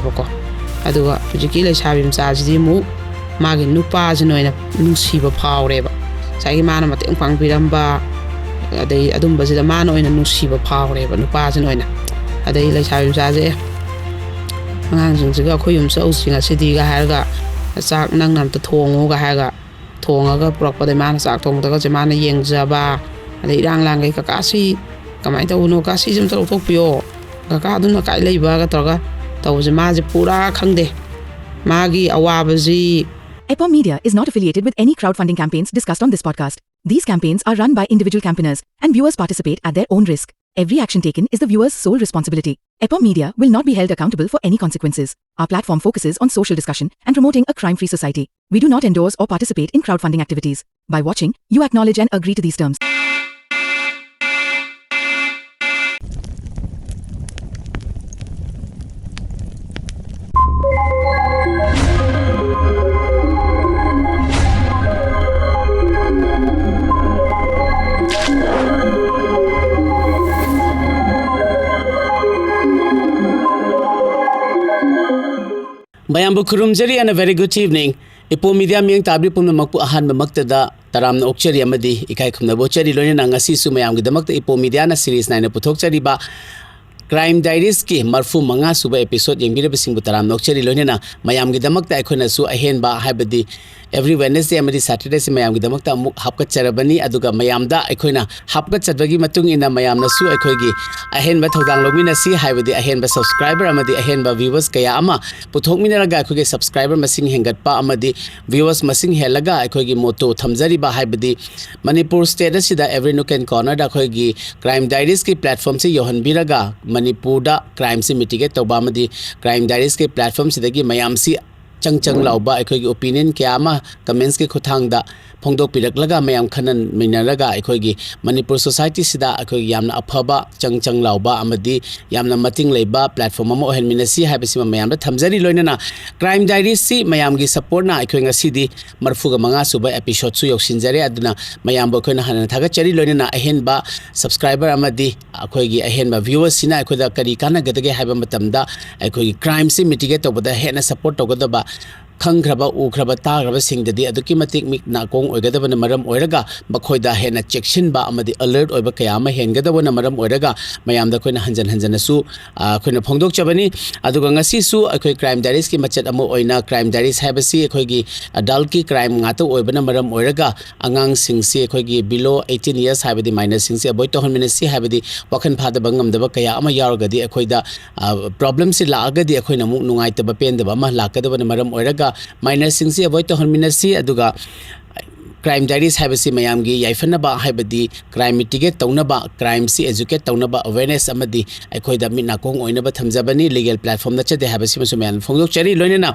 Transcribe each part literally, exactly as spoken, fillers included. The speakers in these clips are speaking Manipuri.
ꯕꯀꯣ꯫ ꯑꯗꯨꯒ ꯍꯧꯖꯤꯛꯀꯤ ꯂꯩꯁꯥꯕꯤ ꯃꯆꯥꯁꯤꯗꯤ ꯑꯃꯨꯛ ꯃꯥꯒꯤ ꯅꯨꯄꯥꯁꯤꯅ ꯑꯣꯏꯅ ꯅꯨꯡꯁꯤꯕ ꯐꯥꯎꯔꯦꯕ꯫ ꯉꯁꯥꯏꯒꯤ ꯃꯥꯅ ꯃꯇꯦꯡ ꯄꯥꯡꯕꯤꯔꯝꯕ, ꯑꯗꯩ ꯑꯗꯨꯝꯕꯁꯤꯗ ꯃꯥꯅ ꯑꯣꯏꯅ ꯅꯨꯡꯁꯤꯕ ꯐꯥꯎꯔꯦꯕ, ꯅꯨꯄꯥꯁꯤꯅ ꯑꯣꯏꯅ꯫ ꯑꯗꯩ ꯂꯩꯁꯥꯕꯤ ꯃꯆꯥꯁꯦ, "ꯑꯦ, ꯑꯉꯥꯡꯁꯤꯡꯁꯤꯒ ꯑꯩꯈꯣꯏ ꯌꯨꯝ ꯆꯠꯂꯨꯁꯤ ꯉꯁꯤꯗꯤꯒ" ꯍꯥꯏꯔꯒ, "ꯆꯥꯛ ꯅꯪꯅ ꯑꯝꯇ ꯊꯣꯡꯉꯨꯒ" ꯍꯥꯏꯔꯒ ꯊꯣꯡꯉꯒ ꯄꯨꯔꯛꯄꯗ ꯃꯥꯅ ꯆꯥꯛ ꯊꯣꯡꯕꯗꯒꯁꯦ ꯃꯥꯅ ꯌꯦꯡꯖꯕ, ꯑꯗꯩ ꯏꯔꯥꯡ ꯂꯥꯡꯈꯩ, "ꯀꯀꯥ, ꯁꯤ ꯀꯃꯥꯏꯅ ꯇꯧꯕꯅꯣ? ꯀꯀꯥ, ꯁꯤꯁꯦ ꯑꯝꯇ ꯂꯧꯊꯣꯛꯄꯤꯌꯣ꯫ ꯀꯀꯥ, ꯑꯗꯨꯅ ꯀꯥꯏ ꯂꯩꯕꯒ?" ꯇꯧꯔꯒ ꯇꯧꯕꯁꯦ ꯃꯥꯁꯦ ꯄꯨꯔꯥ ꯈꯪꯗꯦ꯫ ꯃꯥꯒꯤ ꯑꯋꯥꯕꯁꯤ Epom Media is not affiliated with any crowdfunding campaigns discussed on this podcast. These campaigns are run by individual campaigners, and viewers participate at their own risk. Every action taken is the viewer's sole responsibility. Epom Media will not be held accountable for any consequences. Our platform focuses on social discussion and promoting a crime-free society. We do not endorse or participate in crowdfunding activities. By watching, you acknowledge and agree to these terms. ꯃꯌꯥꯝꯕꯨ ꯈꯨꯔꯨꯝꯖꯔꯤ and a very good evening. ꯏꯄꯣ ꯃꯤꯗꯤꯌꯥ ꯃꯤꯠꯌꯦꯡ ꯇꯥꯕꯤ ꯄꯨꯝꯅꯃꯛꯄꯨ ꯑꯍꯥꯟꯕꯃꯛꯇꯗ ꯇꯔꯥꯝꯅ ꯑꯣꯛꯆꯔꯤ ꯑꯃꯗꯤ ꯏꯀꯥꯏ ꯈꯨꯝꯅꯕ ꯎꯠꯆꯔꯤ꯫ ꯂꯣꯏꯅꯅ ꯉꯁꯤꯁꯨ ꯃꯌꯥꯝꯒꯤꯗꯃꯛꯇ ꯏꯄꯣ ꯃꯤꯗꯤꯌꯥꯅ series ꯅꯥꯏꯅ ꯄꯨꯊꯣꯛꯆꯔꯤꯕ Crime Diaries ꯀꯤ ꯃꯔꯐꯨ ꯃꯉꯥ ꯁꯨꯕ episode ꯌꯦꯡꯕꯤꯔꯕꯁꯤꯡꯕꯨ ꯇꯔꯥꯝꯅ ꯑꯣꯛꯆꯔꯤ꯫ ꯂꯣꯏꯅꯅ ꯃꯌꯥꯝꯒꯤꯗꯃꯛꯇ ꯑꯩꯈꯣꯏꯅꯁꯨ ꯑꯍꯦꯟꯕ, ꯍꯥꯏꯕꯗꯤ every Wednesday ꯑꯃꯗꯤ Saturday ꯁꯤ ꯃꯌꯥꯝꯒꯤꯗꯃꯛꯇ ꯑꯃꯨꯛ ꯍꯥꯞꯀꯠꯆꯔꯕꯅꯤ꯫ ꯑꯗꯨꯒ ꯃꯌꯥꯝꯗ ꯑꯩꯈꯣꯏꯅ ꯍꯥꯞꯀꯠꯆꯕꯒꯤ ꯃꯇꯨꯡ ꯏꯟꯅ ꯃꯌꯥꯝꯅꯁꯨ ꯑꯩꯈꯣꯏꯒꯤ ꯑꯍꯦꯟꯕ ꯊꯧꯗꯥꯡ ꯂꯧꯃꯤꯟꯅꯁꯤ, ꯍꯥꯏꯕꯗꯤ ꯑꯍꯦꯟꯕ subscriber ꯑꯃꯗꯤ ꯑꯍꯦꯟꯕ viewers ꯀꯌꯥ ꯑꯃ ꯄꯨꯊꯣꯛꯃꯤꯟꯅꯔꯒ ꯑꯩꯈꯣꯏꯒꯤ subscriber ꯃꯁꯤꯡ ꯍꯦꯟꯒꯠꯄ ꯑꯃꯗꯤ viewers ꯃꯁꯤꯡ ꯍꯦꯜꯂꯒ ꯑꯩꯈꯣꯏꯒꯤ motto ꯊꯝꯖꯔꯤꯕ, ꯍꯥꯏꯕꯗꯤ ꯃꯅꯤꯄꯨꯔ state ꯑꯁꯤꯗ every nook and corner ꯗ ꯑꯩꯈꯣꯏꯒꯤ Crime Diaries ꯀꯤ platform ꯁꯤ ꯌꯧꯍꯟꯕꯤꯔꯒ ꯃꯅꯤꯄꯨꯔꯗ crime ꯁꯤ mitigate ꯇꯧꯕ ꯑꯃꯗꯤ Crime Diaries ꯀꯤ platform ꯁꯤꯗꯒꯤ ꯃꯌꯥꯝꯁꯤ ꯆꯪ ꯆꯪ ꯂꯥꯎꯕ ꯑꯩꯈꯣꯏꯒꯤ opinion ꯀꯌꯥ ꯑꯃ comments ꯀꯤ ꯈꯨꯠꯊꯥꯡꯗ ꯐꯣꯡꯗꯣꯛꯄꯤꯔꯛꯂꯒ ꯃꯌꯥꯝ ꯈꯟꯅꯃꯤꯟꯅꯔꯒ ꯑꯩꯈꯣꯏꯒꯤ ꯃꯅꯤꯄꯨꯔ ꯁꯣꯁꯥꯏꯇꯤꯁꯤꯗ ꯑꯩꯈꯣꯏꯒꯤ ꯌꯥꯝꯅ ꯑꯐꯕ ꯆꯪ ꯆꯪ ꯂꯥꯎꯕ ꯑꯃꯗꯤ ꯌꯥꯝꯅ ꯃꯇꯤꯡ ꯂꯩꯕ ꯄ꯭ꯂꯦꯠꯐꯣꯝ ꯑꯃ ꯑꯣꯏꯍꯟꯃꯤꯟꯅꯁꯤ ꯍꯥꯏꯕꯁꯤꯃ ꯃꯌꯥꯝꯗ ꯊꯝꯖꯔꯤ꯫ ꯂꯣꯏꯅꯅ ꯀ꯭ꯔꯥꯏꯝ ꯗꯥꯏꯔꯤꯁꯁꯤ ꯃꯌꯥꯝꯒꯤ ꯁꯄꯣꯔꯠꯅ ꯑꯩꯈꯣꯏ ꯉꯁꯤꯗꯤ ꯃꯔꯤꯐꯨꯒ ꯃꯉꯥꯁꯨꯕ ꯑꯦꯄꯤꯁꯣꯗꯁꯨ ꯌꯧꯁꯤꯟꯖꯔꯦ꯫ ꯑꯗꯨꯅ ꯃꯌꯥꯝꯕꯨ ꯑꯩꯈꯣꯏꯅ ꯍꯟꯅ ꯊꯥꯒꯠꯆꯔꯤ꯫ ꯂꯣꯏꯅꯅ ꯑꯍꯦꯟꯕ ꯁꯕꯁꯀ꯭ꯔꯥꯏꯕꯔ ꯑꯃꯗꯤ ꯑꯩꯈꯣꯏꯒꯤ ꯑꯍꯦꯟꯕ ꯚ꯭ꯌꯨꯋꯔꯁꯤꯅ ꯑꯩꯈꯣꯏꯗ ꯀꯔꯤ ꯀꯥꯟꯅꯒꯗꯒꯦ ꯍꯥꯏꯕ ꯃꯇꯝꯗ, ꯑꯩꯈꯣꯏꯒꯤ ꯀ꯭ꯔꯥꯏꯝꯁꯤ ꯃꯤꯇꯤꯒꯦꯠ ꯇꯧꯕꯗ ꯍꯦꯟꯅ ꯁꯄꯣꯔꯠ ꯇꯧꯒꯗꯕ, ꯈꯪꯈ꯭ꯔꯕ ꯎꯈ꯭ꯔꯕ ꯇꯥꯈ꯭ꯔꯕꯁꯤꯡꯗꯗꯤ ꯑꯗꯨꯛꯀꯤ ꯃꯇꯤꯛ ꯃꯤꯠ ꯅꯥꯀꯣꯡ ꯑꯣꯏꯒꯗꯕꯅ ꯃꯔꯝ ꯑꯣꯏꯔꯒ ꯃꯈꯣꯏꯗ ꯍꯦꯟꯅ ꯆꯦꯛꯁꯤꯟꯕ ꯑꯃꯗꯤ ꯑꯂꯔꯠ ꯑꯣꯏꯕ ꯀꯌꯥ ꯑꯃ ꯍꯦꯟꯒꯗꯕꯅ ꯃꯔꯝ ꯑꯣꯏꯔꯒ ꯃꯌꯥꯝꯗ ꯑꯩꯈꯣꯏꯅ ꯍꯟꯖꯟ ꯍꯟꯖꯟꯅꯁꯨ, ꯑ, ꯑꯩꯈꯣꯏꯅ ꯐꯣꯡꯗꯣꯛꯆꯕꯅꯤ꯫ ꯑꯗꯨꯒ ꯉꯁꯤꯁꯨ ꯑꯩꯈꯣꯏ ꯀ꯭ꯔꯥꯏꯝ ꯗꯥꯏꯔꯤꯁꯀꯤ ꯃꯆꯦꯠ ꯑꯃ ꯑꯣꯏꯅ, ꯀ꯭ꯔꯥꯏꯝ ꯗꯥꯏꯔꯤꯁ ꯍꯥꯏꯕꯁꯤ ꯑꯩꯈꯣꯏꯒꯤ ꯑꯦꯗꯜꯠꯀꯤ ꯀ꯭ꯔꯥꯏꯝ ꯉꯥꯛꯇ ꯑꯣꯏꯕꯅ ꯃꯔꯝ ꯑꯣꯏꯔꯒ ꯑꯉꯥꯡꯁꯤꯡꯁꯤ, ꯑꯩꯈꯣꯏꯒꯤ below eighteen years ꯍꯥꯏꯕꯗꯤ ꯃꯥꯏꯅꯔꯁꯤꯡꯁꯤ ꯑꯦꯚꯣꯏꯗ ꯇꯧꯍꯟꯃꯤꯟꯅꯁꯤ, ꯍꯥꯏꯕꯗꯤ ꯋꯥꯈꯜ ꯐꯥꯗꯕ ꯉꯝꯗꯕ ꯀꯌꯥ ꯑꯃ ꯌꯥꯎꯔꯒꯗꯤ ꯑꯩꯈꯣꯏꯗ, ꯑ, ꯄ꯭ꯔꯣꯕ꯭ꯂꯦꯝꯁꯤ ꯂꯥꯛꯑꯒꯗꯤ ꯑꯩꯈꯣꯏꯅ ꯑꯃꯨꯛ ꯅꯨꯡꯉꯥꯏꯇꯕ ꯄꯦꯟꯗꯕ ꯑꯃ ꯂꯥꯛꯀꯗꯕꯅ ꯃꯔꯝ ꯑꯣꯏꯔꯒ ꯃꯥꯏꯅꯔꯁꯤꯡꯁꯤ ꯑꯦꯚꯣꯏꯗ ꯇꯧꯍꯟꯃꯤꯟꯅꯁꯤ꯫ ꯑꯗꯨꯒ ꯀ꯭ꯔꯥꯏꯝ ꯗꯥꯏꯔꯤꯁ ꯍꯥꯏꯕꯁꯤ ꯃꯌꯥꯝꯒꯤ ꯌꯥꯏꯐꯅꯕ, ꯍꯥꯏꯕꯗꯤ ꯀ꯭ꯔꯥꯏꯝ ꯃꯤꯇꯤꯒꯦꯠ ꯇꯧꯅꯕ, ꯀ꯭ꯔꯥꯏꯝꯁꯤ ꯑꯦꯖꯨꯀꯦꯠ ꯇꯧꯅꯕ, ꯑꯋꯦꯔꯅꯦꯁ ꯑꯃꯗꯤ ꯑꯩꯈꯣꯏꯗ ꯃꯤꯠ ꯅꯥꯀꯣꯡ ꯑꯣꯏꯅꯕ ꯊꯝꯖꯕꯅꯤ꯫ ꯂꯤꯒꯦꯜ ꯄ꯭ꯂꯦꯠꯐꯣꯝ ꯅꯠꯆꯗꯦ ꯍꯥꯏꯕꯁꯤꯃꯁꯨ ꯃꯌꯥꯝ ꯐꯣꯡꯗꯣꯛꯆꯔꯤ꯫ ꯂꯣꯏꯅꯅ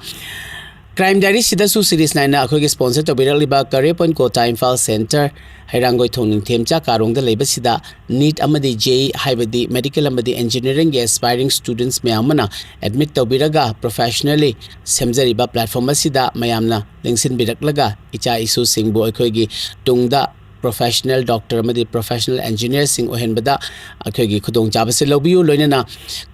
ꯀ꯭ꯔꯥꯏꯝ ꯗꯥꯏꯔꯤꯁꯤꯗꯁꯨ ꯁꯤꯔꯤꯁ ꯅꯥꯏꯅ ꯑꯩꯈꯣꯏꯒꯤ ꯁ꯭ꯄꯣꯟꯁꯔ ꯇꯧꯕꯤꯔꯛꯂꯤꯕ ꯀꯔꯦ ꯄꯣꯏꯟꯠ ꯀꯣꯇꯥ ꯏꯝꯐꯥꯜ ꯁꯦꯟꯇꯔ, ꯍꯩꯔꯥꯡꯒꯣꯏꯊꯣꯡ ꯅꯤꯡꯊꯦꯝꯆꯥ ꯀꯥꯔꯣꯡꯗ ꯂꯩꯕꯁꯤꯗ ꯅꯤꯠ ꯑꯃꯗꯤ ꯖꯦꯏ ꯍꯥꯏꯕꯗꯤ ꯃꯦꯗꯤꯀꯦꯜ ꯑꯃꯗꯤ ꯏꯟꯖꯤꯅꯤꯌꯥꯔꯤꯡꯒꯤ ꯑꯦꯁꯄꯥꯏꯔꯤꯡ ꯁ꯭ꯇꯨꯗꯦꯟꯠꯁ ꯃꯌꯥꯝ ꯑꯃꯅ ꯑꯦꯗꯃꯤꯠ ꯇꯧꯕꯤꯔꯒ ꯄ꯭ꯔꯣꯐꯦꯁꯅꯦꯜꯂꯤ ꯁꯦꯝꯖꯔꯤꯕ ꯄ꯭ꯂꯦꯠꯐꯣꯝ ꯑꯁꯤꯗ ꯃꯌꯥꯝꯅ ꯂꯦꯡꯁꯤꯟꯕꯤꯔꯛꯂꯒ ꯏꯆꯥ ꯏꯁꯨꯁꯤꯡꯕꯨ ꯑꯩꯈꯣꯏꯒꯤ ꯇꯨꯡꯗ ꯄ꯭ꯔꯣꯐꯦꯁꯅꯦꯜ ꯗꯣꯛꯇꯔ ꯑꯃꯗꯤ ꯄ꯭ꯔꯣꯐꯦꯁꯅꯦꯜ ꯏꯟꯖꯤꯅꯤꯌꯥꯔꯁꯤꯡ ꯑꯣꯏꯍꯟꯕꯗ ꯑꯩꯈꯣꯏꯒꯤ ꯈꯨꯗꯣꯡꯆꯥꯕꯁꯤ ꯂꯧꯕꯤꯌꯨ꯫ ꯂꯣꯏꯅꯅ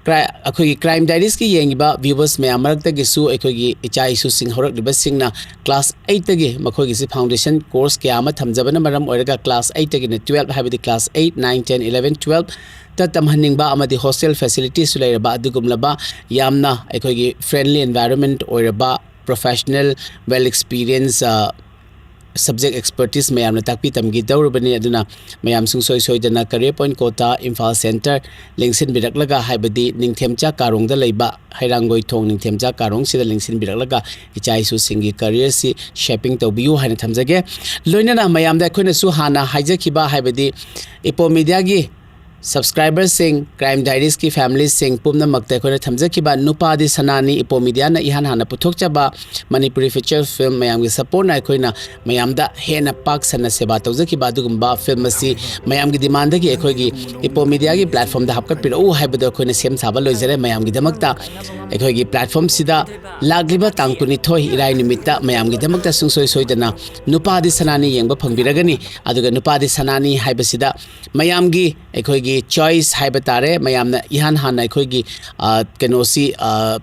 ꯀ꯭ꯔꯥꯏ-, ꯑꯩꯈꯣꯏꯒꯤ ꯀ꯭ꯔꯥꯏꯝ ꯗꯥꯏꯔꯤꯁꯀꯤ ꯌꯦꯡꯉꯤꯕ ꯚ꯭ꯌꯨꯋꯔꯁ ꯃꯌꯥꯝ ꯃꯔꯛꯇꯒꯤꯁꯨ ꯑꯩꯈꯣꯏꯒꯤ ꯏꯆꯥ ꯏꯁꯨꯁꯤꯡ ꯍꯧꯔꯛꯂꯤꯕꯁꯤꯡꯅ ꯀ꯭ꯂꯥꯁ ꯑꯩꯠꯇꯒꯤ ꯃꯈꯣꯏꯒꯤꯁꯤ ꯐꯥꯎꯟꯗꯦꯁꯟ ꯀꯣꯔꯁ ꯀꯌꯥ ꯑꯃ ꯊꯝꯖꯕꯅ ꯃꯔꯝ ꯑꯣꯏꯔꯒ ꯀ꯭ꯂꯥꯁ ꯑꯩꯠꯇꯒꯤꯅ ꯇꯨꯋꯦꯜꯞ, ꯍꯥꯏꯕꯗꯤ class eight, nine, ten, eleven, ꯇꯨꯋꯦꯜꯞꯇ ꯇꯝꯍꯟꯅꯤꯡꯕ ꯑꯃꯗꯤ ꯍꯣꯁꯇꯦꯜ ꯐꯦꯁꯤꯂꯤꯇꯤꯁꯨ ꯂꯩꯔꯕ ꯑꯗꯨꯒꯨꯝꯂꯕ ꯌꯥꯝꯅ ꯑꯩꯈꯣꯏꯒꯤ ꯐ꯭ꯔꯦꯟꯂꯤ ꯑꯦꯟꯚꯥꯏꯔꯣꯟꯃꯦꯟꯠ ꯑꯣꯏꯔꯕ ꯄ꯭ꯔꯣꯐꯦꯁꯅꯦꯜ, ꯋꯦꯜ ꯑꯦꯛꯁꯄꯤꯔꯤꯌꯦꯟꯁ, ꯑ, ꯁꯕꯖꯦꯛ ꯑꯦꯛꯁꯄꯔꯇꯤꯁ ꯃꯌꯥꯝꯅ ꯇꯥꯛꯄꯤ ꯇꯝꯈꯤꯗꯧꯔꯕꯅꯤ꯫ ꯑꯗꯨꯅ ꯃꯌꯥꯝ ꯁꯨꯡꯁꯣꯏ ꯁꯣꯏꯗꯅ ꯀꯔꯦ ꯄꯣꯏꯟꯠ ꯀꯣꯇꯥ ꯏꯝꯐꯥꯜ ꯁꯦꯟꯇꯔ ꯂꯦꯡꯁꯤꯟꯕꯤꯔꯛꯂꯒ, ꯍꯥꯏꯕꯗꯤ ꯅꯤꯡꯊꯦꯝꯆꯥ ꯀꯥꯔꯣꯡꯗ ꯂꯩꯕ, ꯍꯩꯔꯥꯡꯒꯣꯏꯊꯣꯡ ꯅꯤꯡꯊꯦꯝꯆꯥ ꯀꯥꯔꯣꯡꯁꯤꯗ ꯂꯦꯡꯁꯤꯟꯕꯤꯔꯛꯂꯒ ꯏꯆꯥ ꯏꯁꯨꯁꯤꯡꯒꯤ ꯀꯔꯤꯌꯔꯁꯤ ꯁꯦꯄꯤꯡ ꯇꯧꯕꯤꯌꯨ ꯍꯥꯏꯅ ꯊꯝꯖꯒꯦ꯫ ꯂꯣꯏꯅꯅ ꯃꯌꯥꯝꯗ ꯑꯩꯈꯣꯏꯅꯁꯨ ꯍꯥꯟꯅ ꯍꯥꯏꯖꯈꯤꯕ, ꯍꯥꯏꯕꯗꯤ ꯏꯄꯣ ꯃꯤꯗꯤꯌꯥꯒꯤ ꯁꯕꯁꯀ꯭ꯔꯥꯏꯕꯔꯁꯤꯡ, ꯀ꯭ꯔꯥꯏꯝ ꯗꯥꯏꯔꯤꯁꯀꯤ ꯐꯦꯃꯤꯂꯤꯁꯤꯡ ꯄꯨꯝꯅꯃꯛꯇ ꯑꯩꯈꯣꯏꯅ ꯊꯝꯖꯈꯤꯕ ꯅꯨꯄꯥꯗꯤ ꯁꯅꯥꯅꯤ, ꯏꯄꯣ ꯃꯤꯗꯤꯌꯥꯅ ꯏꯍꯥꯟ ꯍꯥꯟꯅ ꯄꯨꯊꯣꯛꯆꯕ ꯃꯅꯤꯄꯨꯔꯤ ꯐꯤꯆꯔ ꯐꯤꯂꯝ ꯃꯌꯥꯝꯒꯤ ꯁꯄꯣꯔꯠꯅ ꯑꯩꯈꯣꯏꯅ ꯃꯌꯥꯝꯗ ꯍꯦꯟꯅ ꯄꯥꯛ ꯁꯟꯅ ꯁꯦꯕꯥ ꯇꯧꯖꯈꯤꯕ ꯑꯗꯨꯒꯨꯝꯕ ꯐꯤꯂꯝ ꯑꯁꯤ ꯃꯌꯥꯝꯒꯤ ꯗꯤꯃꯥꯟꯗꯒꯤ ꯑꯩꯈꯣꯏꯒꯤ ꯏꯄꯣ ꯃꯤꯗꯤꯌꯥꯒꯤ ꯄ꯭ꯂꯦꯠꯐꯣꯝꯗ ꯍꯥꯞꯀꯠꯄꯤꯔꯛꯎ ꯍꯥꯏꯕꯗꯣ ꯑꯩꯈꯣꯏꯅ ꯁꯦꯝ ꯁꯥꯕ ꯂꯣꯏꯖꯔꯦ꯫ ꯃꯌꯥꯝꯒꯤꯗꯃꯛꯇ ꯑꯩꯈꯣꯏꯒꯤ ꯄ꯭ꯂꯦꯠꯐꯣꯝꯁꯤꯗ ꯂꯥꯛꯂꯤꯕ ꯇꯥꯡ ꯀꯨꯟꯅꯤꯊꯣꯏ ꯏꯔꯥꯏ ꯅꯨꯃꯤꯠꯇ ꯃꯌꯥꯝꯒꯤꯗꯃꯛꯇ ꯁꯨꯡꯁꯣꯏ ꯁꯣꯏꯗꯅ ꯅꯨꯄꯥꯗꯤ ꯁꯅꯥꯅꯤ ꯌꯦꯡꯕ ꯐꯪꯕꯤꯔꯒꯅꯤ꯫ ꯑꯗꯨꯒ ꯅꯨꯄꯥꯗꯤ ꯁꯅꯥꯅꯤ ꯍꯥꯏꯕꯁꯤꯗ ꯃꯌꯥꯝꯒꯤ ꯑꯩꯈꯣꯏꯒꯤ ꯆꯣꯏꯁ ꯍꯥꯏꯕ ꯇꯥꯔꯦ, ꯃꯌꯥꯝꯅ ꯏꯍꯥꯟ ꯍꯥꯟꯅ ꯑꯩꯈꯣꯏꯒꯤ, ꯑ, ꯀꯩꯅꯣꯁꯤ, ꯑ,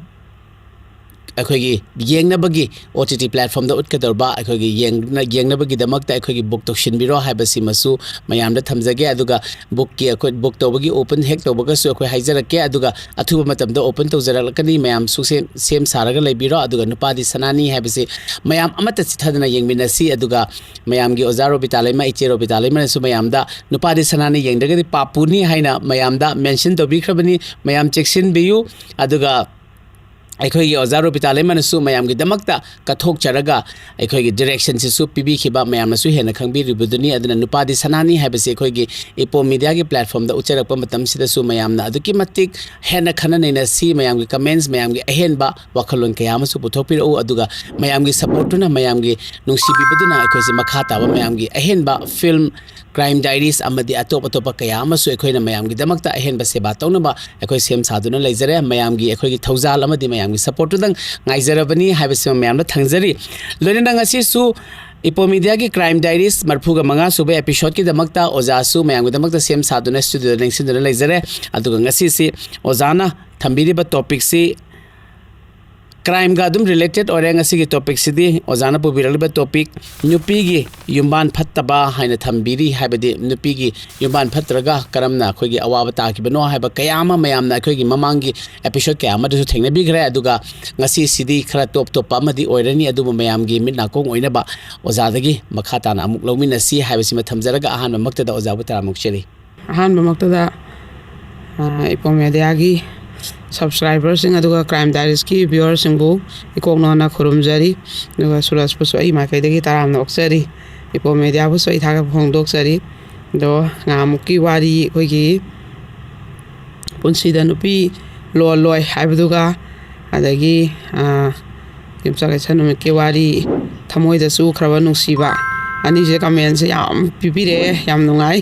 ꯑꯩꯈꯣꯏꯒꯤ ꯌꯦꯡꯅꯕꯒꯤ ꯑꯣ ꯇꯤ ꯇꯤ ꯄ꯭ꯂꯦꯠꯐꯣꯝꯗ ꯎꯠꯀꯗꯧꯔꯤꯕ ꯑꯩꯈꯣꯏꯒꯤ ꯌꯦꯡꯅ-, ꯌꯦꯡꯅꯕꯒꯤꯗꯃꯛꯇ ꯑꯩꯈꯣꯏꯒꯤ ꯕꯨꯛ ꯇꯧꯁꯤꯟꯕꯤꯔꯣ ꯍꯥꯏꯕꯁꯤꯃꯁꯨ ꯃꯌꯥꯝꯗ ꯊꯝꯖꯒꯦ꯫ ꯑꯗꯨꯒ ꯕꯨꯛꯀꯤ ꯑꯩꯈꯣꯏ ꯕꯨꯛ ꯇꯧꯕꯒꯤ ꯑꯣꯄꯟ ꯍꯦꯛ ꯇꯧꯕꯒꯁꯨ ꯑꯩꯈꯣꯏ ꯍꯥꯏꯖꯔꯛꯀꯦ꯫ ꯑꯗꯨꯒ ꯑꯊꯨꯕ ꯃꯇꯝꯗ ꯑꯣꯄꯟ ꯇꯧꯖꯔꯛꯂꯛꯀꯅꯤ꯫ ꯃꯌꯥꯝ ꯁꯨꯛꯁꯦꯝ, ꯁꯦꯝ ꯁꯥꯔꯒ ꯂꯩꯕꯤꯔꯣ꯫ ꯑꯗꯨꯒ ꯅꯨꯄꯥꯗꯤ ꯁꯅꯥꯅꯤ ꯍꯥꯏꯕꯁꯤ ꯃꯌꯥꯝ ꯑꯃꯠꯇ ꯆꯤꯠꯊꯗꯅ ꯌꯦꯡꯃꯤꯟꯅꯁꯤ꯫ ꯑꯗꯨꯒ ꯃꯌꯥꯝꯒꯤ ꯑꯣꯖꯥ ꯔꯣꯕꯤꯇꯥ ꯂꯩꯃ, ꯏꯆꯦ ꯔꯣꯕꯤꯇꯥ ꯂꯩꯃꯅꯁꯨ ꯃꯌꯥꯝꯗ ꯅꯨꯄꯥꯗꯤ ꯁꯅꯥꯅꯤ ꯌꯦꯡꯗ꯭ꯔꯒꯗꯤ ꯄꯥꯞꯄꯨꯅꯤ ꯍꯥꯏꯅ ꯃꯌꯥꯝꯗ ꯃꯦꯟꯁꯟ ꯇꯧꯕꯤꯈ꯭ꯔꯕꯅꯤ꯫ ꯃꯌꯥꯝ ꯆꯦꯛꯁꯤꯟꯕꯤꯌꯨ꯫ ꯑꯗꯨꯒ ꯑꯩꯈꯣꯏꯒꯤ ꯑꯣꯖꯥ ꯔꯣꯕꯤꯇꯥ ꯂꯩꯃꯅꯁꯨ ꯃꯌꯥꯝꯒꯤꯗꯃꯛꯇ ꯀꯠꯊꯣꯛꯆꯔꯒ ꯑꯩꯈꯣꯏꯒꯤ ꯗꯤꯔꯦꯛꯁꯟꯁꯤꯁꯨ ꯄꯤꯕꯤꯈꯤꯕ ꯃꯌꯥꯝꯅꯁꯨ ꯍꯦꯟꯅ ꯈꯪꯕꯤꯔꯤꯕꯗꯨꯅꯤ꯫ ꯑꯗꯨꯅ ꯅꯨꯄꯥꯗꯤ ꯁꯅꯥꯅꯤ ꯍꯥꯏꯕꯁꯤ ꯑꯩꯈꯣꯏꯒꯤ ꯏꯄꯣ ꯃꯤꯗꯤꯌꯥꯒꯤ ꯄ꯭ꯂꯦꯠꯐꯣꯝꯗ ꯎꯠꯆꯔꯛꯄ ꯃꯇꯝꯁꯤꯗꯁꯨ ꯃꯌꯥꯝꯅ ꯑꯗꯨꯛꯀꯤ ꯃꯇꯤꯛ ꯍꯦꯟꯅ ꯈꯟꯅ ꯅꯩꯅꯁꯤ꯫ ꯃꯌꯥꯝꯒꯤ ꯀꯃꯦꯟꯁ, ꯃꯌꯥꯝꯒꯤ ꯑꯍꯦꯟꯕ ꯋꯥꯈꯜꯂꯣꯟ ꯀꯌꯥ ꯑꯃꯁꯨ ꯄꯨꯊꯣꯛꯄꯤꯔꯛꯎ꯫ ꯑꯗꯨꯒ ꯃꯌꯥꯝꯒꯤ ꯁꯄꯣꯔꯠꯇꯨꯅ, ꯃꯌꯥꯝꯒꯤ ꯅꯨꯡꯁꯤꯕꯤꯕꯗꯨꯅ ꯑꯩꯈꯣꯏꯁꯦ ꯃꯈꯥ ꯇꯥꯕ ꯃꯌꯥꯝꯒꯤ ꯑꯍꯦꯟꯕ ꯐꯤꯂꯝ, ꯀ꯭ꯔꯥꯏꯝ ꯗꯥꯏꯔꯤꯁ ꯑꯃꯗꯤ ꯑꯇꯣꯞ ꯑꯇꯣꯞꯄ ꯀꯌꯥ ꯑꯃꯁꯨ ꯑꯩꯈꯣꯏꯅ ꯃꯌꯥꯝꯒꯤꯗꯃꯛꯇ ꯑꯍꯦꯟꯕ ꯁꯦꯕꯥ ꯇꯧꯅꯕ ꯑꯩꯈꯣꯏ ꯁꯦꯝ ꯁꯥꯗꯨꯅ ꯂꯩꯖꯔꯦ꯫ ꯃꯌꯥꯝꯒꯤ ꯑꯩꯈꯣꯏꯒꯤ ꯊꯧꯖꯥꯜ ꯑꯃꯗꯤ ꯃꯌꯥꯝꯒꯤ ꯁꯄꯣꯔꯠꯇꯨꯗꯪ ꯉꯥꯏꯖꯔꯕꯅꯤ ꯍꯥꯏꯕꯁꯤꯃ ꯃꯌꯥꯝꯗ ꯊꯝꯖꯔꯤ꯫ ꯂꯣꯏꯅꯅ ꯉꯁꯤꯁꯨ ꯏꯄꯣ ꯃꯤꯗꯤꯌꯥꯒꯤ ꯀ꯭ꯔꯥꯏꯝ ꯗꯥꯏꯔꯤꯁ ꯃꯔꯤꯐꯨ ꯃꯉꯥ ꯁꯨꯕ ꯑꯦꯄꯤꯁꯣꯗꯀꯤꯗꯃꯛꯇ ꯑꯣꯖꯥꯁꯨ ꯃꯌꯥꯝꯒꯤꯗꯃꯛꯇ ꯁꯦꯝ ꯁꯥꯗꯨꯅ ꯁ꯭ꯇꯨꯗꯤꯑꯣꯗ ꯂꯦꯡꯁꯤꯟꯗꯨꯅ ꯂꯩꯖꯔꯦ꯫ ꯑꯗꯨꯒ ꯉꯁꯤꯁꯤ ꯑꯣꯖꯥꯅ ꯊꯝꯕꯤꯔꯤꯕ ꯇꯣꯄꯤꯛꯁꯤ ꯀ꯭ꯔꯥꯏꯝꯒ ꯑꯗꯨꯝ ꯔꯤꯂꯦꯇꯦꯠ ꯑꯣꯏꯔꯦ꯫ ꯉꯁꯤꯒꯤ ꯇꯣꯄꯤꯛꯁꯤꯗꯤ ꯑꯣꯖꯥꯅ ꯄꯨꯕꯤꯔꯛꯂꯤꯕ ꯇꯣꯄꯤꯛ ꯅꯨꯄꯤꯒꯤ ꯌꯨꯝꯕꯥꯟ ꯐꯠꯇꯕ ꯍꯥꯏꯅ ꯊꯝꯕꯤꯔꯤ꯫ ꯍꯥꯏꯕꯗꯤ ꯅꯨꯄꯤꯒꯤ ꯌꯨꯝꯕꯥꯟ ꯐꯠꯇ꯭ꯔꯒ ꯀꯔꯝꯅ ꯑꯩꯈꯣꯏꯒꯤ ꯑꯋꯥꯕ ꯇꯥꯈꯤꯕꯅꯣ ꯍꯥꯏꯕ ꯀꯌꯥ ꯑꯃ ꯃꯌꯥꯝꯅ ꯑꯩꯈꯣꯏꯒꯤ ꯃꯃꯥꯡꯒꯤ ꯑꯦꯄꯤꯁꯣꯗ ꯀꯌꯥ ꯑꯃꯗꯁꯨ ꯊꯦꯡꯅꯕꯤꯈ꯭ꯔꯦ꯫ ꯑꯗꯨꯒ ꯉꯁꯤꯁꯤꯗꯤ ꯈꯔ ꯇꯣꯞ ꯇꯣꯞꯄ ꯑꯃꯗꯤ ꯑꯣꯏꯔꯅꯤ꯫ ꯑꯗꯨꯕꯨ ꯃꯌꯥꯝꯒꯤ ꯃꯤꯠ ꯅꯥꯀꯣꯡ ꯑꯣꯏꯅꯕ ꯑꯣꯖꯥꯗꯒꯤ ꯃꯈꯥ ꯇꯥꯅ ꯑꯃꯨꯛ ꯂꯧꯃꯤꯟꯅꯁꯤ ꯍꯥꯏꯕꯁꯤꯃ ꯊꯝꯖꯔꯒ ꯑꯍꯥꯟꯕꯃꯛꯇꯗ ꯑꯣꯖꯥꯕꯨ ꯇꯔꯥꯝꯅ ꯑꯣꯛꯆꯔꯤ꯫ ꯑꯍꯥꯟꯕꯃꯛꯇꯗ, ꯑ, ꯏꯄꯣ ꯃꯦꯗꯤꯌꯥꯒꯤ ꯁꯕꯁꯀ꯭ꯔꯥꯏꯕꯔꯁꯤꯡ ꯑꯗꯨꯒ ꯀ꯭ꯔꯥꯏꯝ ꯗꯥꯏꯔꯤꯁꯀꯤ ꯚ꯭ꯌꯨꯋꯔꯁꯤꯡꯕꯨ ꯏꯀꯣꯛ ꯅꯣꯟꯅ ꯈꯨꯔꯨꯝꯖꯔꯤ꯫ ꯑꯗꯨꯒ ꯁꯨꯔꯖꯄꯨꯁꯨ ꯑꯩ ꯃꯥꯏꯀꯩꯗꯒꯤ ꯇꯔꯥꯝꯅ ꯑꯣꯛꯆꯔꯤ꯫ ꯏꯄꯣ ꯃꯦꯗꯤꯌꯥꯕꯨꯁꯨ ꯑꯩ ꯊꯥꯒꯠꯄ ꯐꯣꯡꯗꯣꯛꯆꯔꯤ꯫ ꯑꯗꯣ ꯉꯍꯥꯟꯃꯨꯛꯀꯤ ꯋꯥꯔꯤ, ꯑꯩꯈꯣꯏꯒꯤ ꯄꯨꯟꯁꯤꯗ ꯅꯨꯄꯤ ꯂꯣꯜꯂꯣꯏ ꯍꯥꯏꯕꯗꯨꯒ, ꯑꯗꯒꯤ, ꯑꯥ, ꯌꯨꯝꯁꯀꯩꯁ ꯅꯨꯃꯤꯠꯀꯤ ꯋꯥꯔꯤ, ꯊꯃꯣꯏꯗ ꯆꯨꯈ꯭ꯔꯕ ꯅꯨꯡꯁꯤꯕ, ꯑꯅꯤꯁꯦ comment ꯁꯦ ꯌꯥꯝ ꯄꯤꯕꯤꯔꯛꯑꯦ꯫ ꯌꯥꯝ ꯅꯨꯡꯉꯥꯏ,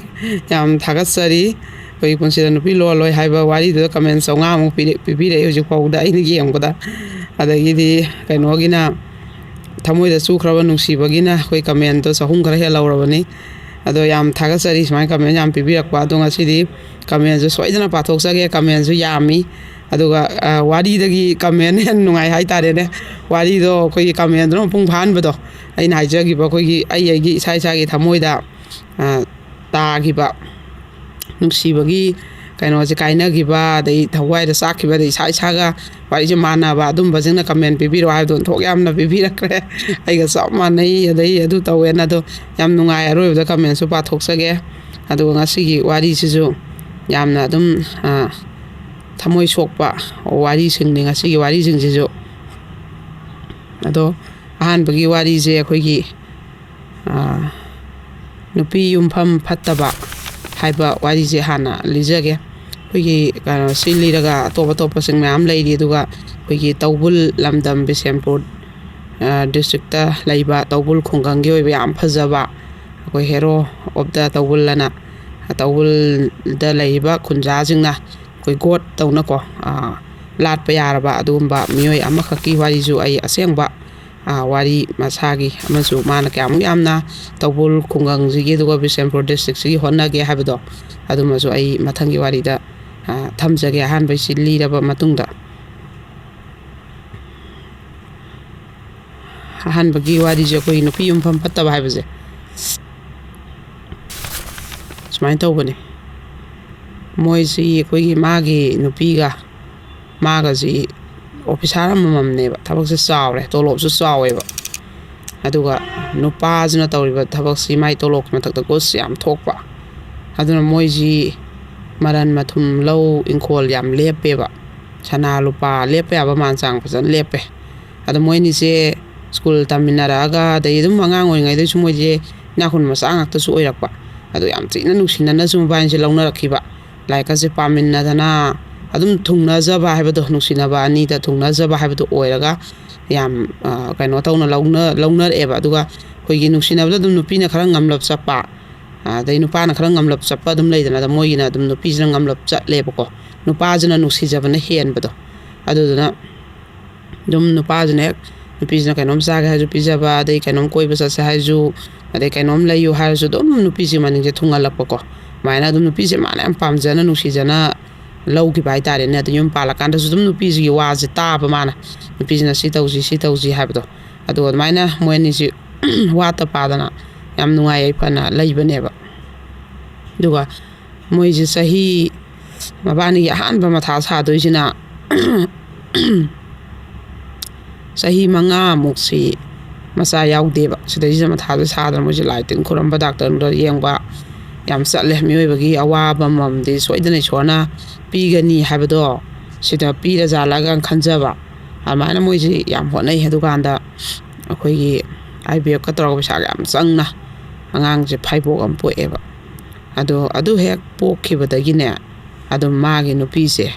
ꯌꯥꯝ ꯊꯥꯒꯠꯆꯔꯤ꯫ ꯑꯩꯈꯣꯏꯒꯤ ꯄꯨꯟꯁꯤꯗ ꯅꯨꯄꯤ ꯂꯣꯜꯂꯣꯏ ꯍꯥꯏꯕ ꯋꯥꯔꯤꯗꯨꯗ comment ꯆꯥꯝꯃꯉꯥꯃꯨꯛ ꯄꯤꯔꯦ-, ꯄꯤꯕꯤꯔꯛꯑꯦ ꯍꯧꯖꯤꯛ ꯐꯥꯎꯕꯗ ꯑꯩꯅ ꯌꯦꯡꯕꯗ꯫ ꯑꯗꯒꯤꯗꯤ ꯀꯩꯅꯣꯒꯤꯅ, ꯊꯃꯣꯏꯗ ꯆꯨꯈ꯭ꯔꯕ ꯅꯨꯡꯁꯤꯕꯒꯤꯅ ꯑꯩꯈꯣꯏ comment ꯇꯣ ꯆꯍꯨꯝ ꯈꯔ ꯍꯦꯜꯍꯧꯔꯕꯅꯤ꯫ ꯑꯗꯣ ꯌꯥꯝ ꯊꯥꯒꯠꯆꯔꯤ ꯁꯨꯃꯥꯏꯅ comment ꯌꯥꯝ ꯄꯤꯕꯤꯔꯛꯄ꯫ ꯑꯗꯣ ꯉꯁꯤꯗꯤ comment ꯁꯨ ꯁꯣꯏꯗꯅ ꯄꯥꯊꯣꯛꯆꯒꯦ, comment ꯁꯨ ꯌꯥꯝꯃꯤ꯫ ꯑꯗꯨꯒ, ꯑ, ꯋꯥꯔꯤꯗꯒꯤ comment ꯅ ꯍꯦꯟꯅ ꯅꯨꯡꯉꯥꯏ ꯍꯥꯏꯇꯥꯔꯦꯅꯦ꯫ ꯋꯥꯔꯤꯗꯣ ꯑꯩꯈꯣꯏꯒꯤ comment ꯗꯨꯅ ꯃꯄꯨꯡ ꯐꯥꯍꯟꯕꯗꯣ, ꯑꯩꯅ ꯍꯥꯏꯖꯈꯤꯕ ꯑꯩꯈꯣꯏꯒꯤ, ꯑꯩ ꯑꯩꯒꯤ ꯏꯁꯥ ꯏꯁꯥꯒꯤ ꯊꯃꯣꯏꯗ, ꯑ, ꯇꯥꯈꯤꯕ ꯅꯨꯡꯁꯤꯕꯒꯤ ꯀꯩꯅꯣꯁꯦ, ꯀꯥꯏꯅꯈꯤꯕ, ꯑꯗꯩ ꯊꯋꯥꯏꯗ ꯆꯥꯛꯈꯤꯕ, ꯑꯗꯩ ꯏꯁꯥ ꯏꯁꯥꯒ ꯋꯥꯔꯤꯁꯦ ꯃꯥꯟꯅꯕ ꯑꯗꯨꯝꯕꯁꯤꯡꯅ comment ꯄꯤꯕꯤꯔꯛꯑꯣ ꯍꯥꯏꯕꯗꯣ ꯑꯣꯟꯊꯣꯛ ꯌꯥꯝꯅ ꯄꯤꯕꯤꯔꯛꯈ꯭ꯔꯦ꯫ ꯑꯩꯒ ꯆꯞ ꯃꯥꯟꯅꯩ, ꯑꯗꯩ ꯑꯗꯨ ꯇꯧꯋꯦꯅ꯫ ꯑꯗꯣ ꯌꯥꯝ ꯅꯨꯡꯉꯥꯏ꯫ ꯑꯔꯣꯏꯕꯗ comment ꯁꯨ ꯄꯥꯊꯣꯛꯆꯒꯦ꯫ ꯑꯗꯨꯒ ꯉꯁꯤꯒꯤ ꯋꯥꯔꯤꯁꯤꯁꯨ ꯌꯥꯝꯅ ꯑꯗꯨꯝ, ꯑ, ꯊꯃꯣꯏ ꯁꯣꯛꯄ ꯋꯥꯔꯤꯁꯤꯡꯅꯤ ꯉꯁꯤꯒꯤ ꯋꯥꯔꯤꯁꯤꯡꯁꯤꯁꯨ꯫ ꯑꯗꯣ ꯑꯍꯥꯟꯕꯒꯤ ꯋꯥꯔꯤꯁꯦ ꯑꯩꯈꯣꯏꯒꯤ, ꯑ, ꯅꯨꯄꯤ ꯌꯨꯝꯐꯝ ꯐꯠꯇꯕ ꯍꯥꯏꯕ ꯋꯥꯔꯤꯁꯦ ꯍꯥꯟꯅ ꯂꯤꯖꯒꯦ꯫ ꯑꯩꯈꯣꯏꯒꯤ, ꯀꯩꯅꯣ, ꯁꯤ ꯂꯤꯔꯒ ꯑꯇꯣꯞ ꯑꯇꯣꯞꯄꯁꯤꯡ ꯃꯌꯥꯝ ꯂꯩꯔꯤ꯫ ꯑꯗꯨꯒ ꯑꯩꯈꯣꯏꯒꯤ ꯇꯧꯕꯨꯜ ꯂꯝꯗꯝ, ꯕꯤꯁꯦꯝꯄꯨꯔ, ꯑ, district ꯇ ꯂꯩꯕ ꯇꯧꯕꯨꯜ ꯈꯨꯡꯒꯪꯒꯤ ꯑꯣꯏꯕ ꯌꯥꯝ ꯐꯖꯕ, ꯑꯩꯈꯣꯏ Hero of the ꯇꯧꯕꯨꯜ ꯑꯅ, ꯇꯧꯕꯨꯜꯗ ꯂꯩꯔꯤꯕ ꯈꯨꯟꯖꯥꯁꯤꯡꯅ ꯑꯩꯈꯣꯏ god ꯇꯧꯅꯀꯣ, ꯑ, ꯂꯥꯠꯄ ꯌꯥꯔꯕ ꯑꯗꯨꯒꯨꯝꯕ ꯃꯤꯑꯣꯏ ꯑꯃꯈꯛꯀꯤ ꯋꯥꯔꯤꯁꯨ ꯑꯩ ꯑꯁꯦꯡꯕ, ꯑ, ꯋꯥꯔꯤ ꯃꯁꯥꯒꯤ ꯑꯃꯁꯨ ꯃꯥꯅ ꯀꯌꯥꯃꯨꯛ ꯌꯥꯝꯅ ꯇꯧꯕꯨꯜ ꯈꯨꯡꯒꯪꯁꯤꯒꯤ ꯑꯗꯨꯒ ꯕꯤꯁꯦꯝꯄꯨꯔ district ꯁꯤꯒꯤ ꯍꯣꯠꯅꯒꯦ ꯍꯥꯏꯕꯗꯣ, ꯑꯗꯨꯃꯁꯨ ꯑꯩ ꯃꯊꯪꯒꯤ ꯋꯥꯔꯤꯗ, ꯑ, ꯊꯝꯖꯒꯦ, ꯑꯍꯥꯟꯕꯩꯁꯤ ꯂꯤꯔꯕ ꯃꯇꯨꯡꯗ꯫ ꯑꯍꯥꯟꯕꯒꯤ ꯋꯥꯔꯤꯁꯦ ꯑꯩꯈꯣꯏꯒꯤ ꯅꯨꯄꯤ ꯌꯨꯝꯐꯝ ꯐꯠꯇꯕ ꯍꯥꯏꯕꯁꯦ ꯁꯨꯃꯥꯏꯅ ꯇꯧꯕꯅꯤ꯫ ꯃꯣꯏꯁꯤ ꯑꯩꯈꯣꯏꯒꯤ ꯃꯥꯒꯤ ꯅꯨꯄꯤꯒ ꯃꯥꯒꯁꯤ officer ꯑꯃꯃꯝꯅꯦꯕ꯫ ꯊꯕꯛꯁꯦ ꯆꯥꯎꯔꯦ, ꯇꯣꯂꯣꯞꯁꯨ ꯆꯥꯎꯋꯦꯕ꯫ ꯑꯗꯨꯒ ꯅꯨꯄꯥꯁꯤꯅ ꯇꯧꯔꯤꯕ ꯊꯕꯛꯁꯤ ꯃꯥꯏ ꯇꯣꯂꯣꯞꯀꯤ ꯃꯊꯛꯇ godꯁꯦ ꯌꯥꯝ ꯊꯣꯛꯄ꯫ ꯑꯗꯨꯅ ꯃꯣꯏꯁꯤ ꯃꯔꯟ ꯃꯊꯨꯝ, ꯂꯧ ꯏꯪꯈꯣꯜ ꯌꯥꯝ ꯂꯦꯞꯄꯦꯕ꯫ ꯁꯅꯥ ꯂꯨꯄꯥ ꯂꯦꯞꯄ ꯌꯥꯕ ꯃꯥꯟ ꯆꯥꯡ ꯐꯖꯅ ꯂꯦꯞꯄꯦ꯫ ꯑꯗꯣ ꯃꯣꯏ ꯑꯅꯤꯁꯦ school ꯇꯝꯃꯤꯟꯅꯔꯛꯑꯒ, ꯑꯗꯩ ꯑꯗꯨꯝ ꯑꯉꯥꯡ ꯑꯣꯏꯔꯤꯉꯩꯗꯁꯨ ꯃꯣꯏꯁꯦ ꯏꯅꯥꯛ ꯈꯨꯟꯕ ꯃꯆꯥ ꯉꯥꯛꯇꯁꯨ ꯑꯣꯏꯔꯛꯄ꯫ ꯑꯗꯣ ꯌꯥꯝ ꯊꯤꯅ ꯅꯨꯡꯁꯤꯅꯅꯁꯨ ꯃꯕꯥꯅꯤꯁꯦ ꯂꯧꯅꯔꯛꯈꯤꯕ꯫ ꯂꯥꯏꯔꯤꯛꯀꯁꯦ ꯄꯥꯃꯤꯟꯅꯗꯅ, ꯑꯗꯨꯝ ꯊꯨꯡꯅꯖꯕ ꯍꯥꯏꯕꯗꯣ, ꯅꯨꯡꯁꯤꯅꯕ ꯑꯅꯤꯗ ꯊꯨꯡꯅꯖꯕ ꯍꯥꯏꯕꯗꯣ ꯑꯣꯏꯔꯒ, ꯌꯥꯝ ꯑ, ꯀꯩꯅꯣ ꯇꯧꯅ ꯂꯧꯅ ꯂꯧꯅꯔꯛꯑꯦꯕ꯫ ꯑꯗꯨꯒ ꯑꯩꯈꯣꯏꯒꯤ ꯅꯨꯡꯁꯤꯅꯕꯗ ꯑꯗꯨꯝ ꯅꯨꯄꯤꯅ ꯈꯔ ꯉꯝꯂꯞ ꯆꯠꯄ, ꯑꯗꯩ ꯅꯨꯄꯥꯅ ꯈꯔ ꯉꯝꯂꯞ ꯆꯠꯄ ꯑꯗꯨꯝ ꯂꯩꯗꯅ꯫ ꯑꯗ ꯃꯣꯏꯒꯤꯅ ꯑꯗꯨꯝ ꯅꯨꯄꯤꯁꯤꯅ ꯉꯝꯂꯞ ꯆꯠꯂꯦꯕꯀꯣ, ꯅꯨꯄꯥꯁꯤꯅ ꯅꯨꯡꯁꯤꯖꯕꯅ ꯍꯦꯟꯕꯗꯣ꯫ ꯑꯗꯨꯗꯨꯅ ꯑꯗꯨꯝ ꯅꯨꯄꯥꯁꯤꯅ ꯍꯦꯛ, ꯅꯨꯄꯤꯁꯤꯅ ꯀꯩꯅꯣꯝ ꯆꯥꯒꯦ ꯍꯥꯏꯔꯁꯨ ꯄꯤꯖꯕ, ꯑꯗꯩ ꯀꯩꯅꯣꯝ ꯀꯣꯏꯕ ꯆꯠꯁꯦ ꯍꯥꯏꯔꯁꯨ, ꯑꯗꯩ ꯀꯩꯅꯣꯝ ꯂꯩꯌꯨ ꯍꯥꯏꯔꯁꯨ, ꯑꯗꯨꯝ ꯅꯨꯄꯤꯁꯤ ꯃꯅꯤꯡꯁꯦ ꯊꯨꯡꯍꯜꯂꯛꯄꯀꯣ꯫ ꯑꯗꯨꯃꯥꯏꯅ ꯑꯗꯨꯝ ꯅꯨꯄꯤꯁꯦ ꯃꯥꯅ ꯌꯥꯝ ꯄꯥꯝꯖꯅ, ꯅꯨꯡꯁꯤꯖꯅ ꯂꯧꯈꯤꯕ ꯍꯥꯏꯇꯥꯔꯦꯅꯦ꯫ ꯑꯗꯨ ꯌꯨꯝ ꯄꯥꯜꯂꯀꯥꯟꯗꯁꯨ ꯑꯗꯨꯝ ꯅꯨꯄꯤꯁꯤꯒꯤ ꯋꯥꯁꯦ ꯇꯥꯕ ꯃꯥꯅ, ꯅꯨꯄꯤꯁꯤꯅ ꯁꯤ ꯇꯧꯁꯤ, ꯁꯤ ꯇꯧꯁꯤ ꯍꯥꯏꯕꯗꯣ꯫ ꯑꯗꯣ ꯑꯗꯨꯃꯥꯏꯅ ꯃꯣꯏ ꯑꯅꯤꯁꯤ ꯋꯥꯠꯇ ꯄꯥꯗꯅ ꯌꯥꯝ ꯅꯨꯡꯉꯥꯏ ꯌꯥꯏꯐꯅ ꯂꯩꯕꯅꯦꯕ꯫ ꯑꯗꯨꯒ ꯃꯣꯏꯁꯦ ꯆꯍꯤ, ꯃꯕꯥꯅꯤꯒꯤ ꯑꯍꯥꯟꯕ ꯃꯊꯥ ꯁꯥꯗꯣꯏꯁꯤꯅ ꯆꯍꯤ ꯃꯉꯥꯃꯨꯛꯁꯤ ꯃꯆꯥ ꯌꯥꯎꯗꯦꯕ꯫ ꯁꯤꯗꯩꯁꯤꯗ ꯃꯊꯥꯁꯦ ꯁꯥꯗꯅ ꯃꯣꯏꯁꯦ ꯂꯥꯏ ꯇꯤꯟ ꯈꯨꯔꯝꯕ, ꯗꯥꯛꯇꯔꯗ ꯌꯦꯡꯕ ꯌꯥꯝ ꯆꯠꯂꯦ꯫ ꯃꯤꯑꯣꯏꯕꯒꯤ ꯑꯋꯥꯕ ꯑꯃꯃꯝꯗꯤ ꯁꯣꯏꯗꯅ ꯏꯁꯣꯔꯅ ꯄꯤꯒꯅꯤ ꯍꯥꯏꯕꯗꯣ, ꯁꯤꯗ ꯄꯤꯔꯖꯥꯠꯂꯒ ꯈꯟꯖꯕ꯫ ꯑꯗꯨꯃꯥꯏꯅ ꯃꯣꯏꯁꯤ ꯌꯥꯝ ꯍꯣꯠꯅꯩ꯫ ꯑꯗꯨꯀꯥꯟꯗ ꯑꯩꯈꯣꯏꯒꯤ IVFꯀ ꯇꯧꯔꯒ ꯄꯩꯁꯥꯒ ꯌꯥꯝ ꯆꯪꯅ ꯑꯉꯥꯡꯁꯦ ꯐꯥꯏꯕꯣꯛ ꯑꯃ ꯄꯣꯛꯑꯦꯕ꯫ ꯑꯗꯣ ꯑꯗꯨ ꯍꯦꯛ ꯄꯣꯛꯈꯤꯕꯗꯒꯤꯅꯦ, ꯑꯗꯨꯝ ꯃꯥꯒꯤ ꯅꯨꯄꯤꯁꯦ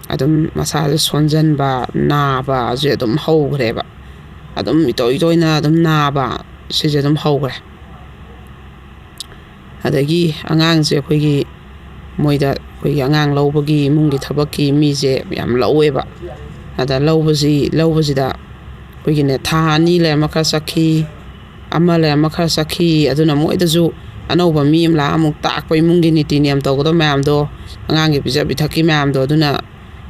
ꯑꯗꯨꯝ ꯃꯁꯥꯁꯦ ꯁꯣꯟꯖꯟꯕ, ꯅꯥꯕꯁꯦ ꯑꯗꯨꯝ ꯍꯧꯈ꯭ꯔꯦꯕ꯫ ꯑꯗꯨꯝ ꯏꯇꯣꯏ ꯏꯇꯣꯏꯅ ꯑꯗꯨꯝ ꯅꯥꯕ, ꯁꯤꯁꯦ ꯑꯗꯨꯝ ꯍꯧꯈ꯭ꯔꯦ꯫ ꯑꯗꯒꯤ ꯑꯉꯥꯡꯁꯦ ꯑꯩꯈꯣꯏꯒꯤ, ꯃꯣꯏꯗ ꯑꯩꯈꯣꯏꯒꯤ ꯑꯉꯥꯡ ꯂꯧꯕꯒꯤ, ꯏꯃꯨꯡꯒꯤ ꯊꯕꯛꯀꯤ ꯃꯤꯁꯦ ꯌꯥꯝ ꯂꯧꯋꯦꯕ꯫ ꯑꯗ ꯂꯧꯕꯁꯤ, ꯂꯧꯕꯁꯤꯗ ꯑꯩꯈꯣꯏꯒꯤꯅꯦ, ꯊꯥ ꯑꯅꯤ ꯂꯩꯔꯝꯃ ꯈꯔ ꯆꯠꯈꯤ, ꯑꯃ ꯂꯩꯔꯝꯃ ꯈꯔ ꯆꯠꯈꯤ꯫ ꯑꯗꯨꯅ ꯃꯣꯏꯗꯁꯨ ꯑꯅꯧꯕ ꯃꯤ ꯑꯃ ꯂꯥꯛꯑ ꯑꯃꯨꯛ ꯇꯥꯛꯄ, ꯏꯃꯨꯡꯒꯤ ꯅꯤꯇꯤ ꯅꯤꯌꯝ ꯇꯧꯒꯗꯕ ꯃꯌꯥꯝꯗꯣ, ꯑꯉꯥꯡꯒꯤ ꯄꯤꯖ ꯄꯤꯊꯛꯀꯤ ꯃꯌꯥꯝꯗꯣ, ꯑꯗꯨꯅ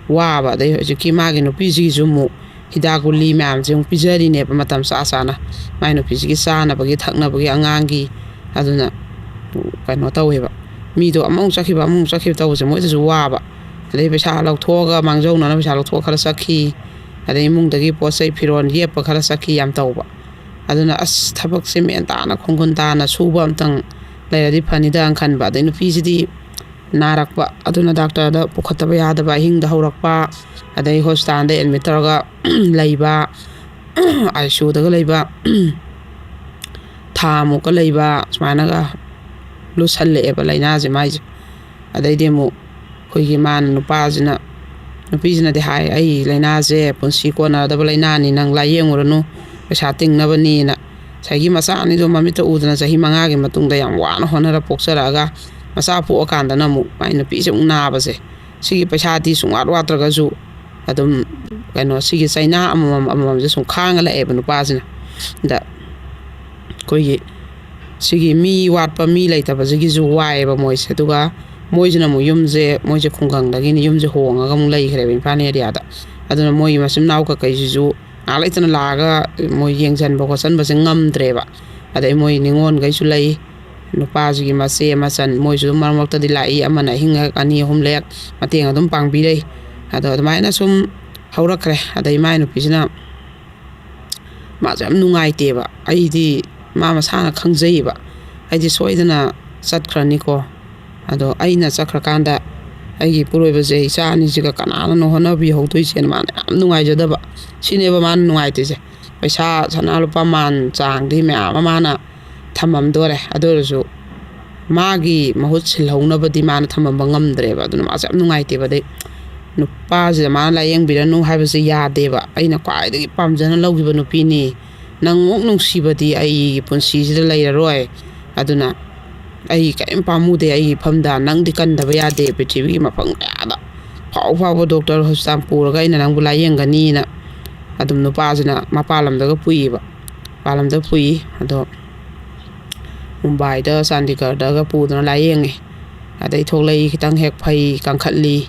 ꯋꯥꯕ꯫ ꯑꯗꯩ ꯍꯧꯖꯤꯛꯀꯤ ꯃꯥꯒꯤ ꯅꯨꯄꯤꯁꯤꯒꯤꯁꯨ ꯑꯃꯨꯛ ꯍꯤꯗꯥꯛ ꯒꯨꯂꯤ ꯃꯌꯥꯝꯁꯦ ꯑꯃꯨꯛ ꯄꯤꯖꯔꯤꯅꯦꯕ ꯃꯇꯝ ꯆꯥ ꯆꯥꯅ, ꯃꯥꯏ ꯅꯨꯄꯤꯁꯤꯒꯤ ꯆꯥꯅꯕꯒꯤ, ꯊꯛꯅꯕꯒꯤ, ꯑꯉꯥꯡꯒꯤ꯫ ꯑꯗꯨꯅ ꯀꯩꯅꯣ ꯇꯧꯋꯦꯕ, ꯃꯤꯗꯣ ꯑꯃꯃꯨꯛ ꯆꯠꯈꯤꯕ, ꯑꯃꯃꯨꯛ ꯆꯠꯈꯤꯕ ꯇꯧꯕꯁꯦ ꯃꯣꯏꯗꯁꯨ ꯋꯥꯕ꯫ ꯑꯗꯩ ꯄꯩꯁꯥ ꯂꯧꯊꯣꯛꯑꯒ, ꯃꯥꯡꯖꯧꯅꯅ ꯄꯩꯁꯥ ꯂꯧꯊꯣꯛꯑ ꯈꯔ ꯆꯠꯈꯤ, ꯑꯗꯩ ꯏꯃꯨꯡꯗꯒꯤ ꯄꯣꯠ ꯆꯩ, ꯐꯤꯔꯣꯜ ꯌꯦꯞꯄ ꯈꯔ ꯆꯠꯈꯤ, ꯌꯥꯝ ꯇꯧꯕ꯫ ꯑꯗꯨꯅ ꯑꯁ, ꯊꯕꯛꯁꯦ ꯃꯦꯟ ꯇꯥꯅ, ꯈꯣꯡꯒꯨꯟ ꯇꯥꯅ ꯁꯨꯕ ꯑꯝꯇꯪ ꯂꯩꯔꯗꯤ ꯐꯅꯤꯗꯥꯅ ꯈꯟꯕ꯫ ꯑꯗꯩ ꯅꯨꯄꯤꯁꯤꯗꯤ ꯅꯥꯔꯛꯄ, ꯑꯗꯨꯅ ꯗꯥꯛꯇꯔꯗ ꯄꯨꯈꯠꯇꯕ ꯌꯥꯗꯕ, ꯑꯍꯤꯡꯗ ꯍꯧꯔꯛꯄ, ꯑꯗꯩ ꯍꯣꯁꯄꯤꯇꯥꯜꯗ ꯑꯦꯗꯃꯤꯠ ꯇꯧꯔꯒ ꯂꯩꯕ, ICUꯗꯒ ꯂꯩꯕ, ꯊꯥ ꯑꯃꯨꯛꯀ ꯂꯩꯕ, ꯁꯨꯃꯥꯏꯅꯒ ꯂꯨꯁꯜꯂꯛꯑꯦꯕ ꯂꯥꯏꯅꯥꯁꯦ ꯃꯥꯏꯁꯦ꯫ ꯑꯗꯩꯗꯤ ꯑꯃꯨꯛ ꯑꯩꯈꯣꯏꯒꯤ ꯃꯥꯅ ꯅꯨꯄꯥꯁꯤꯅ ꯅꯨꯄꯤꯁꯤꯅꯗꯤ ꯍꯥꯏ, "ꯑꯩ ꯂꯥꯏꯅꯥꯁꯦ ꯄꯨꯟꯁꯤ ꯀꯣꯟꯅꯗꯕ ꯂꯥꯏꯅꯥꯅꯤ, ꯅꯪ ꯂꯥꯏꯌꯦꯡꯉꯨꯔꯅꯨ, ꯄꯩꯁꯥ ꯇꯤꯡꯅꯕꯅꯤꯅ"꯫ ꯉꯁꯥꯏꯒꯤ ꯃꯆꯥ ꯑꯅꯤꯗꯣ ꯃꯃꯤꯠꯇ ꯎꯗꯅ ꯆꯍꯤ ꯃꯉꯥꯒꯤ ꯃꯇꯨꯡꯗ ꯌꯥꯝ ꯋꯥꯅ ꯍꯣꯠꯅꯔ ꯄꯣꯛꯆꯔꯛꯑꯒ ꯃꯆꯥ ꯄꯣꯛꯑꯀꯥꯟꯗꯅ ꯑꯃꯨꯛ ꯃꯥꯏ ꯅꯨꯄꯤꯁꯦ ꯑꯃꯨꯛ ꯅꯥꯕꯁꯦ, ꯁꯤꯒꯤ ꯄꯩꯁꯥꯗꯤ ꯁꯨꯡꯋꯥꯠ ꯋꯥꯠꯇ꯭ꯔꯒꯁꯨ ꯑꯗꯨꯝ ꯀꯩꯅꯣ ꯁꯤꯒꯤ ꯆꯩꯅꯥ ꯑꯃꯃꯝ ꯑꯃꯃꯝꯁꯦ ꯁꯨꯝ ꯈꯥꯡꯉ ꯂꯥꯛꯑꯦꯕ ꯅꯨꯄꯥꯁꯤꯅ꯫ ꯑꯗ ꯑꯩꯈꯣꯏꯒꯤ ꯁꯤꯒꯤ ꯃꯤ ꯋꯥꯠꯄ, ꯃꯤ ꯂꯩꯇꯕꯁꯤꯒꯤꯁꯨ ꯋꯥꯏꯑꯦꯕ ꯃꯣꯏꯁꯦ꯫ ꯑꯗꯨꯒ ꯃꯣꯏꯁꯤꯅ ꯑꯃꯨꯛ ꯌꯨꯝꯁꯦ, ꯃꯣꯏꯁꯦ ꯈꯨꯡꯒꯪꯗꯒꯤꯅꯤ, ꯌꯨꯝꯁꯦ ꯍꯣꯡꯉꯒ ꯑꯃꯨꯛ ꯂꯩꯈ꯭ꯔꯦꯕ ꯏꯝꯐꯥꯜ ꯑꯦꯔꯤꯌꯥꯗ꯫ ꯑꯗꯨꯅ ꯃꯣꯏꯒꯤ ꯃꯆꯤꯟ ꯃꯅꯥꯎ ꯀꯀꯩꯁꯤꯁꯨ ꯉꯥꯏꯍꯥꯛ ꯂꯩꯇꯅ ꯂꯥꯛꯑꯒ ꯃꯣꯏ ꯌꯦꯡꯁꯤꯟꯕ ꯈꯣꯠꯆꯟꯕꯁꯦ ꯉꯝꯗ꯭ꯔꯦꯕ꯫ ꯑꯗꯩ ꯃꯣꯏ ꯅꯤꯉꯣꯜꯈꯩꯁꯨ ꯂꯩ, ꯅꯨꯄꯥꯁꯤꯒꯤ ꯃꯆꯦ ꯃꯆꯟ ꯃꯣꯏꯁꯨ ꯑꯗꯨꯝ ꯃꯔꯛ ꯃꯔꯛꯇꯗꯤ ꯂꯥꯛꯏ, ꯑꯃꯅ ꯑꯍꯤꯡ ꯍꯦꯛ ꯑꯅꯤ ꯑꯍꯨꯝ ꯂꯦꯛ ꯃꯇꯦꯡ ꯑꯗꯨꯝ ꯄꯥꯡꯕꯤꯔꯩ꯫ ꯑꯗꯣ ꯑꯗꯨꯃꯥꯏꯅ ꯁꯨꯝ ꯍꯧꯔꯛꯈ꯭ꯔꯦ꯫ ꯑꯗꯩ ꯃꯥꯏ ꯅꯨꯄꯤꯁꯤꯅ ꯃꯥꯁꯨ ꯌꯥꯝ ꯅꯨꯡꯉꯥꯏꯇꯦꯕ꯫ ꯑꯩꯗꯤ ꯃꯥ ꯃꯁꯥꯅ ꯈꯪꯖꯩꯌꯦꯕ, ꯑꯩꯗꯤ ꯁꯣꯏꯗꯅ ꯆꯠꯈ꯭ꯔꯅꯤꯀꯣ꯫ ꯑꯗꯣ ꯑꯩꯅ ꯆꯠꯈ꯭ꯔꯀꯥꯟꯗ ꯑꯩꯒꯤ ꯏꯄꯨꯔꯣꯏꯕꯁꯦ, ꯏꯆꯥ ꯑꯅꯤꯁꯤꯒ ꯀꯅꯥꯅꯅꯣ ꯍꯣꯠꯅꯕꯤꯍꯧꯗꯣꯏꯁꯦꯅ ꯃꯥꯅ ꯌꯥꯝ ꯅꯨꯡꯉꯥꯏꯖꯗꯕ꯫ ꯁꯤꯅꯦꯕ ꯃꯥꯅ ꯅꯨꯡꯉꯥꯏꯇ꯭ꯔꯤꯁꯦ꯫ ꯄꯩꯁꯥ ꯁꯅꯥ ꯂꯨꯄꯥ ꯃꯥꯟ ꯆꯥꯡꯗꯤ ꯃꯌꯥꯝ ꯑꯃ ꯃꯥꯅ ꯊꯝꯃꯝꯗꯣꯔꯦ, ꯑꯗꯨ ꯑꯣꯏꯔꯁꯨ ꯃꯥꯒꯤ ꯃꯍꯨꯠ ꯁꯤꯜꯍꯧꯅꯕꯗꯤ ꯃꯥꯅ ꯊꯝꯃꯝꯕ ꯉꯝꯗ꯭ꯔꯦꯕ꯫ ꯑꯗꯨꯅ ꯃꯥꯁꯦ ꯌꯥꯝ ꯅꯨꯡꯉꯥꯏꯇꯦꯕ꯫ ꯑꯗꯩ ꯅꯨꯄꯥꯁꯤꯗ ꯃꯥꯅ ꯂꯥꯏꯌꯦꯡꯕꯤꯔꯅꯨ ꯍꯥꯏꯕꯁꯦ ꯌꯥꯗꯦꯕ꯫ "ꯑꯩꯅ ꯈ꯭ꯋꯥꯏꯗꯒꯤ ꯄꯥꯝꯖꯅ ꯂꯧꯈꯤꯕ ꯅꯨꯄꯤꯅꯤ, ꯅꯪꯃꯨꯛ ꯅꯨꯡꯁꯤꯕꯗꯤ ꯑꯩꯒꯤ ꯄꯨꯟꯁꯤꯁꯤꯗ ꯂꯩꯔꯔꯣꯏ꯫ ꯑꯗꯨꯅ ꯑꯩ ꯀꯔꯤꯝ ꯄꯥꯝꯃꯨꯗꯦ, ꯑꯩꯒꯤ ꯏꯐꯝꯗ ꯅꯪꯗꯤ ꯀꯟꯗꯕ ꯌꯥꯗꯦ, ꯄ꯭ꯔꯤꯊꯤꯕꯤꯒꯤ ꯃꯐꯝ ꯀꯌꯥꯗ ꯐꯥꯎ ꯐꯥꯎꯕ ꯗꯣꯛꯇꯔ ꯍꯣꯁꯄꯤꯇꯥꯜ ꯄꯨꯔꯒ ꯑꯩꯅ ꯅꯪꯕꯨ ꯂꯥꯏꯌꯦꯡꯒꯅꯤꯅ" ꯑꯗꯨꯝ ꯅꯨꯄꯥꯁꯤꯅ ꯃꯄꯥꯟ ꯂꯝꯗꯒ ꯄꯨꯏꯌꯦꯕ꯫ ꯃꯄꯥꯟ ꯂꯝꯗ ꯄꯨꯏ꯫ ꯑꯗꯣ ꯃꯨꯝꯕꯥꯏꯗ, ꯆꯥꯟꯗꯤꯒꯔꯗꯒ ꯄꯨꯗꯅ ꯂꯥꯏꯌꯦꯡꯉꯦ꯫ ꯑꯗꯩ ꯊꯣꯛꯂꯛꯏ, ꯈꯤꯇꯪ ꯍꯦꯛ ꯐꯩ, ꯀꯟꯈꯠꯂꯤ,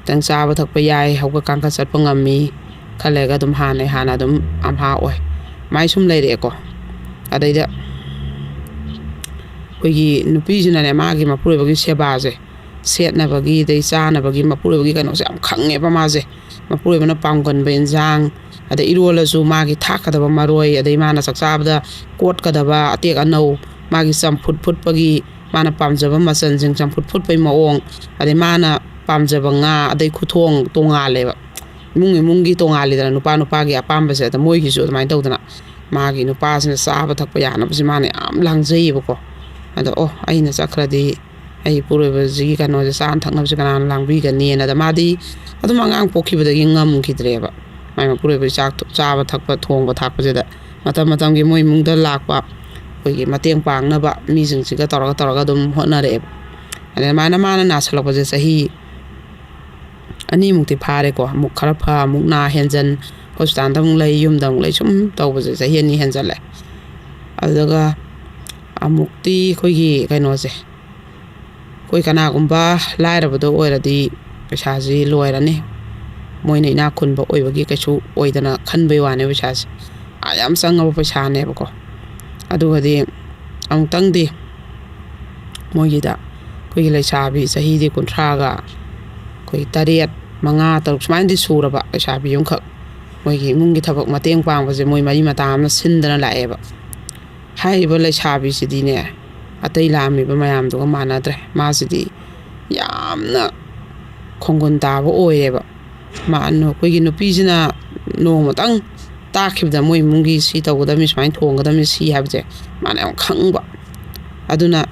ꯈꯤꯇꯪ ꯆꯥꯕ ꯊꯛꯄ ꯌꯥꯏ, ꯍꯧꯒꯠ ꯀꯥꯡꯈꯠ ꯆꯠꯄ ꯉꯝꯃꯤ꯫ ꯈꯔ ꯂꯩꯔꯒ ꯑꯗꯨꯝ ꯍꯥꯟꯅꯩ ꯍꯥꯟꯅ ꯑꯗꯨꯝ ꯑꯝꯍꯥ ꯑꯣꯏ꯫ ꯑꯗꯨꯃꯥꯏ ꯁꯨꯝ ꯂꯩꯔꯛꯑꯦꯀꯣ꯫ ꯑꯗꯩꯗ ꯑꯩꯈꯣꯏꯒꯤ ꯅꯨꯄꯤꯁꯤꯅꯅꯦ, ꯃꯥꯒꯤ ꯃꯄꯨꯔꯣꯏꯕꯒꯤ ꯁꯦꯕꯥꯁꯦ, ꯁꯦꯠꯅꯕꯒꯤ, ꯑꯗꯩ ꯆꯥꯅꯕꯒꯤ, ꯃꯄꯨꯔꯣꯏꯕꯒꯤ ꯀꯩꯅꯣꯁꯦ ꯌꯥꯝ ꯈꯪꯉꯦꯕ ꯃꯥꯁꯦ꯫ ꯃꯄꯨꯔꯣꯏꯕꯅ ꯄꯥꯝꯒꯟꯕ ꯏꯟꯁꯥꯡ, ꯑꯗꯩ ꯏꯔꯣꯜꯂꯁꯨ ꯃꯥꯒꯤ ꯊꯥꯛꯀꯗꯕ ꯃꯔꯣꯏ, ꯑꯗꯩ ꯃꯥꯅ ꯆꯥꯛ ꯆꯥꯕꯗ ꯀꯣꯠꯀꯗꯕ ꯑꯇꯦꯛ ꯑꯅꯧ, ꯃꯥꯒꯤ ꯆꯝꯐꯨꯠ ꯐꯨꯠꯄꯒꯤ, ꯃꯥꯅ ꯄꯥꯝꯖꯕ ꯃꯆꯜꯁꯤꯡ, ꯆꯝꯐꯨꯠ ꯐꯨꯠꯄꯒꯤ ꯃꯑꯣꯡ, ꯑꯗꯩ ꯃꯥꯅ ꯄꯥꯝꯖꯕ ꯉꯥ, ꯑꯗꯩ ꯈꯨꯊꯣꯡ ꯇꯣꯉꯥꯜꯂꯦꯕ꯫ ꯏꯃꯨꯡ ꯏꯃꯨꯡꯒꯤ ꯇꯣꯉꯥꯜꯂꯤꯗꯅ, ꯅꯨꯄꯥ ꯅꯨꯄꯥꯒꯤ ꯑꯄꯥꯝꯕꯁꯦ꯫ ꯑꯗ ꯃꯣꯏꯒꯤꯁꯨ ꯑꯗꯨꯃꯥꯏꯅ ꯇꯧꯗꯅ ꯃꯥꯒꯤ ꯅꯨꯄꯥꯁꯤꯅ ꯆꯥꯕ ꯊꯛꯄ ꯌꯥꯅꯕꯁꯦ ꯃꯥꯅ ꯌꯥꯝ ꯂꯥꯡꯖꯩꯌꯦꯕꯀꯣ꯫ ꯑꯗ ꯑꯣ, ꯑꯩꯅ ꯆꯠꯈ꯭ꯔꯗꯤ ꯑꯩ ꯏꯄꯨꯔꯣꯏꯕꯁꯤꯒꯤ ꯀꯩꯅꯣꯁꯦ, ꯆꯥꯅ ꯊꯛꯅꯕꯁꯦ ꯀꯅꯥꯅ ꯂꯥꯡꯕꯤꯒꯅꯤꯅ꯫ ꯑꯗ ꯃꯥꯗꯤ ꯑꯗꯨꯝ ꯑꯉꯥꯡ ꯄꯣꯛꯈꯤꯕꯗꯒꯤ ꯉꯝꯈꯤꯗ꯭ꯔꯦꯕ꯫ ꯃꯥꯏ ꯃꯄꯨꯔꯣꯏꯕꯒꯤ ꯆꯥꯛ ꯆꯥꯕ ꯊꯛꯄ, ꯊꯣꯡꯕ ꯊꯥꯛꯄꯁꯤꯗ ꯃꯇꯝ ꯃꯇꯝꯒꯤ ꯃꯣꯏ ꯏꯃꯨꯡꯗ ꯂꯥꯛꯄ ꯑꯩꯈꯣꯏꯒꯤ ꯃꯇꯦꯡ ꯄꯥꯡꯅꯕ ꯃꯤꯁꯤꯡꯁꯤꯒ ꯇꯧꯔꯒ ꯇꯧꯔꯒ ꯑꯗꯨꯝ ꯍꯣꯠꯅꯔꯛꯑꯦꯕ꯫ ꯑꯗꯩ ꯑꯗꯨꯃꯥꯏꯅ ꯃꯥꯅ ꯅꯥꯁꯜꯂꯛꯄꯁꯦ ꯆꯍꯤ ꯑꯅꯤꯃꯨꯛꯇꯤ ꯐꯥꯔꯦꯀꯣ꯫ ꯑꯃꯨꯛ ꯈꯔ ꯐ, ꯑꯃꯨꯛ ꯅꯥ ꯍꯦꯟꯖꯟ, ꯍꯣꯁꯄꯤꯇꯥꯜꯗ ꯑꯃꯨꯛ ꯂꯩ, ꯌꯨꯝꯗ ꯑꯃꯨꯛ ꯂꯩ, ꯁꯨꯝ ꯇꯧꯕꯁꯦ ꯆꯍꯤ ꯑꯅꯤ ꯍꯦꯟꯖꯜꯂꯦ꯫ ꯑꯗꯨꯒ ꯑꯃꯨꯛꯇꯤ ꯑꯩꯈꯣꯏꯒꯤ ꯀꯩꯅꯣꯁꯦ, ꯑꯩꯈꯣꯏ ꯀꯅꯥꯒꯨꯝꯕ ꯂꯥꯏꯔꯕꯗꯣ ꯑꯣꯏꯔꯗꯤ ꯄꯩꯁꯥꯁꯤ ꯂꯣꯏꯔꯅꯤ, ꯃꯣꯏꯅ ꯏꯅꯥꯛ ꯈꯨꯟꯕ ꯑꯣꯏꯕꯒꯤ ꯀꯩꯁꯨ ꯑꯣꯏꯗꯅ ꯈꯟꯕꯩ ꯋꯥꯅꯦ꯫ ꯄꯩꯁꯥꯁꯦ ꯑꯥ ꯌꯥꯝ ꯆꯪꯉꯕ ꯄꯩꯁꯥꯅꯦꯕꯀꯣ꯫ ꯑꯗꯨꯒꯗꯤ ꯑꯃꯨꯛꯇꯪꯗꯤ ꯃꯣꯏꯒꯤꯗ ꯑꯩꯈꯣꯏꯒꯤ ꯂꯩꯁꯥꯕꯤ ꯆꯍꯤꯗꯤ ꯀꯨꯟꯊ꯭ꯔꯥꯒ ꯑꯩꯈꯣꯏ ꯇꯔꯦꯠ, ꯃꯉꯥ, ꯇꯔꯨꯛ ꯁꯨꯃꯥꯏꯅꯗꯤ ꯁꯨꯔꯕ ꯂꯩꯁꯥꯕꯤ ꯑꯃꯈꯛ ꯃꯣꯏꯒꯤ ꯏꯃꯨꯡꯒꯤ ꯊꯕꯛ ꯃꯇꯦꯡ ꯄꯥꯡꯕꯁꯦ ꯃꯣꯏ ꯃꯔꯤ ꯃꯇꯥ ꯑꯃꯅ ꯁꯤꯟꯗꯅ ꯂꯥꯛꯑꯦꯕ꯫ ꯍꯥꯏꯔꯤꯕ ꯂꯩꯁꯥꯕꯤꯁꯤꯗꯤꯅꯦ, ꯑꯇꯩ ꯂꯥꯛꯑꯝꯃꯤꯕ ꯃꯌꯥꯝꯗꯨꯒ ꯃꯥꯟꯅꯗ꯭ꯔꯦ꯫ ꯃꯥꯁꯤꯗꯤ ꯌꯥꯝꯅ ꯈꯣꯡꯒꯨꯟ ꯇꯥꯕ ꯑꯣꯏꯔꯦꯕ꯫ ꯃꯥ, ꯑꯩꯈꯣꯏꯒꯤ ꯅꯨꯄꯤꯁꯤꯅ ꯅꯣꯡꯃꯇꯪ ꯇꯥꯛꯈꯤꯕꯗ, ꯃꯣꯏ ꯏꯃꯨꯡꯒꯤ ꯁꯤ ꯇꯧꯒꯗꯕꯅꯤ, ꯁꯨꯃꯥꯏꯅ ꯊꯣꯡꯒꯗꯕꯅꯤ, ꯁꯤ ꯍꯥꯏꯕꯁꯦ ꯃꯥꯅ ꯌꯥꯝ ꯈꯪꯕ꯫ ꯑꯗꯨꯅ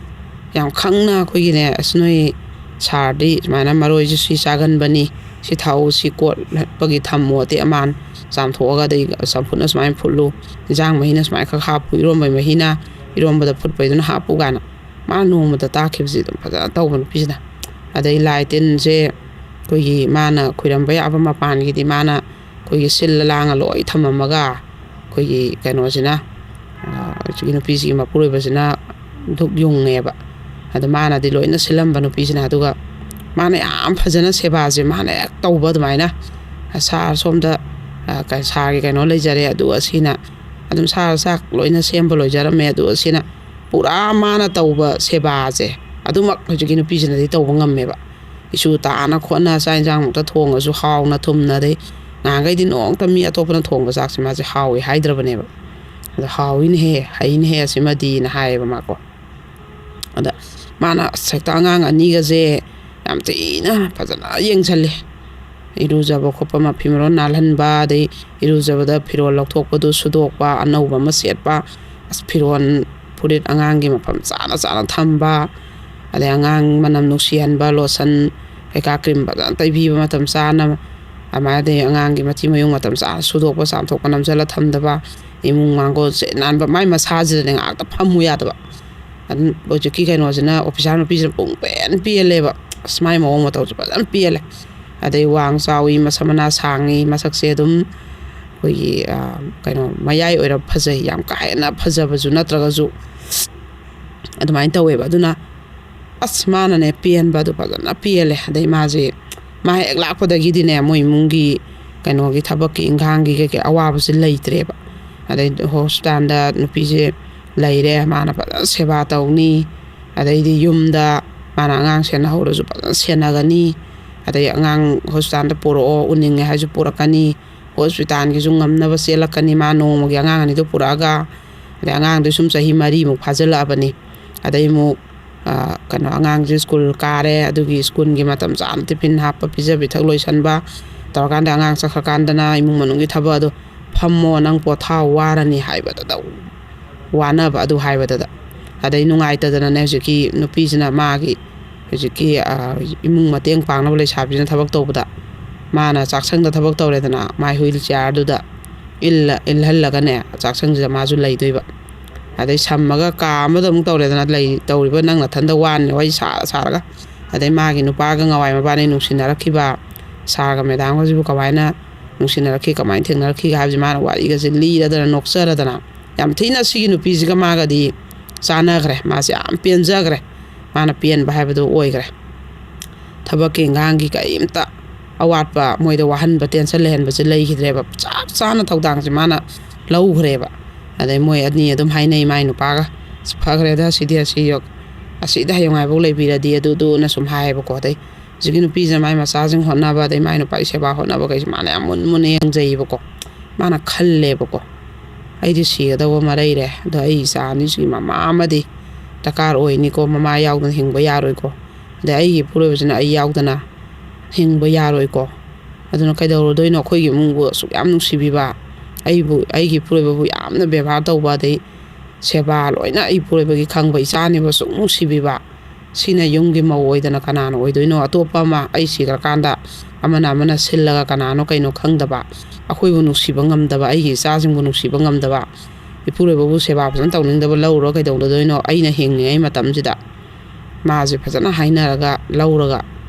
ꯌꯥꯝ ꯈꯪꯅ ꯑꯩꯈꯣꯏꯒꯤꯅꯦ, "ꯑꯁ, ꯅꯣꯏ ꯁꯥꯔꯗꯤ ꯁꯨꯃꯥꯏꯅ ꯃꯔꯣꯏꯁꯦ ꯁꯤ ꯆꯥꯒꯟꯕꯅꯤ, ꯁꯤ ꯊꯥꯎ, ꯁꯤ ꯀꯣꯠꯄꯒꯤ ꯊꯝꯃꯣ, ꯑꯇꯩ ꯑꯃꯥꯟ ꯆꯥꯝꯊꯣꯛꯑꯒ, ꯑꯗꯩ ꯆꯝꯐꯨꯠꯅ ꯁꯨꯃꯥꯏꯅ ꯐꯨꯠꯂꯨ, ꯏꯟꯖꯥꯡ ꯃꯍꯤꯅ ꯁꯨꯃꯥꯏꯅ ꯈꯛ ꯍꯥꯞꯄꯨ, ꯏꯔꯣꯟꯕꯩ ꯃꯍꯤꯅ ꯏꯔꯣꯟꯕꯗ ꯐꯨꯠꯄꯩꯗꯨꯅ ꯍꯥꯞꯄꯨ" ꯀꯥꯏꯅ꯫ ꯃꯥꯅ ꯅꯣꯡꯃꯗ ꯇꯥꯛꯈꯤꯕꯁꯤ ꯑꯗꯨꯝ ꯐꯖꯅ ꯇꯧꯕ ꯅꯨꯄꯤꯁꯤꯅ꯫ ꯑꯗꯩ ꯂꯥꯏ ꯇꯤꯟꯁꯦ ꯑꯩꯈꯣꯏꯒꯤ ꯃꯥꯅ ꯈꯣꯏꯔꯝꯕ ꯌꯥꯕ ꯃꯄꯥꯟꯒꯤꯗꯤ ꯃꯥꯅ ꯑꯩꯈꯣꯏꯒꯤ ꯁꯤꯜꯂ ꯂꯥꯡꯉ ꯂꯣꯏ ꯊꯝꯃꯝꯃꯒ, ꯑꯩꯈꯣꯏꯒꯤ ꯀꯩꯅꯣꯁꯤꯅ, ꯑ, ꯍꯧꯖꯤꯛꯀꯤ ꯅꯨꯄꯤꯁꯤꯒꯤ ꯃꯄꯨꯔꯣꯏꯕꯁꯤꯅ ꯙꯨꯞ ꯌꯨꯡꯉꯦꯕ꯫ ꯑꯗꯣ ꯃꯥꯅꯗꯤ ꯂꯣꯏꯅ ꯁꯤꯜꯂꯝꯕ ꯅꯨꯄꯤꯁꯤꯅ꯫ ꯑꯗꯨꯒ ꯃꯥꯅ ꯌꯥꯝ ꯐꯖꯅ ꯁꯦꯕꯥꯁꯦ ꯃꯥꯅ ꯍꯦꯛ ꯇꯧꯕ ꯑꯗꯨꯃꯥꯏꯅ꯫ "ꯁꯥꯔ, ꯁꯣꯝꯗ, ꯑ, ꯀ-, ꯁꯥꯔꯒꯤ ꯀꯩꯅꯣ ꯂꯩꯖꯔꯦ, ꯑꯗꯨ ꯑꯁꯤꯅ", ꯑꯗꯨꯝ ꯁꯥꯔ ꯆꯥꯛ ꯂꯣꯏꯅ ꯁꯦꯝꯕ ꯂꯣꯏꯖꯔꯝꯃꯦ, ꯑꯗꯨ ꯑꯁꯤꯅ ꯄꯨꯔꯥ ꯃꯥꯅ ꯇꯧꯕ ꯁꯦꯕꯥꯁꯦ ꯑꯗꯨꯃꯛ ꯍꯧꯖꯤꯛꯀꯤ ꯅꯨꯄꯤꯁꯤꯅꯗꯤ ꯇꯧꯕ ꯉꯝꯃꯦꯕ꯫ ꯏꯁꯨ ꯇꯥꯅ ꯈꯣꯠꯅ ꯆꯥꯛ ꯏꯟꯁꯥꯡꯃꯛꯇ ꯊꯣꯡꯉꯁꯨ ꯍꯥꯎꯅ ꯊꯨꯝꯅ, ꯑꯗꯩ ꯅꯍꯥꯟꯈꯩꯗꯤ ꯅꯣꯡꯃꯇ ꯃꯤ ꯑꯇꯣꯞꯄꯅ ꯊꯣꯡꯕ ꯆꯥꯛꯁꯦ ꯃꯥꯁꯦ ꯍꯥꯎꯏ ꯍꯥꯏꯗ꯭ꯔꯕꯅꯦꯕ꯫ ꯑꯗ "ꯍꯥꯎꯏꯅꯦꯍꯦ, ꯍꯩꯅꯦꯍꯦ ꯑꯁꯤꯃꯗꯤꯅ" ꯍꯥꯏꯌꯦꯕ ꯃꯥꯀꯣ꯫ ꯑꯗ ꯃꯥꯅ ꯑꯁ ꯍꯦꯛꯇ ꯑꯉꯥꯡ ꯑꯅꯤꯒꯁꯦ ꯌꯥꯝ ꯊꯤꯅ ꯐꯖꯅ ꯌꯦꯡꯁꯜꯂꯦ꯫ ꯏꯔꯨꯖꯕ ꯈꯣꯠꯄ, ꯃꯐꯤ ꯃꯔꯣꯟ ꯅꯥꯜꯍꯟꯕ, ꯑꯗꯩ ꯏꯔꯨꯖꯕꯗ ꯐꯤꯔꯣꯜ ꯂꯧꯊꯣꯛꯄꯗꯨ ꯁꯨꯗꯣꯛꯄ, ꯑꯅꯧꯕ ꯑꯃ ꯁꯦꯠꯄ, ꯑꯁ, ꯐꯤꯔꯣꯜ ꯐꯨꯔꯤꯠ ꯑꯉꯥꯡꯒꯤ ꯃꯐꯝ ꯆꯥꯅ ꯆꯥꯅ ꯊꯝꯕ, ꯑꯗꯩ ꯑꯉꯥꯡ ꯃꯅꯝ ꯅꯨꯡꯁꯤꯍꯟꯕ, ꯂꯣꯁꯟ ꯀꯩꯀꯥ, ꯀ꯭ꯔꯤꯝ ꯐꯖꯅ ꯇꯩꯕꯤꯕ ꯃꯇꯝ ꯆꯥꯅ, ꯑꯗꯨꯃꯥꯏꯅ, ꯑꯗꯩ ꯑꯉꯥꯡꯒꯤ ꯃꯊꯤ ꯃꯌꯨꯡ ꯃꯇꯝ ꯆꯥꯅ ꯁꯨꯗꯣꯛꯄ, ꯆꯥꯝꯊꯣꯛꯄ, ꯅꯝꯁꯤꯜꯂ ꯊꯝꯗꯕ, ꯏꯃꯨꯡ ꯃꯥꯡꯒꯣꯜꯁꯦ ꯅꯥꯟꯕ, ꯃꯥꯏ ꯃꯁꯥꯁꯤꯗꯅꯦ ꯉꯥꯏꯍꯥꯛꯇ ꯐꯝꯃꯨ ꯌꯥꯗꯕ꯫ ꯑꯗꯨꯝ ꯍꯧꯖꯤꯛꯀꯤ ꯀꯩꯅꯣꯁꯤꯅ, ꯑꯣꯐꯤꯁꯥꯔ ꯅꯨꯄꯤꯁꯤꯅ ꯄꯨꯡ ꯄꯦꯟ ꯄꯦꯜꯂꯦꯕ꯫ ꯑꯁ, ꯃꯥꯏ ꯃꯑꯣꯡ ꯃꯇꯧꯁꯦ ꯐꯖꯅ ꯄꯦꯜꯂꯦ꯫ ꯑꯗꯩ ꯋꯥꯡ ꯆꯥꯎꯏ, ꯃꯁꯝ ꯃꯅꯥ ꯁꯥꯡꯉꯤ, ꯃꯁꯛꯁꯦ ꯑꯗꯨꯝ ꯑꯩꯈꯣꯏꯒꯤ, ꯑ, ꯀꯩꯅꯣ, ꯃꯌꯥꯏ ꯑꯣꯏꯔꯞ ꯐꯖꯩ, ꯌꯥꯝ ꯀꯥ ꯍꯦꯟꯅ ꯐꯖꯕꯁꯨ ꯅꯠꯇ꯭ꯔꯒꯁꯨ ꯑꯗꯨꯃꯥꯏꯅ ꯇꯧꯋꯦꯕ꯫ ꯑꯗꯨꯅ ꯑꯁ, ꯃꯥꯅꯅꯦ ꯄꯦꯟꯕꯗꯣ ꯐꯖꯅ ꯄꯦꯜꯂꯦ꯫ ꯑꯗꯩ ꯃꯥꯁꯦ, ꯃꯥ ꯍꯦꯛ ꯂꯥꯛꯄꯗꯒꯤꯗꯤꯅꯦ, ꯃꯣꯏ ꯏꯃꯨꯡꯒꯤ ꯀꯩꯅꯣꯒꯤ ꯊꯕꯛꯀꯤ ꯏꯟꯈꯥꯡꯒꯤ ꯀꯩꯀꯩ ꯑꯋꯥꯕꯁꯦ ꯂꯩꯇ꯭ꯔꯦꯕ꯫ ꯑꯗꯩ ꯍꯣꯁꯄꯤꯇꯥꯜꯗ ꯅꯨꯄꯤꯁꯦ ꯂꯩꯔꯦ, ꯃꯥꯅ ꯐꯖꯅ ꯁꯦꯕꯥ ꯇꯧꯅꯤ꯫ ꯑꯗꯩꯗꯤ ꯌꯨꯝꯗ ꯃꯥꯅ ꯑꯉꯥꯡ ꯁꯦꯟꯅꯍꯧꯔꯁꯨ ꯐꯖꯅ ꯁꯦꯟꯅꯒꯅꯤ꯫ ꯑꯗꯩ ꯑꯉꯥꯡ ꯍꯣꯁꯄꯤꯇꯥꯜꯗ ꯄꯨꯔꯛꯑꯣ, ꯎꯅꯤꯡꯉꯦ ꯍꯥꯏꯁꯨ ꯄꯨꯔꯛꯀꯅꯤ꯫ ꯍꯣꯁꯄꯤꯇꯥꯜꯒꯤꯁꯨ ꯉꯝꯅꯕ ꯆꯦꯜꯂꯛꯀꯅꯤ ꯃꯥ ꯅꯣꯡꯃꯒꯤ ꯑꯉꯥꯡ ꯑꯅꯤꯗꯣ ꯄꯨꯔꯛꯑꯒ꯫ ꯑꯗꯩ ꯑꯉꯥꯡꯗꯨ ꯁꯨꯝ ꯆꯍꯤ ꯃꯔꯤꯃꯨꯛ ꯐꯥꯖꯤꯜꯂꯛꯑꯕꯅꯤ꯫ ꯑꯗꯩ ꯑꯃꯨꯛ, ꯑ, ꯀꯩꯅꯣ, ꯑꯉꯥꯡꯁꯦ ꯁ꯭ꯀꯨꯜ ꯀꯥꯔꯦ, ꯑꯗꯨꯒꯤ ꯁ꯭ꯀꯨꯜꯒꯤ ꯃꯇꯝ ꯆꯥꯅ ꯇꯤꯐꯤꯟ ꯍꯥꯞꯄ, ꯄꯤꯖ ꯄꯤꯊꯛ ꯂꯣꯏꯁꯟꯕ ꯇꯧꯔꯀꯥꯟꯗ, ꯑꯉꯥꯡ ꯆꯠꯈ꯭ꯔꯀꯥꯟꯗꯅ ꯏꯃꯨꯡ ꯃꯅꯨꯡꯒꯤ ꯊꯕꯛ ꯑꯗꯣ, "ꯐꯝꯃꯣ, ꯅꯪ ꯄꯣꯊꯥꯎ, ꯋꯥꯔꯅꯤ" ꯍꯥꯏꯕꯗꯨꯗ ꯋꯥꯅꯕ ꯑꯗꯨ ꯍꯥꯏꯕꯗꯨꯗ꯫ ꯑꯗꯩ ꯅꯨꯡꯉꯥꯏꯇꯗꯅꯅꯦ, ꯍꯧꯖꯤꯛꯀꯤ ꯅꯨꯄꯤꯁꯤꯅ ꯃꯥꯒꯤ ꯍꯧꯖꯤꯛꯀꯤ, ꯑ, ꯏꯃꯨꯡ ꯃꯇꯦꯡ ꯄꯥꯡꯅꯕ ꯂꯩꯁꯥꯕꯤꯁꯤꯅ ꯊꯕꯛ ꯇꯧꯕꯗ, ꯃꯥꯅ ꯆꯥꯛꯁꯪꯗ ꯊꯕꯛ ꯇꯧꯔꯦꯗꯅ, ꯃꯥꯏ ꯍꯨꯏꯜ ꯆꯤꯌꯥꯔꯗꯨꯗ ꯏꯜꯂ-, ꯏꯜꯍꯜꯂꯒꯅꯦ, ꯆꯥꯛꯁꯪꯁꯤꯗ ꯃꯥꯁꯨ ꯂꯩꯗꯣꯏꯕ꯫ ꯑꯗꯩ ꯁꯝꯃꯒ ꯀꯥ ꯑꯃꯗ ꯑꯃꯨꯛ ꯇꯧꯔꯦꯗꯅ, ꯂꯩ ꯇꯧꯔꯤꯕ ꯅꯪ ꯅꯊꯟꯗ ꯋꯥꯅꯤ ꯋꯥꯔꯤ ꯁꯥꯔ ꯁꯥꯔꯒ꯫ ꯑꯗꯩ ꯃꯥꯒꯤ ꯅꯨꯄꯥꯒ ꯉꯋꯥꯏ ꯃꯕꯥꯅꯤ ꯅꯨꯡꯁꯤꯅꯔꯛꯈꯤꯕ, ꯁꯥꯔꯒ ꯃꯦꯗꯥꯝꯒꯁꯤꯕꯨ ꯀꯃꯥꯏꯅ ꯅꯨꯡꯁꯤꯅꯔꯛꯈꯤ, ꯀꯃꯥꯏꯅ ꯊꯦꯡꯅꯔꯛꯈꯤꯒ ꯍꯥꯏꯕꯁꯦ ꯃꯥꯅ ꯋꯥꯔꯤꯒꯁꯦ ꯂꯤꯔꯗꯅ ꯅꯣꯛꯆꯔꯗꯅ, ꯌꯥꯝ ꯊꯤꯅ ꯁꯤꯒꯤ ꯅꯨꯄꯤꯁꯤꯒ ꯃꯥꯒꯗꯤ ꯆꯥꯟꯅꯈ꯭ꯔꯦ꯫ ꯃꯥꯁꯦ ꯌꯥꯝ ꯄꯦꯟꯖꯈ꯭ꯔꯦ꯫ ꯃꯥꯅ ꯄꯦꯟꯕ ꯍꯥꯏꯕꯗꯨ ꯑꯣꯏꯈ꯭ꯔꯦ꯫ ꯊꯕꯛꯀꯤ ꯏꯟꯈꯥꯡꯒꯤ ꯀꯔꯤꯝꯇ ꯑꯋꯥꯠꯄ, ꯃꯣꯏꯗ ꯋꯥꯍꯟꯕ, ꯇꯦꯟꯁꯟ ꯂꯩꯍꯟꯕꯁꯦ ꯂꯩꯈꯤꯗ꯭ꯔꯦꯕ꯫ ꯆꯞ ꯆꯥꯅ ꯊꯧꯗꯥꯡꯁꯦ ꯃꯥꯅ ꯂꯧꯈ꯭ꯔꯦꯕ꯫ ꯑꯗꯩ ꯃꯣꯏ ꯑꯅꯤ ꯑꯗꯨꯝ ꯍꯥꯏꯅꯩ, ꯃꯥꯏ ꯅꯨꯄꯥꯒ, "ꯑꯁ, ꯐꯈ꯭ꯔꯦꯗ, ꯁꯤꯗꯤ, ꯑꯁꯤ ꯌꯣ-, ꯑꯁꯤꯗ ꯍꯌꯦꯡꯋꯥꯏꯐꯥꯎ ꯂꯩꯕꯤꯔꯗꯤ", ꯑꯗꯨꯗꯨꯅ ꯁꯨꯝ ꯍꯥꯏꯌꯦꯕꯀꯣ꯫ ꯑꯗꯩ ꯍꯧꯖꯤꯛꯀꯤ ꯅꯨꯄꯤꯁꯤꯅ ꯃꯥꯏ ꯃꯆꯥꯁꯤꯡ ꯍꯣꯠꯅꯕ, ꯑꯗꯩ ꯃꯥꯏ ꯅꯨꯄꯥꯒꯤ ꯁꯦꯕꯥ ꯍꯣꯠꯅꯕꯈꯩꯁꯦ ꯃꯥꯅ ꯌꯥꯝ ꯃꯨꯟꯅ ꯃꯨꯟꯅ ꯌꯦꯡꯖꯩꯌꯦꯕꯀꯣ꯫ ꯃꯥꯅ ꯈꯜꯂꯦꯕꯀꯣ, "ꯑꯩꯗꯤ ꯁꯤꯒꯗꯧꯕ ꯑꯃ ꯂꯩꯔꯦ, ꯑꯗꯣ ꯑꯩ ꯏꯆꯥ ꯑꯅꯤꯁꯤꯒꯤ ꯃꯃꯥ ꯑꯃꯗꯤ ꯗꯔꯀꯥꯔ ꯑꯣꯏꯅꯤꯀꯣ, ꯃꯃꯥ ꯌꯥꯎꯗꯅ ꯍꯤꯡꯕ ꯌꯥꯔꯣꯏꯀꯣ, ꯑꯗꯩ ꯑꯩꯒꯤ ꯏꯄꯨꯔꯣꯏꯕꯁꯤꯅ ꯑꯩ ꯌꯥꯎꯗꯅ ꯍꯤꯡꯕ ꯌꯥꯔꯣꯏꯀꯣ꯫ ꯑꯗꯨꯅ ꯀꯩꯗꯧꯔꯨꯗꯣꯏꯅꯣ? ꯑꯩꯈꯣꯏꯒꯤ ꯏꯃꯨꯡꯕꯨ ꯑꯁꯨꯛ ꯌꯥꯝ ꯅꯨꯡꯁꯤꯕꯤꯕ, ꯑꯩꯕꯨ, ꯑꯩꯒꯤ ꯏꯄꯨꯔꯣꯏꯕꯕꯨ ꯌꯥꯝꯅ ꯕꯦꯕꯥꯔ ꯇꯧꯕ, ꯑꯗꯩ ꯁꯦꯕꯥ ꯂꯣꯏꯅ ꯑꯩ ꯏꯄꯨꯔꯣꯏꯕꯒꯤ ꯈꯪꯕ, ꯏꯆꯥꯅꯦꯕ ꯁꯨꯛ ꯅꯨꯡꯁꯤꯕꯤꯕ꯫ ꯁꯤꯅ ꯌꯨꯝꯒꯤ ꯃꯧ ꯑꯣꯏꯗꯅ ꯀꯅꯥꯅ ꯑꯣꯏꯗꯣꯏꯅꯣ? ꯑꯇꯣꯞꯄ ꯑꯃ, ꯑꯩ ꯁꯤꯈ꯭ꯔꯀꯥꯟꯗ ꯑꯃꯅ ꯑꯃꯅ ꯁꯤꯜꯂꯒ ꯀꯅꯥꯅꯣ ꯀꯩꯅꯣ ꯈꯪꯗꯕ, ꯑꯩꯈꯣꯏꯕꯨ ꯅꯨꯡꯁꯤꯕ ꯉꯝꯗꯕ, ꯑꯩꯒꯤ ꯏꯆꯥꯁꯤꯡꯕꯨ ꯅꯨꯡꯁꯤꯕ ꯉꯝꯗꯕ, ꯏꯄꯨꯔꯣꯏꯕꯕꯨ ꯁꯦꯕꯥ ꯐꯖꯅ ꯇꯧꯅꯤꯡꯗꯕ ꯂꯧꯔꯨꯔ ꯀꯩꯗꯧꯅꯗꯣꯏꯅꯣ? ꯑꯩꯅ ꯍꯤꯡꯉꯤꯉꯩ ꯃꯇꯝꯁꯤꯗ ꯃꯥꯁꯦ ꯐꯖꯅ ꯍꯥꯏꯅꯔꯒ ꯂꯧꯔꯒ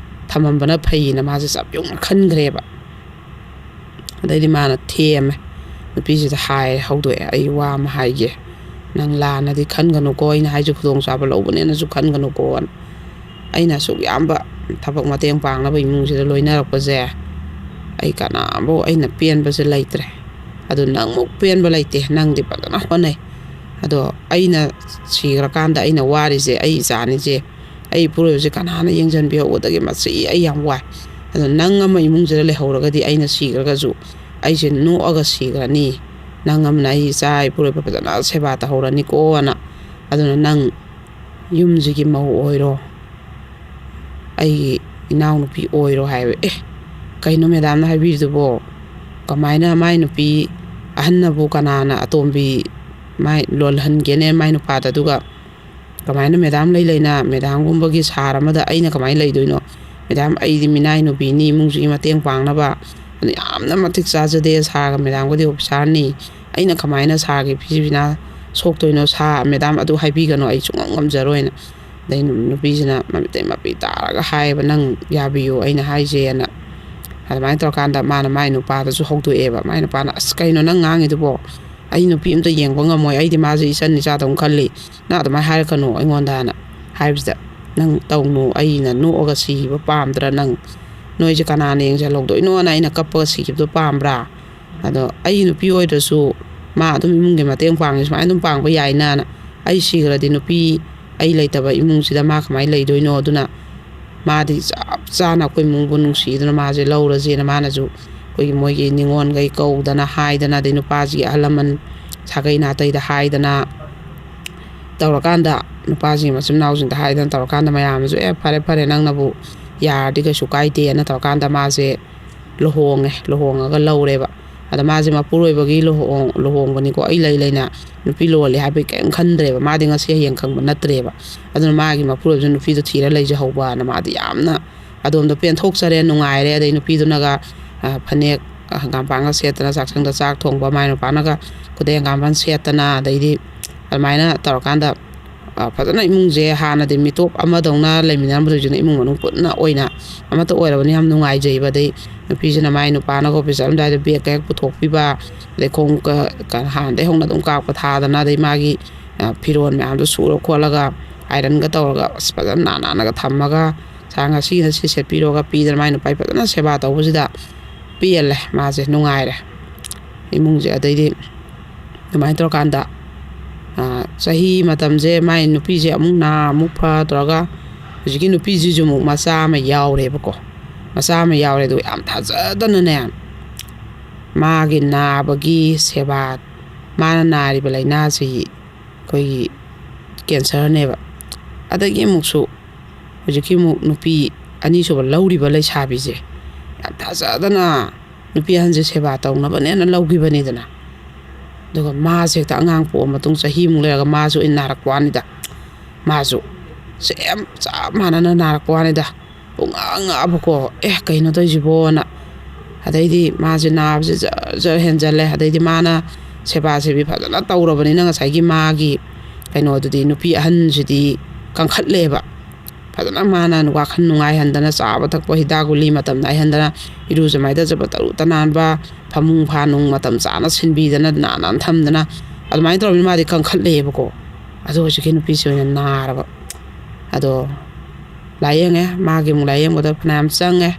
ꯊꯝꯃꯝꯕꯅ ꯐꯩꯌꯦꯅ ꯃꯥꯁꯦ ꯆꯞ ꯌꯨꯡꯅ ꯈꯟꯈ꯭ꯔꯦꯕ꯫ ꯑꯗꯩꯗꯤ ꯃꯥꯅ ꯊꯦꯝꯃꯦ, ꯅꯨꯄꯤꯁꯤꯗ ꯍꯥꯏꯔꯦ, ꯍꯧꯗꯣꯛꯑꯦ, "ꯑꯩ ꯋꯥ ꯑꯃ ꯍꯥꯏꯒꯦ, ꯅꯪ ꯂꯥꯟꯅꯗꯤ ꯈꯟꯒꯅꯨꯀꯣ, ꯑꯩꯅ ꯍꯥꯏꯁꯦ ꯈꯨꯗꯣꯡꯆꯥꯕ ꯂꯧꯕꯅꯦꯅꯁꯨ ꯈꯟꯒꯅꯨꯀꯣꯅ꯫ ꯑꯩꯅ ꯑꯁꯨꯛ ꯌꯥꯝꯕ ꯊꯕꯛ ꯃꯇꯦꯡ ꯄꯥꯡꯅꯕ ꯏꯃꯨꯡꯁꯤꯗ ꯂꯣꯏꯅꯔꯛꯄꯁꯦ, ꯑꯩ ꯀꯅꯥꯕꯨ ꯑꯩꯅ ꯄꯦꯟꯕꯁꯦ ꯂꯩꯇ꯭ꯔꯦ꯫ ꯑꯗꯨ ꯅꯪꯃꯨꯛ ꯄꯦꯟꯕ ꯂꯩꯇꯦ, ꯅꯪꯗꯤ ꯐꯖꯅ ꯍꯣꯠꯅꯩ꯫ ꯑꯗꯣ ꯑꯩꯅ ꯁꯤꯈ꯭ꯔꯀꯥꯟꯗ ꯑꯩꯅ ꯋꯥꯔꯤꯁꯦ ꯑꯩ ꯏꯆꯥꯅꯤꯁꯦ, ꯑꯩ ꯏꯄꯨꯔꯣꯏꯕꯁꯦ ꯀꯅꯥꯅ ꯌꯦꯡꯁꯤꯟꯕꯤꯍꯧꯒꯗꯒꯦ? ꯃꯁꯤ ꯑꯩ ꯌꯥꯝ ꯋꯥꯏ꯫ ꯑꯗꯣ ꯅꯪ ꯑꯃ ꯏꯃꯨꯡꯁꯤꯗ ꯂꯩꯍꯧꯔꯒꯗꯤ ꯑꯩꯅ ꯁꯤꯈ꯭ꯔꯒꯁꯨ ꯑꯩꯁꯦ ꯅꯣꯛꯑꯒ ꯁꯤꯈ꯭ꯔꯅꯤ꯫ ꯅꯪ ꯑꯃꯅ ꯑꯩ ꯏꯆꯥ ꯏꯄꯨꯔꯣꯏꯕ ꯐꯖꯅ ꯁꯦꯕꯥ ꯇꯧꯍꯧꯔꯅꯤꯀꯣꯅ꯫ ꯑꯗꯨꯅ ꯅꯪ ꯌꯨꯝꯁꯤꯒꯤ ꯃꯧ ꯑꯣꯏꯔꯣ, ꯑꯩꯒꯤ ꯏꯅꯥꯎꯅꯨꯄꯤ ꯑꯣꯏꯔꯣ" ꯍꯥꯏꯕ꯫ "ꯑꯦ, ꯀꯩꯅꯣ ꯃꯦꯗꯥꯝꯅ ꯍꯥꯏꯕꯤꯔꯤꯗꯨꯕꯣ? ꯀꯃꯥꯏꯅ ꯃꯥꯏ ꯅꯨꯄꯤ ꯑꯍꯟꯅꯕꯨ ꯀꯅꯥꯅ ꯑꯇꯣꯝꯕꯤ ꯃꯥꯏ ꯂꯣꯜꯍꯟꯒꯦꯅꯦ ꯃꯥꯏ ꯅꯨꯄꯥꯗ? ꯑꯗꯨꯒ ꯀꯃꯥꯏꯅ ꯃꯦꯗꯥꯝ ꯂꯩ ꯂꯩꯅ ꯃꯦꯗꯥꯝꯒꯨꯝꯕꯒꯤ ꯁꯥꯔ ꯑꯃꯗ ꯑꯩꯅ ꯀꯃꯥꯏꯅ ꯂꯩꯗꯣꯏꯅꯣ? ꯃꯦꯗꯥꯝ, ꯑꯩꯗꯤ ꯃꯤꯅꯥꯏ ꯅꯨꯄꯤꯅꯤ, ꯏꯃꯨꯡꯁꯤꯒꯤ ꯃꯇꯦꯡ ꯄꯥꯡꯅꯕ꯫ ꯑꯗꯨ ꯌꯥꯝꯅ ꯃꯇꯤꯛ ꯆꯥꯖꯗꯦ꯫ ꯁꯥꯔꯒ ꯃꯦꯗꯥꯝꯒꯗꯤ ꯑꯣꯐꯤꯁꯥꯔꯅꯤ꯫ ꯑꯩꯅ ꯀꯃꯥꯏꯅ ꯁꯥꯔꯒꯤ ꯐꯤꯖꯤ ꯐꯤꯅꯥ ꯁꯣꯛꯇꯣꯏꯅꯣ? ꯁꯥ, ꯃꯦꯗꯥꯝ, ꯑꯗꯨ ꯍꯥꯏꯕꯤꯒꯅꯣ, ꯑꯩ ꯁꯨꯡꯉꯝ ꯉꯝꯖꯔꯣꯏꯅ"꯫ ꯑꯗꯩ ꯅꯨꯄꯤꯁꯤꯅ ꯃꯃꯤꯇꯩ ꯃꯄꯤ ꯇꯥꯔꯒ ꯍꯥꯏꯌꯦꯕ, "ꯅꯪ ꯌꯥꯕꯤꯌꯨ ꯑꯩꯅ ꯍꯥꯏꯁꯦꯅ"꯫ ꯑꯗꯨꯃꯥꯏꯅ ꯇꯧꯔꯀꯥꯟꯗ ꯃꯥꯅ ꯃꯥꯏ ꯅꯨꯄꯥꯗꯁꯨ ꯍꯧꯗꯣꯛꯑꯦꯕ꯫ ꯃꯥꯏ ꯅꯨꯄꯥꯅ, "ꯑꯁ, ꯀꯩꯅꯣ ꯅꯪ ꯉꯥꯡꯉꯤꯗꯨꯕꯣ? ꯑꯩ ꯅꯨꯄꯤ ꯑꯝꯇ ꯌꯦꯡꯕ ꯉꯝꯃꯣꯏ, ꯑꯩꯗꯤ ꯃꯥꯁꯦ ꯏꯆꯟ ꯏꯆꯥꯗꯧꯅ ꯈꯜꯂꯤ, ꯅꯪ ꯑꯗꯨꯃꯥꯏꯅ ꯍꯥꯏꯔꯛꯀꯅꯨ ꯑꯩꯉꯣꯟꯗꯅ" ꯍꯥꯏꯕꯁꯤꯗ, "ꯅꯪ ꯇꯧꯅꯨ, ꯑꯩꯅ ꯅꯣꯛꯑꯒ ꯁꯤꯈꯤꯕ ꯄꯥꯝꯗ꯭ꯔꯥ? ꯅꯪ, ꯅꯣꯏꯁꯦ ꯀꯅꯥꯅ ꯌꯦꯡꯁꯤꯜꯍꯧꯗꯣꯏꯅꯣꯅ ꯑꯩꯅ ꯀꯞꯄꯒ ꯁꯤꯈꯤꯕꯗꯣ ꯄꯥꯝꯕ꯭ꯔꯥ? ꯑꯗꯣ ꯑꯩ ꯅꯨꯄꯤ ꯑꯣꯏꯗ꯭ꯔꯁꯨ ꯃꯥ ꯑꯗꯨꯝ ꯏꯃꯨꯡꯒꯤ ꯃꯇꯦꯡ ꯄꯥꯡꯉꯤ, ꯁꯨꯃꯥꯏꯅ ꯑꯗꯨꯝ ꯄꯥꯡꯕ ꯌꯥꯏꯅꯅ꯫ ꯑꯩ ꯁꯤꯈ꯭ꯔꯗꯤ ꯅꯨꯄꯤ, ꯑꯩ ꯂꯩꯇꯕ ꯏꯃꯨꯡꯁꯤꯗ ꯃꯥ ꯀꯃꯥꯏꯅ ꯂꯩꯗꯣꯏꯅꯣ? ꯑꯗꯨꯅ ꯃꯥꯗꯤ ꯆꯞ ꯆꯥꯅ ꯑꯩꯈꯣꯏ ꯏꯃꯨꯡꯕꯨ ꯅꯨꯡꯁꯤꯗꯅ ꯃꯥꯁꯦ ꯂꯧꯔꯁꯦꯅ" ꯃꯥꯅꯁꯨ ꯑꯩꯈꯣꯏꯒꯤ ꯃꯣꯏꯒꯤ ꯅꯤꯉꯣꯜꯈꯩ ꯀꯧꯗꯅ ꯍꯥꯏꯗꯅ, ꯑꯗꯩ ꯅꯨꯄꯥꯁꯤꯒꯤ ꯑꯍꯜ ꯂꯃꯟ ꯁꯥꯒꯩ ꯅꯥꯇꯩꯗ ꯍꯥꯏꯗꯅ ꯇꯧꯔꯀꯥꯟꯗ, ꯅꯨꯄꯥꯁꯤꯒꯤ ꯃꯆꯤꯟ ꯃꯅꯥꯎꯁꯤꯡꯗ ꯍꯥꯏꯗꯅ ꯇꯧꯔꯀꯥꯟꯗ, ꯃꯌꯥꯝꯅꯁꯨ, "ꯑꯦ, ꯐꯔꯦ, ꯐꯔꯦ, ꯅꯪꯅꯕꯨ ꯌꯥꯔꯗꯤ ꯀꯩꯁꯨ ꯀꯥꯏꯗꯦꯅ" ꯇꯧꯔꯀꯥꯟꯗ ꯃꯥꯁꯦ ꯂꯨꯍꯣꯡꯉꯦ꯫ ꯂꯨꯍꯣꯡꯉꯒ ꯂꯧꯔꯦꯕ꯫ ꯑꯗ ꯃꯥꯁꯦ ꯃꯄꯨꯔꯣꯏꯕꯒꯤ ꯂꯨꯍꯣꯡ-, ꯂꯨꯍꯣꯡꯕꯅꯤꯀꯣ, ꯑꯩ ꯂꯩ ꯂꯩꯅ ꯅꯨꯄꯤ ꯂꯣꯜꯂꯦ ꯍꯥꯏꯕꯒꯤ ꯀꯔꯤꯝ ꯈꯟꯗ꯭ꯔꯦꯕ꯫ ꯃꯥꯗꯤ ꯉꯁꯤ ꯍꯌꯦꯡ ꯈꯪꯕ ꯅꯠꯇ꯭ꯔꯦꯕ꯫ ꯑꯗꯨꯅ ꯃꯥꯒꯤ ꯃꯄꯨꯔꯣꯏꯕꯁꯨ ꯅꯨꯄꯤꯗꯣ ꯊꯤꯔ ꯂꯩꯖꯍꯧꯕꯅ ꯃꯥꯗꯤ ꯌꯥꯝꯅ ꯑꯗꯣꯝꯗ ꯄꯦꯟꯊꯣꯛꯆꯔꯦ, ꯅꯨꯡꯉꯥꯏꯔꯦ꯫ ꯑꯗꯩ ꯅꯨꯄꯤꯗꯨꯅꯒ, ꯑ, ꯐꯅꯦꯛ, ꯑ, ꯍꯪꯒꯥꯝꯄꯥꯟꯒ ꯁꯦꯠꯇꯅ ꯆꯥꯛꯁꯪꯗ ꯆꯥꯛ ꯊꯣꯡꯕ, ꯃꯥꯏ ꯅꯨꯄꯥꯅꯒ ꯈꯨꯗꯩ ꯍꯪꯒꯥꯝꯄꯥꯟ ꯁꯦꯠꯇꯅ, ꯑꯗꯩꯗꯤ ꯑꯗꯨꯃꯥꯏꯅ ꯇꯧꯔꯀꯥꯟꯗ, ꯑ, ꯐꯖꯅ ꯏꯃꯨꯡꯁꯦ ꯍꯥꯟꯅꯗꯤ ꯃꯤꯇꯣꯞ ꯑꯃꯗꯧꯅ ꯂꯩꯃꯤꯟꯅꯔꯝꯕꯗꯣ ꯍꯧꯖꯤꯛꯅ ꯏꯃꯨꯡ ꯃꯅꯨꯡ ꯄꯨꯟꯅ ꯑꯣꯏꯅ ꯑꯃꯠꯇ ꯑꯣꯏꯔꯕꯅꯤ꯫ ꯌꯥꯝ ꯅꯨꯡꯉꯥꯏꯖꯩꯕ꯫ ꯑꯗꯩ ꯅꯨꯄꯤꯁꯤꯅ ꯃꯥꯏ ꯅꯨꯄꯥꯅꯒ office ꯆꯠꯂꯝꯗꯥꯏꯗ bag ꯍꯦꯛ ꯄꯨꯊꯣꯛꯄꯤꯕ, ꯑꯗꯩ ꯈꯣꯡꯎꯞꯀ, ꯀ-, ꯍꯥꯟꯅꯗꯩ ꯍꯧꯅ ꯑꯗꯨꯝ ꯀꯥꯛꯄ ꯊꯥꯗꯅ, ꯑꯗꯩ ꯃꯥꯒꯤ, ꯑ, ꯐꯤꯔꯣꯜ ꯃꯌꯥꯝꯗꯣ ꯁꯨꯔ ꯈꯣꯠꯂꯒ ironꯒ ꯇꯧꯔꯒ ꯑꯁ ꯐꯖꯅ ꯅꯥꯟ ꯅꯥꯟꯅꯒ ꯊꯝꯃꯒ, ꯁꯥ ꯉꯁꯤꯅ ꯁꯤ ꯁꯦꯠꯄꯤꯔꯣꯒ ꯄꯤꯗꯅ ꯃꯥꯏ ꯅꯨꯄꯥꯒꯤ ꯐꯖꯅ ꯁꯦꯕꯥ ꯇꯧꯕꯁꯤꯗ ꯄꯦꯜꯂꯦ ꯃꯥꯁꯦ, ꯅꯨꯡꯉꯥꯏꯔꯦ ꯏꯃꯨꯡꯁꯦ꯫ ꯑꯗꯩꯗꯤ ꯑꯗꯨꯃꯥꯏꯅ ꯇꯧꯔꯀꯥꯟꯗ, ꯑ, ꯆꯍꯤ ꯃꯇꯝꯁꯦ ꯃꯥꯏ ꯅꯨꯄꯤꯁꯦ ꯑꯃꯨꯛ ꯅꯥ ꯑꯃꯨꯛ ꯐ ꯇꯧꯔꯒ ꯍꯧꯖꯤꯛꯀꯤ ꯅꯨꯄꯤꯁꯤꯁꯨ ꯑꯃꯨꯛ ꯃꯆꯥ ꯑꯃ ꯌꯥꯎꯔꯦꯕꯀꯣ꯫ ꯃꯆꯥ ꯑꯃ ꯌꯥꯎꯔꯦ, ꯑꯗꯨꯒ ꯌꯥꯝ ꯊꯥꯖꯗꯅꯅꯦ ꯃꯥꯒꯤ ꯅꯥꯕꯒꯤ ꯁꯦꯕꯥ, ꯃꯥꯅ ꯅꯥꯔꯤꯕ ꯂꯥꯏꯅꯥꯁꯤ ꯑꯩꯈꯣꯏꯒꯤ cancerꯅꯦꯕ꯫ ꯑꯗꯒꯤ ꯑꯃꯨꯛꯁꯨ ꯍꯧꯖꯤꯛꯀꯤ ꯑꯃꯨꯛ ꯅꯨꯄꯤ ꯑꯅꯤꯁꯨꯕ ꯂꯧꯔꯤꯕ ꯂꯩꯁꯥꯕꯤꯁꯦ ꯌꯥꯝ ꯊꯥꯖꯗꯅ ꯅꯨꯄꯤ ꯑꯍꯟꯁꯦ ꯁꯦꯕꯥ ꯇꯧꯅꯕꯅꯦꯅ ꯂꯧꯈꯤꯕꯅꯤꯗꯅ꯫ ꯑꯗꯨꯒ ꯃꯥꯁꯦ ꯍꯦꯛꯇ ꯑꯉꯥꯡ ꯄꯣꯛꯑ ꯃꯇꯨꯡ ꯆꯍꯤꯃꯨꯛ ꯂꯩꯔꯒ ꯃꯥꯁꯨ ꯑꯣꯏꯅ ꯅꯥꯔꯛꯄ ꯋꯥꯅꯤꯗ꯫ ꯃꯥꯁꯨ same ꯆꯞ ꯃꯥꯟꯅꯅ ꯅꯥꯔꯛꯄ ꯋꯥꯅꯤꯗ꯫ ꯄꯨꯡꯉꯥꯡ ꯉꯥꯡꯉꯕꯀꯣ, "ꯑꯦ, ꯀꯩꯅꯣ ꯇꯧꯔꯤꯁꯤꯕꯣꯅ?" ꯑꯗꯩꯗꯤ ꯃꯥꯁꯦ ꯅꯥꯕꯁꯦ ꯖꯔ ꯖꯔ ꯍꯦꯟꯖꯜꯂꯦ꯫ ꯑꯗꯩꯗꯤ ꯃꯥꯅ ꯁꯦꯕꯥ ꯁꯦꯕꯤ ꯐꯖꯅ ꯇꯧꯔꯕꯅꯤꯅ ꯉꯁꯥꯏꯒꯤ ꯃꯥꯒꯤ ꯀꯩꯅꯣꯗꯨꯗꯤ, ꯅꯨꯄꯤ ꯑꯍꯟꯁꯤꯗꯤ ꯀꯟꯈꯠꯂꯦꯕ꯫ ꯐꯖꯅ ꯃꯥꯅ ꯋꯥꯈꯜ ꯅꯨꯡꯉꯥꯏꯍꯟꯗꯅ, ꯆꯥꯕ ꯊꯛꯄ ꯍꯤꯗꯥꯛ ꯒꯨꯂꯤ ꯃꯇꯝ ꯅꯥꯏꯍꯟꯗꯅ, ꯏꯔꯨꯖ ꯃꯥꯏꯊꯖꯕ ꯇꯔꯨ ꯇꯅꯥꯟꯕ, ꯐꯃꯨꯡ ꯐꯥꯅꯨꯡ ꯃꯇꯝ ꯆꯥꯅ ꯁꯤꯟꯕꯤꯗꯅ, ꯅꯥꯟꯅ ꯊꯝꯗꯅ, ꯑꯗꯨꯃꯥꯏꯅ ꯇꯧꯔꯕꯅꯤꯅ ꯃꯥꯗꯤ ꯀꯟꯈꯠꯂꯛꯑꯦꯕꯀꯣ꯫ ꯑꯗꯣ ꯍꯧꯖꯤꯛꯀꯤ ꯅꯨꯄꯤꯁꯤ ꯑꯣꯏꯅ ꯅꯥꯔꯕ꯫ ꯑꯗꯣ ꯂꯥꯏꯌꯦꯡꯉꯦ, ꯃꯥꯒꯤ ꯑꯃꯨꯛ ꯂꯥꯏꯌꯦꯡꯕꯗ ꯐꯅꯌꯥꯝ ꯆꯪꯉꯦ꯫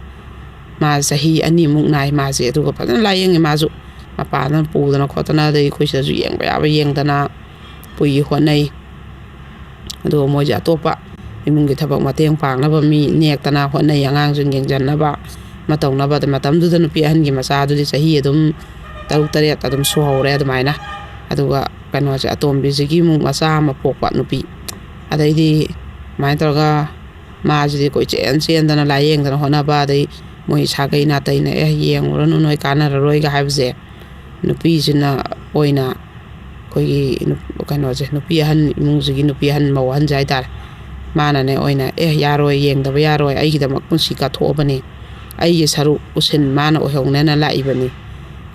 ꯃꯥ ꯆꯍꯤ ꯑꯅꯤꯃꯨꯛ ꯅꯥꯏ ꯃꯥꯁꯦ, ꯑꯗꯨꯒ ꯐꯖꯅ ꯂꯥꯏꯌꯦꯡꯉꯦ ꯃꯥꯁꯨ꯫ ꯃꯄꯥꯟꯗ ꯄꯨꯗꯅ ꯈꯣꯠꯇꯅ, ꯑꯗꯩ ꯑꯩꯈꯣꯏ ꯁꯤꯗꯁꯨ ꯌꯦꯡꯕ ꯌꯥꯕ ꯌꯦꯡꯗꯅ ꯄꯨꯏ, ꯍꯣꯠꯅꯩ꯫ ꯑꯗꯨꯒ ꯃꯣꯏꯁꯦ ꯑꯇꯣꯞꯄ ꯏꯃꯨꯡꯒꯤ ꯊꯕꯛ ꯃꯇꯦꯡ ꯄꯥꯡꯅꯕ ꯃꯤ ꯅꯦꯛꯇꯅ ꯍꯣꯠꯅꯩ, ꯑꯉꯥꯡꯁꯤꯡ ꯌꯦꯡꯁꯤꯟꯅꯕ ꯑꯃ ꯇꯧꯅꯕ꯫ ꯑꯗ ꯃꯇꯝꯗꯨꯗ ꯅꯨꯄꯤ ꯑꯍꯟꯒꯤ ꯃꯆꯥꯗꯨꯗꯤ ꯆꯍꯤ ꯑꯗꯨꯝ ꯇꯔꯨꯛ ꯇꯔꯦꯠ ꯑꯗꯨꯝ ꯁꯨꯍꯧꯔꯦ ꯑꯗꯨꯃꯥꯏꯅ꯫ ꯑꯗꯨꯒ ꯀꯩꯅꯣꯁꯦ, ꯑꯇꯣꯝꯕꯤꯁꯤꯒꯤ ꯑꯃꯨꯛ ꯃꯆꯥ ꯑꯃ ꯄꯣꯛꯄ ꯅꯨꯄꯤ꯫ ꯑꯗꯩꯗꯤ ꯑꯗꯨꯃꯥꯏꯅ ꯇꯧꯔꯒ ꯃꯥꯁꯤꯗꯤ ꯀꯣꯏꯆꯦꯟ ꯆꯦꯟꯗꯅ ꯂꯥꯏꯌꯦꯡꯗꯅ ꯍꯣꯠꯅꯕ, ꯑꯗꯩ ꯃꯣꯏ ꯁꯥꯒꯩ ꯅꯥꯇꯩꯅ "ꯑꯦ, ꯌꯦꯡꯉꯨꯔꯅꯨ, ꯅꯣꯏ ꯀꯥꯟꯅꯔꯔꯣꯏꯒ" ꯍꯥꯏꯕꯁꯦ, ꯅꯨꯄꯤꯁꯤꯅ ꯑꯣꯏꯅ ꯑꯩꯈꯣꯏꯒꯤ ꯅꯨꯞ-, ꯀꯩꯅꯣꯁꯦ, ꯅꯨꯄꯤ ꯑꯍꯟ, ꯏꯃꯨꯡꯁꯤꯒꯤ ꯅꯨꯄꯤ ꯑꯍꯟ, ꯃꯧ ꯑꯍꯟꯁꯦ ꯍꯥꯏꯇꯥꯔꯦ, ꯃꯥꯅꯅꯦ ꯑꯣꯏꯅ "ꯑꯦ, ꯌꯥꯔꯣꯏ, ꯌꯦꯡꯗꯕ ꯌꯥꯔꯣꯏ, ꯑꯩꯒꯤꯗꯃꯛ ꯄꯨꯟꯁꯤ ꯀꯠꯊꯣꯛꯑꯕꯅꯤ, ꯑꯩꯒꯤ ꯁꯔꯨꯛ ꯎꯁꯤꯟ ꯃꯥꯅ ꯑꯣꯏꯍꯧꯅꯦꯅ ꯂꯥꯛꯏꯕꯅꯤ,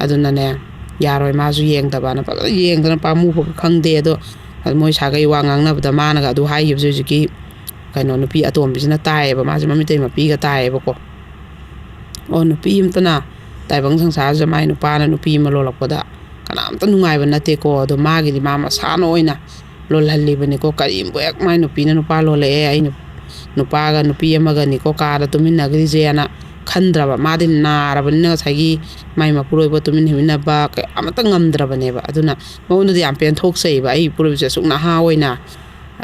ꯑꯗꯨꯅꯅꯦ ꯌꯥꯔꯣꯏ, ꯃꯥꯁꯨ ꯌꯦꯡꯗꯕꯅ" ꯐꯖꯅ ꯌꯦꯡꯗꯅ, ꯄꯥꯝꯃꯨꯕꯒ ꯈꯪꯗꯦ꯫ ꯑꯗꯣ ꯃꯣꯏ ꯁꯥꯒꯩ ꯋꯥ ꯉꯥꯡꯅꯕꯗ ꯃꯥꯅꯒ ꯑꯗꯨ ꯍꯥꯏꯈꯤꯕꯁꯦ ꯍꯧꯖꯤꯛꯀꯤ ꯀꯩꯅꯣ ꯅꯨꯄꯤ ꯑꯇꯣꯝꯕꯤꯁꯤꯅ ꯇꯥꯏꯌꯦꯕ, ꯃꯥꯁꯦ ꯃꯃꯤꯇꯩ ꯃꯄꯤꯒ ꯇꯥꯏꯌꯦꯕꯀꯣ꯫ ꯑꯣ, ꯅꯨꯄꯤ ꯑꯃꯇꯅ ꯇꯥꯏꯕꯪ ꯁꯪꯁꯥꯔꯁꯤꯗ ꯃꯥꯏ ꯅꯨꯄꯥꯅ ꯅꯨꯄꯤ ꯑꯃ ꯂꯣꯜꯂꯛꯄꯗ ꯀꯅꯥꯝꯇ ꯅꯨꯡꯉꯥꯏꯕ ꯅꯠꯇꯦꯀꯣ꯫ ꯑꯗꯣ ꯃꯥꯒꯤꯗꯤ ꯃꯥ ꯃꯁꯥꯅ ꯑꯣꯏꯅ ꯂꯣꯜꯍꯜꯂꯤꯕꯅꯤꯀꯣ꯫ ꯀꯔꯤꯝꯕꯨ ꯍꯦꯛ ꯃꯥꯏ ꯅꯨꯄꯤꯅ ꯅꯨꯄꯥ ꯂꯣꯜꯂꯛꯑꯦ, ꯑꯩ ꯅꯨ-, ꯅꯨꯄꯥꯒ ꯅꯨꯄꯤ ꯑꯃꯒꯅꯤꯀꯣ ꯀꯥꯗ ꯇꯨꯃꯤꯟꯅꯈ꯭ꯔꯤꯁꯦꯅ ꯈꯟꯗ꯭ꯔꯕ꯫ ꯃꯥꯗꯤ ꯅꯥꯔꯕꯅꯤꯅ ꯉꯁꯥꯏꯒꯤ ꯃꯥꯏ ꯃꯄꯨꯔꯣꯏꯕ ꯇꯨꯃꯤꯟ ꯍꯤꯞꯃꯤꯟꯅꯕ ꯀ-, ꯑꯃꯠꯇ ꯉꯝꯗ꯭ꯔꯕꯅꯦꯕ꯫ ꯑꯗꯨꯅ ꯃꯉꯣꯟꯗꯗꯤ ꯌꯥꯝ ꯄꯦꯟꯊꯣꯛꯆꯩꯕ, "ꯑꯩ ꯏꯄꯨꯔꯣꯏꯕꯁꯦ ꯑꯁꯨꯛ ꯅꯍꯥ ꯑꯣꯏꯅ,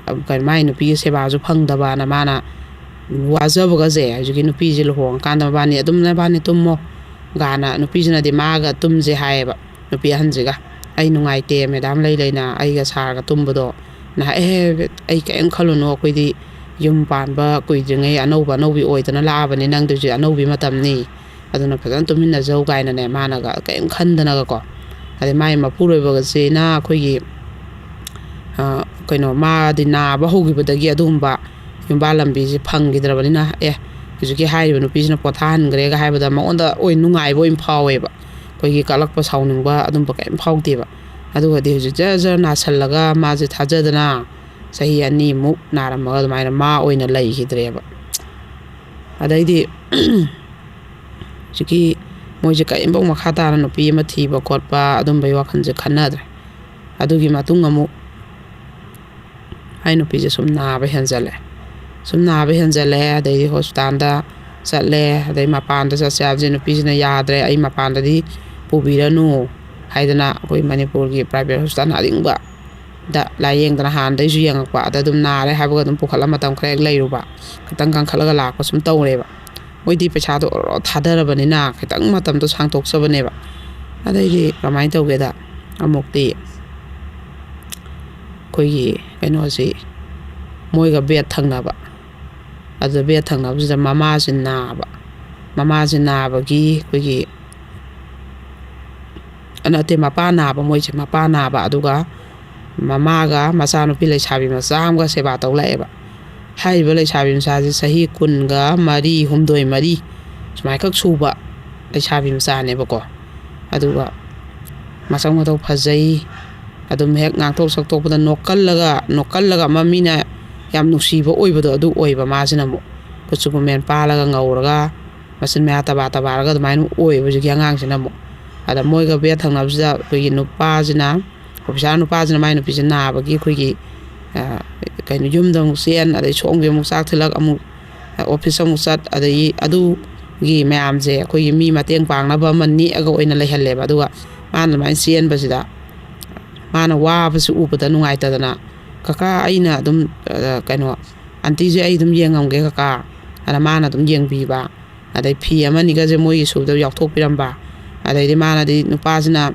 ꯑ, ꯀꯩꯅꯣ, ꯃꯥꯏ ꯅꯨꯄꯤꯒꯤ ꯁꯦꯕꯥꯁꯨ ꯐꯪꯗꯕꯅ", ꯃꯥꯅ ꯋꯥꯖꯕꯒꯁꯦ ꯍꯧꯖꯤꯛꯀꯤ ꯅꯨꯄꯤꯁꯦ ꯂꯨꯍꯣꯡꯉꯀꯥꯟꯗ "ꯃꯕꯥꯅꯤ ꯑꯗꯨꯝ ꯅꯕꯥꯅꯤ ꯇꯨꯝꯃꯣ" ꯒꯥꯅ ꯅꯨꯄꯤꯁꯤꯅꯗꯤ ꯃꯥꯒ ꯇꯨꯝꯁꯦ ꯍꯥꯏꯌꯦꯕ꯫ ꯅꯨꯄꯤ ꯑꯍꯟꯁꯤꯒ, "ꯑꯩ ꯅꯨꯡꯉꯥꯏꯇꯦ ꯃꯦꯗꯥꯝ ꯂꯩ ꯂꯩꯅ ꯑꯩꯒ ꯁꯥꯔꯒ ꯇꯨꯝꯕꯗꯣ"ꯅ꯫ "ꯑꯦ, ꯑꯩ ꯀꯔꯤꯝ ꯈꯜꯂꯨꯅꯨ, ꯑꯩꯈꯣꯏꯗꯤ ꯌꯨꯝ ꯄꯥꯟꯕ ꯀꯨꯏꯗ꯭ꯔꯤꯉꯩ ꯑꯅꯧꯕ ꯑꯅꯧꯕꯤ ꯑꯣꯏꯗꯅ ꯂꯥꯛꯑꯕꯅꯤ, ꯅꯪꯗꯨꯁꯨ ꯑꯅꯧꯕꯤ ꯃꯇꯝꯅꯤ, ꯑꯗꯨꯅ ꯐꯖꯅ ꯇꯨꯃꯤꯟꯅꯖꯧ" ꯀꯥꯏꯅꯅꯦ, ꯃꯥꯅꯒ ꯀꯔꯤꯝ ꯈꯟꯗꯅꯒꯀꯣ꯫ ꯑꯗꯩ ꯃꯥꯏ ꯃꯄꯨꯔꯣꯏꯕꯒꯁꯤꯅ ꯑꯩꯈꯣꯏꯒꯤ, ꯑ, ꯀꯩꯅꯣ, ꯃꯥꯗꯤ ꯅꯥꯕ ꯍꯧꯈꯤꯕꯗꯒꯤ ꯑꯗꯨꯒꯨꯝꯕ ꯌꯨꯝꯕꯥꯜ ꯂꯝꯕꯤꯁꯦ ꯐꯪꯈꯤꯗ꯭ꯔꯕꯅꯤꯅ, "ꯑꯦ, ꯍꯧꯖꯤꯛꯀꯤ ꯍꯥꯏꯔꯤꯕ ꯅꯨꯄꯤꯁꯤꯅ ꯄꯣꯊꯥꯍꯟꯈ꯭ꯔꯦꯒ" ꯍꯥꯏꯕꯗ ꯃꯉꯣꯟꯗ ꯑꯣꯏ ꯅꯨꯡꯉꯥꯏꯕ ꯑꯣꯏꯅ ꯐꯥꯎꯋꯦꯕ꯫ ꯑꯩꯈꯣꯏꯒꯤ ꯀꯂꯛꯄ, ꯁꯥꯎꯅꯤꯡꯕ ꯑꯗꯨꯝꯕ ꯀꯔꯤꯝ ꯐꯥꯎꯗꯦꯕ꯫ ꯑꯗꯨꯒꯗꯤ ꯍꯧꯖꯤꯛ ꯖꯔ ꯖꯔ ꯅꯥꯁꯜꯂꯒ ꯃꯥꯁꯦ ꯊꯥꯖꯗꯅ ꯆꯍꯤ ꯑꯅꯤꯃꯨꯛ ꯅꯥꯔꯝꯃꯒ ꯑꯗꯨꯃꯥꯏꯅ ꯃꯥ ꯑꯣꯏꯅ ꯂꯩꯈꯤꯗ꯭ꯔꯦꯕ꯫ ꯑꯗꯩꯗꯤ ꯍꯧꯖꯤꯛꯀꯤ ꯃꯣꯏꯁꯦ ꯀꯔꯤꯝꯐꯥꯎ ꯃꯈꯥ ꯇꯥꯅ ꯅꯨꯄꯤ ꯑꯃ ꯊꯤꯕ ꯈꯣꯠꯄ ꯑꯗꯨꯝꯕꯒꯤ ꯋꯥꯈꯜꯁꯦ ꯈꯟꯅꯗ꯭ꯔꯦ꯫ ꯑꯗꯨꯒꯤ ꯃꯇꯨꯡ ꯑꯃꯨꯛ ꯃꯥꯏ ꯅꯨꯄꯤꯁꯦ ꯁꯨꯝ ꯅꯥꯕ ꯍꯦꯟꯖꯜꯂꯦ꯫ ꯁꯨꯝ ꯅꯥꯕ ꯍꯦꯟꯖꯜꯂꯦ, ꯑꯗꯩꯗꯤ ꯍꯣꯁꯄꯤꯇꯥꯜꯗ ꯆꯠꯂꯦ, ꯑꯗꯩ ꯃꯄꯥꯟꯗ ꯆꯠꯁꯦ ꯍꯥꯏꯕꯁꯦ ꯅꯨꯄꯤꯁꯤꯅ "ꯌꯥꯗ꯭ꯔꯦ, ꯑꯩ ꯃꯄꯥꯟꯗꯗꯤ ꯄꯨꯕꯤꯔꯅꯨ" ꯍꯥꯏꯗꯅ ꯑꯩꯈꯣꯏ ꯃꯅꯤꯄꯨꯔꯒꯤ ꯄ꯭ꯔꯥꯏꯚꯦꯠ ꯍꯣꯁꯄꯤꯇꯥꯜ ꯑꯔꯤꯡꯕꯗ ꯂꯥꯏꯌꯦꯡꯗꯅ ꯍꯥꯟꯅꯗꯩꯁꯨ ꯌꯦꯡꯉꯛꯄ, ꯑꯗ ꯑꯗꯨꯝ ꯅꯥꯔꯦ ꯍꯥꯏꯕꯒ ꯑꯗꯨꯝ ꯄꯨꯈꯠꯂ ꯃꯇꯝ ꯈꯔ ꯍꯦꯛ ꯂꯩꯔꯨꯕ, ꯈꯤꯇꯪ ꯀꯟꯈꯠꯂꯒ ꯂꯥꯛꯄ ꯁꯨꯝ ꯇꯧꯔꯦꯕ꯫ ꯃꯣꯏꯗꯤ ꯄꯩꯁꯥꯗꯣ ꯑꯣꯔꯣ ꯊꯥꯗꯔꯕꯅꯤꯅ ꯈꯤꯇꯪ ꯃꯇꯝꯗꯣ ꯁꯥꯡꯇꯣꯛꯆꯕꯅꯦꯕ꯫ ꯑꯗꯩꯗꯤ ꯀꯃꯥꯏꯅ ꯇꯧꯒꯦꯗ, ꯑꯃꯨꯛꯇꯤ ꯑꯩꯈꯣꯏꯒꯤ ꯀꯩꯅꯣꯁꯤ, ꯃꯣꯏꯒ ꯕꯦꯠ ꯊꯪꯅꯕ, ꯑꯗꯨꯗ ꯕꯦꯠ ꯊꯪꯅꯕꯁꯤꯗ ꯃꯃꯥꯁꯤ ꯅꯥꯕ, ꯃꯃꯥꯁꯦ ꯅꯥꯕꯒꯤ ꯑꯩꯈꯣꯏꯒꯤ, ꯅꯠꯇꯦ, ꯃꯄꯥ ꯅꯥꯕ, ꯃꯣꯏꯁꯦ ꯃꯄꯥ ꯅꯥꯕ, ꯑꯗꯨꯒ ꯃꯃꯥꯒ ꯃꯆꯥꯅꯨꯄꯤ ꯂꯩꯁꯥꯕꯤ ꯃꯆꯥ ꯑꯃꯒ ꯁꯦꯕꯥ ꯇꯧ ꯂꯥꯛꯑꯦꯕ꯫ ꯍꯥꯏꯔꯤꯕ ꯂꯩꯁꯥꯕꯤ ꯃꯆꯥꯁꯦ ꯆꯍꯤ ꯀꯨꯟꯒ ꯃꯔꯤ, ꯍꯨꯝꯗꯣꯏ, ꯃꯔꯤ ꯁꯨꯃꯥꯏꯈꯛ ꯁꯨꯕ ꯂꯩꯁꯥꯕꯤ ꯃꯆꯥꯅꯦꯕꯀꯣ꯫ ꯑꯗꯨꯒ ꯃꯁꯛ ꯃꯇꯧ ꯐꯖꯩ, ꯑꯗꯨꯝ ꯍꯦꯛ ꯉꯥꯡꯊꯣꯛ ꯁꯛꯇꯣꯛꯄꯗ ꯅꯣꯛꯀꯜꯂꯒ, ꯅꯣꯛꯀꯜꯂꯒ ꯑꯃ ꯃꯤꯅ ꯌꯥꯝ ꯅꯨꯡꯁꯤꯕ ꯑꯣꯏꯕꯗꯣ ꯑꯗꯨ ꯑꯣꯏꯕ꯫ ꯃꯥꯁꯤꯅ ꯑꯃꯨꯛ ꯀꯨꯆꯨ ꯀꯨꯃꯦꯟ ꯄꯥꯜꯂꯒ ꯉꯧꯔꯒ, ꯃꯆꯤꯟ ꯃꯌꯥ ꯇꯕꯥ ꯇꯕꯥꯔꯒ ꯑꯗꯨꯃꯥꯏꯅ ꯑꯣꯏꯌꯦꯕ ꯍꯧꯖꯤꯛꯀꯤ ꯑꯉꯥꯡꯁꯤꯅ ꯑꯃꯨꯛ꯫ ꯑꯗ ꯃꯣꯏꯒ ꯕꯦꯠ ꯊꯪꯅꯕꯁꯤꯗ ꯑꯩꯈꯣꯏꯒꯤ ꯅꯨꯄꯥꯁꯤꯅ, ꯑꯣꯐꯤꯁꯥꯔ ꯅꯨꯄꯥꯁꯤꯅ ꯃꯥꯏ ꯅꯨꯄꯤꯁꯦ ꯅꯥꯕꯒꯤ ꯑꯩꯈꯣꯏꯒꯤ, ꯑ, ꯀꯩꯅꯣ, ꯌꯨꯝꯗ ꯑꯃꯨꯛ ꯆꯦꯟ, ꯑꯗꯩ ꯁꯣꯝꯒꯤ ꯑꯃꯨꯛ ꯆꯥꯛ ꯊꯤꯜꯂꯛ, ꯑꯃꯨꯛ ꯑꯣꯐꯤꯁ ꯑꯃꯨꯛ ꯆꯠ, ꯑꯗꯒꯤ ꯑꯗꯨꯒꯤ ꯃꯌꯥꯝꯁꯦ ꯑꯩꯈꯣꯏꯒꯤ ꯃꯤ ꯃꯇꯦꯡ ꯄꯥꯡꯅꯕ ꯑꯃ ꯅꯦꯛꯑꯒ ꯑꯣꯏꯅ ꯂꯩꯍꯜꯂꯦꯕ꯫ ꯑꯗꯨꯒ ꯃꯥꯅ ꯑꯗꯨꯃꯥꯏꯅ ꯆꯦꯟꯕꯁꯤꯗ ꯃꯥꯅ ꯋꯥꯕꯁꯤ ꯎꯕꯗ ꯅꯨꯡꯉꯥꯏꯇꯗꯅ, "ꯀꯀꯥ, ꯑꯩꯅ ꯑꯗꯨꯝ, ꯑ, ꯀꯩꯅꯣ, ꯑꯟꯇꯤꯁꯦ ꯑꯩ ꯑꯗꯨꯝ ꯌꯦꯡꯉꯝꯒꯦ ꯀꯀꯥ", ꯑꯗ ꯃꯥꯅ ꯑꯗꯨꯝ ꯌꯦꯡꯕꯤꯕ꯫ ꯑꯗꯩ ꯐꯤ ꯑꯃꯅꯤꯒꯁꯦ ꯃꯣꯏꯒꯤ ꯁꯨꯕꯗ ꯌꯥꯎꯊꯣꯛꯄꯤꯔꯝꯕ꯫ ꯑꯗꯩꯗꯤ ꯃꯥꯅꯗꯤ, ꯅꯨꯄꯥꯁꯤꯅ,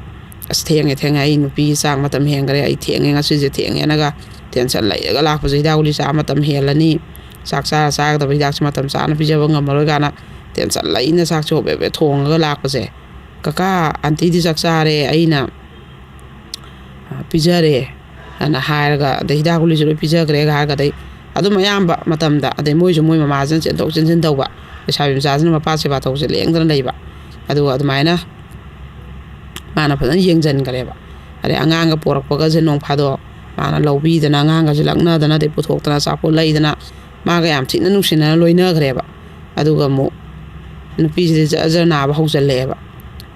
"ꯑꯁ, ꯊꯦꯡꯉꯦ, ꯊꯦꯡꯉꯦ, ꯑꯩ ꯅꯨꯄꯤꯒꯤ ꯆꯥꯛ ꯃꯇꯝ ꯍꯦꯟꯈ꯭ꯔꯦ, ꯑꯩ ꯊꯦꯡꯉꯦ ꯉꯁꯤꯁꯦ, ꯊꯦꯡꯉꯦꯅꯒ ꯇꯦꯟꯁꯟ ꯂꯩꯔꯒ ꯂꯥꯛꯄꯁꯦ, ꯍꯤꯗꯥꯛ ꯒꯨꯂꯤ ꯆꯥ ꯃꯇꯝ ꯍꯦꯜꯂꯅꯤ, ꯆꯥꯛ ꯆꯥꯔ ꯆꯥꯒꯗꯕ ꯍꯤꯗꯥꯛꯁꯦ ꯃꯇꯝ ꯆꯥꯅ ꯄꯤꯖꯕ ꯉꯝꯃꯔꯣꯏ" ꯀꯥꯏꯅ ꯇꯦꯟꯁꯟ ꯂꯩꯅ ꯆꯥꯛꯁꯦ ꯍꯣꯕꯦ ꯍꯣꯕꯦ ꯊꯣꯡꯉꯒ ꯂꯥꯛꯄꯁꯦ꯫ "ꯀꯀꯥ, ꯑꯟꯇꯤꯗꯤ ꯆꯥꯛ ꯆꯥꯔꯦ, ꯑꯩꯅ ꯑ, ꯄꯤꯖꯔꯦ" ꯑꯅ ꯍꯥꯏꯔꯒ, ꯑꯗꯩ ꯍꯤꯗꯥꯛ ꯒꯨꯂꯤꯁꯨ ꯂꯣꯏ ꯄꯤꯖꯈ꯭ꯔꯦꯒ ꯍꯥꯏꯔꯒ, ꯑꯗꯩ ꯑꯗꯨꯝ ꯑꯌꯥꯝꯕ ꯃꯇꯝꯗ, ꯑꯗꯩ ꯃꯣꯏꯁꯨ ꯃꯣꯏ ꯃꯃꯥꯁꯤꯅ ꯆꯦꯟꯊꯣꯛ ꯆꯦꯟꯁꯤꯟ ꯇꯧꯕ, ꯂꯩꯁꯥꯕꯤ ꯃꯆꯥꯁꯤꯅ ꯃꯄꯥ ꯁꯦꯕꯥ ꯇꯧꯕꯁꯦ ꯂꯦꯡꯗꯅ ꯂꯩꯕ꯫ ꯑꯗꯨꯒ ꯑꯗꯨꯃꯥꯏꯅ ꯃꯥꯅ ꯐꯖꯅ ꯌꯦꯡꯁꯤꯟꯈ꯭ꯔꯦꯕ꯫ ꯑꯗꯩ ꯑꯉꯥꯡꯒ ꯄꯣꯔꯛꯄꯒꯁꯦ ꯅꯣꯡ ꯐꯥꯗꯣꯛ ꯃꯥꯅ ꯂꯧꯕꯤꯗꯅ, ꯑꯉꯥꯡꯒꯁꯦ ꯂꯛꯅꯗꯅ, ꯑꯗꯩ ꯄꯨꯊꯣꯛꯇꯅ ꯑꯆꯥꯄꯣꯠ ꯂꯩꯗꯅ, ꯃꯥꯒ ꯌꯥꯝ ꯊꯤꯅ ꯅꯨꯡꯁꯤꯅꯅ ꯂꯣꯏꯅꯈ꯭ꯔꯦꯕ꯫ ꯑꯗꯨꯒ ꯑꯃꯨꯛ ꯅꯨꯄꯤꯁꯤꯗꯤ ꯖꯔ ꯖꯔ ꯅꯥꯕ ꯍꯧꯖꯤꯜꯂꯛꯑꯦꯕ꯫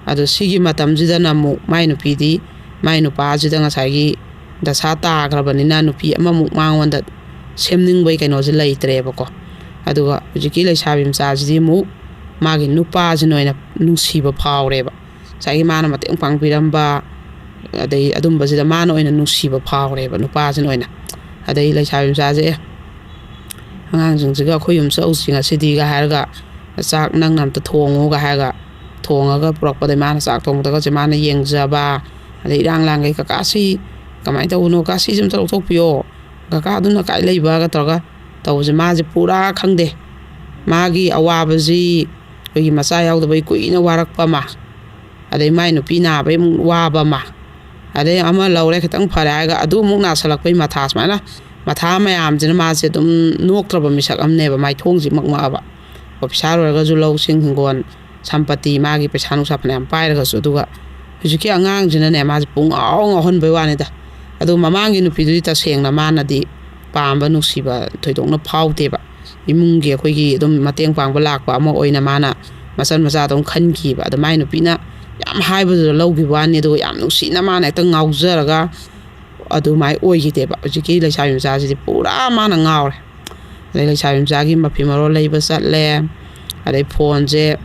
ꯑꯗꯣ ꯁꯤꯒꯤ ꯃꯇꯝꯁꯤꯗꯅ ꯑꯃꯨꯛ ꯃꯥꯏ ꯅꯨꯄꯤꯗꯤ, ꯃꯥꯏ ꯅꯨꯄꯥꯁꯤꯗ ꯉꯁꯥꯏꯒꯤ ꯗꯁꯥ ꯇꯥꯈ꯭ꯔꯕꯅꯤꯅ, ꯅꯨꯄꯤ ꯑꯃꯃꯨꯛ ꯃꯉꯣꯟꯗ ꯁꯦꯝꯅꯤꯡꯕꯒꯤ ꯀꯩꯅꯣꯁꯦ ꯂꯩꯇ꯭ꯔꯦꯕꯀꯣ꯫ ꯑꯗꯨꯒ ꯍꯧꯖꯤꯛꯀꯤ ꯂꯩꯁꯥꯕꯤ ꯃꯆꯥꯁꯤꯗꯤ ꯑꯃꯨꯛ ꯃꯥꯒꯤ ꯅꯨꯄꯥꯁꯤꯅ ꯑꯣꯏꯅ ꯅꯨꯡꯁꯤꯕ ꯐꯥꯎꯔꯦꯕ꯫ ꯉꯁꯥꯏꯒꯤ ꯃꯥꯅ ꯃꯇꯦꯡ ꯄꯥꯡꯕꯤꯔꯝꯕ, ꯑꯗꯩ ꯑꯗꯨꯝꯕꯁꯤꯗ ꯃꯥꯅ ꯑꯣꯏꯅ ꯅꯨꯡꯁꯤꯕ ꯐꯥꯎꯔꯦꯕ, ꯅꯨꯄꯥꯁꯤꯅ ꯑꯣꯏꯅ꯫ ꯑꯗꯩ ꯂꯩꯁꯥꯕꯤ ꯃꯆꯥꯁꯦ, "ꯑꯦ, ꯑꯉꯥꯡꯁꯤꯡꯁꯤꯒ ꯑꯩꯈꯣꯏ ꯌꯨꯝ ꯆꯠꯂꯨꯁꯤ ꯉꯁꯤꯗꯤꯒ" ꯍꯥꯏꯔꯒ, "ꯆꯥꯛ ꯅꯪꯅ ꯑꯝꯇ ꯊꯣꯡꯉꯨꯒ" ꯍꯥꯏꯔꯒ, ꯊꯣꯡꯉꯒ ꯄꯨꯔꯛꯄꯗꯩ ꯃꯥꯅ ꯆꯥꯛ ꯊꯣꯡꯕꯗꯒꯁꯦ ꯃꯥꯅ ꯌꯦꯡꯖꯕ, ꯑꯗꯩ ꯏꯔꯥꯡ ꯂꯥꯡꯈꯩ, "ꯀꯀꯥꯁꯤ ꯀꯃꯥꯏꯅ ꯇꯧꯕꯅꯣ? ꯀꯀꯥ, ꯁꯤꯁꯦ ꯑꯝꯇ ꯂꯧꯊꯣꯛꯄꯤꯌꯣ, ꯀꯀꯥ, ꯑꯗꯨꯅ ꯀꯥꯏ ꯂꯩꯕꯒ?" ꯇꯧꯔꯒ ꯇꯧꯕꯁꯦ ꯃꯥꯁꯦ ꯄꯨꯔꯥ ꯈꯪꯗꯦ꯫ ꯃꯥꯒꯤ ꯑꯋꯥꯕꯁꯤ ꯑꯩꯈꯣꯏꯒꯤ ꯃꯆꯥ ꯌꯥꯎꯗꯕꯩ ꯀꯨꯏꯅ ꯋꯥꯔꯛꯄ ꯑꯃ, ꯑꯗꯩ ꯃꯥꯏ ꯅꯨꯄꯤ ꯅꯥꯕꯩ ꯑꯃꯨꯛ ꯋꯥꯕ ꯑꯃ, ꯑꯗꯩ ꯑꯃ ꯂꯧꯔꯦ, ꯈꯤꯇꯪ ꯐꯔꯦ ꯍꯥꯏꯔꯒ ꯑꯗꯨ ꯑꯃꯨꯛ ꯅꯥꯁꯜꯂꯛꯄꯩ ꯃꯊꯥ, ꯁꯨꯃꯥꯏꯅ ꯃꯊꯥ ꯃꯌꯥꯝꯁꯤꯅ ꯃꯥꯁꯦ ꯑꯗꯨꯝ ꯅꯣꯛꯇ꯭ꯔꯕ ꯃꯤꯁꯛ ꯑꯃꯅꯦꯕ, ꯃꯥꯏꯊꯣꯡꯁꯤ ꯃꯛꯃꯛꯑꯕ꯫ ꯑꯣꯐꯤꯁꯥꯔ ꯑꯣꯏꯔꯒꯁꯨ ꯂꯧꯁꯤꯡ ꯍꯤꯡꯒꯣꯜ ꯁꯝꯄꯇꯤ, ꯃꯥꯒꯤ ꯄꯩꯁꯥ ꯅꯨꯡꯁꯥ ꯐꯅꯌꯥꯝ ꯄꯥꯏꯔꯒꯁꯨ꯫ ꯑꯗꯨꯒ ꯍꯧꯖꯤꯛꯀꯤ ꯑꯉꯥꯡꯁꯤꯅꯅꯦ, ꯃꯥꯁꯦ ꯄꯨꯡꯉꯥꯎ ꯉꯥꯎꯍꯟꯕꯩ ꯋꯥꯅꯤꯗ꯫ ꯑꯗꯨ ꯃꯃꯥꯡꯒꯤ ꯅꯨꯄꯤꯗꯨꯗꯤ ꯇꯁꯦꯡꯅ ꯃꯥꯅꯗꯤ ꯄꯥꯝꯕ, ꯅꯨꯡꯁꯤꯕ ꯊꯣꯏꯗꯣꯛꯅ ꯐꯥꯎꯗꯦꯕ꯫ ꯏꯃꯨꯡꯒꯤ ꯑꯩꯈꯣꯏꯒꯤ ꯑꯗꯨꯝ ꯃꯇꯦꯡ ꯄꯥꯡꯕ ꯂꯥꯛꯄ ꯑꯃ ꯑꯣꯏꯅ ꯃꯥꯅ ꯃꯆꯟ ꯃꯆꯥꯗꯧ ꯈꯟꯈꯤꯕ꯫ ꯑꯗ ꯃꯥꯏ ꯅꯨꯄꯤꯅ ꯌꯥꯝ ꯍꯥꯏꯕꯗꯨꯗ ꯂꯧꯈꯤꯕ ꯋꯥꯅꯤ, ꯑꯗꯨꯒ ꯌꯥꯝ ꯅꯨꯡꯁꯤꯅ ꯃꯥꯅ ꯍꯦꯛꯇ ꯉꯥꯎꯖꯔꯒ ꯑꯗꯨꯃꯥꯏ ꯑꯣꯏꯈꯤꯗꯦꯕ꯫ ꯍꯧꯖꯤꯛꯀꯤ ꯂꯩꯁꯥꯕꯤ ꯃꯆꯥꯁꯤꯗꯤ ꯄꯨꯔꯥ ꯃꯥꯅ ꯉꯥꯎꯔꯦ꯫ ꯑꯗꯩ ꯂꯩꯁꯥꯕꯤ ꯃꯆꯥꯒꯤ ꯃꯐꯤ ꯃꯔꯣꯜ ꯂꯩꯕ ꯆꯠꯂꯦ, ꯑꯗꯩ ꯐꯣꯟꯁꯦ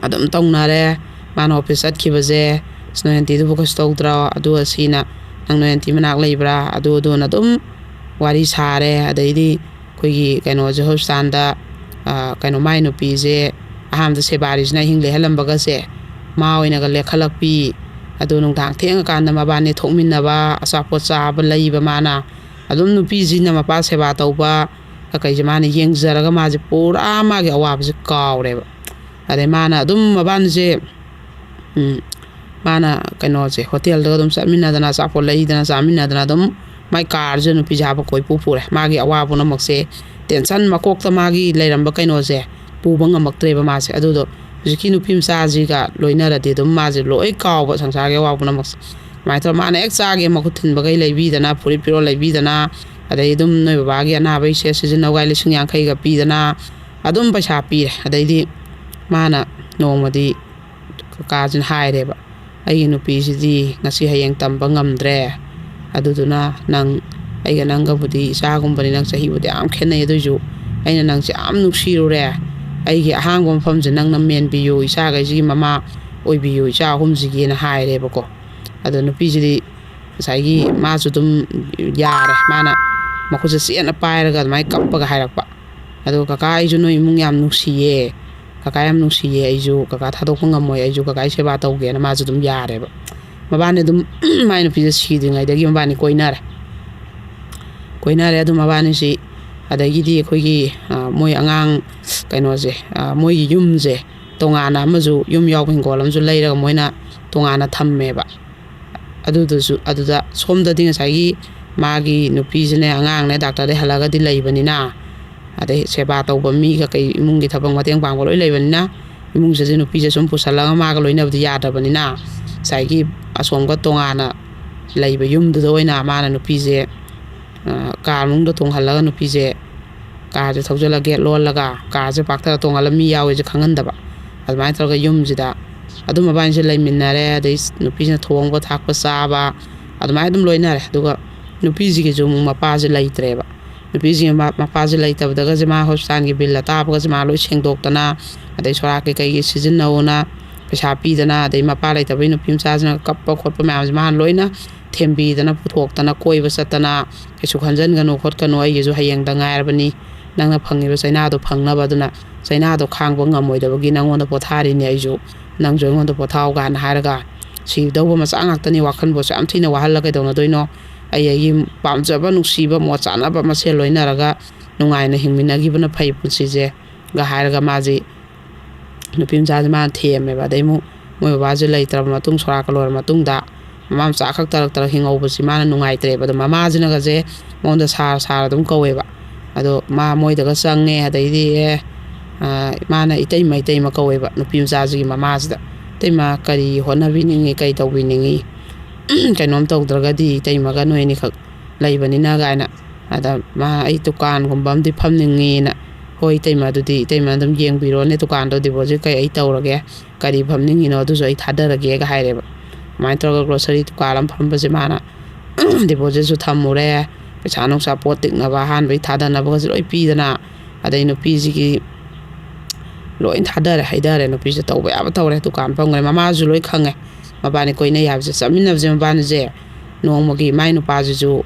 ꯑꯗꯨꯝ ꯇꯧꯅꯔꯦ꯫ ꯃꯥꯅ ꯑꯣꯐꯤꯁ ꯆꯠꯈꯤꯕꯁꯦ, "ꯑꯁ, ꯅꯣꯏ ꯑꯟꯇꯤꯗꯨꯕꯨ ꯀꯩꯁꯨ ꯇꯧꯗ꯭ꯔꯣ? ꯑꯗꯨ ꯑꯁꯤꯅ ꯅꯪ ꯅꯣꯏ ꯑꯟꯇꯤ ꯃꯅꯥꯛ ꯂꯩꯕ꯭ꯔꯥ?" ꯑꯗꯨ ꯑꯗꯨꯅ ꯑꯗꯨꯝ ꯋꯥꯔꯤ ꯁꯥꯔꯦ꯫ ꯑꯗꯩꯗꯤ ꯑꯩꯈꯣꯏꯒꯤ ꯀꯩꯅꯣꯁꯦ, ꯍꯣꯁꯄꯤꯇꯥꯜꯗ, ꯑ, ꯀꯩꯅꯣ, ꯃꯥꯏ ꯅꯨꯄꯤꯁꯦ ꯑꯍꯥꯟꯕꯗ ꯁꯦꯕꯥꯔꯤꯁꯤꯅ ꯑꯍꯤꯡ ꯂꯦꯛꯍꯜꯂꯝꯕꯒꯁꯦ ꯃꯥ ꯑꯣꯏꯅꯒ ꯂꯦꯛꯈꯠꯂꯛꯄꯤ꯫ ꯑꯗꯨ ꯅꯨꯡꯗꯥꯡ ꯊꯦꯡꯉꯀꯥꯟꯗ ꯃꯕꯥꯅꯤ ꯊꯣꯛꯃꯤꯟꯅꯕ, ꯑꯆꯥꯄꯣꯠ ꯆꯥꯕ ꯂꯩꯕ ꯃꯥꯅ꯫ ꯑꯗꯨꯝ ꯅꯨꯄꯤꯁꯤꯅ ꯃꯄꯥ ꯁꯦꯕꯥ ꯇꯧꯕ ꯀꯩꯁꯦ ꯃꯥꯅ ꯌꯦꯡꯖꯔꯒ ꯃꯥꯁꯦ ꯄꯨꯔꯥ ꯃꯥꯒꯤ ꯑꯋꯥꯕꯁꯦ ꯀꯥꯎꯔꯦꯕ꯫ ꯑꯗꯩ ꯃꯥꯅ ꯑꯗꯨꯝ ꯃꯕꯥꯅꯤꯁꯦ, ꯎꯝ, ꯃꯥꯅ ꯀꯩꯅꯣꯁꯦ, ꯍꯣꯇꯦꯜꯗꯒ ꯑꯗꯨꯝ ꯆꯠꯃꯤꯟꯅꯗꯅ, ꯑꯆꯥꯄꯣꯠ ꯂꯩꯗꯅ ꯆꯥꯃꯤꯟꯅꯗꯅ ꯑꯗꯨꯝ ꯃꯥꯏ ꯀꯥꯔꯁꯦ ꯅꯨꯄꯤꯁꯦ ꯍꯥꯞꯄ ꯀꯣꯏꯄꯨ ꯄꯨꯔꯦ꯫ ꯃꯥꯒꯤ ꯑꯋꯥ ꯄꯨꯝꯅꯃꯛꯁꯦ, ꯇꯦꯟꯁꯟ, ꯃꯀꯣꯛꯇ ꯃꯥꯒꯤ ꯂꯩꯔꯝꯕ ꯀꯩꯅꯣꯁꯦ ꯄꯨꯕ ꯉꯝꯃꯛꯇ꯭ꯔꯦꯕ ꯃꯥꯁꯦ꯫ ꯑꯗꯨꯗꯣ ꯍꯧꯖꯤꯛꯀꯤ ꯅꯨꯄꯤ ꯃꯆꯥꯁꯤꯒ ꯂꯣꯏꯅꯔꯗꯤ ꯑꯗꯨꯝ ꯃꯥꯁꯦ ꯂꯣꯏ ꯀꯥꯎꯕ, ꯁꯪꯁꯥꯔꯒꯤ ꯑꯋꯥ ꯄꯨꯝꯅꯃꯛꯁꯦ꯫ ꯑꯗꯨꯃꯥꯏꯅ ꯇꯧꯔ ꯃꯥꯅ ꯍꯦꯛ ꯆꯥꯒꯦ ꯃꯈꯨꯠ ꯊꯤꯟꯕꯈꯩ ꯂꯩꯕꯤꯗꯅ, ꯐꯨꯔꯤꯠ ꯐꯤꯔꯣꯜ ꯂꯩꯕꯤꯗꯅ, ꯑꯗꯩ ꯑꯗꯨꯝ ꯅꯣꯏ ꯕꯕꯥꯒꯤ ꯑꯅꯥꯕꯒꯤ ꯁꯦ ꯁꯤꯖꯤꯟꯅꯧꯒꯥꯏ ꯂꯤꯁꯤꯡ ꯌꯥꯡꯈꯩꯒ ꯄꯤꯗꯅ ꯑꯗꯨꯝ ꯄꯩꯁꯥ ꯄꯤꯔꯦ꯫ ꯑꯗꯩꯗꯤ ꯃꯥꯅ ꯅꯣꯡꯃꯗꯤ ꯀꯀꯥꯁꯤꯅ ꯍꯥꯏꯔꯦꯕ, "ꯑꯩꯒꯤ ꯅꯨꯄꯤꯁꯤꯗꯤ ꯉꯁꯤ ꯍꯌꯦꯡ ꯇꯝꯕ ꯉꯝꯗ꯭ꯔꯦ꯫ ꯑꯗꯨꯗꯨꯅ ꯅꯪ, ꯑꯩꯒ ꯅꯪꯒꯕꯨꯗꯤ ꯏꯆꯥꯒꯨꯝꯕꯅꯤ, ꯅꯪ ꯆꯍꯤꯕꯨꯗꯤ ꯌꯥꯝ ꯈꯦꯠꯅꯩ, ꯑꯗꯨꯏꯁꯨ ꯑꯩꯅ ꯅꯪꯁꯦ ꯌꯥꯝ ꯅꯨꯡꯁꯤꯔꯨꯔꯦ꯫ ꯑꯩꯒꯤ ꯑꯍꯥꯡꯕ ꯃꯐꯝꯁꯦ ꯅꯪꯅ ꯃꯦꯟꯕꯤꯌꯨ, ꯏꯆꯥꯈꯩꯁꯤꯒꯤ ꯃꯃꯥ ꯑꯣꯏꯕꯤꯌꯨ, ꯏꯆꯥ ꯑꯍꯨꯝꯁꯤꯒꯤꯅ" ꯍꯥꯏꯔꯦꯕꯀꯣ꯫ ꯑꯗꯣ ꯅꯨꯄꯤꯁꯤꯗꯤ ꯉꯁꯥꯏꯒꯤ ꯃꯥꯁꯨ ꯑꯗꯨꯝ ꯌꯥꯔꯦ, ꯃꯥꯅ ꯃꯈꯨꯠꯁꯦ ꯆꯦꯠꯅ ꯄꯥꯏꯔꯒ ꯑꯗꯨꯃꯥꯏꯅ ꯀꯞꯄꯒ ꯍꯥꯏꯔꯛꯄ꯫ ꯑꯗꯣ, "ꯀꯀꯥ, ꯑꯩꯁꯨ ꯅꯣꯏ ꯏꯃꯨꯡ ꯌꯥꯝ ꯅꯨꯡꯁꯤꯌꯦ, ꯀꯀꯥ ꯌꯥꯝ ꯅꯨꯡꯁꯤꯌꯦ, ꯑꯩꯁꯨ ꯀꯀꯥ ꯊꯥꯗꯣꯛꯄ ꯉꯝꯃꯣꯏ, ꯑꯩꯁꯨ ꯀꯀꯥꯒꯤ ꯁꯦꯕꯥ ꯇꯧꯒꯦꯅ" ꯃꯥꯁꯨ ꯑꯗꯨꯝ ꯌꯥꯔꯦꯕ꯫ ꯃꯕꯥꯅꯤ ꯑꯗꯨꯝ ꯃꯥꯏ ꯅꯨꯄꯤꯁꯦ ꯁꯤꯗ꯭ꯔꯤꯉꯩꯗꯒꯤ ꯃꯕꯥꯅꯤ ꯀꯣꯏꯅꯔꯦ꯫ ꯀꯣꯏꯅꯔꯦ ꯑꯗꯨꯝ ꯃꯕꯥꯅꯤꯁꯤ꯫ ꯑꯗꯒꯤꯗꯤ ꯑꯩꯈꯣꯏꯒꯤ, ꯑ, ꯃꯣꯏ ꯑꯉꯥꯡ ꯀꯩꯅꯣꯁꯦ, ꯑ, ꯃꯣꯏꯒꯤ ꯌꯨꯝꯁꯦ ꯇꯣꯉꯥꯟꯅ ꯑꯃꯁꯨ, ꯌꯨꯝ ꯌꯥꯎꯕ ꯍꯤꯡꯒꯣꯜ ꯑꯃꯁꯨ ꯂꯩꯔꯒ ꯃꯣꯏꯅ ꯇꯣꯉꯥꯟꯅ ꯊꯝꯃꯦꯕ꯫ ꯑꯗꯨꯗꯨꯁꯨ, ꯑꯗꯨꯗ ꯁꯣꯝꯗꯗꯤ ꯉꯁꯥꯏꯒꯤ ꯃꯥꯒꯤ ꯅꯨꯄꯤꯁꯤꯅꯦ, ꯑꯉꯥꯡꯅꯦ, ꯗꯥꯛꯇꯔꯗꯩ ꯍꯜꯂꯛꯑꯒꯗꯤ ꯂꯩꯕꯅꯤꯅ, ꯑꯗꯩ ꯁꯦꯕꯥ ꯇꯧꯕ ꯃꯤꯒ ꯀꯩ, ꯏꯃꯨꯡꯒꯤ ꯊꯕꯛ ꯃꯇꯦꯡ ꯄꯥꯡꯕ ꯂꯣꯏ ꯂꯩꯕꯅꯤꯅ, ꯏꯃꯨꯡꯁꯤꯗꯤ ꯅꯨꯄꯤꯁꯦ ꯁꯨꯝ ꯄꯨꯁꯜꯂꯒ ꯃꯥꯒ ꯂꯣꯏꯅꯕꯗꯤ ꯌꯥꯗ꯭ꯔꯕꯅꯤꯅ, ꯉꯁꯥꯏꯒꯤ ꯑꯁꯣꯝꯒ ꯇꯣꯉꯥꯟꯅ ꯂꯩꯕ ꯌꯨꯝꯗꯨꯗ ꯑꯣꯏꯅ ꯃꯥꯅ ꯅꯨꯄꯤꯁꯦ, ꯑ, ꯀꯥꯔ ꯃꯅꯨꯡꯗ ꯇꯣꯡꯍꯜꯂꯒ ꯅꯨꯄꯤꯁꯦ ꯀꯥꯔꯁꯦ ꯊꯧꯖꯤꯜꯂ, ꯒꯦꯠ ꯂꯣꯜꯂꯒ, ꯀꯥꯔꯁꯦ ꯄꯥꯛꯊꯔ ꯇꯣꯡꯍꯜꯂ, ꯃꯤ ꯌꯥꯎꯋꯦꯁꯦ ꯈꯪꯍꯟꯗꯕ꯫ ꯑꯗꯨꯃꯥꯏꯅ ꯇꯧꯔꯒ ꯌꯨꯝꯁꯤꯗ ꯑꯗꯨꯝ ꯃꯕꯥꯅꯤꯁꯦ ꯂꯩꯃꯤꯟꯅꯔꯦ꯫ ꯑꯗꯩ ꯅꯨꯄꯤꯁꯤꯅ ꯊꯣꯡꯕ ꯊꯥꯛꯄ ꯆꯥꯕ, ꯑꯗꯨꯃꯥꯏꯅ ꯑꯗꯨꯝ ꯂꯣꯏꯅꯔꯦ꯫ ꯑꯗꯨꯒ ꯅꯨꯄꯤꯁꯤꯒꯤꯁꯨ ꯑꯃꯨꯛ ꯃꯄꯥꯁꯦ ꯂꯩꯇ꯭ꯔꯦꯕ꯫ ꯅꯨꯄꯤꯁꯤꯒꯤ ꯃ-, ꯃꯄꯥꯁꯦ ꯂꯩꯇꯕꯗꯒꯁꯦ ꯃꯥ ꯍꯣꯁꯄꯤꯇꯥꯜꯒꯤ ꯕꯤꯜ ꯑꯇꯥꯕꯒꯁꯦ ꯃꯥ ꯂꯣꯏ ꯁꯦꯡꯗꯣꯛꯇꯅ, ꯑꯗꯩ ꯁꯣꯔꯥꯠꯀꯤ ꯀꯩꯒꯤ ꯁꯤꯖꯤꯟꯅꯧꯅ ꯄꯩꯁꯥ ꯄꯤꯗꯅ, ꯑꯗꯩ ꯃꯄꯥ ꯂꯩꯇꯕꯒꯤ ꯅꯨꯄꯤ ꯃꯆꯥꯁꯤꯅ ꯀꯞꯄ ꯈꯣꯠꯄ ꯃꯌꯥꯝꯁꯦ ꯃꯥꯅ ꯂꯣꯏꯅ ꯊꯦꯝꯕꯤꯗꯅ, ꯄꯨꯊꯣꯛꯇꯅ, ꯀꯣꯏꯕ ꯆꯠꯇꯅ, "ꯀꯩꯁꯨ ꯈꯟꯖꯟꯒꯅꯨ ꯈꯣꯠꯀꯅꯨ, ꯑꯩꯒꯤꯁꯨ ꯍꯌꯦꯡꯗ ꯉꯥꯏꯔꯕꯅꯤ, ꯅꯪꯅ ꯐꯪꯉꯤꯕ ꯆꯩꯅꯥꯗꯣ ꯐꯪꯅꯕ, ꯑꯗꯨꯅ ꯆꯩꯅꯥꯗꯣ ꯈꯥꯡꯕ ꯉꯝꯃꯣꯏꯗꯕꯒꯤ ꯅꯉꯣꯟꯗ ꯄꯣꯊꯥꯔꯤꯅꯦ ꯑꯩꯁꯨ, ꯅꯪꯁꯨ ꯑꯩꯉꯣꯟꯗ ꯄꯣꯊꯥꯎ" ꯀꯥꯏꯅ ꯍꯥꯏꯔꯒ, ꯁꯤꯗꯧꯕ ꯃꯆꯥ ꯉꯥꯛꯇꯅꯤ, ꯋꯥꯈꯜꯕꯨꯁꯨ ꯌꯥꯝ ꯊꯤꯅ ꯋꯥꯍꯜꯂ ꯀꯩꯗꯧꯅꯗꯣꯏꯅꯣ? ꯑꯩ ꯑꯩꯒꯤ ꯄꯥꯝꯖꯕ, ꯅꯨꯡꯁꯤꯕ, ꯃꯣꯠ ꯆꯥꯅꯕ ꯃꯁꯦꯜ ꯂꯣꯏꯅꯔꯒ ꯅꯨꯡꯉꯥꯏꯅ ꯍꯤꯡꯃꯤꯟꯅꯈꯤꯕꯅ ꯐꯩ ꯄꯨꯟꯁꯤꯁꯦ, ꯒ ꯍꯥꯏꯔꯒ ꯃꯥꯁꯤ ꯅꯨꯄꯤ ꯃꯆꯥꯁꯦ ꯃꯥꯅ ꯊꯦꯝꯃꯦꯕ꯫ ꯑꯗꯩ ꯑꯃꯨꯛ ꯃꯣꯏ ꯕꯕꯥꯁꯦ ꯂꯩꯇ꯭ꯔꯕ ꯃꯇꯨꯡ, ꯁꯣꯔꯥꯠꯀ ꯂꯣꯏꯔ ꯃꯇꯨꯡꯗ, ꯃꯃꯥ ꯃꯆꯥ ꯈꯛ ꯇꯔꯛ ꯇꯔꯛ ꯍꯤꯡꯍꯧꯕꯁꯤ ꯃꯥꯅ ꯅꯨꯡꯉꯥꯏꯇ꯭ꯔꯦꯕ꯫ ꯑꯗꯣ ꯃꯃꯥꯁꯤꯅꯒꯁꯦ ꯃꯉꯣꯟꯗ ꯁꯥꯔ ꯁꯥꯔ ꯑꯗꯨꯝ ꯀꯧꯋꯦꯕ꯫ ꯑꯗꯣ ꯃꯥ ꯃꯣꯏꯗꯒ ꯆꯪꯉꯦ, ꯑꯗꯩꯗꯤ, ꯑꯦ, ꯑ, ꯃꯥꯅ ꯏꯇꯩꯃ, ꯏꯇꯩꯃ ꯀꯧꯋꯦꯕ ꯅꯨꯄꯤ ꯃꯆꯥꯁꯤꯒꯤ ꯃꯃꯥꯁꯤꯗ꯫ "ꯏꯇꯩꯃ, ꯀꯔꯤ ꯍꯣꯠꯅꯕꯤꯅꯤꯡꯉꯤ, ꯀꯔꯤ ꯇꯧꯕꯤꯅꯤꯡꯉꯤ? ꯀꯩꯅꯣꯝ ꯇꯧꯗ꯭ꯔꯒꯗꯤ ꯏꯇꯩꯃꯒ ꯅꯣꯏ ꯑꯅꯤꯈꯛ ꯂꯩꯕꯅꯤꯅ" ꯀꯥꯏꯅ꯫ ꯑꯗ ꯃꯥ, "ꯑꯩ ꯗꯨꯀꯥꯟꯒꯨꯝꯕ ꯑꯃꯗꯤ ꯐꯝꯅꯤꯡꯉꯤꯅ"꯫ "ꯍꯣꯏ ꯏꯇꯩꯃ, ꯑꯗꯨꯗꯤ ꯏꯇꯩꯃ ꯑꯗꯨꯝ ꯌꯦꯡꯕꯤꯔꯣꯅꯦ, ꯗꯨꯀꯥꯟꯗꯣ ꯗꯤꯄꯣꯖꯤꯠ ꯀꯩ ꯑꯩ ꯇꯧꯔꯒꯦ, ꯀꯔꯤ ꯐꯝꯅꯤꯡꯉꯤꯅꯣ ꯑꯗꯨꯁꯨ ꯑꯩ ꯊꯥꯗꯔꯒꯦꯒ" ꯍꯥꯏꯔꯦꯕ꯫ ꯑꯗꯨꯃꯥꯏꯅ ꯇꯧꯔꯒ ꯒ꯭ꯔꯣꯁꯔꯤ ꯗꯨꯀꯥꯟ ꯑꯃ ꯐꯝꯕꯁꯦ ꯃꯥꯅ ꯗꯤꯄꯣꯖꯤꯠꯁꯨ ꯊꯝꯃꯨꯔꯦ, ꯄꯩꯁꯥ ꯅꯨꯡꯁꯥ ꯄꯣꯠ ꯇꯤꯛꯅꯕ ꯑꯍꯥꯟꯕꯒꯤ ꯊꯥꯗꯅꯕꯒꯁꯨ ꯂꯣꯏ ꯄꯤꯗꯅ, ꯑꯗꯩ ꯅꯨꯄꯤꯁꯤꯒꯤ ꯂꯣꯏ ꯊꯥꯗꯔꯦ ꯍꯩꯊꯔꯦ, ꯅꯨꯄꯤꯁꯦ ꯇꯧꯕ ꯌꯥꯕ ꯇꯧꯔꯦ, ꯗꯨꯀꯥꯟ ꯐꯝꯈ꯭ꯔꯦ꯫ ꯃꯃꯥꯁꯨ ꯂꯣꯏ ꯈꯪꯉꯦ ꯃꯕꯥꯅꯤ ꯀꯣꯏꯅꯩ ꯍꯥꯏꯕꯁꯦ, ꯆꯠꯃꯤꯟꯅꯕꯁꯦ ꯃꯕꯥꯅꯤꯁꯦ꯫ ꯅꯣꯡꯃꯒꯤ ꯃꯥꯏ ꯅꯨꯄꯥꯁꯤꯁꯨ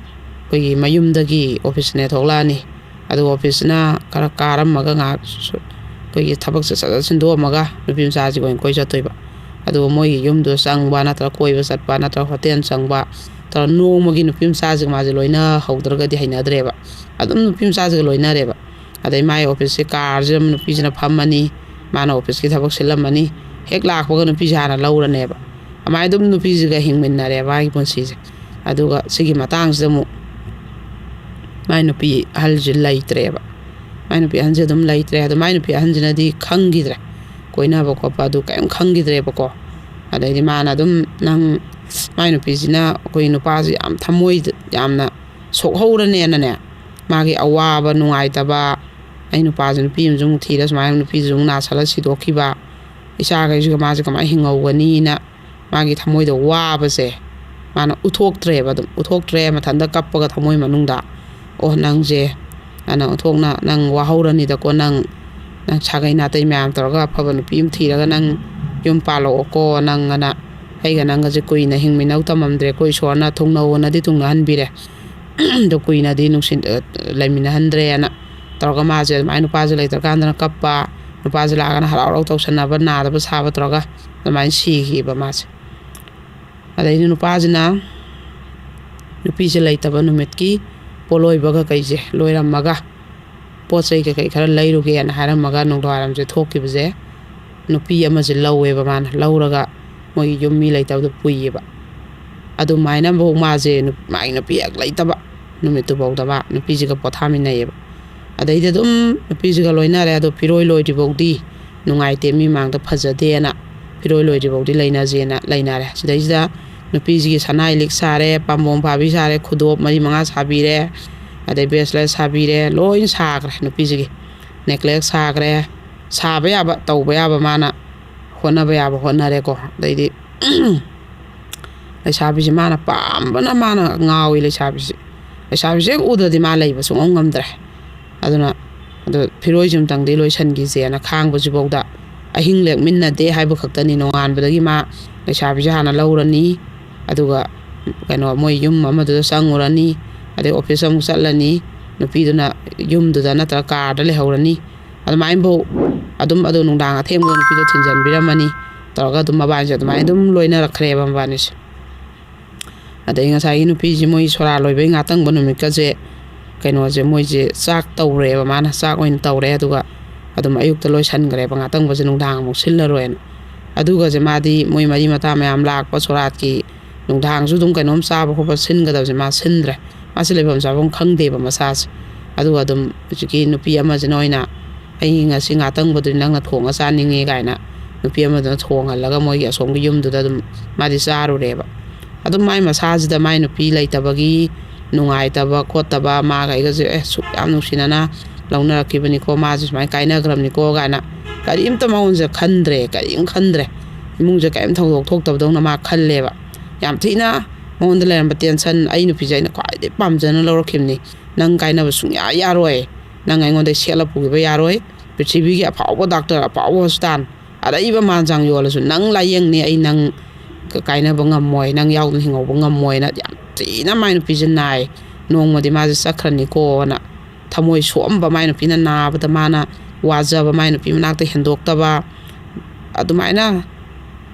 ꯑꯩꯈꯣꯏꯒꯤ ꯃꯌꯨꯝꯗꯒꯤ ꯑꯣꯐꯤꯁꯅꯦ ꯊꯣꯛꯂꯛꯑꯅꯤ, ꯑꯗꯨꯒ ꯑꯣꯐꯤꯁꯅ ꯈꯔ ꯀꯥꯔꯝꯃꯒ ꯉꯥꯏꯍꯥꯛ ꯁꯨ-, ꯑꯩꯈꯣꯏꯒꯤ ꯊꯕꯛꯁꯦ ꯁꯠ ꯁꯠ ꯁꯤꯟꯗꯣꯛꯑꯝꯃꯒ ꯅꯨꯄꯤ ꯃꯆꯥꯁꯤꯒ ꯑꯣꯏꯅ ꯀꯣꯏ ꯆꯠꯇꯣꯏꯕ꯫ ꯑꯗꯨꯒ ꯃꯣꯏꯒꯤ ꯌꯨꯝꯗꯣ ꯆꯪꯕ ꯅꯠꯇ꯭ꯔꯒ ꯀꯣꯏꯕ ꯆꯠꯄ ꯅꯠꯇ꯭ꯔꯒ ꯍꯣꯇꯦꯜ ꯆꯪꯕ, ꯇꯧꯔ ꯅꯣꯡꯃꯒꯤ ꯅꯨꯄꯤ ꯃꯆꯥꯁꯤꯒ ꯃꯥꯁꯦ ꯂꯣꯏꯅꯍꯧꯗ꯭ꯔꯒꯗꯤ ꯍꯩꯅꯗ꯭ꯔꯦꯕ꯫ ꯑꯗꯨꯝ ꯅꯨꯄꯤ ꯃꯆꯥꯁꯤꯒ ꯂꯣꯏꯅꯔꯦꯕ꯫ ꯑꯗꯩ ꯃꯥꯏ ꯑꯣꯐꯤꯁꯀꯤ ꯀꯥꯔꯁꯤꯗ ꯅꯨꯄꯤꯁꯤꯅ ꯐꯝꯃꯅꯤ, ꯃꯥꯅ ꯑꯣꯐꯤꯁꯀꯤ ꯊꯕꯛ ꯁꯤꯜꯂꯝꯃꯅꯤ, ꯍꯦꯛ ꯂꯥꯛꯄꯒ ꯅꯨꯄꯤꯁꯦ ꯍꯥꯟꯅ ꯂꯧꯔꯅꯦꯕ꯫ ꯑꯗꯨꯃꯥꯏꯅ ꯑꯗꯨꯝ ꯅꯨꯄꯤꯁꯤꯒ ꯍꯤꯡꯃꯤꯟꯅꯔꯦ ꯃꯥꯒꯤ ꯄꯨꯟꯁꯤꯁꯦ꯫ ꯑꯗꯨꯒ ꯁꯤꯒꯤ ꯃꯇꯥꯡꯁꯤꯗ ꯑꯃꯨꯛ ꯃꯥꯏ ꯅꯨꯄꯤ ꯑꯍꯜꯁꯦ ꯂꯩꯇ꯭ꯔꯦꯕ꯫ ꯃꯥꯏ ꯅꯨꯄꯤ ꯑꯍꯟꯁꯦ ꯑꯗꯨꯝ ꯂꯩꯇ꯭ꯔꯦ꯫ ꯑꯗꯣ ꯃꯥꯏ ꯅꯨꯄꯤ ꯑꯍꯟꯁꯤꯅꯗꯤ ꯈꯪꯈꯤꯗ꯭ꯔꯦ, ꯀꯣꯏꯅꯕ ꯈꯣꯠꯄ ꯑꯗꯨ ꯀꯔꯤꯝ ꯈꯪꯈꯤꯗ꯭ꯔꯦꯕꯀꯣ꯫ ꯑꯗꯩꯗꯤ ꯃꯥꯅ ꯑꯗꯨꯝ, ꯅꯪ, ꯃꯥꯏ ꯅꯨꯄꯤꯁꯤꯅ ꯑꯩꯈꯣꯏ ꯅꯨꯄꯥꯁꯦ ꯌꯥꯝ ꯊꯃꯣꯏꯗ ꯌꯥꯝꯅ ꯁꯣꯛꯍꯧꯔꯅꯦꯅꯅꯦ, ꯃꯥꯒꯤ ꯑꯋꯥꯕ ꯅꯨꯡꯉꯥꯏꯇꯕ, ꯑꯩ ꯅꯨꯄꯥꯁꯦ ꯅꯨꯄꯤ ꯑꯃꯁꯨ ꯑꯃꯨꯛ ꯊꯤꯔ ꯁꯨꯃꯥꯏꯅ ꯅꯨꯄꯤꯁꯨ ꯑꯃꯨꯛ ꯅꯥꯁꯜꯂ ꯁꯤꯗꯣꯛꯈꯤꯕ, ꯏꯆꯥꯈꯩꯁꯤꯒ ꯃꯥꯁꯦ ꯀꯃꯥꯏꯅ ꯍꯤꯡꯍꯧꯒꯅꯤꯅ ꯃꯥꯒꯤ ꯊꯃꯣꯏꯗ ꯋꯥꯕꯁꯦ ꯃꯥꯅ ꯎꯠꯊꯣꯛꯇ꯭ꯔꯦꯕ꯫ ꯑꯗꯨꯝ ꯎꯠꯊꯣꯛꯇ꯭ꯔꯦ, ꯃꯊꯟꯇ ꯀꯞꯄꯒ ꯊꯃꯣꯏ ꯃꯅꯨꯡꯗ, "ꯑꯣ, ꯅꯪꯁꯦ", ꯑꯅ ꯎꯠꯊꯣꯛꯅ, "ꯅꯪ ꯋꯥꯍꯧꯔꯅꯤꯗꯀꯣ, ꯅꯪ, ꯅꯪ ꯁꯥꯒꯩ ꯅꯥꯇꯩ ꯃꯌꯥꯝ ꯇꯧꯔꯒ ꯑꯐꯕ ꯅꯨꯄꯤ ꯑꯃ ꯊꯤꯔꯒ ꯅꯪ ꯌꯨꯝ ꯄꯥꯜꯂꯛꯑꯣꯀꯣ, ꯅꯪ", ꯑꯅ, "ꯑꯩꯒ ꯅꯪꯒꯁꯦ ꯀꯨꯏꯅ ꯍꯤꯡꯃꯤꯟꯅꯧ ꯇꯝꯃꯝꯗ꯭ꯔꯦꯀꯣ ꯏꯁꯣꯔꯅ, ꯊꯨꯡꯅꯧꯅꯗꯤ ꯊꯨꯡꯅꯍꯟꯕꯤꯔꯦ, ꯑꯗꯣ ꯀꯨꯏꯅꯗꯤ ꯅꯨꯡꯁꯤ-, ꯂꯩꯃꯤꯟꯅꯍꯟꯗ꯭ꯔꯦꯅ" ꯇꯧꯔꯒ ꯃꯥꯁꯦ ꯑꯗꯨꯃꯥꯏꯅ ꯅꯨꯄꯥꯁꯦ ꯂꯩꯇ꯭ꯔꯀꯥꯟꯗꯅ ꯀꯞꯄ, ꯅꯨꯄꯥꯁꯦ ꯂꯥꯛꯑꯒꯅ ꯍꯔꯥꯎ ꯍꯔꯥꯎ ꯇꯧꯁꯟꯅꯕ, ꯅꯥꯗꯕ ꯁꯥꯕ ꯇꯧꯔꯒ ꯑꯗꯨꯃꯥꯏꯅ ꯁꯤꯈꯤꯕ ꯃꯥꯁꯦ꯫ ꯑꯗꯩꯗꯤ ꯅꯨꯄꯥꯁꯤꯅ ꯅꯨꯄꯤꯁꯦ ꯂꯩꯇꯕ ꯅꯨꯃꯤꯠꯀꯤ ꯄꯣꯠꯂꯣꯏꯕꯒ ꯀꯩꯁꯦ ꯂꯣꯏꯔꯝꯃꯒ, ꯄꯣꯠ ꯆꯩ ꯀꯩꯀꯩ ꯈꯔ ꯂꯩꯔꯨꯒꯦꯅ ꯍꯥꯏꯔꯝꯃꯒ ꯅꯨꯡꯗꯥꯡꯋꯥꯏꯔꯝꯁꯦ ꯊꯣꯛꯈꯤꯕꯁꯦ, ꯅꯨꯄꯤ ꯑꯃꯁꯦ ꯂꯧꯋꯦꯕ ꯃꯥꯅ꯫ ꯂꯧꯔꯒ ꯃꯣꯏꯒꯤ ꯌꯨꯝ ꯃꯤ ꯂꯩꯇꯕꯗꯣ ꯄꯨꯏꯌꯦꯕ꯫ ꯑꯗꯨꯃꯥꯏꯅꯐꯧ ꯃꯥꯁꯦ ꯅꯨ-, ꯃꯥꯒꯤ ꯅꯨꯄꯤ ꯍꯦꯛ ꯂꯩꯇꯕ ꯅꯨꯃꯤꯠꯇꯨꯐꯥꯎꯗ ꯃꯥ ꯅꯨꯄꯤꯁꯤꯒ ꯄꯣꯊꯥꯃꯤꯟꯅꯩꯌꯦꯕ꯫ ꯑꯗꯩꯗꯤ ꯑꯗꯨꯝ ꯅꯨꯄꯤꯁꯤꯒ ꯂꯣꯏꯅꯔꯦ꯫ ꯑꯗꯣ ꯐꯤꯔꯣꯏ ꯂꯣꯏꯗ꯭ꯔꯤꯐꯥꯎꯗꯤ ꯅꯨꯡꯉꯥꯏꯇꯦ, ꯃꯤ ꯃꯥꯡꯗ ꯐꯖꯗꯦꯅ, ꯐꯤꯔꯣꯏ ꯂꯣꯏꯗ꯭ꯔꯤꯐꯥꯎꯗꯤ ꯂꯩꯅꯁꯦꯅ ꯂꯩꯅꯔꯦ꯫ ꯁꯤꯗꯩꯁꯤꯗ ꯅꯨꯄꯤꯁꯤꯒꯤ ꯁꯅꯥ ꯏꯂꯤꯛ ꯁꯥꯔꯦ, ꯄꯥꯝꯕꯣꯝ ꯐꯥꯕꯤ ꯁꯥꯔꯦ, ꯈꯨꯗꯣꯞ ꯃꯔꯤ ꯃꯉꯥ ꯁꯥꯕꯤꯔꯦ, ꯑꯗꯩ ꯕ꯭ꯔꯦꯁꯂꯦꯠ ꯁꯥꯕꯤꯔꯦ, ꯂꯣꯏ ꯁꯥꯈ꯭ꯔꯦ ꯅꯨꯄꯤꯁꯤꯒꯤ꯫ ꯅꯦꯀ꯭ꯂꯦꯁ ꯁꯥꯈ꯭ꯔꯦ, ꯁꯥꯕ ꯌꯥꯕ, ꯇꯧꯕ ꯌꯥꯕ ꯃꯥꯅ ꯍꯣꯠꯅꯕ ꯌꯥꯕ ꯍꯣꯠꯅꯔꯦꯀꯣ꯫ ꯑꯗꯩꯗꯤ ꯂꯩꯁꯥꯕꯤꯁꯦ ꯃꯥꯅ ꯄꯥꯝꯕꯅ ꯃꯥꯅ ꯉꯥꯎꯏ ꯂꯩꯁꯥꯕꯤꯁꯦ꯫ ꯂꯩꯁꯥꯕꯤꯁꯦ ꯍꯦꯛ ꯎꯗ꯭ꯔꯗꯤ ꯃꯥ ꯂꯩꯕ ꯁꯨꯡꯉꯝ ꯉꯝꯗ꯭ꯔꯦ꯫ ꯑꯗꯨꯅ ꯑꯗꯣ ꯐꯤꯔꯣꯏꯁꯤꯝꯇꯪꯗꯤ ꯂꯣꯏꯁꯤꯟꯈꯤꯁꯦꯅ ꯈꯥꯡꯕꯁꯤꯐꯥꯎꯗ ꯑꯍꯤꯡ ꯂꯦꯛꯃꯤꯟꯅꯗꯦ ꯍꯥꯏꯕ ꯈꯛꯇꯅꯤ꯫ ꯅꯣꯡꯉꯥꯟꯕꯗꯒꯤ ꯃꯥ ꯂꯩꯁꯥꯕꯤꯁꯦ ꯍꯥꯟꯅ ꯂꯧꯔꯅꯤ, ꯑꯗꯨꯒ ꯀꯩꯅꯣ ꯃꯣꯏ ꯌꯨꯝ ꯑꯃꯗꯨꯗ ꯆꯪꯉꯨꯔꯅꯤ, ꯑꯗꯩ ꯑꯣꯐꯤꯁ ꯑꯃꯨꯛ ꯆꯠꯂꯅꯤ, ꯅꯨꯄꯤꯗꯨꯅ ꯌꯨꯝꯗꯨꯗ ꯅꯠꯇ꯭ꯔꯒ ꯀꯥꯔꯗ ꯂꯩꯍꯧꯔꯅꯤ꯫ ꯑꯗꯨꯃꯥꯏꯅꯐꯧ ꯑꯗꯨꯝ ꯑꯗꯨ ꯅꯨꯡꯗꯥꯡ ꯑꯊꯦꯡꯕꯗ ꯅꯨꯄꯤꯗꯣ ꯊꯤꯟꯖꯟꯕꯤꯔꯝꯃꯅꯤ꯫ ꯇꯧꯔꯒ ꯑꯗꯨꯝ ꯃꯕꯥꯅꯤꯁꯦ ꯑꯗꯨꯃꯥꯏꯅ ꯑꯗꯨꯝ ꯂꯣꯏꯅꯔꯛꯈ꯭ꯔꯦꯕ ꯃꯕꯥꯅꯤꯁꯦ꯫ ꯑꯗꯩ ꯉꯁꯥꯏꯒꯤ ꯅꯨꯄꯤꯁꯤ ꯃꯣꯏ ꯁꯣꯔꯥ ꯂꯣꯏꯕꯩ ꯉꯥꯇꯪꯕ ꯅꯨꯃꯤꯠꯀꯁꯦ ꯀꯩꯅꯣꯁꯦ, ꯃꯣꯏꯁꯦ ꯆꯥꯛ ꯇꯧꯔꯦꯕ, ꯃꯥꯅ ꯆꯥꯛ ꯑꯣꯏꯅ ꯇꯧꯔꯦ꯫ ꯑꯗꯨꯒ ꯑꯗꯨꯝ ꯑꯌꯨꯛꯇ ꯂꯣꯏꯁꯟꯈ꯭ꯔꯦꯕ, ꯉꯥꯇꯪꯕꯁꯦ ꯅꯨꯡꯗꯥꯡ ꯑꯃꯨꯛ ꯁꯤꯜꯂꯔꯣꯏꯅ꯫ ꯑꯗꯨꯒꯁꯦ ꯃꯥꯗꯤ ꯃꯣꯏ ꯃꯔꯤ ꯃꯇꯥ ꯃꯌꯥꯝ ꯂꯥꯛꯄ ꯁꯣꯔꯥꯠꯀꯤ ꯅꯨꯡꯗꯥꯡꯁꯨ ꯑꯗꯨꯝ ꯀꯩꯅꯣꯝ ꯆꯥꯕ ꯈꯣꯠꯄ ꯁꯤꯟꯒꯗꯕꯁꯦ ꯃꯥ ꯁꯤꯟꯗ꯭ꯔꯦ꯫ ꯃꯥꯁꯦ ꯂꯩꯐꯝ ꯆꯥꯐꯝ ꯈꯪꯗꯦꯕ ꯃꯁꯥꯁꯦ꯫ ꯑꯗꯨꯒ ꯑꯗꯨꯝ ꯍꯧꯖꯤꯛꯀꯤ ꯅꯨꯄꯤ ꯑꯃꯁꯤꯅ ꯑꯣꯏꯅ, "ꯑꯩ ꯉꯁꯤ ꯉꯥꯇꯪꯕꯗꯨꯗꯤ ꯅꯪꯅ ꯊꯣꯡꯉ ꯆꯥꯅꯤꯡꯉꯦ" ꯀꯥꯏꯅ ꯅꯨꯄꯤ ꯑꯃꯗꯨꯅ ꯊꯣꯡꯍꯜꯂꯒ ꯃꯣꯏꯒꯤ ꯑꯁꯣꯝꯒꯤ ꯌꯨꯝꯗꯨꯗ ꯑꯗꯨꯝ ꯃꯥꯗꯤ ꯆꯥꯔꯨꯔꯦꯕ꯫ ꯑꯗꯨꯝ ꯃꯥꯏ ꯃꯁꯥꯁꯤꯗ ꯃꯥꯏ ꯅꯨꯄꯤ ꯂꯩꯇꯕꯒꯤ ꯅꯨꯡꯉꯥꯏꯇꯕ ꯈꯣꯠꯇꯕ, ꯃꯥꯒ ꯑꯩꯒꯁꯦ ꯑꯦ ꯁꯨꯛ ꯌꯥꯝ ꯅꯨꯡꯁꯤꯅꯅ ꯂꯧꯅꯔꯛꯈꯤꯕꯅꯤꯀꯣ, ꯃꯥꯁꯦ ꯁꯨꯃꯥꯏꯅ ꯀꯥꯏꯅꯈ꯭ꯔꯕꯅꯤꯀꯣ ꯀꯥꯏꯅ ꯀꯔꯤꯝꯇ ꯃꯉꯣꯟꯁꯦ ꯈꯟꯗ꯭ꯔꯦ, ꯀꯔꯤꯝ ꯈꯟꯗ꯭ꯔꯦ꯫ ꯏꯃꯨꯡꯁꯦ ꯀꯔꯤꯝ ꯊꯧꯗꯣꯛ ꯊꯣꯛꯇꯕꯗꯧꯅ ꯃꯥ ꯈꯜꯂꯦꯕ꯫ ꯌꯥꯝ ꯊꯤꯅ ꯃꯉꯣꯟꯗ ꯂꯩꯔꯝꯕ ꯇꯦꯟꯁꯟ, "ꯑꯩ ꯅꯨꯄꯤꯁꯦ ꯑꯩꯅ ꯈ꯭ꯋꯥꯏꯗꯒꯤ ꯄꯥꯝꯖꯅ ꯂꯧꯔꯛꯈꯤꯕꯅꯤ, ꯅꯪ ꯀꯥꯏꯅꯕ ꯁꯨꯡꯌꯥ ꯌꯥꯔꯣꯏ, ꯅꯪ ꯑꯩꯉꯣꯟꯗ ꯁꯦꯠꯂ ꯄꯨꯈꯤꯕ ꯌꯥꯔꯣꯏ, ꯄ꯭ꯔꯤꯊꯤꯕꯤꯒꯤ ꯑꯐꯥꯎꯕ ꯗꯥꯛꯇꯔ, ꯑꯐꯥꯎꯕ ꯍꯣꯁꯄꯤꯇꯥꯜ, ꯑꯔꯩꯕ ꯃꯥꯟ ꯆꯥꯡ ꯌꯣꯜꯂꯁꯨ ꯅꯪ ꯂꯥꯏꯌꯦꯡꯅꯤ, ꯑꯩ ꯅꯪ ꯀ-, ꯀꯥꯏꯅꯕ ꯉꯝꯃꯣꯏ, ꯅꯪ ꯌꯥꯎꯗꯅ ꯍꯤꯡꯍꯧꯕ ꯉꯝꯃꯣꯏꯅ" ꯌꯥꯝ ꯊꯤꯅ ꯃꯥꯏ ꯅꯨꯄꯤꯁꯦ ꯅꯥꯏ꯫ ꯅꯣꯡꯃꯗꯤ ꯃꯥꯁꯦ ꯆꯠꯈ꯭ꯔꯅꯤꯀꯣꯅ ꯊꯃꯣꯏ ꯁꯣꯛꯑꯝꯕ, ꯃꯥꯏ ꯅꯨꯄꯤꯅ ꯅꯥꯕꯗ ꯃꯥꯅ ꯋꯥꯖꯕ, ꯃꯥꯏ ꯅꯨꯄꯤ ꯃꯅꯥꯛꯇ ꯍꯦꯟꯗꯣꯛꯇꯕ, ꯑꯗꯨꯃꯥꯏꯅ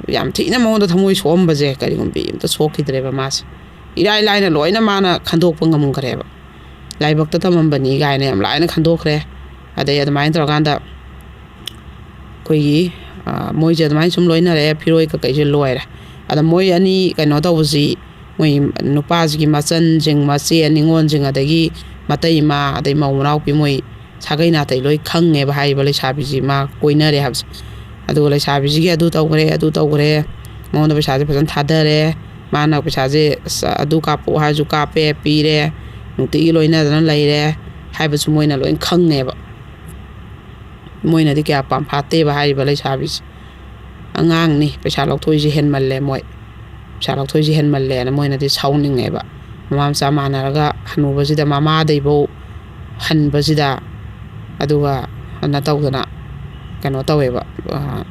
ꯌꯥꯝ ꯊꯤꯅ ꯃꯉꯣꯟꯗ ꯊꯃꯣꯏ ꯁꯣꯛꯑꯝꯕꯁꯦ ꯀꯔꯤꯒꯨꯝꯕꯤ ꯑꯝꯇ ꯁꯣꯛꯈꯤꯗ꯭ꯔꯦꯕ ꯃꯥꯁꯦ꯫ ꯏꯔꯥꯏ ꯂꯥꯏꯅ ꯂꯣꯏꯅ ꯃꯥꯅ ꯈꯟꯗꯣꯛꯄ ꯉꯝꯈ꯭ꯔꯦꯕ꯫ ꯂꯥꯏꯕꯛꯇ ꯇꯝꯃꯝꯕꯅꯤ ꯀꯥꯏꯅ ꯌꯥꯝ ꯂꯥꯏꯅ ꯈꯟꯗꯣꯛꯈ꯭ꯔꯦ꯫ ꯑꯗꯩ ꯑꯗꯨꯃꯥꯏꯅ ꯇꯧꯔꯀꯥꯟꯗ ꯑꯩꯈꯣꯏꯒꯤ, ꯑ, ꯃꯣꯏꯁꯦ ꯑꯗꯨꯃꯥꯏꯅ ꯁꯨꯝ ꯂꯣꯏꯅꯔꯦ, ꯐꯤꯔꯣꯏ ꯀꯀꯩꯁꯦ ꯂꯣꯏꯔꯦ꯫ ꯑꯗ ꯃꯣꯏ ꯑꯅꯤ ꯀꯩꯅꯣ ꯇꯧꯕꯁꯤ, ꯃꯣꯏ ꯅꯨꯄꯥꯁꯤꯒꯤ ꯃꯆꯟꯁꯤꯡ, ꯃꯆꯦ ꯅꯤꯉꯣꯜꯁꯤꯡ, ꯑꯗꯒꯤ ꯃꯇꯩ ꯃꯥ, ꯑꯗꯩ ꯃꯧ ꯃꯅꯥꯎꯄꯤ, ꯃꯣꯏ ꯁꯥꯒꯩ ꯅꯥꯇꯩ ꯂꯣꯏ ꯈꯪꯉꯦꯕ ꯍꯥꯏꯔꯤꯕ ꯂꯩꯁꯥꯕꯤꯁꯤ ꯃꯥ ꯀꯣꯏꯅꯔꯦ ꯍꯥꯏꯕꯁꯦ꯫ ꯑꯗꯨꯒ ꯂꯩꯁꯥꯕꯤꯁꯤꯒꯤ ꯑꯗꯨ ꯇꯧꯈ꯭ꯔꯦ, ꯑꯗꯨ ꯇꯧꯈ꯭ꯔꯦ, ꯃꯉꯣꯟꯗ ꯄꯩꯁꯥꯁꯦ ꯐꯖꯅ ꯊꯥꯗꯔꯦ, ꯃꯥꯅ ꯄꯩꯁꯥꯁꯦ ꯑꯁ ꯑꯗꯨ ꯀꯥꯞꯄꯛꯑꯣ ꯍꯥꯏꯔꯁꯨ ꯀꯥꯞꯄꯦ, ꯄꯤꯔꯦ, ꯅꯨꯡꯇꯤꯒꯤ ꯂꯣꯏꯅꯗꯅ ꯂꯩꯔꯦ ꯍꯥꯏꯕꯁꯨ ꯃꯣꯏꯅ ꯂꯣꯏ ꯈꯪꯉꯦꯕ꯫ ꯃꯣꯏꯅꯗꯤ ꯀꯌꯥ ꯄꯥꯝꯐꯥꯠꯇꯦꯕ ꯍꯥꯏꯔꯤꯕ ꯂꯩꯁꯥꯕꯤꯁꯦ꯫ "ꯑꯉꯥꯡꯅꯤ, ꯄꯩꯁꯥ ꯂꯧꯊꯣꯛꯏꯁꯦ ꯍꯦꯟꯃꯜꯂꯦ, ꯃꯣꯏ ꯄꯩꯁꯥ ꯂꯧꯊꯣꯛꯏꯁꯦ ꯍꯦꯟꯃꯜꯂꯦꯅ" ꯃꯣꯏꯅꯗꯤ ꯁꯥꯎꯅꯤꯡꯉꯦꯕ꯫ ꯃꯃꯥ ꯃꯆꯥ ꯃꯥꯟꯅꯔꯒ ꯍꯅꯨꯕꯁꯤꯗ ꯃꯃꯥꯗꯩꯐꯧ ꯍꯟꯕꯁꯤꯗ, ꯑꯗꯨꯒ ꯀꯩꯅꯣ ꯇꯧꯗꯅ ꯀꯩꯅꯣ ꯇꯧꯋꯦꯕ꯫ ꯑ,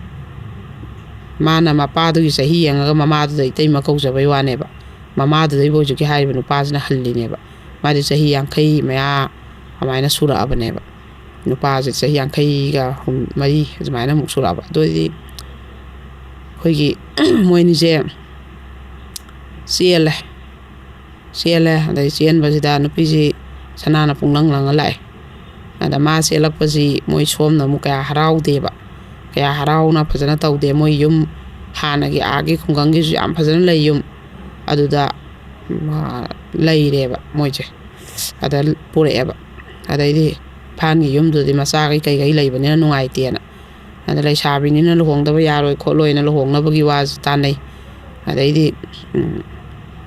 ꯃꯥꯅ ꯃꯄꯥꯗꯨꯒꯤ ꯆꯍꯤ ꯌꯦꯡꯉꯒ ꯃꯃꯥꯗꯨꯗ ꯏꯇꯩꯃ ꯀꯧꯖꯕꯩ ꯋꯥꯅꯦꯕ꯫ ꯃꯃꯥꯗꯨꯗꯩꯕꯨ ꯍꯧꯖꯤꯛꯀꯤ ꯍꯥꯏꯔꯤꯕ ꯅꯨꯄꯥꯁꯤꯅ ꯍꯜꯂꯤꯅꯦꯕ꯫ ꯃꯥꯗꯤ ꯆꯍꯤ ꯌꯥꯡꯈꯩ ꯃꯌꯥ ꯑꯗꯨꯃꯥꯏꯅ ꯁꯨꯔꯛꯑꯕꯅꯦꯕ꯫ ꯅꯨꯄꯥꯁꯦ ꯆꯍꯤ ꯌꯥꯡꯈꯩꯒ ꯍꯨꯝ-, ꯃꯔꯤ ꯑꯗꯨꯃꯥꯏꯅ ꯑꯃꯨꯛ ꯁꯨꯔꯛꯑꯕ꯫ ꯑꯗꯨ ꯑꯣꯏꯗꯤ ꯑꯩꯈꯣꯏꯒꯤ ꯃꯣꯏꯅꯤꯁꯦ ꯆꯦꯜꯂꯦ꯫ ꯆꯦꯜꯂꯦ꯫ ꯑꯗꯩ ꯆꯦꯟꯕꯁꯤꯗ ꯅꯨꯄꯤꯁꯤ ꯁꯅꯥꯅ ꯄꯨꯡꯂꯪ ꯂꯪꯉ ꯂꯥꯛꯑꯦ꯫ ꯑꯗ ꯃꯥ ꯆꯦꯜꯂꯛꯄꯁꯤ ꯃꯣꯏ ꯁꯣꯝꯅ ꯑꯃꯨꯛ ꯀꯌꯥ ꯍꯔꯥꯎꯗꯦꯕ, ꯀꯌꯥ ꯍꯔꯥꯎꯅ ꯐꯖꯅ ꯇꯧꯗꯦ꯫ ꯃꯣꯏ ꯌꯨꯝ ꯍꯥꯟꯅꯒꯤ ꯑꯥꯒꯤ ꯈꯨꯡꯒꯪꯒꯤꯁꯨ ꯌꯥꯝ ꯐꯖꯅ ꯂꯩ ꯌꯨꯝ꯫ ꯑꯗꯨꯗ ꯃꯥ ꯂꯩꯔꯦꯕ ꯃꯣꯏꯁꯦ꯫ ꯑꯗ ꯄꯨꯔꯛꯑꯦꯕ꯫ ꯑꯗꯩꯗꯤ ꯏꯝꯐꯥꯜꯒꯤ ꯌꯨꯝꯗꯨꯗꯤ ꯃꯆꯥꯈꯩ ꯀꯩꯀꯩ ꯂꯩꯕꯅꯤꯅ ꯅꯨꯡꯉꯥꯏꯇꯦꯅ, ꯑꯗ ꯂꯩꯁꯥꯕꯤꯅꯤꯅ ꯂꯨꯍꯣꯡꯗꯕ ꯌꯥꯔꯣꯏ ꯈꯣꯠꯂꯣꯏꯅ ꯂꯨꯍꯣꯡꯅꯕꯒꯤ ꯋꯥꯁꯨ ꯇꯥꯟꯅꯩ꯫ ꯑꯗꯩꯗꯤ ꯎꯝ,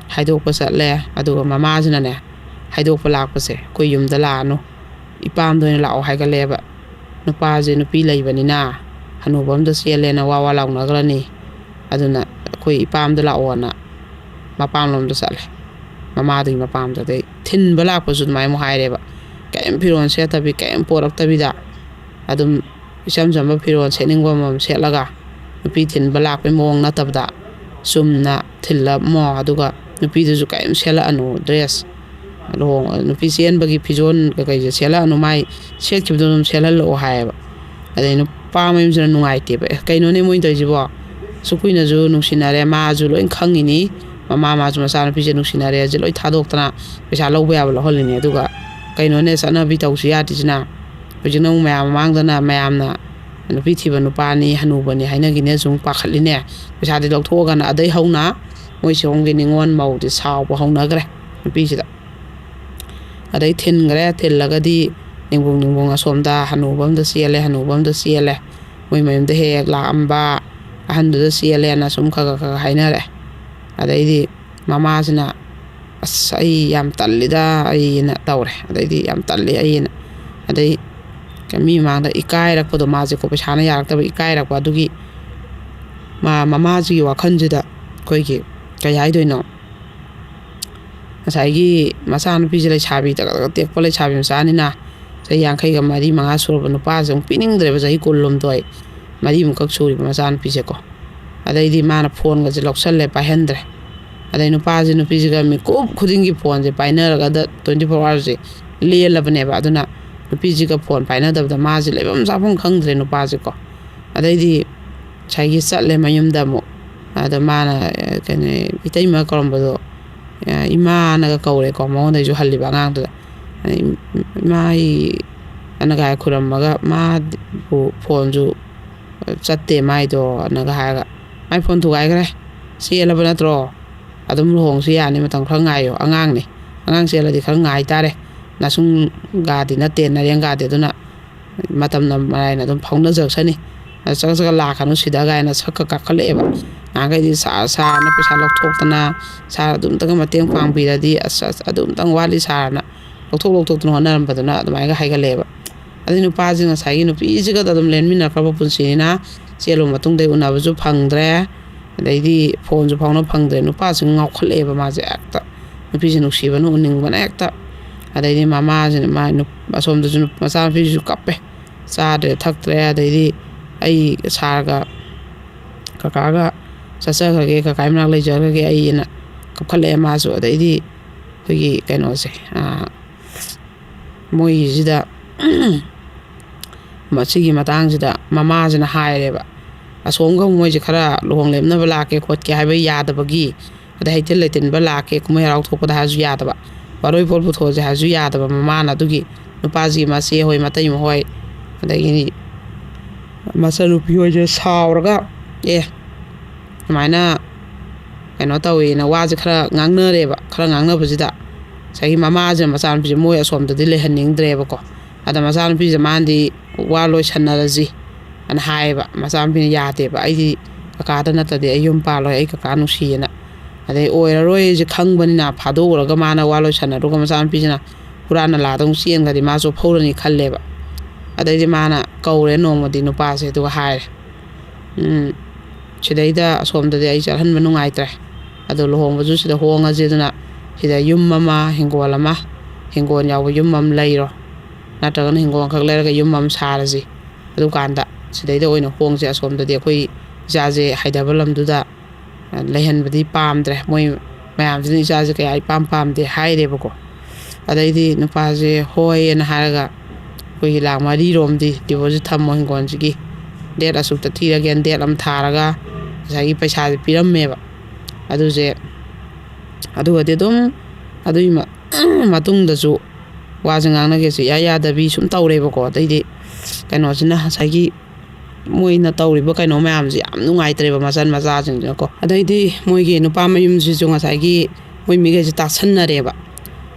ꯍꯥꯏꯗꯣꯛꯄ ꯆꯠꯂꯦ꯫ ꯑꯗꯨꯒ ꯃꯃꯥꯁꯤꯅꯅꯦ, ꯍꯥꯏꯗꯣꯛꯄ ꯂꯥꯛꯄꯁꯦ ꯑꯩꯈꯣꯏ ꯌꯨꯝꯗ ꯂꯥꯛꯑꯅꯨ, ꯏꯄꯥꯝꯗ ꯑꯣꯏꯅ ꯂꯥꯛꯑꯣ ꯍꯥꯏꯒꯠꯂꯦꯕ꯫ ꯅꯨꯄꯥꯁꯦ ꯅꯨꯄꯤ ꯂꯩꯕꯅꯤꯅ ꯍꯅꯨꯕ ꯑꯝꯗ ꯆꯦꯜꯂꯦꯅ ꯋꯥ ꯋꯥ ꯂꯥꯎꯅꯈ꯭ꯔꯅꯤ꯫ ꯑꯗꯨꯅ ꯑꯩꯈꯣꯏ ꯏꯄꯥꯝꯗ ꯂꯥꯛꯑꯣꯅ ꯃꯄꯥꯝꯂꯣꯝꯗ ꯆꯠꯂꯦ꯫ ꯃꯃꯥꯗꯨꯒꯤ ꯃꯄꯥꯝꯗ꯫ ꯑꯗꯩ ꯊꯤꯟꯕ ꯂꯥꯛꯄꯁꯨ ꯑꯗꯨꯃꯥꯏꯅ ꯑꯃꯨꯛ ꯍꯥꯏꯔꯦꯕ, ꯀꯔꯤꯝ ꯐꯤꯔꯣꯜ ꯁꯦꯠꯇꯕꯤ, ꯀꯔꯤꯝ ꯄꯣꯔꯛꯇꯕꯤꯗ ꯑꯗꯨꯝ ꯏꯆꯝ ꯆꯝꯕ ꯐꯤꯔꯣꯜ ꯁꯦꯠꯅꯤꯡꯕ ꯑꯃꯃꯝ ꯁꯦꯠꯂꯒ, ꯅꯨꯄꯤ ꯊꯤꯟꯕ ꯂꯥꯛꯄꯩ ꯃꯑꯣꯡ ꯅꯠꯇꯕꯗ ꯆꯨꯝꯅ ꯊꯤꯜꯂꯝꯃꯣ꯫ ꯑꯗꯨꯒ ꯅꯨꯄꯤꯗꯨꯁꯨ ꯀꯔꯤꯝ ꯁꯦꯠꯂꯛꯑꯅꯨ, ꯗ꯭ꯔꯦꯁ, ꯂꯨꯍꯣꯡ-, ꯅꯨꯄꯤ ꯆꯦꯟꯕꯒꯤ ꯐꯤꯖꯣꯜ ꯀꯩꯀꯩꯁꯦ ꯁꯦꯠꯂꯛꯑꯅꯨ, ꯃꯥꯏ ꯁꯦꯠꯈꯤꯕꯗꯣ ꯑꯗꯨꯝ ꯁꯦꯠꯍꯜꯂꯛꯑꯣ ꯍꯥꯏꯌꯦꯕ꯫ ꯑꯗꯩ ꯅꯨꯄꯥ ꯃꯌꯨꯝꯁꯤꯅ ꯅꯨꯡꯉꯥꯏꯇꯦꯕ, "ꯑꯦ, ꯀꯩꯅꯣꯅꯦ ꯃꯣꯏꯅ ꯇꯧꯔꯤꯁꯤꯕꯣ? ꯑꯁꯨꯛ ꯀꯨꯏꯅꯁꯨ ꯅꯨꯡꯁꯤꯅꯔꯦ, ꯃꯥꯁꯨ ꯂꯣꯏ ꯈꯪꯉꯤꯅꯤ, ꯃꯃꯥ ꯃꯥꯁꯨ ꯃꯆꯥꯅꯨꯄꯤꯁꯦ ꯅꯨꯡꯁꯤꯅꯔꯦ ꯍꯥꯏꯁꯦ ꯂꯣꯏ ꯊꯥꯗꯣꯛꯇꯅ ꯄꯩꯁꯥ ꯂꯧꯕ ꯌꯥꯕ ꯂꯧꯍꯜꯂꯤꯅꯤ, ꯑꯗꯨꯒ ꯀꯩꯅꯣꯅꯦ ꯆꯠꯅꯕꯤ ꯇꯧꯁꯤ ꯌꯥꯗ꯭ꯔꯤꯁꯤꯅ?" ꯍꯧꯖꯤꯛꯅ ꯑꯃꯨꯛ ꯃꯌꯥꯝ ꯃꯃꯥꯡꯗꯅ ꯃꯌꯥꯝꯅ ꯅꯨꯄꯤ ꯊꯤꯕ ꯅꯨꯄꯥꯅꯤ, ꯍꯅꯨꯕꯅꯤ ꯍꯥꯏꯅꯈꯤꯅꯤ, ꯑꯁꯨꯝ ꯄꯥꯈꯠꯂꯤꯅꯦ꯫ ꯄꯩꯁꯥꯗꯤ ꯂꯧꯊꯣꯛꯑꯒꯅ ꯑꯗꯩ ꯍꯧꯅ ꯃꯣꯏ ꯁꯣꯝꯒꯤ ꯅꯤꯉꯣꯜ ꯃꯧꯗꯤ ꯁꯥꯎꯕ ꯍꯧꯅꯈ꯭ꯔꯦ ꯅꯨꯄꯤꯁꯤꯗ꯫ ꯑꯗꯩ ꯊꯤꯟꯈ꯭ꯔꯦ꯫ ꯊꯤꯜꯂꯒꯗꯤ ꯅꯤꯡꯕꯨꯡ ꯅꯤꯡꯕꯨꯡ ꯑꯁꯣꯝꯗ ꯍꯅꯨꯕ ꯑꯝꯗ ꯆꯦꯜꯂꯦ, ꯍꯅꯨꯕ ꯑꯝꯗ ꯆꯦꯜꯂꯦ꯫ ꯃꯣꯏ ꯃꯌꯨꯝꯗ ꯍꯦꯛ ꯍꯦꯛ ꯂꯥꯛꯑꯝꯕ ꯑꯍꯟꯗꯨꯗ ꯆꯦꯜꯂꯦꯅ ꯁꯨꯝ ꯈꯔ ꯈꯔ ꯈꯔ ꯍꯥꯏꯅꯔꯦ꯫ ꯑꯗꯩꯗꯤ ꯃꯃꯥꯁꯤꯅ, "ꯑꯁ, ꯑꯩ ꯌꯥꯝ ꯇꯜꯂꯤꯗ ꯑꯩꯅ" ꯇꯧꯔꯦ꯫ ꯑꯗꯩꯗꯤ, "ꯌꯥꯝ ꯇꯜꯂꯤ ꯑꯩꯅ"꯫ ꯑꯗꯩ ꯃꯤ ꯃꯃꯥꯡꯗ ꯏꯀꯥꯏꯔꯛꯄꯗꯣ, ꯃꯥꯁꯦꯀꯣ ꯄꯩꯁꯥꯅ ꯌꯥꯔꯛꯇꯕ ꯏꯀꯥꯏꯔꯛꯄ꯫ ꯑꯗꯨꯒꯤ ꯃꯥ ꯃꯃꯥꯁꯤꯒꯤ ꯋꯥꯈꯜꯁꯤꯗ ꯑꯩꯈꯣꯏꯒꯤ ꯀꯩ ꯍꯥꯏꯗꯣꯏꯅꯣ, ꯉꯁꯥꯏꯒꯤ ꯃꯆꯥꯅꯨꯄꯤꯁꯦ ꯂꯩꯁꯥꯕꯤ ꯇꯒꯠ ꯇꯒꯠ ꯇꯦꯛꯄ ꯂꯩꯁꯥꯕꯤ ꯃꯆꯥꯅꯤꯅ, ꯆꯍꯤ ꯌꯥꯡꯈꯩꯒ ꯃꯔꯤ ꯃꯉꯥ ꯁꯨꯔꯕ ꯅꯨꯄꯥꯁꯦ ꯑꯃꯨꯛ ꯄꯤꯅꯤꯡꯗ꯭ꯔꯦꯕ, ꯆꯍꯤ ꯀꯨꯟꯍꯨꯝꯗꯣꯏ ꯃꯔꯤꯃꯨꯛꯈꯛ ꯁꯨꯔꯤꯕ ꯃꯆꯥꯅꯨꯄꯤꯁꯦꯀꯣ꯫ ꯑꯗꯩꯗꯤ ꯃꯥꯅ ꯐꯣꯟꯒꯁꯦ ꯂꯧꯁꯜꯂꯦ, ꯄꯥꯏꯍꯟꯗ꯭ꯔꯦ꯫ ꯑꯗꯩ ꯅꯨꯄꯥꯁꯦ ꯅꯨꯄꯤꯁꯤꯒ ꯃꯤꯀꯨꯞ ꯈꯨꯗꯤꯡꯒꯤ ꯐꯣꯟꯁꯦ ꯄꯥꯏꯅꯔꯒ ꯗ ꯇ꯭ꯋꯦꯟꯇꯤ ꯐꯣꯔ ꯑꯋꯥꯔꯁꯦ ꯂꯦꯜꯂꯕꯅꯦꯕ꯫ ꯑꯗꯨꯅ ꯅꯨꯄꯤꯁꯤꯒ ꯐꯣꯟ ꯄꯥꯏꯅꯗꯕꯗ ꯃꯥꯁꯦ ꯂꯩꯐꯝ ꯆꯥꯐꯝ ꯈꯪꯗ꯭ꯔꯦ ꯅꯨꯄꯥꯁꯦꯀꯣ꯫ ꯑꯗꯩꯗꯤ ꯉꯁꯥꯏꯒꯤ ꯆꯠꯂꯦ ꯃꯌꯨꯝꯗ ꯑꯃꯨꯛ꯫ ꯑꯗ ꯃꯥꯅ, ꯑ, ꯀꯩꯅꯣ, ꯏꯇꯩꯃ ꯀꯧꯔꯝꯕꯗꯣ, ꯏꯃꯥꯅꯒ ꯀꯧꯔꯦꯀꯣ, ꯃꯉꯣꯟꯗꯩꯁꯨ ꯍꯜꯂꯤꯕ ꯑꯉꯥꯡꯗꯨꯗ꯫ "ꯏꯃꯥ, ꯑꯩ," ꯑꯅꯒꯥꯏ ꯈꯨꯔꯝꯃꯒ, "ꯃꯥꯕꯨ ꯐꯣꯟꯁꯨ ꯆꯠꯇꯦ ꯃꯥꯏꯗꯣ," ꯑꯅꯒ ꯍꯥꯏꯔꯒ, "ꯃꯥꯏ ꯐꯣꯟ ꯊꯨꯒꯥꯏꯈ꯭ꯔꯦ, ꯆꯦꯜꯂꯕ ꯅꯠꯇ꯭ꯔꯣ? ꯑꯗꯨꯝ ꯂꯨꯍꯣꯡꯁꯨ ꯌꯥꯅꯤ, ꯃꯇꯝ ꯈꯔ ꯉꯥꯏꯌꯣ, ꯑꯉꯥꯡꯅꯤ, ꯑꯉꯥꯡ ꯆꯦꯜꯂꯗꯤ ꯈꯔ ꯉꯥꯏ ꯇꯥꯔꯦ, ꯅꯁꯨꯡꯒꯥꯗꯤ ꯅꯠꯇꯦ, ꯅꯔꯦꯡꯒꯥꯗꯤ, ꯑꯗꯨꯅ ꯃꯇꯝꯅ ꯃꯔꯥꯏꯅ ꯑꯗꯨꯝ ꯐꯥꯎꯅꯖꯔꯛꯁꯅꯤ꯫ ꯑꯗ ꯆꯒꯠ ꯆꯒꯠ ꯂꯥꯛꯀꯅꯨ ꯁꯤꯗ" ꯀꯥꯏꯅ ꯁꯛꯀ ꯀꯥꯈꯠꯂꯛꯑꯦꯕ꯫ ꯅꯍꯥꯟꯈꯩꯗꯤ ꯁꯥꯔ, ꯁꯥꯔꯅ ꯄꯩꯁꯥ ꯂꯧꯊꯣꯛꯇꯅ, "ꯁꯥꯔ, ꯑꯗꯨꯝꯇꯒ ꯃꯇꯦꯡ ꯄꯥꯡꯕꯤꯔꯗꯤ, ꯑꯁ, ꯑꯁ, ꯑꯗꯨꯝꯇꯪ ꯋꯥꯠꯂꯤ ꯁꯥꯔꯅ" ꯂꯧꯊꯣꯛ ꯂꯧꯊꯣꯛꯇꯅ ꯍꯣꯠꯅꯔꯝꯕꯗꯨꯅ ꯑꯗꯨꯃꯥꯏꯅꯒ ꯍꯥꯏꯒꯠꯂꯛꯑꯦꯕ꯫ ꯑꯗꯩ ꯅꯨꯄꯥꯁꯦ ꯉꯁꯥꯏꯒꯤ ꯅꯨꯄꯤꯁꯤꯒ ꯑꯗꯨꯝ ꯂꯦꯟꯃꯤꯟꯅꯈ꯭ꯔꯕ ꯄꯨꯟꯁꯤꯅꯤꯅ, ꯆꯦꯜꯂꯨꯕ ꯃꯇꯨꯡꯗ ꯎꯅꯕꯁꯨ ꯐꯪꯗ꯭ꯔꯦ, ꯑꯗꯩꯗꯤ ꯐꯣꯟꯁꯨ ꯐꯥꯎꯅ ꯐꯪꯗ꯭ꯔꯦ꯫ ꯅꯨꯄꯥꯁꯤ ꯉꯥꯎꯈꯠꯂꯛꯑꯦꯕ ꯃꯥꯁꯦ ꯍꯦꯛꯇ, ꯅꯨꯄꯤꯁꯦ ꯅꯨꯡꯁꯤꯕꯅ ꯎꯅꯤꯡꯕꯅ ꯍꯦꯛꯇ꯫ ꯑꯗꯩꯗꯤ ꯃꯃꯥꯁꯤꯅ, ꯃꯥ ꯅꯨꯞ-, ꯑꯁꯣꯝꯗꯁꯨ ꯅꯨꯞ-, ꯃꯆꯥꯅꯨꯄꯤꯁꯤꯁꯨ ꯀꯞꯄꯦ, ꯆꯥꯗ꯭ꯔꯦ ꯊꯛꯇ꯭ꯔꯦ, ꯑꯗꯩꯗꯤ "ꯑꯩ ꯁꯥꯔꯒ ꯀꯀꯥꯒ ꯆꯠꯆꯈ꯭ꯔꯒꯦ, ꯀꯀꯥꯒꯤ ꯃꯅꯥꯛ ꯂꯩꯖꯈ꯭ꯔꯒꯦ ꯑꯩ"ꯅ ꯀꯞꯈꯠꯂꯛꯑꯦ ꯃꯥꯁꯨ꯫ ꯑꯗꯩꯗꯤ ꯑꯩꯈꯣꯏꯒꯤ ꯀꯩꯅꯣꯁꯦ, ꯑꯥ, ꯃꯣꯏꯒꯤꯁꯤꯗ, ꯃꯁꯤꯒꯤ ꯃꯇꯥꯡꯁꯤꯗ ꯃꯃꯥꯁꯤꯅ ꯍꯥꯏꯔꯦꯕ, "ꯑꯁꯣꯝꯒ ꯃꯣꯏꯁꯦ ꯈꯔ ꯂꯨꯍꯣꯡ ꯂꯦꯞꯅꯕ ꯂꯥꯛꯀꯦ ꯈꯣꯠꯀꯦ ꯍꯥꯏꯕ ꯌꯥꯗꯕꯒꯤ, ꯑꯗꯩ ꯍꯩꯊꯤꯟ ꯂꯩꯊꯤꯟꯕ ꯂꯥꯛꯀꯦ, ꯀꯨꯝꯍꯩ ꯍꯔꯥꯎ ꯊꯣꯛꯄꯗ ꯍꯥꯏꯔꯁꯨ ꯌꯥꯗꯕ, ꯋꯥꯔꯣꯏ ꯄꯣꯠ ꯄꯨꯊꯣꯛꯑꯁꯦ ꯍꯥꯏꯔꯁꯨ ꯌꯥꯗꯕ", ꯃꯃꯥꯅ ꯑꯗꯨꯒꯤ ꯅꯨꯄꯥꯁꯤꯒꯤ ꯃꯆꯦ ꯍꯣꯏ, ꯃꯇꯩꯃ ꯍꯣꯏ, ꯑꯗꯒꯤ ꯃꯆꯟꯅꯨꯄꯤ ꯍꯣꯏꯁꯦ ꯁꯥꯎꯔꯒ, "ꯑꯦ, ꯑꯗꯨꯃꯥꯏꯅ ꯀꯩꯅꯣ ꯇꯧꯋꯦꯅ" ꯋꯥꯁꯦ ꯈꯔ ꯉꯥꯡꯅꯔꯦꯕ꯫ ꯈꯔ ꯉꯥꯡꯅꯕꯁꯤꯗ ꯉꯁꯥꯏꯒꯤ ꯃꯃꯥꯁꯤꯅ ꯃꯆꯥꯅꯨꯄꯤꯁꯦ ꯃꯣꯏ ꯑꯁꯣꯝꯗꯗꯤ ꯂꯩꯍꯟꯅꯤꯡꯗ꯭ꯔꯦꯕꯀꯣ꯫ ꯑꯗ ꯃꯆꯥꯅꯨꯄꯤꯁꯦ ꯃꯥꯅꯗꯤ "ꯋꯥ ꯂꯣꯏꯁꯟꯅꯔꯁꯤ" ꯑꯅ ꯍꯥꯏꯌꯦꯕ꯫ ꯃꯆꯥꯅꯨꯄꯤꯅ "ꯌꯥꯗꯦꯕ, ꯑꯩꯗꯤ ꯀꯀꯥꯗ ꯅꯠꯇꯗꯤ ꯑꯩ ꯌꯨꯝ ꯄꯥꯜꯂꯣꯏ, ꯑꯩ ꯀꯀꯥ ꯅꯨꯡꯁꯤꯌꯦꯅ"꯫ ꯑꯗꯩ ꯑꯣꯏꯔꯔꯣꯏꯁꯦ ꯈꯪꯕꯅꯤꯅ ꯐꯥꯗꯣꯛꯎꯔꯒ ꯃꯥꯅ ꯋꯥ ꯂꯣꯏꯁꯟꯅꯔꯨꯔꯒ ꯃꯆꯥꯅꯨꯄꯤꯁꯤꯅ ꯍꯨꯔꯥꯟ ꯅꯂꯥꯗ ꯑꯃꯨꯛ ꯆꯦꯟꯈ꯭ꯔꯗꯤ ꯃꯥꯁꯨ ꯐꯧꯔꯅꯤ ꯈꯜꯂꯦꯕ꯫ ꯑꯗꯩꯗꯤ ꯃꯥꯅ ꯀꯧꯔꯦ ꯅꯣꯡꯃꯗꯤ ꯅꯨꯄꯥꯁꯦ, ꯑꯗꯨꯒ ꯍꯥꯏꯔꯦ, "ꯎꯝ, ꯁꯤꯗꯩꯗ ꯑꯁꯣꯝꯗꯗꯤ ꯑꯩ ꯆꯠꯍꯟꯕ ꯅꯨꯡꯉꯥꯏꯇ꯭ꯔꯦ꯫ ꯑꯗꯣ ꯂꯨꯍꯣꯡꯕꯁꯨ ꯁꯤꯗ ꯍꯣꯡꯉꯁꯤ, ꯑꯗꯨꯅ ꯁꯤꯗ ꯌꯨꯝ ꯑꯃ, ꯍꯤꯡꯒꯣꯜ ꯑꯃ, ꯍꯤꯡꯒꯣꯜ ꯌꯥꯎꯕ ꯌꯨꯝ ꯑꯃ ꯂꯩꯔꯣ, ꯅꯠꯇ꯭ꯔꯒꯅ ꯍꯤꯡꯒꯣꯜ ꯈꯛ ꯂꯩꯔꯒ ꯌꯨꯝ ꯑꯃ ꯁꯥꯔꯁꯤ꯫ ꯑꯗꯨꯀꯥꯟꯗ ꯁꯤꯗꯩꯗ ꯑꯣꯏꯅ ꯍꯣꯡꯁꯦ, ꯑꯁꯣꯝꯗꯗꯤ ꯑꯩꯈꯣꯏ ꯏꯆꯥꯁꯦ ꯍꯥꯏꯊꯕ ꯂꯝꯗꯨꯗ ꯂꯩꯍꯟꯕꯗꯤ ꯄꯥꯝꯗ꯭ꯔꯦ, ꯃꯣꯏ ꯃꯌꯥꯝꯁꯤꯅ ꯏꯆꯥꯁꯦ ꯀꯌꯥ ꯏꯄꯥꯝ ꯄꯥꯝꯗꯦ" ꯍꯥꯏꯔꯦꯕꯀꯣ꯫ ꯑꯗꯩꯗꯤ ꯅꯨꯄꯥꯁꯦ ꯍꯣꯏ ꯑꯅ ꯍꯥꯏꯔꯒ ꯑꯩꯈꯣꯏꯒꯤ ꯂꯥꯛ ꯃꯔꯤꯔꯣꯝꯗꯤ ꯗꯤꯄꯣꯖꯤꯠ ꯊꯝꯃꯣ ꯍꯤꯡꯒꯣꯜꯁꯤꯒꯤ, ꯗꯦꯠ ꯑꯁꯨꯛꯇ ꯊꯤꯔꯒꯦꯅ ꯗꯦꯠ ꯑꯃ ꯊꯥꯔꯒ ꯉꯁꯥꯏꯒꯤ ꯄꯩꯁꯥꯁꯦ ꯄꯤꯔꯝꯃꯦꯕ꯫ ꯑꯗꯨꯁꯦ ꯑꯗꯨꯒꯗꯤ ꯑꯗꯨꯝ ꯑꯗꯨꯒꯤ ꯃ- ꯃꯇꯨꯡꯗꯁꯨ ꯋꯥꯁꯦ ꯉꯥꯡꯅꯒꯦꯁꯦ ꯏꯌꯥ ꯌꯥꯗꯕꯤ ꯁꯨꯝ ꯇꯧꯔꯦꯕꯀꯣ꯫ ꯑꯗꯩꯗꯤ ꯀꯩꯅꯣꯁꯤꯅ ꯉꯁꯥꯏꯒꯤ ꯃꯣꯏꯅ ꯇꯧꯔꯤꯕ ꯀꯩꯅꯣ ꯃꯌꯥꯝꯁꯦ ꯌꯥꯝ ꯅꯨꯡꯉꯥꯏꯇ꯭ꯔꯦꯕ, ꯃꯆꯟ ꯃꯆꯥꯁꯤꯡꯁꯤꯅꯀꯣ꯫ ꯑꯗꯩꯗꯤ ꯃꯣꯏꯒꯤ ꯅꯨꯄꯥ ꯃꯌꯨꯝꯁꯤꯁꯨ ꯉꯁꯥꯏꯒꯤ ꯃꯣꯏ ꯃꯤꯈꯩꯁꯦ ꯇꯥꯁꯟꯅꯔꯦꯕ꯫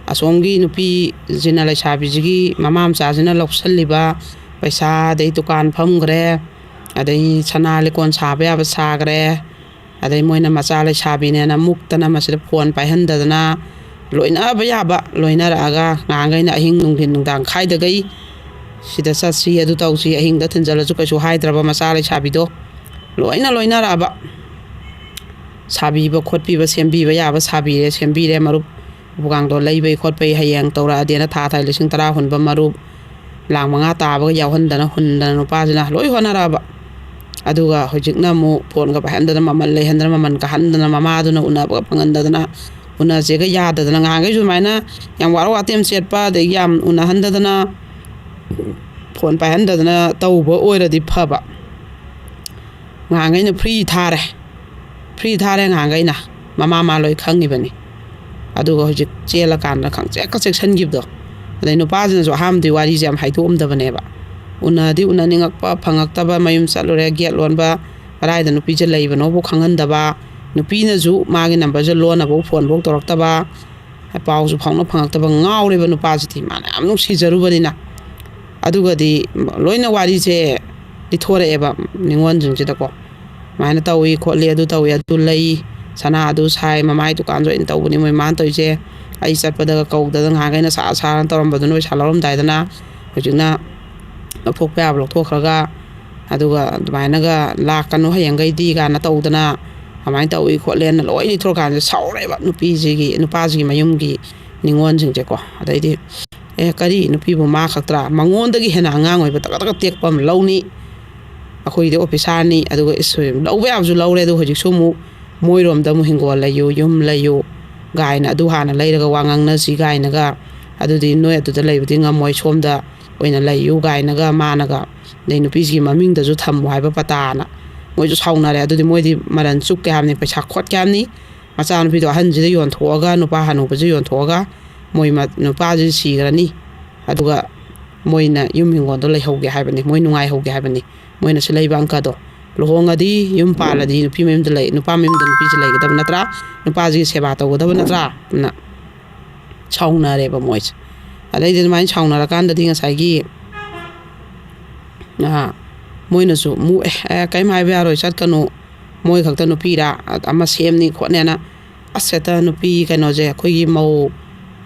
ꯑꯁꯣꯝꯒꯤ ꯅꯨꯄꯤꯁꯤꯅ ꯂꯩꯁꯥꯕꯤꯁꯤꯒꯤ ꯃꯃꯥ ꯃꯆꯥꯁꯤꯅ ꯂꯧꯁꯜꯂꯤꯕ ꯄꯩꯁꯥ, ꯑꯗꯩ ꯗꯨꯀꯥꯟ ꯐꯝꯈ꯭ꯔꯦ, ꯑꯗꯩ ꯁꯅꯥ ꯂꯤꯀꯣꯟ ꯁꯥꯕ ꯌꯥꯕ ꯁꯥꯈ꯭ꯔꯦ, ꯑꯗꯩ ꯃꯣꯏꯅ ꯃꯆꯥ ꯂꯩꯁꯥꯕꯤꯅꯦꯅ ꯃꯨꯛꯇꯅ ꯃꯁꯤꯗ ꯐꯣꯟ ꯄꯥꯏꯍꯟꯗꯗꯅ, ꯂꯣꯏꯅꯕ ꯌꯥꯕ ꯂꯣꯏꯅꯔꯛꯑꯒ, ꯉꯍꯥꯟꯈꯩꯅ ꯑꯍꯤꯡ ꯅꯨꯡꯊꯤꯟ ꯅꯨꯡꯗꯥꯡ ꯈꯥꯏꯗꯈꯩ ꯁꯤꯗ ꯆꯠꯁꯤ, ꯑꯗꯨ ꯇꯧꯁꯤ, ꯑꯍꯤꯡꯗ ꯊꯤꯟꯖꯜꯂꯁꯨ ꯀꯩꯁꯨ ꯍꯥꯏꯗ꯭ꯔꯕ ꯃꯆꯥ ꯂꯩꯁꯥꯕꯤꯗꯣ ꯂꯣꯏꯅ ꯂꯣꯏꯅꯔꯛꯑꯕ꯫ ꯁꯥꯕꯤꯕ ꯈꯣꯠꯄꯤꯕ, ꯁꯦꯝꯕꯤꯕ ꯌꯥꯕ ꯁꯥꯕꯤꯔꯦ, ꯁꯦꯝꯕꯤꯔꯦ꯫ ꯃꯔꯨꯞ ꯎꯄꯨꯀꯥꯡꯗꯣ ꯂꯩꯕꯩ ꯈꯣꯠꯄꯩ ꯍꯌꯦꯡ ꯇꯧꯔꯛꯑꯗꯤꯅ ꯊꯥ ꯊꯥ ꯂꯤꯁꯤꯡ ꯇꯔꯥ ꯍꯨꯟꯕ ꯃꯔꯨꯞ, ꯂꯥꯛ ꯃꯉꯥ ꯇꯥꯕꯒ ꯌꯥꯎꯍꯟꯗꯅ ꯍꯨꯟꯗꯅ ꯅꯨꯄꯥꯁꯤꯅ ꯂꯣꯏ ꯍꯣꯠꯅꯔꯛꯑꯕ꯫ ꯑꯗꯨꯒ ꯍꯧꯖꯤꯛꯅ ꯑꯃꯨꯛ ꯐꯣꯟꯒ ꯄꯥꯏꯍꯟꯗꯅ, ꯃꯃꯜ ꯂꯩꯍꯟꯗꯅ, ꯃꯃꯜ ꯀꯥꯍꯟꯗꯅ, ꯃꯃꯥꯗꯨꯅ ꯎꯅꯕꯒ ꯐꯪꯍꯟꯗꯗꯅ, ꯎꯅꯁꯦꯒ ꯌꯥꯗꯗꯅ, ꯉꯍꯥꯟꯈꯩꯁꯨ ꯑꯗꯨꯃꯥꯏꯅ ꯌꯥꯝ ꯋꯥꯔꯧ ꯋꯥꯇꯦꯝ ꯆꯦꯠꯄ, ꯑꯗꯒꯤ ꯌꯥꯝ ꯎꯅꯍꯟꯗꯗꯅ, ꯐꯣꯟ ꯄꯥꯏꯍꯟꯗꯗꯅ ꯇꯧꯕ ꯑꯣꯏꯔꯗꯤ ꯐꯕ꯫ ꯉꯍꯥꯟꯈꯩꯅ ꯐ꯭ꯔꯤ ꯊꯥꯔꯦ, ꯐ꯭ꯔꯤ ꯊꯥꯔꯦ ꯉꯍꯥꯟꯈꯩꯅ꯫ ꯃꯃꯥ ꯃꯥ ꯂꯣꯏ ꯈꯪꯉꯤꯕꯅꯤ꯫ ꯑꯗꯨꯒ ꯍꯧꯖꯤꯛ ꯆꯦꯜꯂꯀꯥꯟꯗ ꯈꯪꯆꯦꯛꯀ ꯆꯦꯛꯁꯟꯈꯤꯕꯗꯣ꯫ ꯑꯗꯩ ꯅꯨꯄꯥꯁꯤꯅꯁꯨ ꯑꯍꯥꯟꯕꯗꯤ ꯋꯥꯔꯤꯁꯦ ꯌꯥꯝ ꯍꯥꯏꯗꯣꯛꯑꯝꯗꯕꯅꯦꯕ꯫ ꯎꯅꯗꯤ ꯎꯅꯅꯤꯡꯉꯛꯄ ꯐꯪꯉꯛꯇꯕ, ꯃꯌꯨꯝ ꯆꯠꯂꯨꯔꯦ, ꯒꯦꯠ ꯂꯣꯟꯕ, ꯀꯗꯥꯏꯗ ꯅꯨꯄꯤꯁꯦ ꯂꯩꯕꯅꯣꯕꯨ ꯈꯪꯍꯟꯗꯕ, ꯅꯨꯄꯤꯅꯁꯨ ꯃꯥꯒꯤ ꯅꯝꯕꯔꯁꯦ ꯂꯣꯟꯅꯕꯨ ꯐꯣꯟꯐꯧ ꯇꯧꯔꯛꯇꯕ, ꯄꯥꯎꯁꯨ ꯐꯥꯎꯅ ꯐꯪꯉꯛꯇꯕ, ꯉꯥꯎꯔꯦꯕ ꯅꯨꯄꯥꯁꯤꯗꯤ, ꯃꯥꯅ ꯌꯥꯝ ꯅꯨꯡꯁꯤꯖꯔꯨꯕꯅꯤꯅ꯫ ꯑꯗꯨꯒꯗꯤ ꯂꯣꯏꯅ ꯋꯥꯔꯤꯁꯦ ꯂꯤꯊꯣꯔꯛꯑꯦꯕ ꯅꯤꯉꯣꯜꯁꯤꯡꯁꯤꯗꯀꯣ꯫ "ꯁꯨꯃꯥꯏꯅ ꯇꯧꯏ ꯈꯣꯠꯂꯤ, ꯑꯗꯨ ꯇꯧꯏ, ꯑꯗꯨ ꯂꯩ, ꯁꯅꯥ ꯑꯗꯨ ꯁꯥꯏ, ꯃꯃꯥꯏ ꯗꯨꯀꯥꯟꯁꯨ ꯑꯩꯅ ꯇꯧꯕꯅꯤ, ꯃꯣꯏ ꯃꯥꯅ ꯇꯧꯔꯤꯁꯦ꯫ ꯑꯩ ꯆꯠꯄꯗꯒ ꯀꯧꯗꯅ, ꯉꯍꯥꯟꯈꯩꯅ ꯁꯥ ꯁꯥꯅ ꯇꯧꯔꯝꯕꯗꯨꯅ ꯄꯩꯁꯥ ꯂꯧꯔꯝꯗꯥꯏꯗꯅ ꯍꯧꯖꯤꯛꯅ ꯂꯧꯊꯣꯛꯄ ꯌꯥꯕ ꯂꯧꯊꯣꯛꯈ꯭ꯔꯒ, ꯑꯗꯨꯒ ꯑꯗꯨꯃꯥꯏꯅꯒ ꯂꯥꯛꯀꯅꯨ ꯍꯌꯦꯡꯈꯩꯗꯤ" ꯀꯥꯏꯅ ꯇꯧꯗꯅ, ꯑꯗꯨꯃꯥꯏꯅ ꯇꯧꯏ ꯈꯣꯠꯂꯦꯅ ꯂꯣꯏ ꯂꯤꯊꯣꯔꯀꯥꯟꯗ ꯁꯥꯎꯔꯦꯕ ꯅꯨꯄꯤꯁꯤꯒꯤ, ꯅꯨꯄꯥꯁꯤꯒꯤ ꯃꯌꯨꯝꯒꯤ ꯅꯤꯉꯣꯜꯁꯤꯡꯁꯦꯀꯣ꯫ ꯑꯗꯩꯗꯤ, "ꯑꯦ, ꯀꯔꯤ, ꯅꯨꯄꯤꯕꯨ ꯃꯥ ꯈꯛꯇ꯭ꯔꯥ? ꯃꯉꯣꯟꯗꯒꯤ ꯍꯦꯟꯅ ꯑꯉꯥꯡ ꯑꯣꯏꯕ ꯇꯀ ꯇꯀ ꯇꯦꯛꯄ ꯑꯃ ꯂꯧꯅꯤ꯫ ꯑꯩꯈꯣꯏꯗꯤ ꯑꯣꯐꯤꯁꯥꯔꯅꯤ, ꯑꯗꯨꯒ ꯏꯁ, ꯂꯧꯕ ꯌꯥꯕꯁꯨ ꯂꯧꯔꯦ, ꯑꯗꯣ ꯍꯧꯖꯤꯛꯁꯨ ꯑꯃꯨꯛ ꯃꯣꯏꯔꯣꯝꯗ ꯑꯃꯨꯛ ꯍꯤꯡꯒꯣꯜ ꯂꯩꯌꯨ, ꯌꯨꯝ ꯂꯩꯌꯨ ꯒꯥꯏꯅ, ꯑꯗꯨ ꯍꯥꯟꯅ ꯂꯩꯔꯒ ꯋꯥ ꯉꯥꯡꯅꯁꯤ ꯒꯥꯏꯅꯒ, ꯑꯗꯨꯗꯤ ꯅꯣꯏ ꯑꯗꯨꯗ ꯂꯩꯕꯗꯤ ꯉꯝꯃꯣꯏ, ꯁꯣꯝꯗ ꯑꯣꯏꯅ ꯂꯩꯌꯨ" ꯒꯥꯏꯅꯒ ꯃꯥꯅꯒ, ꯑꯗꯩ ꯅꯨꯄꯤꯁꯤꯒꯤ ꯃꯃꯤꯡꯗꯁꯨ ꯊꯝꯃꯨ ꯍꯥꯏꯕ ꯄꯇꯥꯅ꯫ ꯃꯣꯏꯁꯨ ꯁꯥꯎꯅꯔꯦ꯫ ꯑꯗꯨꯗꯤ ꯃꯣꯏꯗꯤ ꯃꯔꯟ ꯆꯨꯞꯀꯦ ꯍꯥꯏꯕꯅꯤ, ꯄꯩꯁꯥ ꯈꯣꯠꯀꯦ ꯍꯥꯏꯕꯅꯤ꯫ ꯃꯆꯥꯅꯨꯄꯤꯗꯣ ꯑꯍꯟꯁꯤꯗ ꯌꯣꯟꯊꯣꯛꯑꯒ, ꯅꯨꯄꯥ ꯍꯅꯨꯕꯁꯤ ꯌꯣꯟꯊꯣꯛꯑꯒ, ꯃꯣꯏ ꯃ-, ꯅꯨꯄꯥꯁꯤ ꯁꯤꯈ꯭ꯔꯅꯤ꯫ ꯑꯗꯨꯒ ꯃꯣꯏꯅ ꯌꯨꯝ ꯍꯤꯡꯒꯣꯜꯗꯣ ꯂꯩꯍꯧꯒꯦ ꯍꯥꯏꯕꯅꯤ, ꯃꯣꯏ ꯅꯨꯡꯉꯥꯏꯍꯧꯒꯦ ꯍꯥꯏꯕꯅꯤ꯫ ꯃꯣꯏꯅꯁꯨ ꯂꯩꯕ ꯑꯪꯀꯗꯣ, ꯂꯨꯍꯣꯡꯉꯗꯤ, ꯌꯨꯝ ꯄꯥꯜꯂꯗꯤ ꯅꯨꯄꯤ ꯃꯌꯨꯝꯗ ꯂꯩ, ꯅꯨꯄꯥ ꯃꯌꯨꯝꯗ ꯅꯨꯄꯤꯁꯦ ꯂꯩꯒꯗꯕ ꯅꯠꯇ꯭ꯔꯥ, ꯅꯨꯄꯥꯁꯤꯒꯤ ꯁꯦꯕꯥ ꯇꯧꯒꯗꯕ ꯅꯠꯇ꯭ꯔꯥ, ꯑꯗꯨꯅ ꯁꯥꯎꯅꯔꯦꯕ ꯃꯣꯏꯁꯦ꯫ ꯑꯗꯩꯗꯤ ꯑꯗꯨꯃꯥꯏꯅ ꯁꯥꯎꯅꯔꯀꯥꯟꯗꯗꯤ ꯉꯁꯥꯏꯒꯤ, ꯑꯥ, ꯃꯣꯏꯅꯁꯨ ꯑꯃꯨꯛ, "ꯑꯦ, ꯑꯦ, ꯀꯩꯝ ꯍꯥꯏꯕ ꯌꯥꯔꯣꯏ, ꯆꯠꯀꯅꯨ, ꯃꯣꯏ ꯈꯛꯇ ꯅꯨꯄꯤꯔꯥ, ꯑꯃ ꯁꯦꯝꯅꯤ ꯈꯣꯠꯅꯦꯅ"꯫ ꯑꯁ, ꯍꯦꯛꯇ ꯅꯨꯄꯤ ꯀꯩꯅꯣꯁꯦ, ꯑꯩꯈꯣꯏꯒꯤ ꯃꯧ,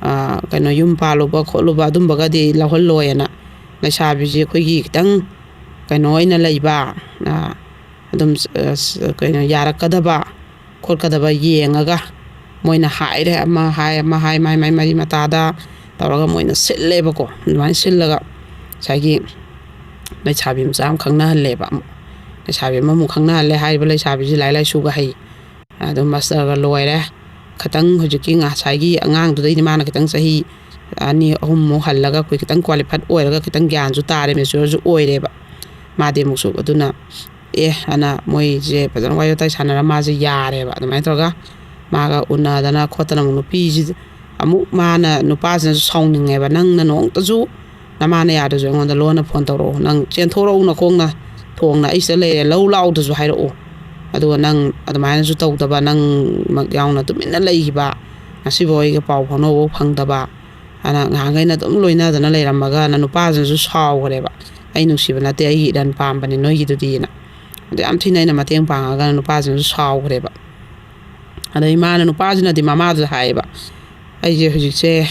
ꯑꯥ, ꯀꯩꯅꯣ, ꯌꯨꯝ ꯄꯥꯜꯂꯨꯕ ꯈꯣꯠꯂꯨꯕ ꯑꯗꯨꯝꯕꯒꯗꯤ ꯂꯧꯍꯜꯂꯣꯏꯅ, ꯂꯩꯁꯥꯕꯤꯁꯦ ꯑꯩꯈꯣꯏꯒꯤ ꯈꯤꯇꯪ ꯀꯩꯅꯣ ꯑꯣꯏꯅ ꯂꯩꯕ, ꯑꯥ, ꯑꯗꯨꯝ, ꯑꯁ, ꯀꯩꯅꯣ, ꯌꯥꯔꯛꯀꯗꯕ ꯈꯣꯠꯀꯗꯕ ꯌꯦꯡꯉꯒ ꯃꯣꯏꯅ ꯍꯥꯏꯔꯦ, ꯑꯃ ꯍꯥꯏ, ꯑꯃ ꯍꯥꯏ, ꯃꯥꯏ ꯃꯥꯏ ꯃꯔꯤ ꯃꯇꯥꯗ ꯇꯧꯔꯒ ꯃꯣꯏꯅ ꯁꯤꯜꯂꯦꯕꯀꯣ꯫ ꯑꯗꯨꯃꯥꯏꯅ ꯁꯤꯜꯂꯒ ꯉꯁꯥꯏꯒꯤ ꯂꯩꯁꯥꯕꯤ ꯃꯆꯥ ꯑꯃ ꯈꯪꯅꯍꯜꯂꯦꯕ꯫ ꯑꯃꯨꯛ ꯂꯩꯁꯥꯕꯤ ꯑꯃꯃꯨꯛ ꯈꯪꯅꯍꯜꯂꯦ꯫ ꯍꯥꯏꯔꯤꯕ ꯂꯩꯁꯥꯕꯤꯁꯤ ꯂꯥꯏꯔꯤꯛ ꯂꯥꯏꯁꯨꯒ ꯍꯩ, ꯑꯗꯨꯝ ꯃꯥꯁꯇꯔꯒ ꯂꯣꯏꯔꯦ꯫ ꯈꯤꯇꯪ ꯍꯧꯖꯤꯛꯀꯤ ꯉꯁꯥꯏꯒꯤ ꯑꯉꯥꯡꯗꯨꯗꯩꯗꯤ ꯃꯥꯅ ꯈꯤꯇꯪ ꯆꯍꯤ ꯑꯅꯤ ꯑꯍꯨꯝꯃꯨꯛ ꯍꯜꯂꯒ, ꯑꯩꯈꯣꯏ ꯈꯤꯇꯪ ꯀ꯭ꯋꯥꯂꯤꯐꯥꯏꯠ ꯑꯣꯏꯔꯒ, ꯈꯤꯇꯪ ꯒ꯭ꯌꯥꯟꯁꯨ ꯇꯥꯔꯦ, ꯃꯦꯆꯨꯔꯁꯨ ꯑꯣꯏꯔꯦꯕ ꯃꯥꯗꯤ ꯑꯃꯨꯛꯁꯨ꯫ ꯑꯗꯨꯅ ꯑꯦ, ꯑꯅ ꯃꯣꯏꯁꯦ ꯐꯖꯅ ꯋꯥꯔꯤ ꯋꯥꯇꯥꯏ ꯁꯥꯟꯅꯔ ꯃꯥꯁꯦ ꯌꯥꯔꯦꯕ꯫ ꯑꯗꯨꯃꯥꯏꯅ ꯇꯧꯔꯒ ꯃꯥꯒ ꯎꯅꯗꯅ ꯈꯣꯠꯇꯅ ꯑꯃꯨꯛ ꯅꯨꯄꯤꯁꯤ ꯑꯃꯨꯛ ꯃꯥꯅ, ꯅꯨꯄꯥꯁꯤꯅꯁꯨ ꯁꯥꯎꯅꯤꯡꯉꯦꯕ, "ꯅꯪꯅ ꯅꯣꯡꯃꯇꯁꯨ ꯅꯃꯥꯅ ꯌꯥꯗ꯭ꯔꯁꯨ ꯑꯩꯉꯣꯟꯗ ꯂꯣꯟꯅ ꯐꯣꯟ ꯇꯧꯔꯛꯑꯣ, ꯅꯪ ꯆꯦꯟꯊꯣꯔꯛꯎ, ꯅꯈꯣꯡꯅ ꯊꯣꯡꯅ ꯑꯩ ꯁꯤꯗ ꯂꯩꯔꯦ, ꯂꯧ ꯂꯥꯛꯎꯗꯁꯨ ꯍꯥꯏꯔꯛꯑꯣ, ꯑꯗꯨꯒ ꯅꯪ ꯑꯗꯨꯃꯥꯏꯅꯁꯨ ꯇꯧꯗꯕ, ꯅꯪꯃꯛ ꯌꯥꯎꯅ ꯇꯨꯃꯤꯟꯅ ꯂꯩꯈꯤꯕ, ꯉꯁꯤꯐꯥꯎ ꯑꯩꯒ ꯄꯥꯎ ꯐꯥꯎꯅꯕꯐꯥꯎ ꯐꯪꯗꯕ, ꯑꯅ ꯉꯍꯥꯟꯈꯩꯅ ꯑꯗꯨꯝ ꯂꯣꯏꯅꯗꯅ ꯂꯩꯔꯝꯃꯒ ꯅ ꯅꯨꯄꯥꯁꯤꯅꯁꯨ ꯁꯥꯎꯈ꯭ꯔꯦꯕ, 'ꯑꯩ ꯅꯨꯡꯁꯤꯕ ꯅꯠꯇꯦ, ꯑꯩꯒꯤ ꯏꯔꯟ ꯄꯥꯝꯕꯅꯤ ꯅꯣꯏꯒꯤꯗꯨꯗꯤꯅ.' ꯑꯗꯨ ꯌꯥꯝ ꯊꯤꯅ ꯑꯩꯅ ꯃꯇꯦꯡ ꯄꯥꯡꯉꯒ ꯅꯨꯄꯥꯁꯤꯅꯁꯨ ꯁꯥꯎꯈ꯭ꯔꯦꯕ꯫ ꯑꯗꯩ ꯃꯥꯅ, ꯅꯨꯄꯥꯁꯤꯅꯗꯤ ꯃꯃꯥꯗꯨꯗ ꯍꯥꯏꯌꯦꯕ, "ꯑꯩꯁꯦ ꯍꯧꯖꯤꯛꯁꯦ,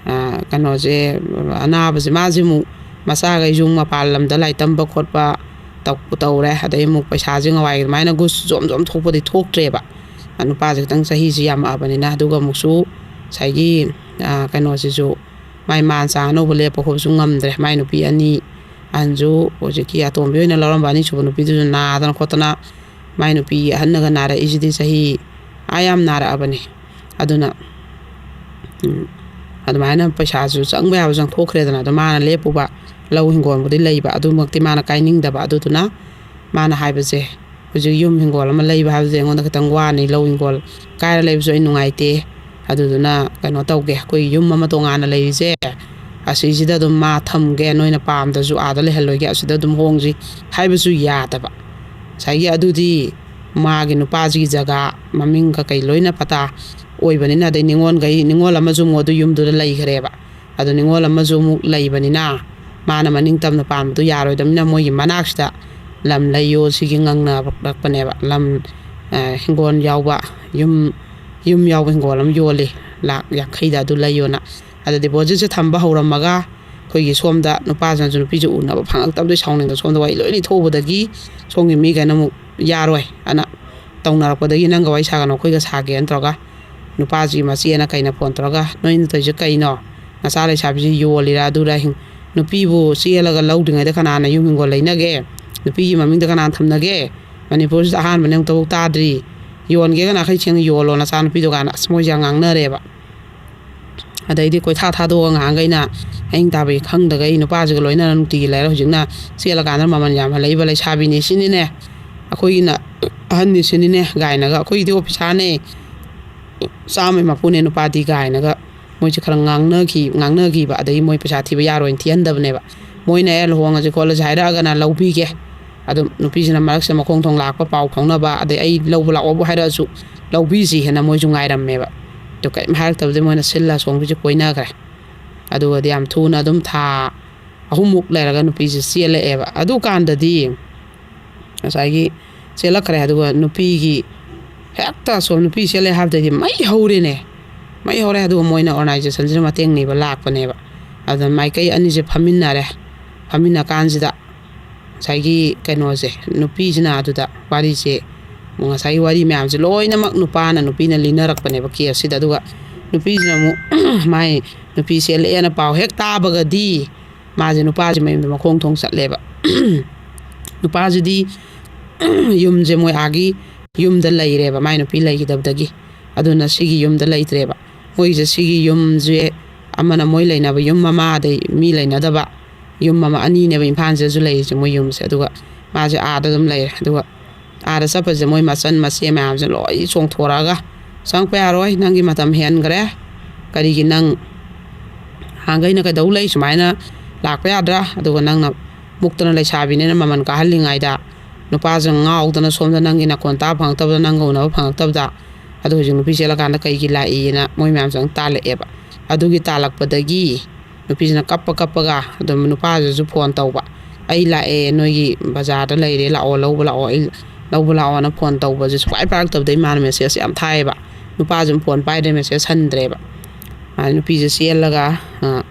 ꯑ, ꯀꯩꯅꯣꯁꯦ, ꯑꯅꯥꯕꯁꯦ, ꯃꯥꯁꯦ ꯑꯃꯨꯛ ꯃꯆꯥꯈꯩꯁꯨ ꯃꯄꯥꯟ ꯂꯝꯗ ꯂꯥꯏꯔꯤꯛ ꯇꯝꯕ ꯈꯣꯠꯄ ꯇꯧ-, ꯇꯧꯔꯦ꯫ ꯑꯗꯩ ꯑꯃꯨꯛ ꯄꯩꯁꯥꯁꯦ ꯉꯋꯥꯏ ꯑꯗꯨꯃꯥꯏꯅ ꯒꯨꯁ ꯖꯣꯝ ꯖꯣꯝ ꯊꯣꯛꯄꯗꯤ ꯊꯣꯛꯇ꯭ꯔꯦꯕ꯫ ꯑ, ꯅꯨꯄꯥꯁꯦ ꯈꯤꯇꯪ ꯆꯍꯤꯁꯤ ꯌꯥꯝꯃꯛꯑꯕꯅꯤꯅ꯫ ꯑꯗꯨꯒ ꯑꯃꯨꯛꯁꯨ ꯉꯁꯥꯏꯒꯤ, ꯑ, ꯀꯩꯅꯣꯁꯤꯁꯨ, ꯃꯥꯏ ꯃꯥꯟ ꯆꯥ ꯑꯅꯧꯕ ꯂꯦꯞꯄ ꯈꯣꯠꯄꯁꯨ ꯉꯝꯗ꯭ꯔꯦ꯫ ꯃꯥꯏ ꯅꯨꯄꯤ ꯑꯅꯤ, ꯑꯍꯟꯁꯨ ꯍꯧꯖꯤꯛꯀꯤ ꯑꯇꯣꯝꯕꯤ ꯑꯣꯏꯅ ꯂꯧꯔꯝꯕ ꯑꯅꯤꯁꯨꯕ ꯅꯨꯄꯤꯗꯨꯁꯨ ꯅꯥꯗꯅ ꯈꯣꯠꯇꯅ, ꯃꯥꯏ ꯅꯨꯄꯤ ꯑꯍꯟꯅꯒ ꯅꯥꯔꯛꯏꯁꯤꯗꯤ ꯆꯍꯤ ꯑꯥ ꯌꯥꯝ ꯅꯥꯔꯛꯑꯕꯅꯤ꯫ ꯑꯗꯨꯅ, ꯎꯝ, ꯑꯗꯨꯃꯥꯏꯅ ꯄꯩꯁꯥꯁꯨ ꯆꯪꯕ ꯌꯥꯕ ꯆꯪꯊꯣꯛꯈ꯭ꯔꯦꯗꯅ꯫ ꯑꯗꯣ ꯃꯥꯅ ꯂꯦꯞꯄꯨꯕ ꯂꯧ ꯍꯤꯡꯒꯣꯜꯕꯨꯗꯤ ꯂꯩꯕ, ꯑꯗꯨꯃꯛꯇꯤ ꯃꯥꯅ ꯀꯥꯏꯅꯤꯡꯗꯕ꯫ ꯑꯗꯨꯗꯨꯅ ꯃꯥꯅ ꯍꯥꯏꯕꯁꯦ, ꯍꯧꯖꯤꯛ ꯌꯨꯝ ꯍꯤꯡꯒꯣꯜ ꯑꯃ ꯂꯩꯕ ꯍꯥꯏꯕꯁꯦ ꯑꯩꯉꯣꯟꯗ ꯈꯤꯇꯪ ꯋꯥꯅꯤ, ꯂꯧ ꯍꯤꯡꯒꯣꯜ ꯀꯥꯏꯔ ꯂꯩꯕꯁꯨ ꯑꯩ ꯅꯨꯡꯉꯥꯏꯇꯦ꯫ ꯑꯗꯨꯗꯨꯅ ꯀꯩꯅꯣ ꯇꯧꯒꯦ, ꯑꯩꯈꯣꯏ ꯌꯨꯝ ꯑꯃ ꯇꯣꯉꯥꯟꯅ ꯂꯩꯔꯤꯁꯦ, ꯑꯁꯤꯁꯤꯗ ꯑꯗꯨꯝ ꯃꯥ ꯊꯝꯒꯦ, ꯅꯣꯏꯅ ꯄꯥꯝꯗꯁꯨ ꯑꯥꯗ ꯂꯩꯍꯜꯂꯣꯏꯒꯦ, ꯑꯁꯤꯗ ꯑꯗꯨꯝ ꯍꯣꯡꯁꯤ ꯍꯥꯏꯕꯁꯨ ꯌꯥꯗꯕ꯫ ꯉꯁꯥꯏꯒꯤ ꯑꯗꯨꯗꯤ ꯃꯥꯒꯤ ꯅꯨꯄꯥꯁꯤꯒꯤ ꯖꯒꯥ, ꯃꯃꯤꯡ ꯀꯀꯩ ꯂꯣꯏꯅ ꯄꯇꯥ ꯑꯣꯏꯕꯅꯤꯅ, ꯑꯗꯩ ꯅꯤꯉꯣꯜꯈꯩ, ꯅꯤꯉꯣꯜ ꯑꯃꯁꯨ ꯑꯃꯨꯛ ꯑꯗꯨ ꯌꯨꯝꯗꯨꯗ ꯂꯩꯈ꯭ꯔꯦꯕ꯫ ꯑꯗꯣ ꯅꯤꯉꯣꯜ ꯑꯃꯁꯨ ꯑꯃꯨꯛ ꯂꯩꯕꯅꯤꯅ, ꯃꯥꯅ ꯃꯅꯤꯡ ꯇꯝꯅ ꯄꯥꯟꯕꯗꯣ ꯌꯥꯔꯣꯏꯗꯕꯅꯤꯅ, ꯃꯣꯏꯒꯤ ꯃꯅꯥꯛꯁꯤꯗ ꯂꯝ ꯂꯩꯌꯣ ꯁꯤꯒꯤ ꯉꯥꯡꯅꯔꯛꯄꯅꯦꯕ꯫ ꯂꯝ, ꯑ, ꯍꯤꯡꯒꯣꯜ ꯌꯥꯎꯕ, ꯌꯨꯝ, ꯌꯨꯝ ꯌꯥꯎꯕ ꯍꯤꯡꯒꯣꯜ ꯑꯃ ꯌꯣꯜꯂꯤ, ꯂꯥꯛ ꯌꯥꯡꯈꯩꯗ ꯑꯗꯨ ꯂꯩꯌꯣꯅ꯫ ꯑꯗ ꯗꯤꯄꯣꯖꯤꯠꯁꯦ ꯊꯝꯕ ꯍꯧꯔꯝꯃꯒ, ꯑꯩꯈꯣꯏꯒꯤ ꯁꯣꯝꯗ ꯅꯨꯄꯥꯁꯤꯅꯁꯨ ꯅꯨꯄꯤꯁꯦ ꯎꯅꯕ ꯐꯪꯉꯛꯇꯕꯗꯒꯤ ꯁꯥꯎꯅꯤꯡꯗꯅ ꯁꯣꯝꯗ ꯋꯥꯔꯤ ꯂꯣꯏꯅ ꯊꯣꯛꯎꯕꯗꯒꯤ, ꯁꯣꯝꯒꯤ ꯃꯤꯈꯩꯅ ꯑꯃꯨꯛ ꯌꯥꯔꯣꯏ ꯑꯅ ꯇꯧꯅꯔꯛꯄꯗꯒꯤ, "ꯅꯪꯒ ꯋꯥꯔꯤ ꯁꯥꯒꯅꯨ, ꯑꯩꯈꯣꯏꯒ ꯁꯥꯒꯦꯅ" ꯇꯧꯔꯒ ꯅꯨꯄꯥꯁꯤꯒꯤ ꯃꯆꯦꯅ ꯀꯩꯅ ꯐꯣꯟ ꯇꯧꯔꯒ, "ꯅꯣꯏꯅ ꯇꯧꯔꯤꯁꯦ ꯀꯩꯅꯣ? ꯅꯆꯥ ꯂꯩꯁꯥꯕꯤꯁꯤ ꯌꯣꯜꯂꯤꯔꯥ? ꯑꯗꯨꯔ ꯍꯤꯡ-, ꯅꯨꯄꯤꯕꯨ ꯆꯦꯜꯂꯒ ꯂꯧꯗ꯭ꯔꯤꯉꯩꯗ ꯀꯅꯥꯅ ꯌꯨꯝ ꯍꯤꯡꯒꯣꯜ ꯂꯩꯅꯒꯦ? ꯅꯨꯄꯤꯒꯤ ꯃꯃꯤꯡꯗ ꯀꯅꯥꯅ ꯊꯝꯅꯒꯦ? ꯃꯅꯤꯄꯨꯔꯁꯤꯗ ꯑꯍꯥꯟꯕꯅꯦ, ꯑꯃꯨꯛꯇꯐꯥꯎ ꯇꯥꯗ꯭ꯔꯤ꯫ ꯌꯣꯟꯒꯦꯒ ꯅꯥꯈꯩ ꯁꯦꯡꯅ ꯌꯣꯜꯂꯣ ꯅꯆꯥꯅꯨꯄꯤꯗꯣ" ꯀꯥꯏꯅ ꯑꯁ ꯃꯣꯏꯁꯦ ꯌꯥꯝ ꯉꯥꯡꯅꯔꯦꯕ꯫ ꯑꯗꯩꯗꯤ ꯀꯣꯏꯊꯥ ꯊꯥꯗꯣꯛꯑꯒ ꯉꯍꯥꯟꯈꯩꯅ ꯑꯍꯤꯡ ꯇꯥꯕꯒꯤ ꯈꯪꯗꯒꯩ ꯅꯨꯄꯥꯁꯤꯒ ꯂꯣꯏꯅꯅ ꯅꯨꯡꯇꯤꯒꯤ ꯂꯩꯔ, ꯍꯧꯖꯤꯛꯅ ꯆꯦꯜꯂꯀꯥꯟꯗ ꯃꯃꯜ ꯌꯥꯝ ꯍꯜꯂꯛꯏꯕ ꯂꯩꯁꯥꯕꯤꯅꯤ ꯁꯤꯅꯤꯅꯦ, ꯑꯩꯈꯣꯏꯒꯤꯅ ꯑꯍꯟꯅꯤ ꯁꯤꯅꯤꯅꯦ ꯀꯥꯏꯅꯒ, "ꯑꯩꯈꯣꯏꯒꯤꯗꯤ ꯑꯣꯐꯤꯁꯥꯔꯅꯦ, ꯆꯥꯝꯃꯩ ꯃꯄꯨꯅꯦ ꯅꯨꯄꯥꯗꯤ" ꯀꯥꯏꯅꯒ ꯃꯣꯏꯁꯦ ꯈꯔ ꯉꯥꯡꯅꯈꯤ, ꯉꯥꯡꯅꯈꯤꯕ꯫ ꯑꯗꯒꯤ ꯃꯣꯏ ꯄꯩꯁꯥ ꯊꯤꯕ ꯌꯥꯔꯣꯏꯅ ꯊꯤꯍꯟꯗꯕꯅꯦꯕ꯫ ꯃꯣꯏꯅ "ꯑꯦ, ꯂꯨꯍꯣꯡꯉꯁꯤ ꯈꯣꯠꯂꯁꯤ" ꯍꯥꯏꯔꯛꯑꯒꯅ ꯂꯧꯕꯤꯒꯦ꯫ ꯑꯗꯨꯝ ꯅꯨꯄꯤꯁꯤꯅ ꯃꯔꯛꯁꯤꯗ ꯃꯈꯣꯡ ꯊꯣꯡ ꯂꯥꯛꯄ, ꯄꯥꯎ ꯐꯥꯎꯅꯕ, ꯑꯗꯩ "ꯑꯩ ꯂꯧꯕ ꯂꯥꯛꯑꯣꯕꯨ" ꯍꯥꯏꯔꯛꯑꯁꯨ ꯂꯧꯕꯤꯁꯤ ꯍꯥꯏꯅ ꯃꯣꯏꯁꯨ ꯉꯥꯏꯔꯝꯃꯦꯕ꯫ ꯑꯗꯨ ꯀꯔꯤꯝ ꯍꯥꯏꯔꯛꯇꯕꯗꯩ ꯃꯣꯏꯅ ꯁꯤꯜꯂ ꯑꯁꯣꯝꯒꯤꯁꯦ ꯀꯣꯏꯅꯈ꯭ꯔꯦ꯫ ꯑꯗꯨꯒꯗꯤ ꯌꯥꯝ ꯊꯨꯅ ꯑꯗꯨꯝ ꯊꯥ ꯑꯍꯨꯝꯃꯨꯛ ꯂꯩꯔꯒ ꯅꯨꯄꯤꯁꯦ ꯆꯦꯜꯂꯛꯑꯦꯕ꯫ ꯑꯗꯨꯀꯥꯟꯗꯗꯤ ꯉꯁꯥꯏꯒꯤ ꯆꯦꯜꯂꯛꯈ꯭ꯔꯦ꯫ ꯑꯗꯨꯒ ꯅꯨꯄꯤꯒꯤ ꯍꯦꯛꯇ ꯁꯣꯝ ꯅꯨꯄꯤ ꯆꯦꯜꯂꯦ ꯍꯥꯏꯕꯗꯩꯗꯤ ꯃꯩ ꯍꯧꯔꯦꯅꯦ꯫ ꯃꯩ ꯍꯧꯔꯦ꯫ ꯑꯗꯨꯒ ꯃꯣꯏꯅ ꯑꯣꯔꯒꯅꯥꯏꯖꯦꯁꯟꯁꯤꯅ ꯃꯇꯦꯡ ꯅꯤꯕ ꯂꯥꯛꯄꯅꯦꯕ꯫ ꯑꯗꯨꯅ ꯃꯥꯏꯀꯩ ꯑꯅꯤꯁꯦ ꯐꯝꯃꯤꯟꯅꯔꯦ꯫ ꯐꯝꯃꯤꯟꯅ ꯀꯥꯟꯁꯤꯗ ꯉꯁꯥꯏꯒꯤ ꯀꯩꯅꯣꯁꯦ, ꯅꯨꯄꯤꯁꯤꯅ ꯑꯗꯨꯗ ꯋꯥꯔꯤꯁꯦ, ꯉꯁꯥꯏꯒꯤ ꯋꯥꯔꯤ ꯃꯌꯥꯝꯁꯦ ꯂꯣꯏꯅꯃꯛ ꯅꯨꯄꯥꯅ, ꯅꯨꯄꯤꯅ ꯂꯤꯅꯔꯛꯄꯅꯦꯕ ꯀꯦꯁꯁꯤꯗ꯫ ꯑꯗꯨꯒ ꯅꯨꯄꯤꯁꯤꯅ ꯑꯃꯨꯛ ꯃꯥꯏ ꯅꯨꯄꯤ ꯆꯦꯜꯂꯛꯑꯦꯅ ꯄꯥꯎ ꯍꯦꯛ ꯇꯥꯕꯒꯗꯤ ꯃꯥꯁꯦ ꯅꯨꯄꯥꯁꯦ ꯃꯌꯨꯝꯗ ꯃꯈꯣꯡ ꯊꯣꯡ ꯆꯠꯂꯦꯕ꯫ ꯅꯨꯄꯥꯁꯤꯗꯤ ꯌꯨꯝꯁꯦ ꯃꯣꯏ ꯑꯥꯒꯤ ꯌꯨꯝꯗ ꯂꯩꯔꯦꯕ, ꯃꯥꯏ ꯅꯨꯄꯤ ꯂꯩꯈꯤꯗꯕꯗꯒꯤ꯫ ꯑꯗꯨꯅ ꯁꯤꯒꯤ ꯌꯨꯝꯗ ꯂꯩꯇ꯭ꯔꯦꯕ꯫ ꯃꯣꯏꯁꯦ ꯁꯤꯒꯤ ꯌꯨꯝꯁꯦ ꯑꯃꯅ ꯃꯣꯏ ꯂꯩꯅꯕ ꯌꯨꯝ ꯑꯃ, ꯑꯗꯩ ꯃꯤ ꯂꯩꯅꯗꯕ ꯌꯨꯝ ꯑꯃ, ꯑꯅꯤꯅꯦꯕ ꯏꯝꯐꯥꯜꯁꯤꯗꯁꯨ ꯂꯩꯔꯤꯁꯦ ꯃꯣꯏ ꯌꯨꯝꯁꯦ꯫ ꯑꯗꯨꯒ ꯃꯥꯁꯦ ꯑꯥꯗ ꯑꯗꯨꯝ ꯂꯩꯔꯦ꯫ ꯑꯗꯨꯒ ꯑꯥꯗ ꯆꯠꯄꯁꯦ ꯃꯣꯏ ꯃꯆꯟ ꯃꯆꯦ ꯃꯌꯥꯝꯁꯦ ꯂꯣꯏ ꯆꯣꯡꯊꯣꯔꯛꯑꯒ, "ꯆꯪꯉꯛꯄ ꯌꯥꯔꯣꯏ, ꯅꯪꯒꯤ ꯃꯇꯝ ꯍꯦꯟꯈ꯭ꯔꯦ, ꯀꯔꯤꯒꯤ ꯅꯪ ꯍꯥꯟꯈꯩꯅ ꯀꯩꯗꯧ ꯂꯩ, ꯁꯨꯃꯥꯏꯅ ꯂꯥꯛꯄ ꯌꯥꯗ꯭ꯔꯥ? ꯑꯗꯨꯒ ꯅꯪꯅ ꯃꯨꯛꯇꯅ ꯂꯩꯁꯥꯕꯤꯅꯦꯅ ꯃꯃꯜ ꯀꯥꯍꯜꯂꯤꯉꯩꯗ, ꯅꯨꯄꯥꯁꯤꯡ ꯉꯥꯎꯗꯅ ꯁꯣꯝꯗ ꯅꯪꯒꯤ ꯅꯈꯣꯟ ꯇꯥ ꯐꯪꯉꯛꯇꯕꯗ, ꯅꯪꯒ ꯎꯅꯕ ꯐꯪꯉꯛꯇꯕꯗ, ꯑꯗꯨ ꯍꯧꯖꯤꯛ ꯅꯨꯄꯤ ꯆꯦꯜꯂꯀꯥꯟꯗ ꯀꯩꯒꯤ ꯂꯥꯛꯏꯅ?" ꯃꯣꯏ ꯃꯌꯥꯝꯁꯦ ꯑꯃꯨꯛ ꯇꯥꯜꯂꯛꯑꯦꯕ꯫ ꯑꯗꯨꯒꯤ ꯇꯥꯜꯂꯛꯄꯗꯒꯤ ꯅꯨꯄꯤꯁꯤꯅ ꯀꯞꯄ ꯀꯞꯄꯒ ꯑꯗꯨꯝ ꯅꯨꯄꯥꯁꯤꯁꯨ ꯐꯣꯟ ꯇꯧꯕ, "ꯑꯩ ꯂꯥꯛꯑꯦ, ꯅꯣꯏꯒꯤ ꯕꯖꯥꯔꯗ ꯂꯩꯔꯦ, ꯂꯥꯛꯑꯣ, ꯂꯧꯕ ꯂꯥꯛꯑꯣ, ꯑꯩ ꯂꯧꯕ ꯂꯥꯛꯑꯣꯅ" ꯐꯣꯟ ꯇꯧꯕꯁꯦ ꯁꯨꯡꯄꯥꯏ ꯄꯥꯏꯔꯛꯇꯕꯗꯩ ꯃꯥꯅ ꯃꯦꯁꯦꯖ ꯌꯥꯝ ꯊꯥꯏꯌꯦꯕ꯫ ꯅꯨꯄꯥꯁꯨ ꯐꯣꯟ ꯄꯥꯏꯗ꯭ꯔꯦ, ꯃꯦꯁꯦꯖ ꯍꯟꯗ꯭ꯔꯦꯕ꯫ ꯑꯗꯩ ꯅꯨꯄꯤꯁꯦ ꯆꯦꯜꯂꯒ, ꯑ,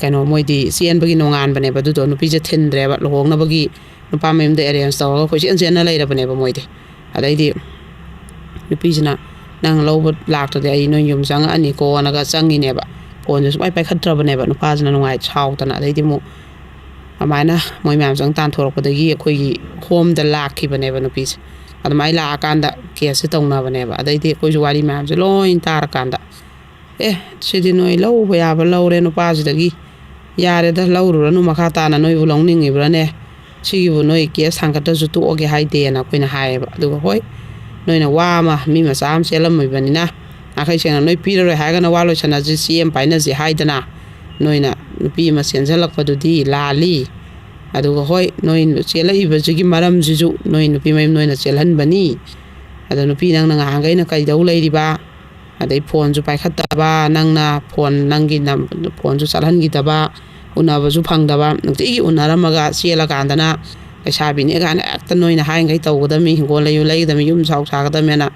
ꯀꯩꯅꯣ, ꯃꯣꯏꯗꯤ ꯆꯦꯟꯕꯒꯤ ꯅꯣꯡꯉꯥꯟꯕꯅꯦꯕ꯫ ꯑꯗꯨꯗꯣ ꯅꯨꯄꯤꯁꯦ ꯊꯤꯟꯗ꯭ꯔꯦꯕ, ꯂꯨꯍꯣꯡꯅꯕꯒꯤ ꯅꯨꯄꯥ ꯃꯌꯨꯝꯗ ꯑꯦꯔꯦꯟꯖ ꯇꯧꯔꯒ ꯀꯣꯏꯆꯦꯟ ꯆꯦꯟꯅ ꯂꯩꯔꯕꯅꯦꯕ ꯃꯣꯏꯗꯤ꯫ ꯑꯗꯩꯗꯤ ꯅꯨꯄꯤꯁꯤꯅ, "ꯅꯪ ꯂꯧꯕ ꯂꯥꯛꯇ꯭ꯔꯗꯤ ꯑꯩ ꯅꯣꯏ ꯌꯨꯝ ꯆꯪꯉꯛꯑꯅꯤꯀꯣꯅꯒ" ꯆꯪꯉꯤꯅꯦꯕ꯫ ꯐꯣꯟꯁꯦ ꯁꯨꯡꯄꯥꯏ ꯄꯥꯏꯈꯠꯇ꯭ꯔꯕꯅꯦꯕ ꯅꯨꯄꯥꯁꯤꯅ, ꯅꯨꯡꯉꯥꯏ ꯁꯥꯎꯗꯅ꯫ ꯑꯗꯩꯗꯤ ꯑꯃꯨꯛ ꯑꯗꯨꯃꯥꯏꯅ ꯃꯣꯏ ꯃꯌꯥꯝ ꯆꯪ ꯇꯥꯟꯊꯣꯔꯛꯄꯗꯒꯤ ꯑꯩꯈꯣꯏꯒꯤ ꯍꯣꯝꯗ ꯂꯥꯛꯈꯤꯕꯅꯦꯕ ꯅꯨꯄꯤꯁꯦ꯫ ꯑꯗꯨꯃꯥꯏꯅ ꯂꯥꯛꯑꯀꯥꯟꯗ ꯀꯦꯁꯁꯦ ꯇꯧꯅꯕꯅꯦꯕ꯫ ꯑꯗꯩꯗꯤ ꯑꯩꯈꯣꯏꯁꯨ ꯋꯥꯔꯤ ꯃꯌꯥꯝꯁꯦ ꯂꯣꯏ ꯇꯥꯔꯀꯥꯟꯗ, "ꯑꯦ, ꯁꯤꯗꯤ ꯅꯣꯏ ꯂꯧꯕ ꯌꯥꯕ ꯂꯧꯔꯦ ꯅꯨꯄꯥꯁꯤꯗꯒꯤ꯫ ꯌꯥꯔꯦꯗ, ꯂꯧꯔꯨꯔꯅꯨ, ꯃꯈꯥ ꯇꯥꯅ ꯅꯣꯏꯕꯨ ꯂꯧꯅꯤꯡꯉꯤꯕ꯭ꯔꯥꯅꯦ? ꯁꯤꯒꯤꯕꯨ ꯅꯣꯏ ꯀꯦꯁ ꯊꯥꯡꯒꯠꯇ꯭ꯔꯁꯨ ꯇꯣꯛꯑꯒꯦ ꯍꯥꯏꯗꯦꯅ" ꯑꯩꯈꯣꯏꯅ ꯍꯥꯏꯌꯦꯕ꯫ ꯑꯗꯨꯒ ꯍꯣꯏ, ꯅꯣꯏꯅ ꯋꯥ ꯑꯃ, ꯃꯤ ꯃꯆꯥ ꯑꯃ ꯆꯦꯜꯂꯝꯃꯤꯕꯅꯤꯅ, ꯅꯥꯈꯩ ꯁꯦꯡꯅ ꯅꯣꯏ ꯄꯤꯔꯔꯣꯏ ꯍꯥꯏꯔꯒꯅ ꯋꯥ ꯂꯣꯏꯁꯟꯅꯁꯤ, ꯆꯦ ꯑꯃ ꯄꯥꯏꯅꯁꯤ ꯍꯥꯏꯗꯅ ꯅꯣꯏꯅ ꯅꯨꯄꯤ ꯑꯃ ꯆꯦꯟꯁꯤꯜꯂꯛꯄꯗꯨꯗꯤ ꯂꯥꯜꯂꯤ꯫ ꯑꯗꯨꯒ ꯍꯣꯏ, ꯅꯣꯏ ꯆꯦꯜꯂꯛꯏꯕꯁꯤꯒꯤ ꯃꯔꯝꯁꯤꯁꯨ ꯅꯣꯏ ꯅꯨꯄꯤ ꯃꯌꯨꯝ ꯅꯣꯏꯅ ꯆꯦꯜꯍꯟꯕꯅꯤ꯫ ꯑꯗꯣ ꯅꯨꯄꯤ ꯅꯪꯅ ꯉꯍꯥꯟꯈꯩꯅ ꯀꯩꯗꯧ ꯂꯩꯔꯤꯕ? ꯑꯗꯩ ꯐꯣꯟꯁꯨ ꯄꯥꯏꯈꯠꯇꯕ, ꯅꯪꯅ ꯐꯣꯟ, ꯅꯪꯒꯤ ꯅꯝ-, ꯐꯣꯟꯁꯨ ꯆꯠꯍꯟꯈꯤꯗꯕ, ꯎꯅꯕꯁꯨ ꯐꯪꯗꯕ, ꯅꯨꯡꯇꯤꯒꯤ ꯎꯅꯔꯝꯃꯒ ꯆꯦꯜꯂꯀꯥꯟꯗꯅ ꯂꯩꯁꯥꯕꯤꯅꯦ ꯀꯥꯏꯅ ꯍꯦꯛꯇ ꯅꯣꯏꯅ ꯍꯥꯏꯈꯩ ꯇꯧꯒꯗꯕꯅꯤ, ꯍꯤꯡꯒꯣꯜ ꯂꯩꯌꯨ ꯂꯩꯒꯗꯕꯅꯤ, ꯌꯨꯝ ꯁꯥꯎ ꯁꯥꯒꯗꯕꯅꯦꯅ꯫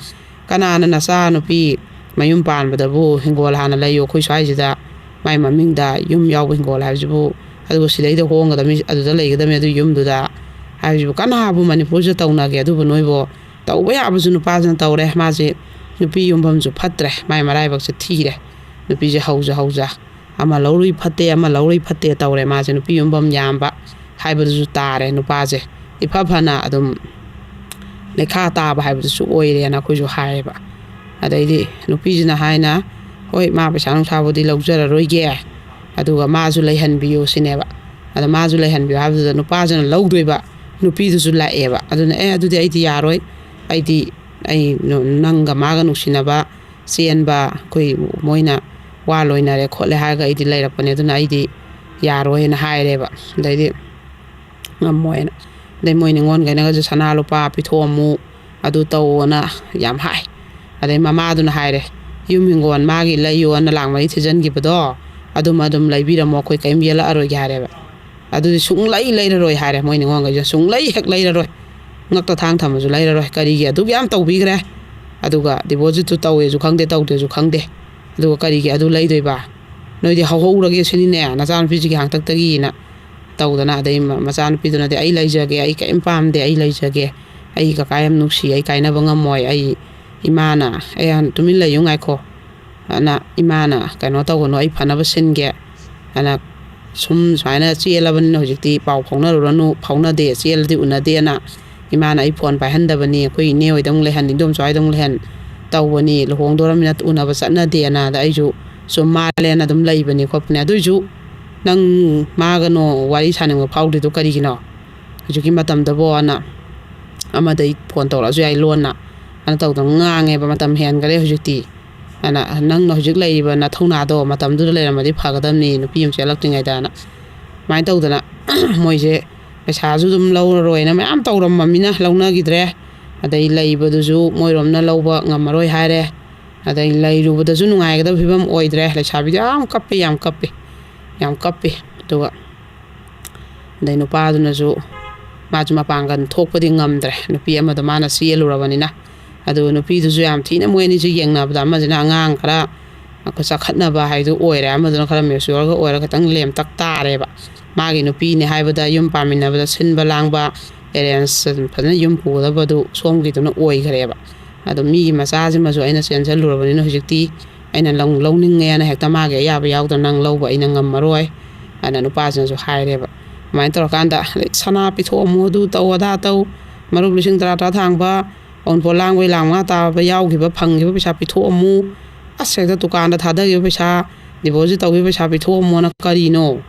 ꯀꯅꯥꯅ ꯅꯆꯥ ꯅꯨꯄꯤ ꯃꯌꯨꯝ ꯄꯥꯟꯕꯗꯕꯨ ꯍꯤꯡꯒꯣꯜ ꯍꯥꯟꯅ ꯂꯩꯌꯨ, ꯑꯩꯈꯣꯏ ꯁ꯭ꯋꯥꯏꯁꯤꯗ ꯃꯥꯏ ꯃꯃꯤꯡꯗ ꯌꯨꯝ ꯌꯥꯎꯕ ꯍꯤꯡꯒꯣꯜ ꯍꯥꯏꯕꯁꯤꯕꯨ, ꯑꯗꯨꯒ ꯁꯤꯗꯩꯗ ꯍꯣꯡꯒꯗꯕꯅꯤ, ꯑꯗꯨꯗ ꯂꯩꯒꯗꯕꯅꯤ, ꯑꯗꯨ ꯌꯨꯝꯗꯨꯗ ꯍꯥꯏꯕꯁꯤꯕꯨ ꯀꯅꯥꯕꯨ ꯃꯅꯤꯄꯨꯔꯁꯤꯗ ꯇꯧꯅꯒꯦ? ꯑꯗꯨꯕꯨ ꯅꯣꯏꯕꯨ ꯇꯧꯕ ꯌꯥꯕꯁꯨ ꯅꯨꯄꯥꯁꯤꯅ ꯇꯧꯔꯦ꯫ ꯃꯥꯁꯦ ꯅꯨꯄꯤ ꯌꯨꯝꯐꯝꯁꯨ ꯐꯠꯇ꯭ꯔꯦ, ꯃꯥꯏ ꯃꯔꯥꯏꯕꯛꯁꯦ ꯊꯤꯔꯦ꯫ ꯅꯨꯄꯤꯁꯦ ꯍꯧꯖ ꯍꯧꯖ ꯑꯃ ꯂꯧꯔꯨꯏ ꯐꯠꯇꯦ, ꯑꯃ ꯂꯧꯔꯨꯏ ꯐꯠꯇꯦ ꯇꯧꯔꯦ꯫ ꯃꯥꯁꯦ ꯅꯨꯄꯤ ꯌꯨꯝꯐꯝ ꯌꯥꯝꯕ ꯍꯥꯏꯕꯗꯨꯁꯨ ꯇꯥꯔꯦ ꯅꯨꯄꯥꯁꯦ꯫ ꯏꯐ ꯐꯅ ꯑꯗꯨꯝ ꯂꯩꯈꯥ ꯇꯥꯕ ꯍꯥꯏꯕꯗꯨꯁꯨ ꯑꯣꯏꯔꯦꯅ ꯑꯩꯈꯣꯏꯁꯨ ꯍꯥꯏꯌꯦꯕ꯫ ꯑꯗꯩꯗꯤ ꯅꯨꯄꯤꯁꯤꯅ ꯍꯥꯏꯅ, "ꯍꯣꯏ, ꯃꯥ ꯄꯩꯁꯥ ꯅꯨꯡꯁꯥꯕꯨꯗꯤ ꯂꯧꯖꯔꯔꯣꯏꯒꯦ, ꯑꯗꯨꯒ ꯃꯥꯁꯨ ꯂꯩꯍꯟꯕꯤꯌꯨ" ꯁꯤꯅꯦꯕ꯫ ꯑꯗ ꯃꯥꯁꯨ ꯂꯩꯍꯟꯕꯤꯌꯨ ꯍꯥꯏꯕꯗꯨꯗ ꯅꯨꯄꯥꯁꯤꯅ ꯂꯧꯗꯣꯏꯕ, ꯅꯨꯄꯤꯗꯨꯁꯨ ꯂꯥꯛꯑꯦꯕ꯫ ꯑꯗꯨꯅ, "ꯑꯦ, ꯑꯗꯨꯗꯤ ꯑꯩꯗꯤ ꯌꯥꯔꯣꯏ, ꯑꯩꯗꯤ, ꯑꯩ ꯅ-, ꯅꯪꯒ ꯃꯥꯒ ꯅꯨꯡꯁꯤꯅꯕ ꯆꯦꯟꯕ, ꯑꯩꯈꯣꯏ ꯃꯣꯏꯅ ꯋꯥ ꯂꯣꯏꯅꯔꯦ ꯈꯣꯠꯂꯦ ꯍꯥꯏꯔꯒ ꯑꯩꯗꯤ ꯂꯩꯔꯛꯄꯅꯦ, ꯑꯗꯨꯅ ꯑꯩꯗꯤ ꯌꯥꯔꯣꯏꯅ" ꯍꯥꯏꯔꯦꯕ꯫ ꯑꯗꯩꯗꯤ ꯉꯝꯃꯣꯏꯅ, ꯑꯗꯩ ꯃꯣꯏ ꯅꯤꯉꯣꯜꯈꯩꯅꯒꯁꯨ "ꯁꯅꯥ ꯂꯨꯄꯥ ꯄꯤꯊꯣꯛꯑꯝꯃꯨ, ꯑꯗꯨ ꯇꯧꯑꯣꯅ" ꯌꯥꯝ ꯍꯥꯏ꯫ ꯑꯗꯩ ꯃꯃꯥꯗꯨꯅ ꯍꯥꯏꯔꯦ, "ꯌꯨꯝ ꯍꯤꯡꯒꯣꯜ ꯃꯥꯒꯤ ꯂꯩꯌꯣꯅ ꯂꯥꯛ ꯃꯔꯤ ꯊꯤꯖꯤꯟꯈꯤꯕꯗꯣ, ꯑꯗꯨꯝ, ꯑꯗꯨꯝ ꯂꯩꯕꯤꯔꯝꯃꯣ, ꯑꯩꯈꯣꯏ ꯀꯔꯤꯝ ꯌꯦꯜꯂꯛꯑꯔꯣꯏꯒꯦ" ꯍꯥꯏꯔꯦꯕ꯫ "ꯑꯗꯨꯗꯤ ꯁꯨꯡꯂꯩ ꯂꯩꯔꯔꯣꯏ" ꯍꯥꯏꯔꯦ ꯃꯣꯏ ꯅꯤꯉꯣꯜꯈꯩꯁꯦ, "ꯁꯨꯡꯂꯩ ꯍꯦꯛ ꯂꯩꯔꯔꯣꯏ, ꯉꯛꯇ ꯊꯥꯡ ꯊꯝꯃꯁꯨ ꯂꯩꯔꯔꯣꯏ꯫ ꯀꯔꯤꯒꯤ ꯑꯗꯨꯛ ꯌꯥꯝ ꯇꯧꯕꯤꯈ꯭ꯔꯦ, ꯑꯗꯨꯒ ꯗꯤꯄꯣꯖꯤꯠꯇꯨ ꯇꯧꯋꯦꯁꯨ ꯈꯪꯗꯦ, ꯇꯧꯗꯦꯁꯨ ꯈꯪꯗꯦ, ꯑꯗꯨꯒ ꯀꯔꯤꯒꯤ ꯑꯗꯨ ꯂꯩꯗꯣꯏꯕ? ꯅꯣꯏꯗꯤ ꯍꯧꯍꯧꯔꯒꯦ ꯁꯤꯅꯤꯅꯦ ꯅꯆꯥꯅꯨꯄꯤꯁꯤꯒꯤ ꯍꯥꯡꯇꯛꯇꯒꯤꯅ" ꯇꯧꯗꯅ꯫ ꯑꯗꯩ ꯃ-, ꯃꯆꯥꯅꯨꯄꯤꯗꯨꯅꯗꯤ, "ꯑꯩ ꯂꯩꯖꯒꯦ, ꯑꯩ ꯀꯔꯤꯝ ꯄꯥꯝꯗꯦ, ꯑꯩ ꯂꯩꯖꯒꯦ, ꯑꯩ ꯀꯀꯥ ꯌꯥꯝ ꯅꯨꯡꯁꯤ, ꯑꯩ ꯀꯥꯏꯅꯕ ꯉꯝꯃꯣꯏ, ꯑꯩ ꯏꯃꯥꯅ, ꯑꯦ, ꯇꯨꯃꯤꯟ ꯂꯩꯌꯨ, ꯉꯥꯏꯈꯣ, ꯑꯅ ꯏꯃꯥꯅ ꯀꯩꯅꯣ ꯇꯧꯒꯅꯨ, ꯑꯩ ꯐꯅꯕ ꯁꯤꯟꯒꯦ" ꯑꯅ ꯁꯨꯝ ꯁꯨꯃꯥꯏꯅ ꯆꯦꯜꯂꯕꯅꯤꯅ ꯍꯧꯖꯤꯛꯇꯤ ꯄꯥꯎ ꯐꯥꯎꯅꯔꯨꯔꯅꯨ, ꯐꯥꯎꯅꯗꯦ, ꯆꯦꯜꯂꯗꯤ ꯎꯅꯗꯦꯅ ꯏꯃꯥꯅ ꯑꯩ ꯐꯣꯟ ꯄꯥꯏꯍꯟꯗꯕꯅꯤ, ꯑꯩꯈꯣꯏ ꯏꯅꯦ ꯍꯣꯏꯗ ꯑꯃꯨꯛ ꯂꯩꯍꯟ, ꯏꯟꯗꯣꯝꯆꯥ ꯍꯣꯏꯗ ꯑꯃꯨꯛ ꯂꯩꯍꯟ ꯇꯧꯕꯅꯤ, ꯂꯨꯍꯣꯡꯗꯣꯔꯃꯤꯅ ꯎꯅꯕ ꯆꯠꯅꯗꯦꯅ꯫ ꯑꯗ ꯑꯩꯁꯨ ꯆꯨꯝ ꯃꯥꯜꯂꯦꯅ ꯑꯗꯨꯝ ꯂꯩꯕꯅꯤ ꯈꯣꯠꯄꯅꯤ꯫ ꯑꯗꯨꯏꯁꯨ ꯅꯪ ꯃꯥꯒꯅꯣ ꯋꯥꯔꯤ ꯁꯥꯅꯤꯡꯕ ꯐꯥꯎꯗ꯭ꯔꯤꯗꯣ ꯀꯔꯤꯒꯤꯅꯣ? ꯍꯧꯖꯤꯛꯀꯤ ꯃꯇꯝꯗꯕꯣꯅ ꯑꯃꯗꯩ ꯐꯣꯟ ꯇꯧꯔꯛꯑꯁꯨ ꯌꯥꯏ ꯂꯣꯟꯅ, ꯑꯅ ꯇꯧꯗꯅ ꯉꯥꯡꯉꯦꯕ꯫ ꯃꯇꯝ ꯍꯦꯟꯈꯔꯦ ꯍꯧꯖꯤꯛꯇꯤ꯫ ꯑꯅ, "ꯅꯪꯅ ꯍꯧꯖꯤꯛ ꯂꯩꯔꯤꯕ ꯅꯊꯧꯅꯥꯗꯣ ꯃꯇꯝꯗꯨꯗ ꯂꯩꯔꯝꯃꯗꯤ ꯐꯒꯗꯕꯅꯤ, ꯅꯨꯄꯤ ꯑꯃ ꯆꯦꯜꯂꯛꯇ꯭ꯔꯤꯉꯩꯗꯅ", ꯑꯗꯨꯃꯥꯏꯅ ꯇꯧꯗꯅ ꯃꯣꯏꯁꯦ ꯄꯩꯁꯥꯁꯨ ꯑꯗꯨꯝ ꯂꯧꯔꯔꯣꯏꯅ ꯃꯌꯥꯝ ꯇꯧꯔꯝꯃꯃꯤꯅ ꯂꯧꯅꯈꯤꯗ꯭ꯔꯦ꯫ ꯑꯗꯩ ꯂꯩꯕꯗꯨꯁꯨ ꯃꯣꯏꯔꯣꯝꯅ ꯂꯧꯕ ꯉꯝꯃꯔꯣꯏ ꯍꯥꯏꯔꯦ꯫ ꯑꯗꯩ ꯂꯩꯔꯨꯕꯗꯁꯨ ꯅꯨꯡꯉꯥꯏꯒꯗꯕ ꯐꯤꯕꯝ ꯑꯣꯏꯗ꯭ꯔꯦ꯫ ꯂꯩꯁꯥꯕꯤꯗꯤ ꯌꯥꯝ ꯀꯞꯄꯦ, ꯌꯥꯝ ꯀꯞꯄꯦ, ꯌꯥꯝ ꯀꯞꯄꯦ꯫ ꯑꯗꯨꯒ ꯑꯗꯩ ꯅꯨꯄꯥꯗꯨꯅꯁꯨ, ꯃꯥꯁꯨ ꯃꯄꯥꯡꯒꯜ ꯊꯣꯛꯄꯗꯤ ꯉꯝꯗ꯭ꯔꯦ, ꯅꯨꯄꯤ ꯑꯃꯗꯣ ꯃꯥꯅ ꯆꯦꯜꯂꯨꯔꯕꯅꯤꯅ꯫ ꯑꯗꯨ ꯅꯨꯄꯤꯗꯨꯁꯨ ꯌꯥꯝ ꯊꯤꯅ ꯃꯣꯏ ꯑꯅꯤꯁꯨ ꯌꯦꯡꯅꯕꯗ, ꯑꯃꯁꯤꯅ ꯑꯉꯥꯡ ꯈꯔ ꯑꯩꯈꯣꯏ ꯆꯥꯎꯈꯠꯅꯕ ꯍꯥꯏꯗꯨ ꯑꯣꯏꯔꯦ, ꯑꯃꯗꯨꯅ ꯈꯔ ꯃꯦꯆꯨꯔꯒ ꯑꯣꯏꯔꯒ ꯈꯤꯇꯪ ꯂꯦꯝꯇꯛ ꯇꯥꯔꯦꯕ꯫ ꯃꯥꯒꯤ ꯅꯨꯄꯤꯅꯦ ꯍꯥꯏꯕꯗ ꯌꯨꯝ ꯄꯥꯟꯃꯤꯟꯅꯕꯗ ꯁꯤꯟꯕ ꯂꯥꯡꯕ, ꯑꯦꯔꯦꯟꯖ ꯐꯖꯅ ꯌꯨꯝ ꯄꯨꯒꯗꯕꯗꯨ ꯁꯣꯝꯒꯤꯗꯨꯅ ꯑꯣꯏꯈ꯭ꯔꯦꯕ꯫ ꯑꯗꯣ ꯃꯤꯒꯤ ꯃꯆꯥꯁꯤꯃꯁꯨ ꯑꯩꯅ ꯆꯦꯟꯁꯤꯜꯂꯨꯔꯕꯅꯤꯅ ꯍꯧꯖꯤꯛꯇꯤ ꯑꯩꯅ ꯂꯧ-, ꯂꯧꯅꯤꯡꯉꯦꯅ ꯍꯦꯛꯇ ꯃꯥꯒꯤ ꯑꯌꯥꯕ ꯌꯥꯎꯗꯅ ꯅꯪ ꯂꯧꯕ ꯑꯩꯅ ꯉꯝꯃꯔꯣꯏ ꯍꯥꯏꯅ ꯅꯨꯄꯥꯁꯤꯅꯁꯨ ꯍꯥꯏꯔꯦꯕ꯫ ꯑꯗꯨꯃꯥꯏꯅ ꯇꯧꯔꯀꯥꯟꯗ, ꯑꯗꯩ ꯁꯅꯥ ꯄꯤꯊꯣꯛꯑꯝꯃꯨ, ꯑꯗꯨ ꯇꯧ, ꯑꯗꯥ ꯇꯧ, ꯃꯔꯨꯞ ꯂꯤꯁꯤꯡ ꯇꯔꯥ ꯇꯔꯥ ꯊꯥꯡꯕ, ꯑꯎꯟꯄꯣꯠ ꯂꯥꯡꯕꯩ ꯂꯥꯡ ꯃꯉꯥ ꯇꯥꯕ ꯌꯥꯎꯈꯤꯕ, ꯐꯪꯈꯤꯕ ꯄꯩꯁꯥ ꯄꯤꯊꯣꯛꯑꯝꯃꯨ, ꯑꯁ, ꯍꯦꯛꯇ ꯗꯨꯀꯥꯟꯗ ꯊꯥꯗꯈꯤꯕ ꯄꯩꯁꯥ, ꯗꯤꯄꯣꯖꯤꯠ ꯇꯧꯈꯤꯕ ꯄꯩꯁꯥ ꯄꯤꯊꯣꯛꯑꯝꯃꯣꯅ ꯀꯔꯤꯅꯣ?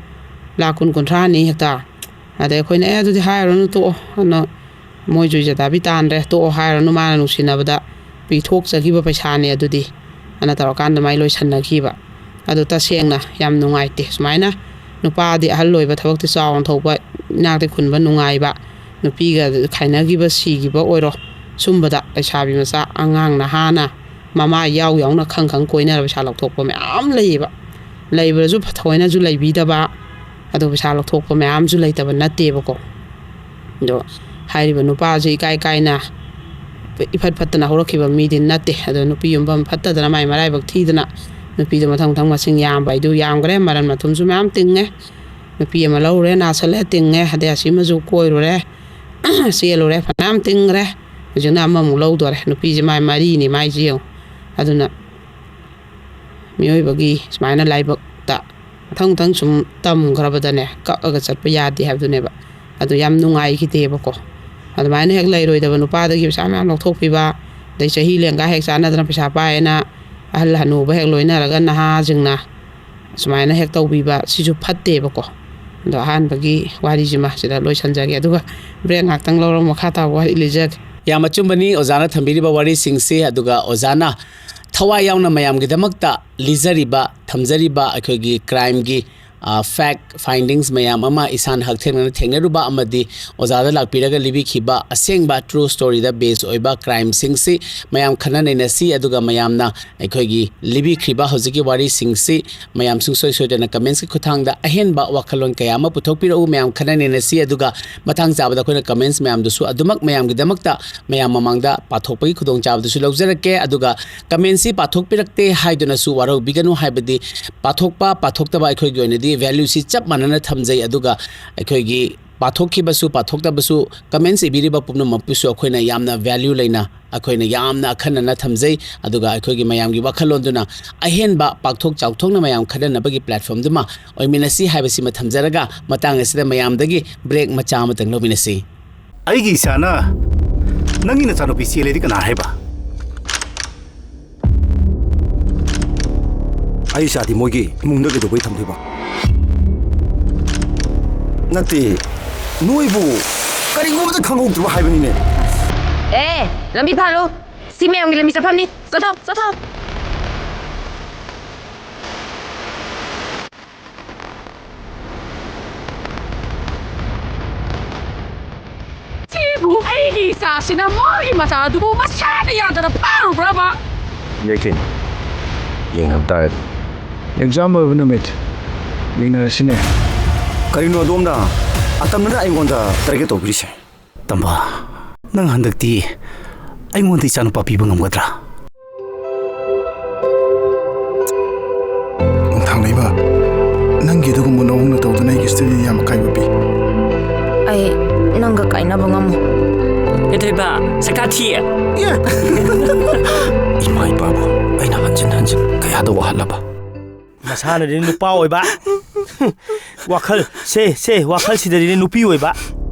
ꯂꯥꯛ ꯀꯨꯟ ꯀꯨꯟꯊ꯭ꯔꯥꯅꯤ ꯍꯦꯛꯇ꯫ ꯑꯗꯩ ꯑꯩꯈꯣꯏꯅ "ꯑꯦ, ꯑꯗꯨꯗꯤ ꯍꯥꯏꯔꯨꯔꯅꯨ, ꯇꯣꯛꯑꯣ, ꯑꯅ ꯃꯣꯏ ꯖꯨꯏ ꯖꯗꯥꯕꯤ ꯇꯥꯟꯗ꯭ꯔꯦ, ꯇꯣꯛꯑꯣ ꯍꯥꯏꯔꯨꯔꯅꯨ, ꯃꯥꯅ ꯅꯨꯡꯁꯤꯅꯕꯗ ꯄꯤꯊꯣꯛꯆꯈꯤꯕ ꯄꯩꯁꯥꯅꯦ ꯑꯗꯨꯗꯤ", ꯑꯅ ꯇꯧꯔꯀꯥꯟꯗ ꯃꯥꯏ ꯂꯣꯏꯁꯟꯅꯈꯤꯕ꯫ ꯑꯗꯣ ꯇꯁꯦꯡꯅ ꯌꯥꯝ ꯅꯨꯡꯉꯥꯏꯇꯦ꯫ ꯁꯨꯃꯥꯏꯅ ꯅꯨꯄꯥꯗꯤ ꯑꯍꯜ ꯑꯣꯏꯕ, ꯊꯕꯛꯇꯤ ꯆꯥꯎꯅ ꯊꯧꯕ, ꯏꯅꯥꯛꯇꯤ ꯈꯨꯟꯕ, ꯅꯨꯡꯉꯥꯏꯕ, ꯅꯨꯄꯤꯒ ꯈꯥꯏꯅꯈꯤꯕ, ꯁꯤꯈꯤꯕ ꯑꯣꯏꯔꯣ, ꯁꯨꯝꯕꯗ ꯂꯩꯁꯥꯕꯤ ꯃꯆꯥ, ꯑꯉꯥꯡ ꯅꯍꯥꯅ ꯃꯃꯥ ꯌꯥꯎ ꯌꯥꯎꯅ ꯈꯪ ꯈꯪ ꯀꯣꯏꯅꯔ ꯄꯩꯁꯥ ꯂꯧꯊꯣꯛꯄ ꯃꯌꯥꯝ ꯂꯩꯌꯦꯕ꯫ ꯂꯩꯕꯗꯁꯨ ꯊꯑꯣꯏꯅꯁꯨ ꯂꯩꯕꯤꯗꯕ, ꯑꯗꯣ ꯄꯩꯁꯥ ꯂꯧꯊꯣꯛꯄ ꯃꯌꯥꯝꯁꯨ ꯂꯩꯇꯕ ꯅꯠꯇꯦꯕꯀꯣ꯫ ꯑꯗꯣ ꯍꯥꯏꯔꯤꯕ ꯅꯨꯄꯥꯁꯦ ꯏꯀꯥꯏ ꯀꯥꯏꯅ ꯏꯐꯠ ꯐꯠꯇꯅ ꯍꯧꯔꯛꯈꯤꯕ ꯃꯤꯗꯤ ꯅꯠꯇꯦ꯫ ꯑꯗꯣ ꯅꯨꯄꯤ ꯌꯨꯝꯐꯝ ꯐꯠꯇꯗꯅ, ꯃꯥꯏ ꯃꯔꯥꯏꯕꯛ ꯊꯤꯗꯅ, ꯅꯨꯄꯤꯗꯣ ꯃꯊꯪ ꯃꯊꯪ ꯃꯁꯤꯡ ꯌꯥꯝꯕ ꯍꯥꯏꯗꯨ ꯌꯥꯝꯈ꯭ꯔꯦ꯫ ꯃꯔꯟ ꯃꯊꯨꯝꯁꯨ ꯃꯌꯥꯝ ꯇꯤꯡꯉꯦ꯫ ꯅꯨꯄꯤ ꯑꯃ ꯂꯧꯔꯨꯔꯦ, ꯅꯥꯁꯜꯂꯦ, ꯇꯤꯡꯉꯦ꯫ ꯑꯗꯩ ꯑꯁꯤꯃꯁꯨ ꯀꯣꯏꯔꯨꯔꯦ, ꯆꯦꯜꯂꯨꯔꯦ, ꯐꯅꯌꯥꯝ ꯇꯤꯡꯈ꯭ꯔꯦ꯫ ꯍꯧꯖꯤꯛꯅ ꯑꯃꯃꯨꯛ ꯂꯧꯗꯣꯔꯦ꯫ ꯅꯨꯄꯤꯁꯦ ꯃꯥꯏ ꯃꯔꯤꯅꯤ ꯃꯥꯏꯁꯦ ꯌꯦꯡꯉꯨ꯫ ꯑꯗꯨꯅ ꯃꯤꯑꯣꯏꯕꯒꯤ ꯁꯨꯃꯥꯏꯅ ꯂꯥꯏꯕꯛꯇ ꯃꯊꯪ ꯃꯊꯪ ꯁꯨꯝ ꯇꯝꯈ꯭ꯔꯕꯗꯅꯦ, ꯀꯛꯑꯒ ꯆꯠꯄ ꯌꯥꯗꯦ ꯍꯥꯏꯕꯗꯨꯅꯦꯕ꯫ ꯑꯗꯨ ꯌꯥꯝ ꯅꯨꯡꯉꯥꯏꯈꯤꯗꯦꯕꯀꯣ꯫ ꯑꯗꯨꯃꯥꯏꯅ ꯍꯦꯛ ꯂꯩꯔꯣꯏꯗꯕ ꯅꯨꯄꯥꯗꯒꯤ ꯄꯩꯁꯥ ꯃꯌꯥꯝ ꯂꯧꯊꯣꯛꯄꯤꯕ, ꯑꯗꯩ ꯆꯍꯤ ꯂꯦꯡꯒꯥ ꯍꯦꯛ ꯆꯥꯟꯅꯗꯅ ꯄꯩꯁꯥ ꯄꯥꯏꯌꯦꯅ ꯑꯍꯜ ꯍꯅꯨꯕ ꯍꯦꯛ ꯂꯣꯏꯅꯔꯒ ꯅꯍꯥꯁꯤꯡꯅ ꯁꯨꯃꯥꯏꯅ ꯍꯦꯛ ꯇꯧꯕꯤꯕ, ꯁꯤꯁꯨ ꯐꯠꯇꯦꯕꯀꯣ꯫ ꯑꯗꯣ ꯑꯍꯥꯟꯕꯒꯤ ꯋꯥꯔꯤꯁꯤꯃ ꯁꯤꯗ ꯂꯣꯏꯁꯟꯖꯒꯦ, ꯑꯗꯨꯒ ꯕ꯭ꯔꯦꯛ ꯉꯥꯛꯇꯪ ꯂꯧꯔꯒ ꯃꯈꯥ ꯇꯥꯕ ꯋꯥꯔꯤ ꯂꯤꯖꯒꯦ꯫ ꯌꯥꯝ ꯑꯆꯨꯝꯕꯅꯤ ꯑꯣꯖꯥꯅ ꯊꯝꯕꯤꯔꯤꯕ ꯋꯥꯔꯤꯁꯤꯡꯁꯤ, ꯑꯗꯨꯒ ꯑꯣꯖꯥꯅ ꯊꯋꯥꯏ ꯌꯥꯎꯅ ꯃꯌꯥꯝꯒꯤꯗꯃꯛꯇ ꯂꯤꯖꯔꯤꯕ, ꯊꯝꯖꯔꯤꯕ ꯑꯩꯈꯣꯏꯒꯤ ꯀ꯭ꯔꯥꯏꯝꯒꯤ ꯐꯦꯛ ꯐꯥꯏꯟꯗꯤꯡꯁ ꯃꯌꯥꯝ ꯑꯃ, ꯏꯁꯥꯅ ꯍꯛꯊꯦꯡꯅꯅ ꯊꯦꯡꯅꯔꯨꯕ ꯑꯃꯗꯤ ꯑꯣꯖꯥꯗ ꯂꯥꯛꯄꯤꯔꯒ ꯂꯤꯕꯤꯈꯤꯕ ꯑꯁꯦꯡꯕ ꯇ꯭ꯔꯨ ꯁ꯭ꯇꯣꯔꯤꯗ ꯕꯦꯁ ꯑꯣꯏꯕ ꯀ꯭ꯔꯥꯏꯝꯁꯤꯡꯁꯤ ꯃꯌꯥꯝ ꯈꯟꯅ ꯅꯩꯅꯁꯤ, ꯑꯗꯨꯒ ꯃꯌꯥꯝꯅ ꯑꯩꯈꯣꯏꯒꯤ ꯂꯤꯕꯤꯈ꯭ꯔꯤꯕ ꯍꯧꯖꯤꯛꯀꯤ ꯋꯥꯔꯤꯁꯤꯡꯁꯤ ꯃꯌꯥꯝ ꯁꯨꯡꯁꯣꯏ ꯁꯣꯏꯗꯅ ꯀꯃꯦꯟꯁꯀꯤ ꯈꯨꯠꯊꯥꯡꯗ ꯑꯍꯦꯟꯕ ꯋꯥꯈꯜꯂꯣꯟ ꯀꯌꯥ ꯑꯃ ꯄꯨꯊꯣꯛꯄꯤꯔꯛꯎ꯫ ꯃꯌꯥꯝ ꯈꯟꯅ ꯅꯩꯅꯁꯤ, ꯑꯗꯨꯒ ꯃꯇꯥꯡ ꯆꯥꯕꯗ ꯑꯩꯈꯣꯏꯅ ꯀꯃꯦꯟꯁ ꯃꯌꯥꯝꯗꯨꯁꯨ ꯑꯗꯨꯃꯛ ꯃꯌꯥꯝꯒꯤꯗꯃꯛꯇ, ꯃꯌꯥꯝ ꯃꯃꯥꯡꯗ ꯄꯥꯊꯣꯛꯄꯒꯤ ꯈꯨꯗꯣꯡꯆꯥꯕꯗꯨꯁꯨ ꯂꯧꯖꯔꯛꯀꯦ꯫ ꯑꯗꯨꯒ ꯀꯃꯦꯟꯁꯤ ꯄꯥꯊꯣꯛꯄꯤꯔꯛꯇꯦ ꯍꯥꯏꯗꯨꯅꯁꯨ ꯋꯥꯔꯧꯕꯤꯒꯅꯨ, ꯍꯥꯏꯕꯗꯤ ꯄꯥꯊꯣꯛꯄ, ꯄꯥꯊꯣꯛꯇꯕ ꯑꯩꯈꯣꯏꯒꯤ ꯑꯣꯏꯅꯗꯤ ꯚꯦꯂ꯭ꯌꯨꯁꯤ ꯆꯞ ꯃꯥꯟꯅꯅ ꯊꯝꯖꯩ꯫ ꯑꯗꯨꯒ ꯑꯩꯈꯣꯏꯒꯤ ꯄꯥꯊꯣꯛꯈꯤꯕꯁꯨ, ꯄꯥꯊꯣꯛꯇꯕꯁꯨ, ꯀꯃꯦꯟꯁ ꯏꯕꯤꯔꯤꯕ ꯄꯨꯝꯅꯃꯛꯄꯨꯁꯨ ꯑꯩꯈꯣꯏꯅ ꯌꯥꯝꯅ ꯚꯦꯂ꯭ꯌꯨ ꯂꯩꯅ, ꯑꯩꯈꯣꯏꯅ ꯌꯥꯝꯅ ꯑꯈꯟꯅꯅ ꯊꯝꯖꯩ꯫ ꯑꯗꯨꯒ ꯑꯩꯈꯣꯏꯒꯤ ꯃꯌꯥꯝꯒꯤ ꯋꯥꯈꯜꯂꯣꯟꯗꯨꯅ ꯑꯍꯦꯟꯕ ꯄꯥꯛꯊꯣꯛ ꯆꯥꯎꯊꯣꯛꯅ ꯃꯌꯥꯝ ꯈꯟꯅꯅꯕꯒꯤ ꯄ꯭ꯂꯦꯠꯐꯣꯝꯗꯨꯃ ꯑꯣꯏꯃꯤꯟꯅꯁꯤ ꯍꯥꯏꯕꯁꯤꯃ ꯊꯝꯖꯔꯒ, ꯃꯇꯥꯡ ꯑꯁꯤꯗ ꯃꯌꯥꯝꯗꯒꯤ ꯕ꯭ꯔꯦꯛ ꯃꯆꯥ ꯑꯃꯇꯪ ꯂꯧꯃꯤꯟꯅꯁꯤ꯫ ꯑꯩꯒꯤ ꯏꯆꯥꯅ ꯅꯪꯒꯤ ꯅꯆꯥꯅꯨꯄꯤ ꯆꯦꯜꯂꯦꯗꯤ ꯀꯅꯥ ꯍꯥꯏꯕ? ꯑꯩ ꯏꯆꯥꯗꯤ ꯃꯣꯏꯒꯤ ꯏꯃꯨꯡꯗ ꯀꯩꯗꯧꯕꯩ ꯊꯝꯗꯣꯏꯕ? ꯅꯠꯇꯦ, ꯅꯣꯏꯕꯨ ꯀꯔꯤꯒꯨꯝꯕꯗ ꯈꯪꯍꯧꯗ꯭ꯔꯕ ꯍꯥꯏꯕꯅꯤꯅꯦ꯫ ꯑꯦ, ꯂꯝꯕꯤ ꯐꯥꯜꯂꯨ꯫ ꯁꯤ ꯃꯌꯥꯝꯒꯤ ꯂꯝꯕꯤ ꯆꯠꯐꯝꯅꯤ꯫ ꯆꯠꯊꯣꯛ, ꯆꯠꯊꯣꯛ꯫ ꯁꯤꯕꯨ ꯑꯩꯒꯤ ꯏꯆꯥꯁꯤꯅ ꯃꯥꯒꯤ ꯃꯆꯥꯗꯨꯕꯨ ꯃꯁꯥꯅ ꯌꯥꯗꯅ ꯐꯥꯔꯨꯕ꯭ꯔꯕ? ꯌꯦꯡꯁꯤ꯫ ꯌꯦꯡꯅꯕ ꯇꯥꯔꯦ꯫ ꯑꯦꯛꯖꯥꯝ ꯑꯣꯏꯕ ꯅꯨꯃꯤꯠ ꯌꯦꯡꯅꯔꯁꯤꯅꯦ꯫ ꯀꯔꯤꯅꯣ ꯑꯗꯣꯝꯅ ꯑꯇꯝꯅꯅ ꯑꯩꯉꯣꯟꯗ ꯇꯥꯔꯒꯦꯠ ꯇꯧꯕꯤꯔꯤꯁꯦ? ꯇꯝꯕ, ꯅꯪ ꯍꯟꯗꯛꯇꯤ ꯑꯩꯉꯣꯟꯗ ꯏꯆꯥꯅꯨꯄꯥ ꯄꯤꯕ ꯉꯝꯒꯗ꯭ꯔꯥ? ꯅꯣꯡꯊꯥꯡ ꯂꯩꯃ, ꯅꯪꯒꯤ ꯑꯗꯨꯒꯨꯝꯕ ꯅꯑꯣꯡꯅ ꯇꯧꯗꯨꯅ ꯑꯩꯒꯤ ꯁ꯭ꯇꯗꯤꯗ ꯌꯥꯝ ꯑꯀꯥꯏꯕ ꯄꯤ꯫ ꯑꯩ ꯅꯪꯒ ꯀꯥꯏꯅꯕ ꯉꯝꯃꯣꯏ꯫ ꯀꯩꯗꯧꯕ? ꯁꯛꯇꯥ ꯊꯤ꯫ ꯏꯃꯥ ꯏꯄꯥꯕꯨ ꯑꯩꯅ ꯍꯟꯖꯤꯟ ꯍꯟꯖꯤꯟ ꯀꯌꯥꯗ ꯋꯥꯍꯜꯂꯕ? ꯃꯁꯥꯅꯗꯤ ꯅꯨꯄꯥ ꯑꯣꯏꯕ꯫ ꯋꯥꯈꯜ, ꯁꯦ, ꯁꯦ, ꯋꯥꯈꯜꯁꯤꯗꯗꯤ ꯅꯨꯄꯤ ꯑꯣꯏꯕ꯫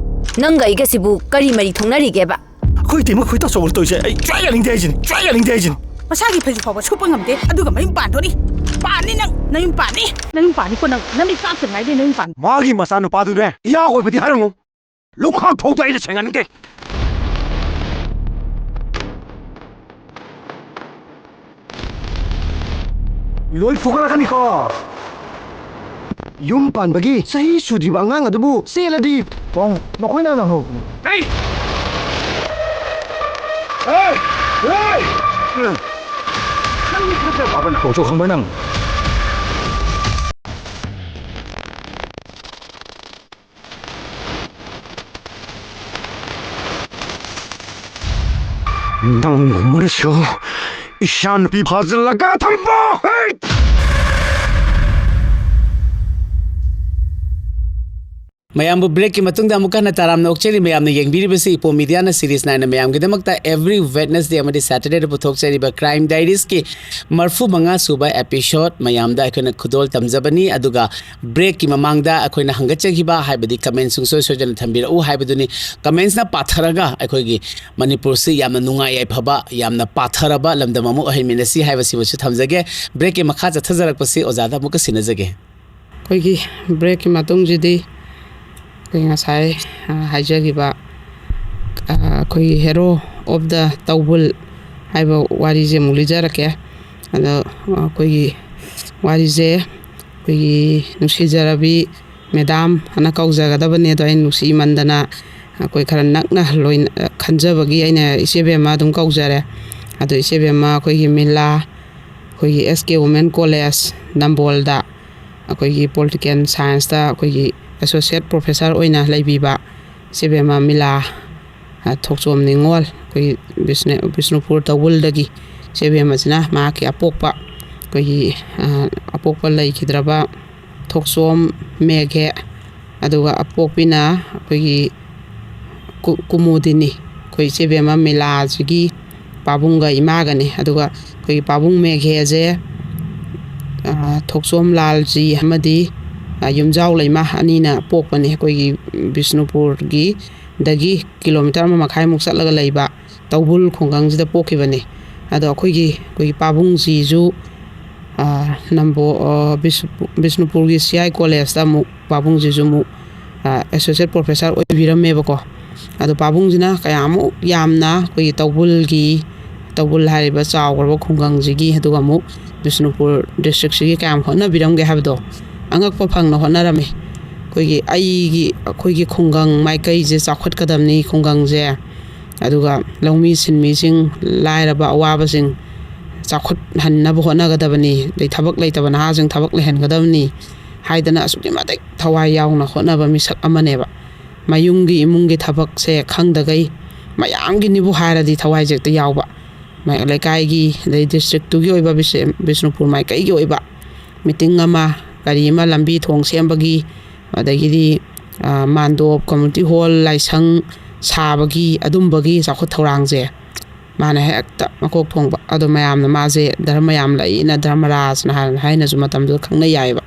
ꯅꯪꯒ ꯑꯩꯒꯁꯤꯕꯨ ꯀꯔꯤ ꯃꯔꯤ ꯊꯣꯛꯅꯔꯤꯒꯦꯕ? ꯑꯩꯈꯣꯏ ꯏꯇꯩꯃ ꯈꯣꯏ ꯇꯥꯆꯧꯕ ꯇꯧꯔꯤꯁꯦ ꯑꯩ ꯁꯨꯡꯌꯥ ꯌꯥꯅꯤꯡꯗꯦ ꯍꯥꯏꯁꯤꯅꯤ, ꯁꯨꯡꯌꯥ ꯌꯥꯅꯤꯡꯗꯦ ꯍꯥꯏꯁꯤꯅꯤ꯫ ꯃꯁꯥꯒꯤ ꯐꯩꯖꯨ ꯐꯥꯎꯕ ꯁꯨꯞꯄ ꯉꯝꯗꯦ, ꯑꯗꯨꯒ ꯃꯌꯨꯝ ꯄꯥꯟꯗꯣꯔꯤ꯫ ꯄꯥꯟꯅꯤ ꯅꯪ, ꯅꯌꯨꯝ ꯄꯥꯟꯅꯤ꯫ ꯅꯌꯨꯝ ꯄꯥꯟꯅꯤꯀꯣ ꯅꯪ, ꯅꯃꯤꯠ ꯀꯥꯞꯇ ꯉꯥꯏꯗꯤ ꯅꯌꯨꯝ ꯄꯥꯟꯅꯤ꯫ ꯃꯥꯒꯤ ꯃꯆꯥꯅꯨꯄꯥꯗꯨꯅꯦ ꯏꯌꯥ ꯑꯣꯏꯕꯗꯤ ꯍꯥꯏꯔꯝꯃꯨ꯫ ꯂꯨꯈꯥꯛ ꯊꯧꯗꯣ ꯑꯩꯅ ꯁꯦꯡꯍꯟꯒꯦ꯫ ꯂꯣꯏ ꯐꯨꯒꯠꯂꯛꯀꯅꯤꯀꯣ꯫ ꯌꯨꯝ ꯄꯥꯟꯕꯒꯤ ꯆꯍꯤ ꯁꯨꯗ꯭ꯔꯤꯕ ꯑꯉꯥꯡ ꯑꯗꯨꯕꯨ ꯆꯦꯜꯂꯗꯤ ꯄꯥꯎ ꯃꯈꯣꯏꯅ ꯅꯪꯍꯧꯕꯅꯤ꯫ ꯑꯩ! ꯑꯦ! ꯑꯦ! ꯅꯪꯗꯤ ꯈꯔ ꯈꯔ ꯐꯕ ꯅꯪ꯫ ꯀꯧꯊꯣꯛ ꯈꯪꯕ꯭ꯔꯥ ꯅꯪ? ꯅꯪꯒꯨꯝꯕꯅꯁꯨ ꯏꯆꯥ ꯅꯨꯄꯤ ꯐꯥꯖꯤꯜꯂꯒ ꯊꯝꯕ! ꯍꯩꯠ! ꯃꯌꯥꯝꯕꯨ ꯕ꯭ꯔꯦꯛꯀꯤ ꯃꯇꯨꯡꯗ ꯑꯃꯨꯛꯀ ꯍꯟꯅ ꯇꯔꯥꯝꯅ ꯑꯣꯛꯆꯔꯤ꯫ ꯃꯌꯥꯝꯅ ꯌꯦꯡꯕꯤꯔꯤꯕꯁꯤ ꯏꯄꯣꯝ ꯃꯤꯗꯤꯌꯥꯅ ꯁꯤꯔꯤꯁ ꯅꯥꯏꯅ ꯃꯌꯥꯝꯒꯤꯗꯃꯛꯇ ꯑꯦꯚ꯭ꯔꯤ ꯋꯦꯠꯅꯁꯗꯦ ꯑꯃꯗꯤ ꯁꯦꯇꯔꯗꯦꯗ ꯄꯨꯊꯣꯛꯆꯔꯤꯕ ꯀ꯭ꯔꯥꯏꯝ ꯗꯥꯏꯔꯤꯁꯀꯤ ꯃꯔꯐꯨ ꯃꯉꯥ ꯁꯨꯕ ꯑꯦꯄꯤꯁꯣꯗ꯫ ꯃꯌꯥꯝꯗ ꯑꯩꯈꯣꯏꯅ ꯈꯨꯗꯣꯜ ꯇꯝꯖꯕꯅꯤ꯫ ꯑꯗꯨꯒ ꯕ꯭ꯔꯦꯛꯀꯤ ꯃꯃꯥꯡꯗ ꯑꯩꯈꯣꯏꯅ ꯍꯪꯒꯠꯆꯈꯤꯕ, ꯍꯥꯏꯕꯗꯤ ꯀꯃꯦꯟ ꯁꯨꯡꯁꯣꯏ ꯁꯣꯏꯗꯅ ꯊꯝꯕꯤꯔꯛꯎ ꯍꯥꯏꯕꯗꯨꯅꯤ꯫ ꯀꯃꯦꯟꯁꯅ ꯄꯥꯊꯔꯒ ꯑꯩꯈꯣꯏꯒꯤ ꯃꯅꯤꯄꯨꯔꯁꯤ ꯌꯥꯝꯅ ꯅꯨꯡꯉꯥꯏ ꯌꯥꯏꯐꯕ, ꯌꯥꯝꯅ ꯄꯥꯊꯔꯕ ꯂꯝꯗꯝ ꯑꯃ ꯑꯣꯏꯍꯟꯃꯤꯟꯅꯁꯤ ꯍꯥꯏꯕꯁꯤꯃꯁꯨ ꯊꯝꯖꯒꯦ꯫ ꯕ꯭ꯔꯦꯛꯀꯤ ꯃꯈꯥ ꯆꯠꯊꯖꯔꯛꯄꯁꯤ ꯑꯣꯖꯥꯗ ꯑꯃꯨꯛꯀ ꯁꯤꯟꯅꯖꯒꯦ꯫ ꯑꯩꯈꯣꯏꯒꯤ ꯕ꯭ꯔꯦꯛꯀꯤ ꯃꯇꯨꯡꯁꯤꯗꯤ ꯑꯩꯈꯣꯏ ꯉꯁꯥꯏ, ꯑ, ꯍꯥꯏꯖꯈꯤꯕ, ꯑ, ꯑꯩꯈꯣꯏꯒꯤ Hero of the ꯇꯧꯕꯨꯜ ꯍꯥꯏꯕ ꯋꯥꯔꯤꯁꯦ ꯑꯃꯨꯛ ꯂꯤꯖꯔꯛꯀꯦ꯫ ꯑꯗꯣ, ꯑ, ꯑꯩꯈꯣꯏꯒꯤ ꯋꯥꯔꯤꯁꯦ ꯑꯩꯈꯣꯏꯒꯤ ꯅꯨꯡꯁꯤꯖꯔꯕꯤ ꯃꯦꯗꯥꯝ ꯑꯅ ꯀꯧꯖꯒꯗꯕꯅꯦ꯫ ꯑꯗꯣ ꯑꯩꯅ ꯅꯨꯡꯁꯤꯃꯟꯗꯅ ꯑꯩꯈꯣꯏ ꯈꯔ ꯅꯛꯅ ꯂꯣꯏꯅ ꯈꯟꯖꯕꯒꯤ ꯑꯩꯅ ꯏꯆꯦ ꯕꯦꯝꯃ ꯑꯗꯨꯝ ꯀꯧꯖꯔꯦ꯫ ꯑꯗꯣ ꯏꯆꯦ ꯕꯦꯝꯃ ꯑꯩꯈꯣꯏꯒꯤ ꯃꯤꯂꯥ, ꯑꯩꯈꯣꯏꯒꯤ S K Women College ꯅꯝꯕꯣꯜꯗ ꯑꯩꯈꯣꯏꯒꯤ Political Scienceꯇ ꯑꯩꯈꯣꯏꯒꯤ Associate Professor ꯑꯣꯏꯅ ꯂꯩꯕꯤꯕ ꯏꯆꯦ ꯕꯦꯝꯃ ꯃꯤꯂꯥ, ꯑ, ꯊꯣꯛꯆꯣꯝ ꯅꯤꯉꯣꯜ, ꯑꯩꯈꯣꯏꯒꯤ ꯕꯤꯁꯅꯨ-, ꯕꯤꯁꯅꯨꯄꯨꯔ ꯇꯧꯕꯨꯜꯗꯒꯤ ꯏꯆꯦ ꯕꯦꯝꯃꯁꯤꯅ ꯃꯍꯥꯛꯀꯤ ꯑꯄꯣꯛꯄ ꯑꯩꯈꯣꯏꯒꯤ, ꯑ, ꯑꯄꯣꯛꯄ ꯂꯩꯈꯤꯗ꯭ꯔꯕ ꯊꯣꯛꯆꯣꯝ ꯃꯦꯘꯦ, ꯑꯗꯨꯒ ꯑꯄꯣꯛꯄꯤꯅ ꯑꯩꯈꯣꯏꯒꯤ ꯀꯨ-, ꯀꯨꯃꯨꯗꯤꯅꯤ, ꯑꯩꯈꯣꯏ ꯏꯆꯦ ꯕꯦꯝꯃ ꯃꯤꯂꯥꯁꯤꯒꯤ ꯄꯥꯕꯨꯡꯒ ꯏꯃꯥꯒꯅꯤ꯫ ꯑꯗꯨꯒ ꯑꯩꯈꯣꯏꯒꯤ ꯄꯥꯕꯨꯡ ꯃꯦꯘꯦꯁꯦ, ꯑ, ꯊꯣꯛꯆꯣꯝ ꯂꯥꯜꯖꯤ ꯑꯃꯗꯤ, ꯑ, ꯌꯨꯝꯖꯥꯎ ꯂꯩꯃ ꯑꯅꯤꯅ ꯄꯣꯛꯄꯅꯤ꯫ ꯑꯩꯈꯣꯏꯒꯤ ꯕꯤꯁꯅꯨꯄꯨꯔꯒꯤ ꯗꯒꯤ ꯀꯤꯂꯣꯃꯤꯇꯔ ꯑꯃ ꯃꯈꯥꯏꯃꯨꯛ ꯆꯠꯂꯒ ꯂꯩꯕ ꯇꯧꯕꯨꯜ ꯈꯨꯡꯒꯪꯁꯤꯗ ꯄꯣꯛꯈꯤꯕꯅꯤ꯫ ꯑꯗꯣ ꯑꯩꯈꯣꯏꯒꯤ, ꯑꯩꯈꯣꯏꯒꯤ ꯄꯥꯕꯨꯡꯁꯤꯁꯨ, ꯑ, ꯅꯝꯕꯣ-, ꯑ, ꯕꯤꯁ-, ꯕꯤꯁꯅꯨꯄꯨꯔꯒꯤ C I Collegeꯇ ꯑꯃꯨꯛ ꯄꯥꯕꯨꯡꯁꯤꯁꯨ ꯑꯃꯨꯛ, ꯑ, Associate Professor ꯑꯣꯏꯕꯤꯔꯝꯃꯦꯕꯀꯣ꯫ ꯑꯗꯣ ꯄꯥꯕꯨꯡꯁꯤꯅ ꯀꯌꯥꯃꯨꯛ ꯌꯥꯝꯅ ꯑꯩꯈꯣꯏꯒꯤ ꯇꯧꯕꯨꯜꯒꯤ, ꯇꯧꯕꯨꯜ ꯍꯥꯏꯔꯤꯕ ꯆꯥꯎꯈ꯭ꯔꯕ ꯈꯨꯡꯒꯪꯁꯤꯒꯤ, ꯑꯗꯨꯒ ꯑꯃꯨꯛ ꯕꯤꯁꯅꯨꯄꯨꯔ districtꯁꯤꯒꯤ ꯀꯌꯥꯝ ꯍꯣꯠꯅꯕꯤꯔꯝꯒꯦ ꯍꯥꯏꯕꯗꯣ ꯑꯉꯛꯄ ꯐꯪꯅ ꯍꯣꯠꯅꯔꯝꯃꯤ꯫ ꯑꯩꯈꯣꯏꯒꯤ ꯑꯩꯒꯤ, ꯑꯩꯈꯣꯏꯒꯤ ꯈꯨꯡꯒꯪ ꯃꯥꯏꯀꯩꯁꯦ ꯆꯥꯎꯈꯠꯀꯗꯕꯅꯤ, ꯈꯨꯡꯒꯪꯁꯦ, ꯑꯗꯨꯒ ꯂꯧꯃꯤ ꯁꯤꯟꯃꯤꯁꯤꯡ, ꯂꯥꯏꯔꯕ ꯑꯋꯥꯕꯁꯤꯡ ꯆꯥꯎꯈꯠꯍꯟꯅꯕ ꯍꯣꯠꯅꯒꯗꯕꯅꯤ, ꯑꯗꯩ ꯊꯕꯛ ꯂꯩꯇꯕ ꯅꯍꯥꯁꯤꯡ ꯊꯕꯛ ꯂꯩꯍꯟꯒꯗꯕꯅꯤ ꯍꯥꯏꯗꯅ ꯑꯁꯨꯛꯀꯤ ꯃꯇꯤꯛ ꯊꯋꯥꯏ ꯌꯥꯎꯅ ꯍꯣꯠꯅꯕ ꯃꯤꯁꯛ ꯑꯃꯅꯦꯕ꯫ ꯃꯌꯨꯝꯒꯤ ꯏꯃꯨꯡꯒꯤ ꯊꯕꯛꯁꯦ ꯈꯪꯗꯈꯩ ꯃꯌꯥꯝꯒꯤꯅꯤꯕꯨ ꯍꯥꯏꯔꯗꯤ ꯊꯋꯥꯏꯁꯦ ꯍꯦꯛꯇ ꯌꯥꯎꯕ꯫ ꯃ-, ꯂꯩꯀꯥꯏꯒꯤ, ꯑꯗꯩ districtꯇꯨꯒꯤ ꯑꯣꯏꯕ, ꯕꯤꯁ-, ꯕꯤꯁꯅꯨꯄꯨꯔ ꯃꯥꯏꯀꯩꯒꯤ ꯑꯣꯏꯕ meeting ꯑꯃ, ꯀꯔꯤ ꯑꯃ, ꯂꯝꯕꯤ ꯊꯣꯡ ꯁꯦꯝꯕꯒꯤ, ꯑꯗꯒꯤꯗꯤ, ꯑ, ꯃꯥꯟꯗꯣꯞ, community hall, ꯂꯥꯏꯁꯪ ꯁꯥꯕꯒꯤ, ꯑꯗꯨꯝꯕꯒꯤ ꯆꯥꯎꯈꯠ ꯊꯧꯔꯥꯡꯁꯦ ꯃꯥꯅ ꯍꯦꯛꯇ ꯃꯀꯣꯛ ꯊꯣꯡꯕ꯫ ꯑꯗꯣ ꯃꯌꯥꯝꯅ ꯃꯥꯁꯦ ꯙꯔꯃ ꯌꯥꯝ ꯂꯩꯅ ꯙꯔꯃꯔꯥꯖꯅ ꯍꯥꯏꯅ, ꯍꯥꯏꯅꯁꯨ ꯃꯇꯝꯗꯨꯗ ꯈꯪꯅꯩ ꯍꯥꯏꯌꯦꯕ꯫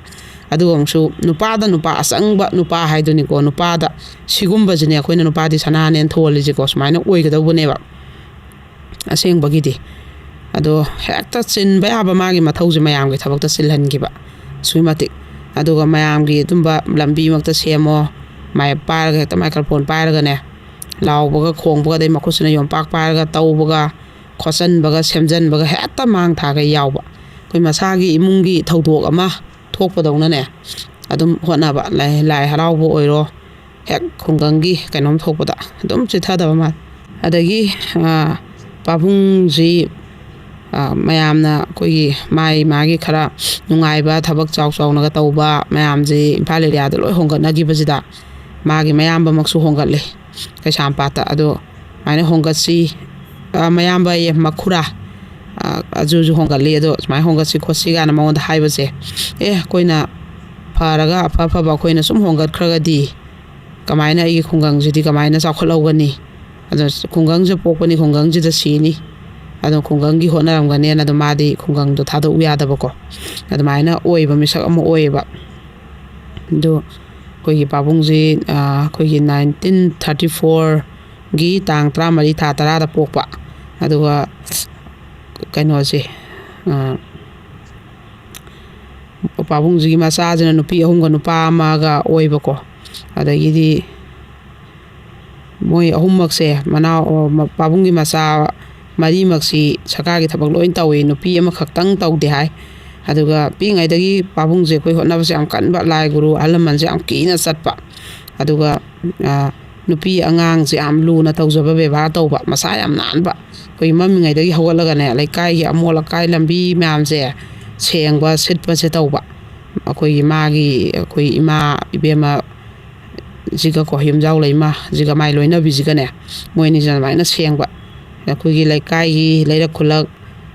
ꯑꯗꯨꯒ ꯑꯃꯨꯛꯁꯨ ꯅꯨꯄꯥꯗ ꯅꯨꯄꯥ, ꯑꯆꯪꯕ ꯅꯨꯄꯥ ꯍꯥꯏꯗꯨꯅꯤꯀꯣ, ꯅꯨꯄꯥꯗ ꯁꯤꯒꯨꯝꯕꯁꯤꯅꯦ ꯑꯩꯈꯣꯏꯅ ꯅꯨꯄꯥꯗꯤ ꯁꯅꯥꯅꯦꯅ ꯊꯣꯜꯂꯤꯁꯦꯀꯣ, ꯁꯨꯃꯥꯏꯅ ꯑꯣꯏꯒꯗꯧꯕꯅꯦꯕ꯫ ꯑꯁꯦꯡꯕꯒꯤꯗꯤ꯫ ꯑꯗꯣ ꯍꯦꯛꯇ ꯆꯤꯟꯕ ꯌꯥꯕ ꯃꯥꯒꯤ ꯃꯊꯧꯁꯦ ꯃꯌꯥꯝꯒꯤ ꯊꯕꯛꯇ ꯆꯤꯜꯍꯟꯈꯤꯕ, ꯑꯁꯨꯛꯀꯤ ꯃꯇꯤꯛ꯫ ꯑꯗꯨꯒ ꯃꯌꯥꯝꯒꯤ ꯑꯗꯨꯝꯕ ꯂꯝꯕꯤꯃꯛꯇ ꯁꯦꯝꯃꯣ, ꯃꯥꯏ ꯄꯥꯏꯔꯒ, ꯍꯦꯛꯇ ꯃꯥꯏꯀ꯭ꯔꯣꯐꯣꯟ ꯄꯥꯏꯔꯒꯅꯦ, ꯂꯥꯎꯕꯒ ꯈꯣꯡꯕꯒ, ꯑꯗꯩ ꯃꯈꯨꯠꯁꯤꯅ ꯌꯣꯝꯄꯥꯛ ꯄꯥꯏꯔꯒ ꯇꯧꯕꯒ, ꯈꯣꯠꯆꯟꯕꯒ, ꯁꯦꯝꯖꯟꯕꯒ ꯍꯦꯛꯇ ꯃꯥꯡ ꯊꯥꯒꯩ ꯌꯥꯎꯕ꯫ ꯑꯩꯈꯣꯏ ꯃꯁꯥꯒꯤ ꯏꯃꯨꯡꯒꯤ ꯊꯧꯗꯣꯛ ꯑꯃ ꯊꯣꯛꯄꯗꯧꯅꯅꯦ, ꯑꯗꯨꯝ ꯍꯣꯠꯅꯕ, ꯂꯥꯏ, ꯂꯥꯏ ꯍꯔꯥꯎꯕ ꯑꯣꯏꯔꯣ, ꯍꯦꯛ ꯈꯨꯡꯒꯪꯒꯤ ꯀꯩꯅꯣꯝ ꯊꯣꯛꯄꯗ ꯑꯗꯨꯝ ꯆꯤꯠꯊꯗꯕ ꯃꯥꯜꯂꯦ꯫ ꯑꯗꯒꯤ, ꯑ, ꯄꯥꯕꯨꯡꯁꯤ, ꯑ, ꯃꯌꯥꯝꯅ ꯑꯩꯈꯣꯏꯒꯤ ꯃꯥꯏ ꯃꯥꯒꯤ ꯈꯔ ꯅꯨꯡꯉꯥꯏꯕ, ꯊꯕꯛ ꯆꯥꯎ ꯆꯥꯎꯅꯒ ꯇꯧꯕ ꯃꯌꯥꯝꯁꯤ ꯏꯝꯐꯥꯜ ꯑꯦꯔꯤꯌꯥꯗ ꯂꯣꯏ ꯍꯣꯡꯒꯠꯅꯈꯤꯕꯁꯤꯗ, ꯃꯥꯒꯤ ꯃꯌꯥꯝꯕꯃꯛꯁꯨ ꯍꯣꯡꯒꯠꯂꯦ ꯀꯩꯁꯥꯝꯄꯥꯠꯇ꯫ ꯑꯗꯣ ꯁꯨꯃꯥꯏꯅ ꯍꯣꯡꯒꯠꯁꯤ, ꯑ, ꯃꯌꯥꯝꯕ ꯑꯌꯦ, ꯃꯈꯨꯔꯥ, ꯑ, ꯑꯗꯨꯁꯨ ꯍꯣꯡꯒꯠꯂꯤ꯫ ꯑꯗꯣ ꯁꯨꯃꯥꯏꯅ ꯍꯣꯡꯒꯠꯁꯤ ꯈꯣꯠꯁꯤ ꯀꯥꯏꯅ ꯃꯉꯣꯟꯗ ꯍꯥꯏꯕꯁꯦ, "ꯑꯦ, ꯑꯩꯈꯣꯏꯅ ꯐꯔꯒ ꯑꯐ ꯑꯐꯕ ꯑꯩꯈꯣꯏꯅ ꯁꯨꯝ ꯍꯣꯡꯒꯠꯈ꯭ꯔꯒꯗꯤ ꯀꯃꯥꯏꯅ ꯑꯩꯒꯤ ꯈꯨꯡꯒꯪꯁꯤꯗꯤ ꯀꯃꯥꯏꯅ ꯆꯥꯎꯈꯠꯍꯧꯒꯅꯤ? ꯑꯗꯣ ꯈꯨꯡꯒꯪꯁꯦ ꯄꯣꯛꯄꯅꯤ, ꯈꯨꯡꯒꯪꯁꯤꯗ ꯁꯤꯅꯤ꯫ ꯑꯗꯣ ꯈꯨꯡꯒꯪꯒꯤ ꯍꯣꯠꯅꯔꯝꯒꯅꯦꯅ", ꯑꯗꯣ ꯃꯥꯗꯤ ꯈꯨꯡꯒꯪꯗꯣ ꯊꯥꯗꯣꯛꯎ ꯌꯥꯗꯕꯀꯣ꯫ ꯑꯗꯨꯃꯥꯏꯅ ꯑꯣꯏꯕ ꯃꯤꯁꯛ ꯑꯃ ꯑꯣꯏꯌꯦꯕ꯫ ꯑꯗꯣ ꯑꯩꯈꯣꯏꯒꯤ ꯄꯥꯕꯨꯡꯁꯤ, ꯑ, ꯑꯩꯈꯣꯏꯒꯤ ꯅꯥꯏꯟꯇꯤꯟ ꯊꯥꯔꯇꯤ ꯐꯣꯔꯒꯤ ꯇꯥꯡ ꯇꯔꯥꯃꯔꯤ, ꯊꯥ ꯇꯔꯥꯗ ꯄꯣꯛꯄ꯫ ꯑꯗꯨꯒ ꯀꯩꯅꯣꯁꯦ, ꯑ, ꯄꯥꯕꯨꯡꯁꯤꯒꯤ ꯃꯆꯥꯁꯤꯅ ꯅꯨꯄꯤ ꯑꯍꯨꯝꯒ ꯅꯨꯄꯥ ꯑꯃꯒ ꯑꯣꯏꯕꯀꯣ꯫ ꯑꯗꯒꯤꯗꯤ ꯃꯣꯏ ꯑꯍꯨꯝꯃꯛꯁꯦ, ꯃꯅꯥꯎ, ꯄꯥꯕꯨꯡꯒꯤ ꯃꯆꯥ ꯃꯔꯤꯃꯛꯁꯤ ꯁꯔꯀꯥꯔꯒꯤ ꯊꯕꯛ ꯂꯣꯏ ꯇꯧꯏ, ꯅꯨꯄꯤ ꯑꯃꯈꯛꯇꯪ ꯇꯧꯗꯦ ꯍꯥꯏ꯫ ꯑꯗꯨꯒ ꯄꯤꯛꯏꯉꯩꯗꯒꯤ ꯄꯥꯕꯨꯡꯁꯦ ꯑꯩꯈꯣꯏ ꯍꯣꯠꯅꯕꯁꯦ ꯌꯥꯝ ꯀꯟꯕ, ꯂꯥꯏ ꯒꯨꯔꯨ ꯑꯍꯜ ꯂꯃꯟꯁꯦ ꯌꯥꯝ ꯀꯤꯅ ꯆꯠꯄ꯫ ꯑꯗꯨꯒ, ꯑ, ꯅꯨꯄꯤ ꯑꯉꯥꯡꯁꯦ ꯌꯥꯝ ꯂꯨꯅ ꯇꯧꯖꯕ, ꯕꯦꯕꯥꯔ ꯇꯧꯕ, ꯃꯁꯥ ꯌꯥꯝ ꯅꯥꯟꯕ꯫ ꯑꯩꯈꯣꯏ ꯃꯝꯃꯤꯉꯩꯗꯒꯤ ꯍꯧꯒꯠꯂꯒꯅꯦ, ꯂꯩꯀꯥꯏꯒꯤ ꯑꯃꯣꯠ ꯑꯀꯥꯏ, ꯂꯝꯕꯤ ꯃꯌꯥꯝꯁꯦ ꯁꯦꯡꯕ ꯁꯤꯠꯄꯁꯦ ꯇꯧꯕ꯫ ꯑꯩꯈꯣꯏꯒꯤ ꯃꯥꯒꯤ, ꯑꯩꯈꯣꯏ ꯏꯃꯥ ꯏꯕꯦꯝꯃ ꯁꯤꯒꯀꯣ, ꯌꯨꯝꯖꯥꯎ ꯂꯩꯃꯁꯤꯒ ꯃꯥꯏ ꯂꯣꯏꯅꯕꯤꯁꯤꯒꯅꯦ, ꯃꯣꯏ ꯑꯅꯤꯁꯤꯅ ꯑꯗꯨꯃꯥꯏꯅ ꯁꯦꯡꯕ꯫ ꯑꯩꯈꯣꯏꯒꯤ ꯂꯩꯀꯥꯏꯒꯤ ꯂꯩꯔꯛ ꯈꯨꯜꯂꯛ,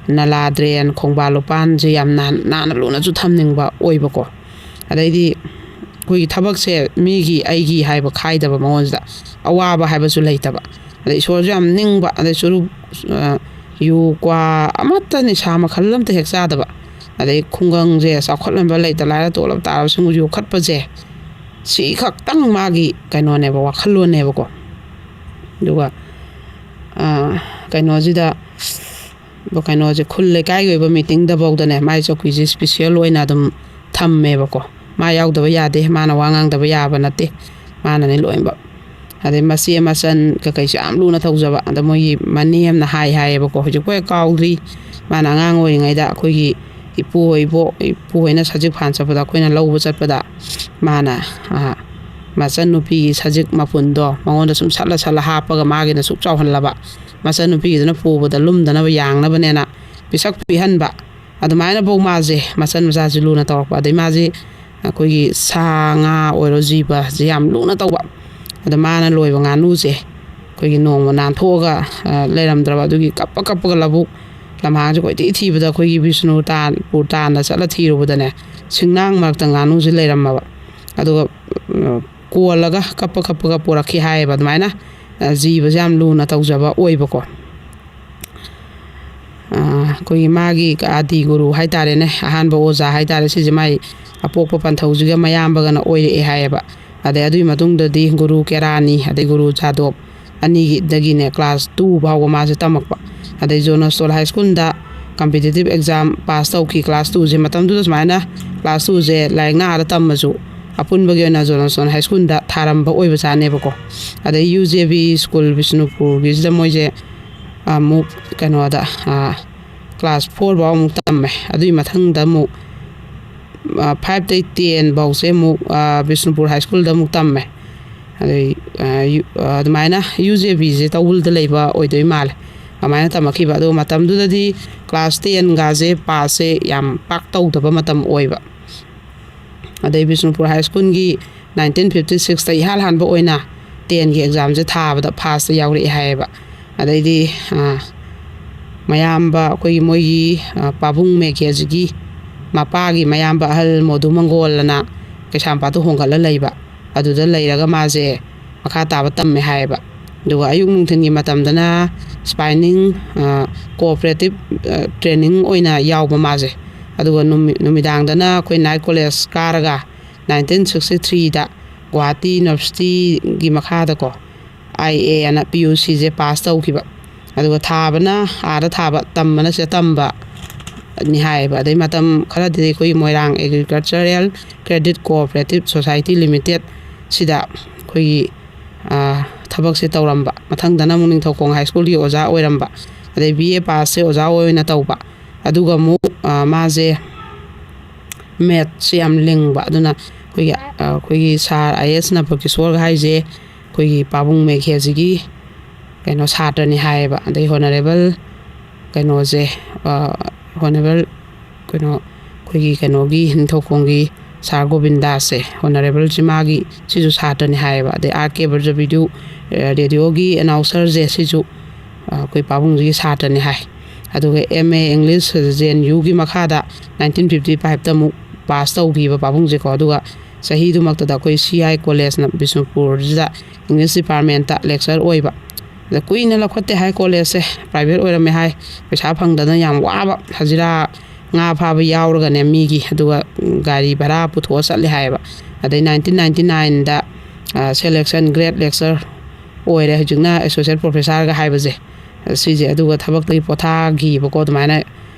ꯅꯂꯥ ꯗ꯭ꯔꯦꯟ, ꯈꯣꯡꯕꯥꯟ ꯂꯨꯄꯥꯟꯁꯦ ꯌꯥꯝ ꯅꯥꯟ-, ꯅꯥꯟꯅ ꯂꯨꯅꯁꯨ ꯊꯝꯅꯤꯡꯕ ꯑꯣꯏꯕꯀꯣ꯫ ꯑꯗꯩꯗꯤ ꯑꯩꯈꯣꯏꯒꯤ ꯊꯕꯛꯁꯦ ꯃꯤꯒꯤ ꯑꯩꯒꯤ ꯍꯥꯏꯕ ꯈꯥꯏꯗꯕ, ꯃꯉꯣꯟꯁꯤꯗ ꯑꯋꯥꯕ ꯍꯥꯏꯕꯁꯨ ꯂꯩꯇꯕ꯫ ꯑꯗꯩ ꯏꯁꯣꯔꯁꯨ ꯌꯥꯝ ꯅꯤꯡꯕ, ꯑꯗꯩ ꯆꯨꯔꯨꯞ, ꯑ, ꯌꯨ, ꯀ꯭ꯋꯥ ꯑꯃꯠꯇ, ꯅꯤꯁꯥ ꯃꯈꯜ ꯑꯃꯠꯇ ꯍꯦꯛ ꯆꯥꯗꯕ꯫ ꯑꯗꯩ ꯈꯨꯡꯒꯪꯁꯦ ꯆꯥꯎꯈꯠꯍꯟꯕ, ꯂꯩꯇ ꯂꯥꯏꯔ ꯇꯣꯂꯣꯞ ꯇꯥꯔꯕꯁꯤꯡꯕꯨ ꯌꯣꯛꯈꯠꯄꯁꯦ, ꯁꯤ ꯈꯛꯇꯪ ꯃꯥꯒꯤ ꯀꯩꯅꯣꯅꯦꯕ, ꯋꯥꯈꯜꯂꯣꯟꯅꯦꯕꯀꯣ꯫ ꯑꯗꯨꯒ, ꯑ, ꯀꯩꯅꯣꯁꯤꯗ, ꯀꯩꯅꯣꯁꯦ, ꯈꯨꯜ ꯂꯩꯀꯥꯏꯒꯤ ꯑꯣꯏꯕ ꯃꯤꯇꯤꯡꯗꯐꯥꯎꯗꯅꯦ, ꯃꯥꯏ ꯆꯧꯀꯤꯁꯦ ꯏꯁꯄꯤꯁꯦꯜ ꯑꯣꯏꯅ ꯑꯗꯨꯝ ꯊꯝꯃꯦꯕꯀꯣ꯫ ꯃꯥ ꯌꯥꯎꯗꯕ ꯌꯥꯗꯦ, ꯃꯥꯅ ꯋꯥ ꯉꯥꯡꯗꯕ ꯌꯥꯕ ꯅꯠꯇꯦ꯫ ꯃꯥꯅꯅꯦ ꯂꯣꯏꯅꯃꯛ꯫ ꯑꯗꯩ ꯃꯆꯦ ꯃꯆꯟ ꯀꯩꯀꯩꯁꯨ ꯌꯥꯝ ꯂꯨꯅ ꯇꯧꯖꯕ꯫ ꯑꯗ ꯃꯣꯏꯒꯤ ꯃꯅꯦ ꯑꯃꯅ ꯍꯥꯏ ꯍꯥꯏꯌꯦꯕꯀꯣ, ꯍꯧꯖꯤꯛꯐꯥꯎ ꯍꯦꯛ ꯀꯥꯎꯗ꯭ꯔꯤ꯫ ꯃꯥꯅ ꯑꯉꯥꯡ ꯑꯣꯏꯔꯤꯉꯩꯗ ꯑꯩꯈꯣꯏꯒꯤ ꯏꯄꯨ ꯍꯣꯏꯕꯣ, ꯏꯄꯨ ꯍꯣꯏꯅ ꯁꯖꯤꯛ ꯐꯥꯟ ꯆꯠꯄꯗ, ꯑꯩꯈꯣꯏꯅ ꯂꯧꯕ ꯆꯠꯄꯗ, ꯃꯥꯅ, ꯑ, ꯃꯆꯟꯅꯨꯄꯤꯒꯤ ꯁꯖꯤꯛ ꯃꯄꯨꯟꯗꯣ ꯃꯉꯣꯟꯗ ꯁꯨꯝ ꯁꯠꯂ ꯁꯠꯂ ꯍꯥꯞꯄꯒ ꯃꯥꯒꯤꯅ ꯁꯨꯛ ꯆꯥꯎꯍꯜꯂꯕ꯫ ꯃꯆꯟꯅꯨꯄꯤꯒꯤꯗꯨꯅ ꯄꯨꯕꯗ ꯂꯨꯝꯗꯅꯕ, ꯌꯥꯡꯅꯕꯅꯦꯅ ꯄꯤꯁꯛ ꯄꯤꯍꯟꯕ꯫ ꯑꯗꯨꯃꯥꯏꯅꯐꯧ ꯃꯥꯁꯦ ꯃꯆꯟ ꯃꯆꯥꯁꯦ ꯂꯨꯅ ꯇꯧꯔꯛꯄ꯫ ꯑꯗꯩ ꯃꯥꯁꯦ ꯑꯩꯈꯣꯏꯒꯤ ꯁꯥ ꯉꯥ ꯑꯣꯏꯔꯣ, ꯖꯤꯕꯁꯦ ꯌꯥꯝ ꯂꯨꯅ ꯇꯧꯕ꯫ ꯑꯗ ꯃꯥꯅ ꯂꯣꯏꯕ ꯉꯥꯅꯨꯁꯦ ꯑꯩꯈꯣꯏꯒꯤ ꯅꯣꯡꯃ ꯅꯥꯟꯊꯣꯛꯑꯒ, ꯑ, ꯂꯩꯔꯝꯗ꯭ꯔꯕ꯫ ꯑꯗꯨꯒꯤ ꯀꯞꯄ ꯀꯞꯄꯒ ꯂꯧꯕꯨꯛ ꯂꯝꯍꯥꯡꯁꯦ ꯀꯣꯏꯊꯤ ꯊꯤꯕꯗ ꯑꯩꯈꯣꯏꯒꯤ ꯕꯤꯁꯅꯨ ꯇꯥꯟ-, ꯄꯨꯔ ꯇꯥꯟꯅ ꯆꯠꯂ ꯊꯤꯔꯨꯕꯗꯅꯦ, ꯁꯤꯡꯅꯥꯡ ꯃꯔꯛꯇ ꯉꯥꯅꯨꯁꯦ ꯂꯩꯔꯝꯃꯕ꯫ ꯑꯗꯨꯒ, ꯑ, ꯀꯣꯜꯂꯒ ꯀꯞꯄ ꯀꯞꯄꯒ ꯄꯨꯔꯛꯈꯤ ꯍꯥꯏꯌꯦꯕ꯫ ꯑꯗꯨꯃꯥꯏꯅ, ꯑ, ꯖꯤꯕꯁꯦ ꯌꯥꯝ ꯂꯨꯅ ꯇꯧꯖꯕ ꯑꯣꯏꯕꯀꯣ꯫ ꯑ, ꯑꯩꯈꯣꯏꯒꯤ ꯃꯥꯒꯤ ꯑꯥꯗꯤ ꯒꯨꯔꯨ ꯍꯥꯏꯇꯥꯔꯦꯅꯦ, ꯑꯍꯥꯟꯕ ꯑꯣꯖꯥ ꯍꯥꯏꯇꯥꯔꯦ, ꯁꯤꯁꯦ ꯃꯥꯏ ꯑꯄꯣꯛꯄ ꯄꯟꯊꯧꯁꯤꯒ ꯃꯌꯥꯝꯕꯒꯅ ꯑꯣꯏꯔꯛꯑꯦ ꯍꯥꯏꯌꯦꯕ꯫ ꯑꯗꯩ ꯑꯗꯨꯒꯤ ꯃꯇꯨꯡꯗꯗꯤ ꯒꯨꯔꯨ ꯀꯦꯔꯥꯅꯤ, ꯑꯗꯩ ꯒꯨꯔꯨ ꯖꯥꯗꯣꯞ ꯑꯅꯤꯒꯤꯗꯒꯤꯅꯦ class two ꯐꯥꯎꯕ ꯃꯥꯁꯦ ꯇꯝꯃꯛꯄ꯫ ꯑꯗꯩ ꯖꯣꯟ ꯁ꯭ꯇꯣꯟ ꯍꯥꯏ ꯁ꯭ꯀꯨꯜꯗ competitive exam pass ꯇꯧꯈꯤ class twoꯁꯦ꯫ ꯃꯇꯝꯗꯨꯗ ꯁꯨꯃꯥꯏꯅ class twoꯁꯦ ꯂꯥꯏꯔꯤꯛꯅ ꯑꯥꯗ ꯇꯝꯃꯁꯨ ꯑꯄꯨꯟꯕꯒꯤ ꯑꯣꯏꯅ ꯖꯣꯟ ꯁ꯭ꯇꯣꯟ ꯍꯥꯏ ꯁ꯭ꯀꯨꯜꯗ ꯊꯥꯔꯝꯕ ꯑꯣꯏꯕꯖꯥꯠꯅꯦꯕꯀꯣ꯫ ꯑꯗꯩ ꯌꯨ ꯖꯦ ꯕꯤ ꯁ꯭ꯀꯨꯜ ꯕꯤꯁꯅꯨꯄꯨꯔꯒꯤꯁꯤꯗ ꯃꯣꯏꯁꯦ ꯑꯃꯨꯛ ꯀꯩꯅꯣꯗ, class four ꯐꯥꯎ ꯑꯃꯨꯛ ꯇꯝꯃꯦ꯫ ꯑꯗꯨꯒꯤ ꯃꯊꯪꯗ ꯑꯃꯨꯛ, five ꯇꯩ ten ꯐꯥꯎꯁꯦ ꯑꯃꯨꯛ, ꯕꯤꯁꯅꯨꯄꯨꯔ ꯍꯥꯏ ꯁ꯭ꯀꯨꯜꯗ ꯑꯃꯨꯛ ꯇꯝꯃꯦ꯫ ꯑꯗꯩ, ꯑ, ꯌꯨ-, ꯑ, ꯑꯗꯨꯃꯥꯏꯅ ꯌꯨ ꯖꯦ ꯕꯤꯁꯦ ꯇꯧꯕꯨꯜꯗ ꯂꯩꯕ ꯑꯣꯏꯗꯣꯏ ꯃꯥꯜꯂꯦ꯫ ꯑꯗꯨꯃꯥꯏꯅ ꯇꯝꯃꯛꯈꯤꯕ꯫ ꯑꯗꯨꯒ ꯃꯇꯝꯗꯨꯗꯗꯤ class tenꯒꯁꯦ passꯁꯦ ꯌꯥꯝ ꯄꯥꯛ ꯇꯧꯗꯕ ꯃꯇꯝ ꯑꯣꯏꯕ꯫ ꯑꯗꯩ ꯕꯤꯁꯅꯨꯄꯨꯔ ꯍꯥꯏ ꯁ꯭ꯀꯨꯜꯒꯤ nineteen fifty sixꯇ ꯏꯍꯥꯟ ꯍꯥꯟꯕ ꯑꯣꯏꯅ tenꯒꯤ examꯁꯦ ꯊꯥꯕꯗ firstꯇ ꯌꯥꯎꯔꯛꯑꯦ ꯍꯥꯏꯌꯦꯕ꯫ ꯑꯗꯩꯗꯤ, ꯑ, ꯃꯌꯥꯝꯕ ꯑꯩꯈꯣꯏꯒꯤ ꯃꯣꯏꯒꯤ, ꯑ, ꯄꯥꯕꯨꯡ ꯃꯦꯒꯦꯁꯤꯒꯤ ꯃꯄꯥꯒꯤ ꯃꯌꯥꯝꯕ ꯑꯍꯜ ꯃꯣꯗꯨ ꯃꯪꯒꯣꯜ ꯑꯅ ꯀꯩꯁꯥꯝꯄꯥꯠꯇ ꯍꯣꯡꯒꯠꯂ ꯂꯩꯕ꯫ ꯑꯗꯨꯗ ꯂꯩꯔꯒ ꯃꯥꯁꯦ ꯃꯈꯥ ꯇꯥꯕ ꯇꯝꯃꯦ ꯍꯥꯏꯌꯦꯕ꯫ ꯑꯗꯨꯒ ꯑꯌꯨꯛ ꯅꯨꯡꯊꯤꯜꯒꯤ ꯃꯇꯝꯗꯅ spinning, ꯑ, cooperative, ꯑ, training ꯑꯣꯏꯅ ꯌꯥꯎꯕ ꯃꯥꯁꯦ꯫ ꯑꯗꯨꯒ ꯅꯨꯃꯤ-, ꯅꯨꯃꯤꯗꯥꯡꯗꯅ ꯑꯩꯈꯣꯏ night college ꯀꯥꯔꯒ nineteen sixty threeꯗ Guwahati Universityꯒꯤ ꯃꯈꯥꯗꯀꯣ, I A ꯑꯅ P U Cꯁꯦ pass ꯇꯧꯈꯤꯕ꯫ ꯑꯗꯨꯒ ꯊꯥꯕꯅ ꯑꯥꯗ ꯊꯥꯕ, ꯇꯝꯕꯅ ꯁꯤꯗ ꯇꯝꯕꯅꯤ ꯍꯥꯏꯌꯦꯕ꯫ ꯑꯗꯩ ꯃꯇꯝ ꯈꯔꯗꯤ ꯑꯩꯈꯣꯏꯒꯤ ꯃꯣꯏꯔꯥꯡ Agricultural Credit Cooperative Society Limited ꯁꯤꯗ ꯑꯩꯈꯣꯏꯒꯤ ꯊꯕꯛꯁꯦ ꯇꯧꯔꯝꯕ꯫ ꯃꯊꯪꯗꯅ ꯑꯃꯨꯛ ꯅꯤꯡꯊꯧꯈꯣꯡ ꯍꯥꯏ ꯁ꯭ꯀꯨꯜꯒꯤ ꯑꯣꯖꯥ ꯑꯣꯏꯔꯝꯕ꯫ ꯑꯗꯩ ꯕꯤ ꯑꯦ ꯄꯥꯁꯁꯦ ꯑꯣꯖꯥ ꯑꯣꯏꯅ ꯇꯧꯕ꯫ ꯑꯗꯨꯒ ꯑꯃꯨꯛ ꯃꯥꯁꯦ ꯃꯦꯠꯁꯁꯦ ꯌꯥꯝ ꯂꯤꯡꯕ꯫ ꯑꯗꯨꯅ ꯑꯩꯈꯣꯏꯒꯤ ꯑꯩꯈꯣꯏꯒꯤ ꯁꯥꯔ ꯑꯥꯏ ꯑꯦꯁ ꯅꯕꯀꯤꯁꯣꯔ ꯍꯥꯏꯁꯦ ꯑꯩꯈꯣꯏꯒꯤ ꯄꯥꯕꯨꯡ ꯃꯦꯘꯦꯁꯤꯒꯤ ꯀꯩꯅꯣ ꯁꯥꯇ꯭ꯔꯅꯤ ꯍꯥꯏꯌꯦꯕ꯫ ꯑꯗꯩ ꯍꯣꯅꯔꯦꯕꯜ ꯀꯩꯅꯣꯁꯦ, ꯍꯣꯅꯔꯦꯕꯜ ꯀꯩꯅꯣ ꯑꯩꯈꯣꯏꯒꯤ ꯀꯩꯅꯣꯒꯤ ꯅꯤꯡꯊꯧꯈꯣꯡꯒꯤ ꯁꯥꯔ ꯒꯣꯕꯤꯟꯗꯥꯁꯁꯦ, ꯍꯣꯅꯔꯦꯕꯜꯁꯦ ꯃꯥꯒꯤ ꯁꯤꯁꯨ ꯁꯥꯇ꯭ꯔꯅꯤ ꯍꯥꯏꯌꯦꯕ꯫ ꯑꯗꯩ ꯑꯥꯔ ꯀꯦ ꯕ꯭ꯔꯖꯕꯤꯗꯨ ꯔꯦꯗꯤꯑꯣꯒꯤ ꯑꯦꯅꯥꯎꯟꯁꯔꯁꯦ, ꯁꯤꯁꯨ ꯑꯩꯈꯣꯏ ꯄꯥꯕꯨꯡꯁꯤꯒꯤ ꯁꯥꯇ꯭ꯔꯅꯤ ꯍꯥꯏ꯫ ꯑꯗꯨꯒ M A English J and ꯌꯨꯒꯤ ꯃꯈꯥꯗ ꯅꯥꯏꯟꯇꯤꯟ ꯐꯤꯐꯇꯤ ꯐꯥꯏꯚꯇ ꯑꯃꯨꯛ ꯄꯥꯁ ꯇꯧꯈꯤꯕ ꯄꯥꯕꯨꯡꯁꯦꯀꯣ꯫ ꯑꯗꯨꯒ ꯆꯍꯤꯗꯨꯃꯛꯇꯗ ꯑꯩꯈꯣꯏ ꯁꯤ ꯑꯥꯏ ꯀꯣꯂꯦꯖꯅ ꯕꯤꯁꯅꯨꯄꯨꯔꯁꯤꯗ ꯏꯪꯂꯤꯁ ꯗꯤꯄꯥꯔꯠꯃꯦꯟꯇ ꯂꯦꯛꯆꯔ ꯑꯣꯏꯕ꯫ ꯑꯗ ꯀꯨꯏꯅ ꯂꯧꯈꯠꯇꯦ ꯍꯥꯏ ꯀꯣꯂꯦꯖꯁꯦ, ꯄ꯭ꯔꯥꯏꯚꯦꯠ ꯑꯣꯏꯔꯝꯃꯦ ꯍꯥꯏ꯫ ꯄꯩꯁꯥ ꯐꯪꯗꯅ ꯌꯥꯝ ꯋꯥꯕ, ꯍꯖꯤꯔꯥ ꯉꯥ ꯐꯥꯕ ꯌꯥꯎꯔꯒꯅꯦ ꯃꯤꯒꯤ, ꯑꯗꯨꯒ ꯒꯥꯔꯤ ꯚꯔꯥ ꯄꯨꯊꯣꯛꯑ ꯆꯠꯂꯦ ꯍꯥꯏꯌꯦꯕ꯫ ꯑꯗꯩ ꯅꯥꯏꯟꯇꯤꯟ ꯅꯥꯏꯟꯇꯤ ꯅꯥꯏꯟꯗ ꯁꯦꯂꯦꯛꯁꯟ ꯒ꯭ꯔꯦꯠ ꯂꯦꯛꯆꯔ ꯑꯣꯏꯔꯦ, ꯍꯧꯖꯤꯛꯅ ꯑꯦꯁꯣꯁꯤꯌꯦꯠ ꯄ꯭ꯔꯣꯐꯦꯁꯔꯒ ꯍꯥꯏꯕꯁꯦ꯫ ꯁꯤꯁꯦ ꯑꯗꯨꯒ ꯊꯕꯛꯇꯒꯤ ꯄꯣꯊꯥꯈꯤꯕꯀꯣ ꯑꯗꯨꯃꯥꯏꯅ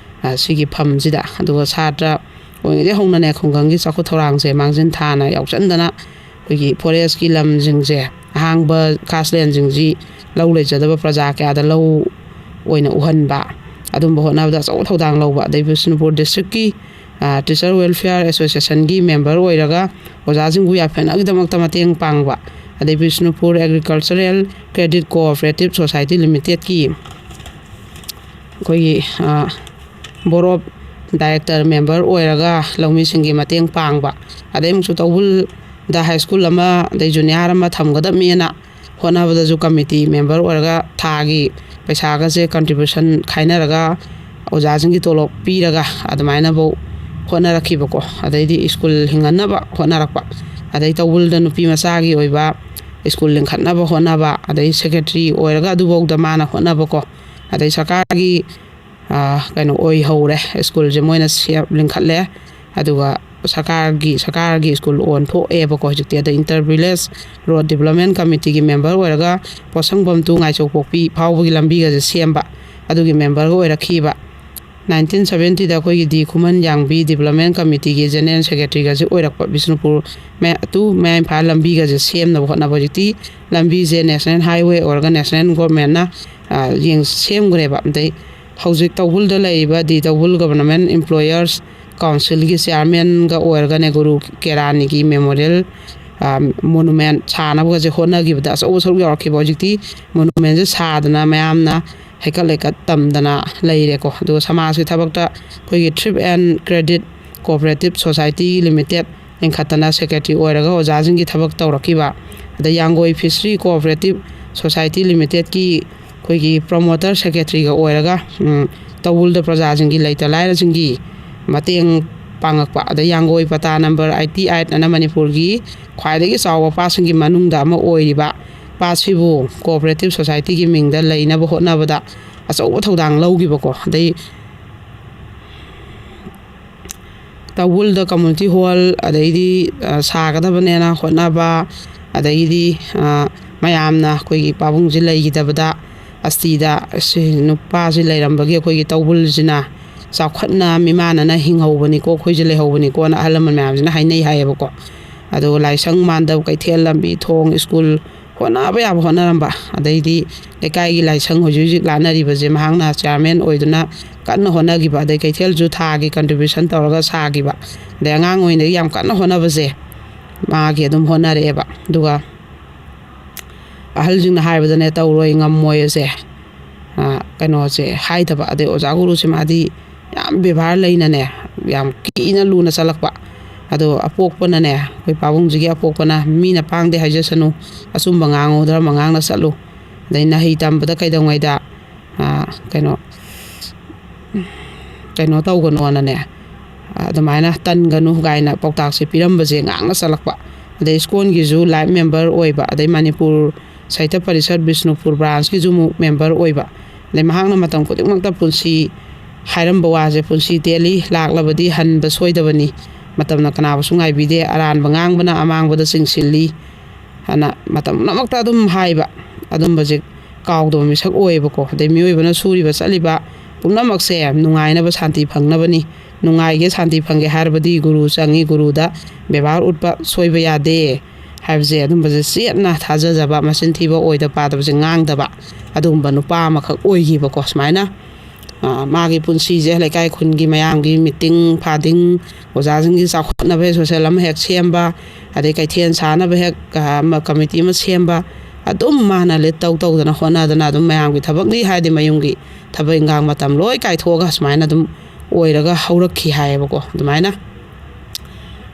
ꯁꯤꯒꯤ ꯐꯝꯁꯤꯗ꯫ ꯑꯗꯨꯒ ꯁꯥꯇ꯭ꯔ ꯑꯣꯏꯔꯤꯉꯩꯗꯒꯤ ꯍꯧꯅꯅꯦ ꯈꯨꯡꯒꯪꯒꯤ ꯆꯥꯎꯈꯠ ꯊꯧꯔꯥꯡꯁꯦ ꯃꯥꯡꯖꯤꯟ ꯊꯥꯅ ꯌꯥꯎꯁꯟꯗꯅ ꯑꯩꯈꯣꯏꯒꯤ ꯐꯣꯔꯦꯁꯀꯤ ꯂꯝꯁꯤꯡꯁꯦ, ꯑꯍꯥꯡꯕ ꯀꯥꯁꯂꯦꯟꯁꯤꯡꯁꯤ ꯂꯧ ꯂꯩꯖꯗꯕ ꯄ꯭ꯔꯖꯥ ꯀꯌꯥꯗ ꯂꯧ ꯑꯣꯏꯅ ꯎꯍꯟꯕ, ꯑꯗꯨꯝꯕ ꯍꯣꯠꯅꯕꯗ ꯑꯆꯧꯕ ꯊꯧꯗꯥꯡ ꯂꯧꯕ꯫ ꯑꯗꯩ ꯕꯤꯁꯅꯨꯄꯨꯔ ꯗꯤꯁꯇ꯭ꯔꯤꯛꯀꯤ ꯇꯤꯆꯔ ꯋꯦꯜꯐꯤꯌꯥꯔ ꯑꯦꯁꯣꯁꯤꯌꯦꯁꯟꯒꯤ ꯃꯦꯝꯕꯔ ꯑꯣꯏꯔꯒ ꯑꯣꯖꯥꯁꯤꯡꯕꯨ ꯌꯥꯐꯅꯕꯒꯤꯗꯃꯛꯇ ꯃꯇꯦꯡ ꯄꯥꯡꯕ꯫ ꯑꯗꯩ Bishnupur agricultural credit cooperative society ꯂꯤꯃꯤꯇꯦꯠꯀꯤ ꯑꯩꯈꯣꯏꯒꯤ ꯕꯣꯔꯗ ꯑꯣꯐ ꯗꯥꯏꯔꯦꯛꯇꯔ ꯃꯦꯝꯕꯔ ꯑꯣꯏꯔꯒ ꯂꯧꯃꯤꯁꯤꯡꯒꯤ ꯃꯇꯦꯡ ꯄꯥꯡꯕ꯫ ꯑꯗꯩ ꯑꯃꯨꯛꯁꯨ ꯇꯧꯕꯜꯗ ꯍꯥꯏ ꯁ꯭ꯀꯨꯜ ꯑꯃ, ꯑꯗꯩ ꯖꯨꯅꯤꯌꯥꯔ ꯑꯃ ꯊꯝꯒꯗꯕꯅꯦꯅ ꯍꯣꯠꯅꯕꯗꯁꯨ ꯀꯃꯤꯇꯤ ꯃꯦꯝꯕꯔ ꯑꯣꯏꯔꯒ ꯊꯥꯒꯤ ꯄꯩꯁꯥꯒꯁꯦ ꯀꯟꯇ꯭ꯔꯤꯕ꯭ꯌꯨꯁꯟ ꯈꯥꯏꯅꯔꯒ ꯑꯣꯖꯥꯁꯤꯡꯒꯤ ꯇꯣꯂꯣꯞ ꯄꯤꯔꯒ ꯑꯗꯨꯃꯥꯏꯅꯐꯧ ꯍꯣꯠꯅꯔꯛꯈꯤꯕꯀꯣ꯫ ꯑꯗꯩꯗꯤ ꯁ꯭ꯀꯨꯜ ꯍꯤꯡꯍꯟꯅꯕ ꯍꯣꯠꯅꯔꯛꯄ꯫ ꯑꯗꯩ ꯇꯧꯕꯜꯗ ꯅꯨꯄꯤ ꯃꯆꯥꯒꯤ ꯑꯣꯏꯕ ꯁ꯭ꯀꯨꯜ ꯂꯤꯡꯈꯠꯅꯕ ꯍꯣꯠꯅꯕ, ꯑꯗꯩ ꯁꯦꯀ꯭ꯔꯦꯇꯔꯤ ꯑꯣꯏꯔꯒ ꯑꯗꯨꯐꯧꯗ ꯃꯥꯅ ꯍꯣꯠꯅꯕꯀꯣ꯫ ꯑꯗꯩ ꯁꯔꯀꯥꯔꯒꯤ ꯀꯩꯅꯣ ꯑꯣꯏꯍꯧꯔꯦ, ꯁ꯭ꯀꯨꯜꯁꯦ ꯃꯣꯏꯅ ꯂꯤꯡꯈꯠꯂꯦ꯫ ꯑꯗꯨꯒ ꯁꯔꯀꯥꯔꯒꯤ ꯁꯔꯀꯥꯔꯒꯤ ꯁ꯭ꯀꯨꯜ ꯑꯣꯟꯊꯣꯛꯑꯦꯕꯀꯣ ꯍꯧꯖꯤꯛꯇꯤ꯫ ꯑꯗ ꯏꯟꯇꯔ ꯚꯤꯂꯦꯖ ꯔꯣꯗ ꯗꯤꯕꯂꯞꯃꯦꯟ ꯀꯃꯤꯇꯤꯒꯤ ꯃꯦꯝꯕꯔ ꯑꯣꯏꯔꯒ ꯄꯣꯠꯁꯪꯕꯝ ꯇꯨ ꯉꯥꯏꯆꯧꯄꯣꯛꯄꯤ ꯐꯥꯎꯕꯒꯤ ꯂꯝꯕꯤꯒꯁꯦ ꯁꯦꯝꯕ, ꯑꯗꯨꯒꯤ ꯃꯦꯝꯕꯔꯒ ꯑꯣꯏꯔꯛꯈꯤꯕ꯫ ꯅꯥꯏꯟꯇꯤꯟ ꯁꯕꯦꯟꯇꯤꯗ ꯑꯩꯈꯣꯏꯒꯤ ꯗꯤ ꯈꯨꯃꯟ ꯌꯥꯡꯕꯤ ꯗꯤꯕ꯭ꯂꯞꯃꯦꯟ ꯀꯃꯤꯇꯤꯒꯤ ꯖꯦꯅꯔꯦꯜ ꯁꯦꯀ꯭ꯔꯦꯇꯔꯤꯒꯁꯦ ꯑꯣꯏꯔꯛꯄ, ꯕꯤꯁꯅꯨꯄꯨꯔ ꯃꯌꯥ-, to ꯃꯌꯥꯏ ꯏꯝꯐꯥꯜ ꯂꯝꯕꯤꯒꯁꯦ ꯁꯦꯝꯅꯕ ꯍꯣꯠꯅꯕ꯫ ꯍꯧꯖꯤꯛꯇꯤ ꯂꯝꯕꯤꯁꯦ ꯅꯦꯁꯅꯦꯜ ꯍꯥꯏꯋꯦ ꯑꯣꯏꯔꯒ ꯅꯦꯁꯅꯦꯜ ꯒꯣꯔꯃꯦꯟꯅ, ꯑ, ꯌꯦꯡ-, ꯁꯦꯝꯈ꯭ꯔꯦꯕ꯫ ꯑꯗꯩ ꯍꯧꯖꯤꯛ ꯇꯧꯕꯨꯜꯗ ꯂꯩꯔꯤꯕ ꯗꯤ ꯇꯧꯕꯨꯜ ꯒꯕꯔꯅꯃꯦꯟ ꯏꯝꯄ꯭ꯂꯣꯌꯔꯁ ꯀꯥꯎꯟꯁꯤꯜꯒꯤ ꯆꯤꯌꯥꯔꯃꯦꯟꯒ ꯑꯣꯏꯔꯒꯅꯦ, ꯒꯨꯔꯨ ꯀꯦꯔꯥꯅꯤꯒꯤ ꯃꯦꯃꯣꯔꯤꯌꯦꯜ, ꯑ, ꯃꯣꯅꯨꯃꯦꯟ ꯁꯥꯅꯕꯒꯁꯦ ꯍꯣꯠꯅꯈꯤꯕꯗ ꯑꯆꯧꯕ ꯁꯔꯨꯛ ꯌꯥꯎꯔꯛꯈꯤꯕ꯫ ꯍꯧꯖꯤꯛꯇꯤ ꯃꯣꯅꯨꯃꯦꯟꯁꯦ ꯁꯥꯗꯅ ꯃꯌꯥꯝꯅ ꯍꯩꯀꯠ ꯂꯩꯀꯠ ꯇꯝꯗꯅ ꯂꯩꯔꯦꯀꯣ꯫ ꯑꯗꯨꯒ ꯁꯃꯥꯖꯀꯤ ꯊꯕꯛꯇ ꯑꯩꯈꯣꯏꯒꯤ Thrift and Credit Cooperative Society Limited ꯂꯤꯡꯈꯠꯇꯅ ꯁꯦꯀ꯭ꯔꯦꯇꯔꯤ ꯑꯣꯏꯔꯒ ꯑꯣꯖꯥꯁꯤꯡꯒꯤ ꯊꯕꯛ ꯇꯧꯔꯛꯈꯤꯕ, ꯑꯗꯩ ꯌꯥꯡꯒꯣꯏ ꯐꯤꯁꯔꯤ ꯀꯣꯑꯣꯄꯔꯦꯇꯤꯞ ꯁꯣꯁꯥꯏꯇꯤ ꯂꯤꯃꯤꯇꯦꯠꯀꯤ ꯑꯩꯈꯣꯏꯒꯤ ꯄ꯭ꯔꯣꯃꯣꯇꯔ ꯁꯦꯀ꯭ꯔꯦꯇꯔꯤꯒ ꯑꯣꯏꯔꯒ, ꯎꯝ, ꯇꯧꯕꯨꯜꯗ ꯄ꯭ꯔꯖꯥꯁꯤꯡꯒꯤ, ꯂꯩꯇ ꯂꯥꯏꯔꯁꯤꯡꯒꯤ ꯃꯇꯦꯡ ꯄꯥꯡꯉꯛꯄ, ꯑꯗꯩ ꯌꯥꯡꯒꯣꯏ ꯄꯇꯥ ꯅꯝꯕꯔ ꯑꯩꯠꯇꯤ ꯑꯩꯠ ꯑꯅ ꯃꯅꯤꯄꯨꯔꯒꯤ ꯈ꯭ꯋꯥꯏꯗꯒꯤ ꯆꯥꯎꯕ ꯄꯥꯠꯁꯤꯡꯒꯤ ꯃꯅꯨꯡꯗ ꯑꯃ ꯑꯣꯏꯔꯤꯕ ꯄꯥꯠꯁꯤꯕꯨ ꯀꯣꯑꯣꯄꯔꯦꯇꯤꯞ ꯁꯣꯁꯥꯏꯇꯤꯒꯤ ꯃꯤꯡꯗ ꯂꯩꯅꯕ ꯍꯣꯠꯅꯕꯗ ꯑꯆꯧꯕ ꯊꯧꯗꯥꯡ ꯂꯧꯈꯤꯕꯀꯣ꯫ ꯑꯗꯩ ꯇꯧꯕꯨꯜꯗ ꯀꯝꯃꯨꯅꯤꯇꯤ ꯍꯣꯜ, ꯑꯗꯩꯗꯤ, ꯑ, ꯁꯥꯒꯗꯕꯅꯦꯅ ꯍꯣꯠꯅꯕ, ꯑꯗꯩꯗꯤ, ꯑ, ꯃꯌꯥꯝꯅ ꯑꯩꯈꯣꯏꯒꯤ ꯄꯥꯕꯨꯡꯁꯦ ꯂꯩꯈꯤꯗꯕꯗ, ꯑꯁꯇꯤꯗ ꯑꯁꯤ ꯅꯨꯄꯥꯁꯤ ꯂꯩꯔꯝꯕꯒꯤ ꯑꯩꯈꯣꯏꯒꯤ ꯇꯧꯕꯨꯜꯁꯤꯅ ꯆꯥꯎꯈꯠꯅ ꯃꯤꯃꯥꯟꯅꯅ ꯍꯤꯡꯍꯧꯕꯅꯤꯀꯣ, ꯑꯩꯈꯣꯏꯁꯦ ꯂꯩꯍꯧꯕꯅꯤꯀꯣꯅ ꯑꯍꯜ ꯂꯃꯟ ꯃꯌꯥꯝꯁꯤꯅ ꯍꯥꯏꯅꯩ ꯍꯥꯏꯌꯦꯕꯀꯣ꯫ ꯑꯗꯨꯒ ꯂꯥꯏꯁꯪ, ꯃꯥꯟꯗꯞ, ꯀꯩꯊꯦꯜ, ꯂꯝꯕꯤ, ꯊꯣꯡ, ꯁ꯭ꯀꯨꯜ, ꯍꯣꯠꯅꯕ ꯌꯥꯕ ꯍꯣꯠꯅꯔꯝꯕ, ꯑꯗꯩꯗꯤ ꯂꯩꯀꯥꯏꯒꯤ ꯂꯥꯏꯁꯪ ꯍꯧꯖꯤꯛ ꯍꯧꯖꯤꯛ ꯂꯥꯠꯅꯔꯤꯕꯁꯦ ꯃꯍꯥꯛꯅ ꯆꯤꯌꯥꯔꯃꯦꯟ ꯑꯣꯏꯗꯨꯅ ꯀꯟꯅ ꯍꯣꯠꯅꯈꯤꯕ, ꯑꯗꯩ ꯀꯩꯊꯦꯜꯁꯨ ꯊꯥꯒꯤ ꯀꯟꯇ꯭ꯔꯤꯕ꯭ꯌꯨꯁꯟ ꯇꯧꯔꯒ ꯁꯥꯈꯤꯕ, ꯑꯗꯩ ꯑꯉꯥꯡ ꯑꯣꯏꯔꯤꯉꯩꯗꯒꯤ ꯌꯥꯝ ꯀꯟꯅ ꯍꯣꯠꯅꯕꯁꯦ ꯃꯥꯒꯤ ꯑꯗꯨꯝ ꯍꯣꯠꯅꯔꯛꯑꯦꯕ꯫ ꯑꯗꯨꯒ ꯑꯍꯜꯁꯤꯡꯅ ꯍꯥꯏꯕꯗꯅꯦ, ꯇꯧꯔꯣꯏ, ꯉꯝꯃꯣꯏꯁꯦ, ꯑ, ꯀꯩꯅꯣꯁꯦ ꯍꯥꯏꯗꯕ, ꯑꯗꯩ ꯑꯣꯖꯥ ꯒꯨꯔꯨꯁꯦ ꯃꯥꯗꯤ ꯌꯥꯝ ꯕꯦꯕꯥꯔ ꯂꯩꯅꯅꯦ, ꯌꯥꯝ ꯀꯤꯅ ꯂꯨꯅ ꯆꯠꯂꯛꯄ꯫ ꯑꯗꯣ ꯑꯄꯣꯛꯄꯅꯅꯦ, ꯑꯩꯈꯣꯏ ꯄꯥꯕꯨꯡꯁꯤꯒꯤ ꯑꯄꯣꯛꯄꯅ, "ꯃꯤꯅ ꯄꯥꯡꯗꯦ ꯍꯥꯏꯖꯁꯅꯨ, ꯑꯆꯨꯝꯕ ꯉꯥꯡꯉꯨ, ꯙꯔꯃ ꯉꯥꯡꯅ ꯆꯠꯂꯨ, ꯑꯗꯩ ꯅꯍꯩ ꯇꯝꯕꯗ ꯀꯩꯗꯧꯉꯩꯗ, ꯑ, ꯀꯩꯅꯣ, ꯀꯩꯅꯣ ꯇꯧꯒꯅꯣꯅꯅꯦ, ꯑꯗꯨꯃꯥꯏꯅ ꯇꯟꯒꯅꯨ" ꯀꯥꯏꯅ ꯄꯥꯎꯇꯥꯛꯁꯦ ꯄꯤꯔꯝꯕꯁꯦ ꯉꯥꯡꯅ ꯆꯠꯂꯛꯄ꯫ ꯑꯗꯩ ꯏꯁꯀꯣꯟꯒꯤꯁꯨ ꯂꯥꯏꯐ ꯃꯦꯝꯕꯔ ꯑꯣꯏꯕ, ꯑꯗꯩ ꯃꯅꯤꯄꯨꯔ ꯁꯥꯍꯤꯇ꯭ꯌ ꯄꯔꯤꯁꯠ ꯕꯤꯁꯅꯨꯄꯨꯔ ꯕ꯭ꯔꯥꯟꯁꯀꯤꯁꯨ ꯑꯃꯨꯛ ꯃꯦꯝꯕꯔ ꯑꯣꯏꯕ꯫ ꯑꯗꯩ ꯃꯍꯥꯛꯅ ꯃꯇꯝ ꯈꯨꯗꯤꯡꯃꯛꯇ ꯄꯨꯟꯁꯤ ꯍꯥꯏꯔꯝꯕ ꯋꯥꯁꯦ, "ꯄꯨꯟꯁꯤ ꯇꯦꯜꯂꯤ, ꯂꯥꯛꯂꯕꯗꯤ ꯍꯟꯕ ꯁꯣꯏꯗꯕꯅꯤ, ꯃꯇꯝꯅ ꯀꯅꯥꯕꯨꯁꯨ ꯉꯥꯏꯕꯤꯗꯦ, ꯑꯔꯥꯟꯕ ꯉꯥꯡꯕꯅ ꯑꯃꯥꯡꯕꯗ ꯆꯤꯡꯁꯤꯜꯂꯤ" ꯍꯥꯏꯅ ꯃꯇꯝ ꯄꯨꯝꯅꯃꯛꯇ ꯑꯗꯨꯝ ꯍꯥꯏꯕ꯫ ꯑꯗꯨꯝꯕꯁꯦ ꯀꯥꯎꯗꯕ ꯃꯤꯁꯛ ꯑꯣꯏꯌꯦꯕꯀꯣ꯫ ꯑꯗꯩ ꯃꯤꯑꯣꯏꯕꯅ ꯁꯨꯔꯤꯕ ꯆꯠꯂꯤꯕ ꯄꯨꯝꯅꯃꯛꯁꯦ ꯅꯨꯡꯉꯥꯏꯅꯕ, ꯁꯥꯟꯇꯤ ꯐꯪꯅꯕꯅꯤ꯫ ꯅꯨꯡꯉꯥꯏꯒꯦ, ꯁꯥꯟꯇꯤ ꯐꯪꯒꯦ ꯍꯥꯏꯔꯕꯗꯤ ꯒꯨꯔꯨ ꯆꯪꯉꯤ, ꯒꯨꯔꯨꯗ ꯕꯦꯕꯥꯔ ꯎꯠꯄ ꯁꯣꯏꯕ ꯌꯥꯗꯦ ꯍꯥꯏꯕꯁꯦ, ꯑꯗꯨꯝꯕꯁꯦ ꯆꯦꯠꯅ ꯊꯥꯖꯖꯕ, ꯃꯆꯤꯟ ꯊꯤꯕ, ꯑꯣꯏꯗ ꯄꯥꯗꯕꯁꯦ ꯉꯥꯡꯗꯕ, ꯑꯗꯨꯒꯨꯝꯕ ꯅꯨꯄꯥ ꯑꯃꯈꯛ ꯑꯣꯏꯈꯤꯕꯀꯣ꯫ ꯁꯨꯃꯥꯏꯅ ꯑ, ꯃꯥꯒꯤ ꯄꯨꯟꯁꯤꯁꯦ ꯂꯩꯀꯥꯏ ꯈꯨꯟꯒꯤ ꯃꯌꯥꯝꯒꯤ ꯃꯤꯇꯤꯡ ꯐꯥꯗꯤꯡ, ꯑꯣꯖꯥꯁꯤꯡꯒꯤ ꯆꯥꯎꯈꯠꯅꯕ ꯍꯦꯛ ꯁꯣꯁꯦꯜ ꯑꯃ ꯍꯦꯛ ꯁꯦꯝꯕ, ꯑꯗꯩ ꯀꯩꯊꯦꯜ ꯁꯥꯅꯕ ꯍꯦꯛ, ꯑ, ꯑꯃ ꯀꯃꯤꯇꯤ ꯑꯃ ꯁꯦꯝꯕ, ꯑꯗꯨꯝ ꯃꯥꯅ ꯂꯤꯠ ꯇꯧ ꯇꯧꯗꯅ ꯍꯣꯠꯅꯗꯅ, ꯑꯗꯨꯝ ꯃꯌꯥꯝꯒꯤ ꯊꯕꯛꯅꯤ ꯍꯥꯏꯗꯤ ꯃꯌꯨꯝꯒꯤ ꯊꯕꯛ ꯏꯟꯈꯥꯡ ꯃꯇꯝ ꯂꯣꯏ ꯀꯥꯏꯊꯣꯛꯑꯒ ꯁꯨꯃꯥꯏꯅ ꯑꯗꯨꯝ ꯑꯣꯏꯔꯒ ꯍꯧꯔꯛꯈꯤ ꯍꯥꯏꯌꯦꯕꯀꯣ꯫ ꯑꯗꯨꯃꯥꯏꯅ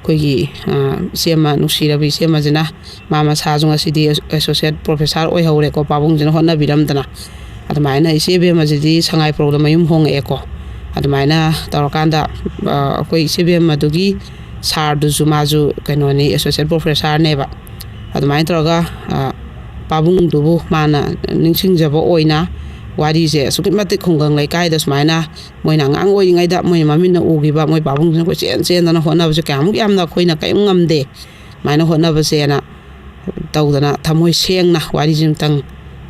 ꯑꯩꯈꯣꯏꯒꯤ, ꯑ, ꯏꯆꯦꯃ, ꯅꯨꯡꯁꯤꯔꯕꯤ ꯏꯆꯦꯃꯁꯤꯅ, ꯃꯥ ꯃꯁꯥꯁꯨ ꯉꯁꯤꯗꯤ ꯑꯦꯁ-, ꯑꯦꯁꯣꯁꯤꯌꯦꯠ ꯄ꯭ꯔꯣꯐꯦꯁꯥꯔ ꯑꯣꯏꯍꯧꯔꯦꯀꯣ, ꯄꯥꯕꯨꯡꯁꯤꯅ ꯍꯣꯠꯅꯕꯤꯔꯝꯗꯅ꯫ ꯑꯗꯨꯃꯥꯏꯅ ꯏꯆꯦ ꯏꯕꯦꯝꯃꯁꯤꯗꯤ ꯁꯉꯥꯏꯄ꯭ꯔꯧꯗ ꯃꯌꯨꯝ ꯍꯣꯡꯉꯛꯑꯦꯀꯣ꯫ ꯑꯗꯨꯃꯥꯏꯅ ꯇꯧꯔꯀꯥꯟꯗ, ꯑ, ꯑꯩꯈꯣꯏ ꯏꯆꯦ ꯏꯕꯦꯝꯃꯗꯨꯒꯤ ꯁꯥꯔꯗꯨꯁꯨ, ꯃꯥꯁꯨ ꯀꯩꯅꯣꯅꯤ, ꯑꯦꯁꯣꯁꯤꯌꯦꯠ ꯄ꯭ꯔꯣꯐꯦꯁꯥꯔꯅꯦꯕ꯫ ꯑꯗꯨꯃꯥꯏꯅ ꯇꯧꯔꯒ, ꯑ, ꯄꯥꯕꯨꯡꯗꯨꯕꯨ ꯃꯥꯅ ꯅꯤꯡꯁꯤꯡꯖꯕ ꯑꯣꯏꯅ ꯋꯥꯔꯤꯁꯦ ꯑꯁꯨꯛꯀꯤ ꯃꯇꯤꯛ ꯈꯨꯡꯒꯪ ꯂꯩꯀꯥꯏꯗ ꯁꯨꯃꯥꯏꯅ ꯃꯣꯏꯅ ꯑꯉꯥꯡ ꯑꯣꯏꯔꯤꯉꯩꯗ ꯃꯣꯏ ꯃꯃꯤꯠꯅ ꯎꯈꯤꯕ, ꯃꯣꯏ ꯄꯥꯕꯨꯡꯁꯤꯅ ꯀꯣꯏꯆꯦꯟ ꯆꯦꯟꯗꯅ ꯍꯣꯠꯅꯕꯁꯦ ꯀꯌꯥꯃꯨꯛ ꯌꯥꯝꯅ ꯑꯩꯈꯣꯏꯅ ꯀꯔꯤꯝ ꯉꯝꯗꯦ꯫ ꯁꯨꯃꯥꯏꯅ ꯍꯣꯠꯅꯕꯁꯦꯅ ꯇꯧꯗꯅ ꯊꯃꯣꯏ ꯁꯦꯡꯅ ꯋꯥꯔꯤꯁꯦ ꯑꯃꯨꯛꯇꯪ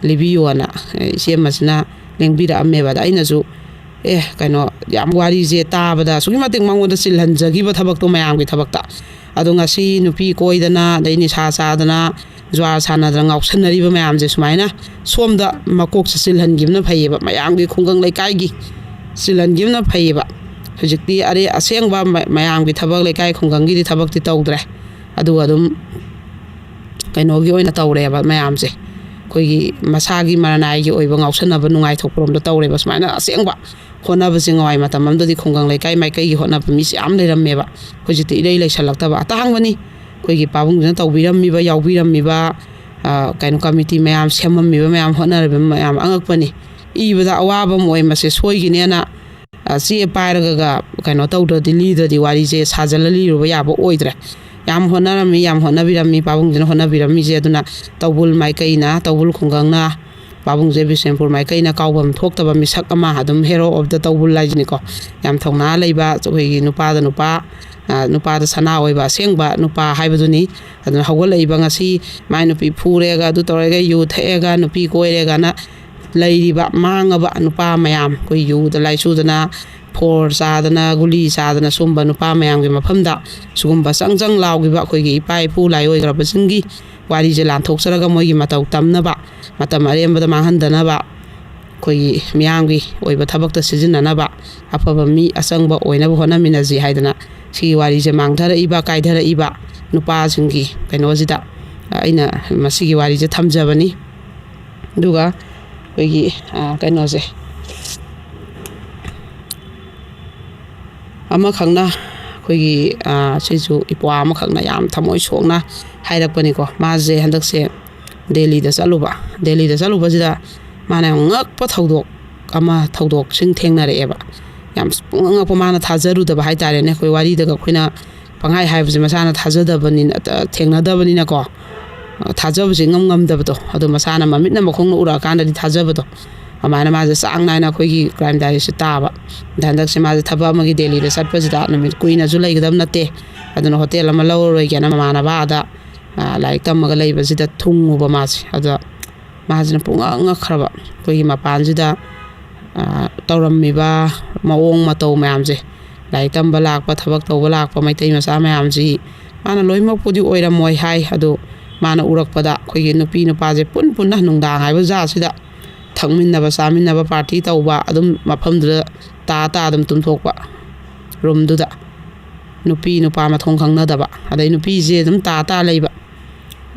ꯂꯤꯕꯤꯌꯣꯅ ꯏꯆꯦ ꯑꯃꯁꯤꯅ ꯂꯦꯡꯕꯤꯔꯛꯑꯝꯃꯦꯕ꯫ ꯑꯗ ꯑꯩꯅꯁꯨ, "ꯑꯦ, ꯀꯩꯅꯣ, ꯌꯥꯝ ꯋꯥꯔꯤꯁꯦ ꯇꯥꯕꯗ ꯑꯁꯨꯛꯀꯤ ꯃꯇꯤꯛ ꯃꯉꯣꯟꯗ ꯆꯤꯜꯍꯟꯖꯈꯤꯕ ꯊꯕꯛꯇꯣ, ꯃꯌꯥꯝꯒꯤ ꯊꯕꯛꯇ꯫ ꯑꯗꯣ ꯉꯁꯤ ꯅꯨꯄꯤ ꯀꯣꯏꯗꯅ, ꯑꯗꯩ ꯅꯤꯁꯥ ꯆꯥꯗꯅ, ꯖꯨꯋꯥꯔ ꯁꯥꯟꯅꯗꯅ ꯉꯥꯎꯁꯟꯅꯔꯤꯕ ꯃꯌꯥꯝꯁꯦ ꯁꯨꯃꯥꯏꯅ ꯁꯣꯝꯗ ꯃꯀꯣꯛꯁꯦ ꯆꯤꯜꯍꯟꯈꯤꯕꯅ ꯐꯩꯌꯦꯕ, ꯃꯌꯥꯝꯒꯤ ꯈꯨꯡꯒꯪ ꯂꯩꯀꯥꯏꯒꯤ ꯆꯤꯜꯍꯟꯈꯤꯕꯅ ꯐꯩꯌꯦꯕ꯫ ꯍꯧꯖꯤꯛꯇꯤ ꯑꯔꯦ-, ꯑꯁꯦꯡꯕ ꯃ-, ꯃꯌꯥꯝꯒꯤ ꯊꯕꯛ, ꯂꯩꯀꯥꯏ ꯈꯨꯡꯒꯪꯒꯤꯗꯤ ꯊꯕꯛꯇꯤ ꯇꯧꯗ꯭ꯔꯦ꯫ ꯑꯗꯨꯒ ꯑꯗꯨꯝ ꯀꯩꯅꯣꯒꯤ ꯑꯣꯏꯅ ꯇꯧꯔꯦꯕ ꯃꯌꯥꯝꯁꯦ꯫ ꯑꯩꯈꯣꯏꯒꯤ ꯃꯁꯥꯒꯤ ꯃꯔꯅꯥꯏꯒꯤ ꯑꯣꯏꯕ ꯉꯥꯎꯁꯟꯅꯕ, ꯅꯨꯡꯉꯥꯏꯊꯣꯛꯄꯔꯣꯝꯗ ꯇꯧꯔꯦꯕ꯫ ꯁꯨꯃꯥꯏꯅ ꯑꯁꯦꯡꯕ ꯍꯣꯠꯅꯕꯁꯦ ꯉꯋꯥꯏ ꯃꯇꯝ ꯑꯃꯗꯗꯤ ꯈꯨꯡꯒꯪ ꯂꯩꯀꯥꯏ ꯃꯥꯏꯀꯩꯒꯤ ꯍꯣꯠꯅꯕ ꯃꯤꯁꯦ ꯌꯥꯝ ꯂꯩꯔꯝꯃꯦꯕ꯫ ꯍꯧꯖꯤꯛꯇꯤ ꯏꯔꯩ ꯂꯩꯁꯜꯂꯛꯇꯕ꯫ ꯑꯇꯥꯡꯕꯅꯤ ꯑꯩꯈꯣꯏꯒꯤ ꯄꯥꯕꯨꯡꯁꯤꯅ ꯇꯧꯕꯤꯔꯝꯃꯤꯕ, ꯌꯥꯎꯕꯤꯔꯝꯃꯤꯕ, ꯑ, ꯀꯩꯅꯣ, ꯀꯃꯤꯇꯤ ꯃꯌꯥꯝ ꯁꯦꯝꯃꯝꯃꯤꯕ ꯃꯌꯥꯝ, ꯍꯣꯠꯅꯔꯝꯃꯤꯕ ꯃꯌꯥꯝ꯫ ꯑꯉꯛꯄꯅꯤ꯫ ꯏꯕꯗ ꯑꯋꯥꯕ ꯑꯃ ꯑꯣꯏ, ꯃꯁꯦ ꯁꯣꯏꯈꯤꯅꯦꯅ, ꯑ, ꯆꯦ ꯄꯥꯏꯔꯒ ꯀꯩꯅꯣ ꯇꯧꯗ꯭ꯔꯗꯤ, ꯂꯤꯗ꯭ꯔꯗꯤ ꯋꯥꯔꯤꯁꯦ ꯁꯥꯖꯜꯂ ꯂꯤꯔꯨꯕ ꯌꯥꯕ ꯑꯣꯏꯗ꯭ꯔꯦ꯫ ꯌꯥꯝ ꯍꯣꯠꯅꯔꯝꯃꯤ, ꯌꯥꯝ ꯍꯣꯠꯅꯕꯤꯔꯝꯃꯤ, ꯄꯥꯕꯨꯡꯁꯤꯅ ꯍꯣꯠꯅꯕꯤꯔꯝꯃꯤꯁꯦ꯫ ꯑꯗꯨꯅ ꯇꯧꯕꯨꯜ ꯃꯥꯏꯀꯩꯅ, ꯇꯧꯕꯨꯜ ꯈꯨꯡꯒꯪꯅ ꯄꯥꯕꯨꯡꯁꯦ ꯕꯤꯁꯦꯝꯄꯨꯔ ꯃꯥꯏꯀꯩꯅ ꯀꯥꯎꯐꯝ ꯊꯣꯛꯇꯕ ꯃꯤꯁꯛ ꯑꯃ, ꯑꯗꯨꯝ hero of the ꯇꯧꯕꯨꯜ ꯍꯥꯏꯁꯤꯅꯤꯀꯣ꯫ ꯌꯥꯝ ꯊꯧꯅꯥ ꯂꯩꯕ, ꯑꯩꯈꯣꯏꯒꯤ ꯅꯨꯄꯥꯗ ꯅꯨꯄꯥ, ꯑ, ꯅꯨꯄꯥꯗ ꯁꯅꯥ ꯑꯣꯏꯕ ꯑꯁꯦꯡꯕ ꯅꯨꯄꯥ ꯍꯥꯏꯕꯗꯨꯅꯤ꯫ ꯑꯗꯨꯅ ꯍꯧꯒꯠꯂꯛꯏꯕ ꯉꯁꯤ ꯃꯥꯏ ꯅꯨꯄꯤ ꯐꯨꯔꯦꯒ, ꯑꯗꯨ ꯇꯧꯔꯦꯒ, ꯌꯨ ꯊꯛꯑꯦꯒ, ꯅꯨꯄꯤ ꯀꯣꯏꯔꯦꯒꯅ ꯂꯩꯔꯤꯕ ꯃꯥꯡꯉꯕ ꯅꯨꯄꯥ ꯃꯌꯥꯝ, ꯑꯩꯈꯣꯏ ꯌꯨꯗ ꯂꯥꯏꯆꯨꯗꯅ, ꯐꯣꯔ ꯆꯥꯗꯅ, ꯒꯨꯂꯤ ꯆꯥꯗꯅ, ꯁꯨꯝꯕ ꯅꯨꯄꯥ ꯃꯌꯥꯝꯒꯤ ꯃꯐꯝꯗ ꯁꯤꯒꯨꯝꯕ ꯆꯪ ꯆꯪ ꯂꯥꯎꯈꯤꯕ ꯑꯩꯈꯣꯏꯒꯤ ꯏꯄꯥ ꯏꯄꯨ ꯂꯥꯏꯑꯣꯏꯈ꯭ꯔꯕꯁꯤꯡꯒꯤ ꯋꯥꯔꯤꯁꯦ ꯂꯥꯟꯊꯣꯛꯆꯔꯒ, ꯃꯣꯏꯒꯤ ꯃꯇꯧ ꯇꯝꯅꯕ, ꯃꯇꯝ ꯑꯔꯦꯝꯕꯗ ꯃꯥꯡꯍꯟꯗꯅꯕ, ꯑꯩꯈꯣꯏꯒꯤ ꯃꯤꯌꯥꯝꯒꯤ ꯑꯣꯏꯕ ꯊꯕꯛꯇ ꯁꯤꯖꯤꯟꯅꯅꯕ, ꯑꯐꯕ ꯃꯤ ꯑꯆꯪꯕ ꯑꯣꯏꯅꯕ ꯍꯣꯠꯅꯃꯤꯟꯅꯁꯤ ꯍꯥꯏꯗꯅ ꯁꯤꯒꯤ ꯋꯥꯔꯤꯁꯦ ꯃꯥꯡꯊꯔꯛꯏꯕ, ꯀꯥꯏꯊꯔꯛꯏꯕ ꯅꯨꯄꯥꯁꯤꯡꯒꯤ ꯀꯩꯅꯣꯁꯤꯗ ꯑꯩꯅ ꯃꯁꯤꯒꯤ ꯋꯥꯔꯤꯁꯦ ꯊꯝꯖꯕꯅꯤ꯫ ꯑꯗꯨꯒ ꯑꯩꯈꯣꯏꯒꯤ, ꯑ, ꯀꯩꯅꯣꯁꯦ, ꯑꯃꯈꯛꯅ ꯑꯩꯈꯣꯏꯒꯤ, ꯑ, ꯁꯤꯁꯨ ꯏꯄ꯭ꯋꯥ ꯑꯃꯈꯛꯅ ꯌꯥꯝ ꯊꯃꯣꯏ ꯁꯣꯛꯅ ꯍꯥꯏꯔꯛꯄꯅꯤꯀꯣ꯫ ꯃꯥꯁꯦ ꯍꯟꯗꯛꯁꯦ ꯗꯦꯜꯂꯤꯗ ꯆꯠꯂꯨꯕ꯫ ꯗꯦꯜꯂꯤꯗ ꯆꯠꯂꯨꯕꯁꯤꯗ ꯃꯥꯅ ꯌꯥꯝ ꯉꯛꯄ ꯊꯧꯗꯣꯛ ꯑꯃ, ꯊꯧꯗꯣꯛꯁꯤꯡ ꯊꯦꯡꯅꯔꯛꯑꯦꯕ꯫ ꯌꯥꯝ ꯄꯨꯡꯉꯛ ꯉꯛꯄ, ꯃꯥꯅ ꯊꯥꯖꯔꯨꯗꯕ ꯍꯥꯏꯇꯥꯔꯦꯅꯦ꯫ ꯑꯩꯈꯣꯏ ꯋꯥꯔꯤꯗꯒ ꯑꯩꯈꯣꯏꯅ ꯄꯪꯍꯥꯏ ꯍꯥꯏꯕꯁꯦ ꯃꯁꯥꯅ ꯊꯥꯖꯗꯕꯅꯤꯅ, ꯊꯦꯡꯅꯗꯕꯅꯤꯅꯀꯣ, ꯊꯥꯖꯕꯁꯦ ꯏꯉꯝ ꯉꯝꯗꯕꯗꯣ꯫ ꯑꯗꯣ ꯃꯁꯥꯅ ꯃꯃꯤꯠꯅ ꯃꯈꯣꯡꯅ ꯎꯔꯛꯑꯀꯥꯟꯗꯗꯤ ꯊꯥꯖꯕꯗꯣ꯫ ꯑꯗꯨꯃꯥꯏꯅ ꯃꯥꯁꯦ ꯆꯥꯡ ꯅꯥꯏꯅ ꯑꯩꯈꯣꯏꯒꯤ ꯀ꯭ꯔꯥꯏꯝ ꯗꯥꯏꯔꯤꯁꯦ ꯇꯥꯕ꯫ ꯑꯗ ꯍꯟꯗꯛꯁꯦ ꯃꯥꯁꯦ ꯊꯕꯛ ꯑꯃꯒꯤ ꯗꯦꯜꯂꯤꯗ ꯆꯠꯄꯁꯤꯗ ꯅꯨꯃꯤꯠ ꯀꯨꯏꯅꯁꯨ ꯂꯩꯒꯗꯕ ꯅꯠꯇꯦ꯫ ꯑꯗꯨꯅ ꯍꯣꯇꯦꯜ ꯑꯃ ꯂꯧꯔꯔꯣꯏꯒꯦꯅ ꯃꯃꯥꯟꯅꯕ ꯑꯥꯗ, ꯑ, ꯂꯥꯏꯔꯤꯛ ꯇꯝꯃꯒ ꯂꯩꯕꯁꯤꯗ ꯊꯨꯡꯉꯨꯕ ꯃꯥꯁꯦ꯫ ꯑꯗ ꯃꯥꯁꯤꯅ ꯄꯨꯡꯉꯛ ꯉꯛꯈ꯭ꯔꯕ꯫ ꯑꯩꯈꯣꯏꯒꯤ ꯃꯄꯥꯟꯁꯤꯗ, ꯑ, ꯇꯧꯔꯝꯃꯤꯕ ꯃꯑꯣꯡ ꯃꯇꯧ ꯃꯌꯥꯝꯁꯦ, ꯂꯥꯏꯔꯤꯛ ꯇꯝꯕ ꯂꯥꯛꯄ, ꯊꯕꯛ ꯇꯧꯕ ꯂꯥꯛꯄ ꯃꯩꯇꯩ ꯃꯆꯥ ꯃꯌꯥꯝꯁꯤ, ꯃꯥꯅ ꯂꯣꯏꯅꯃꯛꯄꯨꯗꯤ ꯑꯣꯏꯔꯝꯃꯣꯏ ꯍꯥꯏ, ꯑꯗꯣ ꯃꯥꯅ ꯎꯔꯛꯄꯗ ꯑꯩꯈꯣꯏꯒꯤ ꯅꯨꯄꯤ ꯅꯨꯄꯥꯁꯦ ꯄꯨꯟ ꯄꯨꯟꯅ ꯅꯨꯡꯗꯥꯡ ꯍꯥꯏꯕ ꯖꯥꯠꯁꯤꯗ ꯊꯛꯃꯤꯟꯅꯕ, ꯆꯥꯃꯤꯟꯅꯕ, ꯄꯥꯔꯇꯤ ꯇꯧꯕ, ꯑꯗꯨꯝ ꯃꯐꯝꯗꯨꯗ ꯇꯥ ꯇꯥ ꯑꯗꯨꯝ ꯇꯨꯝꯊꯣꯛꯄ, ꯔꯨꯝꯗꯨꯗ꯫ ꯅꯨꯄꯤ ꯅꯨꯄꯥ ꯃꯊꯣꯡ ꯈꯪꯅꯗꯕ, ꯑꯗꯩ ꯅꯨꯄꯤꯁꯦ ꯑꯗꯨꯝ ꯇꯥ ꯇꯥ ꯂꯩꯕ꯫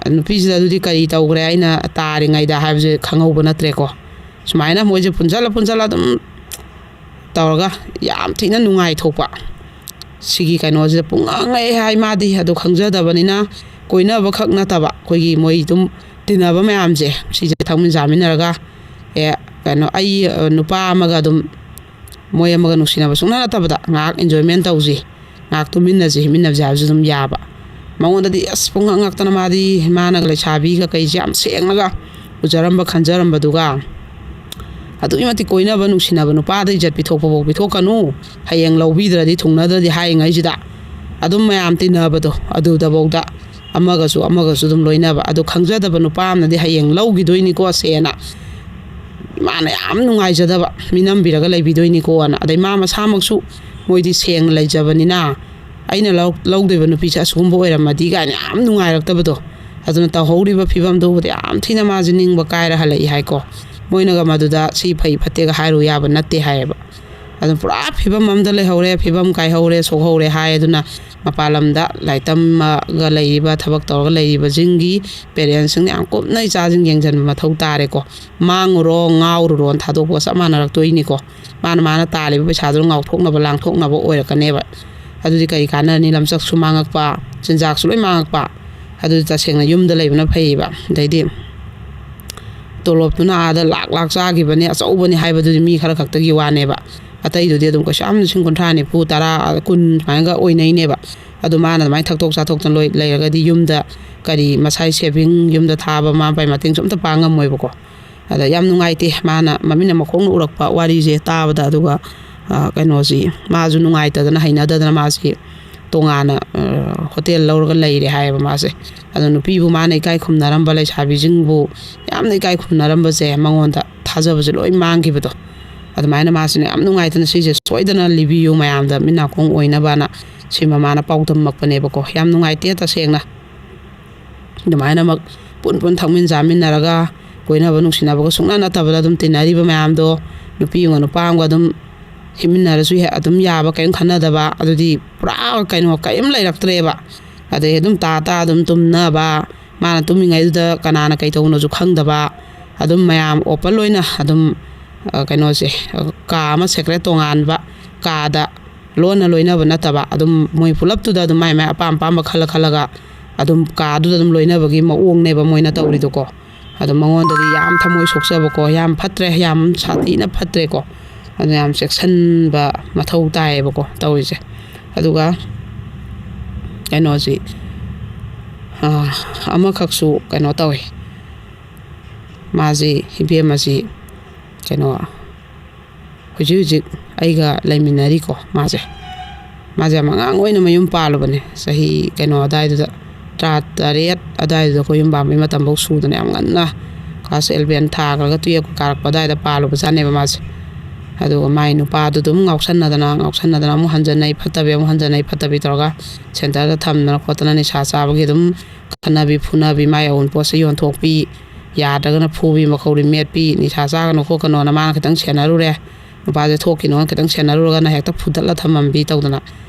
ꯅꯨꯄꯤꯁꯤꯗ ꯑꯗꯨꯗꯤ ꯀꯔꯤ ꯇꯧꯈ꯭ꯔꯦ, ꯑꯩꯅ ꯇꯥꯔꯤꯉꯩꯗ ꯍꯥꯏꯕꯁꯦ ꯈꯪꯍꯧꯕ ꯅꯠꯇ꯭ꯔꯦꯀꯣ꯫ ꯁꯨꯃꯥꯏꯅ ꯃꯣꯏꯁꯦ ꯄꯨꯟꯁꯤꯜꯂ ꯄꯨꯟꯁꯤꯜꯂ ꯑꯗꯨꯝ ꯇꯧꯔꯒ ꯌꯥꯝ ꯊꯤꯅ ꯅꯨꯡꯉꯥꯏꯊꯣꯛꯄ꯫ ꯁꯤꯒꯤ ꯀꯩꯅꯣꯁꯤꯗ ꯄꯨꯡꯉꯥꯡ ꯉꯛꯑꯦ ꯍꯥꯏ ꯃꯥꯗꯤ꯫ ꯑꯗꯨ ꯈꯪꯖꯗꯕꯅꯤꯅ, ꯀꯣꯏꯅꯕꯈꯛ ꯅꯠꯇꯕ ꯑꯩꯈꯣꯏꯒꯤ ꯃꯣꯏ ꯑꯗꯨꯝ ꯇꯤꯟꯅꯕ ꯃꯌꯥꯝꯁꯦ, ꯁꯤꯁꯦ ꯊꯛꯃꯤꯟ ꯆꯥꯃꯤꯟꯅꯔꯒ, ꯑꯦ, ꯀꯩꯅꯣ, ꯑꯩ, ꯑ, ꯅꯨꯄꯥ ꯑꯃꯒ ꯑꯗꯨꯝ, ꯃꯣꯏ ꯑꯃꯒ ꯅꯨꯡꯁꯤꯅꯕ ꯁꯨꯡꯅꯠ ꯅꯠꯇꯕꯗ ꯉꯥꯏꯍꯥꯛ enjoyment ꯇꯧꯁꯤ, ꯉꯥꯏꯍꯥꯛ ꯇꯨꯃꯤꯟꯅꯁꯤ, ꯍꯤꯞꯃꯤꯟꯅꯁꯤ ꯍꯥꯏꯕꯁꯨ ꯑꯗꯨꯝ ꯌꯥꯕ꯫ ꯃꯉꯣꯟꯗꯗꯤ ꯑꯁ ꯄꯨꯡꯉꯛ ꯉꯛꯇꯅ ꯃꯥꯗꯤ, ꯃꯥꯅꯒ ꯂꯩꯁꯥꯕꯤꯒ ꯀꯩꯁꯦ ꯌꯥꯝ ꯁꯦꯡꯅꯒ ꯎꯖꯔꯝꯕ ꯈꯟꯖꯔꯝꯕꯗꯨꯒ, ꯑꯗꯨꯛꯀꯤ ꯃꯇꯤꯛ ꯀꯣꯏꯅꯕ ꯅꯨꯡꯁꯤꯅꯕ ꯅꯨꯄꯥꯗ ꯏꯖꯠ ꯄꯤꯊꯣꯛꯄꯐꯥꯎ ꯄꯤꯊꯣꯛꯀꯅꯨ, ꯍꯌꯦꯡ ꯂꯧꯕꯤꯗ꯭ꯔꯗꯤ, ꯊꯨꯡꯅꯗ꯭ꯔꯗꯤ ꯍꯥꯏꯔꯤꯉꯩꯁꯤꯗ ꯑꯗꯨꯝ ꯃꯌꯥꯝ ꯇꯤꯟꯅꯕꯗꯣ, ꯑꯗꯨꯗꯐꯥꯎꯗ ꯑꯃꯒꯁꯨ ꯑꯃꯒꯁꯨ ꯑꯗꯨꯝ ꯂꯣꯏꯅꯕ꯫ ꯑꯗꯨ ꯈꯪꯖꯗꯕ ꯅꯨꯄꯥ ꯑꯃꯅꯗꯤ ꯍꯌꯦꯡ ꯂꯧꯈꯤꯗꯣꯏꯅꯤꯀꯣ ꯁꯦꯅ ꯃꯥꯅ ꯌꯥꯝ ꯅꯨꯡꯉꯥꯏꯖꯗꯕ, ꯃꯤꯅꯝꯕꯤꯔꯒ ꯂꯩꯕꯤꯗꯣꯏꯅꯤꯀꯣꯅ꯫ ꯑꯗꯩ ꯃꯥ ꯃꯁꯥꯃꯛꯁꯨ ꯃꯣꯏꯗꯤ ꯁꯦꯡꯅ ꯂꯩꯖꯕꯅꯤꯅ, ꯑꯩꯅ ꯂꯧ-, ꯂꯧꯗꯣꯏꯕ ꯅꯨꯄꯤꯁꯦ ꯑꯁꯤꯒꯨꯝꯕ ꯑꯣꯏꯔꯝꯃꯗꯤ ꯀꯥꯏꯅ ꯌꯥꯝ ꯅꯨꯡꯉꯥꯏꯔꯛꯇꯕꯗꯣ꯫ ꯑꯗꯨꯅ ꯇꯧꯍꯧꯔꯤꯕ ꯐꯤꯕꯝꯗꯨꯕꯨꯗꯤ ꯌꯥꯝ ꯊꯤꯅ ꯃꯥꯁꯦ ꯅꯤꯡꯕ ꯀꯥꯏꯔ ꯍꯜꯂꯛꯏ ꯍꯥꯏꯀꯣ꯫ ꯃꯣꯏꯅꯒ ꯃꯗꯨꯗ ꯁꯤ ꯐꯩ ꯐꯠꯇꯦꯒ ꯍꯥꯏꯔꯨ ꯌꯥꯕ ꯅꯠꯇꯦ ꯍꯥꯏꯌꯦꯕ꯫ ꯑꯗꯨꯝ ꯄꯨꯔꯥ ꯐꯤꯕꯝ ꯑꯃꯗ ꯂꯩꯍꯧꯔꯦ, ꯐꯤꯕꯝ ꯀꯥꯏꯍꯧꯔꯦ, ꯁꯣꯛꯍꯧꯔꯦ ꯍꯥꯏ꯫ ꯑꯗꯨꯅ ꯃꯄꯥꯟ ꯂꯝꯗ ꯂꯥꯏꯔꯤꯛ ꯇꯝꯃꯒ ꯂꯩꯔꯤꯕ, ꯊꯕꯛ ꯇꯧꯔꯒ ꯂꯩꯔꯤꯕꯁꯤꯡꯒꯤ parents ꯁꯤꯡꯅ ꯌꯥꯝ ꯀꯨꯞꯅ ꯏꯆꯥꯁꯤꯡ ꯌꯦꯡꯁꯤꯟꯕ ꯃꯊꯧ ꯇꯥꯔꯦꯀꯣ꯫ ꯃꯥꯡꯉꯨꯔꯣ, ꯉꯥꯎꯔꯨꯔꯣꯅ ꯊꯥꯗꯣꯛꯄꯒ ꯆꯞ ꯃꯥꯟꯅꯔꯛꯇꯣꯏꯅꯤꯀꯣ꯫ ꯃꯥꯅ, ꯃꯥꯅ ꯇꯥꯜꯂꯤꯕ ꯄꯩꯁꯥꯗꯨꯅ ꯉꯥꯎꯊꯣꯛꯅꯕ, ꯂꯥꯡꯊꯣꯛꯅꯕ ꯑꯣꯏꯔꯛꯀꯅꯦꯕ꯫ ꯑꯗꯨꯗꯤ ꯀꯔꯤ ꯀꯥꯟꯅꯔꯅꯤ? ꯂꯝꯆꯠꯁꯨ ꯃꯥꯡꯉꯛꯄ, ꯆꯤꯟꯖꯥꯛꯁꯨ ꯂꯣꯏ ꯃꯥꯡꯉꯛꯄ꯫ ꯑꯗꯨꯗꯤ ꯇꯁꯦꯡꯅ ꯌꯨꯝꯗ ꯂꯩꯕꯅ ꯐꯩꯌꯦꯕ꯫ ꯑꯗꯩꯗꯤ ꯇꯣꯂꯣꯞꯇꯨꯅ ꯑꯥꯗ ꯂꯥꯛ ꯂꯥꯛ ꯆꯥꯈꯤꯕꯅꯦ, ꯑꯆꯧꯕꯅꯦ ꯍꯥꯏꯕꯗꯨꯗꯤ ꯃꯤ ꯈꯔ ꯈꯛꯇꯒꯤ ꯋꯥꯅꯦꯕ꯫ ꯑꯇꯩꯗꯨꯗꯤ ꯑꯗꯨꯝ ꯀꯩꯁꯨ ꯌꯥꯝ ꯂꯤꯁꯤꯡ ꯀꯨꯟꯊ꯭ꯔꯥ, ꯅꯤꯐꯨ, ꯇꯔꯥ, ꯀꯨꯟ ꯁꯨꯃꯥꯏꯅꯒ ꯑꯣꯏꯅꯩꯅꯦꯕ꯫ ꯑꯗꯨ ꯃꯥꯅ ꯑꯗꯨꯃꯥꯏꯅ ꯊꯛꯇꯣꯛ ꯆꯥꯊꯣꯛꯇꯅ ꯂꯣꯏ ꯂꯩꯔꯒꯗꯤ ꯌꯨꯝꯗ ꯀꯔꯤ ꯃꯁꯥꯏ saving, ꯌꯨꯝꯗ ꯊꯥꯕ, ꯃꯃꯥ ꯃꯄꯥꯒꯤ ꯃꯇꯦꯡꯁꯨ ꯑꯝꯇ ꯄꯥꯡ ꯉꯝꯃꯣꯏꯕꯀꯣ꯫ ꯑꯗ ꯌꯥꯝ ꯅꯨꯡꯉꯥꯏꯇꯦ, ꯃꯥꯅ ꯃꯃꯤꯠꯅ ꯃꯈꯣꯡꯅ ꯎꯔꯛꯄ ꯋꯥꯔꯤꯁꯦ ꯇꯥꯕꯗ꯫ ꯑꯗꯨꯒ, ꯑ, ꯀꯩꯅꯣꯁꯤ, ꯃꯥꯁꯨ ꯅꯨꯡꯉꯥꯏꯇꯗꯅ, ꯍꯩꯅꯗꯗꯅ ꯃꯥꯁꯤ ꯇꯣꯉꯥꯟꯅ, ꯑ, hotel ꯂꯧꯔꯒ ꯂꯩꯔꯦ ꯍꯥꯏꯌꯦꯕ ꯃꯥꯁꯦ꯫ ꯑꯗꯣ ꯅꯨꯄꯤꯕꯨ ꯃꯥꯅ ꯏꯀꯥꯏ ꯈꯨꯝꯅꯔꯝꯕ, ꯂꯩꯁꯥꯕꯤꯁꯤꯡꯕꯨ ꯌꯥꯝꯅ ꯏꯀꯥꯏ ꯈꯨꯝꯅꯔꯝꯕꯁꯦ, ꯃꯉꯣꯟꯗ ꯊꯥꯖꯕꯁꯦ ꯂꯣꯏ ꯃꯥꯡꯈꯤꯕꯗꯣ꯫ ꯑꯗꯨꯃꯥꯏꯅ ꯃꯥꯁꯤꯅ ꯌꯥꯝ ꯅꯨꯡꯉꯥꯏꯇꯅ ꯁꯤꯁꯦ ꯁꯣꯏꯗꯅ ꯂꯤꯕꯤꯌꯨ ꯃꯌꯥꯝꯗ, ꯃꯤꯠ ꯅꯥꯀꯣꯡ ꯑꯣꯏꯅꯕꯅ ꯁꯤꯃ ꯃꯥꯅ ꯄꯥꯎꯗꯝꯃꯛꯄꯅꯦꯕꯀꯣ꯫ ꯌꯥꯝ ꯅꯨꯡꯉꯥꯏꯇꯦ ꯇꯁꯦꯡꯅ꯫ ꯑꯗꯨꯃꯥꯏꯅꯃꯛ ꯄꯨꯟ ꯄꯨꯟ ꯊꯛꯃꯤꯟ ꯆꯥꯃꯤꯟꯅꯔꯒ, ꯀꯣꯏꯅꯕ ꯅꯨꯡꯁꯤꯅꯕꯒ ꯁꯨꯡꯅꯠ ꯅꯠꯇꯕꯗ ꯑꯗꯨꯝ ꯇꯤꯟꯅꯔꯤꯕ ꯃꯌꯥꯝꯗꯣ, ꯅꯨꯄꯤ ꯑꯃꯒ ꯅꯨꯄꯥ ꯑꯃꯒ ꯑꯗꯨꯝ ꯍꯤꯞꯃꯤꯟꯅꯔꯁꯨ ꯍꯦꯛ ꯑꯗꯨꯝ ꯌꯥꯕ, ꯀꯔꯤꯝ ꯈꯟꯅꯗꯕ, ꯑꯗꯨꯗꯤ ꯄꯨꯔꯥ ꯀꯩꯅꯣ ꯀꯔꯤꯝ ꯂꯩꯔꯛꯇ꯭ꯔꯦꯕ꯫ ꯑꯗꯩ ꯑꯗꯨꯝ ꯇꯥ ꯇꯥ ꯑꯗꯨꯝ ꯇꯨꯝꯅꯕ, ꯃꯥꯅ ꯇꯨꯝꯃꯤꯉꯩꯗꯨꯗ ꯀꯅꯥꯅ ꯀꯩ ꯇꯧꯕꯅꯣꯁꯨ ꯈꯪꯗꯕ, ꯑꯗꯨꯝ ꯃꯌꯥꯝ open ꯑꯣꯏꯅ ꯑꯗꯨꯝ, ꯑ, ꯀꯩꯅꯣꯁꯦ, ꯑ, ꯀꯥ ꯑꯃ separate ꯇꯣꯉꯥꯟꯕ ꯀꯥꯗ ꯂꯣꯟꯅ ꯂꯣꯏꯅꯕ ꯅꯠꯇꯕ, ꯑꯗꯨꯝ ꯃꯣꯏ ꯄꯨꯂꯞꯇꯨꯗ ꯑꯗꯨꯝ ꯃꯥꯏ ꯃꯥꯏ ꯑꯄꯥꯝ ꯑꯄꯥꯝꯕ ꯈꯜꯂ ꯈꯜꯂꯒ ꯑꯗꯨꯝ ꯀꯥꯗꯨꯗ ꯑꯗꯨꯝ ꯂꯣꯏꯅꯕꯒꯤ ꯃꯑꯣꯡꯅꯦꯕ ꯃꯣꯏꯅ ꯇꯧꯔꯤꯗꯣꯀꯣ꯫ ꯑꯗꯣ ꯃꯉꯣꯟꯗꯗꯤ ꯌꯥꯝ ꯊꯃꯣꯏ ꯁꯣꯛꯆꯕꯀꯣ, ꯌꯥꯝ ꯐꯠꯇ꯭ꯔꯦ, ꯌꯥꯝ ꯁꯥꯊꯤꯅ ꯐꯠꯇ꯭ꯔꯦꯀꯣ꯫ ꯑꯗꯨꯅ ꯌꯥꯝ ꯆꯦꯛꯁꯤꯟꯕ ꯃꯊꯧ ꯇꯥꯏꯌꯦꯕꯀꯣ ꯇꯧꯔꯤꯁꯦ꯫ ꯑꯗꯨꯒ ꯀꯩꯅꯣꯁꯤ, ꯑꯥ, ꯑꯃꯈꯛꯁꯨ ꯀꯩꯅꯣ ꯇꯧꯋꯦ꯫ ꯃꯥꯁꯤ, ꯏꯕꯦꯝꯃꯁꯤ, ꯀꯩꯅꯣ, ꯍꯧꯖꯤꯛ ꯍꯧꯖꯤꯛ ꯑꯩꯒ ꯂꯩꯃꯤꯟꯅꯔꯤꯀꯣ ꯃꯥꯁꯦ꯫ ꯃꯥꯁꯦ ꯌꯥꯝ ꯑꯉꯥꯡ ꯑꯣꯏꯅ ꯃꯌꯨꯝ ꯄꯥꯜꯂꯨꯕꯅꯦ, ꯆꯍꯤ ꯀꯩꯅꯣ ꯑꯗꯥꯏꯗꯨꯗ, ꯇꯔꯥꯇꯔꯦꯠ ꯑꯗꯥꯏꯗꯨꯗ ꯑꯩꯈꯣꯏ ꯌꯨꯝ ꯄꯥꯟꯕꯩ ꯃꯇꯝꯐꯥꯎ ꯁꯨꯗꯅ, ꯌꯥꯝ ꯉꯟꯅ ꯀ꯭ꯂꯥꯁ ꯑꯦꯂꯚꯦꯟ ꯊꯥꯈ꯭ꯔꯒ ꯇꯨꯌꯦꯜꯞꯀ ꯀꯥꯔꯛꯄ ꯑꯗꯨꯋꯥꯏꯗ ꯄꯥꯜꯂꯨꯕꯖꯥꯠꯅꯦꯕ ꯃꯥꯁꯦ꯫ ꯑꯗꯨꯒ ꯃꯥꯏ ꯅꯨꯄꯥꯗꯨ ꯑꯗꯨꯝ ꯉꯥꯎꯁꯟꯅꯗꯅ, ꯉꯥꯎꯁꯟꯅꯗꯅ, ꯑꯃꯨꯛ ꯍꯟꯖꯟꯅꯩ ꯐꯠꯇꯕꯤ, ꯑꯃꯨꯛ ꯍꯟꯖꯟꯅꯩ ꯐꯠꯇꯕꯤ ꯇꯧꯔꯒ ꯁꯦꯟꯇꯔꯗ ꯊꯝꯗꯅ ꯈꯣꯠꯇꯅ ꯅꯤꯁꯥ ꯆꯥꯕꯒꯤ ꯑꯗꯨꯝ ꯈꯠꯅꯕꯤ, ꯐꯨꯅꯕꯤ, ꯃꯥꯏ ꯑꯋꯨꯟꯄꯣꯠꯁꯦ ꯌꯣꯟꯊꯣꯛꯄꯤ, ꯌꯥꯗ꯭ꯔꯒꯅ ꯐꯨꯕꯤ, ꯃꯈꯧꯔꯤ ꯃꯦꯠꯄꯤ, ꯅꯤꯁꯥ ꯆꯥꯒꯅꯨ ꯈꯣꯠꯀꯅꯣꯅ ꯃꯥꯅ ꯈꯤꯇꯪ ꯁꯦꯟꯅꯔꯨꯔꯦ, ꯅꯨꯄꯥꯁꯦ ꯊꯣꯛꯈꯤꯅꯣꯅ ꯈꯤꯇꯪ ꯁꯦꯟꯅꯔꯨꯔꯒꯅ ꯍꯦꯛꯇ ꯐꯨꯗꯠꯂ ꯊꯝꯃꯝꯕꯤ ꯇꯧꯗꯅ,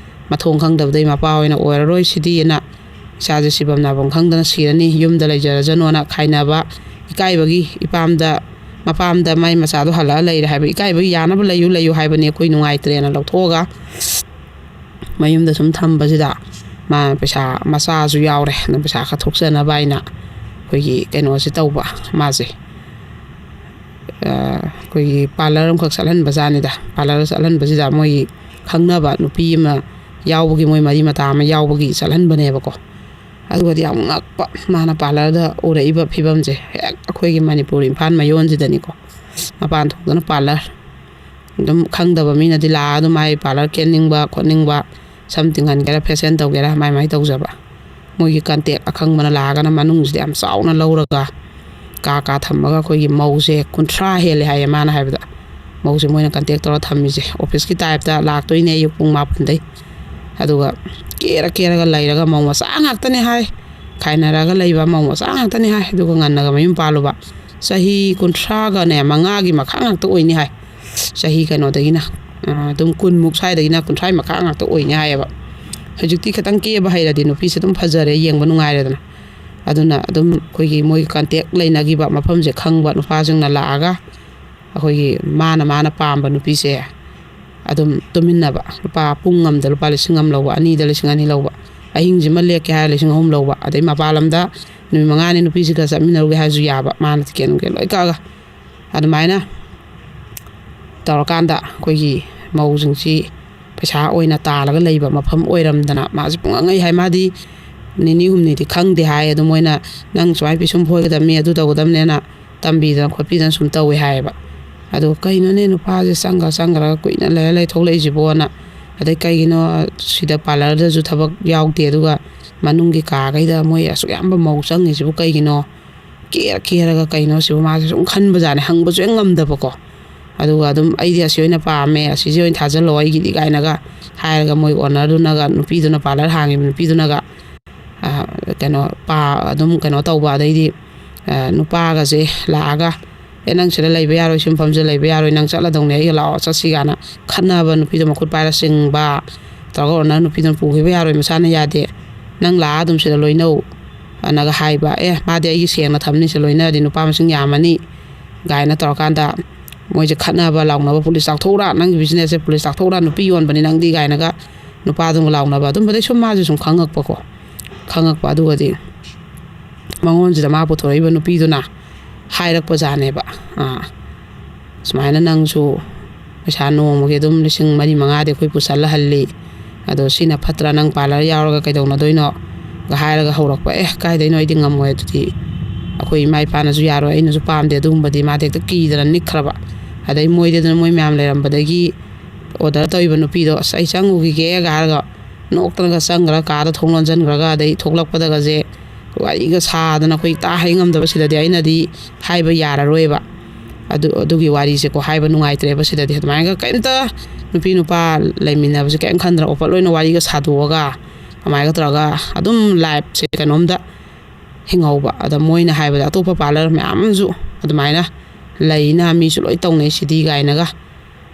ꯃꯊꯣꯡ ꯈꯪꯗꯕꯗꯩ ꯃꯄꯥ ꯍꯣꯏꯅ "ꯑꯣꯏꯔꯔꯣꯏ ꯁꯤꯗꯤꯅ, ꯏꯆꯥꯁꯦ ꯁꯤꯐꯝ ꯅꯥꯐꯝ ꯈꯪꯗꯅ ꯁꯤꯔꯅꯤ, ꯌꯨꯝꯗ ꯂꯩꯖꯔꯖꯅꯣꯅ" ꯈꯥꯏꯅꯕ, ꯏꯀꯥꯏꯕꯒꯤ ꯏꯄꯥꯝꯗ, ꯃꯄꯥꯝꯗ ꯃꯥꯏ ꯃꯆꯥꯗꯣ ꯍꯜꯂꯛꯑ ꯂꯩꯔꯦ ꯍꯥꯏꯕ ꯏꯀꯥꯏꯕꯒꯤ, "ꯌꯥꯅꯕ ꯂꯩꯌꯨ, ꯂꯩꯌꯨ" ꯍꯥꯏꯕꯅꯤ, ꯑꯩꯈꯣꯏ ꯅꯨꯡꯉꯥꯏꯇ꯭ꯔꯦꯅ ꯂꯧꯊꯣꯛꯑꯒ ꯃꯌꯨꯝꯗ ꯁꯨꯝ ꯊꯝꯕꯁꯤꯗ ꯃꯥ ꯄꯩꯁꯥ, ꯃꯆꯥꯁꯨ ꯌꯥꯎꯔꯦ, ꯑꯗꯨꯝ ꯄꯩꯁꯥ ꯈꯔ ꯊꯣꯛꯆꯅꯕ ꯍꯥꯏꯅ ꯑꯩꯈꯣꯏꯒꯤ ꯀꯩꯅꯣꯁꯦ ꯇꯧꯕ ꯃꯥꯁꯦ꯫ ꯑ, ꯑꯩꯈꯣꯏꯒꯤ ꯄꯥꯔꯂꯔ ꯑꯃꯈꯛ ꯆꯠꯍꯟꯕꯖꯥꯠꯅꯤꯗ꯫ ꯄꯥꯔꯂꯔ ꯆꯠꯍꯟꯕꯁꯤꯗ ꯃꯣꯏꯒꯤ ꯈꯪꯅꯕ ꯅꯨꯄꯤ ꯑꯃ ꯌꯥꯎꯕꯒꯤ, ꯃꯣꯏ ꯃꯔꯤ ꯃꯇꯥ ꯑꯃ ꯌꯥꯎꯕꯒꯤ ꯆꯠꯍꯟꯕꯅꯦꯕꯀꯣ꯫ ꯑꯗꯨꯒꯗꯤ ꯌꯥꯝ ꯉꯛꯄ, ꯃꯥꯅ ꯄꯥꯔꯂꯔꯗ ꯎꯔꯛꯏꯕ ꯐꯤꯕꯝꯁꯦ ꯍꯦꯛ ꯑꯩꯈꯣꯏꯒꯤ ꯃꯅꯤꯄꯨꯔ ꯏꯝꯐꯥꯜ ꯃꯌꯣꯟꯁꯤꯗꯅꯤꯀꯣ꯫ ꯃꯄꯥꯟ ꯊꯣꯛꯇꯅ ꯄꯥꯔꯂꯔ, ꯑꯗꯨꯝ ꯈꯪꯗꯕ ꯃꯤꯅꯗꯤ ꯂꯥꯛꯑꯒ ꯑꯗꯨꯝ ꯃꯥꯏ ꯄꯥꯔꯂꯔ ꯀꯦꯟꯅꯤꯡꯕ ꯈꯣꯠꯅꯤꯡꯕ, ꯁꯝ ꯇꯤꯡꯍꯟꯒꯦꯔꯥ, ꯐꯦꯁꯟ ꯇꯧꯒꯦꯔꯥ, ꯃꯥꯏ ꯃꯥꯏ ꯇꯧꯖꯕ꯫ ꯃꯣꯏꯒꯤ ꯀꯟꯇꯦꯛ ꯑꯈꯪꯕꯅ ꯂꯥꯛꯑꯒꯅ ꯃꯅꯨꯡꯁꯤꯗ ꯌꯥꯝ ꯆꯥꯎꯅ ꯂꯧꯔꯒ ꯀꯥ ꯀꯥ ꯊꯝꯃꯒ ꯑꯩꯈꯣꯏꯒꯤ ꯃꯧꯁꯦ ꯀꯨꯟꯊ꯭ꯔꯥ ꯍꯦꯜꯂꯦ ꯍꯥꯏꯌꯦ ꯃꯥꯅ ꯍꯥꯏꯕꯗ꯫ ꯃꯧꯁꯦ ꯃꯣꯏꯅ ꯀꯟꯇꯦꯛ ꯇꯧꯔ ꯊꯝꯃꯤꯁꯦ꯫ ꯑꯣꯐꯤꯁꯀꯤ ꯇꯥꯏꯞꯇ ꯂꯥꯛꯇꯣꯏꯅꯦ ꯑꯌꯨꯛ ꯄꯨꯡ ꯃꯥꯄꯟꯗꯩ꯫ ꯑꯗꯨꯒ ꯀꯦꯔ ꯀꯦꯔꯒ ꯂꯩꯔꯒ ꯃꯧ ꯃꯆꯥ ꯉꯥꯛꯇꯅꯦ ꯍꯥꯏ꯫ ꯈꯥꯏꯅꯔꯒ ꯂꯩꯕ ꯃꯧ ꯃꯆꯥ ꯉꯥꯛꯇꯅꯦ ꯍꯥꯏ꯫ ꯑꯗꯨꯒ ꯉꯟꯅꯒ ꯃꯌꯨꯝ ꯄꯥꯜꯂꯨꯕ꯫ ꯆꯍꯤ ꯀꯨꯟꯊ꯭ꯔꯥꯒꯅꯦ ꯃꯉꯥꯒꯤ ꯃꯈꯥ ꯉꯥꯛꯇ ꯑꯣꯏꯅꯤ ꯍꯥꯏ꯫ ꯆꯍꯤ ꯀꯩꯅꯣꯗꯒꯤꯅ, ꯑ, ꯑꯗꯨꯝ ꯀꯨꯟꯃꯨꯛ ꯁ꯭ꯋꯥꯏꯗꯒꯤꯅ ꯀꯨꯟꯊ꯭ꯔꯥꯒꯤ ꯃꯈꯥ ꯉꯥꯛꯇ ꯑꯣꯏꯅꯤ ꯍꯥꯏꯌꯦꯕ꯫ ꯍꯧꯖꯤꯛꯇꯤ ꯈꯤꯇꯪ ꯀꯦꯕ ꯍꯩꯔꯗꯤ ꯅꯨꯄꯤꯁꯦ ꯑꯗꯨꯝ ꯐꯖꯔꯦ, ꯌꯦꯡꯕ ꯅꯨꯡꯉꯥꯏꯔꯦꯗꯅ꯫ ꯑꯗꯨꯅ ꯑꯗꯨꯝ ꯑꯩꯈꯣꯏꯒꯤ ꯃꯣꯏꯒꯤ ꯀꯟꯇꯦꯛ ꯂꯩꯅꯈꯤꯕ ꯃꯐꯝꯁꯦ ꯈꯪꯕ ꯅꯨꯄꯥꯁꯤꯡꯅ ꯂꯥꯛꯑꯒ ꯑꯩꯈꯣꯏꯒꯤ ꯃꯥꯅ, ꯃꯥꯅ ꯄꯥꯝꯕ ꯅꯨꯄꯤꯁꯦ ꯑꯗꯨꯝ ꯇꯨꯃꯤꯟꯅꯕ, ꯂꯨꯄꯥ ꯄꯨꯡ ꯑꯃꯗ ꯂꯨꯄꯥ ꯂꯤꯁꯤꯡ ꯑꯃ ꯂꯧꯕ, ꯑꯅꯤꯗ ꯂꯤꯁꯤꯡ ꯑꯅꯤ ꯂꯧꯕ, ꯑꯍꯤꯡꯁꯤꯃ ꯂꯦꯛꯀꯦ ꯍꯥꯏꯔ ꯂꯤꯁꯤꯡ ꯑꯍꯨꯝ ꯂꯧꯕ, ꯑꯗꯩ ꯃꯄꯥꯟ ꯂꯝꯗ ꯅꯨꯃꯤꯠ ꯃꯉꯥꯅꯤ ꯅꯨꯄꯤꯁꯤꯒ ꯆꯠꯃꯤꯟꯅꯔꯨꯒꯦ ꯍꯥꯏꯔꯁꯨ ꯌꯥꯕ, ꯃꯥꯅ ꯇꯤꯀꯦꯠ ꯅꯨꯡꯀꯦꯠ ꯂꯣꯏ ꯀꯛꯑꯒ꯫ ꯑꯗꯨꯃꯥꯏꯅ ꯇꯧꯔꯀꯥꯟꯗ ꯑꯩꯈꯣꯏꯒꯤ ꯃꯧꯁꯤꯡꯁꯤ ꯄꯩꯁꯥ ꯑꯣꯏꯅ ꯇꯥꯜꯂꯒ ꯂꯩꯕ ꯃꯐꯝ ꯑꯣꯏꯔꯝꯗꯅ ꯃꯥꯁꯦ ꯄꯨꯡꯉꯛ ꯉꯛꯏ ꯍꯥꯏ꯫ ꯃꯥꯗꯤ ꯅꯤꯅꯤ ꯍꯨꯝꯅꯤꯗꯤ ꯈꯪꯗꯦ ꯍꯥꯏ꯫ ꯑꯗꯨ ꯃꯣꯏꯅ "ꯅꯪ ꯁꯨꯃꯥꯏꯅ ꯄꯤꯁꯨꯝ ꯐꯣꯏꯒꯗꯕꯅꯤ, ꯑꯗꯨ ꯇꯧꯒꯗꯕꯅꯦꯅ" ꯇꯝꯕꯤꯗꯅ ꯈꯣꯠꯄꯤꯗꯅ ꯁꯨꯝ ꯇꯧꯋꯦ ꯍꯥꯏꯌꯦꯕ꯫ ꯑꯗꯣ ꯀꯩꯅꯣꯅꯦ, ꯅꯨꯄꯥꯁꯦ ꯆꯪꯈ꯭ꯔ ꯆꯪꯈ꯭ꯔꯒ ꯀꯨꯏꯅ ꯂꯩꯔ ꯂꯩ ꯊꯣꯛꯂꯛꯏꯁꯤꯕꯣꯅ꯫ ꯑꯗꯩ ꯀꯩꯒꯤꯅꯣ ꯁꯤꯗ ꯄꯥꯔꯂꯔꯗꯁꯨ ꯊꯕꯛ ꯌꯥꯎꯗꯦ, ꯑꯗꯨꯒ ꯃꯅꯨꯡꯒꯤ ꯀꯥꯈꯩꯗ ꯃꯣꯏ ꯑꯁꯨꯛ ꯌꯥꯝꯕ ꯃꯧ ꯆꯪꯉꯤꯁꯤꯕꯨ ꯀꯩꯒꯤꯅꯣ? ꯀꯦꯔ ꯀꯦꯔꯒ ꯀꯩꯅꯣ ꯁꯤꯕꯨ ꯃꯥꯁꯦ ꯁꯨꯝ ꯈꯟꯕꯖꯥꯠꯅꯦ, ꯍꯪꯕꯁꯨ ꯍꯦꯛ ꯉꯝꯗꯕꯀꯣ꯫ ꯑꯗꯨꯒ ꯑꯗꯨꯝ "ꯑꯩꯗꯤ ꯑꯁꯤ ꯑꯣꯏꯅ ꯄꯥꯝꯃꯦ, ꯑꯁꯤꯁꯦ ꯑꯣꯏꯅ ꯊꯥꯖꯜꯂꯣ ꯑꯩꯒꯤꯗꯤ" ꯀꯥꯏꯅꯒ ꯍꯥꯏꯔꯒ ꯃꯣꯏ owner ꯗꯨꯅꯒ, ꯅꯨꯄꯤꯗꯨꯅ, parlour ꯍꯥꯡꯉꯤꯕ ꯅꯨꯄꯤꯗꯨꯅꯒ, ꯑ, ꯀꯩꯅꯣ, ꯄꯥ-, ꯑꯗꯨꯝ ꯀꯩꯅꯣ ꯇꯧꯕ, ꯑꯗꯩꯗꯤ, ꯑ, ꯅꯨꯄꯥꯒꯁꯦ ꯂꯥꯛꯑꯒ, "ꯑꯦ, ꯅꯪ ꯁꯤꯗ ꯂꯩꯕ ꯌꯥꯔꯣꯏ, ꯁꯤꯟꯐꯝꯁꯤꯗ ꯂꯩꯕ ꯌꯥꯔꯣꯏ, ꯅꯪ ꯆꯠꯂꯗꯧꯅꯦ, ꯑꯩꯒ ꯂꯥꯛꯑꯣ, ꯆꯠꯁꯤ" ꯀꯥꯏꯅ ꯈꯠꯅꯕ, ꯅꯨꯄꯤꯗꯣ ꯃꯈꯨꯠ ꯄꯥꯏꯔ ꯆꯤꯡꯕ ꯇꯧꯔꯒ, owner ꯅꯨꯄꯤꯗꯨꯅ "ꯄꯨꯈꯤꯕ ꯌꯥꯔꯣꯏ, ꯃꯁꯥꯅ ꯌꯥꯗꯦ, ꯅꯪ ꯂꯥꯛꯑ ꯑꯗꯨꯝ ꯁꯤꯗ ꯂꯣꯏꯅꯧ" ꯑꯅꯒ ꯍꯥꯏꯕ, "ꯑꯦ, ꯃꯥꯗꯤ ꯑꯩꯒꯤ ꯁꯦꯡꯅ ꯊꯝꯅꯤ, ꯁꯤꯗ ꯂꯣꯏꯅꯔꯗꯤ ꯅꯨꯄꯥ ꯃꯁꯤꯡ ꯌꯥꯝꯃꯅꯤ" ꯀꯥꯏꯅ ꯇꯧꯔꯀꯥꯟꯗ, ꯃꯣꯏꯁꯦ ꯈꯠꯅꯕ ꯂꯥꯎꯅꯕ, "ꯄꯨꯂꯤꯁ ꯂꯥꯛꯊꯣꯛꯎꯔꯥ, ꯅꯪꯒꯤ business ꯁꯦ ꯄꯨꯂꯤꯁ ꯂꯥꯛꯊꯣꯛꯎꯔꯥ, ꯅꯨꯄꯤ ꯌꯣꯟꯕꯅꯤ ꯅꯪꯗꯤ" ꯀꯥꯏꯅꯒ ꯅꯨꯄꯥꯗꯨꯒ ꯂꯥꯎꯅꯕ, ꯑꯗꯨꯝꯕꯗꯩ ꯁꯨꯝ ꯃꯥꯁꯦ ꯁꯨꯝ ꯈꯪꯉꯛꯄꯀꯣ, ꯈꯪꯉꯛꯄ꯫ ꯑꯗꯨꯒꯗꯤ ꯃꯉꯣꯟꯁꯤꯗ ꯃꯥ ꯄꯨꯊꯣꯔꯛꯏꯕ ꯅꯨꯄꯤꯗꯨꯅ ꯍꯥꯏꯔꯛꯄꯖꯥꯠꯅꯦꯕ, "ꯑꯥ, ꯁꯨꯃꯥꯏꯅ ꯅꯪꯁꯨ ꯄꯩꯁꯥ ꯅꯣꯡꯃꯒꯤ ꯑꯗꯨꯝ ꯂꯤꯁꯤꯡ ꯃꯔꯤ ꯃꯉꯥꯗꯤ ꯑꯩꯈꯣꯏ ꯄꯨꯁꯜꯂꯍꯜꯂꯤ, ꯑꯗꯣ ꯁꯤꯅ ꯐꯠꯇ꯭ꯔꯥ, ꯅꯪ parlour ꯌꯥꯎꯔꯒ ꯀꯩꯗꯧꯅꯗꯣꯏꯅꯣ?" ꯒ ꯍꯥꯏꯔꯒ ꯍꯧꯔꯛꯄ꯫ "ꯑꯦ, ꯀꯥꯏꯗꯩꯅꯣ, ꯑꯩꯗꯤ ꯉꯝꯃꯣꯏ, ꯑꯗꯨꯗꯤ ꯑꯩꯈꯣꯏ ꯏꯃꯥ ꯏꯄꯥꯅꯁꯨ ꯌꯥꯔꯣꯏ, ꯑꯩꯅꯁꯨ ꯄꯥꯝꯗꯦ ꯑꯗꯨꯒꯨꯝꯕꯗꯤ", ꯃꯥꯗꯤ ꯍꯦꯛꯇ ꯀꯤꯗꯅ ꯅꯤꯛꯈ꯭ꯔꯕ꯫ ꯑꯗꯩ ꯃꯣꯏꯗꯤ ꯑꯗꯨꯅ ꯃꯣꯏ ꯃꯌꯥꯝ ꯂꯩꯔꯝꯕꯗꯒꯤ order ꯇꯧꯔꯤꯕ ꯅꯨꯄꯤꯗꯣ, "ꯑꯁ, ꯑꯩ ꯆꯪꯉꯨꯈꯤꯒꯦ" ꯒ ꯍꯥꯏꯔꯒ ꯅꯣꯛꯇꯅꯒ ꯆꯪꯈ꯭ꯔ, ꯀꯥꯗ ꯊꯣꯡ ꯂꯣꯟꯁꯤꯟꯈ꯭ꯔꯒ, ꯑꯗꯩ ꯊꯣꯛꯂꯛꯄꯗꯒꯁꯦ ꯋꯥꯔꯤꯒ ꯁꯥꯗꯅ, ꯑꯩꯈꯣꯏ ꯇꯥ ꯍꯩ ꯉꯝꯗꯕ, ꯁꯤꯗꯗꯤ ꯑꯩꯅꯗꯤ ꯍꯥꯏꯕ ꯌꯥꯔꯔꯣꯏꯕ꯫ ꯑꯗꯨ, ꯑꯗꯨꯒꯤ ꯋꯥꯔꯤꯁꯦꯀꯣ, ꯍꯥꯏꯕ ꯅꯨꯡꯉꯥꯏꯇ꯭ꯔꯦꯕ ꯁꯤꯗꯗꯤ꯫ ꯑꯗꯨꯃꯥꯏꯅꯒ ꯀꯩꯝꯇ ꯅꯨꯄꯤ ꯅꯨꯄꯥ ꯂꯩꯃꯤꯟꯅꯕꯁꯦ ꯀꯩꯝ ꯈꯟꯗ꯭ꯔ, open ꯂꯣꯏꯅ ꯋꯥꯔꯤꯒ ꯁꯥꯗꯣꯛꯑꯒ, ꯑꯗꯨꯃꯥꯏꯅꯒ ꯇꯧꯔꯒ ꯑꯗꯨꯝ life ꯁꯦ ꯀꯩꯅꯣꯝꯗ ꯍꯤꯡꯍꯧꯕ꯫ ꯑꯗ ꯃꯣꯏꯅ ꯍꯥꯏꯕꯗ ꯑꯇꯣꯞꯄ parlour ꯃꯌꯥꯝ ꯑꯃꯁꯨ ꯑꯗꯨꯃꯥꯏꯅ ꯂꯩꯅ, ꯃꯤꯁꯨ ꯂꯣꯏ ꯇꯧꯅꯩ ꯁꯤꯗꯤ ꯀꯥꯏꯅꯒ,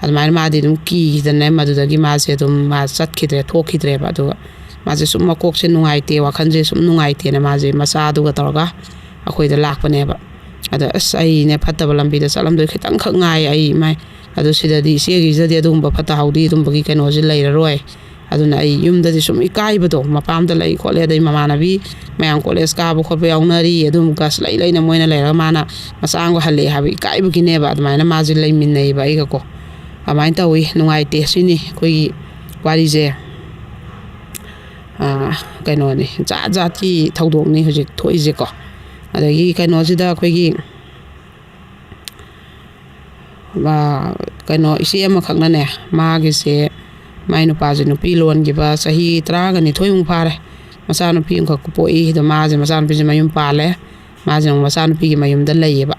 ꯑꯗꯨꯃꯥꯏꯅ ꯃꯥꯗꯤ ꯑꯗꯨꯝ ꯀꯤꯈꯤꯗꯅ ꯃꯗꯨꯗꯒꯤ ꯃꯥꯁꯦ ꯑꯗꯨꯝ ꯃꯥ ꯆꯠꯈꯤꯗ꯭ꯔꯦ, ꯊꯣꯛꯈꯤꯗ꯭ꯔꯦꯕ꯫ ꯑꯗꯨꯒ ꯃꯥꯁꯦ ꯁꯨꯝ ꯃꯀꯣꯛꯁꯦ ꯅꯨꯡꯉꯥꯏꯇꯦ, ꯋꯥꯈꯜꯁꯦ ꯁꯨꯝ ꯅꯨꯡꯉꯥꯏꯇꯦꯅ ꯃꯥꯁꯦ ꯃꯆꯥꯗꯨꯒ ꯇꯧꯔꯒ ꯑꯩꯈꯣꯏꯗ ꯂꯥꯛꯄꯅꯦꯕ꯫ ꯑꯗ "ꯑꯁ, ꯑꯩꯅꯦ ꯐꯠꯇꯕ ꯂꯝꯕꯤꯗ ꯆꯠꯂꯝꯗꯣꯏ ꯈꯤꯇꯪꯈꯛ ꯉꯥꯏ, ꯑꯩ ꯏꯃꯥꯏ, ꯑꯗꯨ ꯁꯤꯗꯗꯤ ꯏꯆꯦꯒꯤꯁꯤꯗꯗꯤ ꯑꯗꯨꯒꯨꯝꯕ ꯐꯠꯇ ꯍꯥꯎꯗꯤ ꯑꯗꯨꯝꯕꯒꯤ ꯀꯩꯅꯣꯁꯦ ꯂꯩꯔꯔꯣꯏ"꯫ ꯑꯗꯨꯅ ꯑꯩ ꯌꯨꯝꯗꯗꯤ ꯁꯨꯝ ꯏꯀꯥꯏꯕꯗꯣ, ꯃꯄꯥꯝꯗ ꯂꯩ ꯈꯣꯠꯂꯦ, ꯑꯗꯩ ꯃꯃꯥꯟꯅꯕꯤ ꯃꯌꯥꯝ college ꯀꯥꯕ ꯈꯣꯠꯄ ꯌꯥꯎꯅꯔꯤ, ꯑꯗꯨꯝ ꯒꯁ ꯂꯩ ꯂꯩꯅ ꯃꯣꯏꯅ ꯂꯩꯔꯒ ꯃꯥꯅ ꯃꯆꯥ ꯑꯃꯒ ꯍꯜꯂꯛꯑꯦ ꯍꯥꯏꯕ ꯏꯀꯥꯏꯕꯒꯤꯅꯦꯕ꯫ ꯑꯗꯨꯃꯥꯏꯅ ꯃꯥꯁꯦ ꯂꯩꯃꯤꯟꯅꯩꯌꯦꯕ ꯑꯩꯒꯀꯣ꯫ ꯑꯗꯨꯃꯥꯏꯅ ꯇꯧꯋꯤ, ꯅꯨꯡꯉꯥꯏꯇꯦ꯫ ꯁꯤꯅꯤ ꯑꯩꯈꯣꯏꯒꯤ ꯋꯥꯔꯤꯁꯦ꯫ ꯑꯥ, ꯀꯩꯅꯣꯅꯤ, ꯖꯥꯠ ꯖꯥꯠꯀꯤ ꯊꯧꯗꯣꯛꯅꯤ ꯍꯧꯖꯤꯛ ꯊꯣꯛꯏꯁꯦꯀꯣ꯫ ꯑꯗꯒꯤ ꯀꯩꯅꯣꯁꯤꯗ ꯑꯩꯈꯣꯏꯒꯤ, ꯑꯥ, ꯀꯩꯅꯣ, ꯏꯆꯦ ꯑꯃꯈꯛꯅꯅꯦ, ꯃꯥꯒꯤꯁꯦ, ꯃꯥꯏ ꯅꯨꯄꯥꯁꯦ ꯅꯨꯄꯤ ꯂꯣꯟꯈꯤꯕ ꯆꯍꯤ ꯇꯔꯥꯒ ꯅꯤꯊꯣꯏꯃꯨꯛ ꯐꯥꯔꯦ꯫ ꯃꯆꯥꯅꯨꯄꯤ ꯑꯃꯈꯛ ꯄꯣꯛꯏ꯫ ꯑꯗꯣ ꯃꯥꯁꯦ, ꯃꯆꯥꯅꯨꯄꯤꯁꯦ ꯃꯌꯨꯝ ꯄꯥꯜꯂꯦ꯫ ꯃꯥꯁꯦ ꯑꯃꯨꯛ ꯃꯆꯥꯅꯨꯄꯤꯒꯤ ꯃꯌꯨꯝꯗ ꯂꯩꯌꯦꯕ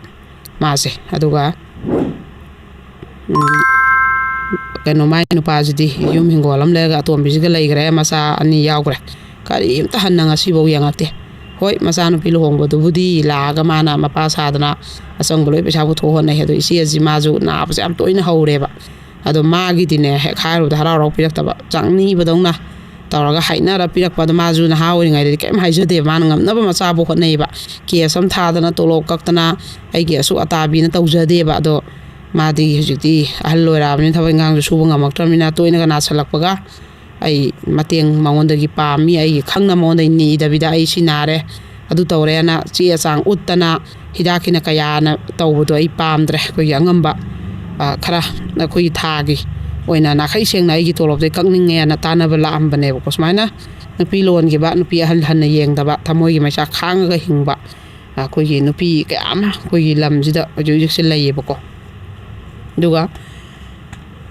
ꯃꯥꯁꯦ꯫ ꯑꯗꯨꯒ ꯎꯝ, ꯀꯩꯅꯣ, ꯃꯥꯏ ꯅꯨꯄꯥꯁꯤꯗꯤ ꯌꯨꯝ ꯍꯤꯡꯒꯣꯜ ꯑꯃ ꯂꯩꯔꯒ ꯑꯇꯣꯝꯕꯤꯁꯤꯒ ꯂꯩꯈ꯭ꯔꯦ, ꯃꯆꯥ ꯑꯅꯤ ꯌꯥꯎꯈ꯭ꯔꯦ꯫ ꯀꯔꯤꯝꯇ ꯍꯟꯅ ꯉꯁꯤꯐꯥꯎ ꯌꯦꯡꯉꯛꯇꯦ꯫ ꯍꯣꯏ, ꯃꯆꯥꯅꯨꯄꯤ ꯂꯨꯍꯣꯡꯕꯗꯨꯕꯨꯗꯤ ꯂꯥꯛꯑꯒ ꯃꯥꯅ ꯃꯄꯥ ꯁꯥꯗꯅ ꯑꯆꯪꯕ ꯂꯣꯏ ꯄꯩꯁꯥ ꯄꯨꯊꯣꯛ ꯍꯣꯠꯅꯩ꯫ ꯑꯗꯣ ꯏꯆꯦꯁꯤ ꯃꯥꯁꯨ ꯅꯥꯕꯁꯦ ꯌꯥꯝ ꯇꯣꯏꯅ ꯍꯧꯔꯦꯕ꯫ ꯑꯗꯣ ꯃꯥꯒꯤꯗꯤꯅꯦ, ꯍꯦꯛ ꯍꯥꯏꯔꯨꯕꯗ ꯍꯔꯥꯎ ꯍꯔꯥꯎ ꯄꯤꯔꯛꯇꯕ, ꯆꯥꯛꯅꯤꯕꯗꯧꯅ ꯇꯧꯔꯒ ꯍꯥꯏꯅꯔ ꯄꯤꯔꯛꯄ꯫ ꯑꯗꯣ ꯃꯥꯁꯨ ꯅꯍꯥ ꯑꯣꯏꯔꯤꯉꯩꯗꯗꯤ ꯀꯔꯤꯝ ꯍꯥꯏꯖꯗꯦꯕ, ꯃꯥꯅ ꯉꯝꯅꯕ ꯃꯆꯥꯕꯨ ꯍꯣꯠꯅꯩꯕ꯫ ꯀꯦꯁ ꯑꯃ ꯊꯥꯗꯅ, ꯇꯣꯂꯣꯞ ꯀꯛꯇꯅ, ꯑꯩꯒꯤ ꯑꯁꯨꯛ ꯑꯇꯥꯕꯤꯅ ꯇꯧꯖꯗꯦꯕ꯫ ꯑꯗꯣ ꯃꯥꯗꯤ ꯍꯧꯖꯤꯛꯇꯤ ꯑꯍꯜ ꯑꯣꯏꯔꯛꯑꯕꯅꯤꯅ, ꯊꯕꯛ ꯏꯪꯈꯥꯡꯁꯨ ꯁꯨꯕ ꯉꯝꯃꯛꯇ꯭ꯔꯕꯅꯤꯅ, ꯇꯣꯏꯅꯒ ꯅꯥꯁꯜꯂꯛꯄꯒ ꯑꯩ ꯃꯇꯦꯡ ꯃꯉꯣꯟꯗꯒꯤ ꯄꯥꯝꯃꯤ꯫ ꯑꯩꯒꯤ ꯈꯪꯅ ꯃꯉꯣꯟꯗꯒꯤ ꯅꯤꯗꯕꯤꯗ, "ꯑꯩ ꯁꯤ ꯅꯥꯔꯦ, ꯑꯗꯨ ꯇꯧꯔꯦꯅ" ꯆꯦ ꯑꯆꯥꯡ ꯎꯠꯇꯅ, ꯍꯤꯗꯥꯛꯀꯤꯅ ꯀꯌꯥꯅ ꯇꯧꯕꯗꯣ ꯑꯩ ꯄꯥꯝꯗ꯭ꯔꯦ꯫ ꯑꯩꯈꯣꯏꯒꯤ ꯑꯉꯝꯕ, ꯑ, ꯈꯔ ꯑꯩꯈꯣꯏꯒꯤ ꯊꯥꯒꯤ ꯑꯣꯏꯅ ꯅꯥꯈꯩ ꯁꯦꯡꯅ ꯑꯩꯒꯤ ꯇꯣꯂꯣꯞꯇꯩ ꯀꯛꯅꯤꯡꯉꯦꯅ ꯇꯥꯟꯅꯕ ꯂꯥꯛꯑꯝꯕꯅꯦꯕꯀꯣ꯫ ꯁꯨꯃꯥꯏꯅ ꯅꯨꯄꯤ ꯂꯣꯟꯈꯤꯕ, ꯅꯨꯄꯤ ꯑꯍꯜ ꯍꯟꯅ ꯌꯦꯡꯗꯕ, ꯊꯃꯣꯏꯒꯤ ꯃꯩꯆꯥꯛ ꯈꯥꯡꯉꯒ ꯍꯤꯡꯕ, ꯑꯩꯈꯣꯏꯒꯤ ꯅꯨꯄꯤ ꯀꯌꯥ ꯑꯃ ꯑꯩꯈꯣꯏꯒꯤ ꯂꯝꯁꯤꯗ ꯍꯧꯖꯤꯛ ꯍꯧꯖꯤꯛꯁꯦ ꯂꯩꯌꯦꯕꯀꯣ꯫ ꯑꯗꯨꯒ,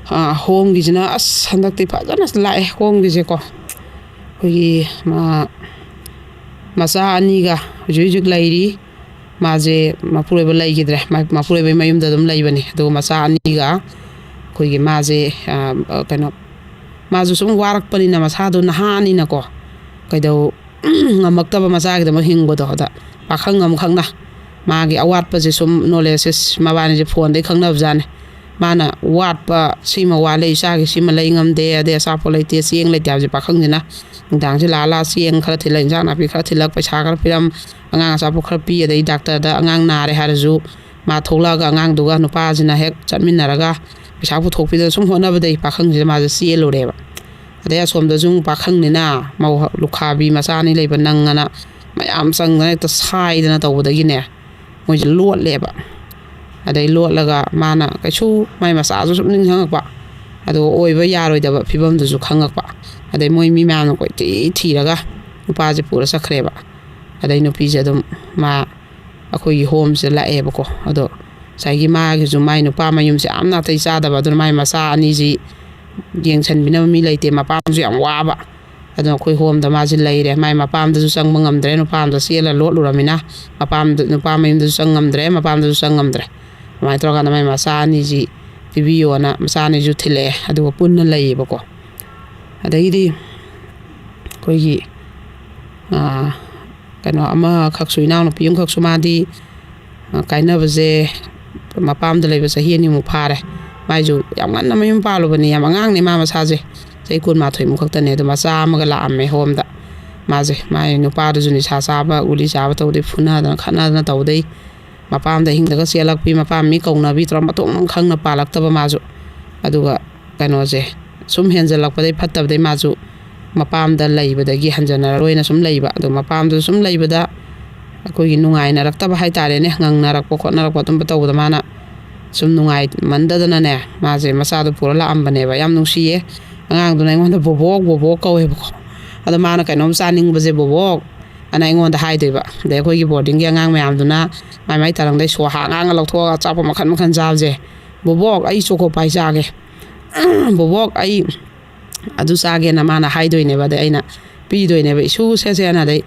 ꯑ, ꯍꯣꯝꯒꯤꯁꯤꯅ ꯑꯁ ꯍꯟꯗꯛꯇꯤ ꯐꯖꯅ ꯂꯥꯛꯑꯦ, ꯍꯣꯝꯒꯤꯁꯦꯀꯣ꯫ ꯑꯩꯈꯣꯏꯒꯤ, ꯑ, ꯃꯆꯥ ꯑꯅꯤꯒ ꯍꯧꯖꯤꯛ ꯍꯧꯖꯤꯛ ꯂꯩꯔꯤ꯫ ꯃꯥꯁꯦ ꯃꯄꯨꯔꯣꯏꯕ ꯂꯩꯈꯤꯗ꯭ꯔꯦ, ꯃ-, ꯃꯄꯨꯔꯣꯏꯕꯒꯤ ꯃꯌꯨꯝꯗ ꯑꯗꯨꯝ ꯂꯩꯕꯅꯦ꯫ ꯑꯗꯨꯒ ꯃꯆꯥ ꯑꯅꯤꯒ ꯑꯩꯈꯣꯏꯒꯤ ꯃꯥꯁꯦ, ꯑ, ꯑ, ꯀꯩꯅꯣ, ꯃꯥꯁꯨ ꯁꯨꯝ ꯋꯥꯔꯛꯄꯅꯤꯅ, ꯃꯁꯥꯗꯣ ꯅꯍꯥꯅꯤꯅꯀꯣ, ꯀꯩꯗꯧ-, ꯉꯝꯃꯛꯇꯕ, ꯃꯆꯥꯒꯤꯗꯃꯛ ꯍꯤꯡꯕꯗꯣ꯫ ꯑꯗ ꯄꯥꯈꯪ ꯑꯃꯈꯛꯅ ꯃꯥꯒꯤ ꯑꯋꯥꯠꯄꯁꯦ ꯁꯨꯝ, ꯅꯣꯂꯦꯖꯁꯦ ꯃꯕꯥꯅꯤꯁꯦ ꯐꯣꯟꯗꯩ ꯈꯪꯅꯕꯖꯥꯠꯅꯦ꯫ ꯃꯥꯅ ꯋꯥꯠꯄ, "ꯁꯤꯃ ꯋꯥꯠꯂꯦ, ꯏꯆꯥꯒꯤ ꯁꯤꯃ ꯂꯩ ꯉꯝꯗꯦ, ꯑꯗꯩ ꯑꯆꯥꯄꯣꯠ ꯂꯩꯇꯦ, ꯆꯦꯡ ꯂꯩꯇꯦ" ꯍꯥꯏꯕꯁꯦ ꯄꯥꯈꯪꯁꯤꯅ ꯅꯨꯡꯗꯥꯡꯁꯦ ꯂꯥꯛꯑ ꯂꯥꯛꯑ ꯆꯦꯡ ꯈꯔ ꯊꯤꯜꯂꯛ, ꯏꯟꯖꯥꯡ ꯅꯥꯄꯤ ꯈꯔ ꯊꯤꯜꯂꯛ, ꯄꯩꯁꯥ ꯈꯔ ꯄꯤꯔꯝ, ꯑꯉꯥꯡ ꯑꯆꯥꯄꯣꯠ ꯈꯔ ꯄꯤ, ꯑꯗꯩ ꯗꯥꯛꯇꯔꯗ ꯑꯉꯥꯡ ꯅꯥꯔꯦ ꯍꯥꯏꯔꯁꯨ ꯃꯥ ꯊꯣꯛꯂꯛꯑꯒ ꯑꯉꯥꯡꯗꯨꯒ ꯅꯨꯄꯥꯁꯤꯅ ꯍꯦꯛ ꯆꯠꯃꯤꯟꯅꯔꯒ ꯄꯩꯁꯥ ꯄꯨꯊꯣꯛꯄꯤꯗꯅ ꯁꯨꯝ ꯍꯣꯠꯅꯕꯗꯩ ꯄꯥꯈꯪꯁꯤꯗ ꯃꯥꯁꯦ ꯆꯦꯜꯂꯨꯔꯦꯕ꯫ ꯑꯗꯩ ꯑꯁꯣꯝꯗꯁꯨ ꯑꯃꯨꯛ ꯄꯥꯈꯪꯅꯤꯅ ꯃꯧ ꯂꯨꯈꯥꯕꯤ ꯃꯆꯥ ꯑꯅꯤ ꯂꯩꯕ ꯅꯪꯉꯅ ꯃꯌꯥꯝ ꯆꯪꯗꯅ ꯍꯦꯛꯇ ꯁꯥꯏꯗꯅ ꯇꯧꯕꯗꯒꯤꯅꯦ, ꯃꯣꯏꯁꯦ ꯂꯣꯠꯂꯦꯕ꯫ ꯑꯗꯩ ꯂꯣꯠꯂꯒ ꯃꯥꯅ ꯀꯩꯁꯨ, ꯃꯥꯏ ꯃꯆꯥꯁꯨ ꯁꯨꯝ ꯅꯤꯡꯁꯤꯡꯉꯛꯄ, ꯑꯗꯨꯒ ꯑꯣꯏꯕ ꯌꯥꯔꯣꯏꯗꯕ ꯐꯤꯕꯝꯗꯨꯁꯨ ꯈꯪꯉꯛꯄ꯫ ꯑꯗꯩ ꯃꯣꯏ ꯃꯤ ꯃꯌꯥꯝꯅ ꯀꯣꯏꯊꯤ ꯊꯤꯔꯒ ꯅꯨꯄꯥꯁꯦ ꯄꯨꯔ ꯆꯠꯈ꯭ꯔꯦꯕ꯫ ꯑꯗꯩ ꯅꯨꯄꯤꯁꯦ ꯑꯗꯨꯝ ꯃꯥ ꯑꯩꯈꯣꯏꯒꯤ ꯍꯣꯝꯁꯤꯗ ꯂꯥꯛꯑꯦꯕꯀꯣ꯫ ꯑꯗꯣ ꯉꯁꯥꯏꯒꯤ ꯃꯥꯒꯤꯁꯨ ꯃꯥꯏ ꯅꯨꯄꯥ ꯃꯌꯨꯝꯁꯦ ꯌꯥꯝ ꯅꯥꯇꯩ ꯆꯥꯗꯕ, ꯑꯗꯨꯅ ꯃꯥꯏ ꯃꯆꯥ ꯑꯅꯤꯁꯤ ꯌꯦꯡꯁꯤꯟꯕꯤꯅꯕ ꯃꯤ ꯂꯩꯇꯦ, ꯃꯄꯥꯝꯁꯨ ꯌꯥꯝ ꯋꯥꯕ꯫ ꯑꯗꯨꯅ ꯑꯩꯈꯣꯏ ꯍꯣꯝꯗ ꯃꯥꯁꯦ ꯂꯩꯔꯦ꯫ ꯃꯥꯏ ꯃꯄꯥꯝꯗꯁꯨ ꯆꯪꯕ ꯉꯝꯗ꯭ꯔꯦ, ꯅꯨꯄꯥ ꯑꯃꯗ ꯆꯦꯜꯂ ꯂꯣꯠꯂꯨꯔꯃꯤꯅ꯫ ꯃꯄꯥꯝꯗ, ꯅꯨꯄꯥ ꯃꯌꯨꯝꯗꯁꯨ ꯆꯪ ꯉꯝꯗ꯭ꯔꯦ, ꯃꯄꯥꯝꯗꯁꯨ ꯆꯪ ꯉꯝꯗ꯭ꯔꯦ꯫ ꯑꯗꯨꯃꯥꯏꯅ ꯇꯧꯔꯀꯥꯟꯗ ꯃꯥꯏ ꯃꯆꯥ ꯑꯅꯤꯁꯤ ꯄꯤꯕꯤꯌꯣꯅ ꯃꯆꯥ ꯑꯅꯤꯁꯨ ꯊꯤꯜꯂꯛꯑꯦ, ꯑꯗꯨꯒ ꯄꯨꯟꯅ ꯂꯩꯌꯦꯕꯀꯣ꯫ ꯑꯗꯒꯤꯗꯤ ꯑꯩꯈꯣꯏꯒꯤ, ꯑꯥ, ꯀꯩꯅꯣ ꯑꯃꯈꯛꯁꯨ, ꯏꯅꯥꯎꯅꯨꯄꯤ ꯑꯃꯈꯛꯁꯨ, ꯃꯥꯗꯤ, ꯑ, ꯀꯥꯏꯅꯕꯁꯦ ꯃꯄꯥꯝꯗ ꯂꯩꯕ ꯆꯍꯤ ꯑꯅꯤꯃꯨꯛ ꯐꯥꯔꯦ꯫ ꯃꯥꯏꯁꯨ ꯌꯥꯝ ꯉꯟꯅ ꯃꯌꯨꯝ ꯄꯥꯜꯂꯨꯕꯅꯤ, ꯌꯥꯝ ꯑꯉꯥꯡꯅꯦ ꯃꯥ ꯃꯁꯥꯁꯦ, ꯆꯍꯤ ꯀꯨꯟꯃꯥꯊꯣꯏꯃꯨꯛ ꯈꯛꯇꯅꯦ꯫ ꯑꯗꯣ ꯃꯆꯥ ꯑꯃꯒ ꯂꯥꯛꯑꯝꯃꯦ ꯍꯣꯝꯗ꯫ ꯃꯥꯁꯦ, ꯃꯥꯏ ꯅꯨꯄꯥꯗꯨꯁꯨ ꯅꯤꯁꯥ ꯆꯥꯕ, ꯒꯨꯂꯤ ꯆꯥꯕ ꯇꯧꯗꯦ, ꯐꯨꯅꯗꯅ ꯈꯠꯅꯗꯅ ꯇꯧꯗꯩ꯫ ꯃꯄꯥꯝꯗ ꯑꯍꯤꯡꯗꯒ ꯆꯦꯜꯂꯛꯄꯤ, ꯃꯄꯥꯝ ꯃꯤ ꯀꯧꯅꯕꯤ ꯇꯧꯔ ꯃꯊꯣꯡ ꯈꯪꯅ ꯄꯥꯜꯂꯛꯇꯕ ꯃꯥꯁꯨ꯫ ꯑꯗꯨꯒ ꯀꯩꯅꯣꯁꯦ ꯁꯨꯝ ꯍꯦꯟꯖꯜꯂꯛꯄꯗꯩ, ꯐꯠꯇꯕꯗꯩ ꯃꯥꯁꯨ ꯃꯄꯥꯝꯗ ꯂꯩꯕꯗꯒꯤ ꯍꯟꯖꯟꯅꯔꯔꯣꯏꯅ ꯁꯨꯝ ꯂꯩꯕ꯫ ꯑꯗꯣ ꯃꯄꯥꯝꯗ ꯁꯨꯝ ꯂꯩꯕꯗ ꯑꯩꯈꯣꯏꯒꯤ ꯅꯨꯡꯉꯥꯏꯅꯔꯛꯇꯕ ꯍꯥꯏꯇꯥꯔꯦꯅꯦ, ꯉꯪꯅꯔꯛꯄ ꯈꯣꯠꯅꯔꯛꯄ ꯑꯗꯨꯝꯕ ꯇꯧꯕꯗ ꯃꯥꯅ ꯁꯨꯝ ꯅꯨꯡꯉꯥꯏꯃꯟꯗꯗꯅꯅꯦ, ꯃꯥꯁꯦ ꯃꯆꯥꯗꯣ ꯄꯨꯔ ꯂꯥꯛꯑꯝꯕꯅꯦꯕ꯫ ꯌꯥꯝ ꯅꯨꯡꯁꯤꯌꯦ꯫ ꯑꯉꯥꯡꯗꯨꯅ ꯑꯩꯉꯣꯟꯗ "ꯕꯣꯕꯣꯛ, ꯕꯣꯕꯣꯛ" ꯀꯧꯋꯦꯕꯀꯣ꯫ ꯑꯗꯣ ꯃꯥꯅ ꯀꯩꯅꯣꯝ ꯆꯥꯅꯤꯡꯕꯁꯦ, "ꯕꯣꯕꯣꯛ" ꯑꯅ ꯑꯩꯉꯣꯟꯗ ꯍꯥꯏꯗꯣꯏꯕ꯫ ꯑꯗꯩ ꯑꯩꯈꯣꯏꯒꯤ ꯕꯣꯔꯗꯤꯡꯒꯤ ꯑꯉꯥꯡ ꯃꯌꯥꯝꯗꯨꯅ ꯃꯥꯏ ꯃꯥꯏ ꯇꯔꯪꯗꯩ ꯁꯣꯍꯥ ꯉꯥꯡꯉ ꯂꯧꯊꯣꯛꯑꯒ ꯑꯆꯥꯄꯣꯠ ꯃꯈꯟ ꯃꯈꯟ ꯆꯥꯕꯁꯦ, "ꯕꯣꯕꯣꯛ, ꯑꯩ ꯆꯣꯀꯣ ꯄꯥꯏ ꯆꯥꯒꯦ꯫ ꯕꯣꯕꯣꯛ, ꯑꯩ ꯑꯗꯨ ꯆꯥꯒꯦꯅ" ꯃꯥꯅ ꯍꯥꯏꯗꯣꯏꯅꯦꯕ꯫ ꯑꯗꯩ ꯑꯩꯅ ꯄꯤꯗꯣꯏꯅꯦꯕ, "ꯏꯁꯨ, ꯁꯦ, ꯁꯦꯅ"꯫ ꯑꯗꯩ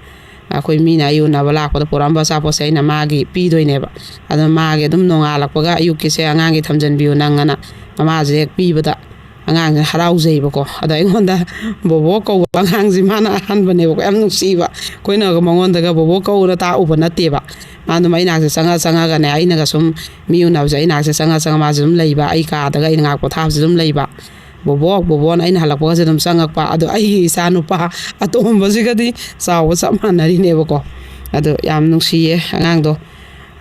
ꯑꯩꯈꯣꯏ ꯃꯤꯅ ꯑꯩ ꯎꯅꯕ ꯂꯥꯛꯄꯗ ꯄꯨꯔꯛꯑꯝꯕ ꯑꯆꯥꯄꯣꯠꯁꯦ ꯑꯩꯅ ꯃꯥꯒꯤ ꯄꯤꯗꯣꯏꯅꯦꯕ꯫ ꯑꯗꯨꯅ ꯃꯥꯒꯤ ꯑꯗꯨꯝ ꯅꯣꯡꯉꯥꯜꯂꯛꯄꯒ "ꯑꯌꯨꯛꯀꯤꯁꯦ ꯑꯉꯥꯡꯒꯤ ꯊꯝꯖꯟꯕꯤꯌꯨ ꯅꯪ" ꯑꯅ ꯃꯃꯥꯁꯦ ꯍꯦꯛ ꯄꯤꯕꯗ ꯑꯉꯥꯡꯁꯦ ꯍꯔꯥꯎꯖꯩꯕꯀꯣ꯫ ꯑꯗꯣ ꯑꯩꯉꯣꯟꯗ "ꯕꯣꯕꯣꯛ" ꯀꯧꯕ ꯑꯉꯥꯡꯁꯦ ꯃꯥꯅ ꯑꯍꯥꯟꯕꯅꯦꯕꯀꯣ꯫ ꯌꯥꯝ ꯅꯨꯡꯁꯤꯕ꯫ ꯑꯩꯈꯣꯏꯅꯒ ꯃꯉꯣꯟꯗꯒ "ꯕꯣꯕꯣꯛ" ꯀꯧꯅ ꯇꯥꯛꯎꯕ ꯅꯠꯇꯦꯕ꯫ ꯃꯥ ꯑꯗꯨꯝ ꯑꯩ ꯅꯥꯛꯁꯦ ꯆꯪꯉ ꯆꯪꯉꯒꯅꯦ, ꯑꯩꯅꯒ ꯁꯨꯝ ꯃꯤ ꯎꯅꯕꯁꯦ ꯑꯩ ꯅꯥꯛꯁꯦ ꯆꯪꯉ ꯆꯪꯉ ꯃꯥꯁꯦ ꯑꯗꯨꯝ ꯂꯩꯕ, ꯑꯩ ꯀꯥꯗꯒ ꯑꯩꯅ ꯉꯥꯏꯍꯥꯛ ꯄꯣꯊꯥꯕꯁꯦ ꯑꯗꯨꯝ ꯂꯩꯕ꯫ "ꯕꯣꯕꯣꯛ, ꯕꯣꯕꯣꯛꯅ" ꯑꯩꯅ ꯍꯜꯂꯛꯄꯒꯁꯦ ꯑꯗꯨꯝ ꯆꯪꯉꯛꯄ꯫ ꯑꯗꯣ ꯑꯩꯒꯤ ꯏꯆꯥ ꯅꯨꯄꯥ ꯑꯇꯣꯝꯕꯁꯤꯒꯗꯤ ꯆꯥꯎꯕ ꯆꯞ ꯃꯥꯟꯅꯔꯤꯅꯦꯕꯀꯣ꯫ ꯑꯗꯣ ꯌꯥꯝ ꯅꯨꯡꯁꯤꯌꯦ ꯑꯉꯥꯡꯗꯣ꯫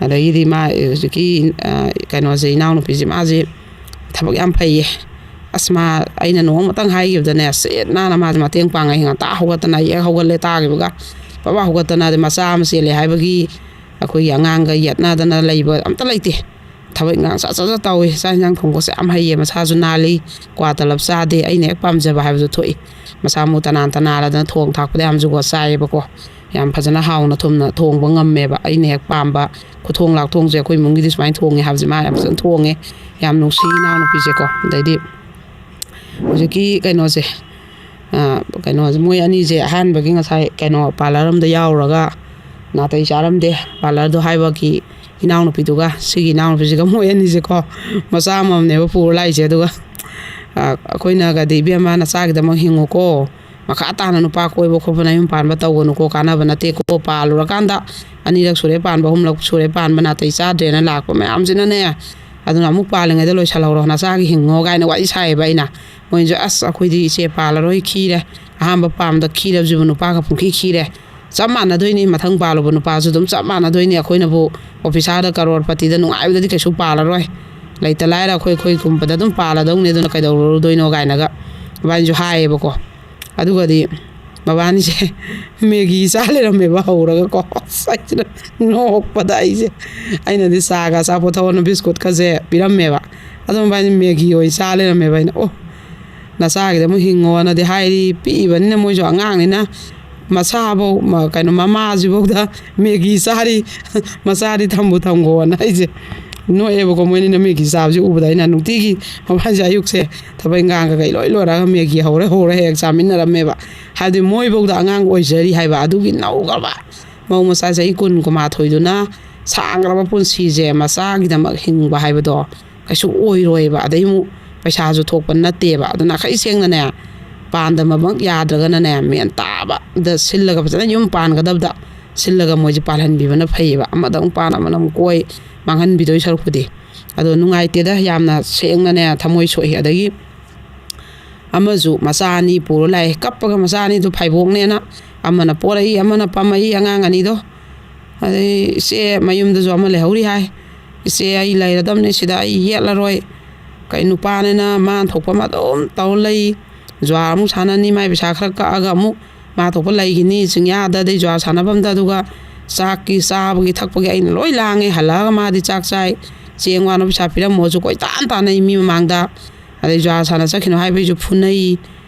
ꯑꯗꯒꯤꯗꯤ ꯃꯥ ꯍꯧꯖꯤꯛꯀꯤ, ꯑ, ꯀꯩꯅꯣꯁꯦ, ꯏꯅꯥꯎꯅꯨꯄꯤꯁꯦ, ꯃꯥꯁꯦ ꯊꯕꯛ ꯌꯥꯝ ꯐꯩꯌꯦ꯫ ꯑꯁ, ꯃꯥ, ꯑꯩꯅ ꯅꯣꯡꯃꯇꯪ ꯍꯥꯏꯈꯤꯕꯗꯅꯦ, ꯁꯤꯠ ꯅꯥꯟꯅ ꯃꯥꯁꯦ ꯃꯇꯦꯡ ꯄꯥꯡꯉꯦ꯫ ꯉꯟꯇꯥ ꯍꯧꯒꯠꯇꯅ, ꯍꯦꯛ ꯍꯧꯒꯠꯂꯦ ꯇꯥꯈꯤꯕꯒ ꯄꯕꯥ ꯍꯧꯒꯠꯇꯅ, ꯑꯗꯩ ꯃꯆꯥ ꯑꯃ ꯆꯦꯜꯂꯦ ꯍꯥꯏꯕꯒꯤ ꯑꯩꯈꯣꯏꯒꯤ ꯑꯉꯥꯡꯒ ꯌꯦꯠꯅꯗꯅ ꯂꯩꯕ ꯑꯝꯇ ꯂꯩꯇꯦ꯫ ꯊꯕꯛ ꯏꯟꯈꯥꯡ ꯁꯠ ꯁꯠ ꯁꯠ ꯇꯧꯏ꯫ ꯆꯥꯛ ꯏꯟꯁꯥꯡ ꯊꯣꯡꯕꯁꯦ ꯌꯥꯝ ꯍꯩꯌꯦ꯫ ꯃꯁꯥꯁꯨ ꯅꯥꯜꯂꯤ, ꯀ꯭ꯋꯥ ꯇꯂꯞ ꯆꯥꯗꯦ꯫ ꯑꯩꯅ ꯍꯦꯛ ꯄꯥꯝꯖꯕ ꯍꯥꯏꯕꯗꯨ ꯊꯣꯛꯏ꯫ ꯃꯁꯥ ꯃꯎ ꯇꯅꯥꯟ ꯇꯅꯥꯜꯂꯗꯅ ꯊꯣꯡ ꯊꯥꯛꯄꯗ ꯌꯥꯝ ꯖꯨꯒꯣꯠ ꯆꯥꯏꯌꯦꯕꯀꯣ꯫ ꯌꯥꯝ ꯐꯖꯅ ꯍꯥꯎꯅ ꯊꯨꯝꯅ ꯊꯣꯡꯕ ꯉꯝꯃꯦꯕ꯫ ꯑꯩꯅ ꯍꯦꯛ ꯄꯥꯝꯕ ꯈꯨꯊꯣꯡ ꯂꯥꯛꯊꯣꯡꯁꯦ ꯑꯩꯈꯣꯏ ꯏꯃꯨꯡꯒꯤꯗꯤ ꯁꯨꯃꯥꯏꯅ ꯊꯣꯡꯉꯦ ꯍꯥꯏꯕꯁꯦ ꯃꯥ ꯌꯥꯝ ꯐꯖꯅ ꯊꯣꯡꯉꯦ꯫ ꯌꯥꯝ ꯅꯨꯡꯁꯤ ꯏꯅꯥꯎꯅꯨꯄꯤꯁꯦꯀꯣ꯫ ꯑꯗꯩꯗꯤ ꯍꯧꯖꯤꯛꯀꯤ ꯀꯩꯅꯣꯁꯦ, ꯀꯩꯅꯣꯁꯦ, ꯃꯣꯏ ꯑꯅꯤꯁꯦ ꯑꯍꯥꯟꯕꯒꯤ ꯉꯁꯥꯏ ꯀꯩꯅꯣ ꯄꯥꯔꯂꯔ ꯑꯃꯗ ꯌꯥꯎꯔꯒ ꯅꯥꯇꯩ ꯆꯥꯔꯝꯗꯦ꯫ ꯄꯥꯔꯂꯔꯗꯣ ꯍꯥꯏꯕꯒꯤ ꯏꯅꯥꯎꯅꯨꯄꯤꯗꯨꯒ, ꯁꯤꯒꯤ ꯏꯅꯥꯎꯅꯨꯄꯤꯁꯤꯒ, ꯃꯣꯏ ꯑꯅꯤꯁꯦꯀꯣ, ꯃꯆꯥ ꯑꯃꯃꯝꯅꯦꯕ ꯄꯨꯔ ꯂꯥꯛꯏꯁꯦ꯫ ꯑꯗꯨꯒ ꯑꯩꯈꯣꯏꯅꯒꯗꯤ, "ꯏꯕꯦꯝꯃ, ꯅꯆꯥꯒꯤꯗꯃꯛ ꯍꯤꯡꯉꯨꯀꯣ, ꯃꯈꯥ ꯇꯥꯅ ꯅꯨꯄꯥ ꯀꯣꯏꯕ ꯈꯣꯠꯄ, ꯅꯌꯨꯝ ꯄꯥꯟꯕ ꯇꯧꯒꯅꯨꯀꯣ, ꯀꯥꯟꯅꯕ ꯅꯠꯇꯦꯀꯣ, ꯄꯥꯜꯂꯨꯔꯀꯥꯟꯗ ꯑꯅꯤꯔꯛ ꯁꯨꯔꯦ ꯄꯥꯟꯕ, ꯑꯍꯨꯝꯂꯛ ꯁꯨꯔꯦ ꯄꯥꯟꯕ, ꯅꯥꯇꯩ ꯆꯥꯗ꯭ꯔꯦꯅ ꯂꯥꯛꯄ ꯃꯌꯥꯝꯁꯤꯅꯅꯦ, ꯑꯗꯨꯅ ꯑꯃꯨꯛ ꯄꯥꯜꯂꯤꯉꯩꯗ ꯂꯣꯏꯁꯤꯜꯍꯧꯔꯣ, ꯅꯆꯥꯒꯤ ꯍꯤꯡꯉꯣ" ꯀꯥꯏꯅ ꯋꯥꯔꯤ ꯁꯥꯏꯌꯦꯕ ꯑꯩꯅ꯫ ꯃꯣꯏꯅꯁꯨ, "ꯑꯁ, ꯑꯩꯈꯣꯏꯗꯤ ꯏꯆꯦ ꯄꯥꯜꯂꯔꯣꯏ, ꯈꯤꯔꯦ, ꯑꯍꯥꯟꯕ ꯄꯥꯝꯕꯗ ꯈꯤꯔꯕꯁꯤꯕꯨ ꯅꯨꯄꯥꯒ ꯄꯨꯡꯈꯤ ꯈꯤꯔꯦ, ꯆꯞ ꯃꯥꯟꯅꯗꯣꯏꯅꯤ, ꯃꯊꯪ ꯄꯥꯜꯂꯨꯕ ꯅꯨꯄꯥꯁꯨ ꯑꯗꯨꯝ ꯆꯞ ꯃꯥꯟꯅꯗꯣꯏꯅꯤ, ꯑꯩꯈꯣꯏꯅꯕꯨ ꯑꯣꯐꯤꯁꯥꯔꯗ ꯀꯔꯣꯔꯄꯇꯤꯗ ꯅꯨꯡꯉꯥꯏꯕꯗꯗꯤ ꯀꯩꯁꯨ ꯄꯥꯜꯂꯔꯣꯏ, ꯂꯩꯇ ꯂꯥꯏꯔ ꯑꯩꯈꯣꯏ ꯑꯩꯈꯣꯏꯒꯨꯝꯕꯗ ꯑꯗꯨꯝ ꯄꯥꯜꯂꯗꯧꯅꯤ, ꯑꯗꯨꯅ ꯀꯩꯗꯧꯔꯨꯗꯣꯏꯅꯣ" ꯀꯥꯏꯅꯒ ꯑꯗꯨꯃꯥꯏꯅꯁꯨ ꯍꯥꯏꯌꯦꯕꯀꯣ꯫ ꯑꯗꯨꯒꯗꯤ ꯃꯕꯥꯅꯤꯁꯦ ꯃꯦꯒꯤ ꯆꯥ ꯂꯩꯔꯝꯃꯦꯕ ꯍꯧꯔꯒꯀꯣ꯫ ꯑꯁ, ꯑꯩꯁꯤꯅ ꯅꯣꯛꯄꯗ ꯑꯩꯁꯦ, ꯑꯩꯅꯗꯤ ꯆꯥꯒ ꯑꯆꯥꯄꯣꯠ ꯊꯧꯑꯣꯅ ꯕꯤꯁꯀꯨꯠꯀꯁꯦ ꯄꯤꯔꯝꯃꯦꯕ, ꯑꯗꯣ ꯃꯕꯥꯅꯤ ꯃꯦꯒꯤ ꯑꯣꯏꯅ ꯆꯥ ꯂꯩꯔꯝꯃꯦꯕ꯫ ꯑꯩꯅ, "ꯑꯣ, ꯅꯆꯥꯒꯤꯗ ꯑꯃꯨꯛ ꯍꯤꯡꯉꯣꯅꯗꯤ ꯍꯥꯏꯔꯤ", ꯄꯤꯛꯏꯕꯅꯤꯅ ꯃꯣꯏꯁꯨ ꯑꯉꯥꯡꯅꯤꯅ, ꯃꯁꯥꯐꯧ ꯃ-, ꯀꯩꯅꯣ, ꯃꯃꯥꯁꯤꯐꯧꯗ ꯃꯦꯒꯤ ꯆꯥꯔꯤ, "ꯃꯆꯥꯗꯤ ꯊꯝꯕꯨ ꯊꯝꯈꯣꯅ" ꯑꯩꯁꯦ ꯅꯣꯛꯑꯦꯕꯀꯣ꯫ ꯃꯣꯏꯅꯤꯅ ꯃꯦꯒꯤ ꯆꯥꯕꯁꯦ ꯎꯕꯗ ꯑꯩꯅ ꯅꯨꯡꯇꯤꯒꯤ ꯃꯕꯥꯅꯤꯁꯦ ꯑꯌꯨꯛꯁꯦ ꯊꯕꯛ ꯏꯪꯈꯥꯡ ꯀꯩꯀꯩ ꯂꯣꯏ ꯂꯣꯏꯔꯒ ꯃꯦꯒꯤ ꯍꯧꯔ ꯍꯧꯔ ꯍꯦꯛ ꯆꯥꯃꯤꯟꯅꯔꯝꯃꯦꯕ꯫ ꯍꯥꯏꯕꯗꯤ ꯃꯣꯏꯐꯧꯗ ꯑꯉꯥꯡ ꯑꯣꯏꯖꯔꯤ ꯍꯥꯏꯕ, ꯑꯗꯨꯒꯤ ꯅꯧꯈ꯭ꯔꯕ ꯃꯧ ꯃꯆꯥ ꯆꯍꯤ ꯀꯨꯟ, ꯀꯨꯟꯃꯥꯊꯣꯏꯗꯨꯅ ꯁꯥꯡꯈ꯭ꯔꯕ ꯄꯨꯟꯁꯤꯁꯦ ꯃꯆꯥꯒꯤꯗꯃꯛ ꯍꯤꯡꯕ ꯍꯥꯏꯕꯗꯣ ꯀꯩꯁꯨ ꯑꯣꯏꯔꯣꯏꯕ꯫ ꯑꯗꯩ ꯑꯃꯨꯛ ꯄꯩꯁꯥꯁꯨ ꯊꯣꯛꯄ ꯅꯠꯇꯦꯕ꯫ ꯑꯗꯨꯅ ꯑꯈꯩ ꯁꯦꯡꯅꯅꯦ, ꯄꯥꯟꯗꯕꯃꯛ ꯌꯥꯗ꯭ꯔꯒꯅꯅꯦ, ꯃꯦꯟ ꯇꯥꯕꯗ ꯁꯤꯜꯂꯒ ꯐꯖꯅ ꯌꯨꯝ ꯄꯥꯟꯒꯗꯕꯗ ꯁꯤꯜꯂꯒ ꯃꯣꯏꯁꯦ ꯄꯥꯜꯍꯟꯕꯤꯕꯅ ꯐꯩꯌꯦꯕ꯫ ꯑꯃꯗ ꯑꯃꯨꯛ ꯄꯥꯟ, ꯑꯃꯅ ꯑꯃꯨꯛ ꯀꯣꯏ, ꯃꯥꯡꯍꯟꯕꯤꯗꯣꯏ ꯁꯔꯨꯛꯄꯨꯗꯤ꯫ ꯑꯗꯣ ꯅꯨꯡꯉꯥꯏꯇꯦꯗ, ꯌꯥꯝꯅ ꯁꯦꯡꯅꯅꯦ ꯊꯃꯣꯏ ꯁꯣꯛꯏ꯫ ꯑꯗꯒꯤ ꯑꯃꯁꯨ ꯃꯆꯥ ꯑꯅꯤ ꯄꯨꯔ ꯂꯥꯛꯑꯦ, ꯀꯞꯄꯒ ꯃꯆꯥ ꯑꯅꯤꯗꯨ ꯐꯥꯏꯕꯣꯛꯅꯦꯅ꯫ ꯑꯃꯅ ꯄꯣꯔꯛꯏ, ꯑꯃꯅ ꯄꯝꯃꯛꯏ ꯑꯉꯥꯡ ꯑꯅꯤꯗꯣ꯫ ꯑꯗꯩ ꯏꯆꯦ ꯃꯌꯨꯝꯗꯁꯨ ꯑꯃ ꯂꯩꯍꯧꯔꯤ ꯍꯥꯏ꯫ "ꯏꯆꯦ, ꯑꯩ ꯂꯩꯔꯗꯝꯅꯦ ꯁꯤꯗ, ꯑꯩ ꯌꯦꯠꯂꯔꯣꯏ꯫ ꯀꯩ ꯅꯨꯄꯥꯅꯤꯅ ꯃꯥꯅ ꯊꯣꯛꯄ ꯑꯃ ꯑꯗꯨꯝ ꯇꯧ ꯂꯩ꯫ ꯖꯨꯋꯥꯔ ꯑꯃꯨꯛ ꯁꯥꯟꯅꯅꯤ, ꯃꯥꯏ ꯄꯩꯁꯥ ꯈꯔ ꯀꯛꯑꯒ ꯑꯃꯨꯛ ꯃꯥ ꯊꯣꯛꯄ ꯂꯩꯈꯤꯅꯤ ꯆꯤꯡꯌꯥꯗ, ꯑꯗꯩ ꯖꯨꯋꯥꯔ ꯁꯥꯟꯅꯐꯝꯗ, ꯑꯗꯨꯒ ꯆꯥꯛꯀꯤ ꯆꯥꯕꯒꯤ ꯊꯛꯄꯒꯤ ꯑꯩꯅ ꯂꯣꯏ ꯂꯥꯡꯉꯦ꯫ ꯍꯜꯂꯛꯑꯒ ꯃꯥꯗꯤ ꯆꯥꯛ ꯆꯥꯏ, ꯆꯦꯡ ꯋꯥꯅ ꯄꯩꯁꯥ ꯄꯤꯔꯝꯃꯣꯁꯨ ꯀꯣꯏꯇꯥꯟ ꯇꯥꯟꯅꯩ ꯃꯤ ꯃꯃꯥꯡꯗ꯫ ꯑꯗꯩ ꯖꯨꯋꯥꯔ ꯁꯥꯟꯅ ꯆꯠꯈꯤꯅꯨ ꯍꯥꯏꯕꯩꯁꯨ ꯐꯨꯅꯩ꯫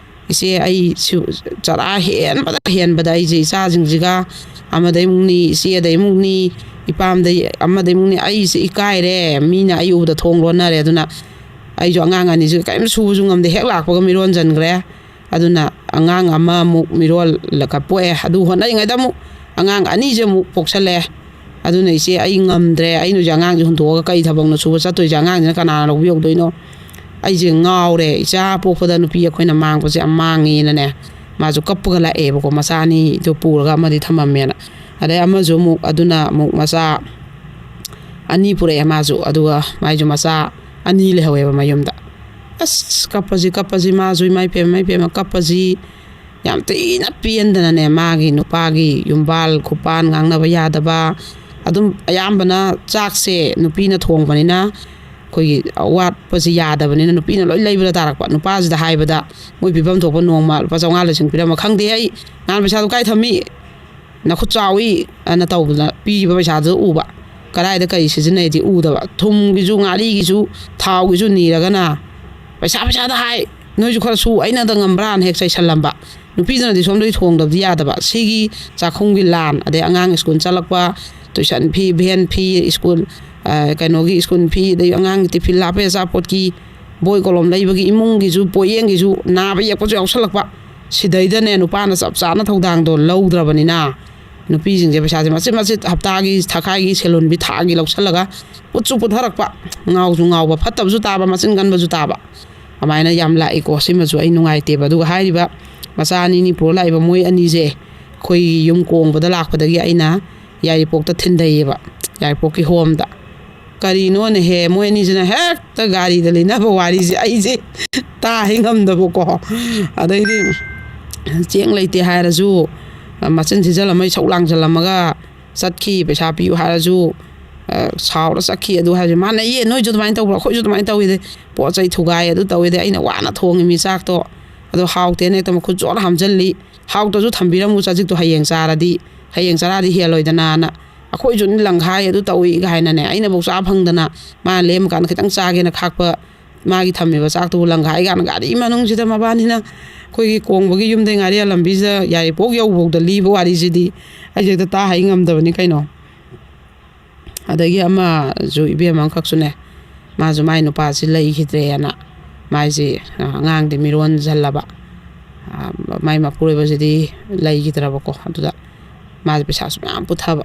ꯏꯆꯦ, ꯑꯩ ꯁꯤ ꯆꯔꯥ ꯍꯦꯟꯕꯗ ꯍꯦꯟꯕꯗ ꯑꯩꯁꯦ ꯏꯆꯥꯁꯤꯡꯁꯤꯒ ꯑꯃꯗꯩ ꯑꯃꯨꯛꯅꯤ, ꯏꯆꯦꯗꯩ ꯑꯃꯨꯛꯅꯤ, ꯏꯄꯥꯝꯗꯩ ꯑꯃꯗꯩ ꯑꯃꯨꯛꯅꯤ, ꯑꯩꯁꯦ ꯏꯀꯥꯏꯔꯦ꯫ ꯃꯤꯅ ꯑꯩ ꯎꯕꯗ ꯊꯣꯡ ꯂꯣꯟꯅꯔꯦ꯫ ꯑꯗꯨꯅ ꯑꯩꯁꯨ ꯑꯉꯥꯡ ꯑꯅꯤꯁꯨ ꯀꯔꯤꯝ ꯁꯨꯕꯁꯨ ꯉꯝꯗꯦ, ꯍꯦꯛ ꯂꯥꯛꯄꯒ ꯃꯤꯔꯣꯟꯁꯤꯟꯈ꯭ꯔꯦ꯫ ꯑꯗꯨꯅ ꯑꯉꯥꯡ ꯑꯃꯃꯨꯛ ꯃꯤꯔꯣꯜꯂꯒ ꯄꯣꯛꯑꯦ꯫ ꯑꯗꯨ ꯍꯣꯠꯅꯔꯤꯉꯩꯗ ꯑꯃꯨꯛ ꯑꯉꯥꯡ ꯑꯅꯤꯁꯦ ꯑꯃꯨꯛ ꯄꯣꯛꯁꯜꯂꯛꯑꯦ꯫ ꯑꯗꯨꯅ ꯏꯆꯦ, ꯑꯩ ꯉꯝꯗ꯭ꯔꯦ, ꯑꯩꯅ ꯍꯧꯖꯤꯛ ꯑꯉꯥꯡꯁꯦ ꯍꯨꯟꯗꯣꯛꯑꯒ ꯀꯩ ꯊꯕꯛꯅꯣ ꯁꯨꯕ ꯆꯠꯇꯣꯏꯁꯦ? ꯑꯉꯥꯡꯁꯤꯅ ꯀꯅꯥꯅ ꯂꯧꯕꯤꯍꯧꯗꯣꯏꯅꯣ? ꯑꯩꯁꯦ ꯉꯥꯎꯔꯦ꯫ ꯏꯆꯥ ꯄꯣꯛꯄꯗ ꯅꯨꯄꯤ ꯑꯩꯈꯣꯏꯅ ꯃꯥꯡꯕꯁꯦ ꯌꯥꯝ ꯃꯥꯡꯉꯦꯅꯅꯦ, ꯃꯥꯁꯨ ꯀꯞꯄꯒ ꯂꯥꯛꯑꯦꯕꯀꯣ, ꯃꯆꯥ ꯑꯅꯤꯗꯣ ꯄꯨꯔꯒ ꯑꯃꯗꯤ ꯊꯝꯃꯝꯃꯦꯅ꯫ ꯑꯗꯩ ꯑꯃꯁꯨ ꯑꯃꯨꯛ, ꯑꯗꯨꯅ ꯑꯃꯨꯛ ꯃꯆꯥ ꯑꯅꯤ ꯄꯨꯔꯛꯑꯦ ꯃꯥꯁꯨ, ꯑꯗꯨꯒ ꯃꯥꯏꯁꯨ ꯃꯆꯥ ꯑꯅꯤ ꯂꯩꯍꯧꯋꯦꯕ ꯃꯌꯨꯝꯗ꯫ ꯑꯁ, ꯀꯞꯄꯁꯤ ꯀꯞꯄꯁꯤ, ꯃꯥꯁꯨ, "ꯏꯃꯥ ꯏꯄꯦꯝ, ꯏꯃꯥ ꯏꯄꯦꯝ, ꯀꯞꯄꯁꯤ"꯫ ꯌꯥꯝ ꯊꯤꯅ ꯄꯦꯟꯗꯅꯅꯦ, ꯃꯥꯒꯤ ꯅꯨꯄꯥꯒꯤ ꯌꯨꯝꯕꯥꯜ ꯈꯨꯄꯥꯟ, ꯉꯥꯡꯅꯕ ꯌꯥꯗꯕ, ꯑꯗꯨꯝ ꯑꯌꯥꯝꯕꯅ ꯆꯥꯛꯁꯦ ꯅꯨꯄꯤꯅ ꯊꯣꯡꯕꯅꯤꯅ ꯑꯩꯈꯣꯏꯒꯤ ꯑꯋꯥꯠꯄꯁꯤ ꯌꯥꯗꯕꯅꯤꯅ ꯅꯨꯄꯤꯅ ꯂꯣꯏ ꯂꯩꯕꯗ ꯇꯥꯔꯛꯄ꯫ ꯅꯨꯄꯥꯁꯤꯗ ꯍꯥꯏꯕꯗ ꯃꯣꯏ ꯄꯤꯐꯝ ꯊꯣꯛꯄ ꯅꯣꯡꯃ ꯂꯨꯄꯥ ꯆꯥꯝꯃꯉꯥ ꯂꯤꯁꯤꯡ ꯄꯤꯔꯝꯕ, "ꯈꯪꯗꯦ ꯑꯩ, ꯅꯍꯥꯟ ꯄꯩꯁꯥꯗꯣ ꯀꯥꯏ ꯊꯝꯃꯤ? ꯅꯈꯨꯠ ꯆꯥꯎꯏ" ꯑꯅ ꯇꯧꯗꯅ ꯄꯤꯔꯤꯕ ꯄꯩꯁꯥꯗꯨ ꯎꯕ, ꯀꯗꯥꯏꯗ ꯀꯔꯤ ꯁꯤꯖꯤꯟꯅꯩꯗꯤ ꯎꯗꯕ꯫ ꯊꯨꯝꯒꯤꯁꯨ, ꯉꯥꯔꯤꯒꯤꯁꯨ, ꯊꯥꯎꯒꯤꯁꯨ ꯅꯤꯔꯒꯅ, "ꯄꯩꯁꯥ, ꯄꯩꯁꯥꯗ ꯍꯥꯏ, ꯅꯣꯏꯁꯨ ꯈꯔ ꯁꯨ, ꯑꯩꯅꯗ ꯉꯝꯕ꯭ꯔꯥꯅ" ꯍꯦꯛ ꯆꯩꯁꯜꯂꯝꯕ꯫ ꯅꯨꯄꯤꯗꯨꯅꯗꯤ ꯁꯣꯝꯗꯒꯤ ꯊꯣꯡꯗꯕꯗꯤ ꯌꯥꯗꯕ꯫ ꯁꯤꯒꯤ ꯆꯥꯛꯈꯨꯝꯒꯤ ꯂꯥꯟ, ꯑꯗꯩ ꯑꯉꯥꯡ ꯁ꯭ꯀꯨꯜ ꯆꯠꯂꯛꯄ, ꯇꯨꯏꯁꯟ ꯐꯤ, ꯚꯦꯟ ꯐꯤ, ꯁ꯭ꯀꯨꯜ, ꯑ, ꯀꯩꯅꯣꯒꯤ ꯁ꯭ꯀꯨꯜ ꯐꯤ, ꯑꯗꯩ ꯑꯉꯥꯡꯒꯤ ꯇꯤꯐꯤꯟ ꯍꯥꯞꯄꯩ ꯑꯆꯥꯄꯣꯠꯀꯤ, ꯕꯣꯏ ꯀꯣꯂꯣꯝ ꯂꯩꯕꯒꯤ, ꯏꯃꯨꯡꯒꯤꯁꯨ, ꯄꯣꯠꯌꯦꯡꯒꯤꯁꯨ, ꯅꯥꯕ ꯌꯦꯛꯄꯁꯨ ꯌꯥꯎꯁꯜꯂꯛꯄ꯫ ꯁꯤꯗꯩꯗꯅꯦ, ꯅꯨꯄꯥꯅ ꯆꯞ ꯆꯥꯅ ꯊꯧꯗꯥꯡꯗꯣ ꯂꯧꯗ꯭ꯔꯕꯅꯤꯅ, ꯅꯨꯄꯤꯁꯤꯡꯁꯦ ꯄꯩꯁꯥꯁꯦ ꯃꯆꯤꯠ ꯃꯆꯤꯠ, ꯍꯞꯇꯥꯒꯤ, ꯊꯥꯈꯥꯏꯒꯤ, ꯁꯦꯜ ꯍꯨꯟꯕꯤ, ꯊꯥꯒꯤ ꯂꯧꯁꯜꯂꯒ ꯄꯨꯠꯁꯨ ꯄꯨꯊꯔꯛꯄ, ꯉꯥꯎꯁꯨ ꯉꯥꯎꯕ, ꯐꯠꯇꯕꯁꯨ ꯇꯥꯕ, ꯃꯆꯤꯟ ꯀꯟꯕꯁꯨ ꯇꯥꯕ, ꯑꯗꯨꯃꯥꯏꯅ ꯌꯥꯝ ꯂꯥꯛꯏꯀꯣ꯫ ꯁꯤꯃꯁꯨ ꯑꯩ ꯅꯨꯡꯉꯥꯏꯇꯦꯕ꯫ ꯑꯗꯨꯒ ꯍꯥꯏꯔꯤꯕ ꯃꯆꯥ ꯑꯅꯤꯅꯤ ꯄꯨꯔ ꯂꯥꯛꯏꯕ ꯃꯣꯏ ꯑꯅꯤꯁꯦ ꯑꯩꯈꯣꯏꯒꯤ ꯌꯨꯝ ꯀꯣꯡꯕꯗ ꯂꯥꯛꯄꯗꯒꯤ ꯑꯩꯅ ꯌꯥꯏꯔꯤꯄꯣꯛꯇ ꯊꯤꯟꯗꯩꯌꯦꯕ, ꯌꯥꯏꯔꯤꯄꯣꯛꯀꯤ ꯍꯣꯝꯗ꯫ ꯀꯔꯤꯅꯣꯅꯦꯍꯦ, ꯃꯣꯏ ꯑꯅꯤꯁꯤꯅ ꯍꯦꯛꯇ ꯒꯥꯔꯤꯗ ꯂꯤꯅꯕ ꯋꯥꯔꯤꯁꯦ ꯑꯩꯁꯦ ꯇꯥ ꯍꯦꯛ ꯉꯝꯗꯕꯀꯣ꯫ ꯑꯗꯩꯗꯤ ꯆꯦꯡ ꯂꯩꯇꯦ ꯍꯥꯏꯔꯁꯨ, ꯃꯆꯤꯟ ꯊꯤꯖꯜꯂꯝꯃ ꯏꯁꯧ ꯂꯥꯡꯖꯜꯂꯝꯃꯒ ꯆꯠꯈꯤ꯫ ꯄꯩꯁꯥ ꯄꯤꯌꯨ ꯍꯥꯏꯔꯁꯨ, ꯑ, ꯁꯥꯎꯔ ꯆꯠꯈꯤ꯫ ꯑꯗꯨ ꯍꯥꯏꯔꯁꯨ, "ꯃꯥꯟꯅꯩꯌꯦ, ꯅꯣꯏꯁꯨ ꯑꯗꯨꯃꯥꯏꯅ ꯇꯧꯕ꯭ꯔꯣ? ꯑꯩꯈꯣꯏꯁꯨ ꯑꯗꯨꯃꯥꯏꯅ ꯇꯧꯋꯤꯗ, ꯄꯣꯠ ꯆꯩ ꯊꯨꯒꯥꯏ, ꯑꯗꯨ ꯇꯧꯋꯤꯗ, ꯑꯩꯅ ꯋꯥꯅ ꯊꯣꯡꯉꯤꯃꯤ ꯆꯥꯛꯇꯣ, ꯑꯗꯣ ꯍꯥꯎꯇꯦꯅ ꯍꯦꯛꯇ ꯃꯈꯨꯠ ꯆꯣꯠꯅ ꯍꯥꯝꯖꯜꯂꯤ꯫ ꯍꯥꯎꯇ꯭ꯔꯁꯨ ꯊꯝꯕꯤꯔꯝꯃꯨ, ꯆꯖꯤꯛꯇꯣ ꯍꯌꯦꯡ ꯆꯥꯔꯗꯤ, ꯍꯌꯦꯡ ꯆꯔꯥꯗꯤ ꯍꯦꯜꯂꯣꯏꯗꯅꯅ꯫ ꯑꯩꯈꯣꯏꯁꯨ ꯂꯪꯈꯥꯏ ꯑꯗꯨ ꯇꯧꯏ" ꯀꯥꯏꯅꯅꯦ꯫ ꯑꯩꯅꯐꯧ ꯆꯥ ꯐꯪꯗꯅ ꯃꯥꯅ ꯂꯦꯝꯃꯀꯥꯟꯗ ꯈꯤꯇꯪ ꯆꯥꯒꯦꯅ ꯈꯥꯛꯄ, ꯃꯥꯒꯤ ꯊꯝꯃꯤꯕ ꯆꯥꯛꯇꯨꯕꯨ ꯂꯪꯈꯥꯏ ꯀꯥꯟꯗ ꯒꯥꯔꯤ ꯃꯅꯨꯡꯁꯤꯗ ꯃꯕꯥꯅꯤꯅ ꯑꯩꯈꯣꯏꯒꯤ ꯀꯣꯡꯕꯒꯤ ꯌꯨꯝꯗꯩ ꯉꯥꯔꯤꯌꯥꯟ ꯂꯝꯕꯤꯁꯤꯗ ꯌꯥꯏꯔꯤꯄꯣꯛ ꯌꯧꯕꯐꯥꯎꯗ ꯂꯤꯕ ꯋꯥꯔꯤꯁꯤꯗꯤ ꯑꯩꯁꯦ ꯍꯦꯛꯇ ꯇꯥ ꯍꯩ ꯉꯝꯗꯕꯅꯤ ꯀꯩꯅꯣ꯫ ꯑꯗꯒꯤ ꯑꯃꯁꯨ ꯏꯕꯦꯝꯃ ꯑꯃꯈꯛꯁꯨꯅꯦ, ꯃꯥꯁꯨ ꯃꯥꯏ ꯅꯨꯄꯥꯁꯤ ꯂꯩꯈꯤꯗ꯭ꯔꯦꯅ, ꯃꯥꯏꯁꯤ, ꯑ, ꯑꯉꯥꯡꯗꯤ ꯃꯤꯔꯣꯟꯁꯤꯜꯂꯕ꯫ ꯃꯥꯏ ꯃꯄꯨꯔꯣꯏꯕꯁꯤꯗꯤ ꯂꯩꯈꯤꯗ꯭ꯔꯕꯀꯣ꯫ ꯑꯗꯨꯗ ꯃꯥꯁꯦ ꯄꯩꯁꯥꯁꯨ ꯃꯌꯥꯝ ꯄꯨꯊꯕ,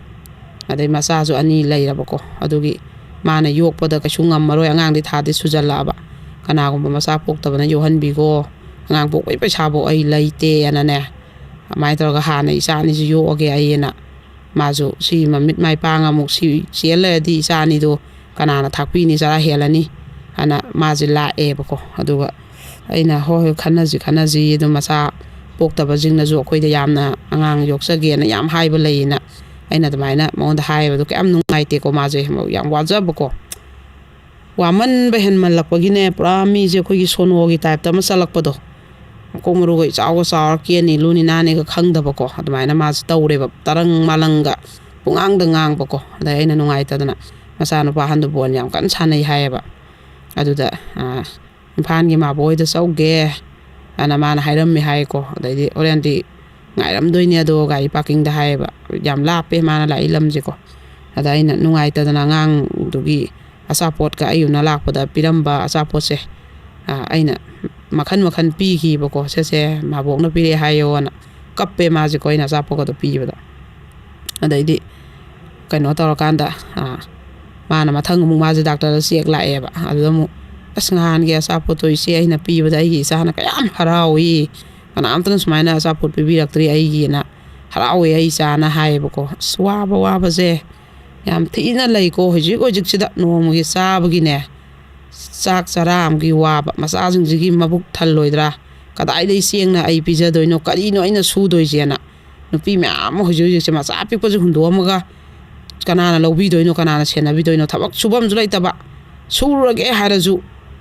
ꯑꯗꯩ ꯃꯆꯥꯁꯨ ꯑꯅꯤ ꯂꯩꯔꯕꯀꯣ꯫ ꯑꯗꯨꯒꯤ ꯃꯥꯅ ꯌꯣꯛꯄꯗ ꯀꯩꯁꯨ ꯉꯝꯃꯔꯣꯏ, ꯑꯉꯥꯡꯗꯤ ꯊꯥꯗꯤ ꯁꯨꯖꯜꯂꯛꯑꯕ, ꯀꯅꯥꯒꯨꯝꯕ ꯃꯆꯥ ꯄꯣꯛꯇꯕꯅ ꯌꯣꯛꯍꯟꯕꯤꯈꯣ, ꯑꯉꯥꯡ ꯄꯣꯛꯄꯒꯤ ꯄꯩꯁꯥꯐꯧ ꯑꯩ ꯂꯩꯇꯦꯅꯅꯦ꯫ ꯑꯗꯨꯃꯥꯏꯅ ꯇꯧꯔꯒ ꯍꯥꯟꯅ ꯏꯆꯥ ꯑꯅꯤꯁꯤ ꯌꯣꯛꯑꯒꯦ ꯑꯩꯅ, ꯃꯥꯁꯨ ꯁꯤ ꯃꯃꯤꯠ ꯃꯥꯏ ꯄꯥꯡꯉ ꯑꯃꯨꯛ ꯁꯤ ꯆꯦꯜ ꯂꯩꯔꯗꯤ ꯏꯆꯥ ꯑꯅꯤꯗꯣ ꯀꯅꯥꯅ ꯊꯥꯛꯄꯤꯅꯤ, ꯆꯔꯥ ꯍꯦꯜꯂꯅꯤ ꯍꯥꯏꯅ ꯃꯥꯁꯦ ꯂꯥꯛꯑꯦꯕꯀꯣ꯫ ꯑꯗꯨꯒ ꯑꯩꯅ, "ꯍꯣꯏ ꯍꯣꯏ, ꯈꯟꯅꯁꯤ ꯈꯟꯅꯁꯤ, ꯑꯗꯨꯝ ꯃꯆꯥ ꯄꯣꯛꯇꯕꯁꯤꯡꯅꯁꯨ ꯑꯩꯈꯣꯏꯗ ꯌꯥꯝꯅ ꯑꯉꯥꯡ ꯌꯣꯛꯆꯒꯦꯅ ꯌꯥꯝ ꯍꯥꯏꯕ ꯂꯩꯌꯦꯅ" ꯑꯩꯅ ꯑꯗꯨꯃꯥꯏꯅ ꯃꯉꯣꯟꯗ ꯍꯥꯏꯌꯦꯕ꯫ ꯑꯗꯣ ꯀꯌꯥꯝ ꯅꯨꯡꯉꯥꯏꯇꯦꯀꯣ, ꯃꯥꯁꯦ ꯌꯥꯝ ꯋꯥꯖꯕꯀꯣ, ꯋꯥꯃꯟꯕ ꯍꯦꯟꯃꯜꯂꯛꯄꯒꯤꯅꯦ, ꯄꯨꯔꯥ ꯃꯤꯁꯦ ꯑꯩꯈꯣꯏꯒꯤ ꯁꯣꯅꯣꯒꯤ ꯇꯥꯏꯞꯇ ꯑꯃ ꯆꯠꯂꯛꯄꯗꯣ, ꯃꯀꯣꯛ ꯃꯔꯨꯒ ꯏꯆꯥꯎꯒ ꯆꯥꯎꯔ, ꯀꯦꯅꯤ ꯂꯨꯅꯤ ꯅꯥꯅꯤꯒ ꯈꯪꯗꯕꯀꯣ, ꯑꯗꯨꯃꯥꯏꯅ ꯃꯥꯁꯦ ꯇꯧꯔꯦꯕ꯫ ꯇꯔꯪ ꯃꯥꯂꯪꯒ ꯄꯨꯡꯉꯥꯡꯗ ꯉꯥꯡꯕꯀꯣ꯫ ꯑꯗꯩ ꯑꯩꯅ ꯅꯨꯡꯉꯥꯏꯇꯗꯅ, "ꯃꯆꯥꯅꯨꯄꯥ ꯑꯍꯟꯗꯨ ꯕꯣꯜ ꯌꯥꯝ ꯀꯟꯅ ꯁꯥꯟꯅꯩ" ꯍꯥꯏꯌꯦꯕ꯫ ꯑꯗꯨꯗ, ꯑ, "ꯏꯝꯐꯥꯜꯒꯤ ꯃꯥꯕꯣ ꯍꯣꯏꯗ ꯆꯧꯒꯦ" ꯑꯅ ꯃꯥꯅ ꯍꯥꯏꯔꯝꯃꯦ ꯍꯥꯏꯀꯣ꯫ ꯑꯗꯩꯗꯤ ꯍꯣꯔꯦꯟꯗꯤ ꯉꯥꯏꯔꯝꯗꯣꯏꯅꯦ ꯑꯗꯣ ꯒꯥꯔꯤ ꯄꯥꯔꯀꯤꯡꯗ ꯍꯥꯏꯌꯦꯕ꯫ ꯌꯥꯝ ꯂꯥꯞꯄꯦ ꯃꯥꯅ ꯂꯥꯛꯏ ꯂꯝꯁꯦꯀꯣ꯫ ꯑꯗ ꯑꯩꯅ ꯅꯨꯡꯉꯥꯏꯇꯗꯅ ꯑꯉꯥꯡꯗꯨꯒꯤ ꯑꯆꯥꯄꯣꯠꯀ ꯑꯩ ꯎꯅ ꯂꯥꯛꯄꯗ ꯄꯤꯔꯝꯕ ꯑꯆꯥꯄꯣꯠꯁꯦ, ꯑ, ꯑꯩꯅ ꯃꯈꯟ ꯃꯈꯟ ꯄꯤꯈꯤꯕꯀꯣ꯫ "ꯁꯦ ꯁꯦ, ꯃꯥꯕꯣꯛꯅ ꯄꯤꯔꯛꯑꯦ ꯍꯥꯏꯌꯣꯅ" ꯀꯞꯄꯦ ꯃꯥꯁꯦꯀꯣ, ꯑꯩꯅ ꯑꯆꯥꯄꯣꯠꯀꯗꯣ ꯄꯤꯕꯗ꯫ ꯑꯗꯩꯗꯤ ꯀꯩꯅꯣ ꯇꯧꯔꯀꯥꯟꯗ, ꯑ, ꯃꯥꯅ ꯃꯊꯪ ꯑꯃꯨꯛ ꯃꯥꯁꯦ ꯗꯥꯛꯇꯔꯗ ꯆꯦꯛ ꯂꯥꯛꯑꯦꯕ꯫ ꯑꯗꯨꯗ ꯑꯃꯨꯛ, "ꯑꯁ, ꯅꯍꯥꯟꯒꯤ ꯑꯆꯥꯄꯣꯠꯇꯣ ꯏꯆꯦ ꯑꯩꯅ ꯄꯤꯕꯗ ꯑꯩꯒꯤ ꯏꯆꯥꯅ ꯀꯌꯥꯝ ꯍꯔꯥꯎꯏ, ꯀꯅꯥꯝꯇꯅ ꯁꯨꯃꯥꯏꯅ ꯑꯆꯥꯄꯣꯠ ꯄꯤꯕꯤꯔꯛꯇ꯭ꯔꯤ ꯑꯩꯒꯤꯅ, ꯍꯔꯥꯎꯋꯦ ꯑꯩ ꯏꯆꯥꯅ" ꯍꯥꯏꯌꯦꯕꯀꯣ꯫ ꯑꯁ, ꯋꯥꯕ ꯋꯥꯕꯁꯦ ꯌꯥꯝ ꯊꯤꯅ ꯂꯩꯀꯣ꯫ ꯍꯧꯖꯤꯛ ꯍꯧꯖꯤꯛꯁꯤꯗ ꯅꯣꯡꯃꯒꯤ ꯆꯥꯕꯒꯤꯅꯦ, ꯆꯥꯛ ꯆꯔꯥ ꯑꯃꯒꯤ ꯋꯥꯕ, ꯃꯆꯥꯁꯤꯡꯁꯤꯒꯤ ꯃꯕꯨꯛ ꯊꯜꯂꯣꯏꯗ꯭ꯔꯥ, ꯀꯗꯥꯏꯗꯒꯤ ꯆꯦꯡꯅ ꯑꯩ ꯄꯤꯖꯗꯣꯏꯅꯣ, ꯀꯔꯤꯅꯣ ꯑꯩꯅ ꯁꯨꯗꯣꯏꯁꯦꯅ꯫ ꯅꯨꯄꯤ ꯃꯌꯥꯝ ꯑꯃ ꯍꯧꯖꯤꯛ ꯍꯧꯖꯤꯛꯁꯦ ꯃꯆꯥ ꯑꯄꯤꯛꯄꯁꯦ ꯍꯨꯟꯗꯣꯛꯑꯝꯃꯒ ꯀꯅꯥꯅ ꯂꯧꯕꯤꯗꯣꯏꯅꯣ, ꯀꯅꯥꯅ ꯁꯦꯟꯅꯕꯤꯗꯣꯏꯅꯣ? ꯊꯕꯛ ꯁꯨꯐꯝꯁꯨ ꯂꯩꯇꯕ, ꯁꯨꯔꯒꯦ ꯍꯥꯏꯔꯁꯨ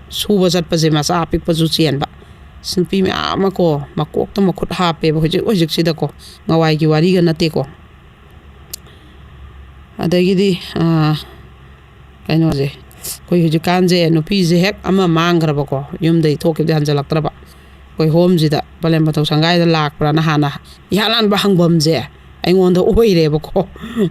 ꯁꯨꯕ ꯆꯠꯄꯁꯦ ꯃꯆꯥ ꯑꯄꯤꯛꯄꯁꯨ ꯆꯦꯟꯕ꯫ ꯑꯁ, ꯅꯨꯄꯤ ꯃꯌꯥꯝ ꯑꯃ ꯀꯣ, ꯃꯀꯣꯛꯇ ꯃꯈꯨꯠ ꯍꯥꯞꯄꯦꯕ ꯍꯧꯖꯤꯛ ꯍꯧꯖꯤꯛꯁꯤꯗꯀꯣ, ꯅꯋꯥꯏꯒꯤ ꯋꯥꯔꯤꯒ ꯅꯠꯇꯦꯀꯣ꯫ ꯑꯗꯒꯤꯗꯤ, ꯑꯥ, ꯀꯩꯅꯣꯁꯦ, ꯑꯩꯈꯣꯏ ꯍꯧꯖꯤꯛꯀꯥꯟꯁꯦ ꯅꯨꯄꯤꯁꯦ ꯍꯦꯛ ꯑꯃ ꯃꯥꯡꯈ꯭ꯔꯕꯀꯣ, ꯌꯨꯝꯗꯒꯤ ꯊꯣꯛꯈꯤꯕꯗꯤ ꯍꯟꯖꯜꯂꯛꯇ꯭ꯔꯕ, ꯑꯩꯈꯣꯏ ꯍꯣꯝꯁꯤꯗ ꯄꯂꯦꯝ ꯃꯊꯧ ꯁꯪꯒꯥꯏꯗ ꯂꯥꯛꯄ꯭ꯔꯥꯅ ꯍꯥꯟꯅ ꯏꯍꯥꯟ ꯍꯥꯟꯕ ꯍꯪꯐꯝꯁꯦ ꯑꯩꯉꯣꯟꯗ ꯑꯣꯏꯔꯦꯕꯀꯣ꯫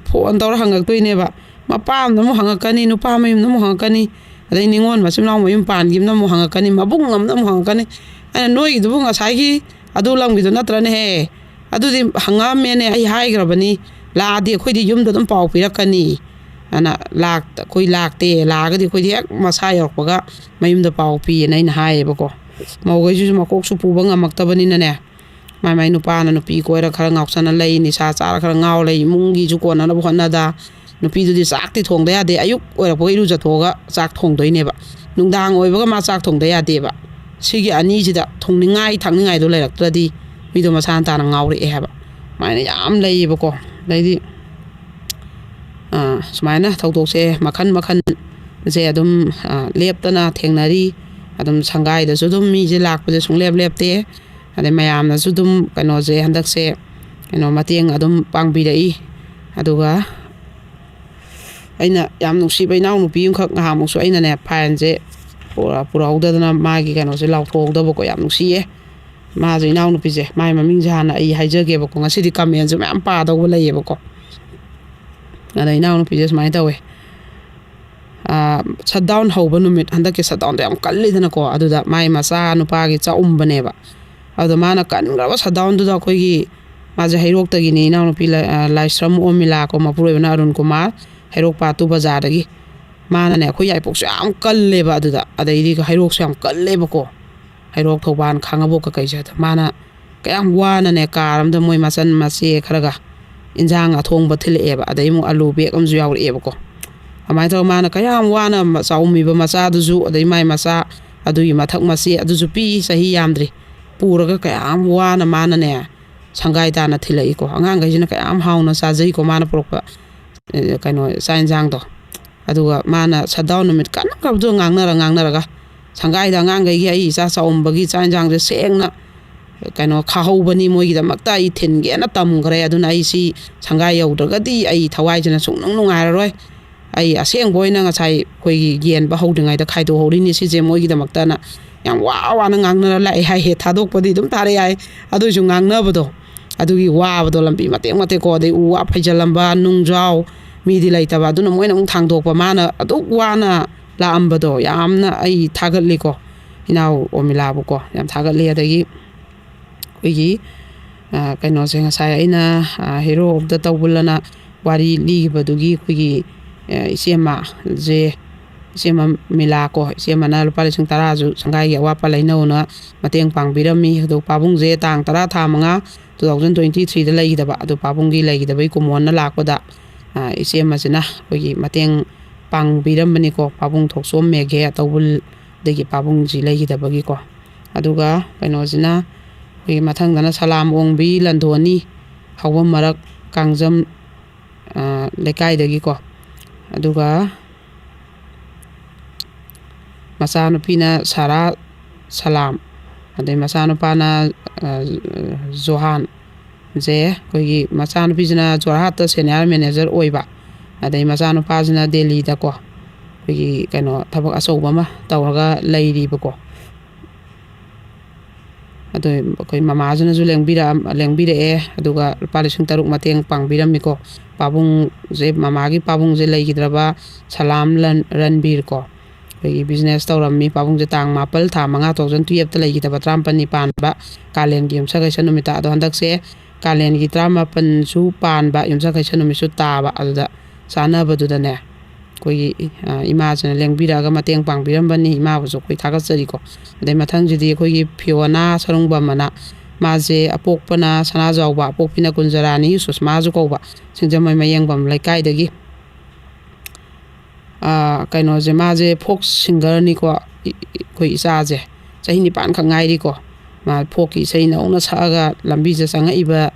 ꯐꯣꯟ ꯇꯧꯔ ꯍꯪꯉꯛꯇꯣꯏꯅꯦꯕ꯫ ꯃꯄꯥ ꯑꯃꯅ ꯑꯃꯨꯛ ꯍꯪꯉꯛꯀꯅꯤ, ꯅꯨꯄꯥ ꯃꯌꯨꯝꯗ ꯑꯃꯨꯛ ꯍꯪꯉꯛꯀꯅꯤ, ꯑꯗꯩ ꯅꯤꯉꯣꯜ ꯃꯆꯤꯟ ꯃꯅꯥꯎ ꯃꯌꯨꯝ ꯄꯥꯟꯈꯤꯕꯅ ꯑꯃꯨꯛ ꯍꯪꯉꯛꯀꯅꯤ, ꯃꯕꯨꯡ ꯑꯃꯅ ꯑꯃꯨꯛ ꯍꯪꯉꯛꯀꯅꯤ꯫ ꯑꯩꯅ, "ꯅꯣꯏꯒꯤꯗꯨꯕꯨ ꯉꯁꯥꯏꯒꯤ ꯑꯗꯨ ꯂꯝꯒꯤꯗꯣ ꯅꯠꯇ꯭ꯔꯅꯦꯍꯦ? ꯑꯗꯨꯗꯤ ꯍꯪꯉꯛꯑꯝꯃꯦꯅꯦ, ꯑꯩ ꯍꯥꯏꯈ꯭ꯔꯕꯅꯤ, ꯂꯥꯛꯑꯗꯤ ꯑꯩꯈꯣꯏꯗꯤ ꯌꯨꯝꯗ ꯑꯗꯨꯝ ꯄꯥꯎ ꯄꯤꯔꯛꯀꯅꯤ ꯑꯅ꯫ ꯂꯥꯛꯇ ꯑꯩꯈꯣꯏ ꯂꯥꯛꯇꯦ꯫ ꯂꯥꯛꯑꯒꯗꯤ ꯑꯩꯈꯣꯏꯗꯤ ꯍꯦꯛ ꯃꯁꯥ ꯌꯧꯔꯛꯄꯒ ꯃꯌꯨꯝꯗ ꯄꯥꯎ ꯄꯤꯌꯦꯅ ꯑꯩꯅ ꯍꯥꯏꯌꯦꯕꯀꯣ꯫ ꯃꯧꯈꯩꯁꯤꯁꯨ ꯃꯀꯣꯛꯁꯨ ꯄꯨꯕ ꯉꯝꯃꯛꯇꯕꯅꯤꯅꯅꯦ, ꯃꯥꯏ ꯃꯥꯏ ꯅꯨꯄꯥꯅ ꯅꯨꯄꯤ ꯀꯣꯏꯔ ꯈꯔ ꯉꯥꯎꯁꯟꯅ ꯂꯩ, ꯅꯤꯁꯥ ꯆꯥꯔ ꯈꯔ ꯉꯥꯎ ꯂꯩ, ꯏꯃꯨꯡꯒꯤꯁꯨ ꯀꯣꯟꯅꯅꯕ ꯍꯣꯠꯅꯗ꯫ ꯅꯨꯄꯤꯗꯨꯗꯤ ꯆꯥꯛꯇꯤ ꯊꯣꯡꯗ ꯌꯥꯗꯦ, ꯑꯌꯨꯛ ꯑꯣꯏꯔꯛꯄꯒ ꯏꯔꯨꯖꯊꯣꯛꯑꯒ ꯆꯥꯛ ꯊꯣꯡꯗꯣꯏꯅꯦꯕ, ꯅꯨꯡꯗꯥꯡ ꯑꯣꯏꯕꯒ ꯃꯥ ꯆꯥꯛ ꯊꯣꯡꯗ ꯌꯥꯗꯦꯕ꯫ ꯁꯤꯒꯤ ꯑꯅꯤꯁꯤꯗ ꯊꯣꯡꯅꯤꯡꯉꯥꯏ ꯊꯛꯅꯤꯡꯉꯥꯏꯗꯣ ꯂꯩꯔꯛꯇ꯭ꯔꯗꯤ ꯃꯤꯗꯣ ꯃꯁꯥꯅ ꯇꯥꯅ ꯉꯥꯎꯔꯛꯑꯦ ꯍꯥꯏꯕ꯫ ꯑꯗꯨꯃꯥꯏꯅ ꯌꯥꯝ ꯂꯩꯌꯦꯕꯀꯣ꯫ ꯑꯗꯩꯗꯤ, ꯑꯥ, ꯁꯨꯃꯥꯏꯅ ꯊꯧꯗꯣꯛꯁꯦ ꯃꯈꯟ ꯃꯈꯟꯁꯦ ꯑꯗꯨꯝ, ꯑꯥ, ꯂꯦꯞꯇꯅ ꯊꯦꯡꯅꯔꯤ꯫ ꯑꯗꯨꯝ ꯁꯪꯒꯥꯏꯗꯁꯨ ꯑꯗꯨꯝ ꯃꯤꯁꯦ ꯂꯥꯛꯄꯁꯦ ꯁꯨꯡꯂꯦꯞ ꯂꯦꯞꯇꯦ꯫ ꯑꯗꯩ ꯃꯌꯥꯝꯅꯁꯨ ꯑꯗꯨꯝ ꯀꯩꯅꯣꯁꯦ ꯍꯟꯗꯛꯁꯦ ꯀꯩꯅꯣ ꯃꯇꯦꯡ ꯑꯗꯨꯝ ꯄꯥꯡꯕꯤꯔꯛꯏ꯫ ꯑꯗꯨꯒ ꯑꯩꯅ ꯌꯥꯝ ꯅꯨꯡꯁꯤꯕ ꯏꯅꯥꯎꯅꯨꯄꯤ ꯑꯃꯈꯛ ꯉꯍꯥꯟꯃꯨꯛꯁꯨ ꯑꯩꯅꯅꯦ ꯐꯥꯏꯟꯁꯦ ꯄꯨꯔ-, ꯄꯨꯔꯛꯍꯧꯗꯗꯅ ꯃꯥꯒꯤ ꯀꯩꯅꯣꯁꯦ ꯂꯥꯎꯊꯣꯛꯍꯧꯗꯕꯀꯣ꯫ ꯌꯥꯝ ꯅꯨꯡꯁꯤꯌꯦ꯫ ꯃꯥꯁꯨ ꯏꯅꯥꯎꯅꯨꯄꯤꯁꯦ, ꯃꯥꯏ ꯃꯃꯤꯡꯁꯦ ꯍꯥꯟꯅ ꯑꯩ ꯍꯥꯏꯖꯒꯦꯕꯀꯣ꯫ ꯉꯁꯤꯗꯤ ꯀꯃꯦꯟꯁꯨ ꯃꯌꯥꯝ ꯄꯥꯗꯧꯕ ꯂꯩꯌꯦꯕꯀꯣ꯫ ꯑꯗ ꯏꯅꯥꯎꯅꯨꯄꯤꯁꯦ ꯁꯨꯃꯥꯏꯅ ꯇꯧꯋꯦ꯫ ꯁꯠ ꯗꯥꯎꯟ ꯍꯧꯕ ꯅꯨꯃꯤꯠ, ꯍꯟꯗꯛꯀꯤ ꯁꯠ ꯗꯥꯎꯟꯗꯣ ꯌꯥꯝ ꯀꯜꯂꯤꯗꯅꯀꯣ꯫ ꯑꯗꯨꯗ ꯃꯥꯏ ꯃꯆꯥ ꯅꯨꯄꯥꯒꯤ ꯆꯥꯛꯎꯝꯕꯅꯦꯕ꯫ ꯑꯗꯨꯗ ꯃꯥꯅ ꯀꯟꯈ꯭ꯔꯕ ꯁꯠ ꯗꯥꯎꯟꯗꯨꯗ ꯑꯩꯈꯣꯏꯒꯤ, ꯃꯥꯁꯦ ꯍꯩꯔꯣꯛꯇꯒꯤꯅꯤ, ꯏꯅꯥꯎꯅꯨꯄꯤ ꯂꯥꯏ-, ꯑ, ꯂꯥꯏꯁ꯭ꯔꯝ ꯑꯣꯃꯤꯂꯥ ꯀꯣ, ꯃꯄꯨꯔꯣꯏꯕꯅ ꯑꯔꯨꯟ ꯀꯨꯃꯥꯔ, ꯍꯩꯔꯣꯛ ꯄꯥꯠ ꯇꯨ ꯕꯖꯥꯔꯗꯒꯤ꯫ ꯃꯥꯅꯅꯦ ꯑꯩꯈꯣꯏ ꯌꯥꯏꯄꯣꯛꯁꯨ ꯌꯥꯝ ꯀꯜꯂꯦꯕ꯫ ꯑꯗꯨꯗ ꯑꯗꯩꯗꯤ ꯍꯩꯔꯣꯛꯁꯨ ꯌꯥꯝ ꯀꯜꯂꯦꯕꯀꯣ꯫ ꯍꯩꯔꯣꯛ, ꯊꯧꯕꯥꯜ, ꯈꯥꯡꯉꯕꯣꯛ ꯀꯀꯩꯁꯦ꯫ ꯑꯗ ꯃꯥꯅ ꯀꯌꯥꯝ ꯋꯥꯅꯅꯦ ꯀꯥꯔ ꯑꯃꯗ ꯃꯣꯏ ꯃꯆꯟ ꯃꯆꯦ ꯈꯔꯒ ꯏꯟꯖꯥꯡ ꯑꯊꯣꯡꯕ ꯊꯤꯜꯂꯛꯑꯦꯕ꯫ ꯑꯗꯩ ꯑꯃꯨꯛ ꯑꯂꯨ ꯕꯦꯒ ꯑꯃꯁꯨ ꯌꯥꯎꯔꯛꯑꯦꯕꯀꯣ꯫ ꯑꯗꯨꯃꯥꯏꯅ ꯇꯧꯔꯒ ꯃꯥꯅ ꯀꯌꯥꯝ ꯋꯥꯅ ꯃ-, ꯆꯥꯎꯝꯃꯤꯕ ꯃꯆꯥꯗꯨꯁꯨ, ꯑꯗꯩ ꯃꯥꯏ ꯃꯆꯥ ꯑꯗꯨꯒꯤ ꯃꯊꯛ ꯃꯆꯦ ꯑꯗꯨꯁꯨ ꯄꯤꯛꯏ, ꯆꯍꯤ ꯌꯥꯝꯗ꯭ꯔꯤ, ꯄꯨꯔꯒ ꯀꯌꯥꯝ ꯋꯥꯅ ꯃꯥꯅꯅꯦ ꯁꯪꯒꯥꯏ ꯇꯥꯅ ꯊꯤꯜꯂꯛꯏꯀꯣ꯫ ꯑꯉꯥꯡꯈꯩꯁꯤꯅ ꯀꯌꯥꯝ ꯍꯥꯎꯅ ꯆꯥꯖꯩꯀꯣ ꯃꯥꯅ ꯄꯨꯔꯛꯄ, ꯑꯦ, ꯀꯩꯅꯣ, ꯆꯥꯛ ꯌꯦꯟꯁꯥꯡꯗꯣ꯫ ꯑꯗꯨꯒ ꯃꯥꯅ ꯁꯠ ꯗꯥꯎꯟ ꯅꯨꯃꯤꯠ ꯀꯟꯈ꯭ꯔꯕꯗꯣ ꯉꯥꯡꯅꯔ ꯉꯥꯡꯅꯔꯒ ꯁꯪꯒꯥꯏꯗ ꯑꯉꯥꯡꯈꯩꯒꯤ ꯑꯩ ꯏꯆꯥ ꯆꯥꯎꯝꯕꯒꯤ ꯆꯥꯛ ꯌꯦꯟꯁꯥꯡꯁꯦ ꯁꯦꯡꯅ ꯀꯩꯅꯣ ꯈꯥꯍꯧꯕꯅꯤ, ꯃꯣꯏꯒꯤꯗꯃꯛꯇ ꯑꯩ ꯊꯤꯟꯒꯦꯅ ꯇꯝꯈ꯭ꯔꯦ꯫ ꯑꯗꯨꯅ ꯑꯩ ꯁꯤ ꯁꯪꯒꯥꯏ ꯌꯧꯗ꯭ꯔꯒꯗꯤ ꯑꯩ ꯊꯋꯥꯏꯁꯤꯅ ꯁꯨꯡꯅꯨꯡ ꯅꯨꯡꯉꯥꯏꯔꯔꯣꯏ꯫ ꯑꯩ ꯑꯁꯦꯡꯕ ꯑꯣꯏꯅ ꯉꯁꯥꯏ ꯑꯩꯈꯣꯏꯒꯤ ꯌꯦꯟꯕ ꯍꯧꯗ꯭ꯔꯤꯉꯩꯗ ꯈꯥꯏꯗꯣꯛꯍꯧꯔꯤꯅꯤ ꯁꯤꯁꯦ ꯃꯣꯏꯒꯤꯗꯃꯛꯇꯅ꯫ ꯌꯥꯝ ꯋꯥ ꯋꯥꯅ ꯉꯥꯡꯅꯔ ꯂꯥꯛꯑꯦ ꯍꯥꯏ꯫ ꯍꯦ, ꯊꯥꯗꯣꯛꯄꯗꯤ ꯑꯗꯨꯝ ꯊꯥꯔꯛꯑꯦ ꯍꯥꯏ, ꯑꯗꯨ ꯑꯣꯏꯁꯨ ꯉꯥꯡꯅꯕꯗꯣ, ꯑꯗꯨꯒꯤ ꯋꯥꯕꯗꯣ ꯂꯝꯕꯤ ꯃꯇꯦꯛ ꯃꯇꯦꯛꯀꯣ, ꯑꯗꯩ ꯎ ꯋꯥ ꯐꯩꯖꯜꯂꯝꯕ, ꯅꯨꯡꯖꯥꯎ, ꯃꯤꯗꯤ ꯂꯩꯇꯕ, ꯑꯗꯨꯅ ꯃꯣꯏꯅ ꯑꯃꯨꯛ ꯊꯥꯡꯗꯣꯛꯄ, ꯃꯥꯅ ꯑꯗꯨꯛ ꯋꯥꯅ ꯂꯥꯛꯑꯝꯕꯗꯣ ꯌꯥꯝꯅ ꯑꯩ ꯊꯥꯒꯠꯂꯤꯀꯣ꯫ ꯏꯅꯥꯎ ꯑꯣꯃꯤꯂꯥꯕꯨꯀꯣ ꯌꯥꯝ ꯊꯥꯒꯠꯂꯤ꯫ ꯑꯗꯒꯤ ꯑꯩꯈꯣꯏꯒꯤ ꯀꯩꯅꯣꯁꯦ, ꯉꯁꯥꯏ ꯑꯩꯅ ꯍꯦꯔꯣ ꯑꯣꯐ ꯗ ꯇꯧꯕꯜ ꯑꯅ ꯋꯥꯔꯤ ꯂꯤꯈꯤꯕꯗꯨꯒꯤ ꯑꯩꯈꯣꯏꯒꯤ ꯏꯆꯦꯃꯁꯦ, ꯏꯆꯦꯃ ꯃꯤꯂꯥ ꯀꯣ, ꯏꯆꯦꯃꯅ ꯂꯨꯄꯥ ꯂꯤꯁꯤꯡ ꯇꯔꯥꯁꯨ ꯁꯪꯒꯥꯏꯒꯤ ꯑꯋꯥꯠꯄ ꯂꯩꯅꯧꯅ ꯃꯇꯦꯡ ꯄꯥꯡꯕꯤꯔꯝꯃꯤ꯫ ꯑꯗꯣ ꯄꯥꯕꯨꯡꯁꯦ ꯇꯥꯡ ꯇꯔꯥ ꯊꯥ ꯃꯉꯥ, two thousand twenty three ꯗ ꯂꯩꯈꯤꯗꯕ꯫ ꯑꯗꯣ ꯄꯥꯕꯨꯡꯒꯤ ꯂꯩꯈꯤꯗꯕꯒꯤ ꯀꯨꯝꯑꯣꯟꯅ ꯂꯥꯛꯄꯗ ꯏꯆꯦꯃꯁꯤꯅ ꯑꯩꯈꯣꯏꯒꯤ ꯃꯇꯦꯡ ꯄꯥꯡꯕꯤꯔꯝꯕꯅꯤꯀꯣ, ꯄꯥꯕꯨꯡ ꯊꯣꯛꯆꯣꯝ ꯃꯦꯘꯦ ꯇꯧꯕꯜꯗꯒꯤ ꯄꯥꯕꯨꯡꯁꯤ ꯂꯩꯈꯤꯗꯕꯒꯤꯀꯣ꯫ ꯑꯗꯨꯒ ꯀꯩꯅꯣꯁꯤꯅ ꯑꯩꯈꯣꯏꯒꯤ ꯃꯊꯪꯗꯅ ꯁꯂꯥꯝ ꯑꯣꯡꯕꯤ ꯂꯟꯗꯣꯅꯤ, ꯍꯧꯕꯝ ꯃꯔꯛ ꯀꯥꯡꯖꯝ ꯂꯩꯀꯥꯏꯗꯒꯤꯀꯣ꯫ ꯑꯗꯨꯒ ꯃꯆꯥꯅꯨꯄꯤꯅ ꯁꯥꯔꯥ ꯁꯂꯥꯝ, ꯑꯗꯩ ꯃꯆꯥꯅꯨꯄꯥꯅ ꯖꯣꯍꯥꯟꯁꯦ, ꯑꯩꯈꯣꯏꯒꯤ ꯃꯆꯥꯅꯨꯄꯤꯁꯤꯅ ꯖꯣꯔꯍꯥꯠꯇ ꯁꯦꯅꯤꯌꯔ ꯃꯦꯅꯦꯖꯔ ꯑꯣꯏꯕ, ꯑꯗꯩ ꯃꯆꯥꯅꯨꯄꯥꯁꯤꯅ ꯗꯦꯜꯂꯤꯗꯀꯣ ꯑꯩꯈꯣꯏꯒꯤ ꯀꯩꯅꯣ ꯊꯕꯛ ꯑꯆꯧꯕ ꯑꯃ ꯇꯧꯔꯒ ꯂꯩꯔꯤꯕꯀꯣ꯫ ꯑꯗꯣ ꯑꯩꯈꯣꯏ ꯃꯃꯥꯁꯤꯅꯁꯨ ꯂꯦꯡꯕꯤꯔꯛꯑꯦ, ꯑꯗꯨꯒ ꯂꯨꯄꯥ ꯂꯤꯁꯤꯡ ꯇꯔꯨꯛ ꯃꯇꯦꯡ ꯄꯥꯡꯕꯤꯔꯝꯃꯤꯀꯣ꯫ ꯄꯥꯕꯨꯡꯁꯦ, ꯃꯃꯥꯒꯤ ꯄꯥꯕꯨꯡꯁꯦ ꯂꯩꯈꯤꯗ꯭ꯔꯕ ꯁꯂꯥꯝ ꯔꯟꯕꯤꯔ ꯀꯣ, ꯑꯩꯈꯣꯏꯒꯤ ꯕꯤꯖꯤꯅꯦꯁ ꯇꯧꯔꯝꯃꯤ꯫ ꯄꯥꯕꯨꯡꯁꯦ ꯇꯥꯡ ꯃꯥꯄꯜ ꯊꯥ ꯃꯉꯥ two thousand twelve ꯇ ꯂꯩꯈꯤꯗꯕ, ꯇꯔꯥꯃꯥꯄꯜꯅꯤ ꯄꯥꯟꯕ ꯀꯥꯂꯦꯟꯒꯤ ꯌꯨꯝꯁꯀꯩꯁ ꯅꯨꯃꯤꯠꯇ꯫ ꯑꯗꯣ ꯍꯟꯗꯛꯁꯦ ꯀꯥꯂꯦꯟꯒꯤ ꯇꯔꯥꯃꯥꯄꯜꯁꯨ ꯄꯥꯟꯕ ꯌꯨꯝꯁꯀꯩꯁ ꯅꯨꯃꯤꯠꯁꯨ ꯇꯥꯕ, ꯑꯗꯨꯗ ꯆꯥꯟꯅꯕꯗꯨꯗꯅꯦ ꯑꯩꯈꯣꯏꯒꯤ ꯏꯃꯥꯁꯤꯅ ꯂꯦꯡꯕꯤꯔꯛꯑꯒ ꯃꯇꯦꯡ ꯄꯥꯡꯕꯤꯔꯝꯕꯅꯤ꯫ ꯏꯃꯥꯕꯨꯁꯨ ꯑꯩꯈꯣꯏ ꯊꯥꯒꯠꯆꯔꯤꯀꯣ꯫ ꯑꯗꯩ ꯃꯊꯪꯁꯤꯗꯤ ꯑꯩꯈꯣꯏꯒꯤ ꯐꯤꯌꯣꯅꯥ ꯁꯔꯨꯡꯕꯝ ꯑꯅ, ꯃꯥꯁꯦ ꯑꯄꯣꯛꯄꯅ ꯁꯅꯥꯖꯥꯎꯕ, ꯑꯄꯣꯛꯄꯤꯅ ꯀꯨꯟꯖꯔꯥꯅꯤ, ꯁꯨꯁꯃꯥꯁꯨ ꯀꯧꯕ, ꯁꯤꯡꯖꯃꯩ ꯃꯌꯦꯡꯕꯝ ꯂꯩꯀꯥꯏꯗꯒꯤ꯫ ꯀꯩꯅꯣꯁꯦ, ꯃꯥꯁꯦ ꯐꯣꯛ ꯁꯤꯡꯒꯔꯅꯤꯀꯣ꯫ ꯑꯩꯈꯣꯏ ꯏꯆꯥꯁꯦ ꯆꯍꯤ ꯅꯤꯄꯥꯟꯈꯛ ꯉꯥꯏꯔꯤꯀꯣ꯫ ꯃꯥ ꯐꯣꯛꯀꯤ ꯏꯁꯩ ꯅꯧꯅ ꯁꯛꯑꯒ ꯂꯝꯕꯤꯁꯤꯗ ꯆꯪꯉꯛꯏꯕ,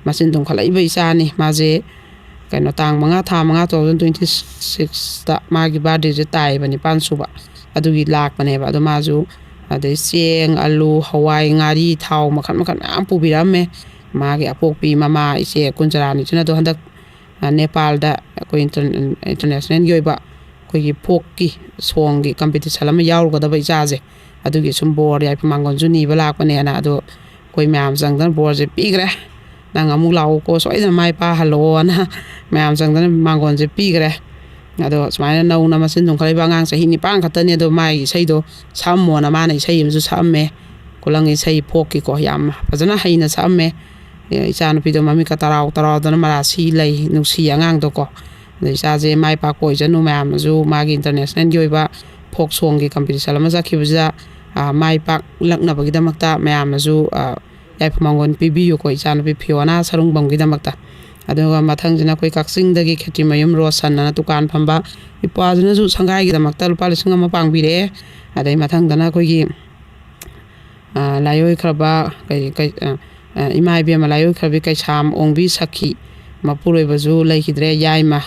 ꯃꯆꯤꯟ ꯇꯨꯝꯈꯠꯂꯛꯏꯕ ꯏꯆꯥꯅꯤ꯫ ꯃꯥꯁꯦ ꯀꯩꯅꯣ, ꯇꯥꯡ ꯃꯉꯥ ꯊꯥ ꯃꯉꯥ two thousand twenty six ꯇ ꯃꯥꯒꯤ ꯕꯥꯔꯗꯦꯁꯦ ꯇꯥꯏꯌꯦꯕ, ꯅꯤꯄꯥꯟ ꯁꯨꯕ꯫ ꯑꯗꯨꯒꯤ ꯂꯥꯛꯄꯅꯦꯕ꯫ ꯑꯗꯣ ꯃꯥꯁꯨ ꯑꯗꯩ ꯆꯦꯡ, ꯑꯂꯨ, ꯍꯋꯥꯏ, ꯉꯥꯔꯤ, ꯊꯥꯎ ꯃꯈꯜ ꯃꯈꯜ ꯃꯌꯥꯝ ꯄꯨꯕꯤꯔꯛꯑꯝꯃꯦ꯫ ꯃꯥꯒꯤ ꯑꯄꯣꯛꯄꯤ ꯃꯃꯥ ꯏꯆꯦ ꯀꯨꯟꯖꯔꯥꯅꯤꯁꯤꯅ꯫ ꯑꯗꯣ ꯍꯟꯗꯛ ꯅꯦꯄꯥꯜꯗ ꯑꯩꯈꯣꯏ ꯏꯟꯇꯔꯅꯦꯁꯅꯦꯜꯒꯤ ꯑꯣꯏꯕ ꯑꯩꯈꯣꯏꯒꯤ ꯐꯣꯛꯀꯤ ꯁꯣꯡꯒꯤ ꯀꯝꯄꯤꯇꯤꯁꯟ ꯑꯃ ꯌꯥꯎꯔꯨꯒꯗꯕ ꯏꯆꯥꯁꯦ, ꯑꯗꯨꯒꯤ ꯁꯨꯝ ꯕꯣꯔ ꯌꯥꯏꯐ ꯃꯥꯡꯒꯣꯟꯁꯨ ꯅꯤꯕ ꯂꯥꯛꯄꯅꯦꯅ꯫ ꯑꯗꯣ ꯑꯩꯈꯣꯏ ꯃꯌꯥꯝ ꯆꯪꯗꯅ ꯕꯣꯔꯁꯦ ꯄꯤꯈ꯭ꯔꯦ꯫ "ꯅꯪ ꯑꯃꯨꯛ ꯂꯥꯛꯎꯀꯣ, ꯁꯣꯏꯗꯅ ꯃꯥꯏ ꯄꯥꯛꯍꯜꯂꯛꯑꯣꯅ" ꯃꯌꯥꯝ ꯆꯪꯗꯅ ꯃꯥꯡꯒꯣꯟꯁꯦ ꯄꯤꯈ꯭ꯔꯦ꯫ ꯑꯗꯣ ꯁꯨꯃꯥꯏꯅ ꯅꯧꯅ ꯃꯆꯤꯟ ꯇꯨꯝꯈꯠꯂꯛꯏꯕ ꯑꯉꯥꯡ ꯆꯍꯤ ꯅꯤꯄꯥꯟ ꯈꯛꯇꯅꯤ, ꯑꯗꯣ ꯃꯥꯒꯤ ꯏꯁꯩꯗꯣ ꯁꯛꯑꯝꯃꯣꯅ ꯃꯥꯅ ꯏꯁꯩ ꯑꯃꯁꯨ ꯁꯛꯑꯝꯃꯦ꯫ ꯈꯨꯂꯪ ꯏꯁꯩ ꯐꯣꯛꯀꯤꯀꯣ, ꯌꯥꯝ ꯐꯖꯅ ꯍꯩꯅ ꯁꯛꯑꯝꯃꯦ꯫ ꯑꯦ, ꯏꯆꯥꯅꯨꯄꯤꯗꯣ ꯃꯃꯤꯠꯀ ꯇꯔꯥꯎ ꯇꯔꯥꯎꯗꯅ ꯃꯔꯥꯁꯤ ꯂꯩ, ꯅꯨꯡꯁꯤ ꯑꯉꯥꯡꯗꯣꯀꯣ꯫ ꯑꯗꯣ ꯏꯆꯥꯁꯦ ꯃꯥꯏ ꯄꯥꯛꯄ ꯑꯣꯏꯖꯅꯨ, ꯃꯌꯥꯝꯅꯁꯨ ꯃꯥꯒꯤ ꯏꯟꯇꯔꯅꯦꯁꯅꯦꯜꯒꯤ ꯑꯣꯏꯕ ꯐꯣꯛ ꯁꯣꯡꯒꯤ ꯀꯝꯄꯤꯇꯤꯁꯟ ꯑꯃ ꯆꯠꯈꯤꯕꯁꯤꯗ, ꯑ, ꯃꯥꯏ ꯄꯥꯛꯂꯛꯅꯕꯒꯤꯗꯃꯛꯇ ꯃꯌꯥꯝꯅꯁꯨ, ꯑ, ꯌꯥꯏꯐ ꯃꯪꯒꯣꯜ ꯄꯤꯕꯤꯌꯨꯀꯣ, ꯏꯆꯥꯅꯨꯄꯤ ꯐꯤꯌꯣꯅꯥ ꯁꯔꯨꯡꯕꯝꯒꯤꯗꯃꯛꯇ꯫ ꯑꯗꯨꯒ ꯃꯊꯪꯁꯤꯅ ꯑꯩꯈꯣꯏ ꯀꯛꯆꯤꯡꯗꯒꯤ ꯈꯦꯇ꯭ꯔꯤꯃꯌꯨꯝ ꯔꯣꯁꯟ ꯑꯅ ꯗꯨꯀꯥꯟ ꯐꯝꯕ ꯏꯄ꯭ꯋꯥꯁꯤꯅꯁꯨ ꯁꯪꯒꯥꯏꯒꯤꯗꯃꯛꯇ ꯂꯨꯄꯥ ꯂꯤꯁꯤꯡ ꯑꯃ ꯄꯥꯡꯕꯤꯔꯛꯑꯦ꯫ ꯑꯗꯩ ꯃꯊꯪꯗꯅ ꯑꯩꯈꯣꯏꯒꯤ, ꯑ, ꯂꯥꯏꯑꯣꯏꯈ꯭ꯔꯕ ꯀꯩ-, ꯀꯩ-, ꯑ, ꯑ, ꯏꯃꯥ ꯏꯕꯦꯝꯃ ꯂꯥꯏꯑꯣꯏꯈ꯭ꯔꯕꯤ ꯀꯩꯁꯥꯝ ꯑꯣꯡꯕꯤ ꯁꯈꯤ ꯃꯄꯨꯔꯣꯏꯕꯁꯨ ꯂꯩꯈꯤꯗ꯭ꯔꯦ, ꯌꯥꯏꯃ꯫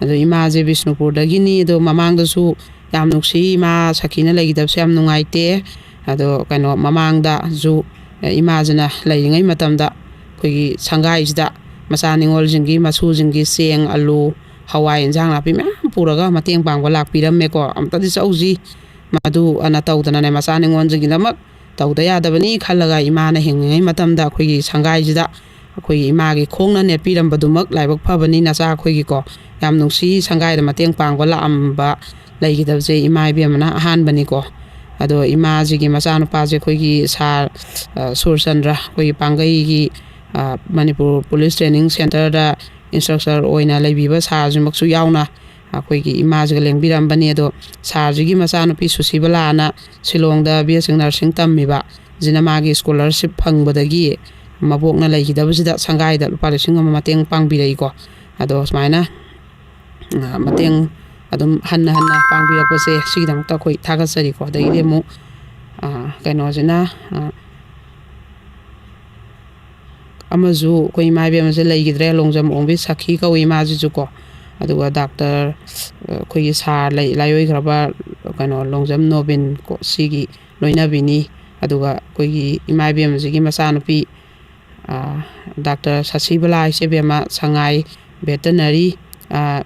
ꯑꯗꯣ ꯏꯃꯥꯁꯦ ꯕꯤꯁꯅꯨꯄꯨꯔꯗꯒꯤꯅꯤ, ꯑꯗꯣ ꯃꯃꯥꯡꯗꯁꯨ ꯌꯥꯝ ꯅꯨꯡꯁꯤ, ꯏꯃꯥ ꯁꯈꯤꯅ ꯂꯩꯈꯤꯗꯕꯁꯦ ꯌꯥꯝ ꯅꯨꯡꯉꯥꯏꯇꯦ꯫ ꯑꯗꯣ ꯀꯩꯅꯣ, ꯃꯃꯥꯡꯗꯁꯨ, ꯑ, ꯏꯃꯥꯁꯤꯅ ꯂꯩꯔꯤꯉꯩ ꯃꯇꯝꯗ ꯑꯩꯈꯣꯏꯒꯤ ꯁꯪꯒꯥꯏꯁꯤꯗ ꯃꯆꯥ ꯅꯤꯉꯣꯜꯁꯤꯡꯒꯤ ꯃꯁꯨꯁꯤꯡꯒꯤ ꯆꯦꯡ, ꯑꯂꯨ, ꯍꯋꯥꯏ, ꯏꯟꯖꯥꯡ ꯅꯥꯄꯤ ꯃꯌꯥꯝ ꯄꯨꯔꯒ ꯃꯇꯦꯡ ꯄꯥꯡꯕ ꯂꯥꯛꯄꯤꯔꯝꯃꯦꯀꯣ꯫ ꯑꯝꯇꯗꯤ ꯆꯧꯁꯤ, ꯃꯗꯨ ꯑꯅ ꯇꯧꯗꯅꯅꯦ, ꯃꯆꯥ ꯅꯤꯉꯣꯜꯁꯤꯡꯒꯤꯗꯃꯛ ꯇꯧꯗ ꯌꯥꯗꯕꯅꯤ ꯈꯜꯂꯒ ꯏꯃꯥꯅ ꯍꯤꯡꯂꯤꯉꯩ ꯃꯇꯝꯗ ꯑꯩꯈꯣꯏꯒꯤ ꯁꯪꯒꯥꯏꯁꯤꯗ ꯑꯩꯈꯣꯏꯒꯤ ꯏꯃꯥꯒꯤ ꯈꯣꯡꯅ ꯅꯦꯠꯄꯤꯔꯝꯕꯗꯨꯃꯛ ꯂꯥꯏꯕꯛ ꯐꯕꯅꯤ ꯅꯆꯥ ꯑꯩꯈꯣꯏꯒꯤꯀꯣ꯫ ꯌꯥꯝ ꯅꯨꯡꯁꯤ, ꯁꯪꯒꯥꯏꯗ ꯃꯇꯦꯡ ꯄꯥꯡꯕ ꯂꯥꯛꯑꯝꯕ ꯂꯩꯈꯤꯗꯕꯁꯦ ꯏꯃꯥ ꯏꯕꯦꯝꯃꯅ ꯑꯍꯥꯟꯕꯅꯤꯀꯣ꯫ ꯑꯗꯣ ꯏꯃꯥꯁꯤꯒꯤ ꯃꯆꯥꯅꯨꯄꯥꯁꯦ ꯑꯩꯈꯣꯏꯒꯤ ꯁꯥꯔ, ꯑ, ꯁꯨꯔꯆꯟꯗ꯭ꯔ, ꯑꯩꯈꯣꯏꯒꯤ ꯄꯥꯡꯒꯩꯒꯤ, ꯑ, ꯃꯅꯤꯄꯨꯔ ꯄꯨꯂꯤꯁ ꯇ꯭ꯔꯦꯅꯤꯡ ꯁꯦꯟꯇꯔꯗ ꯏꯟꯁꯇ꯭ꯔꯛꯇꯔ ꯑꯣꯏꯅ ꯂꯩꯕꯤꯕ ꯁꯥꯔꯁꯤꯃꯛꯁꯨ ꯌꯥꯎꯅ ꯑꯩꯈꯣꯏꯒꯤ ꯏꯃꯥꯁꯤꯒ ꯂꯦꯡꯕꯤꯔꯝꯕꯅꯤ꯫ ꯑꯗꯣ ꯁꯥꯔꯁꯤꯒꯤ ꯃꯆꯥꯅꯨꯄꯤ ꯁꯨꯁꯤꯕꯂꯥꯅ ꯁꯤꯂꯣꯡꯗ ꯕꯤ ꯑꯦꯁ ꯁꯤ ꯅꯔꯁꯤꯡ ꯇꯝꯃꯤꯕ, ꯁꯤꯅ ꯃꯥꯒꯤ ꯁ꯭ꯀꯣꯂꯔꯁꯤꯞ ꯐꯪꯕꯗꯒꯤ ꯃꯕꯣꯛꯅ ꯂꯩꯈꯤꯗꯕꯁꯤꯗ ꯁꯪꯒꯥꯏꯗ ꯂꯨꯄꯥ ꯂꯤꯁꯤꯡ ꯑꯃ ꯃꯇꯦꯡ ꯄꯥꯡꯕꯤꯔꯛꯏꯀꯣ꯫ ꯑꯗꯣ ꯁꯨꯃꯥꯏꯅ, ꯑ, ꯃꯇꯦꯡ ꯑꯗꯨꯝ ꯍꯟꯅ ꯍꯟꯅ ꯄꯥꯡꯕꯤꯔꯛꯄꯁꯦ ꯁꯤꯒꯤꯗꯃꯛꯇ ꯑꯩꯈꯣꯏ ꯊꯥꯒꯠꯆꯔꯤꯀꯣ꯫ ꯑꯗꯒꯤꯗꯤ ꯑꯃꯨꯛ, ꯑ, ꯀꯩꯅꯣꯁꯤꯅ, ꯑ, ꯑꯃꯁꯨ ꯑꯩꯈꯣꯏ ꯏꯃꯥ ꯏꯕꯦꯝꯃꯁꯦ ꯂꯩꯈꯤꯗ꯭ꯔꯦ, ꯂꯣꯡꯖꯝ ꯑꯣꯡꯕꯤ ꯁꯈꯤ ꯀꯧꯏ ꯏꯃꯥꯁꯤꯁꯨ ꯀꯣ꯫ ꯑꯗꯨꯒ ꯗꯥꯛꯇꯔ, ꯑ, ꯑꯩꯈꯣꯏꯒꯤ ꯁꯥꯔ ꯂꯩ, ꯂꯥꯏꯑꯣꯏꯈ꯭ꯔꯕ, ꯀꯩꯅꯣ, ꯂꯣꯡꯖꯝ ꯅꯣꯕꯤꯟ ꯀꯣ, ꯁꯤꯒꯤ ꯂꯣꯏꯅꯕꯤꯅꯤ꯫ ꯑꯗꯨꯒ ꯑꯩꯈꯣꯏꯒꯤ ꯏꯃꯥ ꯏꯕꯦꯝꯃꯁꯤꯒꯤ ꯃꯆꯥꯅꯨꯄꯤ, ꯑ, ꯗꯥꯛꯇꯔ ꯁꯁꯤꯕꯂꯥ ꯏꯆꯦꯕꯦꯝꯃ ꯁꯉꯥꯏ ꯚꯦꯇꯅꯔꯤ, ꯑ,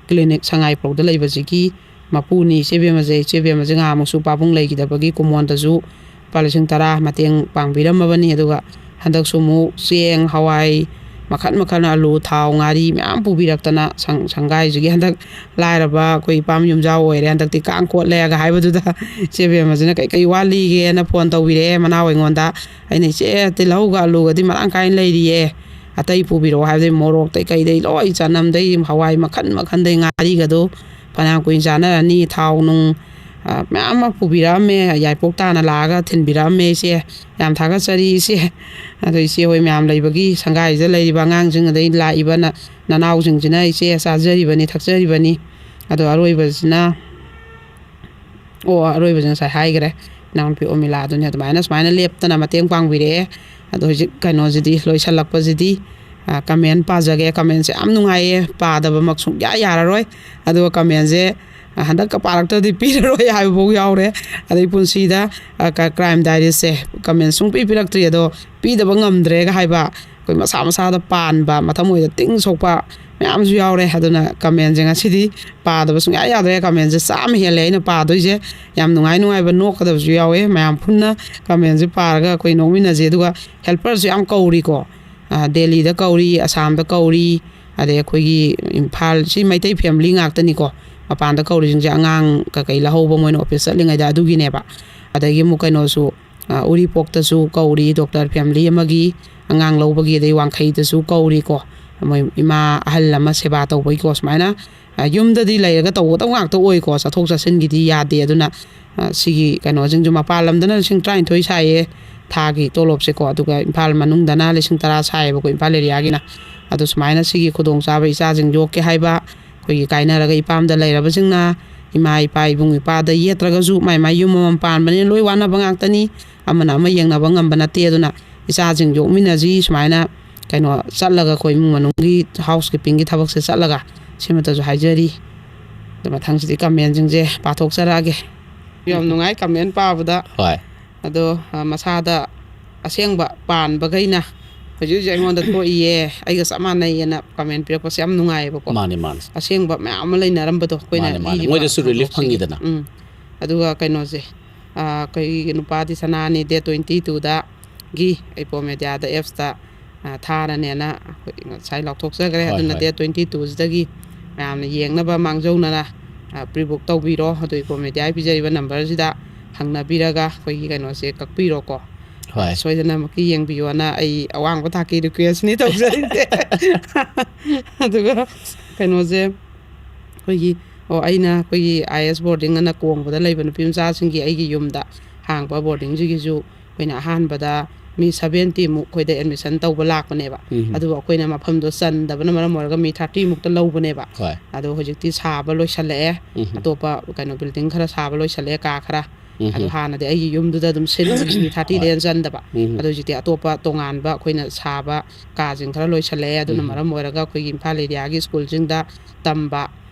ꯀ꯭ꯂꯤꯅꯤꯛ ꯁꯉꯥꯏꯄ꯭ꯔꯧꯗ ꯂꯩꯕꯁꯤꯒꯤ ꯃꯄꯨꯅꯤ ꯏꯆꯦꯕꯦꯝꯃꯁꯦ꯫ ꯏꯆꯦꯕꯦꯝꯃꯁꯦ ꯉꯍꯥꯟꯃꯨꯛꯁꯨ ꯄꯥꯕꯨꯡ ꯂꯩꯈꯤꯗꯕꯒꯤ ꯀꯨꯃꯣꯟꯗꯁꯨ ꯂꯨꯄꯥ ꯂꯤꯁꯤꯡ ꯇꯔꯥ ꯃꯇꯦꯡ ꯄꯥꯡꯕꯤꯔꯝꯃꯕꯅꯤ꯫ ꯑꯗꯨꯒ ꯍꯟꯗꯛꯁꯨ ꯑꯃꯨꯛ ꯆꯦꯡ, ꯍꯋꯥꯏ, ꯃꯈꯟ ꯃꯈꯜ ꯑꯂꯨ, ꯊꯥꯎ, ꯉꯥꯔꯤ ꯃꯌꯥꯝ ꯄꯨꯕꯤꯔꯛꯇꯅ ꯁꯪ-, ꯁꯪꯒꯥꯏꯁꯤꯒꯤ ꯍꯟꯗꯛ ꯂꯥꯏꯔꯕ ꯑꯩꯈꯣꯏ ꯏꯄꯥꯝ ꯌꯨꯝꯖꯥꯎ ꯑꯣꯏꯔꯦ, ꯍꯟꯗꯛꯇꯤ ꯀꯥꯡ ꯀꯣꯠꯂꯦꯒ ꯍꯥꯏꯕꯗꯨꯗ ꯏꯆꯦ ꯕꯦꯝꯃꯁꯤꯅ "ꯀꯩ ꯀꯩ ꯋꯥꯠꯂꯤꯒꯦꯅ?" ꯐꯣꯟ ꯇꯧꯕꯤꯔꯛꯑꯦ ꯃꯅꯥꯎ ꯑꯩꯉꯣꯟꯗ꯫ ꯑꯩꯅ "ꯏꯆꯦ, ꯇꯤꯜꯍꯧꯒ ꯑꯂꯨꯒꯗꯤ ꯃꯔꯥꯡ ꯀꯥꯏꯅ ꯂꯩꯔꯤꯌꯦ, ꯑꯇꯩ ꯄꯨꯕꯤꯔꯛꯑꯣ" ꯍꯥꯏꯕꯗꯩ ꯃꯣꯔꯣꯛꯇꯩ ꯀꯩꯗꯩ ꯂꯣꯏ, ꯆꯅꯝꯗꯩ ꯍꯋꯥꯏ ꯃꯈꯟ ꯃꯈꯟꯗꯩ ꯉꯥꯔꯤꯒꯗꯣ ꯐꯅꯌꯥꯝ ꯀꯨꯏꯅ ꯆꯥꯅꯔꯅꯤ꯫ ꯊꯥꯎ ꯅꯨꯡ, ꯑ, ꯃꯌꯥꯝ ꯑꯃ ꯄꯨꯕꯤꯔꯛꯑꯝꯃꯦ, ꯌꯥꯏꯄꯣꯛ ꯇꯥꯅ ꯂꯥꯛꯑꯒ ꯊꯤꯟꯕꯤꯔꯛꯑꯝꯃꯦ ꯏꯆꯦ꯫ ꯌꯥꯝ ꯊꯥꯒꯠꯆꯔꯤ ꯏꯆꯦ꯫ ꯑꯗꯣ ꯏꯆꯦ ꯍꯣꯏ ꯃꯌꯥꯝ ꯂꯩꯕꯒꯤ ꯁꯪꯒꯥꯏꯁꯤꯗ ꯂꯩꯔꯤꯕ ꯑꯉꯥꯡꯁꯤꯡ, ꯑꯗꯩ ꯂꯥꯛꯏꯕ ꯅ-, ꯅꯅꯥꯎꯁꯤꯡꯁꯤꯅ ꯏꯆꯦ ꯆꯥꯖꯔꯤꯕꯅꯤ, ꯊꯛꯆꯔꯤꯕꯅꯤ꯫ ꯑꯗꯣ ꯑꯔꯣꯏꯕꯁꯤꯅ, ꯑꯣ, ꯑꯔꯣꯏꯕꯁꯤ ꯉꯁꯥꯏ ꯍꯥꯏꯈ꯭ꯔꯦ, ꯏꯅꯥꯎꯅꯨꯄꯤ ꯑꯣꯃꯤꯂꯥꯗꯨꯅꯤ꯫ ꯑꯗꯨꯃꯥꯏꯅ ꯁꯨꯃꯥꯏꯅ ꯂꯦꯞꯇꯅ ꯃꯇꯦꯡ ꯄꯥꯡꯕꯤꯔꯛꯑꯦ꯫ ꯑꯗꯣ ꯍꯧꯖꯤꯛ ꯀꯩꯅꯣꯁꯤꯗꯤ ꯂꯣꯏꯁꯤꯜꯂꯛꯄꯁꯤꯗꯤ, ꯑ, ꯀꯃꯦꯟ ꯄꯥꯖꯒꯦ꯫ ꯀꯃꯦꯟꯁꯦ ꯌꯥꯝ ꯅꯨꯡꯉꯥꯏꯌꯦ, ꯄꯥꯗꯕꯃꯛ ꯁꯨꯡꯌꯥ ꯌꯥꯔꯔꯣꯏ꯫ ꯑꯗꯨꯒ ꯀꯃꯦꯟꯁꯦ, ꯑ, ꯍꯟꯗꯛꯀ ꯄꯥꯔꯛꯇ꯭ꯔꯗꯤ ꯄꯤꯔꯔꯣꯏ ꯍꯥꯏꯕꯐꯥꯎ ꯌꯥꯎꯔꯦ꯫ ꯑꯗꯩ ꯄꯨꯟꯁꯤꯗ, ꯑ, ꯀ-, ꯀ꯭ꯔꯥꯏꯝ ꯗꯥꯏꯔꯤꯁꯦ ꯀꯃꯦꯟ ꯁꯨꯡꯄꯤ ꯄꯤꯔꯛꯇ꯭ꯔꯤ, ꯑꯗꯣ ꯄꯤꯗꯕ ꯉꯝꯗ꯭ꯔꯦꯒ ꯍꯥꯏꯕ, ꯑꯩꯈꯣꯏ ꯃꯁꯥ ꯃꯁꯥꯗ ꯄꯥꯟꯕ, ꯃꯊꯃꯣꯏꯗ ꯇꯤꯡ ꯁꯣꯛꯄ ꯃꯌꯥꯝꯁꯨ ꯌꯥꯎꯔꯦ꯫ ꯑꯗꯨꯅ ꯀꯃꯦꯟꯁꯦ ꯉꯁꯤꯗꯤ ꯄꯥꯗꯕ ꯁꯨꯡꯌꯥ ꯌꯥꯗ꯭ꯔꯦ꯫ ꯀꯃꯦꯟꯁꯦ ꯆꯥꯝꯃ ꯍꯦꯜꯂꯦ ꯑꯩꯅ ꯄꯥꯗꯣꯏꯁꯦ꯫ ꯌꯥꯝ ꯅꯨꯡꯉꯥꯏ ꯅꯨꯡꯉꯥꯏꯕ ꯅꯣꯛꯀꯗꯕꯁꯨ ꯌꯥꯎꯋꯦ꯫ ꯃꯌꯥꯝ ꯄꯨꯟꯅ ꯀꯃꯦꯟꯁꯦ ꯄꯥꯔꯒ ꯑꯩꯈꯣꯏ ꯅꯣꯛꯃꯤꯟꯅꯁꯦ꯫ ꯑꯗꯨꯒ ꯍꯦꯜꯄꯔꯁꯨ ꯌꯥꯝ ꯀꯧꯔꯤꯀꯣ꯫ ꯑ, ꯗꯦꯜꯂꯤꯗ ꯀꯧꯔꯤ, ꯑꯁꯥꯝꯗ ꯀꯧꯔꯤ, ꯑꯗꯩ ꯑꯩꯈꯣꯏꯒꯤ ꯏꯝꯐꯥꯜ, ꯁꯤ ꯃꯩꯇꯩ ꯐꯦꯃꯤꯂꯤ ꯉꯥꯛꯇꯅꯤꯀꯣ꯫ ꯃꯄꯥꯟꯗ ꯀꯧꯔꯤꯁꯤꯡꯁꯦ ꯑꯉꯥꯡ ꯀꯀꯩ ꯂꯧꯍꯧꯕ ꯃꯣꯏꯅ ꯑꯣꯐꯤꯁ ꯆꯠꯂꯤꯉꯩꯗ ꯑꯗꯨꯒꯤꯅꯦꯕ꯫ ꯑꯗꯒꯤ ꯑꯃꯨꯛ ꯀꯩꯅꯣꯁꯨ, ꯑ, ꯎꯔꯤꯄꯣꯛꯇꯁꯨ ꯀꯧꯔꯤ, ꯗꯣꯛꯇꯔ ꯐꯦꯃꯤꯂꯤ ꯑꯃꯒꯤ ꯑꯉꯥꯡ ꯂꯧꯕꯒꯤ, ꯑꯗꯩ ꯋꯥꯡꯈꯩꯗꯁꯨ ꯀꯧꯔꯤꯀꯣ꯫ ꯃꯣꯏ ꯏꯃꯥ ꯑꯍꯜ ꯑꯃ ꯁꯦꯕꯥ ꯇꯧꯕꯒꯤꯀꯣ꯫ ꯁꯨꯃꯥꯏꯅ, ꯑ, ꯌꯨꯝꯗꯗꯤ ꯂꯩꯔꯒ ꯇꯧꯒꯗꯕ ꯉꯥꯛꯇ ꯑꯣꯏꯀꯣ, ꯆꯠꯊꯣꯛ ꯆꯠꯁꯤꯟꯒꯤꯗꯤ ꯌꯥꯗꯦ꯫ ꯑꯗꯨꯅ, ꯑ, ꯁꯤꯒꯤ ꯀꯩꯅꯣꯁꯤꯡꯁꯨ ꯃꯄꯥꯟ ꯂꯝꯗꯅ ꯂꯤꯁꯤꯡ ꯇꯔꯥꯅꯤꯊꯣꯏ ꯁꯥꯏꯌꯦ ꯊꯥꯒꯤ ꯇꯣꯂꯣꯞꯁꯦꯀꯣ, ꯑꯗꯨꯒ ꯏꯝꯐꯥꯜ ꯃꯅꯨꯡꯗꯅ ꯂꯤꯁꯤꯡ ꯇꯔꯥ ꯁꯥꯏꯌꯦꯕꯀꯣ, ꯏꯝꯐꯥꯜ ꯑꯦꯔꯤꯌꯥꯒꯤꯅ꯫ ꯑꯗꯣ ꯁꯨꯃꯥꯏꯅ ꯁꯤꯒꯤ ꯈꯨꯗꯣꯡꯆꯥꯕ ꯏꯆꯥꯁꯤꯡ ꯌꯣꯛꯀꯦ ꯍꯥꯏꯕ, ꯑꯩꯈꯣꯏꯒꯤ ꯀꯥꯏꯅꯔꯒ ꯏꯄꯥꯝꯗ ꯂꯩꯔꯕꯁꯤꯡꯅ ꯏꯃꯥ ꯏꯄꯥ ꯏꯕꯨꯡ ꯏꯄꯥꯗ ꯌꯦꯠꯇ꯭ꯔꯒꯁꯨ ꯃꯥꯏ ꯃꯥꯏ ꯌꯨꯝ ꯑꯃ ꯄꯥꯟꯕꯅꯤꯅ ꯂꯣꯏ ꯋꯥꯅꯕ ꯉꯥꯛꯇꯅꯤ, ꯑꯃꯅ ꯑꯃ ꯌꯦꯡꯅꯕ ꯉꯝꯕ ꯅꯠꯇꯦ꯫ ꯑꯗꯨꯅ ꯏꯆꯥꯁꯤꯡ ꯌꯣꯛꯃꯤꯟꯅꯁꯤ, ꯁꯨꯃꯥꯏꯅ ꯀꯩꯅꯣ ꯆꯠꯂꯒ ꯑꯩꯈꯣꯏ ꯏꯃꯨꯡ ꯃꯅꯨꯡꯒꯤ ꯍꯥꯎꯁ ꯀꯤꯞꯄꯤꯡꯒꯤ ꯊꯕꯛꯁꯦ ꯆꯠꯂꯒ ꯁꯤꯃꯇꯁꯨ ꯍꯥꯏꯖꯔꯤ꯫ ꯑꯗꯣ ꯃꯊꯪꯁꯤꯗꯤ ꯀꯃꯦꯟꯁꯤꯡꯁꯦ ꯄꯥꯊꯣꯛꯆꯔꯛꯑꯒꯦ꯫ ꯌꯥꯝ ꯅꯨꯡꯉꯥꯏ ꯀꯃꯦꯟ ꯄꯥꯕꯗ꯫ ꯍꯣꯏ꯫ ꯑꯗꯣ, ꯑ, ꯃꯁꯥꯗ ꯑꯁꯦꯡꯕ ꯄꯥꯟꯕꯈꯩꯅ ꯍꯧꯖꯤꯛ ꯍꯧꯖꯤꯛ ꯑꯩꯉꯣꯟꯗ ꯊꯣꯛꯏꯌꯦ, ꯑꯩꯒ ꯆꯞ ꯃꯥꯟꯅꯩꯌꯦꯅ ꯀꯃꯦꯟ ꯄꯤꯔꯛꯄꯁꯦ ꯌꯥꯝ ꯅꯨꯡꯉꯥꯏꯌꯦꯕꯀꯣ꯫ ꯃꯥꯅꯦ, ꯃꯥꯅꯦ꯫ ꯑꯁꯦꯡꯕ ꯃꯌꯥꯝ ꯑꯃ ꯂꯩꯅꯔꯝꯕꯗꯣ ꯑꯩꯈꯣꯏꯅ ꯃꯥꯅꯦ, ꯃꯥꯅꯦ꯫ ꯄꯤꯔꯤꯕ ꯃꯣꯏꯗꯁꯨ relief ꯊꯧꯗꯣꯛꯁꯤꯒꯤ꯫ ꯐꯪꯉꯤꯗꯅ꯫ ꯎꯝ꯫ ꯑꯗꯨꯒ ꯀꯩꯅꯣꯁꯦ, ꯑ, ꯑꯩꯈꯣꯏꯒꯤ ꯅꯨꯄꯥꯗꯤ ꯁꯅꯥꯅꯤ, date twenty two ꯗꯒꯤ ꯑꯩ ꯄꯣ ꯃꯦꯗꯤꯌꯥꯗ ꯑꯦꯞꯁꯇ ꯑ, ꯊꯥꯔꯅꯦꯅ ꯑꯩꯈꯣꯏ ꯉꯁꯥꯏ ꯂꯥꯎꯊꯣꯛꯆꯈ꯭ꯔꯦ꯫ ꯍꯣꯏ, ꯑꯗꯨꯅ ꯍꯣꯏ꯫ Date twenty two ꯁꯤꯗꯒꯤ ꯃꯌꯥꯝꯅ ꯌꯦꯡꯅꯕ ꯃꯥꯡꯖꯧꯅꯅ, ꯑ, pre book ꯇꯧꯕꯤꯔꯣ꯫ ꯑꯗꯨ ꯏꯀꯣ ꯃꯦꯗꯤꯌꯥꯒꯤ ꯄꯤꯖꯔꯤꯕ number ꯁꯤꯗ ꯍꯪꯅꯕꯤꯔꯒ ꯑꯩꯈꯣꯏꯒꯤ ꯀꯩꯅꯣꯁꯦ ꯀꯛꯄꯤꯔꯣꯀꯣ꯫ ꯍꯣꯏ꯫ ꯁꯣꯏꯗꯅꯃꯛꯀꯤ ꯌꯦꯡꯕꯤꯌꯣꯅ ꯑꯩ ꯑꯋꯥꯡꯕ ꯊꯥꯛꯀꯤ request ꯅꯤ ꯇꯧꯖꯔꯤꯁꯦ꯫ ꯑꯗꯨꯒ ꯀꯩꯅꯣꯁꯦ, ꯑꯩꯈꯣꯏꯒꯤ, ꯑꯣ, ꯑꯩꯅ ꯑꯩꯈꯣꯏꯒꯤ I S boarding ꯑꯅ ꯀꯣꯡꯕꯗ ꯂꯩꯕ ꯅꯨꯄꯤ ꯃꯆꯥꯁꯤꯡꯒꯤ ꯑꯩꯒꯤ ꯌꯨꯝꯗ ꯍꯥꯡꯕ boarding ꯁꯤꯒꯤꯁꯨ ꯑꯩꯈꯣꯏꯅ ꯑꯍꯥꯟꯕꯗ ꯃꯤ seventy ꯃꯨꯛ ꯑꯩꯈꯣꯏꯗ admission ꯇꯧꯕ ꯂꯥꯛꯄꯅꯦꯕ꯫ ꯎꯝ꯫ ꯑꯗꯨꯕꯨ ꯑꯩꯈꯣꯏꯅ ꯃꯐꯝꯗꯣ ꯆꯟꯗꯕꯅ ꯃꯔꯝ ꯑꯣꯏꯔꯒ ꯃꯤ thirty ꯃꯨꯛꯇ ꯂꯧꯕꯅꯦꯕ꯫ ꯍꯣꯏ꯫ ꯑꯗꯣ ꯍꯧꯖꯤꯛꯇꯤ ꯁꯥꯕ ꯂꯣꯏꯁꯜꯂꯛꯑꯦ꯫ ꯎꯝ꯫ ꯑꯇꯣꯞꯄ ꯀꯩꯅꯣ building ꯈꯔ ꯁꯥꯕ ꯂꯣꯏꯁꯜꯂꯛꯑꯦ, ꯀꯥ ꯈꯔ꯫ ꯎꯝ꯫ ꯑꯗꯣ ꯍꯥꯟꯅꯗꯤ ꯑꯩꯒꯤ ꯌꯨꯝꯗꯨꯗ ꯑꯗꯨꯝ ꯁꯤꯟꯕꯅꯤ, ꯃꯤ thirty ꯗꯩ ꯍꯣꯏ꯫ ꯍꯦꯟꯅ ꯆꯟꯗꯕ꯫ ꯎꯝ꯫ ꯑꯗꯣ ꯍꯧꯖꯤꯛꯇꯤ ꯑꯇꯣꯞꯄ ꯇꯣꯉꯥꯟꯕ ꯑꯩꯈꯣꯏꯅ ꯁꯥꯕ ꯀꯥꯁꯤꯡ ꯈꯔ ꯂꯣꯏꯁꯜꯂꯛꯑꯦ꯫ ꯑꯗꯨꯅ ꯎꯝ꯫ ꯃꯔꯝ ꯑꯣꯏꯔꯒ ꯑꯩꯈꯣꯏꯒꯤ ꯏꯝꯐꯥꯜ area ꯒꯤ school ꯁꯤꯡꯗ ꯇꯝꯕ,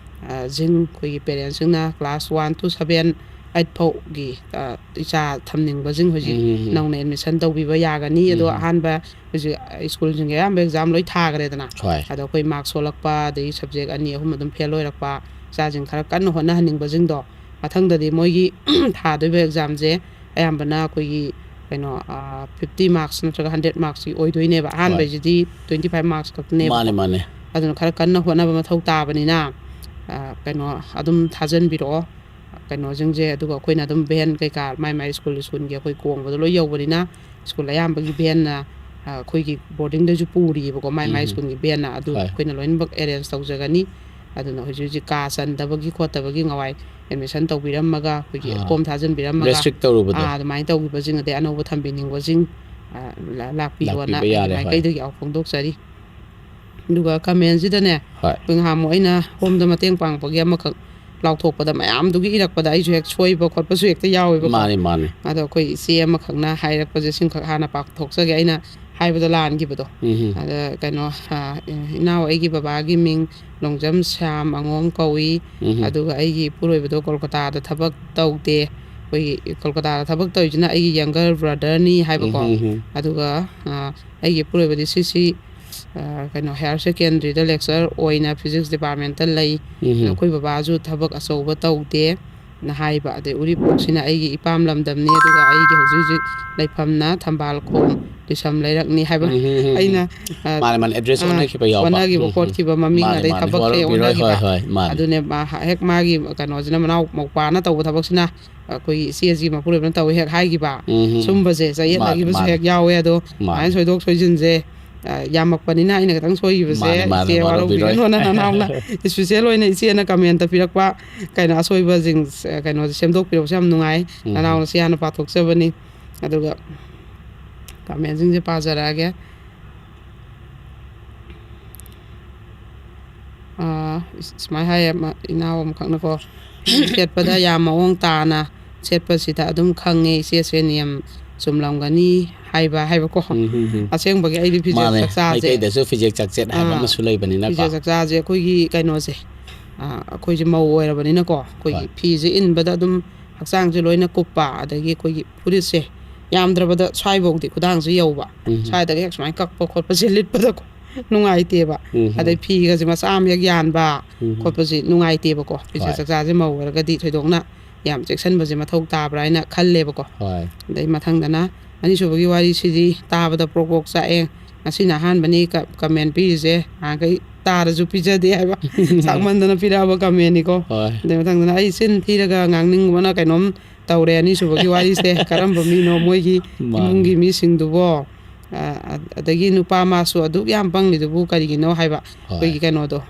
ꯑ, ꯁꯤꯡ ꯑꯩꯈꯣꯏꯒꯤ parents ꯁꯤꯡꯅ class one to seven, eight ꯐꯥꯎꯒꯤ, ꯑ, ꯏꯆꯥ ꯊꯝꯅꯤꯡꯕꯁꯤꯡ ꯍꯧꯖꯤꯛ ꯎꯝ꯫ ꯅꯧꯅ admission ꯇꯧꯕꯤꯕ ꯌꯥꯒꯅꯤ꯫ ꯑꯗꯣ ꯎꯝ꯫ ꯑꯍꯥꯟꯕ ꯍꯧꯖꯤꯛ, ꯑ, school ꯁꯤꯡꯒꯤ ꯑꯌꯥꯝꯕ exam ꯂꯣꯏ ꯊꯥꯈ꯭ꯔꯦꯗꯅ꯫ ꯍꯣꯏ꯫ ꯑꯗꯣ ꯑꯩꯈꯣꯏ mark ꯁꯣꯜꯂꯛꯄ, ꯑꯗꯒꯤ subject ꯑꯅꯤ ꯑꯍꯨꯝ ꯑꯗꯨꯝ fail ꯑꯣꯏꯔꯛꯄ ꯏꯆꯥꯁꯤꯡ ꯈꯔ ꯀꯟꯅ ꯍꯣꯠꯅꯍꯟꯅꯤꯡꯕꯁꯤꯡꯗꯣ, ꯃꯊꯪꯗꯗꯤ ꯃꯣꯏꯒꯤ ꯊꯥꯗꯣꯏꯕ exam ꯁꯦ ꯑꯌꯥꯝꯕꯅ ꯑꯩꯈꯣꯏꯒꯤ ꯀꯩꯅꯣ, ꯑ, fifty marks ꯅꯠꯇ꯭ꯔꯒ hundred marks ꯀꯤ ꯑꯣꯏꯗꯣꯏꯅꯦꯕ꯫ ꯍꯣꯏ꯫ ꯑꯍꯥꯟꯕꯩꯁꯤꯗꯤ twenty five marks ꯈꯛꯇꯅꯦꯕꯀꯣ꯫ ꯃꯥꯅꯦ, ꯃꯥꯅꯦ꯫ ꯑꯗꯨꯅ ꯈꯔ ꯀꯟꯅ ꯍꯣꯠꯅꯕ ꯃꯊꯧ ꯇꯥꯕꯅꯤꯅ, ꯑ, ꯀꯩꯅꯣ, ꯑꯗꯨꯝ ꯊꯥꯖꯟꯕꯤꯔꯛꯑꯣ ꯀꯩꯅꯣꯁꯤꯡꯁꯦ꯫ ꯑꯗꯨꯒ ꯑꯩꯈꯣꯏꯅ ꯑꯗꯨꯝ van ꯀꯩꯀꯥ ꯃꯥꯏ ꯃꯥꯏ school school ꯒꯤ ꯑꯩꯈꯣꯏ ꯀꯣꯡꯕꯗꯣ ꯂꯣꯏ ꯌꯧꯕꯅꯤꯅ, school ꯑꯌꯥꯝꯕꯒꯤ van ꯅ, ꯑ, ꯑꯩꯈꯣꯏꯒꯤ boarding ꯗꯁꯨ ꯄꯨꯔꯤꯑꯕꯀꯣ, ꯃꯥꯏ ꯃꯥꯏ ꯎꯝ꯫ school ꯒꯤ van ꯅ꯫ ꯑꯗꯨ ꯍꯣꯏ꯫ ꯑꯩꯈꯣꯏꯅ ꯂꯣꯏꯅꯃꯛ arrange ꯇꯧꯖꯒꯅꯤ꯫ ꯑꯗꯨꯅ ꯍꯧꯖꯤꯛ ꯍꯧꯖꯤꯛ ꯀꯥ ꯆꯟꯗꯕꯒꯤ ꯈꯣꯠꯇꯕꯒꯤ ꯉꯋꯥꯏ admission ꯇꯧꯕꯤꯔꯝꯃꯒ, ꯑꯩꯈꯣꯏꯒꯤ ꯑꯥ꯫ form ꯊꯥꯖꯤꯟꯕꯤꯔꯝꯃꯒ, restrict ꯇꯧꯔꯨꯕꯗꯣ꯫ ꯑꯥ, ꯑꯗꯨꯃꯥꯏꯅ ꯇꯧꯈꯤꯕꯁꯤꯡ, ꯑꯗꯩ ꯑꯅꯧꯕ ꯊꯝꯕꯤꯅꯤꯡꯕꯁꯤꯡ, ꯑꯥ, ꯂꯥ-, ꯂꯥꯛꯄꯤꯌꯣꯅ ꯂꯥꯛꯄꯤꯕ ꯌꯥꯔꯦ, ꯑꯩ ꯍꯣꯏ꯫ ꯃꯥꯏꯀꯩꯗꯒꯤ ꯌꯥꯎ ꯐꯣꯡꯗꯣꯛꯆꯔꯤ꯫ ꯑꯗꯨꯒ comment ꯁꯤꯗꯅꯦ, ꯍꯣꯏ꯫ ꯑꯩꯈꯣꯏ ꯅꯍꯥꯟꯃꯨꯛ ꯑꯩꯅ ꯍꯣꯝꯗ ꯃꯇꯦꯡ ꯄꯥꯡꯕꯒꯤ ꯑꯃꯈꯛ ꯂꯥꯎꯊꯣꯛꯄꯗ, ꯃꯌꯥꯝꯗꯨꯒꯤ ꯏꯔꯛꯄꯗ ꯑꯩꯁꯨ ꯍꯦꯛ ꯁꯣꯏꯕ ꯈꯣꯠꯄꯁꯨ ꯍꯦꯛꯇ ꯌꯥꯎꯋꯦꯕꯀꯣ꯫ ꯃꯥꯅꯦ, ꯃꯥꯅꯦ꯫ ꯑꯗꯣ ꯑꯩꯈꯣꯏ ꯏꯆꯦ ꯑꯃꯈꯛꯅ ꯍꯥꯏꯔꯛꯄꯁꯦ, ꯁꯤꯃꯈꯛ ꯍꯥꯟꯅ ꯄꯥꯊꯣꯛꯆꯒꯦ, ꯑꯩꯅ ꯍꯥꯏꯕꯗ ꯂꯥꯟꯈꯤꯕꯗꯣ꯫ ꯎꯝ꯫ ꯑꯗ ꯀꯩꯅꯣ, ꯑ, ꯏꯅꯥꯎ ꯑꯩꯒꯤ ꯕꯕꯥꯒꯤ ꯃꯤꯡ ꯂꯣꯡꯖꯝ ꯁ꯭ꯌꯥꯝ ꯑꯉꯣꯝ ꯀꯧꯏ꯫ ꯎꯝ꯫ ꯑꯗꯨꯒ ꯑꯩꯒꯤ ꯏꯄꯨꯔꯣꯏꯕꯗꯣ ꯀꯣꯜꯀꯇꯥꯗ ꯊꯕꯛ ꯇꯧꯗꯦ꯫ ꯑꯩꯈꯣꯏꯒꯤ ꯀꯣꯜꯀꯇꯥꯗ ꯊꯕꯛ ꯇꯧꯔꯤꯁꯤꯅ ꯑꯩꯒꯤ younger brother ꯅꯤ ꯍꯥꯏꯕꯀꯣ꯫ ꯎꯝ, ꯎꯝ, ꯎꯝ꯫ ꯑꯗꯨꯒ, ꯑ, ꯑꯩꯒꯤ ꯏꯄꯨꯔꯣꯏꯕꯗꯤ ꯁꯤ ꯁꯤ, ꯑ, ꯀꯩꯅꯣ, higher secondary ꯗ lecturer ꯑꯣꯏꯅ physics department ꯇ ꯂꯩ꯫ ꯎꯝ, ꯎꯝ꯫ ꯑꯩꯈꯣꯏ ꯕꯕꯥꯁꯨ ꯊꯕꯛ ꯑꯆꯧꯕ ꯇꯧꯗꯦ꯫ ꯅ ꯍꯥꯏꯕ, ꯑꯗꯩ ꯎꯔꯤꯄꯣꯛꯁꯤꯅ ꯑꯩꯒꯤ ꯏꯄꯥꯝ ꯂꯝꯗꯝꯅꯤ, ꯑꯗꯨꯒ ꯑꯩꯒꯤ ꯍꯧꯖꯤꯛ ꯍꯧꯖꯤꯛ ꯂꯩꯐꯝꯅ ꯊꯝꯕꯥꯜ ꯈꯣꯡ ꯂꯤꯁꯝ ꯂꯩꯔꯛꯅꯤ ꯍꯥꯏꯕ꯫ ꯎꯝ, ꯎꯝ, ꯎꯝ, ꯎꯝ꯫ ꯑꯩꯅ ꯃꯥꯅꯦ, ꯃꯥꯅꯦ, ꯑꯦꯗ꯭ꯔꯦꯁ ꯑꯥ, ꯑꯣꯟꯅꯈꯤꯕ ꯌꯥꯎꯕ꯫ ꯑꯣꯟꯅꯈꯤꯕ ꯎꯝ, ꯎꯝ꯫ ꯈꯣꯠꯈꯤꯕ ꯃꯃꯤꯡ ꯃꯥꯅꯦ, ꯑꯗꯩ ꯃꯥꯅꯦ, ꯊꯕꯛ ꯍꯦꯛ ꯍꯧꯔꯛꯄꯤꯔꯣꯏ, ꯑꯣꯟꯅꯈꯤꯕ꯫ ꯍꯣꯏ, ꯍꯣꯏ, ꯃꯥꯅꯦ꯫ ꯑꯗꯨꯅꯦ ꯃꯥ ꯍꯦꯛ ꯃꯥꯒꯤ ꯀꯩꯅꯣꯁꯤꯅ ꯃꯅꯥꯎ ꯃꯧꯄꯥꯅ ꯇꯧꯕ ꯊꯕꯛꯁꯤꯅ ꯑꯩꯈꯣꯏꯒꯤ ꯏꯆꯦꯁꯤ ꯃꯄꯨꯔꯣꯏꯕꯅ ꯇꯧꯋꯤ ꯍꯦꯛ ꯍꯥꯏꯈꯤꯕ꯫ ꯎꯝ, ꯎꯝ꯫ ꯁꯨꯝꯕꯁꯦ ꯆꯌꯦꯠꯅꯈꯤꯕꯁꯨ ꯃꯥꯅꯦ, ꯍꯦꯛ ꯌꯥꯎꯋꯦ꯫ ꯑꯗꯣ ꯃꯥꯅꯦ꯫ ꯑꯗꯨꯃꯥꯏꯅ ꯁꯣꯏꯗꯣꯛ ꯁꯣꯏꯖꯤꯟꯁꯦ ꯑ, ꯌꯥꯝꯃꯛꯄꯅꯤꯅ ꯑꯩꯅ ꯈꯤꯇꯪ ꯁꯣꯏꯈꯤꯕꯁꯦ ꯃꯥꯅꯦ, ꯃꯥꯅꯦ, ꯏꯆꯦ ꯋꯥꯔꯧꯕꯤꯔꯣꯏ꯫ ꯋꯥꯔꯧꯕꯤꯒꯅꯣꯅ ꯅꯅꯥꯎꯅ ꯏꯁꯄꯤꯁꯦꯜ ꯑꯣꯏꯅ ꯏꯆꯦꯅ ꯀꯃꯦꯟꯇ ꯄꯤꯔꯛꯄ ꯀꯩꯅꯣ ꯑꯁꯣꯏꯕꯁꯤꯡ ꯀꯩꯅꯣꯁꯦ ꯁꯦꯝꯗꯣꯛꯄꯤꯔꯛꯄꯁꯦ ꯌꯥꯝ ꯅꯨꯡꯉꯥꯏ꯫ ꯎꯝ꯫ ꯅꯅꯥꯎꯅ ꯁꯤ ꯍꯥꯟꯅ ꯄꯥꯊꯣꯛꯆꯕꯅꯤ꯫ ꯑꯗꯨꯒ ꯀꯃꯦꯟꯁꯤꯡꯁꯦ ꯄꯥꯖꯔꯛꯑꯒꯦ꯫ ꯑꯥ, ꯁꯨꯃꯥꯏꯅ ꯍꯥꯏꯌꯦ ꯏꯅꯥꯎ ꯑꯃꯈꯛꯅꯀꯣ, "ꯁꯦꯠꯄꯗ ꯌꯥꯝ ꯃꯑꯣꯡ ꯇꯥꯅ ꯁꯦꯠꯄꯁꯤꯗ ꯑꯗꯨꯝ ꯈꯪꯉꯦ ꯏꯆꯦꯁꯦ ꯅꯤꯌꯝ ꯆꯨꯝꯂꯝꯒꯅꯤ ꯍꯥꯏꯕ", ꯍꯥꯏꯕꯀꯣ꯫ ꯎꯝ, ꯎꯝ, ꯎꯝ꯫ ꯑꯁꯦꯡꯕꯒꯤ ꯑꯩꯗꯤ ꯐꯤꯖꯦꯠ ꯃꯥꯅꯦ꯫ ꯆꯥꯛꯆꯥꯁꯦ ꯃꯩꯇꯩꯗꯁꯨ ꯐꯤꯖꯦꯛ ꯆꯥꯛꯆꯦꯠ ꯍꯥꯏꯕ ꯑꯥ, ꯑꯃꯁꯨ ꯂꯩꯕꯅꯤꯅꯀꯣ꯫ ꯐꯤꯖꯦꯠ ꯆꯥꯛꯆꯥꯁꯦ ꯑꯩꯈꯣꯏꯒꯤ ꯀꯩꯅꯣꯁꯦ, ꯑꯥ, ꯑꯩꯈꯣꯏꯁꯦ ꯃꯧ ꯑꯣꯏꯔꯕꯅꯤꯅꯀꯣ, ꯑꯩꯈꯣꯏꯒꯤ ꯍꯣꯏ꯫ ꯐꯤꯁꯦ ꯏꯟꯕꯗ ꯑꯗꯨꯝ ꯍꯛꯆꯥꯡꯁꯦ ꯂꯣꯏꯅ ꯀꯨꯞꯄ, ꯑꯗꯒꯤ ꯑꯩꯈꯣꯏꯒꯤ ꯐꯨꯔꯤꯠꯁꯦ ꯌꯥꯝꯗ꯭ꯔꯕꯗ ꯁ꯭ꯋꯥꯏꯐꯧꯗꯤ ꯈꯨꯗꯥꯡꯁꯦ ꯌꯧꯕ, ꯎꯝ꯫ ꯁ꯭ꯋꯥꯏꯗꯒ ꯍꯦꯛ ꯁꯨꯃꯥꯏꯅ ꯀꯛꯄ ꯈꯣꯠꯄꯁꯦ ꯂꯤꯠꯄꯗꯀꯣ ꯅꯨꯡꯉꯥꯏꯇꯦꯕ꯫ ꯎꯝ꯫ ꯑꯗꯩ ꯐꯤꯒꯁꯦ ꯃꯆꯥ ꯑꯃ ꯍꯦꯛ ꯌꯥꯟꯕ ꯎꯝ꯫ ꯈꯣꯠꯄꯁꯦ ꯅꯨꯡꯉꯥꯏꯇꯦꯕꯀꯣ꯫ ꯐꯤꯖꯦꯠ ꯍꯣꯏ꯫ ꯆꯥꯛꯆꯥꯁꯦ ꯃꯧ ꯑꯣꯏꯔꯒꯗꯤ ꯊꯣꯏꯗꯣꯛꯅ ꯌꯥꯝ ꯆꯦꯛꯁꯤꯟꯕꯁꯦ ꯃꯊꯧ ꯇꯥꯕ꯭ꯔꯥ ꯍꯥꯏꯅ ꯈꯜꯂꯦꯕꯀꯣ꯫ ꯍꯣꯏ꯫ ꯑꯗꯩ ꯃꯊꯪꯗꯅ ꯑꯅꯤꯁꯨꯕꯒꯤ ꯋꯥꯔꯤꯁꯤꯗꯤ ꯇꯥꯕꯗ ꯄ꯭ꯔꯣꯛ ꯄ꯭ꯔꯣꯛ ꯆꯥꯛꯑꯦ꯫ ꯉꯁꯤꯅ ꯑꯍꯥꯟꯕꯅꯤ ꯀ-, ꯀꯃꯦꯟ ꯄꯤꯔꯤꯁꯦ꯫ ꯅꯍꯥꯟꯈꯩ ꯇꯥꯔꯁꯨ ꯄꯤꯖꯗꯦ ꯍꯥꯏꯕ꯫ ꯆꯥꯛꯃꯟꯗꯅ ꯄꯤꯔꯛꯑꯕ ꯀꯃꯦꯟꯅꯤꯀꯣ꯫ ꯍꯣꯏ꯫ ꯑꯗꯩ ꯃꯊꯪꯗꯅ ꯑꯩ ꯆꯤꯟ ꯊꯤꯔꯒ ꯉꯥꯡꯅꯤꯡꯕꯅ ꯀꯩꯅꯣꯝ ꯇꯧꯔꯦ꯫ ꯑꯅꯤꯁꯨꯕꯒꯤ ꯋꯥꯔꯤꯁꯦ ꯀꯔꯝꯕ ꯃꯤꯅꯣ ꯃꯣꯏꯒꯤ ꯃꯥꯅꯤ꯫ ꯏꯃꯨꯡꯒꯤ ꯃꯤꯁꯤꯡꯗꯨꯕꯣ? ꯑ, ꯑ-, ꯑꯗꯒꯤ ꯅꯨꯄꯥ ꯃꯥꯁꯨ ꯑꯗꯨꯛ ꯌꯥꯝ ꯄꯪꯂꯤꯗꯨꯕꯨ ꯀꯔꯤꯒꯤꯅꯣ ꯍꯥꯏꯕ꯫ ꯍꯣꯏ꯫ ꯑꯩꯈꯣꯏꯒꯤ ꯀꯩꯅꯣꯗꯣ,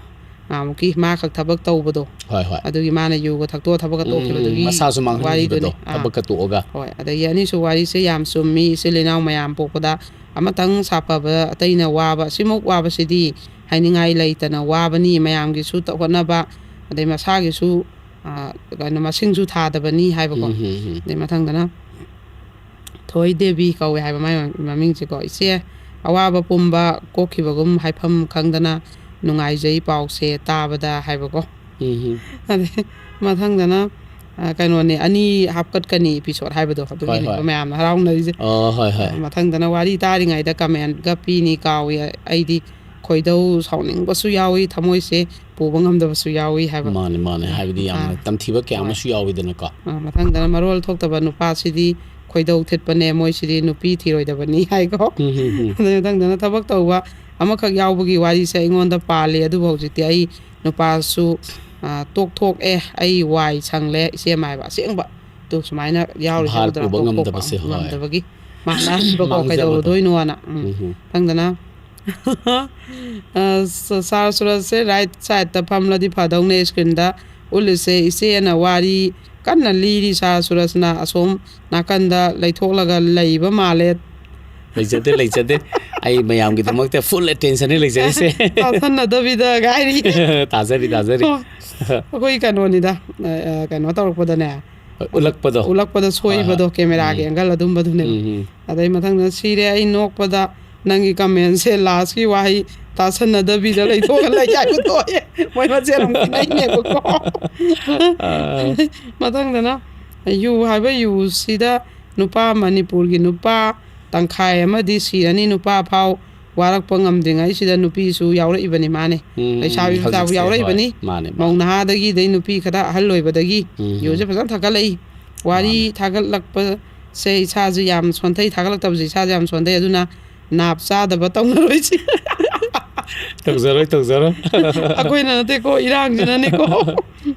ꯅꯍꯥꯟꯃꯨꯛꯀꯤ ꯃꯥ ꯈꯛ ꯊꯕꯛ ꯇꯧꯕꯗꯣ, ꯍꯣꯏ, ꯍꯣꯏ꯫ ꯑꯗꯨꯒꯤ ꯃꯥꯅ ꯌꯨꯒ ꯊꯛꯇꯣꯛꯑ ꯊꯕꯛꯀ ꯎꯝ, ꯇꯣꯛꯈꯤꯕꯗꯨꯒꯤ ꯃꯁꯥꯁꯨ ꯃꯥꯡꯍꯟꯈꯤꯕꯗꯣ, ꯋꯥꯔꯤꯗꯨꯅꯤ꯫ ꯑꯥ꯫ ꯊꯕꯛꯀ ꯇꯣꯛꯑꯒ꯫ ꯍꯣꯏ, ꯑꯗꯒꯤ ꯑꯅꯤꯁꯨ ꯋꯥꯔꯤꯁꯦ ꯌꯥꯝ ꯆꯨꯝꯃꯤ, ꯏꯆꯤꯜ ꯏꯅꯥꯎ ꯃꯌꯥꯝ ꯄꯣꯛꯄꯗ ꯑꯃꯇꯪ ꯁꯥꯐꯕ ꯑꯇꯩꯅ ꯋꯥꯕ, ꯁꯤꯃꯨꯛ ꯋꯥꯕꯁꯤꯗꯤ ꯍꯥꯏꯅꯤꯡꯉꯥꯏ ꯂꯩꯇꯅ ꯋꯥꯕꯅꯤ꯫ ꯃꯌꯥꯝꯒꯤꯁꯨ ꯇ-, ꯍꯣꯠꯅꯕ, ꯑꯗꯩ ꯃꯁꯥꯒꯤꯁꯨ, ꯑꯥ, ꯀꯩꯅꯣ, ꯃꯁꯤꯡꯁꯨ ꯊꯥꯗꯕꯅꯤ ꯍꯥꯏꯕꯀꯣ꯫ ꯎꯝ, ꯎꯝ, ꯎꯝ꯫ ꯑꯗꯩ ꯃꯊꯪꯗꯅ ꯊꯣꯏ ꯗꯦꯕꯤ ꯀꯧꯋꯦ ꯍꯥꯏꯕ ꯃꯥꯏ ꯃꯃꯤꯡꯁꯦꯀꯣ꯫ "ꯏꯆꯦ, ꯑꯋꯥꯕ ꯄꯨꯝꯕ ꯀꯣꯛꯈꯤꯕꯒꯨꯝ ꯍꯥꯏꯐꯝ ꯈꯪꯗꯅ ꯅꯨꯡꯉꯥꯏꯖꯩ ꯄꯥꯎꯁꯦ ꯇꯥꯕꯗ" ꯍꯥꯏꯕꯀꯣ꯫ ꯎꯝ, ꯎꯝ꯫ ꯑꯗꯩ ꯃꯊꯪꯗꯅ, ꯑ, ꯀꯩꯅꯣꯅꯦ, ꯑꯅꯤ ꯍꯥꯞꯀꯠꯀꯅꯤ episode ꯍꯥꯏꯕꯗꯣ, ꯑꯗꯨꯒꯤꯅꯦꯕ ꯍꯣꯏ, ꯍꯣꯏ꯫ ꯃꯌꯥꯝꯅ ꯍꯔꯥꯎꯅꯔꯤꯁꯦ꯫ ꯑꯣ, ꯍꯣꯏ, ꯍꯣꯏ꯫ ꯑ, ꯃꯊꯪꯗꯅ ꯋꯥꯔꯤ ꯇꯥꯔꯤꯉꯩꯗ commentꯒ ꯄꯤꯅꯤ ꯀꯥꯎꯏ ꯑꯩꯗꯤ꯫ ꯈꯣꯏꯗꯧ ꯁꯥꯎꯅꯤꯡꯕꯁꯨ ꯌꯥꯎꯏ, ꯊꯃꯣꯏꯁꯦ ꯄꯨꯕ ꯉꯝꯗꯕꯁꯨ ꯌꯥꯎꯏ ꯍꯥꯏꯕ꯫ ꯃꯥꯅꯦ ꯃꯥꯅꯦ, ꯍꯥꯏꯕꯗꯤ ꯌꯥꯝꯅ ꯑꯥ꯫ ꯇꯝꯊꯤꯕ ꯀꯌꯥ ꯍꯣꯏ꯫ ꯑꯃꯁꯨ ꯌꯥꯎꯋꯤꯗꯅꯀꯣ꯫ ꯑ, ꯃꯊꯪꯗꯅ ꯃꯔꯣꯜ ꯊꯣꯛꯇꯕ ꯅꯨꯄꯥꯁꯤꯗꯤ ꯈꯣꯏꯗꯧ ꯊꯤꯠꯄꯅꯦ, ꯃꯣꯏꯁꯤꯗꯤ ꯅꯨꯄꯤ ꯊꯤꯔꯣꯏꯗꯕꯅꯤ ꯍꯥꯏꯀꯣ꯫ ꯎꯝ, ꯎꯝ, ꯎꯝ꯫ ꯑꯗꯩ ꯃꯊꯪꯗꯅ ꯊꯕꯛ ꯇꯧꯕ ꯑꯃꯈꯛ ꯌꯥꯎꯕꯒꯤ ꯋꯥꯔꯤꯁꯦ ꯑꯩꯉꯣꯟꯗ ꯄꯥꯜꯂꯤ, ꯑꯗꯨꯕꯨ ꯍꯧꯖꯤꯛꯇꯤ ꯑꯩ ꯅꯨꯄꯥꯁꯨ, ꯑ, ꯇꯣꯛꯊꯣꯛꯑꯦ, ꯑꯩ ꯋꯥꯏ ꯁꯪꯂꯦ ꯏꯆꯦꯝꯃ ꯍꯥꯏꯕ ꯑꯁꯦꯡꯕ꯫ ꯑꯗꯨ ꯁꯨꯃꯥꯏꯅ ꯌꯥꯎꯔꯤꯁꯦ ꯚꯥꯔ ꯎꯕꯗ ꯄꯨꯕ ꯇꯣꯛꯊꯣꯛꯄ ꯉꯝꯗꯕꯁꯦ, ꯍꯣꯏ꯫ ꯉꯝꯗꯕꯒꯤ ꯃꯥꯡꯅꯍꯟꯕꯀꯣ, ꯃꯥꯡꯖꯕꯗꯣ꯫ ꯀꯩꯗꯧꯔꯨꯗꯣꯏꯅꯣꯅ꯫ ꯎꯝ꯫ ꯎꯝ, ꯎꯝ꯫ ꯃꯊꯪꯗꯅ ꯑ, ꯁ-, ꯁꯥꯔ ꯁꯨꯔꯖꯁꯦ ꯔꯥꯏꯠ ꯁꯥꯏꯗꯇ ꯐꯝꯂꯗꯤ ꯐꯗꯧꯅꯦ, ꯁ꯭ꯀ꯭ꯔꯤꯟꯗ ꯎꯠꯂꯤꯁꯦ꯫ ꯏꯆꯦꯅ ꯋꯥꯔꯤ ꯀꯟꯅ ꯂꯤꯔꯤ, ꯁꯥꯔ ꯁꯨꯔꯖꯅ ꯑꯁꯣꯝ ꯅꯥꯀꯟꯗ ꯂꯩꯊꯣꯛꯂꯒ ꯂꯩꯕ ꯃꯥꯜꯂꯦ꯫ ꯂꯩꯖꯗꯦ, ꯂꯩꯖꯗꯦ꯫ ꯑꯩ ꯃꯌꯥꯝꯒꯤꯗꯃꯛꯇ ꯐꯨꯜ ꯑꯦꯇꯦꯟꯁꯟꯅꯤ ꯂꯩꯖꯔꯤꯁꯦ꯫ ꯇꯥꯁꯟꯅꯗꯕꯤꯗ ꯍꯥꯏꯔꯤ꯫ ꯇꯥꯖꯔꯤ, ꯇꯥꯖꯔꯤ꯫ ꯑꯣ, ꯑꯩꯈꯣꯏ ꯀꯩꯅꯣꯅꯤꯗ, ꯑ, ꯑ, ꯀꯩꯅꯣ ꯇꯧꯔꯛꯄꯗꯅꯦ, ꯎꯠꯂꯛꯄꯗꯣ꯫ ꯎꯠꯂꯛꯄꯗ ꯁꯣꯏꯕꯗꯣ, ꯍꯣꯏ, ꯍꯣꯏ꯫ ꯀꯦꯃꯦꯔꯥꯒꯤ ꯎꯝ, ꯎꯝ꯫ ꯑꯦꯡꯒꯜ ꯑꯗꯨꯝꯕꯗꯨꯅꯦꯕ꯫ ꯎꯝ, ꯎꯝ꯫ ꯑꯗꯩ ꯃꯊꯪꯗ ꯁꯤꯔꯦ ꯑꯩ ꯅꯣꯛꯄꯗ, ꯅꯪꯒꯤ ꯀꯃꯦꯟꯁꯦ ꯂꯥꯁꯀꯤ ꯋꯥꯍꯩ ꯇꯥꯁꯟꯅꯗꯕꯤꯗ ꯂꯩꯊꯣꯛꯑꯒ ꯂꯩ ꯍꯥꯏꯕ ꯊꯣꯛꯑꯦ꯫ ꯃꯣꯏ ꯃꯁꯦꯟ ꯑꯃꯨꯛ ꯇꯤꯟꯅꯩꯅꯦꯕꯀꯣ꯫ ꯑꯥ꯫ ꯃꯊꯪꯗꯅ ꯌꯨ ꯍꯥꯏꯕ ꯌꯨꯁꯤꯗ ꯅꯨꯄꯥ ꯃꯅꯤꯄꯨꯔꯒꯤ ꯅꯨꯄꯥ ꯇꯪꯈꯥꯏ ꯑꯃꯗꯤ ꯁꯤꯔꯅꯤ, ꯅꯨꯄꯥ ꯐꯥꯎ ꯋꯥꯔꯛꯄ ꯉꯝꯗ꯭ꯔꯤꯉꯩꯁꯤꯗ ꯅꯨꯄꯤꯁꯨ ꯌꯥꯎꯔꯛꯏꯕꯅꯤ ꯃꯥꯅꯦ꯫ ꯎꯝ, ꯂꯩꯁꯥꯕꯤ ꯃꯆꯥꯕꯨ ꯍꯧꯖꯤꯛꯁꯦ, ꯌꯥꯎꯔꯛꯏꯕꯅꯤ꯫ ꯍꯣꯏ, ꯃꯥꯅꯦ, ꯃꯥꯅꯦ꯫ ꯃꯧ ꯅꯍꯥꯗꯒꯤ ꯑꯗꯩ ꯅꯨꯄꯤ ꯈꯔ ꯑꯍꯜ ꯑꯣꯏꯕꯗꯒꯤ ꯎꯝ, ꯌꯨꯁꯦ ꯎꯝ꯫ ꯐꯖꯅ ꯊꯛꯀꯠꯂꯛꯏ꯫ ꯋꯥꯔꯤ ꯃꯥꯅꯦ꯫ ꯊꯥꯒꯠꯂꯛꯄꯁꯦ ꯏꯁꯥꯁꯦ ꯌꯥꯝ ꯁꯣꯟꯊꯩ, ꯊꯥꯒꯠꯂꯛꯇꯕꯁꯦ ꯏꯁꯥꯁꯦ ꯌꯥꯝ ꯁꯣꯟꯊꯩ꯫ ꯑꯗꯨꯅ ꯅꯥꯞ ꯆꯥꯗꯕ ꯇꯧꯅꯔꯣꯏꯁꯤ꯫ ꯇꯧꯖꯔꯣꯏ, ꯇꯧꯖꯔꯣꯏ꯫ ꯑꯩꯈꯣꯏꯅ ꯅꯠꯇꯦꯀꯣ, ꯏꯔꯥꯡꯁꯤꯅꯅꯦꯀꯣ꯫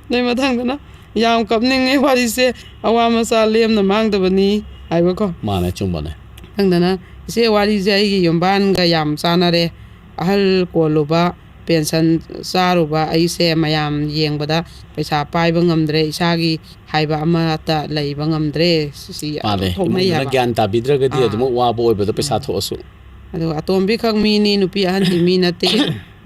ꯑꯗꯩ ꯃꯊꯪꯗꯅ ꯌꯥꯝ ꯀꯞꯅꯤꯡꯉꯦ ꯋꯥꯔꯤꯁꯦ, ꯑꯋꯥ ꯃꯆꯥ ꯂꯦꯝꯅ ꯃꯥꯡꯗꯕꯅꯤ ꯍꯥꯏꯕꯀꯣ꯫ ꯃꯥꯅꯦ, ꯑꯆꯨꯝꯕꯅꯦ꯫ ꯃꯊꯪꯗꯅ, ꯏꯆꯦ, ꯋꯥꯔꯤꯁꯦ ꯑꯩꯒꯤ ꯌꯨꯝꯕꯥꯟꯒ ꯌꯥꯝ ꯆꯥꯟꯅꯔꯦ꯫ ꯑꯍꯜ ꯀꯣꯜꯂꯨꯕ, ꯄꯦꯟꯁꯟ ꯆꯥꯔꯨꯕ ꯑꯩꯁꯦ ꯃꯌꯥꯝ ꯌꯦꯡꯕꯗ ꯄꯩꯁꯥ ꯄꯥꯏꯕ ꯉꯝꯗ꯭ꯔꯦ, ꯏꯁꯥꯒꯤ ꯍꯥꯏꯕ ꯑꯃꯠꯇ ꯂꯩꯕ ꯉꯝꯗ꯭ꯔꯦ꯫ ꯁꯤ ꯌꯥꯝ ꯃꯥꯅꯦ꯫ ꯊꯣꯛꯅꯩ ꯏꯃꯨꯡꯗꯨꯅ ꯍꯥꯏꯕ꯫ ꯒ꯭ꯌꯥꯟ ꯇꯥꯕꯤꯗ꯭ꯔꯒꯗꯤ ꯑꯥ꯫ ꯑꯗꯨꯃꯛ ꯋꯥꯕ ꯑꯣꯏꯕꯗꯣ ꯄꯩꯁꯥ ꯎꯝ꯫ ꯊꯣꯛꯑꯁꯨ꯫ ꯑꯗꯨꯒ ꯑꯇꯣꯝꯕꯤ ꯈꯛ ꯃꯤꯅꯤ, ꯅꯨꯄꯤ ꯑꯍꯟꯗꯤ ꯃꯤ ꯅꯠꯇꯦ꯫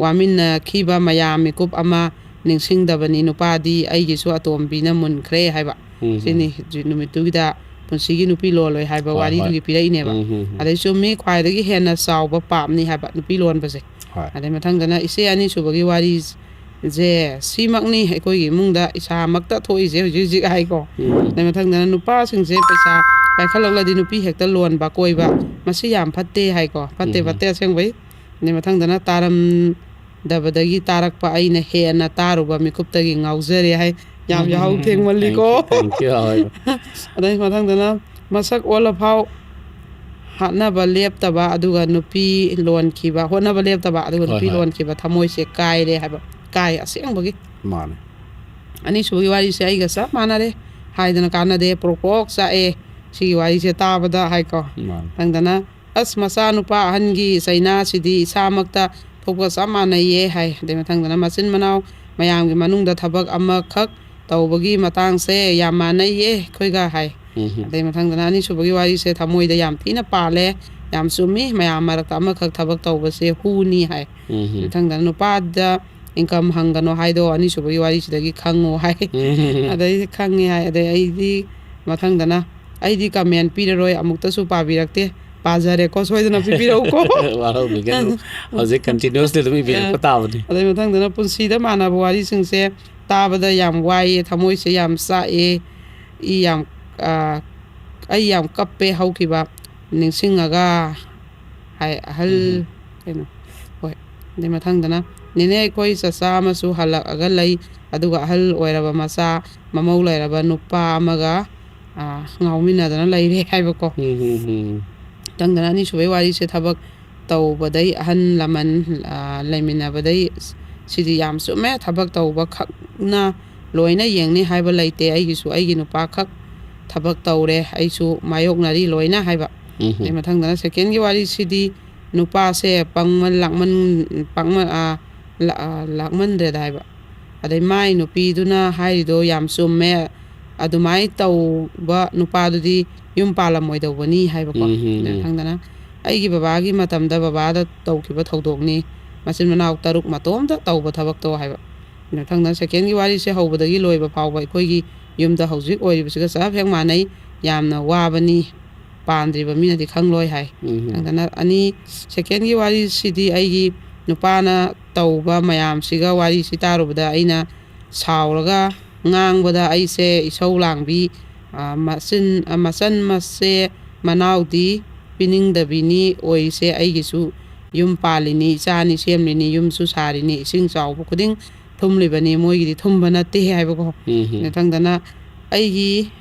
ꯋꯥꯃꯤꯟꯅꯈꯤꯕ ꯃꯌꯥꯝ ꯃꯤꯀꯨꯞ ꯑꯃ ꯅꯤꯡꯁꯤꯡꯗꯕꯅꯤ꯫ ꯅꯨꯄꯥꯗꯤ ꯑꯩꯒꯤꯁꯨ ꯑꯇꯣꯝꯕꯤꯅ ꯃꯨꯟꯈ꯭ꯔꯦ ꯍꯥꯏꯕ꯫ ꯎꯝ, ꯎꯝ꯫ ꯁꯤꯅꯤ ꯍꯧꯖꯤꯛ ꯅꯨꯃꯤꯠꯇꯨꯒꯤꯗ ꯄꯨꯟꯁꯤꯒꯤ ꯅꯨꯄꯤ ꯂꯣꯜꯂꯣꯏ ꯍꯥꯏꯕ ꯍꯣꯏ, ꯍꯣꯏ꯫ ꯋꯥꯔꯤꯗꯨꯒꯤ ꯄꯤꯔꯛꯏꯅꯦꯕ꯫ ꯎꯝ, ꯎꯝ, ꯎꯝ꯫ ꯑꯗꯩ ꯆꯨꯝꯃꯤ, ꯈ꯭ꯋꯥꯏꯗꯒꯤ ꯍꯦꯟꯅ ꯆꯥꯎꯕ ꯄꯥꯞꯅꯤ ꯍꯥꯏꯕ ꯅꯨꯄꯤ ꯂꯣꯟꯕꯁꯦ꯫ ꯍꯣꯏ꯫ ꯑꯗꯩ ꯃꯊꯪꯗꯅ ꯏꯆꯦ ꯑꯅꯤꯁꯨꯕꯒꯤ ꯋꯥꯔꯤꯁꯦ ꯁꯤꯃꯛꯅꯤ ꯑꯩꯈꯣꯏꯒꯤ ꯏꯃꯨꯡꯗ ꯏꯁꯥꯃꯛꯇ ꯊꯣꯛꯏꯁꯦ ꯍꯧꯖꯤꯛ ꯍꯧꯖꯤꯛ ꯍꯥꯏꯀꯣ꯫ ꯎꯝ꯫ ꯑꯗꯩ ꯃꯊꯪꯗꯅ ꯅꯨꯄꯥꯁꯤꯡꯁꯦ ꯄꯩꯁꯥ ꯄꯥꯏꯈꯠꯂꯛꯂꯗꯤ ꯅꯨꯄꯤ ꯍꯦꯛꯇ ꯂꯣꯟꯕ, ꯀꯣꯏꯕ, ꯃꯁꯤ ꯌꯥꯝ ꯐꯠꯇꯦ ꯍꯥꯏꯀꯣ꯫ ꯐꯠꯇꯦ, ꯎꯝ꯫ ꯐꯠꯇꯦ ꯑꯁꯦꯡꯕꯩ꯫ ꯑꯗꯩ ꯃꯊꯪꯗꯅ ꯇꯥꯔꯝꯗꯕꯗꯒꯤ ꯇꯥꯔꯛꯄ ꯑꯩꯅ ꯍꯦꯟꯅ ꯇꯥꯔꯨꯕ ꯃꯤꯀꯨꯞꯇꯒꯤ ꯉꯥꯎꯖꯔꯦ ꯍꯥꯏ꯫ ꯌꯥꯝ ꯌꯥꯍꯧ ꯊꯦꯡꯃꯜꯂꯤꯀꯣ꯫ Thank you, thank you, ꯍꯣꯏ꯫ ꯑꯗꯩ ꯃꯊꯪꯗꯅ ꯃꯁꯛ ꯑꯣꯜꯂꯐꯥꯎ ꯍꯣꯠꯅꯕ ꯂꯦꯞꯇꯕ ꯑꯗꯨꯒ ꯅꯨꯄꯤ ꯂꯣꯟꯈꯤꯕ ꯍꯣꯠꯅꯕ ꯂꯦꯞꯇꯕ ꯑꯗꯨꯒ ꯍꯣꯏ, ꯅꯨꯄꯤ ꯍꯣꯏ꯫ ꯂꯣꯟꯈꯤꯕ ꯊꯃꯣꯏꯁꯦ ꯀꯥꯏꯔꯦ ꯍꯥꯏꯕ꯫ ꯀꯥꯏ ꯑꯁꯦꯡꯕꯒꯤ꯫ ꯃꯥꯅꯦ꯫ ꯑꯅꯤꯁꯨꯕꯒꯤ ꯋꯥꯔꯤꯁꯦ ꯑꯩꯒ ꯆꯞ ꯃꯥꯟꯅꯔꯦ꯫ ꯍꯥꯏꯗꯅ ꯀꯥꯟꯅꯗꯦ꯫ ꯄ꯭ꯔꯣꯛ ꯄ꯭ꯔꯣꯛ ꯆꯥꯛꯑꯦ ꯁꯤꯒꯤ ꯋꯥꯔꯤꯁꯦ ꯇꯥꯕꯗ ꯍꯥꯏꯀꯣ꯫ ꯃꯥꯅꯦ꯫ ꯃꯊꯪꯗꯅ ꯑꯁ ꯃꯆꯥ ꯅꯨꯄꯥ ꯑꯍꯟꯒꯤ ꯆꯩꯅꯥꯁꯤꯗꯤ ꯏꯁꯥꯃꯛꯇ ꯊꯣꯛꯄ ꯆꯞ ꯃꯥꯟꯅꯩꯌꯦ ꯍꯥꯏ꯫ ꯑꯗꯩ ꯃꯊꯪꯗꯅ ꯃꯆꯤꯟ ꯃꯅꯥꯎ ꯃꯌꯥꯝꯒꯤ ꯃꯅꯨꯡꯗ ꯊꯕꯛ ꯑꯃꯈꯛ ꯇꯧꯕꯒꯤ ꯃꯇꯥꯡꯁꯦ ꯌꯥꯝ ꯃꯥꯟꯅꯩꯌꯦ ꯑꯩꯈꯣꯏꯒ ꯍꯥꯏ꯫ ꯎꯝ꯫ ꯑꯗꯩ ꯃꯊꯪꯗꯅ ꯑꯅꯤꯁꯨꯕꯒꯤ ꯋꯥꯔꯤꯁꯦ ꯊꯃꯣꯏꯗ ꯌꯥꯝ ꯊꯤꯅ ꯄꯥꯜꯂꯦ꯫ ꯌꯥꯝ ꯆꯨꯝꯃꯤ꯫ ꯃꯌꯥꯝ ꯃꯔꯛꯇ ꯑꯃꯈꯛ ꯊꯕꯛ ꯇꯧꯕꯁꯦ ꯍꯨꯅꯤ ꯍꯥꯏ꯫ ꯎꯝ꯫ ꯃꯊꯪꯗꯅ ꯅꯨꯄꯥꯗ ꯏꯟꯀꯝ ꯍꯪꯒꯅꯣ ꯍꯥꯏꯗꯣ ꯑꯅꯤꯁꯨꯕꯒꯤ ꯋꯥꯔꯤꯁꯤꯗꯒꯤ ꯈꯪꯉꯣ ꯍꯥꯏ꯫ ꯎꯝ꯫ ꯑꯗꯩꯗꯤ ꯈꯪꯉꯦ ꯍꯥꯏ꯫ ꯑꯗꯩ ꯑꯩꯗꯤ ꯃꯊꯪꯗꯅ ꯑꯩꯗꯤ ꯀꯃꯦꯟ ꯄꯤꯔꯔꯣꯏ꯫ ꯑꯃꯨꯛꯇꯁꯨ ꯄꯥꯕꯤꯔꯛꯇꯦ꯫ ꯄꯥꯖꯔꯦꯀꯣ꯫ ꯁꯣꯏꯗꯅ ꯄꯤꯕꯤꯔꯛꯎꯀꯣ꯫ ꯋꯥꯔꯧꯕꯤꯒꯅꯨ꯫ ꯍꯧꯖꯤꯛ continuously ꯑꯗꯨꯝ ꯏꯕꯤꯔꯛꯄ ꯇꯥꯕꯅꯤ꯫ ꯑꯗꯩ ꯃꯊꯪꯗꯅ ꯄꯨꯟꯁꯤꯗ ꯃꯥꯟꯅꯕ ꯋꯥꯔꯤꯁꯤꯡꯁꯦ ꯇꯥꯕꯗ ꯌꯥꯝ ꯋꯥꯏꯌꯦ꯫ ꯊꯃꯣꯏꯁꯦ ꯌꯥꯝ ꯆꯥꯛꯑꯦ꯫ ꯏ ꯌꯥꯝ, ꯑ, ꯑꯩ ꯌꯥꯝ ꯀꯞꯄꯦ ꯍꯧꯈꯤꯕ ꯅꯤꯡꯁꯤꯡꯉꯒ ꯍꯥꯏ꯫ ꯑꯍꯜ, ꯎꯝ꯫ ꯀꯩꯅꯣ, ꯍꯣꯏ꯫ ꯑꯗꯩ ꯃꯊꯪꯗꯅ ꯅꯦꯅꯦ ꯑꯩꯈꯣꯏ ꯆꯆꯥ ꯑꯃꯁꯨ ꯍꯜꯂꯛꯑꯒ ꯂꯩ꯫ ꯑꯗꯨꯒ ꯑꯍꯜ ꯑꯣꯏꯔꯕ ꯃꯆꯥ, ꯃꯃꯧ ꯂꯩꯔꯕ ꯅꯨꯄꯥ ꯑꯃꯒ, ꯑ, ꯉꯥꯎꯃꯤꯟꯅꯗꯅ ꯂꯩꯔꯦ ꯍꯥꯏꯕꯀꯣ꯫ ꯎꯝ, ꯎꯝ, ꯎꯝ꯫ ꯃꯊꯪꯗꯅ ꯑꯅꯤꯁꯨꯕꯩ ꯋꯥꯔꯤꯁꯦ ꯊꯕꯛ ꯇꯧꯕꯗꯩ ꯑꯍꯟ ꯂꯃꯟ, ꯑ, ꯂꯩꯃꯤꯟꯅꯕꯗꯩ ꯁꯤꯗꯤ ꯌꯥꯝ ꯆꯨꯝꯃꯦ꯫ ꯊꯕꯛ ꯇꯧꯕ ꯈꯛꯅ ꯂꯣꯏꯅ ꯌꯦꯡꯅꯤ ꯍꯥꯏꯕ ꯂꯩꯇꯦ꯫ ꯑꯩꯒꯤꯁꯨ ꯑꯩꯒꯤ ꯅꯨꯄꯥ ꯈꯛ ꯊꯕꯛ ꯇꯧꯔꯦ꯫ ꯑꯩꯁꯨ ꯃꯥꯌꯣꯛꯅꯔꯤ ꯂꯣꯏꯅ ꯍꯥꯏꯕ꯫ ꯎꯝ꯫ ꯑꯗꯩ ꯃꯊꯪꯗꯅ secondꯒꯤ ꯋꯥꯔꯤꯁꯤꯗꯤ ꯅꯨꯄꯥꯁꯦ ꯄꯪꯃꯟ ꯂꯥꯛꯃꯟ-, ꯄꯪꯃꯟ-, ꯑ, ꯂꯥ-, ꯑ, ꯂꯥꯛꯃꯟꯗ꯭ꯔꯦꯗ ꯍꯥꯏꯕ꯫ ꯑꯗꯩ ꯃꯥꯏ ꯅꯨꯄꯤꯗꯨꯅ ꯍꯥꯏꯔꯤꯗꯣ ꯌꯥꯝ ꯆꯨꯝꯃꯦ꯫ ꯑꯗꯨꯃꯥꯏꯅ ꯇꯧꯕ ꯅꯨꯄꯥꯗꯨꯗꯤ ꯌꯨꯝ ꯄꯥꯜꯂꯝꯃꯣꯏꯗꯧꯕꯅꯤ ꯍꯥꯏꯕꯀꯣ꯫ ꯎꯝ, ꯎꯝ, ꯎꯝ꯫ ꯃꯊꯪꯗꯅ ꯑꯩꯒꯤ ꯕꯕꯥꯒꯤ ꯃꯇꯝꯗ ꯕꯕꯥꯗ ꯇꯧꯈꯤꯕ ꯊꯧꯗꯣꯛꯅꯤ꯫ ꯃꯆꯤꯟ ꯃꯅꯥꯎ ꯇꯔꯨꯛ ꯃꯇꯣꯝꯇ ꯇꯧꯕ ꯊꯕꯛꯇꯣ ꯍꯥꯏꯕ꯫ ꯃꯊꯪꯗ secondꯒꯤ ꯋꯥꯔꯤꯁꯦ ꯍꯧꯕꯗꯒꯤ ꯂꯣꯏꯕ ꯐꯥꯎꯕ ꯑꯩꯈꯣꯏꯒꯤ ꯌꯨꯝꯗ ꯍꯧꯖꯤꯛ ꯑꯣꯏꯔꯤꯕꯁꯤꯒ ꯆꯞ ꯍꯦꯛ ꯃꯥꯟꯅꯩ꯫ ꯌꯥꯝꯅ ꯋꯥꯕꯅꯤ꯫ ꯄꯥꯟꯗ꯭ꯔꯤꯕ ꯃꯤꯅꯗꯤ ꯈꯪꯂꯣꯏ ꯍꯥꯏ꯫ ꯎꯝ꯫ ꯃꯊꯪꯗꯅ ꯑꯅꯤ, secondꯒꯤ ꯋꯥꯔꯤꯁꯤꯗꯤ ꯑꯩꯒꯤ ꯅꯨꯄꯥꯅ ꯇꯧꯕ ꯃꯌꯥꯝꯁꯤꯒ ꯋꯥꯔꯤꯁꯤ ꯇꯥꯔꯨꯕꯗ ꯑꯩꯅ ꯁꯥꯎꯔꯒ ꯉꯥꯡꯕꯗ ꯑꯩꯁꯦ ꯏꯁꯧ ꯂꯥꯡꯕꯤ, ꯑ, ꯃꯆꯤꯟ-, ꯑ, ꯃꯆꯟ ꯃꯆꯦ ꯃꯅꯥꯎꯗꯤ ꯄꯤꯅꯤꯡꯗꯕꯤꯅꯤ ꯑꯣꯏꯔꯤꯁꯦ꯫ ꯑꯩꯒꯤꯁꯨ ꯌꯨꯝ ꯄꯥꯜꯂꯤꯅꯤ, ꯏꯆꯥ ꯑꯅꯤ ꯁꯦꯝꯂꯤꯅꯤ, ꯌꯨꯝꯁꯨ ꯁꯥꯔꯤꯅꯤ, ꯏꯁꯤꯡ ꯆꯥꯎꯕ ꯈꯨꯗꯤꯡ ꯊꯨꯝꯂꯤꯕꯅꯤ, ꯃꯣꯏꯒꯤꯗꯤ ꯊꯨꯝꯕ ꯅꯠꯇꯦ ꯍꯥꯏꯕꯀꯣ꯫ ꯎꯝ, ꯎꯝ꯫ ꯃꯊꯪꯗꯅ ꯑꯩꯒꯤ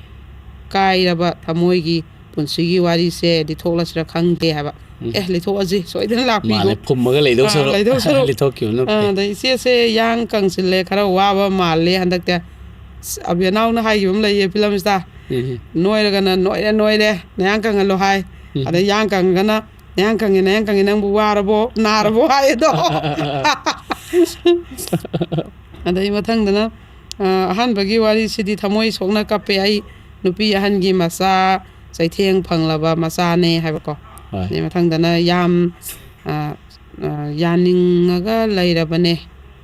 ꯀꯥꯏꯔꯕ ꯊꯃꯣꯏꯒꯤ ꯄꯨꯟꯁꯤꯒꯤ ꯋꯥꯔꯤꯁꯦ ꯂꯤꯊꯣꯛꯂꯁꯤꯔ ꯈꯪꯗꯦ ꯍꯥꯏꯕ꯫ ꯎꯝ꯫ ꯑꯦ, ꯂꯤꯊꯣꯛꯑꯁꯤ, ꯁꯣꯏꯗꯅ ꯂꯥꯛꯄꯤꯌꯨ꯫ ꯃꯥꯅꯦ, ꯐꯨꯝꯃꯒ ꯂꯩꯗꯧ ꯑꯥ, ꯁꯔꯨꯛ, ꯂꯩꯗꯧ ꯁꯔꯨꯛ꯫ ꯂꯤꯊꯣꯛꯈꯤꯕꯅ ꯑꯥ, ꯐꯩ꯫ ꯑꯗ ꯏꯆꯦꯁꯦ ꯌꯥꯡ ꯀꯪꯁꯤꯜꯂꯦ, ꯈꯔ ꯋꯥꯕ ꯃꯥꯜꯂꯦ ꯍꯟꯗꯛꯇꯤ꯫ ꯑꯁ, ꯑꯕꯦꯅꯥꯎꯅ ꯍꯥꯏꯈꯤꯕ ꯑꯃ ꯂꯩꯌꯦ, ꯐꯤꯂꯝ ꯁ꯭ꯇꯥꯔ꯫ ꯎꯝ, ꯎꯝ꯫ "ꯅꯣꯏꯔꯒꯅ ꯅꯣꯏꯔꯦ, ꯅꯣꯏꯔꯦ, ꯅꯌꯥꯡ ꯀꯪꯍꯜꯂꯣ" ꯍꯥꯏ꯫ ꯎꯝ꯫ ꯑꯗꯩ ꯌꯥꯡ ꯀꯪꯉꯒꯅ "ꯅꯌꯥꯡ ꯀꯪꯉꯦ, ꯅꯌꯥꯡ ꯀꯪꯉꯦ, ꯅꯪꯕꯨ ꯋꯥꯔꯕꯣ, ꯅꯥꯔꯕꯣ?" ꯍꯥꯏꯌꯦꯗꯣ꯫ ꯑꯗꯩ ꯃꯊꯪꯗꯅ, ꯑ, ꯑꯍꯥꯟꯕꯒꯤ ꯋꯥꯔꯤꯁꯤꯗꯤ ꯊꯃꯣꯏ ꯁꯣꯛꯅ ꯀꯞꯄꯦ ꯑꯩ, ꯅꯨꯄꯤ ꯑꯍꯟꯒꯤ ꯃꯆꯥ, ꯆꯩꯊꯦꯡ ꯐꯪꯂꯕ ꯃꯆꯥꯅꯦ ꯍꯥꯏꯕꯀꯣ꯫ ꯍꯣꯏ꯫ ꯑꯗꯩ ꯃꯊꯪꯗꯅ ꯌꯥꯝ, ꯑ, ꯑ, ꯌꯥꯅꯤꯡꯉꯒ ꯂꯩꯔꯕꯅꯦ,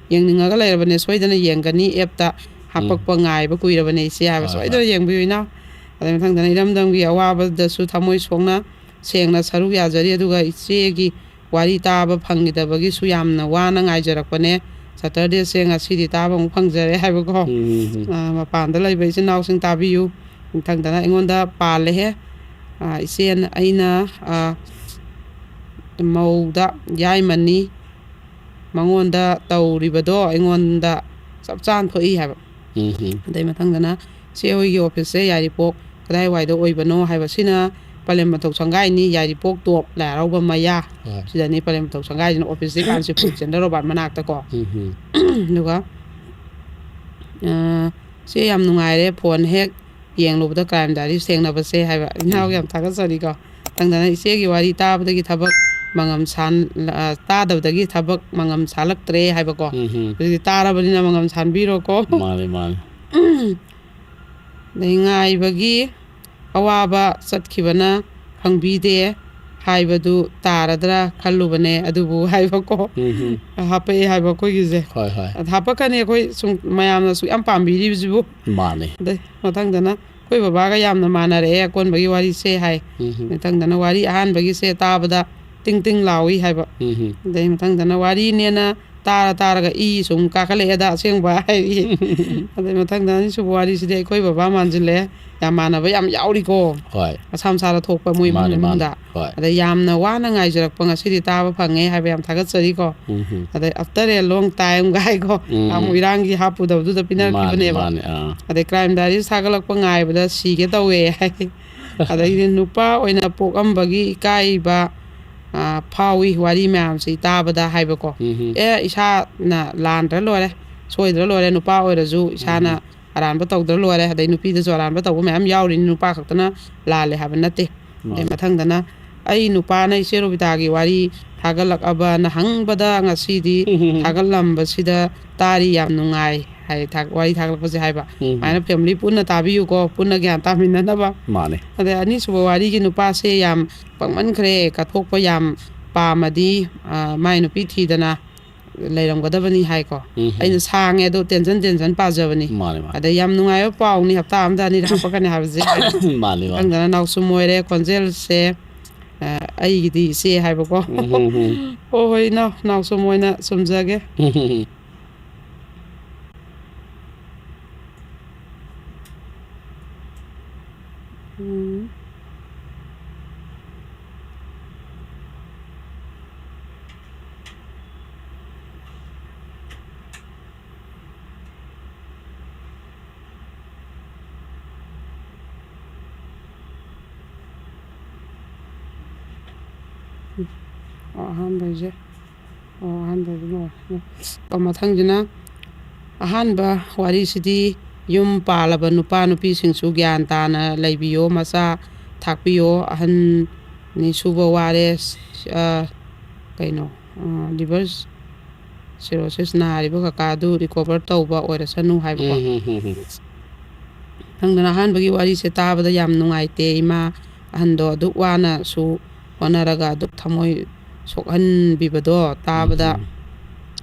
ꯌꯦꯡꯅꯤꯡꯉꯒ ꯂꯩꯔꯕꯅꯦ, ꯁꯣꯏꯗꯅ ꯌꯦꯡꯒꯅꯤ, ꯑꯦꯞꯇ ꯎꯝ꯫ ꯍꯥꯄꯛꯄ ꯉꯥꯏꯕ ꯀꯨꯏꯔꯕꯅꯦ ꯏꯆꯦ ꯍꯥꯏꯕ, ꯍꯣꯏ, ꯁꯣꯏꯗꯅ ꯍꯣꯏ꯫ ꯌꯦꯡꯕꯤꯌꯨ ꯏꯅꯥꯎ꯫ ꯑꯗꯩ ꯃꯊꯪꯗꯅ ꯏꯔꯝꯗꯝꯒꯤ ꯑꯋꯥꯕꯗꯁꯨ ꯊꯃꯣꯏ ꯁꯣꯛꯅ ꯁꯦꯡꯅ ꯁꯔꯨꯛ ꯌꯥꯖꯔꯤ, ꯑꯗꯨꯒ ꯏꯆꯦꯒꯤ ꯋꯥꯔꯤ ꯇꯥꯕ ꯐꯪꯈꯤꯗꯕꯒꯤꯁꯨ ꯌꯥꯝꯅ ꯋꯥꯅ ꯉꯥꯏꯖꯔꯛꯄꯅꯦ꯫ ꯁꯇꯔꯗꯦꯁꯦ ꯉꯁꯤꯗꯤ ꯇꯥꯕ ꯑꯃꯨꯛ ꯐꯪꯖꯔꯦ ꯍꯥꯏꯕꯀꯣ꯫ ꯎꯝ, ꯎꯝ, ꯎꯝ꯫ ꯑ, ꯃꯄꯥꯟꯗ ꯂꯩꯕ ꯏꯆꯤꯟ ꯏꯅꯥꯎꯁꯤꯡ ꯇꯥꯕꯤꯌꯨ꯫ ꯃꯊꯪꯗꯅ ꯑꯩꯉꯣꯟꯗ ꯄꯥꯜꯂꯦꯍꯦ꯫ ꯑ, ꯏꯆꯦ ꯑꯩꯅ, ꯑ, ꯃꯧꯗ ꯌꯥꯏꯃꯅꯤ꯫ ꯃꯉꯣꯟꯗ ꯇꯧꯔꯤꯕꯗꯣ ꯑꯩꯉꯣꯟꯗ ꯆꯞ ꯆꯥꯅ ꯊꯣꯛꯏ ꯍꯥꯏꯕ꯫ ꯎꯝ, ꯎꯝ꯫ ꯑꯗꯩ ꯃꯊꯪꯗꯅ ꯏꯆꯦ ꯍꯣꯏꯒꯤ ꯑꯣꯐꯤꯁꯁꯦ ꯌꯥꯏꯔꯤꯄꯣꯛ ꯀꯗꯥꯏꯋꯥꯏꯗ ꯑꯣꯏꯕꯅꯣ ꯍꯥꯏꯕ, ꯁꯤꯅ ꯄꯂꯦꯝꯕꯊꯣꯛ ꯁꯪꯒꯥꯏꯅꯤ, ꯌꯥꯏꯔꯤꯄꯣꯛ ꯇꯣꯞ ꯂꯥꯏ ꯍꯔꯥꯎꯕ ꯃꯌꯥ꯫ ꯍꯣꯏ꯫ ꯁꯤꯗꯅꯤ ꯄꯂꯦꯝꯕꯊꯣꯛ ꯁꯪꯒꯥꯏꯁꯤꯅ, ꯑꯣꯐꯤꯁꯁꯤ ꯀꯥꯟꯆꯤꯄꯨꯔ ꯆꯦꯟꯗ꯭ꯔ ꯔꯣꯕꯥꯔꯠ ꯃꯅꯥꯛꯇꯀꯣ꯫ ꯎꯝ, ꯎꯝ꯫ ꯑꯗꯨꯒ, ꯑ, ꯆꯦ ꯌꯥꯝ ꯅꯨꯡꯉꯥꯏꯔꯦ, ꯐꯣꯟ ꯍꯦꯛ ꯌꯦꯡꯂꯨꯕꯗ ꯀ꯭ꯔꯥꯏꯝ ꯗꯥꯏꯔꯤ ꯊꯦꯡꯅꯕꯁꯦ ꯍꯥꯏꯕ꯫ ꯏꯅꯥꯎ ꯎꯝ꯫ ꯌꯥꯝ ꯊꯥꯒꯠꯆꯔꯤꯀꯣ꯫ ꯃꯊꯪꯗꯅ ꯏꯆꯦꯒꯤ ꯋꯥꯔꯤ ꯇꯥꯕꯗꯒꯤ ꯊꯕꯛ ꯃꯉꯝ ꯁꯥꯟ-, ꯑ, ꯇꯥꯗꯕꯗꯒꯤ ꯊꯕꯛ ꯃꯉꯝ ꯁꯥꯠꯂꯛꯇ꯭ꯔꯦ ꯍꯥꯏꯕꯀꯣ꯫ ꯎꯝ, ꯎꯝ꯫ ꯍꯧꯖꯤꯛꯇꯤ ꯇꯥꯔꯕꯅꯤꯅ ꯃꯉꯝ ꯁꯥꯟꯕꯤꯔꯣꯀꯣ꯫ ꯃꯥꯅꯦ, ꯃꯥꯅꯦ꯫ ꯑꯗꯩ ꯉꯥꯏꯕꯒꯤ ꯑꯋꯥꯕ ꯆꯠꯈꯤꯕꯅ ꯈꯪꯕꯤꯗꯦ ꯍꯥꯏꯕꯗꯨ ꯇꯥꯔꯗ꯭ꯔꯥ ꯈꯜꯂꯨꯕꯅꯦ, ꯑꯗꯨꯕꯨ ꯍꯥꯏꯕꯀꯣ꯫ ꯎꯝ, ꯎꯝ꯫ ꯍꯥꯄꯛꯑꯦ ꯍꯥꯏꯕ ꯑꯩꯈꯣꯏꯒꯤꯁꯦ꯫ ꯍꯣꯏ, ꯍꯣꯏ꯫ ꯑꯗ ꯍꯥꯄꯛꯀꯅꯤ, ꯑꯩꯈꯣꯏ ꯁꯨꯝ ꯃꯌꯥꯝꯅ ꯁꯨꯛ ꯌꯥꯝ ꯄꯥꯝꯕꯤꯔꯤꯕꯁꯤꯕꯨ꯫ ꯃꯥꯅꯦ꯫ ꯑꯗꯩ ꯃꯊꯪꯗꯅ ꯑꯩꯈꯣꯏ ꯕꯕꯥꯒ ꯌꯥꯝꯅ ꯃꯥꯟꯅꯔꯛꯑꯦ ꯑꯀꯣꯟꯕꯒꯤ ꯋꯥꯔꯤꯁꯦ ꯍꯥꯏ꯫ ꯎꯝ, ꯎꯝ꯫ ꯃꯊꯪꯗꯅ ꯋꯥꯔꯤ ꯑꯍꯥꯟꯕꯒꯤꯁꯦ ꯇꯥꯕꯗ ꯇꯤꯡ ꯇꯤꯡ ꯂꯥꯎꯏ ꯍꯥꯏꯕ꯫ ꯎꯝ, ꯎꯝ꯫ ꯑꯗꯩ ꯃꯊꯪꯗꯅ ꯋꯥꯔꯤꯅꯦꯅ ꯇꯥꯔ ꯇꯥꯔꯒ ꯏ ꯁꯨꯝ ꯀꯥꯈꯠꯂꯛꯑꯦꯗ ꯑꯁꯦꯡꯕ ꯍꯥꯏꯗꯤ꯫ ꯑꯗꯩ ꯃꯊꯪꯗ ꯑꯅꯤꯁꯨꯕ ꯋꯥꯔꯤꯁꯤꯗꯤ ꯑꯩꯈꯣꯏ ꯕꯕꯥ ꯃꯥꯟꯁꯤꯜꯂꯦ꯫ ꯌꯥꯝ ꯃꯥꯟꯅꯕ ꯌꯥꯝ ꯌꯥꯎꯔꯤꯀꯣ꯫ ꯍꯣꯏ꯫ ꯃꯁꯥ ꯃꯁꯥꯗ ꯊꯣꯛꯄ ꯃꯣꯏ ꯏꯃꯨꯡ ꯃꯥꯅꯦ, ꯃꯥꯅꯦ꯫ ꯃꯅꯨꯡꯗ꯫ ꯍꯣꯏ꯫ ꯑꯗꯩ ꯌꯥꯝꯅ ꯋꯥꯅ ꯉꯥꯏꯖꯔꯛꯄ ꯉꯁꯤꯗꯤ ꯇꯥꯕ ꯐꯪꯉꯦ ꯍꯥꯏꯕ ꯌꯥꯝ ꯊꯥꯒꯠꯆꯔꯤꯀꯣ꯫ ꯎꯝ ꯍꯝ꯫ ꯑꯗꯩ after a long time ꯒꯥꯏꯀꯣ꯫ ꯎꯝ꯫ ꯑꯃꯨꯛ ꯏꯔꯥꯡꯒꯤ ꯍꯥꯞꯄꯨꯗꯕꯗꯨꯗ ꯃꯥꯅꯦ, ꯄꯤꯅꯔꯛꯈꯤꯕꯅꯦꯕ꯫ ꯃꯥꯅꯦ꯫ ꯑꯥ꯫ ꯑꯗꯩ Crime Diaries ꯊꯥꯒꯠꯂꯛꯄ ꯉꯥꯏꯕꯗ ꯁꯤꯒꯦ ꯇꯧꯋꯦ ꯍꯥꯏ꯫ ꯑꯗꯩꯗꯤ ꯅꯨꯄꯥ ꯑꯣꯏꯅ ꯄꯣꯛꯑꯝꯕꯒꯤ ꯏꯀꯥꯏꯕ, ꯑ, ꯐꯥꯎꯏ ꯋꯥꯔꯤ ꯃꯌꯥꯝꯁꯤ ꯇꯥꯕꯗ ꯍꯥꯏꯕꯀꯣ꯫ ꯎꯝ ꯍꯝ꯫ ꯑꯦ, ꯏꯁꯥꯅ ꯂꯥꯟꯗ꯭ꯔ ꯂꯣꯏꯔꯦ, ꯁꯣꯏꯗ꯭ꯔ ꯂꯣꯏꯔꯦ, ꯅꯨꯄꯥ ꯑꯣꯏꯔꯁꯨ ꯏꯁꯥꯅ ꯎꯝ꯫ ꯑꯔꯥꯟꯕ ꯇꯧꯗ꯭ꯔ ꯂꯣꯏꯔꯦ꯫ ꯑꯗꯩ ꯅꯨꯄꯤꯗꯁꯨ ꯑꯔꯥꯟꯕ ꯇꯧꯕ ꯃꯌꯥꯝ ꯌꯥꯎꯔꯤꯅꯤ, ꯅꯨꯄꯥ ꯈꯛꯇꯅ ꯂꯥꯜꯂꯦ ꯍꯥꯏꯕ ꯅꯠꯇꯦ꯫ ꯑꯗꯩ ꯃꯥꯅꯦ꯫ ꯃꯊꯪꯗꯅ ꯑꯩ ꯅꯨꯄꯥꯅ ꯏꯆꯦ ꯔꯣꯕꯤꯇꯥꯒꯤ ꯋꯥꯔꯤ ꯊꯥꯒꯠꯂꯛꯑꯕꯅ ꯍꯪꯕꯗ ꯉꯁꯤꯗꯤ ꯊꯥꯒꯠꯂꯝꯕꯁꯤꯗ ꯇꯥꯔꯤ, ꯌꯥꯝ ꯅꯨꯡꯉꯥꯏ ꯍꯥꯏ ꯊꯥ-, ꯋꯥꯔꯤ ꯊꯥꯒꯠꯂꯛꯄꯁꯦ ꯍꯥꯏꯕ꯫ ꯎꯝ꯫ ꯁꯨꯃꯥꯏꯅ family ꯄꯨꯟꯅ ꯇꯥꯕꯤꯌꯨꯀꯣ, ꯄꯨꯟꯅ ꯒ꯭ꯌꯥꯟ ꯇꯥꯃꯤꯟꯅꯅꯕ꯫ ꯃꯥꯅꯦ꯫ ꯑꯗꯩ ꯑꯅꯤꯁꯨꯕ ꯋꯥꯔꯤꯒꯤ ꯅꯨꯄꯥꯁꯦ ꯌꯥꯝ ꯄꯪꯃꯟꯈ꯭ꯔꯦ, ꯀꯠꯊꯣꯛꯄ ꯌꯥꯝ ꯄꯥꯝꯃꯗꯤ, ꯑ, ꯃꯥꯏ ꯅꯨꯄꯤ ꯊꯤꯗꯅ ꯂꯩꯔꯝꯒꯗꯕꯅꯤ ꯍꯥꯏꯀꯣ꯫ ꯎꯝ꯫ ꯑꯩꯅ ꯁꯥꯡꯉꯦ ꯑꯗꯣ ꯇꯦꯟꯖꯟ ꯇꯦꯟꯖꯟ ꯄꯥꯖꯕꯅꯤ꯫ ꯃꯥꯅꯦ, ꯃꯥꯅꯦ꯫ ꯑꯗꯩ ꯌꯥꯝ ꯅꯨꯡꯉꯥꯏꯕ ꯄꯥꯎꯅꯤ, ꯍꯞꯇꯥ ꯑꯃꯗ ꯑꯅꯤꯔꯛ ꯍꯥꯞꯄꯛꯀꯅꯤ ꯍꯥꯏꯕꯁꯦ꯫ ꯃꯥꯅꯦ, ꯃꯥꯅꯦ꯫ ꯃꯊꯪꯗꯅ ꯅꯥꯎꯁꯨꯝ ꯑꯣꯏꯔꯦ, ꯈꯣꯟꯖꯦꯜꯁꯦ, ꯑ, ꯑꯩꯒꯤꯗꯤ ꯏꯆꯦ ꯍꯥꯏꯕꯀꯣ꯫ ꯎꯝ, ꯎꯝ, ꯎꯝ꯫ ꯍꯣꯏ, ꯍꯣꯏ, ꯏꯅꯥꯎ, ꯅꯥꯎꯁꯨꯝ ꯑꯣꯏꯅ ꯆꯨꯝꯖꯒꯦ꯫ ꯎꯝ꯫ ꯑꯣ, ꯑꯍꯥꯟꯕꯩꯁꯦ꯫ ꯑꯣ, ꯑꯍꯥꯟꯕꯩꯗꯤ ꯂꯣꯏꯔꯦ꯫ ꯑꯣ, ꯃꯊꯪꯁꯤꯅ ꯑꯍꯥꯟꯕ ꯋꯥꯔꯤꯁꯤꯗꯤ ꯌꯨꯝ ꯄꯥꯜꯂꯕ ꯅꯨꯄꯥ ꯅꯨꯄꯤꯁꯤꯡꯁꯨ ꯒ꯭ꯌꯥꯟ ꯇꯥꯅ ꯂꯩꯕꯤꯌꯣ, ꯃꯆꯥ ꯊꯥꯛꯄꯤꯌꯣ, ꯑꯍꯟ ꯅꯤꯁꯨꯕ ꯋꯥꯔꯦ, ꯑ, ꯀꯩꯅꯣ, ꯑ, liver cirrhosis ꯅꯥꯔꯤꯕ ꯀꯀꯥꯗꯨ recover ꯇꯧꯕ ꯑꯣꯏꯔꯁꯅꯨ ꯍꯥꯏꯕꯀꯣ꯫ ꯎꯝ, ꯎꯝ, ꯎꯝ, ꯎꯝ꯫ ꯈꯪꯗꯅ ꯑꯍꯥꯟꯕꯒꯤ ꯋꯥꯔꯤꯁꯦ ꯇꯥꯕꯗ ꯌꯥꯝ ꯅꯨꯡꯉꯥꯏꯇꯦ꯫ ꯏꯃꯥ ꯑꯍꯟꯗꯣ ꯑꯗꯨꯛ ꯋꯥꯅꯁꯨ ꯍꯣꯠꯅꯔꯒ ꯑꯗꯨꯛ ꯊꯃꯣꯏ ꯁꯣꯛꯍꯟꯕꯤꯕꯗꯣ ꯇꯥꯕꯗ, ꯎꯝ꯫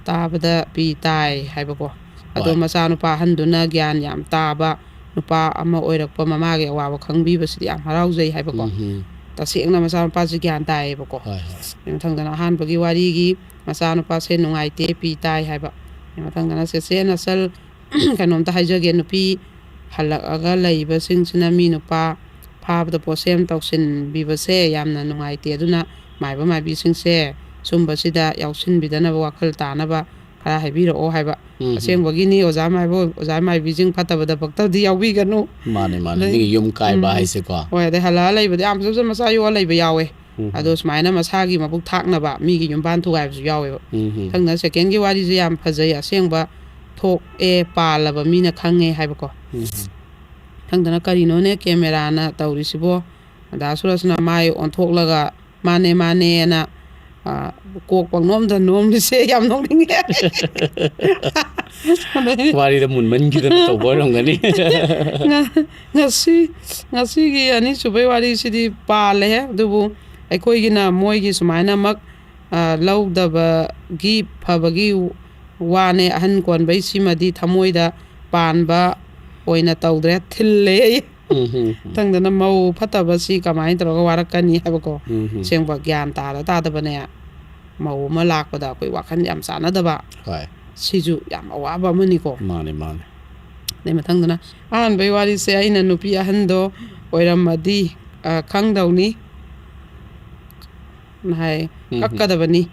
ꯇꯥꯕꯗ ꯄꯤ ꯇꯥꯏ ꯍꯥꯏꯕꯀꯣ꯫ ꯑꯗꯣ ꯍꯣꯏ꯫ ꯃꯆꯥꯅꯨꯄꯥ ꯑꯍꯟꯗꯨꯅ ꯒ꯭ꯌꯥꯟ ꯌꯥꯝ ꯇꯥꯕ ꯅꯨꯄꯥ ꯑꯃ ꯑꯣꯏꯔꯛꯄ, ꯃꯃꯥꯒꯤ ꯑꯋꯥꯕ ꯈꯪꯕꯤꯕꯁꯤꯗꯤ ꯌꯥꯝ ꯍꯔꯥꯎꯖꯩ ꯍꯥꯏꯕꯀꯣ꯫ ꯎꯝ꯫ ꯇꯁꯦꯡꯅ ꯃꯆꯥꯅꯨꯄꯥꯁꯤ ꯒ꯭ꯌꯥꯟ ꯇꯥꯏꯌꯦꯕꯀꯣ꯫ ꯍꯣꯏ ꯍꯣꯏ ꯑꯗꯩ ꯃꯊꯪꯗꯅ ꯑꯍꯥꯟꯕꯒꯤ ꯋꯥꯔꯤꯒꯤ ꯃꯆꯥꯅꯨꯄꯥꯁꯦ ꯅꯨꯡꯉꯥꯏꯇꯦ, ꯄꯤ ꯇꯥꯏ ꯍꯥꯏꯕ꯫ ꯑꯗꯩ ꯃꯊꯪꯗꯅ ꯆꯦꯆꯦ ꯅꯁꯜ ꯀꯩꯅꯣꯝꯇ ꯍꯥꯏꯖꯒꯦ, ꯅꯨꯄꯤ ꯍꯜꯂꯛꯑꯒ ꯂꯩꯕꯁꯤꯡꯁꯤꯅ ꯃꯤ ꯅꯨꯄꯥ ꯐꯥꯕꯗ ꯄꯣꯠꯁꯦꯝ ꯇꯧꯁꯤꯟꯕꯤꯕꯁꯦ ꯌꯥꯝꯅ ꯅꯨꯡꯉꯥꯏꯇꯦ꯫ ꯑꯗꯨꯅ ꯃꯥꯏꯕ ꯃꯥꯏꯕꯤꯁꯤꯡꯁꯦ ꯁꯨꯝꯕꯁꯤꯗ ꯌꯥꯎꯁꯤꯟꯕꯤꯗꯅꯕ ꯋꯥꯈꯜ ꯇꯥꯅꯕ ꯈꯔ ꯍꯥꯏꯕꯤꯔꯛꯑꯣ ꯍꯥꯏꯕ꯫ ꯎꯝ ꯎꯝ ꯑꯁꯦꯡꯕꯒꯤꯅꯤ ꯑꯣꯖꯥ ꯃꯥꯏꯕ, ꯑꯣꯖꯥ ꯃꯥꯏꯕꯤꯁꯤꯡ ꯐꯠꯇꯕꯗ ꯐꯛꯇꯕꯗꯤ ꯌꯥꯎꯕꯤꯒꯅꯨ꯫ ꯃꯥꯅꯦ ꯃꯥꯅꯦ ꯑꯗꯩ ꯃꯤꯒꯤ ꯌꯨꯝ ꯀꯥꯏꯕ ꯎꯝ ꯍꯥꯏꯁꯦꯀꯣ꯫ ꯍꯣꯏ, ꯑꯗꯩ ꯍꯜꯂꯛꯑ ꯂꯩꯕꯗ ꯌꯥꯝ ꯐꯖ ꯐꯖ ꯃꯆꯥ ꯌꯣꯛꯑ ꯂꯩꯕ ꯌꯥꯎꯋꯦ꯫ ꯎꯝ ꯑꯗꯣ ꯁꯨꯃꯥꯏꯅ ꯃꯁꯥꯒꯤ ꯃꯕꯨꯛ ꯊꯥꯛꯅꯕ ꯃꯤꯒꯤ ꯌꯨꯝꯕꯥꯟ ꯊꯨꯒꯥꯏꯕꯁꯨ ꯌꯥꯎꯋꯦꯕ꯫ ꯎꯝ ꯎꯝ ꯃꯊꯪꯗ ꯁꯦꯀꯦꯟꯒꯤ ꯋꯥꯔꯤꯁꯦ ꯌꯥꯝ ꯐꯖꯩ, ꯑꯁꯦꯡꯕ ꯊꯣꯛꯑꯦ, ꯄꯥꯜꯂꯕ ꯃꯤꯅ ꯈꯪꯉꯦ ꯍꯥꯏꯕꯀꯣ꯫ ꯎꯝ ꯃꯊꯪꯗꯅ ꯀꯔꯤꯅꯣꯅꯦ ꯀꯦꯃꯦꯔꯥꯅ ꯇꯧꯔꯤꯁꯤꯕꯣ? ꯗꯥ ꯁꯨꯔꯖꯅ ꯃꯥꯏ ꯑꯣꯟꯊꯣꯛꯂꯒ ꯃꯥꯅꯦ ꯃꯥꯅꯦꯅ, ꯑ, ꯀꯣꯛ ꯄꯪꯅꯣꯝꯗ ꯅꯣꯝꯂꯤꯁꯦ ꯌꯥꯝ ꯅꯣꯛꯅꯤꯡꯉꯦ꯫ ꯑꯗꯩ ꯋꯥꯔꯤꯗ ꯃꯨꯟꯃꯟꯈꯤꯗꯅ ꯇꯧꯕ ꯑꯣꯏꯔꯝꯒꯅꯤ꯫ ꯉ- ꯉꯁꯤ, ꯉꯁꯤꯒꯤ ꯑꯅꯤꯁꯨꯕꯩ ꯋꯥꯔꯤꯁꯤꯗꯤ ꯄꯥꯜꯂꯦꯍꯦ, ꯑꯗꯨꯕꯨ ꯑꯩꯈꯣꯏꯒꯤꯅ ꯃꯣꯏꯒꯤ ꯁꯨꯃꯥꯏꯅꯃꯛ, ꯑ, ꯂꯧꯗꯕꯒꯤ ꯐꯕꯒꯤ ꯋꯥꯅꯦ꯫ ꯑꯍꯟ ꯀꯣꯟꯕꯩꯁꯤꯃꯗꯤ ꯊꯃꯣꯏꯗ ꯄꯥꯟꯕ ꯑꯣꯏꯅ ꯇꯧꯗ꯭ꯔꯦ, ꯊꯤꯜꯂꯦ꯫ ꯎꯝ ꯎꯝ ꯎꯝ ꯃꯊꯪꯗꯅ ꯃꯧ ꯐꯠꯇꯕꯁꯤ ꯀꯃꯥꯏꯅ ꯇꯧꯔꯒ ꯋꯥꯔꯛꯀꯅꯤ ꯍꯥꯏꯕꯀꯣ꯫ ꯎꯝ ꯎꯝ ꯑꯁꯦꯡꯕ ꯒ꯭ꯌꯥꯟ ꯇꯥꯗ ꯇꯥꯗꯕꯅꯦ꯫ ꯃꯧ ꯑꯃ ꯂꯥꯛꯄꯗ ꯑꯩꯈꯣꯏ ꯋꯥꯈꯜ ꯌꯥꯝ ꯆꯥꯟꯅꯗꯕ, ꯍꯣꯏ ꯁꯤꯁꯨ ꯌꯥꯝ ꯑꯋꯥꯕ ꯑꯃꯅꯤꯀꯣ꯫ ꯃꯥꯅꯦ ꯃꯥꯅꯦ ꯑꯗꯩ ꯃꯊꯪꯗꯅ ꯑꯍꯥꯟꯕꯩ ꯋꯥꯔꯤꯁꯦ ꯑꯩꯅ ꯅꯨꯄꯤ ꯑꯍꯟꯗꯣ ꯑꯣꯏꯔꯝꯃꯗꯤ, ꯑ, ꯈꯪꯗꯧꯅꯤ ꯍꯥꯏ꯫ ꯎꯝ ꯎꯝ ꯀꯛꯀꯗꯕꯅꯤ꯫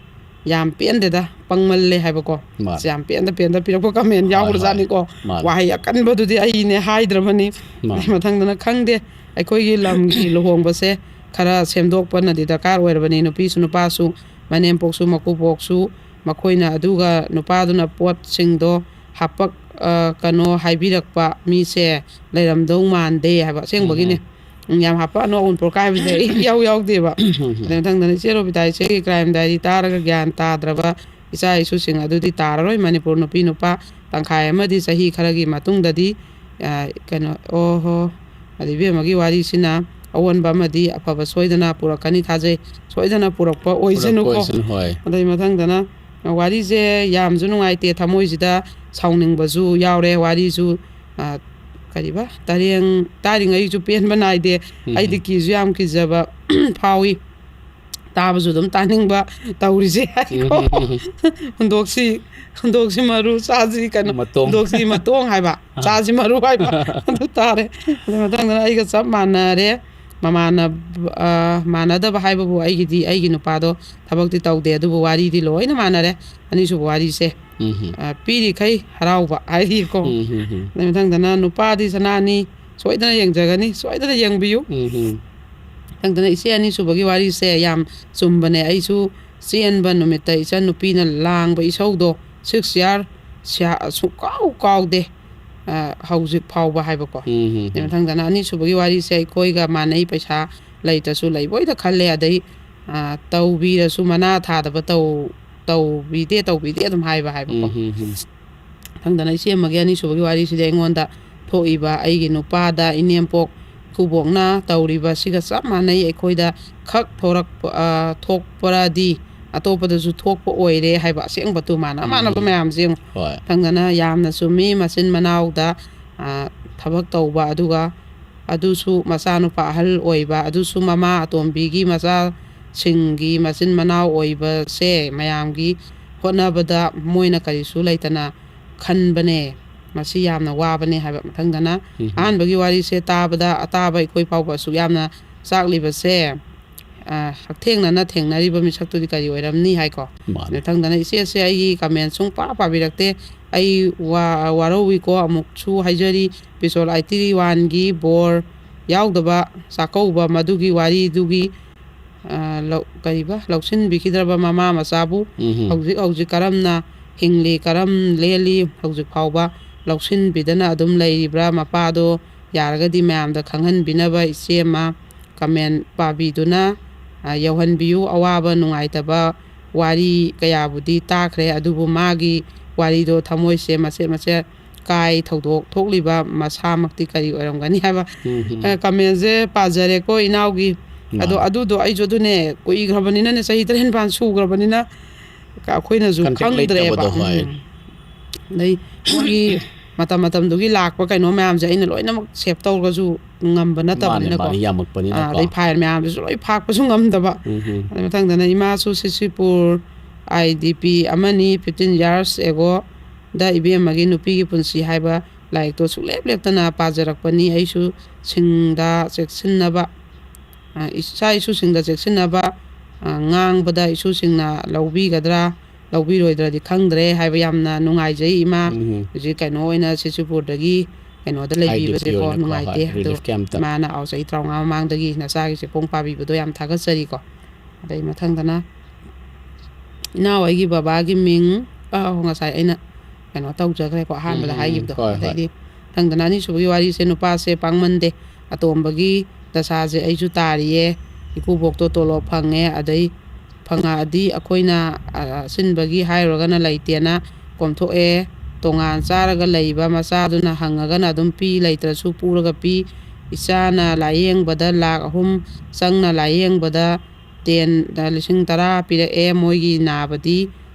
ꯌꯥꯝ ꯄꯦꯟꯗꯦꯗ, ꯄꯪꯃꯜꯂꯦ ꯍꯥꯏꯕꯀꯣ꯫ ꯃꯥꯅꯦ ꯑꯁ, ꯌꯥꯝ ꯄꯦꯟꯗ ꯄꯦꯟꯗ ꯄꯤꯔꯛꯄ ꯀꯃꯦꯟ ꯍꯣꯏ ꯍꯣꯏ ꯌꯥꯎꯈ꯭ꯔꯖꯥꯠꯅꯤꯀꯣ꯫ ꯃꯥꯅꯦ ꯋꯥꯍꯩ ꯑꯀꯟꯕꯗꯨꯗꯤ ꯑꯩꯅꯦ ꯍꯥꯏꯗ꯭ꯔꯕꯅꯤ꯫ ꯃꯥꯅꯦ ꯑꯗꯩ ꯃꯊꯪꯗꯅ ꯈꯪꯗꯦ, ꯑꯩꯈꯣꯏꯒꯤ ꯂꯝꯒꯤ ꯂꯨꯍꯣꯡꯕꯁꯦ ꯈꯔ ꯁꯦꯝꯗꯣꯛꯄꯅꯗꯤ ꯗꯔꯀꯥꯔ ꯑꯣꯏꯔꯕꯅꯤ꯫ ꯅꯨꯄꯤꯁꯨ ꯅꯨꯄꯥꯁꯨ, ꯃꯅꯦꯝꯄꯣꯛꯁꯨ ꯃꯀꯨꯕꯣꯛꯁꯨ, ꯃꯈꯣꯏꯅ ꯑꯗꯨꯒ ꯅꯨꯄꯥꯗꯨꯅ ꯄꯣꯠꯁꯤꯡꯗꯣ ꯍꯥꯄꯛ, ꯑ, ꯀꯅꯣ ꯍꯥꯏꯕꯤꯔꯛꯄ ꯃꯤꯁꯦ ꯂꯩꯔꯝꯗꯧ ꯃꯥꯟꯗꯦ ꯍꯥꯏꯕ꯫ ꯑꯁꯦꯡꯕꯒꯤꯅꯦ꯫ ꯎꯝ ꯎꯝ, ꯌꯥꯝ ꯍꯥꯄꯛꯑꯅꯨ, ꯑꯎꯟꯄꯣꯠ ꯀꯥꯏꯕꯁꯦ ꯑꯩ ꯏꯌꯥꯎ ꯌꯥꯎꯗꯦꯕ꯫ ꯎꯝ ꯎꯝ ꯑꯗꯩ ꯃꯊꯪꯗꯅ ꯏꯆꯦ ꯔꯣꯕꯤꯇꯥ, ꯏꯆꯦꯒꯤ ꯀ꯭ꯔꯥꯏꯝ ꯗꯥꯏꯔꯤ ꯇꯥꯔꯒ ꯒ꯭ꯌꯥꯟ ꯇꯥꯗ꯭ꯔꯕ ꯏꯆꯥ ꯏꯁꯨꯁꯤꯡ ꯑꯗꯨꯗꯤ ꯇꯥꯔꯔꯣꯏ꯫ ꯃꯅꯤꯄꯨꯔ ꯅꯨꯄꯤ ꯅꯨꯄꯥ ꯇꯪꯈꯥꯏ ꯑꯃꯗꯤ ꯆꯍꯤ ꯈꯔꯒꯤ ꯃꯇꯨꯡꯗꯗꯤ, ꯑ, ꯀꯩꯅꯣ, ꯑꯣ ꯍꯣ, ꯑꯗꯩ ꯏꯕꯦꯝꯃꯒꯤ ꯋꯥꯔꯤꯁꯤꯅ ꯑꯑꯣꯟꯕ ꯑꯃꯗꯤ ꯑꯐꯕ ꯁꯣꯏꯗꯅ ꯄꯨꯔꯛꯀꯅꯤ ꯊꯥꯖꯩ꯫ ꯁꯣꯏꯗꯅ ꯄꯨꯔꯛꯄ ꯑꯣꯏꯁꯅꯨꯀꯣ꯫ ꯄꯨꯔꯛꯄ ꯑꯣꯏꯁꯅꯨ, ꯍꯣꯏ꯫ ꯑꯗꯩ ꯃꯊꯪꯗꯅ ꯋꯥꯔꯤꯁꯦ ꯌꯥꯝꯁꯨ ꯅꯨꯡꯉꯥꯏꯇꯦ, ꯊꯃꯣꯏꯁꯤꯗ ꯁꯥꯎꯅꯤꯡꯕꯁꯨ ꯌꯥꯎꯔꯦ꯫ ꯋꯥꯔꯤꯁꯨ, ꯑ, ꯀꯔꯤꯕ, ꯇꯔꯦꯡ ꯇꯥꯔꯤꯉꯩꯁꯨ ꯄꯦꯟꯕ ꯅꯥꯏꯗꯦ꯫ ꯎꯝ꯫ ꯑꯩꯗꯤ ꯀꯤꯁꯨ ꯌꯥꯝ ꯀꯤꯖꯕ ꯐꯥꯎꯏ, ꯇꯥꯕꯁꯨ ꯑꯗꯨꯝ ꯇꯥꯅꯤꯡꯕ ꯇꯧꯔꯤꯁꯦ ꯍꯥꯏꯀꯣ꯫ ꯎꯝ꯫ ꯍꯨꯟꯗꯣꯛꯁꯤ, ꯍꯨꯟꯗꯣꯛꯁꯤ ꯃꯔꯨ, ꯆꯥꯁꯤ ꯀꯩꯅꯣ, ꯃꯇꯣꯡ꯫ ꯍꯨꯟꯗꯣꯛꯁꯤ ꯃꯇꯣꯡ ꯍꯥꯏꯕ, ꯑꯥ꯫ ꯆꯥꯁꯤ ꯃꯔꯨ ꯍꯥꯏꯕ꯫ ꯑꯗꯨ ꯇꯥꯔꯦ꯫ ꯑꯗꯨ ꯃꯊꯪꯗꯅ ꯑꯩꯒ ꯆꯞ ꯃꯥꯟꯅꯔꯦ꯫ ꯃꯃꯥꯟꯅꯕ-, ꯑ, ꯃꯥꯟꯅꯗꯕ ꯍꯥꯏꯕꯕꯨ ꯑꯩꯒꯤꯗꯤ ꯑꯩꯒꯤ ꯅꯨꯄꯥꯗꯣ ꯊꯕꯛꯇꯤ ꯇꯧꯗꯦ, ꯑꯗꯨꯕꯨ ꯋꯥꯔꯤꯗꯤ ꯂꯣꯏꯅ ꯃꯥꯟꯅꯔꯦ꯫ ꯑꯅꯤꯁꯨꯕ ꯋꯥꯔꯤꯁꯦ, ꯎꯝ꯫ ꯑ, ꯄꯤꯔꯤꯈꯩ ꯍꯔꯥꯎꯕ ꯍꯥꯏꯔꯤꯀꯣ꯫ ꯎꯝ, ꯎꯝ, ꯎꯝ꯫ ꯑꯗꯩ ꯃꯊꯪꯗꯅ ꯅꯨꯄꯥꯗꯤ ꯁꯅꯥꯅꯤ, ꯁꯣꯏꯗꯅ ꯌꯦꯡꯖꯒꯅꯤ, ꯁꯣꯏꯗꯅ ꯌꯦꯡꯕꯤꯌꯨ꯫ ꯎꯝ, ꯎꯝ꯫ ꯃꯊꯪꯗꯅ ꯏꯆꯦ ꯑꯅꯤꯁꯨꯕꯒꯤ ꯋꯥꯔꯤꯁꯦ ꯌꯥꯝ ꯆꯨꯝꯕꯅꯦ꯫ ꯑꯩꯁꯨ ꯆꯦꯟꯕ ꯅꯨꯃꯤꯠꯇ ꯏꯆꯟ ꯅꯨꯄꯤꯅ ꯂꯥꯡꯕ ꯏꯁꯧꯗꯣ, six year ꯁ꯭ꯌꯥ-, ꯁꯨꯡꯀꯥꯎ ꯀꯥꯎꯗꯦ, ꯑ, ꯍꯧꯖꯤꯛ ꯐꯥꯎꯕ ꯍꯥꯏꯕꯀꯣ꯫ ꯎꯝ, ꯎꯝ, ꯑꯗꯩ ꯎꯝ꯫ ꯃꯊꯪꯗꯅ ꯑꯅꯤꯁꯨꯕꯒꯤ ꯋꯥꯔꯤꯁꯦ ꯑꯩꯈꯣꯏꯒ ꯃꯥꯟꯅꯩ, ꯄꯩꯁꯥ ꯂꯩꯇ꯭ꯔꯁꯨ ꯂꯩꯕꯣꯏꯗ ꯈꯜꯂꯦ, ꯑꯗꯩ, ꯑ, ꯇꯧꯕꯤꯔꯁꯨ ꯃꯅꯥ ꯊꯥꯗꯕ ꯇꯧ-, ꯇꯧꯕꯤꯗꯦ, ꯇꯧꯕꯤꯗꯦ ꯑꯗꯨꯝ ꯍꯥꯏꯕ ꯍꯥꯏꯕꯀꯣ꯫ ꯎꯝ, ꯎꯝ, ꯎꯝ꯫ ꯃꯊꯪꯗꯅ ꯏꯆꯦ ꯑꯃꯒꯤ ꯑꯅꯤꯁꯨꯕꯒꯤ ꯋꯥꯔꯤꯁꯤꯗꯤ ꯑꯩꯉꯣꯟꯗ ꯊꯣꯛꯏꯕ ꯑꯩꯒꯤ ꯅꯨꯄꯥꯗ ꯏꯅꯦꯝꯄꯣꯛ ꯏꯀꯨꯕꯣꯛꯅ ꯇꯧꯔꯤꯕ ꯁꯤꯒ ꯆꯞ ꯃꯥꯟꯅꯩ꯫ ꯑꯩꯈꯣꯏꯗ ꯈꯛ ꯊꯣꯔꯛꯄ, ꯑ, ꯊꯣꯛꯄꯔꯗꯤ ꯑꯇꯣꯞꯄꯗꯁꯨ ꯊꯣꯛꯄ ꯑꯣꯏꯔꯦ ꯍꯥꯏꯕ ꯑꯁꯦꯡꯕ ꯇꯨ ꯃꯥꯟꯅ ꯎꯝ, ꯃꯥꯟꯅꯕ ꯎꯝ꯫ ꯃꯌꯥꯝꯁꯦ ꯌꯦꯡꯉꯨ꯫ ꯍꯣꯏ꯫ ꯃꯊꯪꯗꯅ ꯌꯥꯝꯅ ꯆꯨꯝꯃꯤ, ꯃꯆꯤꯟ ꯃꯅꯥꯎꯗ, ꯑ, ꯊꯕꯛ ꯇꯧꯕ, ꯑꯗꯨꯒ ꯑꯗꯨꯁꯨ ꯃꯆꯥꯅꯨꯄꯥ ꯑꯍꯜ ꯑꯣꯏꯕ, ꯑꯗꯨꯁꯨ ꯃꯃꯥ ꯑꯇꯣꯝꯕꯤꯒꯤ ꯃꯆꯥꯁꯤꯡꯒꯤ ꯃꯆꯤꯟ ꯃꯅꯥꯎ ꯑꯣꯏꯕꯁꯦ ꯃꯌꯥꯝꯒꯤ ꯍꯣꯠꯅꯕꯗ ꯃꯣꯏꯅ ꯀꯔꯤꯁꯨ ꯂꯩꯇꯅ ꯈꯟꯕꯅꯦ꯫ ꯃꯁꯤ ꯌꯥꯝꯅ ꯋꯥꯕꯅꯦ ꯍꯥꯏꯕ꯫ ꯃꯊꯪꯗꯅ ꯎꯝ꯫ ꯑꯍꯥꯟꯕꯒꯤ ꯋꯥꯔꯤꯁꯦ ꯇꯥꯕꯗ ꯑꯇꯥꯕ ꯑꯩꯈꯣꯏ ꯐꯥꯎꯕ ꯑꯁꯨꯛ ꯌꯥꯝꯅ ꯆꯥꯛꯂꯤꯕꯁꯦ, ꯑ, ꯍꯛꯊꯦꯡꯅꯅ ꯊꯦꯡꯅꯔꯤꯕ ꯃꯤꯁꯛꯇꯨꯗꯤ ꯀꯔꯤ ꯑꯣꯏꯔꯝꯅꯤ ꯍꯥꯏꯀꯣ꯫ ꯃꯥꯅꯦ꯫ ꯃꯊꯪꯗꯅ ꯏꯆꯦꯁꯦ ꯑꯩꯒꯤ comment ꯁꯨꯡꯄꯥ ꯄꯥꯕꯤꯔꯛꯇꯦ꯫ ꯑꯩ ꯋꯥ-, ꯋꯥꯔꯧꯏꯀꯣ꯫ ꯑꯃꯨꯛꯁꯨ ꯍꯥꯏꯖꯔꯤ, episode eighty oneꯒꯤ ꯕꯣꯔ ꯌꯥꯎꯗꯕ ꯆꯥꯛꯀꯧꯕ ꯃꯗꯨꯒꯤ ꯋꯥꯔꯤꯗꯨꯒꯤ, ꯑ, ꯂꯧ-, ꯀꯔꯤꯕ, ꯂꯧꯁꯤꯟꯕꯤꯈꯤꯗ꯭ꯔꯕ ꯃꯃꯥ ꯃꯆꯥꯕꯨ ꯎꯝ꯫ ꯍꯧꯖꯤꯛ ꯍꯧꯖꯤꯛ ꯀꯔꯝꯅ ꯍꯤꯡꯂꯤ, ꯀꯔꯝ ꯂꯦꯜꯂꯤ, ꯍꯧꯖꯤꯛ ꯐꯥꯎꯕ ꯂꯧꯁꯤꯟꯕꯤꯗꯅ ꯑꯗꯨꯝ ꯂꯩꯔꯤꯕ꯭ꯔꯥ? ꯃꯄꯥꯗꯣ ꯌꯥꯔꯒꯗꯤ ꯃꯌꯥꯝꯗ ꯈꯪꯍꯟꯕꯤꯅꯕ ꯏꯆꯦ ꯑꯃ comment ꯄꯥꯕꯤꯗꯨꯅ, ꯑ, ꯌꯧꯍꯟꯕꯤꯌꯨ꯫ ꯑꯋꯥꯕ ꯅꯨꯡꯉꯥꯏꯇꯕ ꯋꯥꯔꯤ ꯀꯌꯥꯕꯨꯗꯤ ꯇꯥꯈ꯭ꯔꯦ, ꯑꯗꯨꯕꯨ ꯃꯥꯒꯤ ꯋꯥꯔꯤꯗꯣ ꯊꯃꯣꯏꯁꯦ ꯃꯆꯦꯠ ꯃꯆꯦꯠ ꯀꯥꯏ꯫ ꯊꯧꯗꯣꯛ ꯊꯣꯛꯂꯤꯕ ꯃꯁꯥꯃꯛꯇꯤ ꯀꯔꯤ ꯑꯣꯏꯔꯝꯒꯅꯤ ꯍꯥꯏꯕ, ꯎꯝ, ꯎꯝ꯫ ꯑ, commentꯁꯦ ꯄꯥꯖꯔꯦꯀꯣ ꯏꯅꯥꯎꯒꯤ꯫ ꯑꯗꯣ ꯃꯥꯅꯦ꯫ ꯑꯗꯨꯗꯣ ꯑꯩꯁꯨ ꯑꯗꯨꯅꯦ ꯀꯨꯏꯈ꯭ꯔꯕꯅꯤꯅꯅꯦ, ꯆꯍꯤ ꯇꯔꯦꯠ ꯅꯤꯄꯥꯟ ꯁꯨꯈ꯭ꯔꯕꯅꯤꯅ ꯑꯩꯈꯣꯏꯅꯁꯨ contact ꯈꯪꯗ꯭ꯔꯦꯕ꯫ ꯂꯩꯇꯕꯗꯣ, ꯍꯣꯏ꯫ ꯎꯝ꯫ ꯑꯗꯩ ꯃꯣꯏꯒꯤ ꯃꯇꯝ ꯃꯇꯝꯗꯨꯒꯤ ꯂꯥꯛꯄ ꯀꯩꯅꯣ ꯃꯌꯥꯝꯁꯦ ꯑꯩꯅ ꯂꯣꯏꯅꯃꯛ ꯁꯦꯞ ꯇꯧꯔꯒꯁꯨ ꯉꯝꯕ ꯅꯠꯇꯕꯅꯤꯅꯀꯣ꯫ ꯃꯥꯅꯦ, ꯌꯥꯝꯃꯛꯄꯅꯤꯅꯀꯣ꯫ ꯑꯗꯩ ꯐꯥꯏꯜ ꯃꯌꯥꯝꯗꯨꯁꯨ ꯂꯣꯏ ꯐꯥꯛꯄꯁꯨ ꯉꯝꯗꯕ꯫ ꯎꯝ, ꯎꯝ꯫ ꯑꯗꯩ ꯃꯊꯪꯗꯅ ꯏꯃꯥꯁꯨ ꯁꯤꯁꯤꯄꯨꯔ ꯑꯥꯏ ꯗꯤ ꯄꯤ ꯑꯃꯅꯤ, fifteen years ago ꯗ ꯏꯕꯦꯝꯃꯒꯤ ꯅꯨꯄꯤꯒꯤ ꯄꯨꯟꯁꯤ ꯍꯥꯏꯕ ꯂꯥꯏꯔꯤꯛꯇꯣ ꯁꯨꯡꯂꯦꯞ ꯂꯦꯞꯇꯅ ꯄꯥꯖꯔꯛꯄꯅꯤ꯫ ꯑꯩꯁꯨ ꯁꯤꯡꯗ ꯆꯦꯛꯁꯤꯟꯅꯕ, ꯑ, ꯏꯆꯥ ꯏꯁꯨꯁꯤꯡꯗ ꯆꯦꯛꯁꯤꯟꯅꯕ, ꯑ, ꯉꯥꯡꯕꯗ ꯏꯁꯨꯁꯤꯡꯅ ꯂꯧꯕꯤꯒꯗ꯭ꯔꯥ ꯂꯧꯕꯤꯔꯣꯏꯗ꯭ꯔꯗꯤ ꯈꯪꯗ꯭ꯔꯦ ꯍꯥꯏꯕ ꯌꯥꯝꯅ ꯅꯨꯡꯉꯥꯏꯖꯩ ꯏꯃꯥ꯫ ꯎꯝ꯫ ꯍꯧꯖꯤꯛ ꯀꯩꯅꯣ ꯑꯣꯏꯅ ꯁꯤꯁꯤꯄꯨꯔꯗꯒꯤ ꯀꯩꯅꯣꯗ ꯑꯥꯏ ꯗꯤ ꯄꯤ ꯂꯩꯕꯤꯕꯁꯦꯀꯣ ꯑꯣꯏꯅꯀꯣ, ꯅꯨꯡꯉꯥꯏꯇꯦ꯫ ꯍꯣꯏ, ꯑꯗꯣ ꯔꯤꯂꯤꯐ ꯀꯦꯝꯞꯇ꯫ ꯏꯃꯥꯅ ꯑꯥꯎ ꯆꯍꯤ ꯇꯔꯥꯃꯉꯥ ꯃꯃꯥꯡꯗꯒꯤ ꯅꯆꯥꯒꯤ ꯆꯦꯛꯀꯣꯡ ꯄꯥꯕꯤꯕꯗꯣ ꯌꯥꯝ ꯊꯥꯒꯠꯆꯔꯤꯀꯣ꯫ ꯑꯗꯩ ꯃꯊꯪꯗꯅ ꯏꯅꯥꯎ ꯑꯩꯒꯤ ꯕꯕꯥꯒꯤ ꯃꯤꯡ, ꯑꯥ, ꯉꯁꯥꯏ ꯑꯩꯅ ꯀꯩꯅꯣ ꯇꯧꯖꯈ꯭ꯔꯦꯀꯣ, ꯑꯍꯥꯟꯕꯗ ꯎꯝ, ꯎꯝ, ꯍꯥꯏꯈꯤꯕꯗꯣ꯫ ꯍꯣꯏ, ꯍꯣꯏ꯫ ꯑꯗꯩꯗꯤ ꯃꯊꯪꯗꯅ ꯑꯅꯤꯁꯨꯕꯒꯤ ꯋꯥꯔꯤꯁꯦ, ꯅꯨꯄꯥꯁꯦ ꯄꯥꯡꯃꯟꯗꯦ, ꯑꯇꯣꯝꯕꯒꯤ ꯗꯁꯥꯁꯦ ꯑꯩꯁꯨ ꯇꯥꯔꯤꯌꯦ꯫ ꯏꯀꯨꯕꯣꯛꯇꯣ ꯇꯣꯂꯣꯞ ꯐꯪꯉꯦ, ꯑꯗꯩ ꯐꯪꯉꯛꯑꯗꯤ ꯑꯩꯈꯣꯏꯅ, ꯑ, ꯑꯁꯤꯟꯕꯒꯤ ꯍꯥꯏꯔꯨꯔꯒꯅ ꯂꯩꯇꯦꯅ ꯀꯣꯝꯊꯣꯛꯑꯦ꯫ ꯇꯣꯉꯥꯟ ꯆꯥꯔꯒ ꯂꯩꯕ ꯃꯆꯥꯗꯨꯅ ꯍꯪꯉꯒꯅ ꯑꯗꯨꯝ ꯄꯤ, ꯂꯩꯇ꯭ꯔꯁꯨ ꯄꯨꯔꯒ ꯄꯤ꯫ ꯏꯆꯥꯅ ꯂꯥꯏꯌꯦꯡꯕꯗ ꯂꯥꯛ ꯑꯍꯨꯝ ꯆꯪꯅ ꯂꯥꯏꯌꯦꯡꯕꯗ ꯇꯦꯟ, ꯂꯤꯁꯤꯡ ꯇꯔꯥ ꯄꯤꯔꯛꯑꯦ ꯃꯣꯏꯒꯤ ꯅꯥꯕꯗꯤ꯫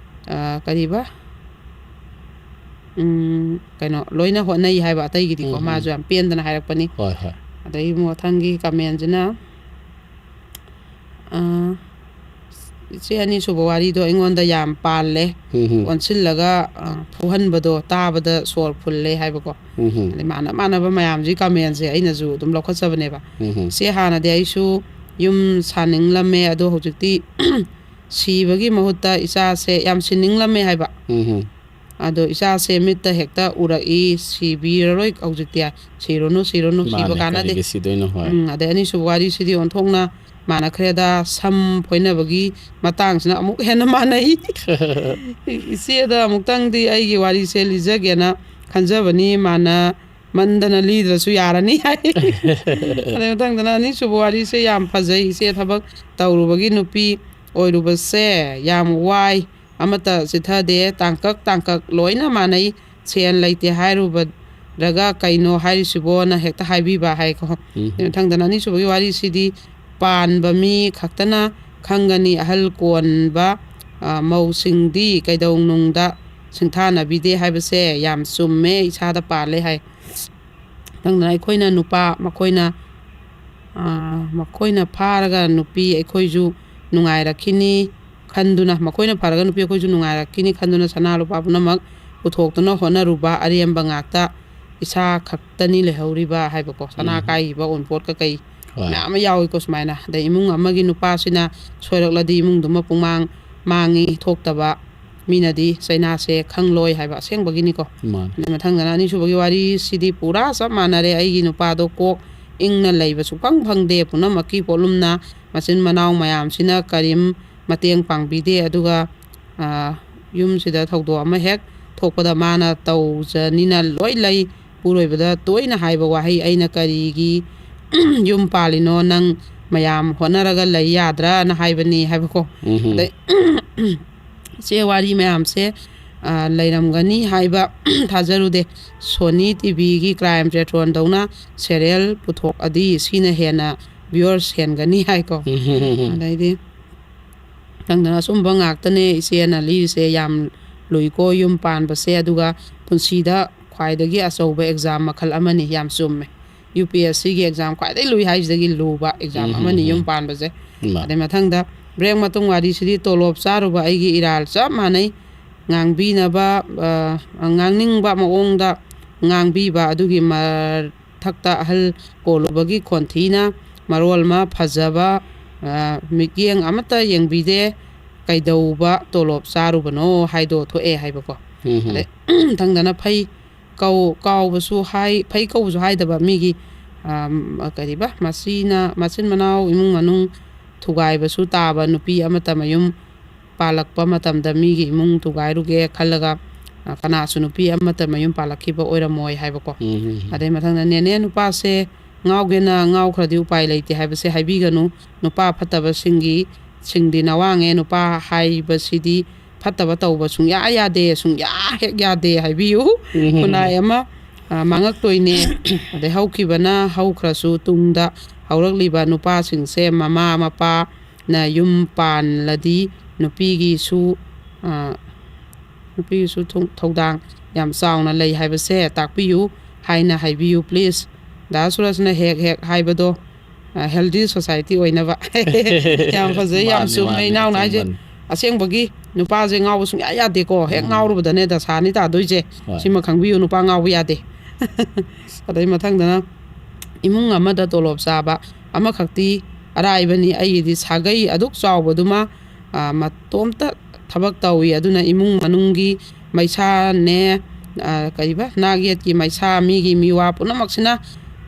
ꯑ, ꯀꯔꯤꯕ? ꯎꯝ, ꯀꯩꯅꯣ, ꯂꯣꯏꯅ ꯍꯣꯠꯅꯩ ꯍꯥꯏꯕ ꯑꯇꯩꯒꯤꯗꯤꯀꯣ꯫ ꯎꯝ, ꯎꯝ꯫ ꯃꯥꯁꯨ ꯌꯥꯝ ꯄꯦꯟꯗꯅ ꯍꯥꯏꯔꯛꯄꯅꯤ꯫ ꯍꯣꯏ, ꯍꯣꯏ꯫ ꯑꯗꯩ ꯃꯊꯪꯒꯤ ꯀꯃꯦꯟꯁꯤꯅ, ꯑ, ꯏꯆꯦ ꯑꯅꯤꯁꯨꯕ ꯋꯥꯔꯤꯗꯣ ꯑꯩꯉꯣꯟꯗ ꯌꯥꯝ ꯄꯥꯜꯂꯦ꯫ ꯎꯝ, ꯎꯝ꯫ ꯑꯣꯟꯁꯤꯜꯂꯒ, ꯑ, ꯐꯨꯍꯟꯕꯗꯣ ꯇꯥꯕꯗ ꯁꯣꯔ ꯐꯨꯜꯂꯦ ꯍꯥꯏꯕꯀꯣ꯫ ꯎꯝ, ꯎꯝ꯫ ꯑꯗꯩ ꯃꯥꯟꯅ ꯃꯥꯟꯅꯕ ꯃꯌꯥꯝꯁꯤ ꯀꯃꯦꯟꯁꯦ ꯑꯩꯅꯁꯨ ꯑꯗꯨꯝ ꯂꯧꯈꯠꯆꯕꯅꯦꯕ꯫ ꯎꯝ, ꯎꯝ꯫ ꯏꯆꯦ, ꯍꯥꯟꯅꯗꯤ ꯑꯩꯁꯨ ꯌꯨꯝ ꯁꯥꯅꯤꯡꯂꯝꯃꯦ, ꯑꯗꯣ ꯍꯧꯖꯤꯛꯇꯤ ꯁꯤꯕꯒꯤ ꯃꯍꯨꯠꯇ ꯏꯆꯥꯁꯦ ꯌꯥꯝ ꯁꯤꯅꯤꯡꯂꯝꯃꯦ ꯍꯥꯏꯕ꯫ ꯎꯝ, ꯎꯝ꯫ ꯑꯗꯣ ꯏꯆꯥꯁꯦ ꯃꯤꯠꯇ ꯍꯦꯛꯇ ꯎꯔꯛꯏ, ꯁꯤꯕꯤꯔꯔꯣꯏ ꯍꯧꯖꯤꯛꯇꯤ꯫ ꯁꯤꯔꯨꯅꯨ, ꯁꯤꯔꯨꯅꯨ, ꯁꯤꯕ ꯃꯥꯅꯦ, ꯀꯥꯟꯅꯗꯦ꯫ ꯀꯔꯤꯒꯤ ꯁꯤꯗꯣꯏꯅꯣ? ꯍꯣꯏ꯫ ꯎꯝ, ꯑꯗꯩ ꯑꯅꯤꯁꯨꯕ ꯋꯥꯔꯤꯁꯤꯗꯤ ꯑꯣꯟꯊꯣꯛꯅ ꯃꯥꯟꯅꯈ꯭ꯔꯦꯗ, ꯁꯝ ꯐꯣꯏꯅꯕꯒꯤ ꯃꯇꯥꯡꯁꯤꯅ ꯑꯃꯨꯛ ꯍꯦꯟꯅ ꯃꯥꯟꯅꯩ꯫ ꯏꯆꯦꯗ ꯑꯃꯨꯛꯇꯪꯗꯤ ꯑꯩꯒꯤ ꯋꯥꯔꯤꯁꯦ ꯂꯤꯖꯒꯦꯅ ꯈꯟꯖꯕꯅꯤ, ꯃꯥꯟꯅ ꯃꯟꯗꯅ ꯂꯤꯗ꯭ꯔꯁꯨ ꯌꯥꯔꯅꯤ ꯍꯥꯏ꯫ ꯑꯗꯩ ꯃꯊꯪꯗꯅ ꯑꯅꯤꯁꯨꯕ ꯋꯥꯔꯤꯁꯦ ꯌꯥꯝ ꯐꯖꯩ꯫ ꯏꯆꯦ ꯊꯕꯛ ꯇꯧꯔꯨꯕꯒꯤ ꯅꯨꯄꯤ ꯑꯣꯏꯔꯨꯕꯁꯦ ꯌꯥꯝ ꯋꯥꯏ, ꯑꯃꯠꯇ ꯆꯤꯊꯗꯦ, ꯇꯥꯡꯀꯛ ꯇꯥꯡꯀꯛ ꯂꯣꯏꯅ ꯃꯥꯟꯅꯩ꯫ ꯁꯦꯟ ꯂꯩꯇꯦ ꯍꯥꯏꯔꯨꯕꯗꯒ ꯀꯩꯅꯣ ꯍꯥꯏꯔꯤꯁꯤꯕꯣꯅ ꯍꯦꯛꯇ ꯍꯥꯏꯕꯤꯕ ꯍꯥꯏꯀꯣ꯫ ꯎꯝ꯫ ꯑꯗꯩ ꯃꯊꯪꯗꯅ ꯑꯅꯤꯁꯨꯕꯒꯤ ꯋꯥꯔꯤꯁꯤꯗꯤ ꯄꯥꯟꯕ ꯃꯤ ꯈꯛꯇꯅ ꯈꯪꯒꯅꯤ꯫ ꯑꯍꯜ ꯀꯣꯟꯕ, ꯑ, ꯃꯧꯁꯤꯡꯗꯤ ꯀꯩꯗꯧꯅꯨꯡꯗ ꯁꯤꯡꯊꯥꯅꯕꯤꯗꯦ ꯍꯥꯏꯕꯁꯦ ꯌꯥꯝ ꯆꯨꯝꯃꯦ, ꯏꯁꯥꯗ ꯄꯥꯜꯂꯦ ꯍꯥꯏ꯫ ꯅꯪꯅ ꯑꯩꯈꯣꯏꯅ ꯅꯨꯄꯥ, ꯃꯈꯣꯏꯅ, ꯑꯥ, ꯃꯈꯣꯏꯅ ꯐꯥꯔꯒ ꯅꯨꯄꯤ ꯑꯩꯈꯣꯏꯁꯨ ꯅꯨꯡꯉꯥꯏꯔꯛꯈꯤꯅꯤ ꯈꯟꯗꯨꯅ, ꯃꯈꯣꯏꯅ ꯐꯔꯒ ꯅꯨꯄꯤ ꯑꯩꯈꯣꯏꯁꯨ ꯅꯨꯡꯉꯥꯏꯔꯛꯈꯤꯅꯤ ꯈꯟꯗꯨꯅ ꯁꯅꯥ ꯂꯨꯄꯥ ꯄꯨꯝꯅꯃꯛ ꯄꯨꯊꯣꯛꯇꯨꯅ ꯍꯣꯠꯅꯔꯨꯕ ꯑꯔꯦꯝꯕ ꯉꯥꯛꯇ, ꯏꯁꯥ ꯈꯛꯇꯅꯤ ꯂꯩꯍꯧꯔꯤꯕ ꯍꯥꯏꯕꯀꯣ꯫ ꯁꯅꯥ ꯎꯝ꯫ ꯀꯥꯏꯈꯤꯕ, ꯑꯣꯟꯄꯣꯠ ꯀꯀꯩ ꯍꯣꯏ꯫ ꯃꯌꯥꯝ ꯑꯃ ꯌꯥꯎꯏꯀꯣ ꯁꯨꯃꯥꯏꯅ꯫ ꯑꯗꯩ ꯏꯃꯨꯡ ꯑꯃꯒꯤ ꯅꯨꯄꯥꯁꯤꯅ ꯁꯣꯏꯔꯛꯂꯗꯤ ꯏꯃꯨꯡꯗꯨꯃ ꯄꯨꯡꯃꯥꯡ ꯃꯥꯡꯉꯤ, ꯊꯣꯛꯇꯕ꯫ ꯃꯤꯅꯗꯤ ꯆꯩꯅꯥꯁꯦ ꯈꯪꯂꯣꯏ ꯍꯥꯏꯕ ꯑꯁꯦꯡꯕꯒꯤꯅꯤꯀꯣ꯫ ꯃꯥꯅꯦ꯫ ꯑꯗꯩ ꯃꯊꯪꯗꯅ ꯑꯅꯤꯁꯨꯕꯒꯤ ꯋꯥꯔꯤꯁꯤꯗꯤ ꯄꯨꯔꯥ ꯆꯞ ꯃꯥꯟꯅꯔꯦ꯫ ꯑꯩꯒꯤ ꯅꯨꯄꯥꯗꯣ ꯀꯣꯛ ꯏꯪꯅ ꯂꯩꯕ ꯁꯨꯛꯐꯪ ꯐꯪꯗꯦ꯫ ꯄꯨꯝꯅꯃꯛꯀꯤ ꯄꯣꯠꯂꯨꯝꯅ ꯃꯆꯤꯟ ꯃꯅꯥꯎ ꯃꯌꯥꯝꯁꯤꯅ ꯀꯔꯤꯝ ꯃꯇꯦꯡ ꯄꯥꯡꯕꯤꯗꯦ꯫ ꯑꯗꯨꯒ, ꯑ, ꯌꯨꯝꯁꯤꯗ ꯊꯧꯗꯣꯛ ꯑꯃ ꯍꯦꯛ ꯊꯣꯛꯄꯗ ꯃꯥꯅ ꯇꯧꯖꯅꯤꯅ ꯂꯣꯏ ꯂꯩ꯫ ꯄꯨꯔꯣꯏꯕꯗ ꯇꯣꯏꯅ ꯍꯥꯏꯕ ꯋꯥꯍꯩ, "ꯑꯩꯅ ꯀꯔꯤꯒꯤ ꯌꯨꯝ ꯄꯥꯜꯂꯤꯅꯣ? ꯅꯪ ꯃꯌꯥꯝ ꯍꯣꯠꯅꯔꯒ ꯂꯩ ꯌꯥꯗ꯭ꯔꯥꯅ?" ꯍꯥꯏꯕꯅꯤ ꯍꯥꯏꯕꯀꯣ꯫ ꯎꯝ꯫ ꯑꯗꯩ ꯏꯆꯦ, ꯋꯥꯔꯤ ꯃꯌꯥꯝꯁꯦ, ꯑ, ꯂꯩꯔꯝꯒꯅꯤ ꯍꯥꯏꯕ ꯊꯥꯖꯔꯨꯗꯦ꯫ ꯁꯣꯅꯤ ꯇꯤꯚꯤꯒꯤ Crime Patronꯗꯧꯅ serial ꯄꯨꯊꯣꯛꯑꯗꯤ ꯁꯤꯅ ꯍꯦꯟꯅ viewers ꯍꯦꯟꯒꯅꯤ ꯍꯥꯏꯀꯣ꯫ ꯎꯝ꯫ ꯑꯗꯩꯗꯤ ꯈꯪꯗꯅ ꯑꯆꯨꯝꯕ ꯉꯥꯛꯇꯅꯦ ꯏꯆꯦꯅ ꯂꯤꯔꯤꯁꯦ, ꯌꯥꯝ ꯂꯨꯏꯀꯣ ꯌꯨꯝ ꯄꯥꯟꯕꯁꯦ꯫ ꯑꯗꯨꯒ ꯄꯨꯟꯁꯤꯗ ꯈ꯭ꯋꯥꯏꯗꯒꯤ ꯑꯆꯧꯕ exam ꯃꯈꯜ ꯑꯃꯅꯤ꯫ ꯌꯥꯝ ꯆꯨꯝꯃꯦ꯫ UPSCꯒꯤ exam ꯈ꯭ꯋꯥꯏꯗꯒꯤ ꯂꯨꯏ ꯍꯥꯏꯁꯤꯗꯒꯤ ꯂꯨꯕ exam ꯎꯝ, ꯑꯃꯅꯤ ꯎꯝ, ꯌꯨꯝ ꯎꯝ꯫ ꯄꯥꯟꯕꯁꯦ꯫ ꯏꯃꯥ꯫ ꯑꯗꯩ ꯃꯊꯪꯗ break ꯃꯇꯨꯡ ꯋꯥꯔꯤꯁꯤꯗꯤ ꯇꯣꯂꯣꯞ ꯆꯥꯔꯨꯕ ꯑꯩꯒꯤ ꯏꯔꯥꯜ ꯆꯞ ꯃꯥꯟꯅꯩ꯫ ꯉꯥꯡꯕꯤꯅꯕ, ꯑ, ꯉꯥꯡꯅꯤꯡꯕ ꯃꯑꯣꯡꯗ ꯉꯥꯡꯕꯤꯕ ꯑꯗꯨꯒꯤ ꯃꯊꯛꯇ ꯑꯍꯜ ꯀꯣꯜꯂꯨꯕꯒꯤ ꯈꯣꯟꯊꯤꯅ ꯃꯔꯣꯜ ꯑꯃ ꯐꯖꯕ, ꯑ, ꯃꯤꯠꯌꯦꯡ ꯑꯃꯠꯇ ꯌꯦꯡꯕꯤꯗꯦ꯫ ꯀꯩꯗꯧꯕ ꯇꯣꯂꯣꯞ ꯆꯥꯔꯨꯕꯅꯣ ꯍꯥꯏꯗꯣ ꯊꯣꯛꯑꯦ ꯍꯥꯏꯕꯀꯣ꯫ ꯎꯝ, ꯎꯝ꯫ ꯑꯗꯩ ꯃꯊꯪꯗꯅ ꯐꯩ ꯀꯧ-, ꯀꯥꯎꯕꯁꯨ ꯍꯥꯏ-, ꯐꯩ ꯀꯧꯕꯁꯨ ꯍꯥꯏꯗꯕ ꯃꯤꯒꯤ, ꯑꯝ, ꯀꯔꯤꯕ, ꯃꯁꯤꯅ, ꯃꯆꯤꯟ ꯃꯅꯥꯎ ꯏꯃꯨꯡ ꯃꯅꯨꯡ ꯊꯨꯒꯥꯏꯕꯁꯨ ꯇꯥꯕ ꯅꯨꯄꯤ ꯑꯃꯠꯇ ꯃꯌꯨꯝ ꯄꯥꯜꯂꯛꯄ ꯃꯇꯝꯗ ꯃꯤꯒꯤ ꯏꯃꯨꯡ ꯊꯨꯒꯥꯏꯔꯨꯒꯦ ꯈꯜꯂꯒ, ꯑ, ꯀꯅꯥꯁꯨ ꯅꯨꯄꯤ ꯑꯃꯠꯇ ꯃꯌꯨꯝ ꯄꯥꯜꯂꯛꯈꯤꯕ ꯑꯣꯏꯔꯝꯃꯣꯏ ꯍꯥꯏꯕꯀꯣ꯫ ꯎꯝ, ꯎꯝ, ꯎꯝ꯫ ꯑꯗꯩ ꯃꯊꯪꯗ, "ꯅꯦꯅꯦ, ꯅꯨꯄꯥꯁꯦ ꯉꯥꯎꯒꯦꯅ ꯉꯥꯎꯈ꯭ꯔꯗꯤ ꯎꯄꯥꯏ ꯂꯩꯇꯦ ꯍꯥꯏꯕꯁꯦ ꯍꯥꯏꯕꯤꯒꯅꯨ꯫ ꯅꯨꯄꯥ ꯐꯠꯇꯕꯁꯤꯡꯒꯤ, ꯁꯤꯡꯗꯤ ꯅꯋꯥꯡꯉꯦ꯫ ꯅꯨꯄꯥ ꯍꯥꯏꯕꯁꯤꯗꯤ ꯐꯠꯇꯕ ꯇꯧꯕ ꯁꯨꯡꯌꯥ ꯌꯥꯗꯦ, ꯁꯨꯡꯌꯥ ꯍꯦꯛ ꯌꯥꯗꯦ ꯍꯥꯏꯕꯤꯌꯨ꯫ ꯎꯝ꯫ ꯈꯨꯟꯅꯥꯏ ꯑꯃ, ꯑ, ꯃꯥꯡꯉꯛꯇꯣꯏꯅꯦ"꯫ ꯑꯗꯩ ꯍꯧꯈꯤꯕꯅ ꯍꯧꯈ꯭ꯔꯁꯨ ꯇꯨꯡꯗ ꯍꯧꯔꯛꯂꯤꯕ ꯅꯨꯄꯥꯁꯤꯡꯁꯦ ꯃꯃꯥ ꯃꯄꯥꯅ ꯌꯨꯝ ꯄꯥꯜꯂꯗꯤ ꯅꯨꯄꯤꯒꯤꯁꯨ, ꯑ, ꯅꯨꯄꯤꯒꯤꯁꯨ ꯊꯧ- ꯊꯧꯗꯥꯡ ꯌꯥꯝ ꯆꯥꯎꯅ ꯂꯩ ꯍꯥꯏꯕꯁꯦ ꯇꯥꯛꯄꯤꯌꯨ ꯍꯥꯏꯅ ꯍꯥꯏꯕꯤꯌꯨ please꯫ ꯗꯥ ꯁꯨꯔꯖꯅ ꯍꯦꯛ ꯍꯦꯛ ꯍꯥꯏꯕꯗꯣ, healthy society ꯑꯣꯏꯅꯕ꯫ ꯌꯥꯝ ꯐꯖꯩ, ꯌꯥꯝ ꯃꯥꯅꯤ, ꯆꯨꯝꯃꯦ ꯃꯥꯅꯤ, ꯏꯅꯥꯎꯅ ꯍꯥꯏꯁꯦ꯫ ꯑꯆꯨꯝꯕꯅꯤ꯫ ꯑꯁꯦꯡꯕꯒꯤ ꯅꯨꯄꯥꯁꯦ ꯉꯥꯎꯕ ꯁꯨꯡꯌꯥ ꯌꯥꯗꯦꯀꯣ꯫ ꯍꯦꯛ ꯎꯝ꯫ ꯉꯥꯎꯔꯨꯕꯗꯅꯦ ꯗꯁꯥꯅꯤ ꯇꯥꯗꯣꯏꯁꯦ꯫ ꯍꯣꯏ꯫ ꯁꯤꯃ ꯈꯪꯕꯤꯌꯨ, ꯅꯨꯄꯥ ꯉꯥꯎꯕ ꯌꯥꯗꯦ꯫ ꯑꯗꯩ ꯃꯊꯪꯗꯅ, ꯏꯃꯨꯡ ꯑꯃꯗ ꯇꯣꯂꯣꯞ ꯆꯥꯕ ꯑꯃꯈꯛꯇꯤ ꯑꯔꯥꯏꯕꯅꯤ꯫ ꯑꯩꯒꯤꯗꯤ ꯁꯥꯒꯩ ꯑꯗꯨꯛ ꯆꯥꯎꯕꯗꯨꯃ, ꯑ, ꯃꯇꯣꯝꯇ ꯊꯕꯛ ꯇꯧꯏ꯫ ꯑꯗꯨꯅ ꯏꯃꯨꯡ ꯃꯅꯨꯡꯒꯤ ꯃꯩꯁꯥꯅꯦ, ꯑ, ꯀꯔꯤꯕ, ꯅꯥꯛ ꯌꯦꯠꯀꯤ ꯃꯩꯁꯥ, ꯃꯤꯒꯤ ꯃꯤꯋꯥ ꯄꯨꯝꯅꯃꯛꯁꯤꯅ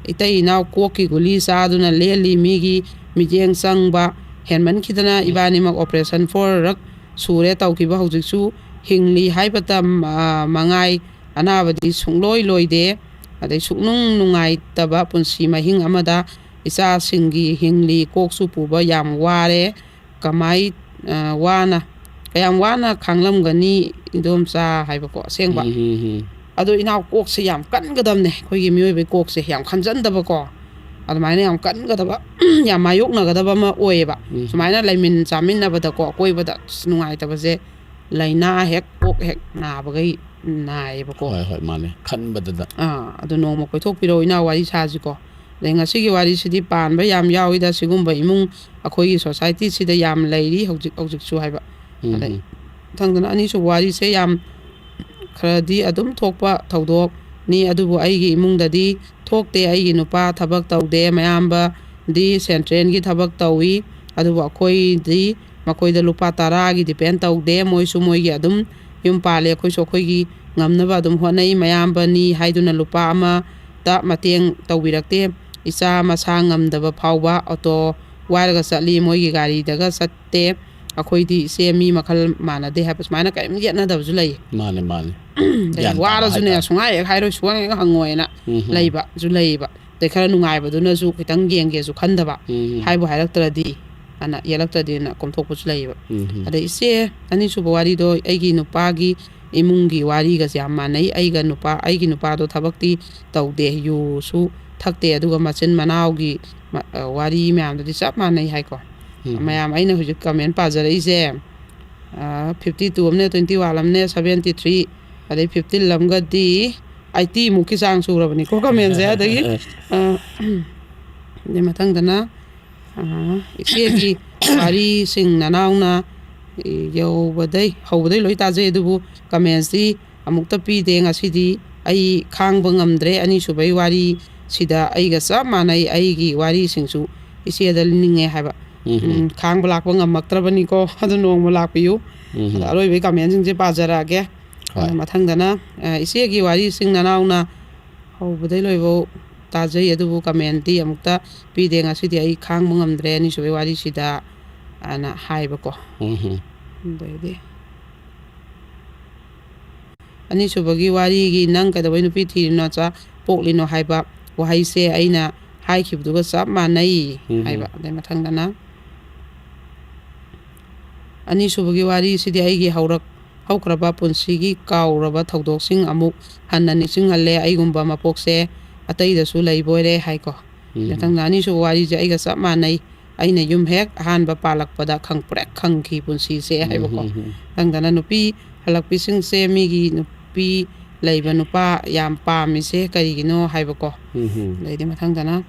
ꯏꯇꯩ ꯏꯅꯥꯎ ꯀꯣꯛꯀꯤ ꯒꯨꯂꯤ ꯆꯥꯗꯨꯅ ꯂꯦꯜꯂꯤ꯫ ꯃꯤꯒꯤ ꯃꯤꯠꯌꯦꯡ ꯆꯪꯕ ꯍꯦꯟꯃꯟꯈꯤꯗꯅ ꯏꯕꯥꯅꯤꯃꯛ operation four ꯔꯛ ꯁꯨꯔꯦ ꯇꯧꯈꯤꯕ꯫ ꯍꯧꯖꯤꯛꯁꯨ ꯍꯤꯡꯂꯤ ꯍꯥꯏꯕꯇ, ꯑ, ꯃꯉꯥꯏ꯫ ꯑꯅꯥꯕꯗꯤ ꯁꯨꯡꯂꯣꯏ ꯂꯣꯏꯗꯦ꯫ ꯑꯗꯩ ꯁꯨꯛꯅꯨꯡ ꯅꯨꯡꯉꯥꯏꯇꯕ ꯄꯨꯟꯁꯤ ꯃꯍꯤꯡ ꯑꯃꯗ ꯏꯆꯥꯁꯤꯡꯒꯤ ꯍꯤꯡꯂꯤ꯫ ꯀꯣꯛꯁꯨ ꯄꯨꯕ ꯌꯥꯝ ꯋꯥꯔꯦ꯫ ꯀꯃꯥꯏ, ꯑ, ꯋꯥꯅ, ꯀꯌꯥꯝ ꯋꯥꯅ ꯈꯥꯡꯂꯝꯒꯅꯤ ꯏꯗꯣꯝꯆꯥ ꯍꯥꯏꯕꯀꯣ, ꯑꯁꯦꯡꯕ꯫ ꯎꯝ, ꯎꯝ, ꯎꯝ꯫ ꯑꯗꯣ ꯏꯅꯥꯎ, ꯀꯣꯛꯁꯦ ꯌꯥꯝ ꯀꯟꯒꯗꯕꯅꯦ, ꯑꯩꯈꯣꯏꯒꯤ ꯃꯤꯑꯣꯏꯕꯒꯤ ꯀꯣꯛꯁꯦ ꯌꯥꯝ ꯈꯟꯖꯟꯗꯕꯀꯣ, ꯑꯗꯨꯃꯥꯏꯅ ꯌꯥꯝ ꯀꯟꯒꯗꯕ, ꯌꯥꯝ ꯃꯥꯌꯣꯛꯅꯒꯗꯕ ꯑꯃ ꯑꯣꯏꯌꯦꯕ꯫ ꯎꯝ꯫ ꯁꯨꯃꯥꯏꯅ ꯂꯩꯃꯤꯟ ꯆꯥꯃꯤꯟꯅꯕꯗꯀꯣ, ꯑꯀꯣꯏꯕꯗ ꯑꯁ ꯅꯨꯡꯉꯥꯏꯇꯕꯁꯦ, ꯂꯥꯏꯅꯥ ꯍꯦꯛ ꯀꯣꯛ ꯍꯦꯛ ꯅꯥꯕꯈꯩ ꯅꯥꯏꯌꯦꯕꯀꯣ꯫ ꯍꯣꯏ, ꯍꯣꯏ, ꯃꯥꯅꯦ꯫ ꯈꯟꯕꯗꯗ꯫ ꯑꯥ, ꯑꯗꯨ ꯅꯣꯡꯃ ꯀꯣꯏꯊꯣꯛꯄꯤꯔꯛꯑꯣ ꯏꯅꯥꯎ, ꯋꯥꯔꯤ ꯁꯥꯁꯤꯀꯣ꯫ ꯑꯗꯩ ꯉꯁꯤꯒꯤ ꯋꯥꯔꯤꯁꯤꯗꯤ ꯄꯥꯟꯕ ꯌꯥꯝ ꯌꯥꯎꯏꯗ, ꯁꯤꯒꯨꯝꯕ ꯏꯃꯨꯡ ꯑꯩꯈꯣꯏꯒꯤ society ꯁꯤꯗ ꯌꯥꯝ ꯂꯩꯔꯤ ꯍꯧꯖꯤꯛ ꯍꯧꯖꯤꯛꯁꯨ ꯍꯥꯏꯕ꯫ ꯎꯝ, ꯑꯗꯩ ꯎꯝ꯫ ꯃꯊꯪꯗꯅ ꯑꯅꯤꯁꯨꯕ ꯋꯥꯔꯤꯁꯦ ꯌꯥꯝ ꯈꯔꯗꯤ ꯑꯗꯨꯝ ꯊꯣꯛꯄ ꯊꯧꯗꯣꯛꯅꯤ, ꯑꯗꯨꯕꯨ ꯑꯩꯒꯤ ꯏꯃꯨꯡꯗꯗꯤ ꯊꯣꯛꯇꯦ꯫ ꯑꯩꯒꯤ ꯅꯨꯄꯥ ꯊꯕꯛ ꯇꯧꯗꯦ, ꯃꯌꯥꯝꯕꯗꯤ central ꯒꯤ ꯊꯕꯛ ꯇꯧꯏ, ꯑꯗꯨꯕꯨ ꯑꯩꯈꯣꯏꯗꯤ ꯃꯈꯣꯏꯗ ꯂꯨꯄꯥ ꯇꯔꯥꯒꯤ depend ꯇꯧꯗꯦ꯫ ꯃꯣꯏꯁꯨ ꯃꯣꯏꯒꯤ ꯑꯗꯨꯝ ꯌꯨꯝ ꯄꯥꯜꯂꯦ, ꯑꯩꯈꯣꯏꯁꯨ ꯑꯩꯈꯣꯏꯒꯤ ꯉꯝꯅꯕ ꯑꯗꯨꯝ ꯍꯣꯠꯅꯩ꯫ ꯃꯌꯥꯝꯕꯅꯤ ꯍꯥꯏꯗꯨꯅ ꯂꯨꯄꯥ ꯑꯃꯇ ꯃꯇꯦꯡ ꯇꯧꯕꯤꯔꯛꯇꯦ꯫ ꯏꯆꯥ ꯃꯁꯥ ꯉꯝꯗꯕ ꯐꯥꯎꯕ ꯑꯣꯇꯣ ꯋꯥꯏꯔꯒ ꯆꯠꯂꯤ, ꯃꯣꯏꯒꯤ ꯒꯥꯔꯤꯗꯒ ꯆꯠꯇꯦ꯫ ꯑꯩꯈꯣꯏꯗꯤ ꯏꯆꯦ ꯃꯤ ꯃꯈꯜ ꯃꯥꯟꯅꯗꯦ ꯍꯥꯏꯕ ꯁꯨꯃꯥꯏꯅ ꯀꯔꯤꯝ ꯌꯦꯠꯅꯗꯕꯁꯨ ꯂꯩ꯫ ꯃꯥꯅꯦ, ꯃꯥꯅꯦ꯫ ꯑꯗꯩ ꯒ꯭ꯌꯥꯟ ꯇꯥꯕ ꯋꯥꯔꯁꯨꯅꯦ ꯍꯥꯏꯇꯥꯔꯦ꯫ ꯁꯨꯡꯍꯥꯏ ꯍꯦꯛ ꯍꯥꯏꯔꯣꯏ, ꯁꯨꯡꯍꯦꯛ ꯍꯦꯛ ꯍꯪꯉꯣꯏꯅ ꯎꯝ, ꯎꯝ꯫ ꯂꯩꯕꯁꯨ ꯂꯩꯌꯦꯕ꯫ ꯑꯗꯩ ꯈꯔ ꯅꯨꯡꯉꯥꯏꯕꯗꯨꯅꯁꯨ ꯈꯤꯇꯪ ꯌꯦꯡꯒꯦꯁꯨ ꯈꯟꯗꯕ, ꯎꯝ, ꯎꯝ꯫ ꯍꯥꯏꯕꯨ ꯍꯥꯏꯔꯛꯇ꯭ꯔꯗꯤ ꯑꯅ, ꯌꯦꯜꯂꯛꯇ꯭ꯔꯗꯤꯅ ꯀꯣꯝꯊꯣꯛꯄꯁꯨ ꯂꯩꯌꯦꯕ꯫ ꯎꯝ, ꯎꯝ꯫ ꯑꯗꯩ ꯏꯆꯦ, ꯑꯅꯤꯁꯨꯕ ꯋꯥꯔꯤꯗꯣ ꯑꯩꯒꯤ ꯅꯨꯄꯥꯒꯤ ꯏꯃꯨꯡꯒꯤ ꯋꯥꯔꯤꯒꯁꯦ ꯌꯥꯝ ꯃꯥꯟꯅꯩ꯫ ꯑꯩꯒ ꯅꯨꯄꯥ, ꯑꯩꯒꯤ ꯅꯨꯄꯥꯗꯣ ꯊꯕꯛꯇꯤ ꯇꯧꯗꯦ, ꯌꯨꯁꯨ ꯊꯛꯇꯦ, ꯑꯗꯨꯒ ꯃꯆꯤꯟ ꯃꯅꯥꯎꯒꯤ ꯃ-, ꯑ, ꯋꯥꯔꯤ ꯃꯌꯥꯝꯗꯨꯗꯤ ꯆꯞ ꯃꯥꯟꯅꯩ ꯍꯥꯏꯀꯣ꯫ ꯎꯝ꯫ ꯃꯌꯥꯝ ꯑꯩꯅ ꯍꯧꯖꯤꯛ comment ꯄꯥꯖꯔꯛꯏꯁꯦ, ꯐꯤꯐꯇꯤ ꯇꯨ ꯑꯃꯅꯦ, ꯇ꯭ꯋꯦꯟꯇꯤ ꯋꯥꯟ ꯑꯃꯅꯦ, ꯁꯚꯦꯟꯇꯤ ꯊ꯭ꯔꯤ, ꯑꯗꯩ ꯐꯤꯐꯇꯤꯟ ꯑꯃꯒꯗꯤ ꯑꯩꯠꯇꯤ ꯃꯨꯛꯀꯤ ꯆꯥꯡ ꯁꯨꯔꯕꯅꯤꯀꯣ ꯀꯃꯦꯟꯁꯦ꯫ ꯑꯗꯒꯤ ꯑ, ꯑꯗꯩ ꯃꯊꯪꯗꯅ ꯑ, ꯏꯆꯦꯒꯤ ꯋꯥꯔꯤꯁꯤꯡ ꯅꯅꯥꯎꯅ ꯌꯧꯕꯗꯩ ꯍꯧꯕꯗꯩ ꯂꯣꯏ ꯇꯥꯖꯩ, ꯑꯗꯨꯕꯨ ꯀꯃꯦꯟꯁꯇꯤ ꯑꯃꯨꯛꯇ ꯄꯤꯗꯦ꯫ ꯉꯁꯤꯗꯤ ꯑꯩ ꯈꯥꯡꯕ ꯉꯝꯗ꯭ꯔꯦ꯫ ꯑꯅꯤꯁꯨꯕꯩ ꯋꯥꯔꯤꯁꯤꯗ ꯑꯩꯒ ꯆꯞ ꯃꯥꯟꯅꯩ꯫ ꯑꯩꯒꯤ ꯋꯥꯔꯤꯁꯤꯡꯁꯨ ꯏꯆꯦꯗ ꯂꯤꯅꯤꯡꯉꯦ ꯍꯥꯏꯕ꯫ ꯎꯝ, ꯈꯥꯡꯕ ꯂꯥꯛꯄ ꯉꯝꯃꯛꯇ꯭ꯔꯕꯅꯤꯀꯣ꯫ ꯑꯗꯨ ꯅꯣꯡꯃ ꯂꯥꯛꯄꯤꯌꯨ꯫ ꯑꯗ ꯑꯔꯣꯏꯕꯒꯤ ꯀꯃꯦꯟꯁꯤꯡꯁꯦ ꯄꯥꯖꯔꯛꯑꯒꯦ꯫ ꯍꯣꯏ꯫ ꯑꯗ ꯃꯊꯪꯗꯅ, ꯑ, ꯏꯆꯦꯒꯤ ꯋꯥꯔꯤꯁꯤꯡ ꯅꯅꯥꯎꯅ ꯍꯧꯕꯗꯩ ꯂꯣꯏꯕꯧ ꯇꯥꯖꯩ, ꯑꯗꯨꯕꯨ ꯀꯃꯦꯟꯗꯤ ꯑꯃꯨꯛꯇ ꯄꯤꯗꯦ꯫ ꯉꯁꯤꯗꯤ ꯑꯩ ꯈꯥꯡꯕ ꯉꯝꯗ꯭ꯔꯦ ꯑꯅꯤꯁꯨꯕꯩ ꯋꯥꯔꯤꯁꯤꯗ, ꯑꯅ ꯍꯥꯏꯕꯀꯣ꯫ ꯎꯝ꯫ ꯑꯗꯩꯗꯤ ꯑꯅꯤꯁꯨꯕꯒꯤ ꯋꯥꯔꯤꯒꯤ "ꯅꯪ ꯀꯩꯗꯧꯕꯩ ꯅꯨꯄꯤ ꯊꯤꯔꯤꯅꯣ, ꯆꯥ ꯄꯣꯛꯂꯤꯅꯣ?" ꯍꯥꯏꯕ ꯋꯥꯍꯩꯁꯦ ꯑꯩꯅ ꯍꯥꯏꯈꯤꯕꯗꯨꯒ ꯆꯞ ꯃꯥꯟꯅꯩ ꯎꯝ꯫ ꯍꯥꯏꯕ꯫ ꯑꯗꯩ ꯃꯊꯪꯗꯅ ꯑꯅꯤꯁꯨꯕꯒꯤ ꯋꯥꯔꯤꯁꯤꯗꯤ ꯑꯩꯒꯤ ꯍꯧꯔꯛ-, ꯍꯧꯈ꯭ꯔꯕ ꯄꯨꯟꯁꯤꯒꯤ ꯀꯥꯎꯔꯕ ꯊꯧꯗꯣꯛꯁꯤꯡ ꯑꯃꯨꯛ ꯍꯟꯅ ꯅꯤꯡꯁꯤꯡꯍꯜꯂꯦ꯫ ꯑꯩꯒꯨꯝꯕ ꯃꯄꯣꯛꯁꯦ ꯑꯇꯩꯗꯁꯨ ꯂꯩꯕꯣꯏꯔꯦ ꯍꯥꯏꯀꯣ꯫ ꯎꯝ꯫ ꯃꯊꯪꯗ ꯑꯅꯤꯁꯨꯕ ꯋꯥꯔꯤꯁꯦ ꯑꯩꯒ ꯆꯞ ꯃꯥꯟꯅꯩ꯫ ꯑꯩꯅ ꯌꯨꯝ ꯍꯦꯛ ꯑꯍꯥꯟꯕ ꯄꯥꯜꯂꯛꯄꯗ ꯈꯪꯄ꯭ꯔꯦꯛ ꯈꯪꯈꯤ ꯄꯨꯟꯁꯤꯁꯦ ꯎꯝ, ꯍꯥꯏꯕꯀꯣ꯫ ꯎꯝ, ꯎꯝ꯫ ꯃꯊꯪꯗꯅ ꯅꯨꯄꯤ ꯍꯜꯂꯛꯄꯤꯁꯤꯡꯁꯦ ꯃꯤꯒꯤ ꯅꯨꯄꯤ ꯂꯩꯕ ꯅꯨꯄꯥ ꯌꯥꯝ ꯄꯥꯝꯃꯤꯁꯦ ꯀꯔꯤꯒꯤꯅꯣ ꯍꯥꯏꯕꯀꯣ꯫ ꯎꯝ, ꯎꯝ꯫ ꯑꯗꯩꯗꯤ ꯃꯊꯪꯗꯅ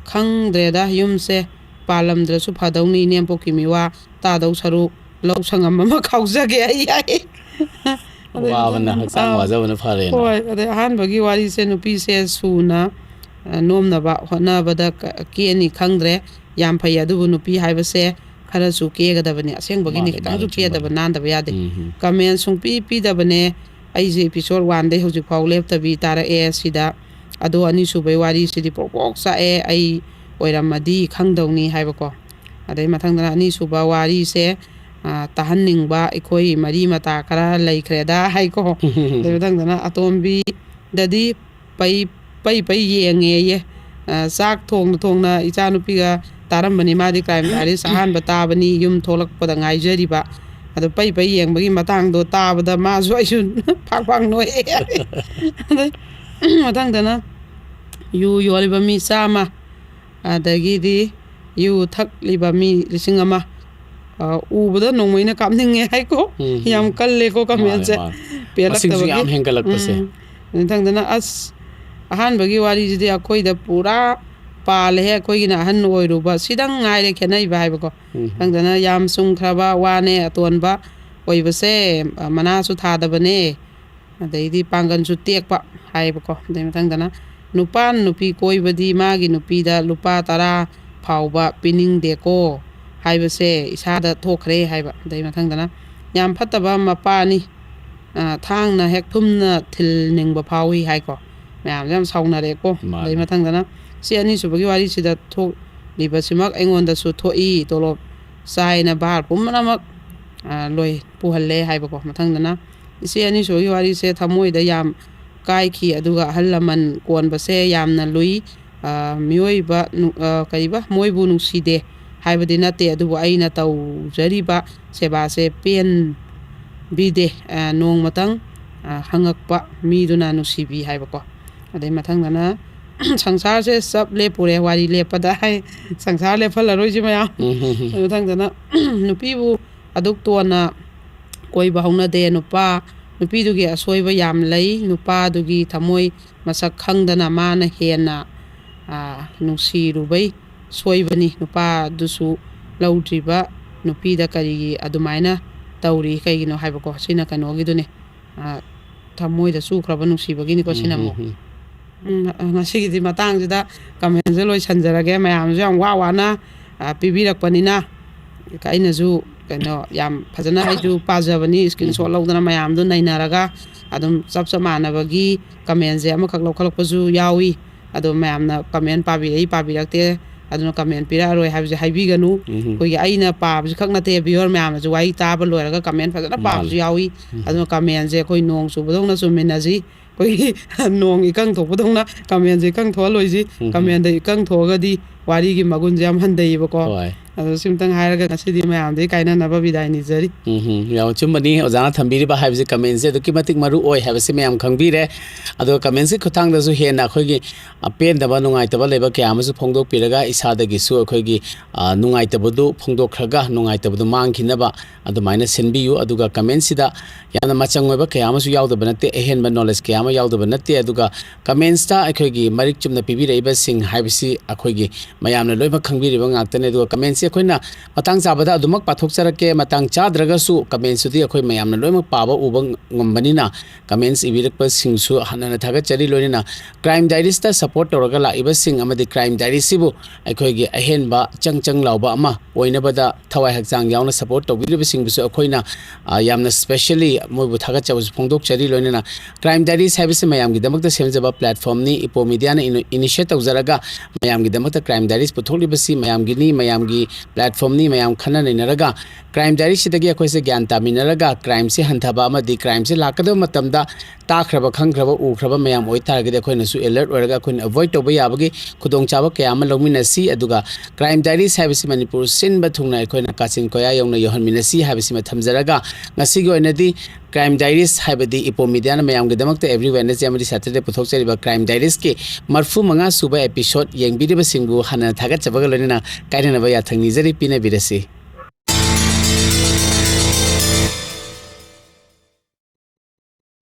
ꯈꯪꯗ꯭ꯔꯦꯗ, ꯌꯨꯝꯁꯦ ꯄꯥꯜꯂꯝꯗ꯭ꯔꯁꯨ ꯐꯗꯧꯅꯤ, ꯏꯅꯦꯝꯄꯣꯛꯀꯤ ꯃꯤꯋꯥ ꯇꯥꯗꯧ ꯁꯔꯨꯛ ꯂꯧ ꯁꯪꯉꯝ ꯑꯃ ꯈꯥꯎꯖꯒꯦ ꯑꯩ ꯍꯥꯏ꯫ ꯑꯗꯩ ꯋꯥꯕꯅ ꯃꯊꯪ-, ꯍꯛꯆꯥꯡ ꯑꯥ, ꯋꯥꯖꯕꯅ ꯐꯔꯦꯅ꯫ ꯍꯣꯏ, ꯑꯗꯩ ꯑꯍꯥꯟꯕꯒꯤ ꯋꯥꯔꯤꯁꯦ ꯅꯨꯄꯤꯁꯦ ꯁꯨꯅ, ꯑ, ꯅꯣꯝꯅꯕ ꯍꯣꯠꯅꯕꯗ ꯀ-, ꯀꯦꯅꯤ ꯈꯪꯗ꯭ꯔꯦ꯫ ꯌꯥꯝ ꯐꯩ, ꯑꯗꯨꯕꯨ ꯅꯨꯄꯤ ꯍꯥꯏꯕꯁꯦ ꯈꯔꯁꯨ ꯀꯦꯒꯗꯕꯅꯤ꯫ ꯑꯁꯦꯡꯕꯒꯤꯅꯤ, ꯃꯥꯅꯤ, ꯈꯤꯇꯪꯁꯨ ꯃꯥꯅꯤ, ꯀꯦꯗꯕ ꯆꯨꯝꯕꯅꯤ꯫ ꯅꯥꯟꯗꯕ ꯌꯥꯗꯦ꯫ ꯎꯝ, ꯎꯝ꯫ ꯀꯃꯦꯟ ꯁꯨꯡꯄꯤ ꯄꯤꯗꯕꯅꯦ꯫ ꯑꯩꯁꯦ episode one ꯗꯩ ꯍꯧꯖꯤꯛ ꯐꯥꯎ ꯂꯦꯞꯇꯕꯤ ꯇꯥꯔꯛꯑꯦ ꯁꯤꯗ꯫ ꯑꯗꯣ ꯑꯅꯤꯁꯨꯕꯩ ꯋꯥꯔꯤꯁꯤꯗꯤ ꯄ꯭ꯔꯣꯛ ꯄ꯭ꯔꯣꯛ ꯆꯥꯛꯑꯦ, ꯑꯩ ꯑꯣꯏꯔꯝꯃꯗꯤ ꯈꯪꯗꯧꯅꯤ ꯍꯥꯏꯕꯀꯣ꯫ ꯑꯗꯩ ꯃꯊꯪꯗꯅ ꯑꯅꯤꯁꯨꯕ ꯋꯥꯔꯤꯁꯦ, ꯑ, ꯇꯥꯍꯟꯅꯤꯡꯕ ꯑꯩꯈꯣꯏ ꯃꯔꯤ ꯃꯇꯥ ꯈꯔ ꯂꯩꯈ꯭ꯔꯦꯗ ꯍꯥꯏꯀꯣ꯫ ꯑꯗꯩ ꯃꯊꯪꯗꯅ ꯑꯇꯣꯝꯕꯤꯗꯗꯤ ꯄꯩ, ꯄꯩ ꯄꯩ ꯌꯦꯡꯉꯦꯌꯦ꯫ ꯑ, ꯆꯥꯛ ꯊꯣꯡꯅ ꯊꯣꯡꯅ ꯏꯆꯥꯅꯨꯄꯤꯒ ꯇꯥꯔꯝꯕꯅꯤ꯫ ꯃꯥꯗꯤ Crime Diaries ꯑꯍꯥꯟꯕ ꯇꯥꯕꯅꯤ, ꯌꯨꯝ ꯊꯣꯛꯂꯛꯄꯗ ꯉꯥꯏꯖꯔꯤꯕ꯫ ꯑꯗꯣ ꯄꯩ ꯄꯩ ꯌꯦꯡꯕꯒꯤ ꯃꯇꯥꯡꯗꯣ ꯇꯥꯕꯗ ꯃꯥꯁꯨ ꯑꯩꯁꯨ ꯐꯥꯛ ꯐꯥꯛ ꯅꯣꯛꯑꯦ꯫ ꯑꯗꯩ ꯃꯊꯪꯗꯅ ꯌꯨ ꯌꯣꯜꯂꯤꯕ ꯃꯤ ꯆꯥꯝꯃ, ꯑꯗꯒꯤꯗꯤ ꯌꯨ ꯊꯛꯂꯤꯕ ꯃꯤ ꯂꯤꯁꯤꯡ ꯑꯃ, ꯑ, ꯎꯕꯗ ꯅꯣꯡꯃꯩꯅ ꯀꯥꯞꯅꯤꯡꯉꯦ ꯍꯥꯏꯀꯣ꯫ ꯎꯝ, ꯎꯝ꯫ ꯌꯥꯝ ꯀꯜꯂꯦꯀꯣ ꯃꯥꯅꯦ, ꯀꯃꯦꯟꯁꯦ꯫ ꯃꯥꯅꯦ꯫ ꯃꯁꯤꯡꯁꯨ ꯄꯦꯜꯂꯛꯇꯕꯒꯤ꯫ ꯌꯥꯝ ꯍꯦꯟꯒꯠꯂꯛꯄꯁꯦ꯫ ꯎꯝ꯫ ꯃꯊꯪꯗꯅ ꯑꯁ, ꯑꯍꯥꯟꯕꯒꯤ ꯋꯥꯔꯤꯁꯤꯗꯤ ꯑꯩꯈꯣꯏꯗ ꯄꯨꯔꯥ ꯄꯥꯜꯂꯦꯍꯦ, ꯑꯩꯈꯣꯏꯒꯤꯅ ꯑꯍꯟ ꯑꯣꯏꯔꯨꯕ ꯁꯤꯗꯪ ꯉꯥꯏꯔꯦ ꯈꯦꯠꯅꯩꯕ ꯍꯥꯏꯕꯀꯣ꯫ ꯎꯝ꯫ ꯃꯊꯪꯗꯅ ꯌꯥꯝ ꯆꯨꯝꯈ꯭ꯔꯕ ꯋꯥꯅꯦ, ꯑꯇꯣꯟꯕ ꯑꯣꯏꯕꯁꯦ ꯃꯅꯥꯁꯨ ꯊꯥꯗꯕꯅꯦ꯫ ꯑꯗꯩꯗꯤ ꯄꯥꯡꯒꯜꯁꯨ ꯇꯦꯛꯄ ꯍꯥꯏꯌꯦꯕꯀꯣ꯫ ꯑꯗꯩ ꯃꯊꯪꯗꯅ ꯅꯨꯄꯥꯅ ꯅꯨꯄꯤ ꯀꯣꯏꯕꯗꯤ ꯃꯥꯒꯤ ꯅꯨꯄꯤꯗ ꯂꯨꯄꯥ ꯇꯔꯥ ꯐꯥꯎꯕ ꯄꯤꯅꯤꯡꯗꯦꯀꯣ ꯍꯥꯏꯕꯁꯦ ꯏꯁꯥꯗ ꯊꯣꯛꯈ꯭ꯔꯦ ꯍꯥꯏꯕ꯫ ꯑꯗꯩ ꯃꯊꯪꯗꯅ ꯌꯥꯝ ꯐꯠꯇꯕ ꯃꯄꯥꯅꯤ, ꯑ, ꯊꯥꯡꯅ ꯍꯦꯛ ꯊꯨꯝꯅ ꯊꯤꯜꯅꯤꯡꯕ ꯐꯥꯎꯏ ꯍꯥꯏꯀꯣ꯫ ꯃꯌꯥꯝꯁꯦ ꯌꯥꯝ ꯁꯥꯎꯅꯔꯦꯀꯣ꯫ ꯃꯥꯅꯦ꯫ ꯑꯗꯩ ꯃꯊꯪꯗꯅ ꯏꯆꯦ ꯑꯅꯤꯁꯨꯕꯒꯤ ꯋꯥꯔꯤꯁꯤꯗ ꯊꯣꯛꯂꯤꯕꯁꯤꯃꯛ ꯑꯩꯉꯣꯟꯗꯁꯨ ꯊꯣꯛꯏ꯫ ꯇꯣꯂꯣꯞ ꯆꯥꯏꯅ ꯚꯥꯔ ꯄꯨꯝꯅꯃꯛ, ꯑ, ꯂꯣꯏ ꯄꯨꯍꯜꯂꯦ ꯍꯥꯏꯕꯀꯣ꯫ ꯃꯊꯪꯗꯅ ꯏꯆꯦ ꯑꯅꯤꯁꯨꯕꯒꯤ ꯋꯥꯔꯤꯁꯦ ꯊꯃꯣꯏꯗ ꯌꯥꯝ ꯀꯥꯏꯈꯤ꯫ ꯑꯗꯨꯒ ꯑꯍꯜ ꯂꯃꯟ ꯀꯣꯟꯕꯁꯦ ꯌꯥꯝꯅ ꯂꯨꯏ꯫ ꯑ, ꯃꯤꯑꯣꯏꯕ ꯅꯨ-, ꯑ, ꯀꯔꯤꯕ? ꯃꯣꯏꯕꯨ ꯅꯨꯡꯁꯤꯗꯦ ꯍꯥꯏꯕꯗꯤ ꯅꯠꯇꯦ, ꯑꯗꯨꯕꯨ ꯑꯩꯅ ꯇꯧꯖꯔꯤꯕ ꯁꯦꯕꯥꯁꯦ ꯄꯦꯟꯕꯤꯗꯦ꯫ ꯑ, ꯅꯣꯡꯃꯇꯪ, ꯑ, ꯍꯪꯉꯛꯄ ꯃꯤꯗꯨꯅ ꯅꯨꯡꯁꯤꯕꯤ ꯍꯥꯏꯕꯀꯣ꯫ ꯑꯗꯩ ꯃꯊꯪꯗꯅ "ꯁꯪꯁꯥꯔꯁꯦ ꯆꯞ ꯂꯦꯞꯄꯨꯔꯦ, ꯋꯥꯔꯤ ꯂꯦꯞꯄꯗ" ꯍꯥꯏ꯫ ꯁꯪꯁꯥꯔ ꯂꯦꯞꯍꯜꯂꯔꯣꯏꯁꯤ ꯃꯌꯥꯝ꯫ ꯎꯝ, ꯍꯝ, ꯍꯝ꯫ ꯑꯗꯩ ꯃꯊꯪꯗꯅ ꯅꯨꯄꯤꯕꯨ ꯑꯗꯨꯛ ꯇꯣꯟꯅ ꯀꯣꯏꯕ ꯍꯧꯅꯗꯦ꯫ ꯅꯨꯄꯥ, ꯅꯨꯄꯤꯗꯨꯒꯤ ꯑꯁꯣꯏꯕ ꯌꯥꯝ ꯂꯩ꯫ ꯅꯨꯄꯥꯗꯨꯒꯤ ꯊꯃꯣꯏ ꯃꯁꯛ ꯈꯪꯗꯅ ꯃꯥꯅ ꯍꯦꯟꯅ, ꯑ, ꯅꯨꯡꯁꯤꯔꯨꯕꯩ ꯁꯣꯏꯕꯅꯤ꯫ ꯅꯨꯄꯥꯗꯨꯁꯨ ꯂꯧꯗ꯭ꯔꯤꯕ ꯅꯨꯄꯤꯗ ꯀꯔꯤꯒꯤ ꯑꯗꯨꯃꯥꯏꯅ ꯇꯧꯔꯤ? ꯀꯩꯒꯤꯅꯣ ꯍꯥꯏꯕꯀꯣ꯫ ꯁꯤꯅ ꯀꯩꯅꯣꯒꯤꯗꯨꯅꯦ, ꯑ, ꯊꯃꯣꯏꯗ ꯆꯨꯈ꯭ꯔꯕ ꯅꯨꯡꯁꯤꯕꯒꯤꯅꯤꯀꯣ, ꯁꯤꯅ ꯎꯝ, ꯑꯃꯨꯛ꯫ ꯎꯝ, ꯎꯝ꯫ ꯎꯝ, ꯉꯁꯤꯒꯤꯗꯤ ꯃꯇꯥꯡꯁꯤꯗ ꯀꯃꯦꯟꯁꯦ ꯂꯣꯏꯁꯟꯖꯔꯒꯦ꯫ ꯃꯌꯥꯝꯁꯨ ꯌꯥꯝ ꯋꯥ ꯋꯥꯅ, ꯑ, ꯄꯤꯕꯤꯔꯛꯄꯅꯤꯅ ꯑꯩꯅꯁꯨ ꯀꯩꯅꯣ ꯌꯥꯝ ꯐꯖꯅ ꯑꯩꯁꯨ ꯄꯥꯖꯕꯅꯤ, screenshot ꯎꯝ꯫ ꯂꯧꯗꯅ ꯃꯌꯥꯝꯗꯣ ꯅꯩꯅꯔꯒ ꯑꯗꯨꯝ ꯆꯞ ꯆꯞ ꯃꯥꯟꯅꯕꯒꯤ ꯀꯃꯦꯟꯁꯦ ꯑꯃꯈꯛ ꯂꯧꯈꯠꯂꯛꯄꯁꯨ ꯌꯥꯎꯏ꯫ ꯑꯗꯣ ꯃꯌꯥꯝꯅ ꯀꯃꯦꯟ ꯄꯥꯕꯤꯔꯛꯏ, ꯄꯥꯕꯤꯔꯛꯇꯦ, ꯑꯗꯨꯅ ꯀꯃꯦꯟ ꯄꯤꯔꯛꯑꯔꯣꯏ ꯍꯥꯏꯕꯁꯦ ꯍꯥꯏꯕꯤꯒꯅꯨ꯫ ꯎꯝ꯫ ꯑꯩꯈꯣꯏꯒꯤ ꯑꯩꯅ ꯄꯥꯕꯁꯤ ꯈꯛ ꯅꯠꯇꯦ, viewer ꯃꯌꯥꯝꯅꯁꯨ ꯋꯥꯔꯤ ꯇꯥꯕ ꯂꯣꯏꯔꯒ ꯀꯃꯦꯟ ꯐꯖꯅ ꯄꯥꯕꯁꯨ ꯃꯥꯅꯦ꯫ ꯌꯥꯎꯏ꯫ ꯎꯝ꯫ ꯑꯗꯨꯅ ꯀꯃꯦꯟꯁꯦ ꯑꯩꯈꯣꯏ ꯅꯣꯡ ꯆꯨꯕꯗꯧꯅ ꯆꯨꯝꯃꯤꯟꯅꯁꯤ꯫ ꯑꯩꯈꯣꯏꯒꯤ ꯅꯣꯡ ꯏꯀꯪ ꯊꯣꯛꯄꯗꯧꯅ ꯀꯃꯦꯟꯁꯦ ꯏꯀꯪ ꯊꯣꯛꯍꯜꯂꯣꯏꯁꯤ꯫ ꯎꯝ꯫ ꯀꯃꯦꯟꯗ ꯏꯀꯪ ꯊꯣꯛꯑꯒꯗꯤ ꯋꯥꯔꯤꯒꯤ ꯃꯒꯨꯟꯁꯦ ꯌꯥꯝ ꯍꯟꯊꯩꯌꯦꯕꯀꯣ꯫ ꯍꯣꯏ꯫ ꯑꯗꯣ ꯁꯤꯝꯇꯪ ꯍꯥꯏꯔꯒ ꯉꯁꯤꯗꯤ ꯃꯌꯥꯝꯗꯒꯤ ꯀꯥꯏꯅꯅꯕ ꯕꯤꯗꯥꯏ ꯅꯤꯖꯔꯤ꯫ ꯎꯝ ꯌꯥꯝ ꯆꯨꯝꯕꯅꯤ, ꯑꯣꯖꯥꯅ ꯊꯝꯕꯤꯔꯤꯕ ꯍꯥꯏꯕꯁꯤ ꯀꯃꯦꯟꯁꯦ ꯑꯗꯨꯛꯀꯤ ꯃꯇꯤꯛ ꯃꯔꯨ ꯑꯣꯏ ꯍꯥꯏꯕꯁꯤ ꯃꯌꯥꯝ ꯈꯪꯕꯤꯔꯦ꯫ ꯑꯗꯨꯒ ꯀꯃꯦꯟꯁꯀꯤ ꯈꯨꯠꯊꯥꯡꯗꯁꯨ ꯍꯦꯟꯅ ꯑꯩꯈꯣꯏꯒꯤ ꯑꯄꯦꯟꯗꯕ, ꯅꯨꯡꯉꯥꯏꯇꯕ ꯂꯩꯕ ꯀꯌꯥ ꯑꯃꯁꯨ ꯐꯣꯡꯗꯣꯛꯄꯤꯔꯒ ꯏꯁꯥꯗꯒꯤꯁꯨ ꯑꯩꯈꯣꯏꯒꯤ ꯅꯨꯡꯉꯥꯏꯇꯕꯗꯨ ꯐꯣꯡꯗꯣꯛꯈ꯭ꯔꯒ ꯅꯨꯡꯉꯥꯏꯇꯕꯗꯨ ꯃꯥꯡꯈꯤꯅꯕ ꯑꯗꯨꯃꯥꯏꯅ ꯁꯤꯟꯕꯤꯌꯨ꯫ ꯑꯗꯨꯒ ꯀꯃꯦꯟꯁꯤꯗ ꯌꯥꯝꯅ ꯃꯆꯪ ꯑꯣꯏꯕ ꯀꯌꯥ ꯑꯃꯁꯨ ꯌꯥꯎꯗꯕ ꯅꯠꯇꯦ, ꯑꯍꯦꯟꯕ ꯅꯣꯂꯦꯖ ꯀꯌꯥ ꯑꯃ ꯌꯥꯎꯗꯕ ꯅꯠꯇꯦ꯫ ꯑꯗꯨꯒ ꯀꯃꯦꯟꯁꯇ ꯑꯩꯈꯣꯏꯒꯤ ꯃꯔꯤꯛ ꯆꯨꯝꯅ ꯄꯤꯕꯤꯔꯛꯏꯕꯁꯤꯡ ꯍꯥꯏꯕꯁꯤ ꯑꯩꯈꯣꯏꯒꯤ ꯃꯌꯥꯝꯅ ꯂꯣꯏꯅꯃꯛ ꯈꯪꯕꯤꯔꯤꯕ ꯉꯥꯛꯇꯅꯤ꯫ ꯑꯗꯨꯒ ꯀꯃꯦꯟꯁꯤ ꯑꯩꯈꯣꯏꯅ ꯃꯇꯥꯡ ꯆꯥꯕꯗ ꯑꯗꯨꯃꯛ ꯄꯥꯊꯣꯛꯆꯔꯛꯀꯦ꯫ ꯃꯇꯥꯡ ꯆꯥꯗ꯭ꯔꯒꯁꯨ ꯀꯃꯦꯟꯁꯤꯗꯤ ꯑꯩꯈꯣꯏ ꯃꯌꯥꯝꯅ ꯂꯣꯏꯅꯃꯛ ꯄꯥꯕ ꯎꯕ ꯉꯝꯕꯅꯤꯅ ꯀꯃꯦꯟꯁ ꯏꯕꯤꯔꯛꯄꯁꯤꯡꯁꯨ ꯍꯟꯅ ꯍꯟꯅ ꯊꯥꯒꯠꯆꯔꯤ꯫ ꯂꯣꯏꯅꯅ ꯀ꯭ꯔꯥꯏꯝ ꯗꯥꯏꯔꯤꯁꯇ ꯁꯄꯣꯔꯠ ꯇꯧꯔꯒ ꯂꯥꯛꯏꯕꯁꯤꯡ ꯑꯃꯗꯤ ꯀ꯭ꯔꯥꯏꯝ ꯗꯥꯏꯔꯤꯁꯤꯕꯨ ꯑꯩꯈꯣꯏꯒꯤ ꯑꯍꯦꯟꯕ ꯆꯪ ꯆꯪ ꯂꯥꯎꯕ ꯑꯃ ꯑꯣꯏꯅꯕꯗ ꯊꯋꯥꯏ ꯍꯛꯆꯥꯡ ꯌꯥꯎꯅ ꯁꯄꯣꯔꯠ ꯇꯧꯕꯤꯔꯤꯕꯁꯤꯡꯕꯨꯁꯨ ꯑꯩꯈꯣꯏꯅ ꯌꯥꯝꯅ ꯁ꯭ꯄꯦꯁꯤꯌꯦꯜꯂꯤ ꯃꯣꯏꯕꯨ ꯊꯥꯒꯠꯆꯕꯁꯨ ꯐꯣꯡꯗꯣꯛꯆꯔꯤ꯫ ꯂꯣꯏꯅꯅ ꯀ꯭ꯔꯥꯏꯝ ꯗꯥꯏꯔꯤꯁ ꯍꯥꯏꯕꯁꯤ ꯃꯌꯥꯝꯒꯤꯗꯃꯛꯇ ꯁꯦꯝꯖꯕ ꯄ꯭ꯂꯦꯠꯐꯣꯝꯅꯤ꯫ ꯏꯄꯣ ꯃꯤꯗꯤꯌꯥꯅ ꯏꯅꯤꯁꯤꯌꯦꯠ ꯇꯧꯖꯔꯒ ꯃꯌꯥꯝꯒꯤꯗꯃꯛꯇ ꯀ꯭ꯔꯥꯏꯝ ꯗꯥꯏꯔꯤꯁ ꯄꯨꯊꯣꯛꯂꯤꯕꯁꯤ ꯃꯌꯥꯝꯒꯤꯅꯤ, ꯃꯌꯥꯝꯒꯤ ꯄ꯭ꯂꯦꯠꯐꯣꯝꯅꯤ꯫ ꯃꯌꯥꯝ ꯈꯟꯅ ꯅꯩꯅꯔꯒ ꯀ꯭ꯔꯥꯏꯝ ꯗꯥꯏꯔꯤꯁꯤꯗꯒꯤ ꯑꯩꯈꯣꯏꯁꯦ ꯒ꯭ꯌꯥꯟ ꯇꯥꯃꯤꯟꯅꯔꯒ ꯀ꯭ꯔꯥꯏꯝꯁꯤ ꯍꯟꯊꯕ ꯑꯃꯗꯤ ꯀ꯭ꯔꯥꯏꯝꯁꯤ ꯂꯥꯛꯀꯗꯕ ꯃꯇꯝꯗ ꯇꯥꯈ꯭ꯔꯕ, ꯈꯪꯈ꯭ꯔꯕ, ꯎꯈ꯭ꯔꯕ ꯃꯌꯥꯝ ꯑꯣꯏꯇꯥꯔꯒꯗꯤ ꯑꯩꯈꯣꯏꯅꯁꯨ ꯑꯦꯂꯔꯠ ꯑꯣꯏꯔꯒ ꯑꯩꯈꯣꯏꯅ ꯑꯦꯚꯣꯏꯗ ꯇꯧꯕ ꯌꯥꯕꯒꯤ ꯈꯨꯗꯣꯡꯆꯥꯕ ꯀꯌꯥ ꯑꯃ ꯂꯧꯃꯤꯟꯅꯁꯤ꯫ ꯑꯗꯨꯒ ꯀ꯭ꯔꯥꯏꯝ ꯗꯥꯏꯔꯤꯁ ꯍꯥꯏꯕꯁꯤ ꯃꯅꯤꯄꯨꯔ ꯁꯤꯟꯕ ꯊꯨꯡꯅ ꯑꯩꯈꯣꯏꯅ ꯀꯥꯆꯤꯟ ꯀꯣꯌꯥ ꯌꯧꯅ ꯌꯧꯍꯟꯃꯤꯟꯅꯁꯤ ꯍꯥꯏꯕꯁꯤꯃ ꯊꯝꯖꯔꯒ ꯉꯁꯤꯒꯤ ꯑꯣꯏꯅꯗꯤ ꯀ꯭ꯔꯥꯏꯝ ꯗꯥꯏꯔꯤꯁ ꯍꯥꯏꯕꯗꯤ ꯏꯄꯣ ꯃꯤꯗꯤꯌꯥꯅ ꯃꯌꯥꯝꯒꯤꯗꯃꯛꯇ ꯑꯦꯕ꯭ꯔꯤ ꯋꯦꯅꯁꯗꯦ ꯑꯃꯗꯤ ꯁꯦꯇꯔꯗꯦ ꯄꯨꯊꯣꯛꯆꯔꯤꯕ ꯀ꯭ꯔꯥꯏꯝ ꯗꯥꯏꯔꯤꯁꯀꯤ ꯃꯔꯐꯨ ꯃꯉꯥ ꯁꯨꯕ ꯑꯦꯄꯤꯁꯣꯗ ꯌꯦꯡꯕꯤꯔꯤꯕꯁꯤꯡꯕꯨ ꯍꯟꯅ ꯊꯥꯒꯠꯆꯕꯒ ꯂꯣꯏꯅꯅ ꯀꯥꯏꯅꯅꯕ ꯌꯥꯊꯪ ꯅꯤꯖꯔꯤ꯫ ꯄꯤꯅꯕꯤꯔꯁꯤ꯫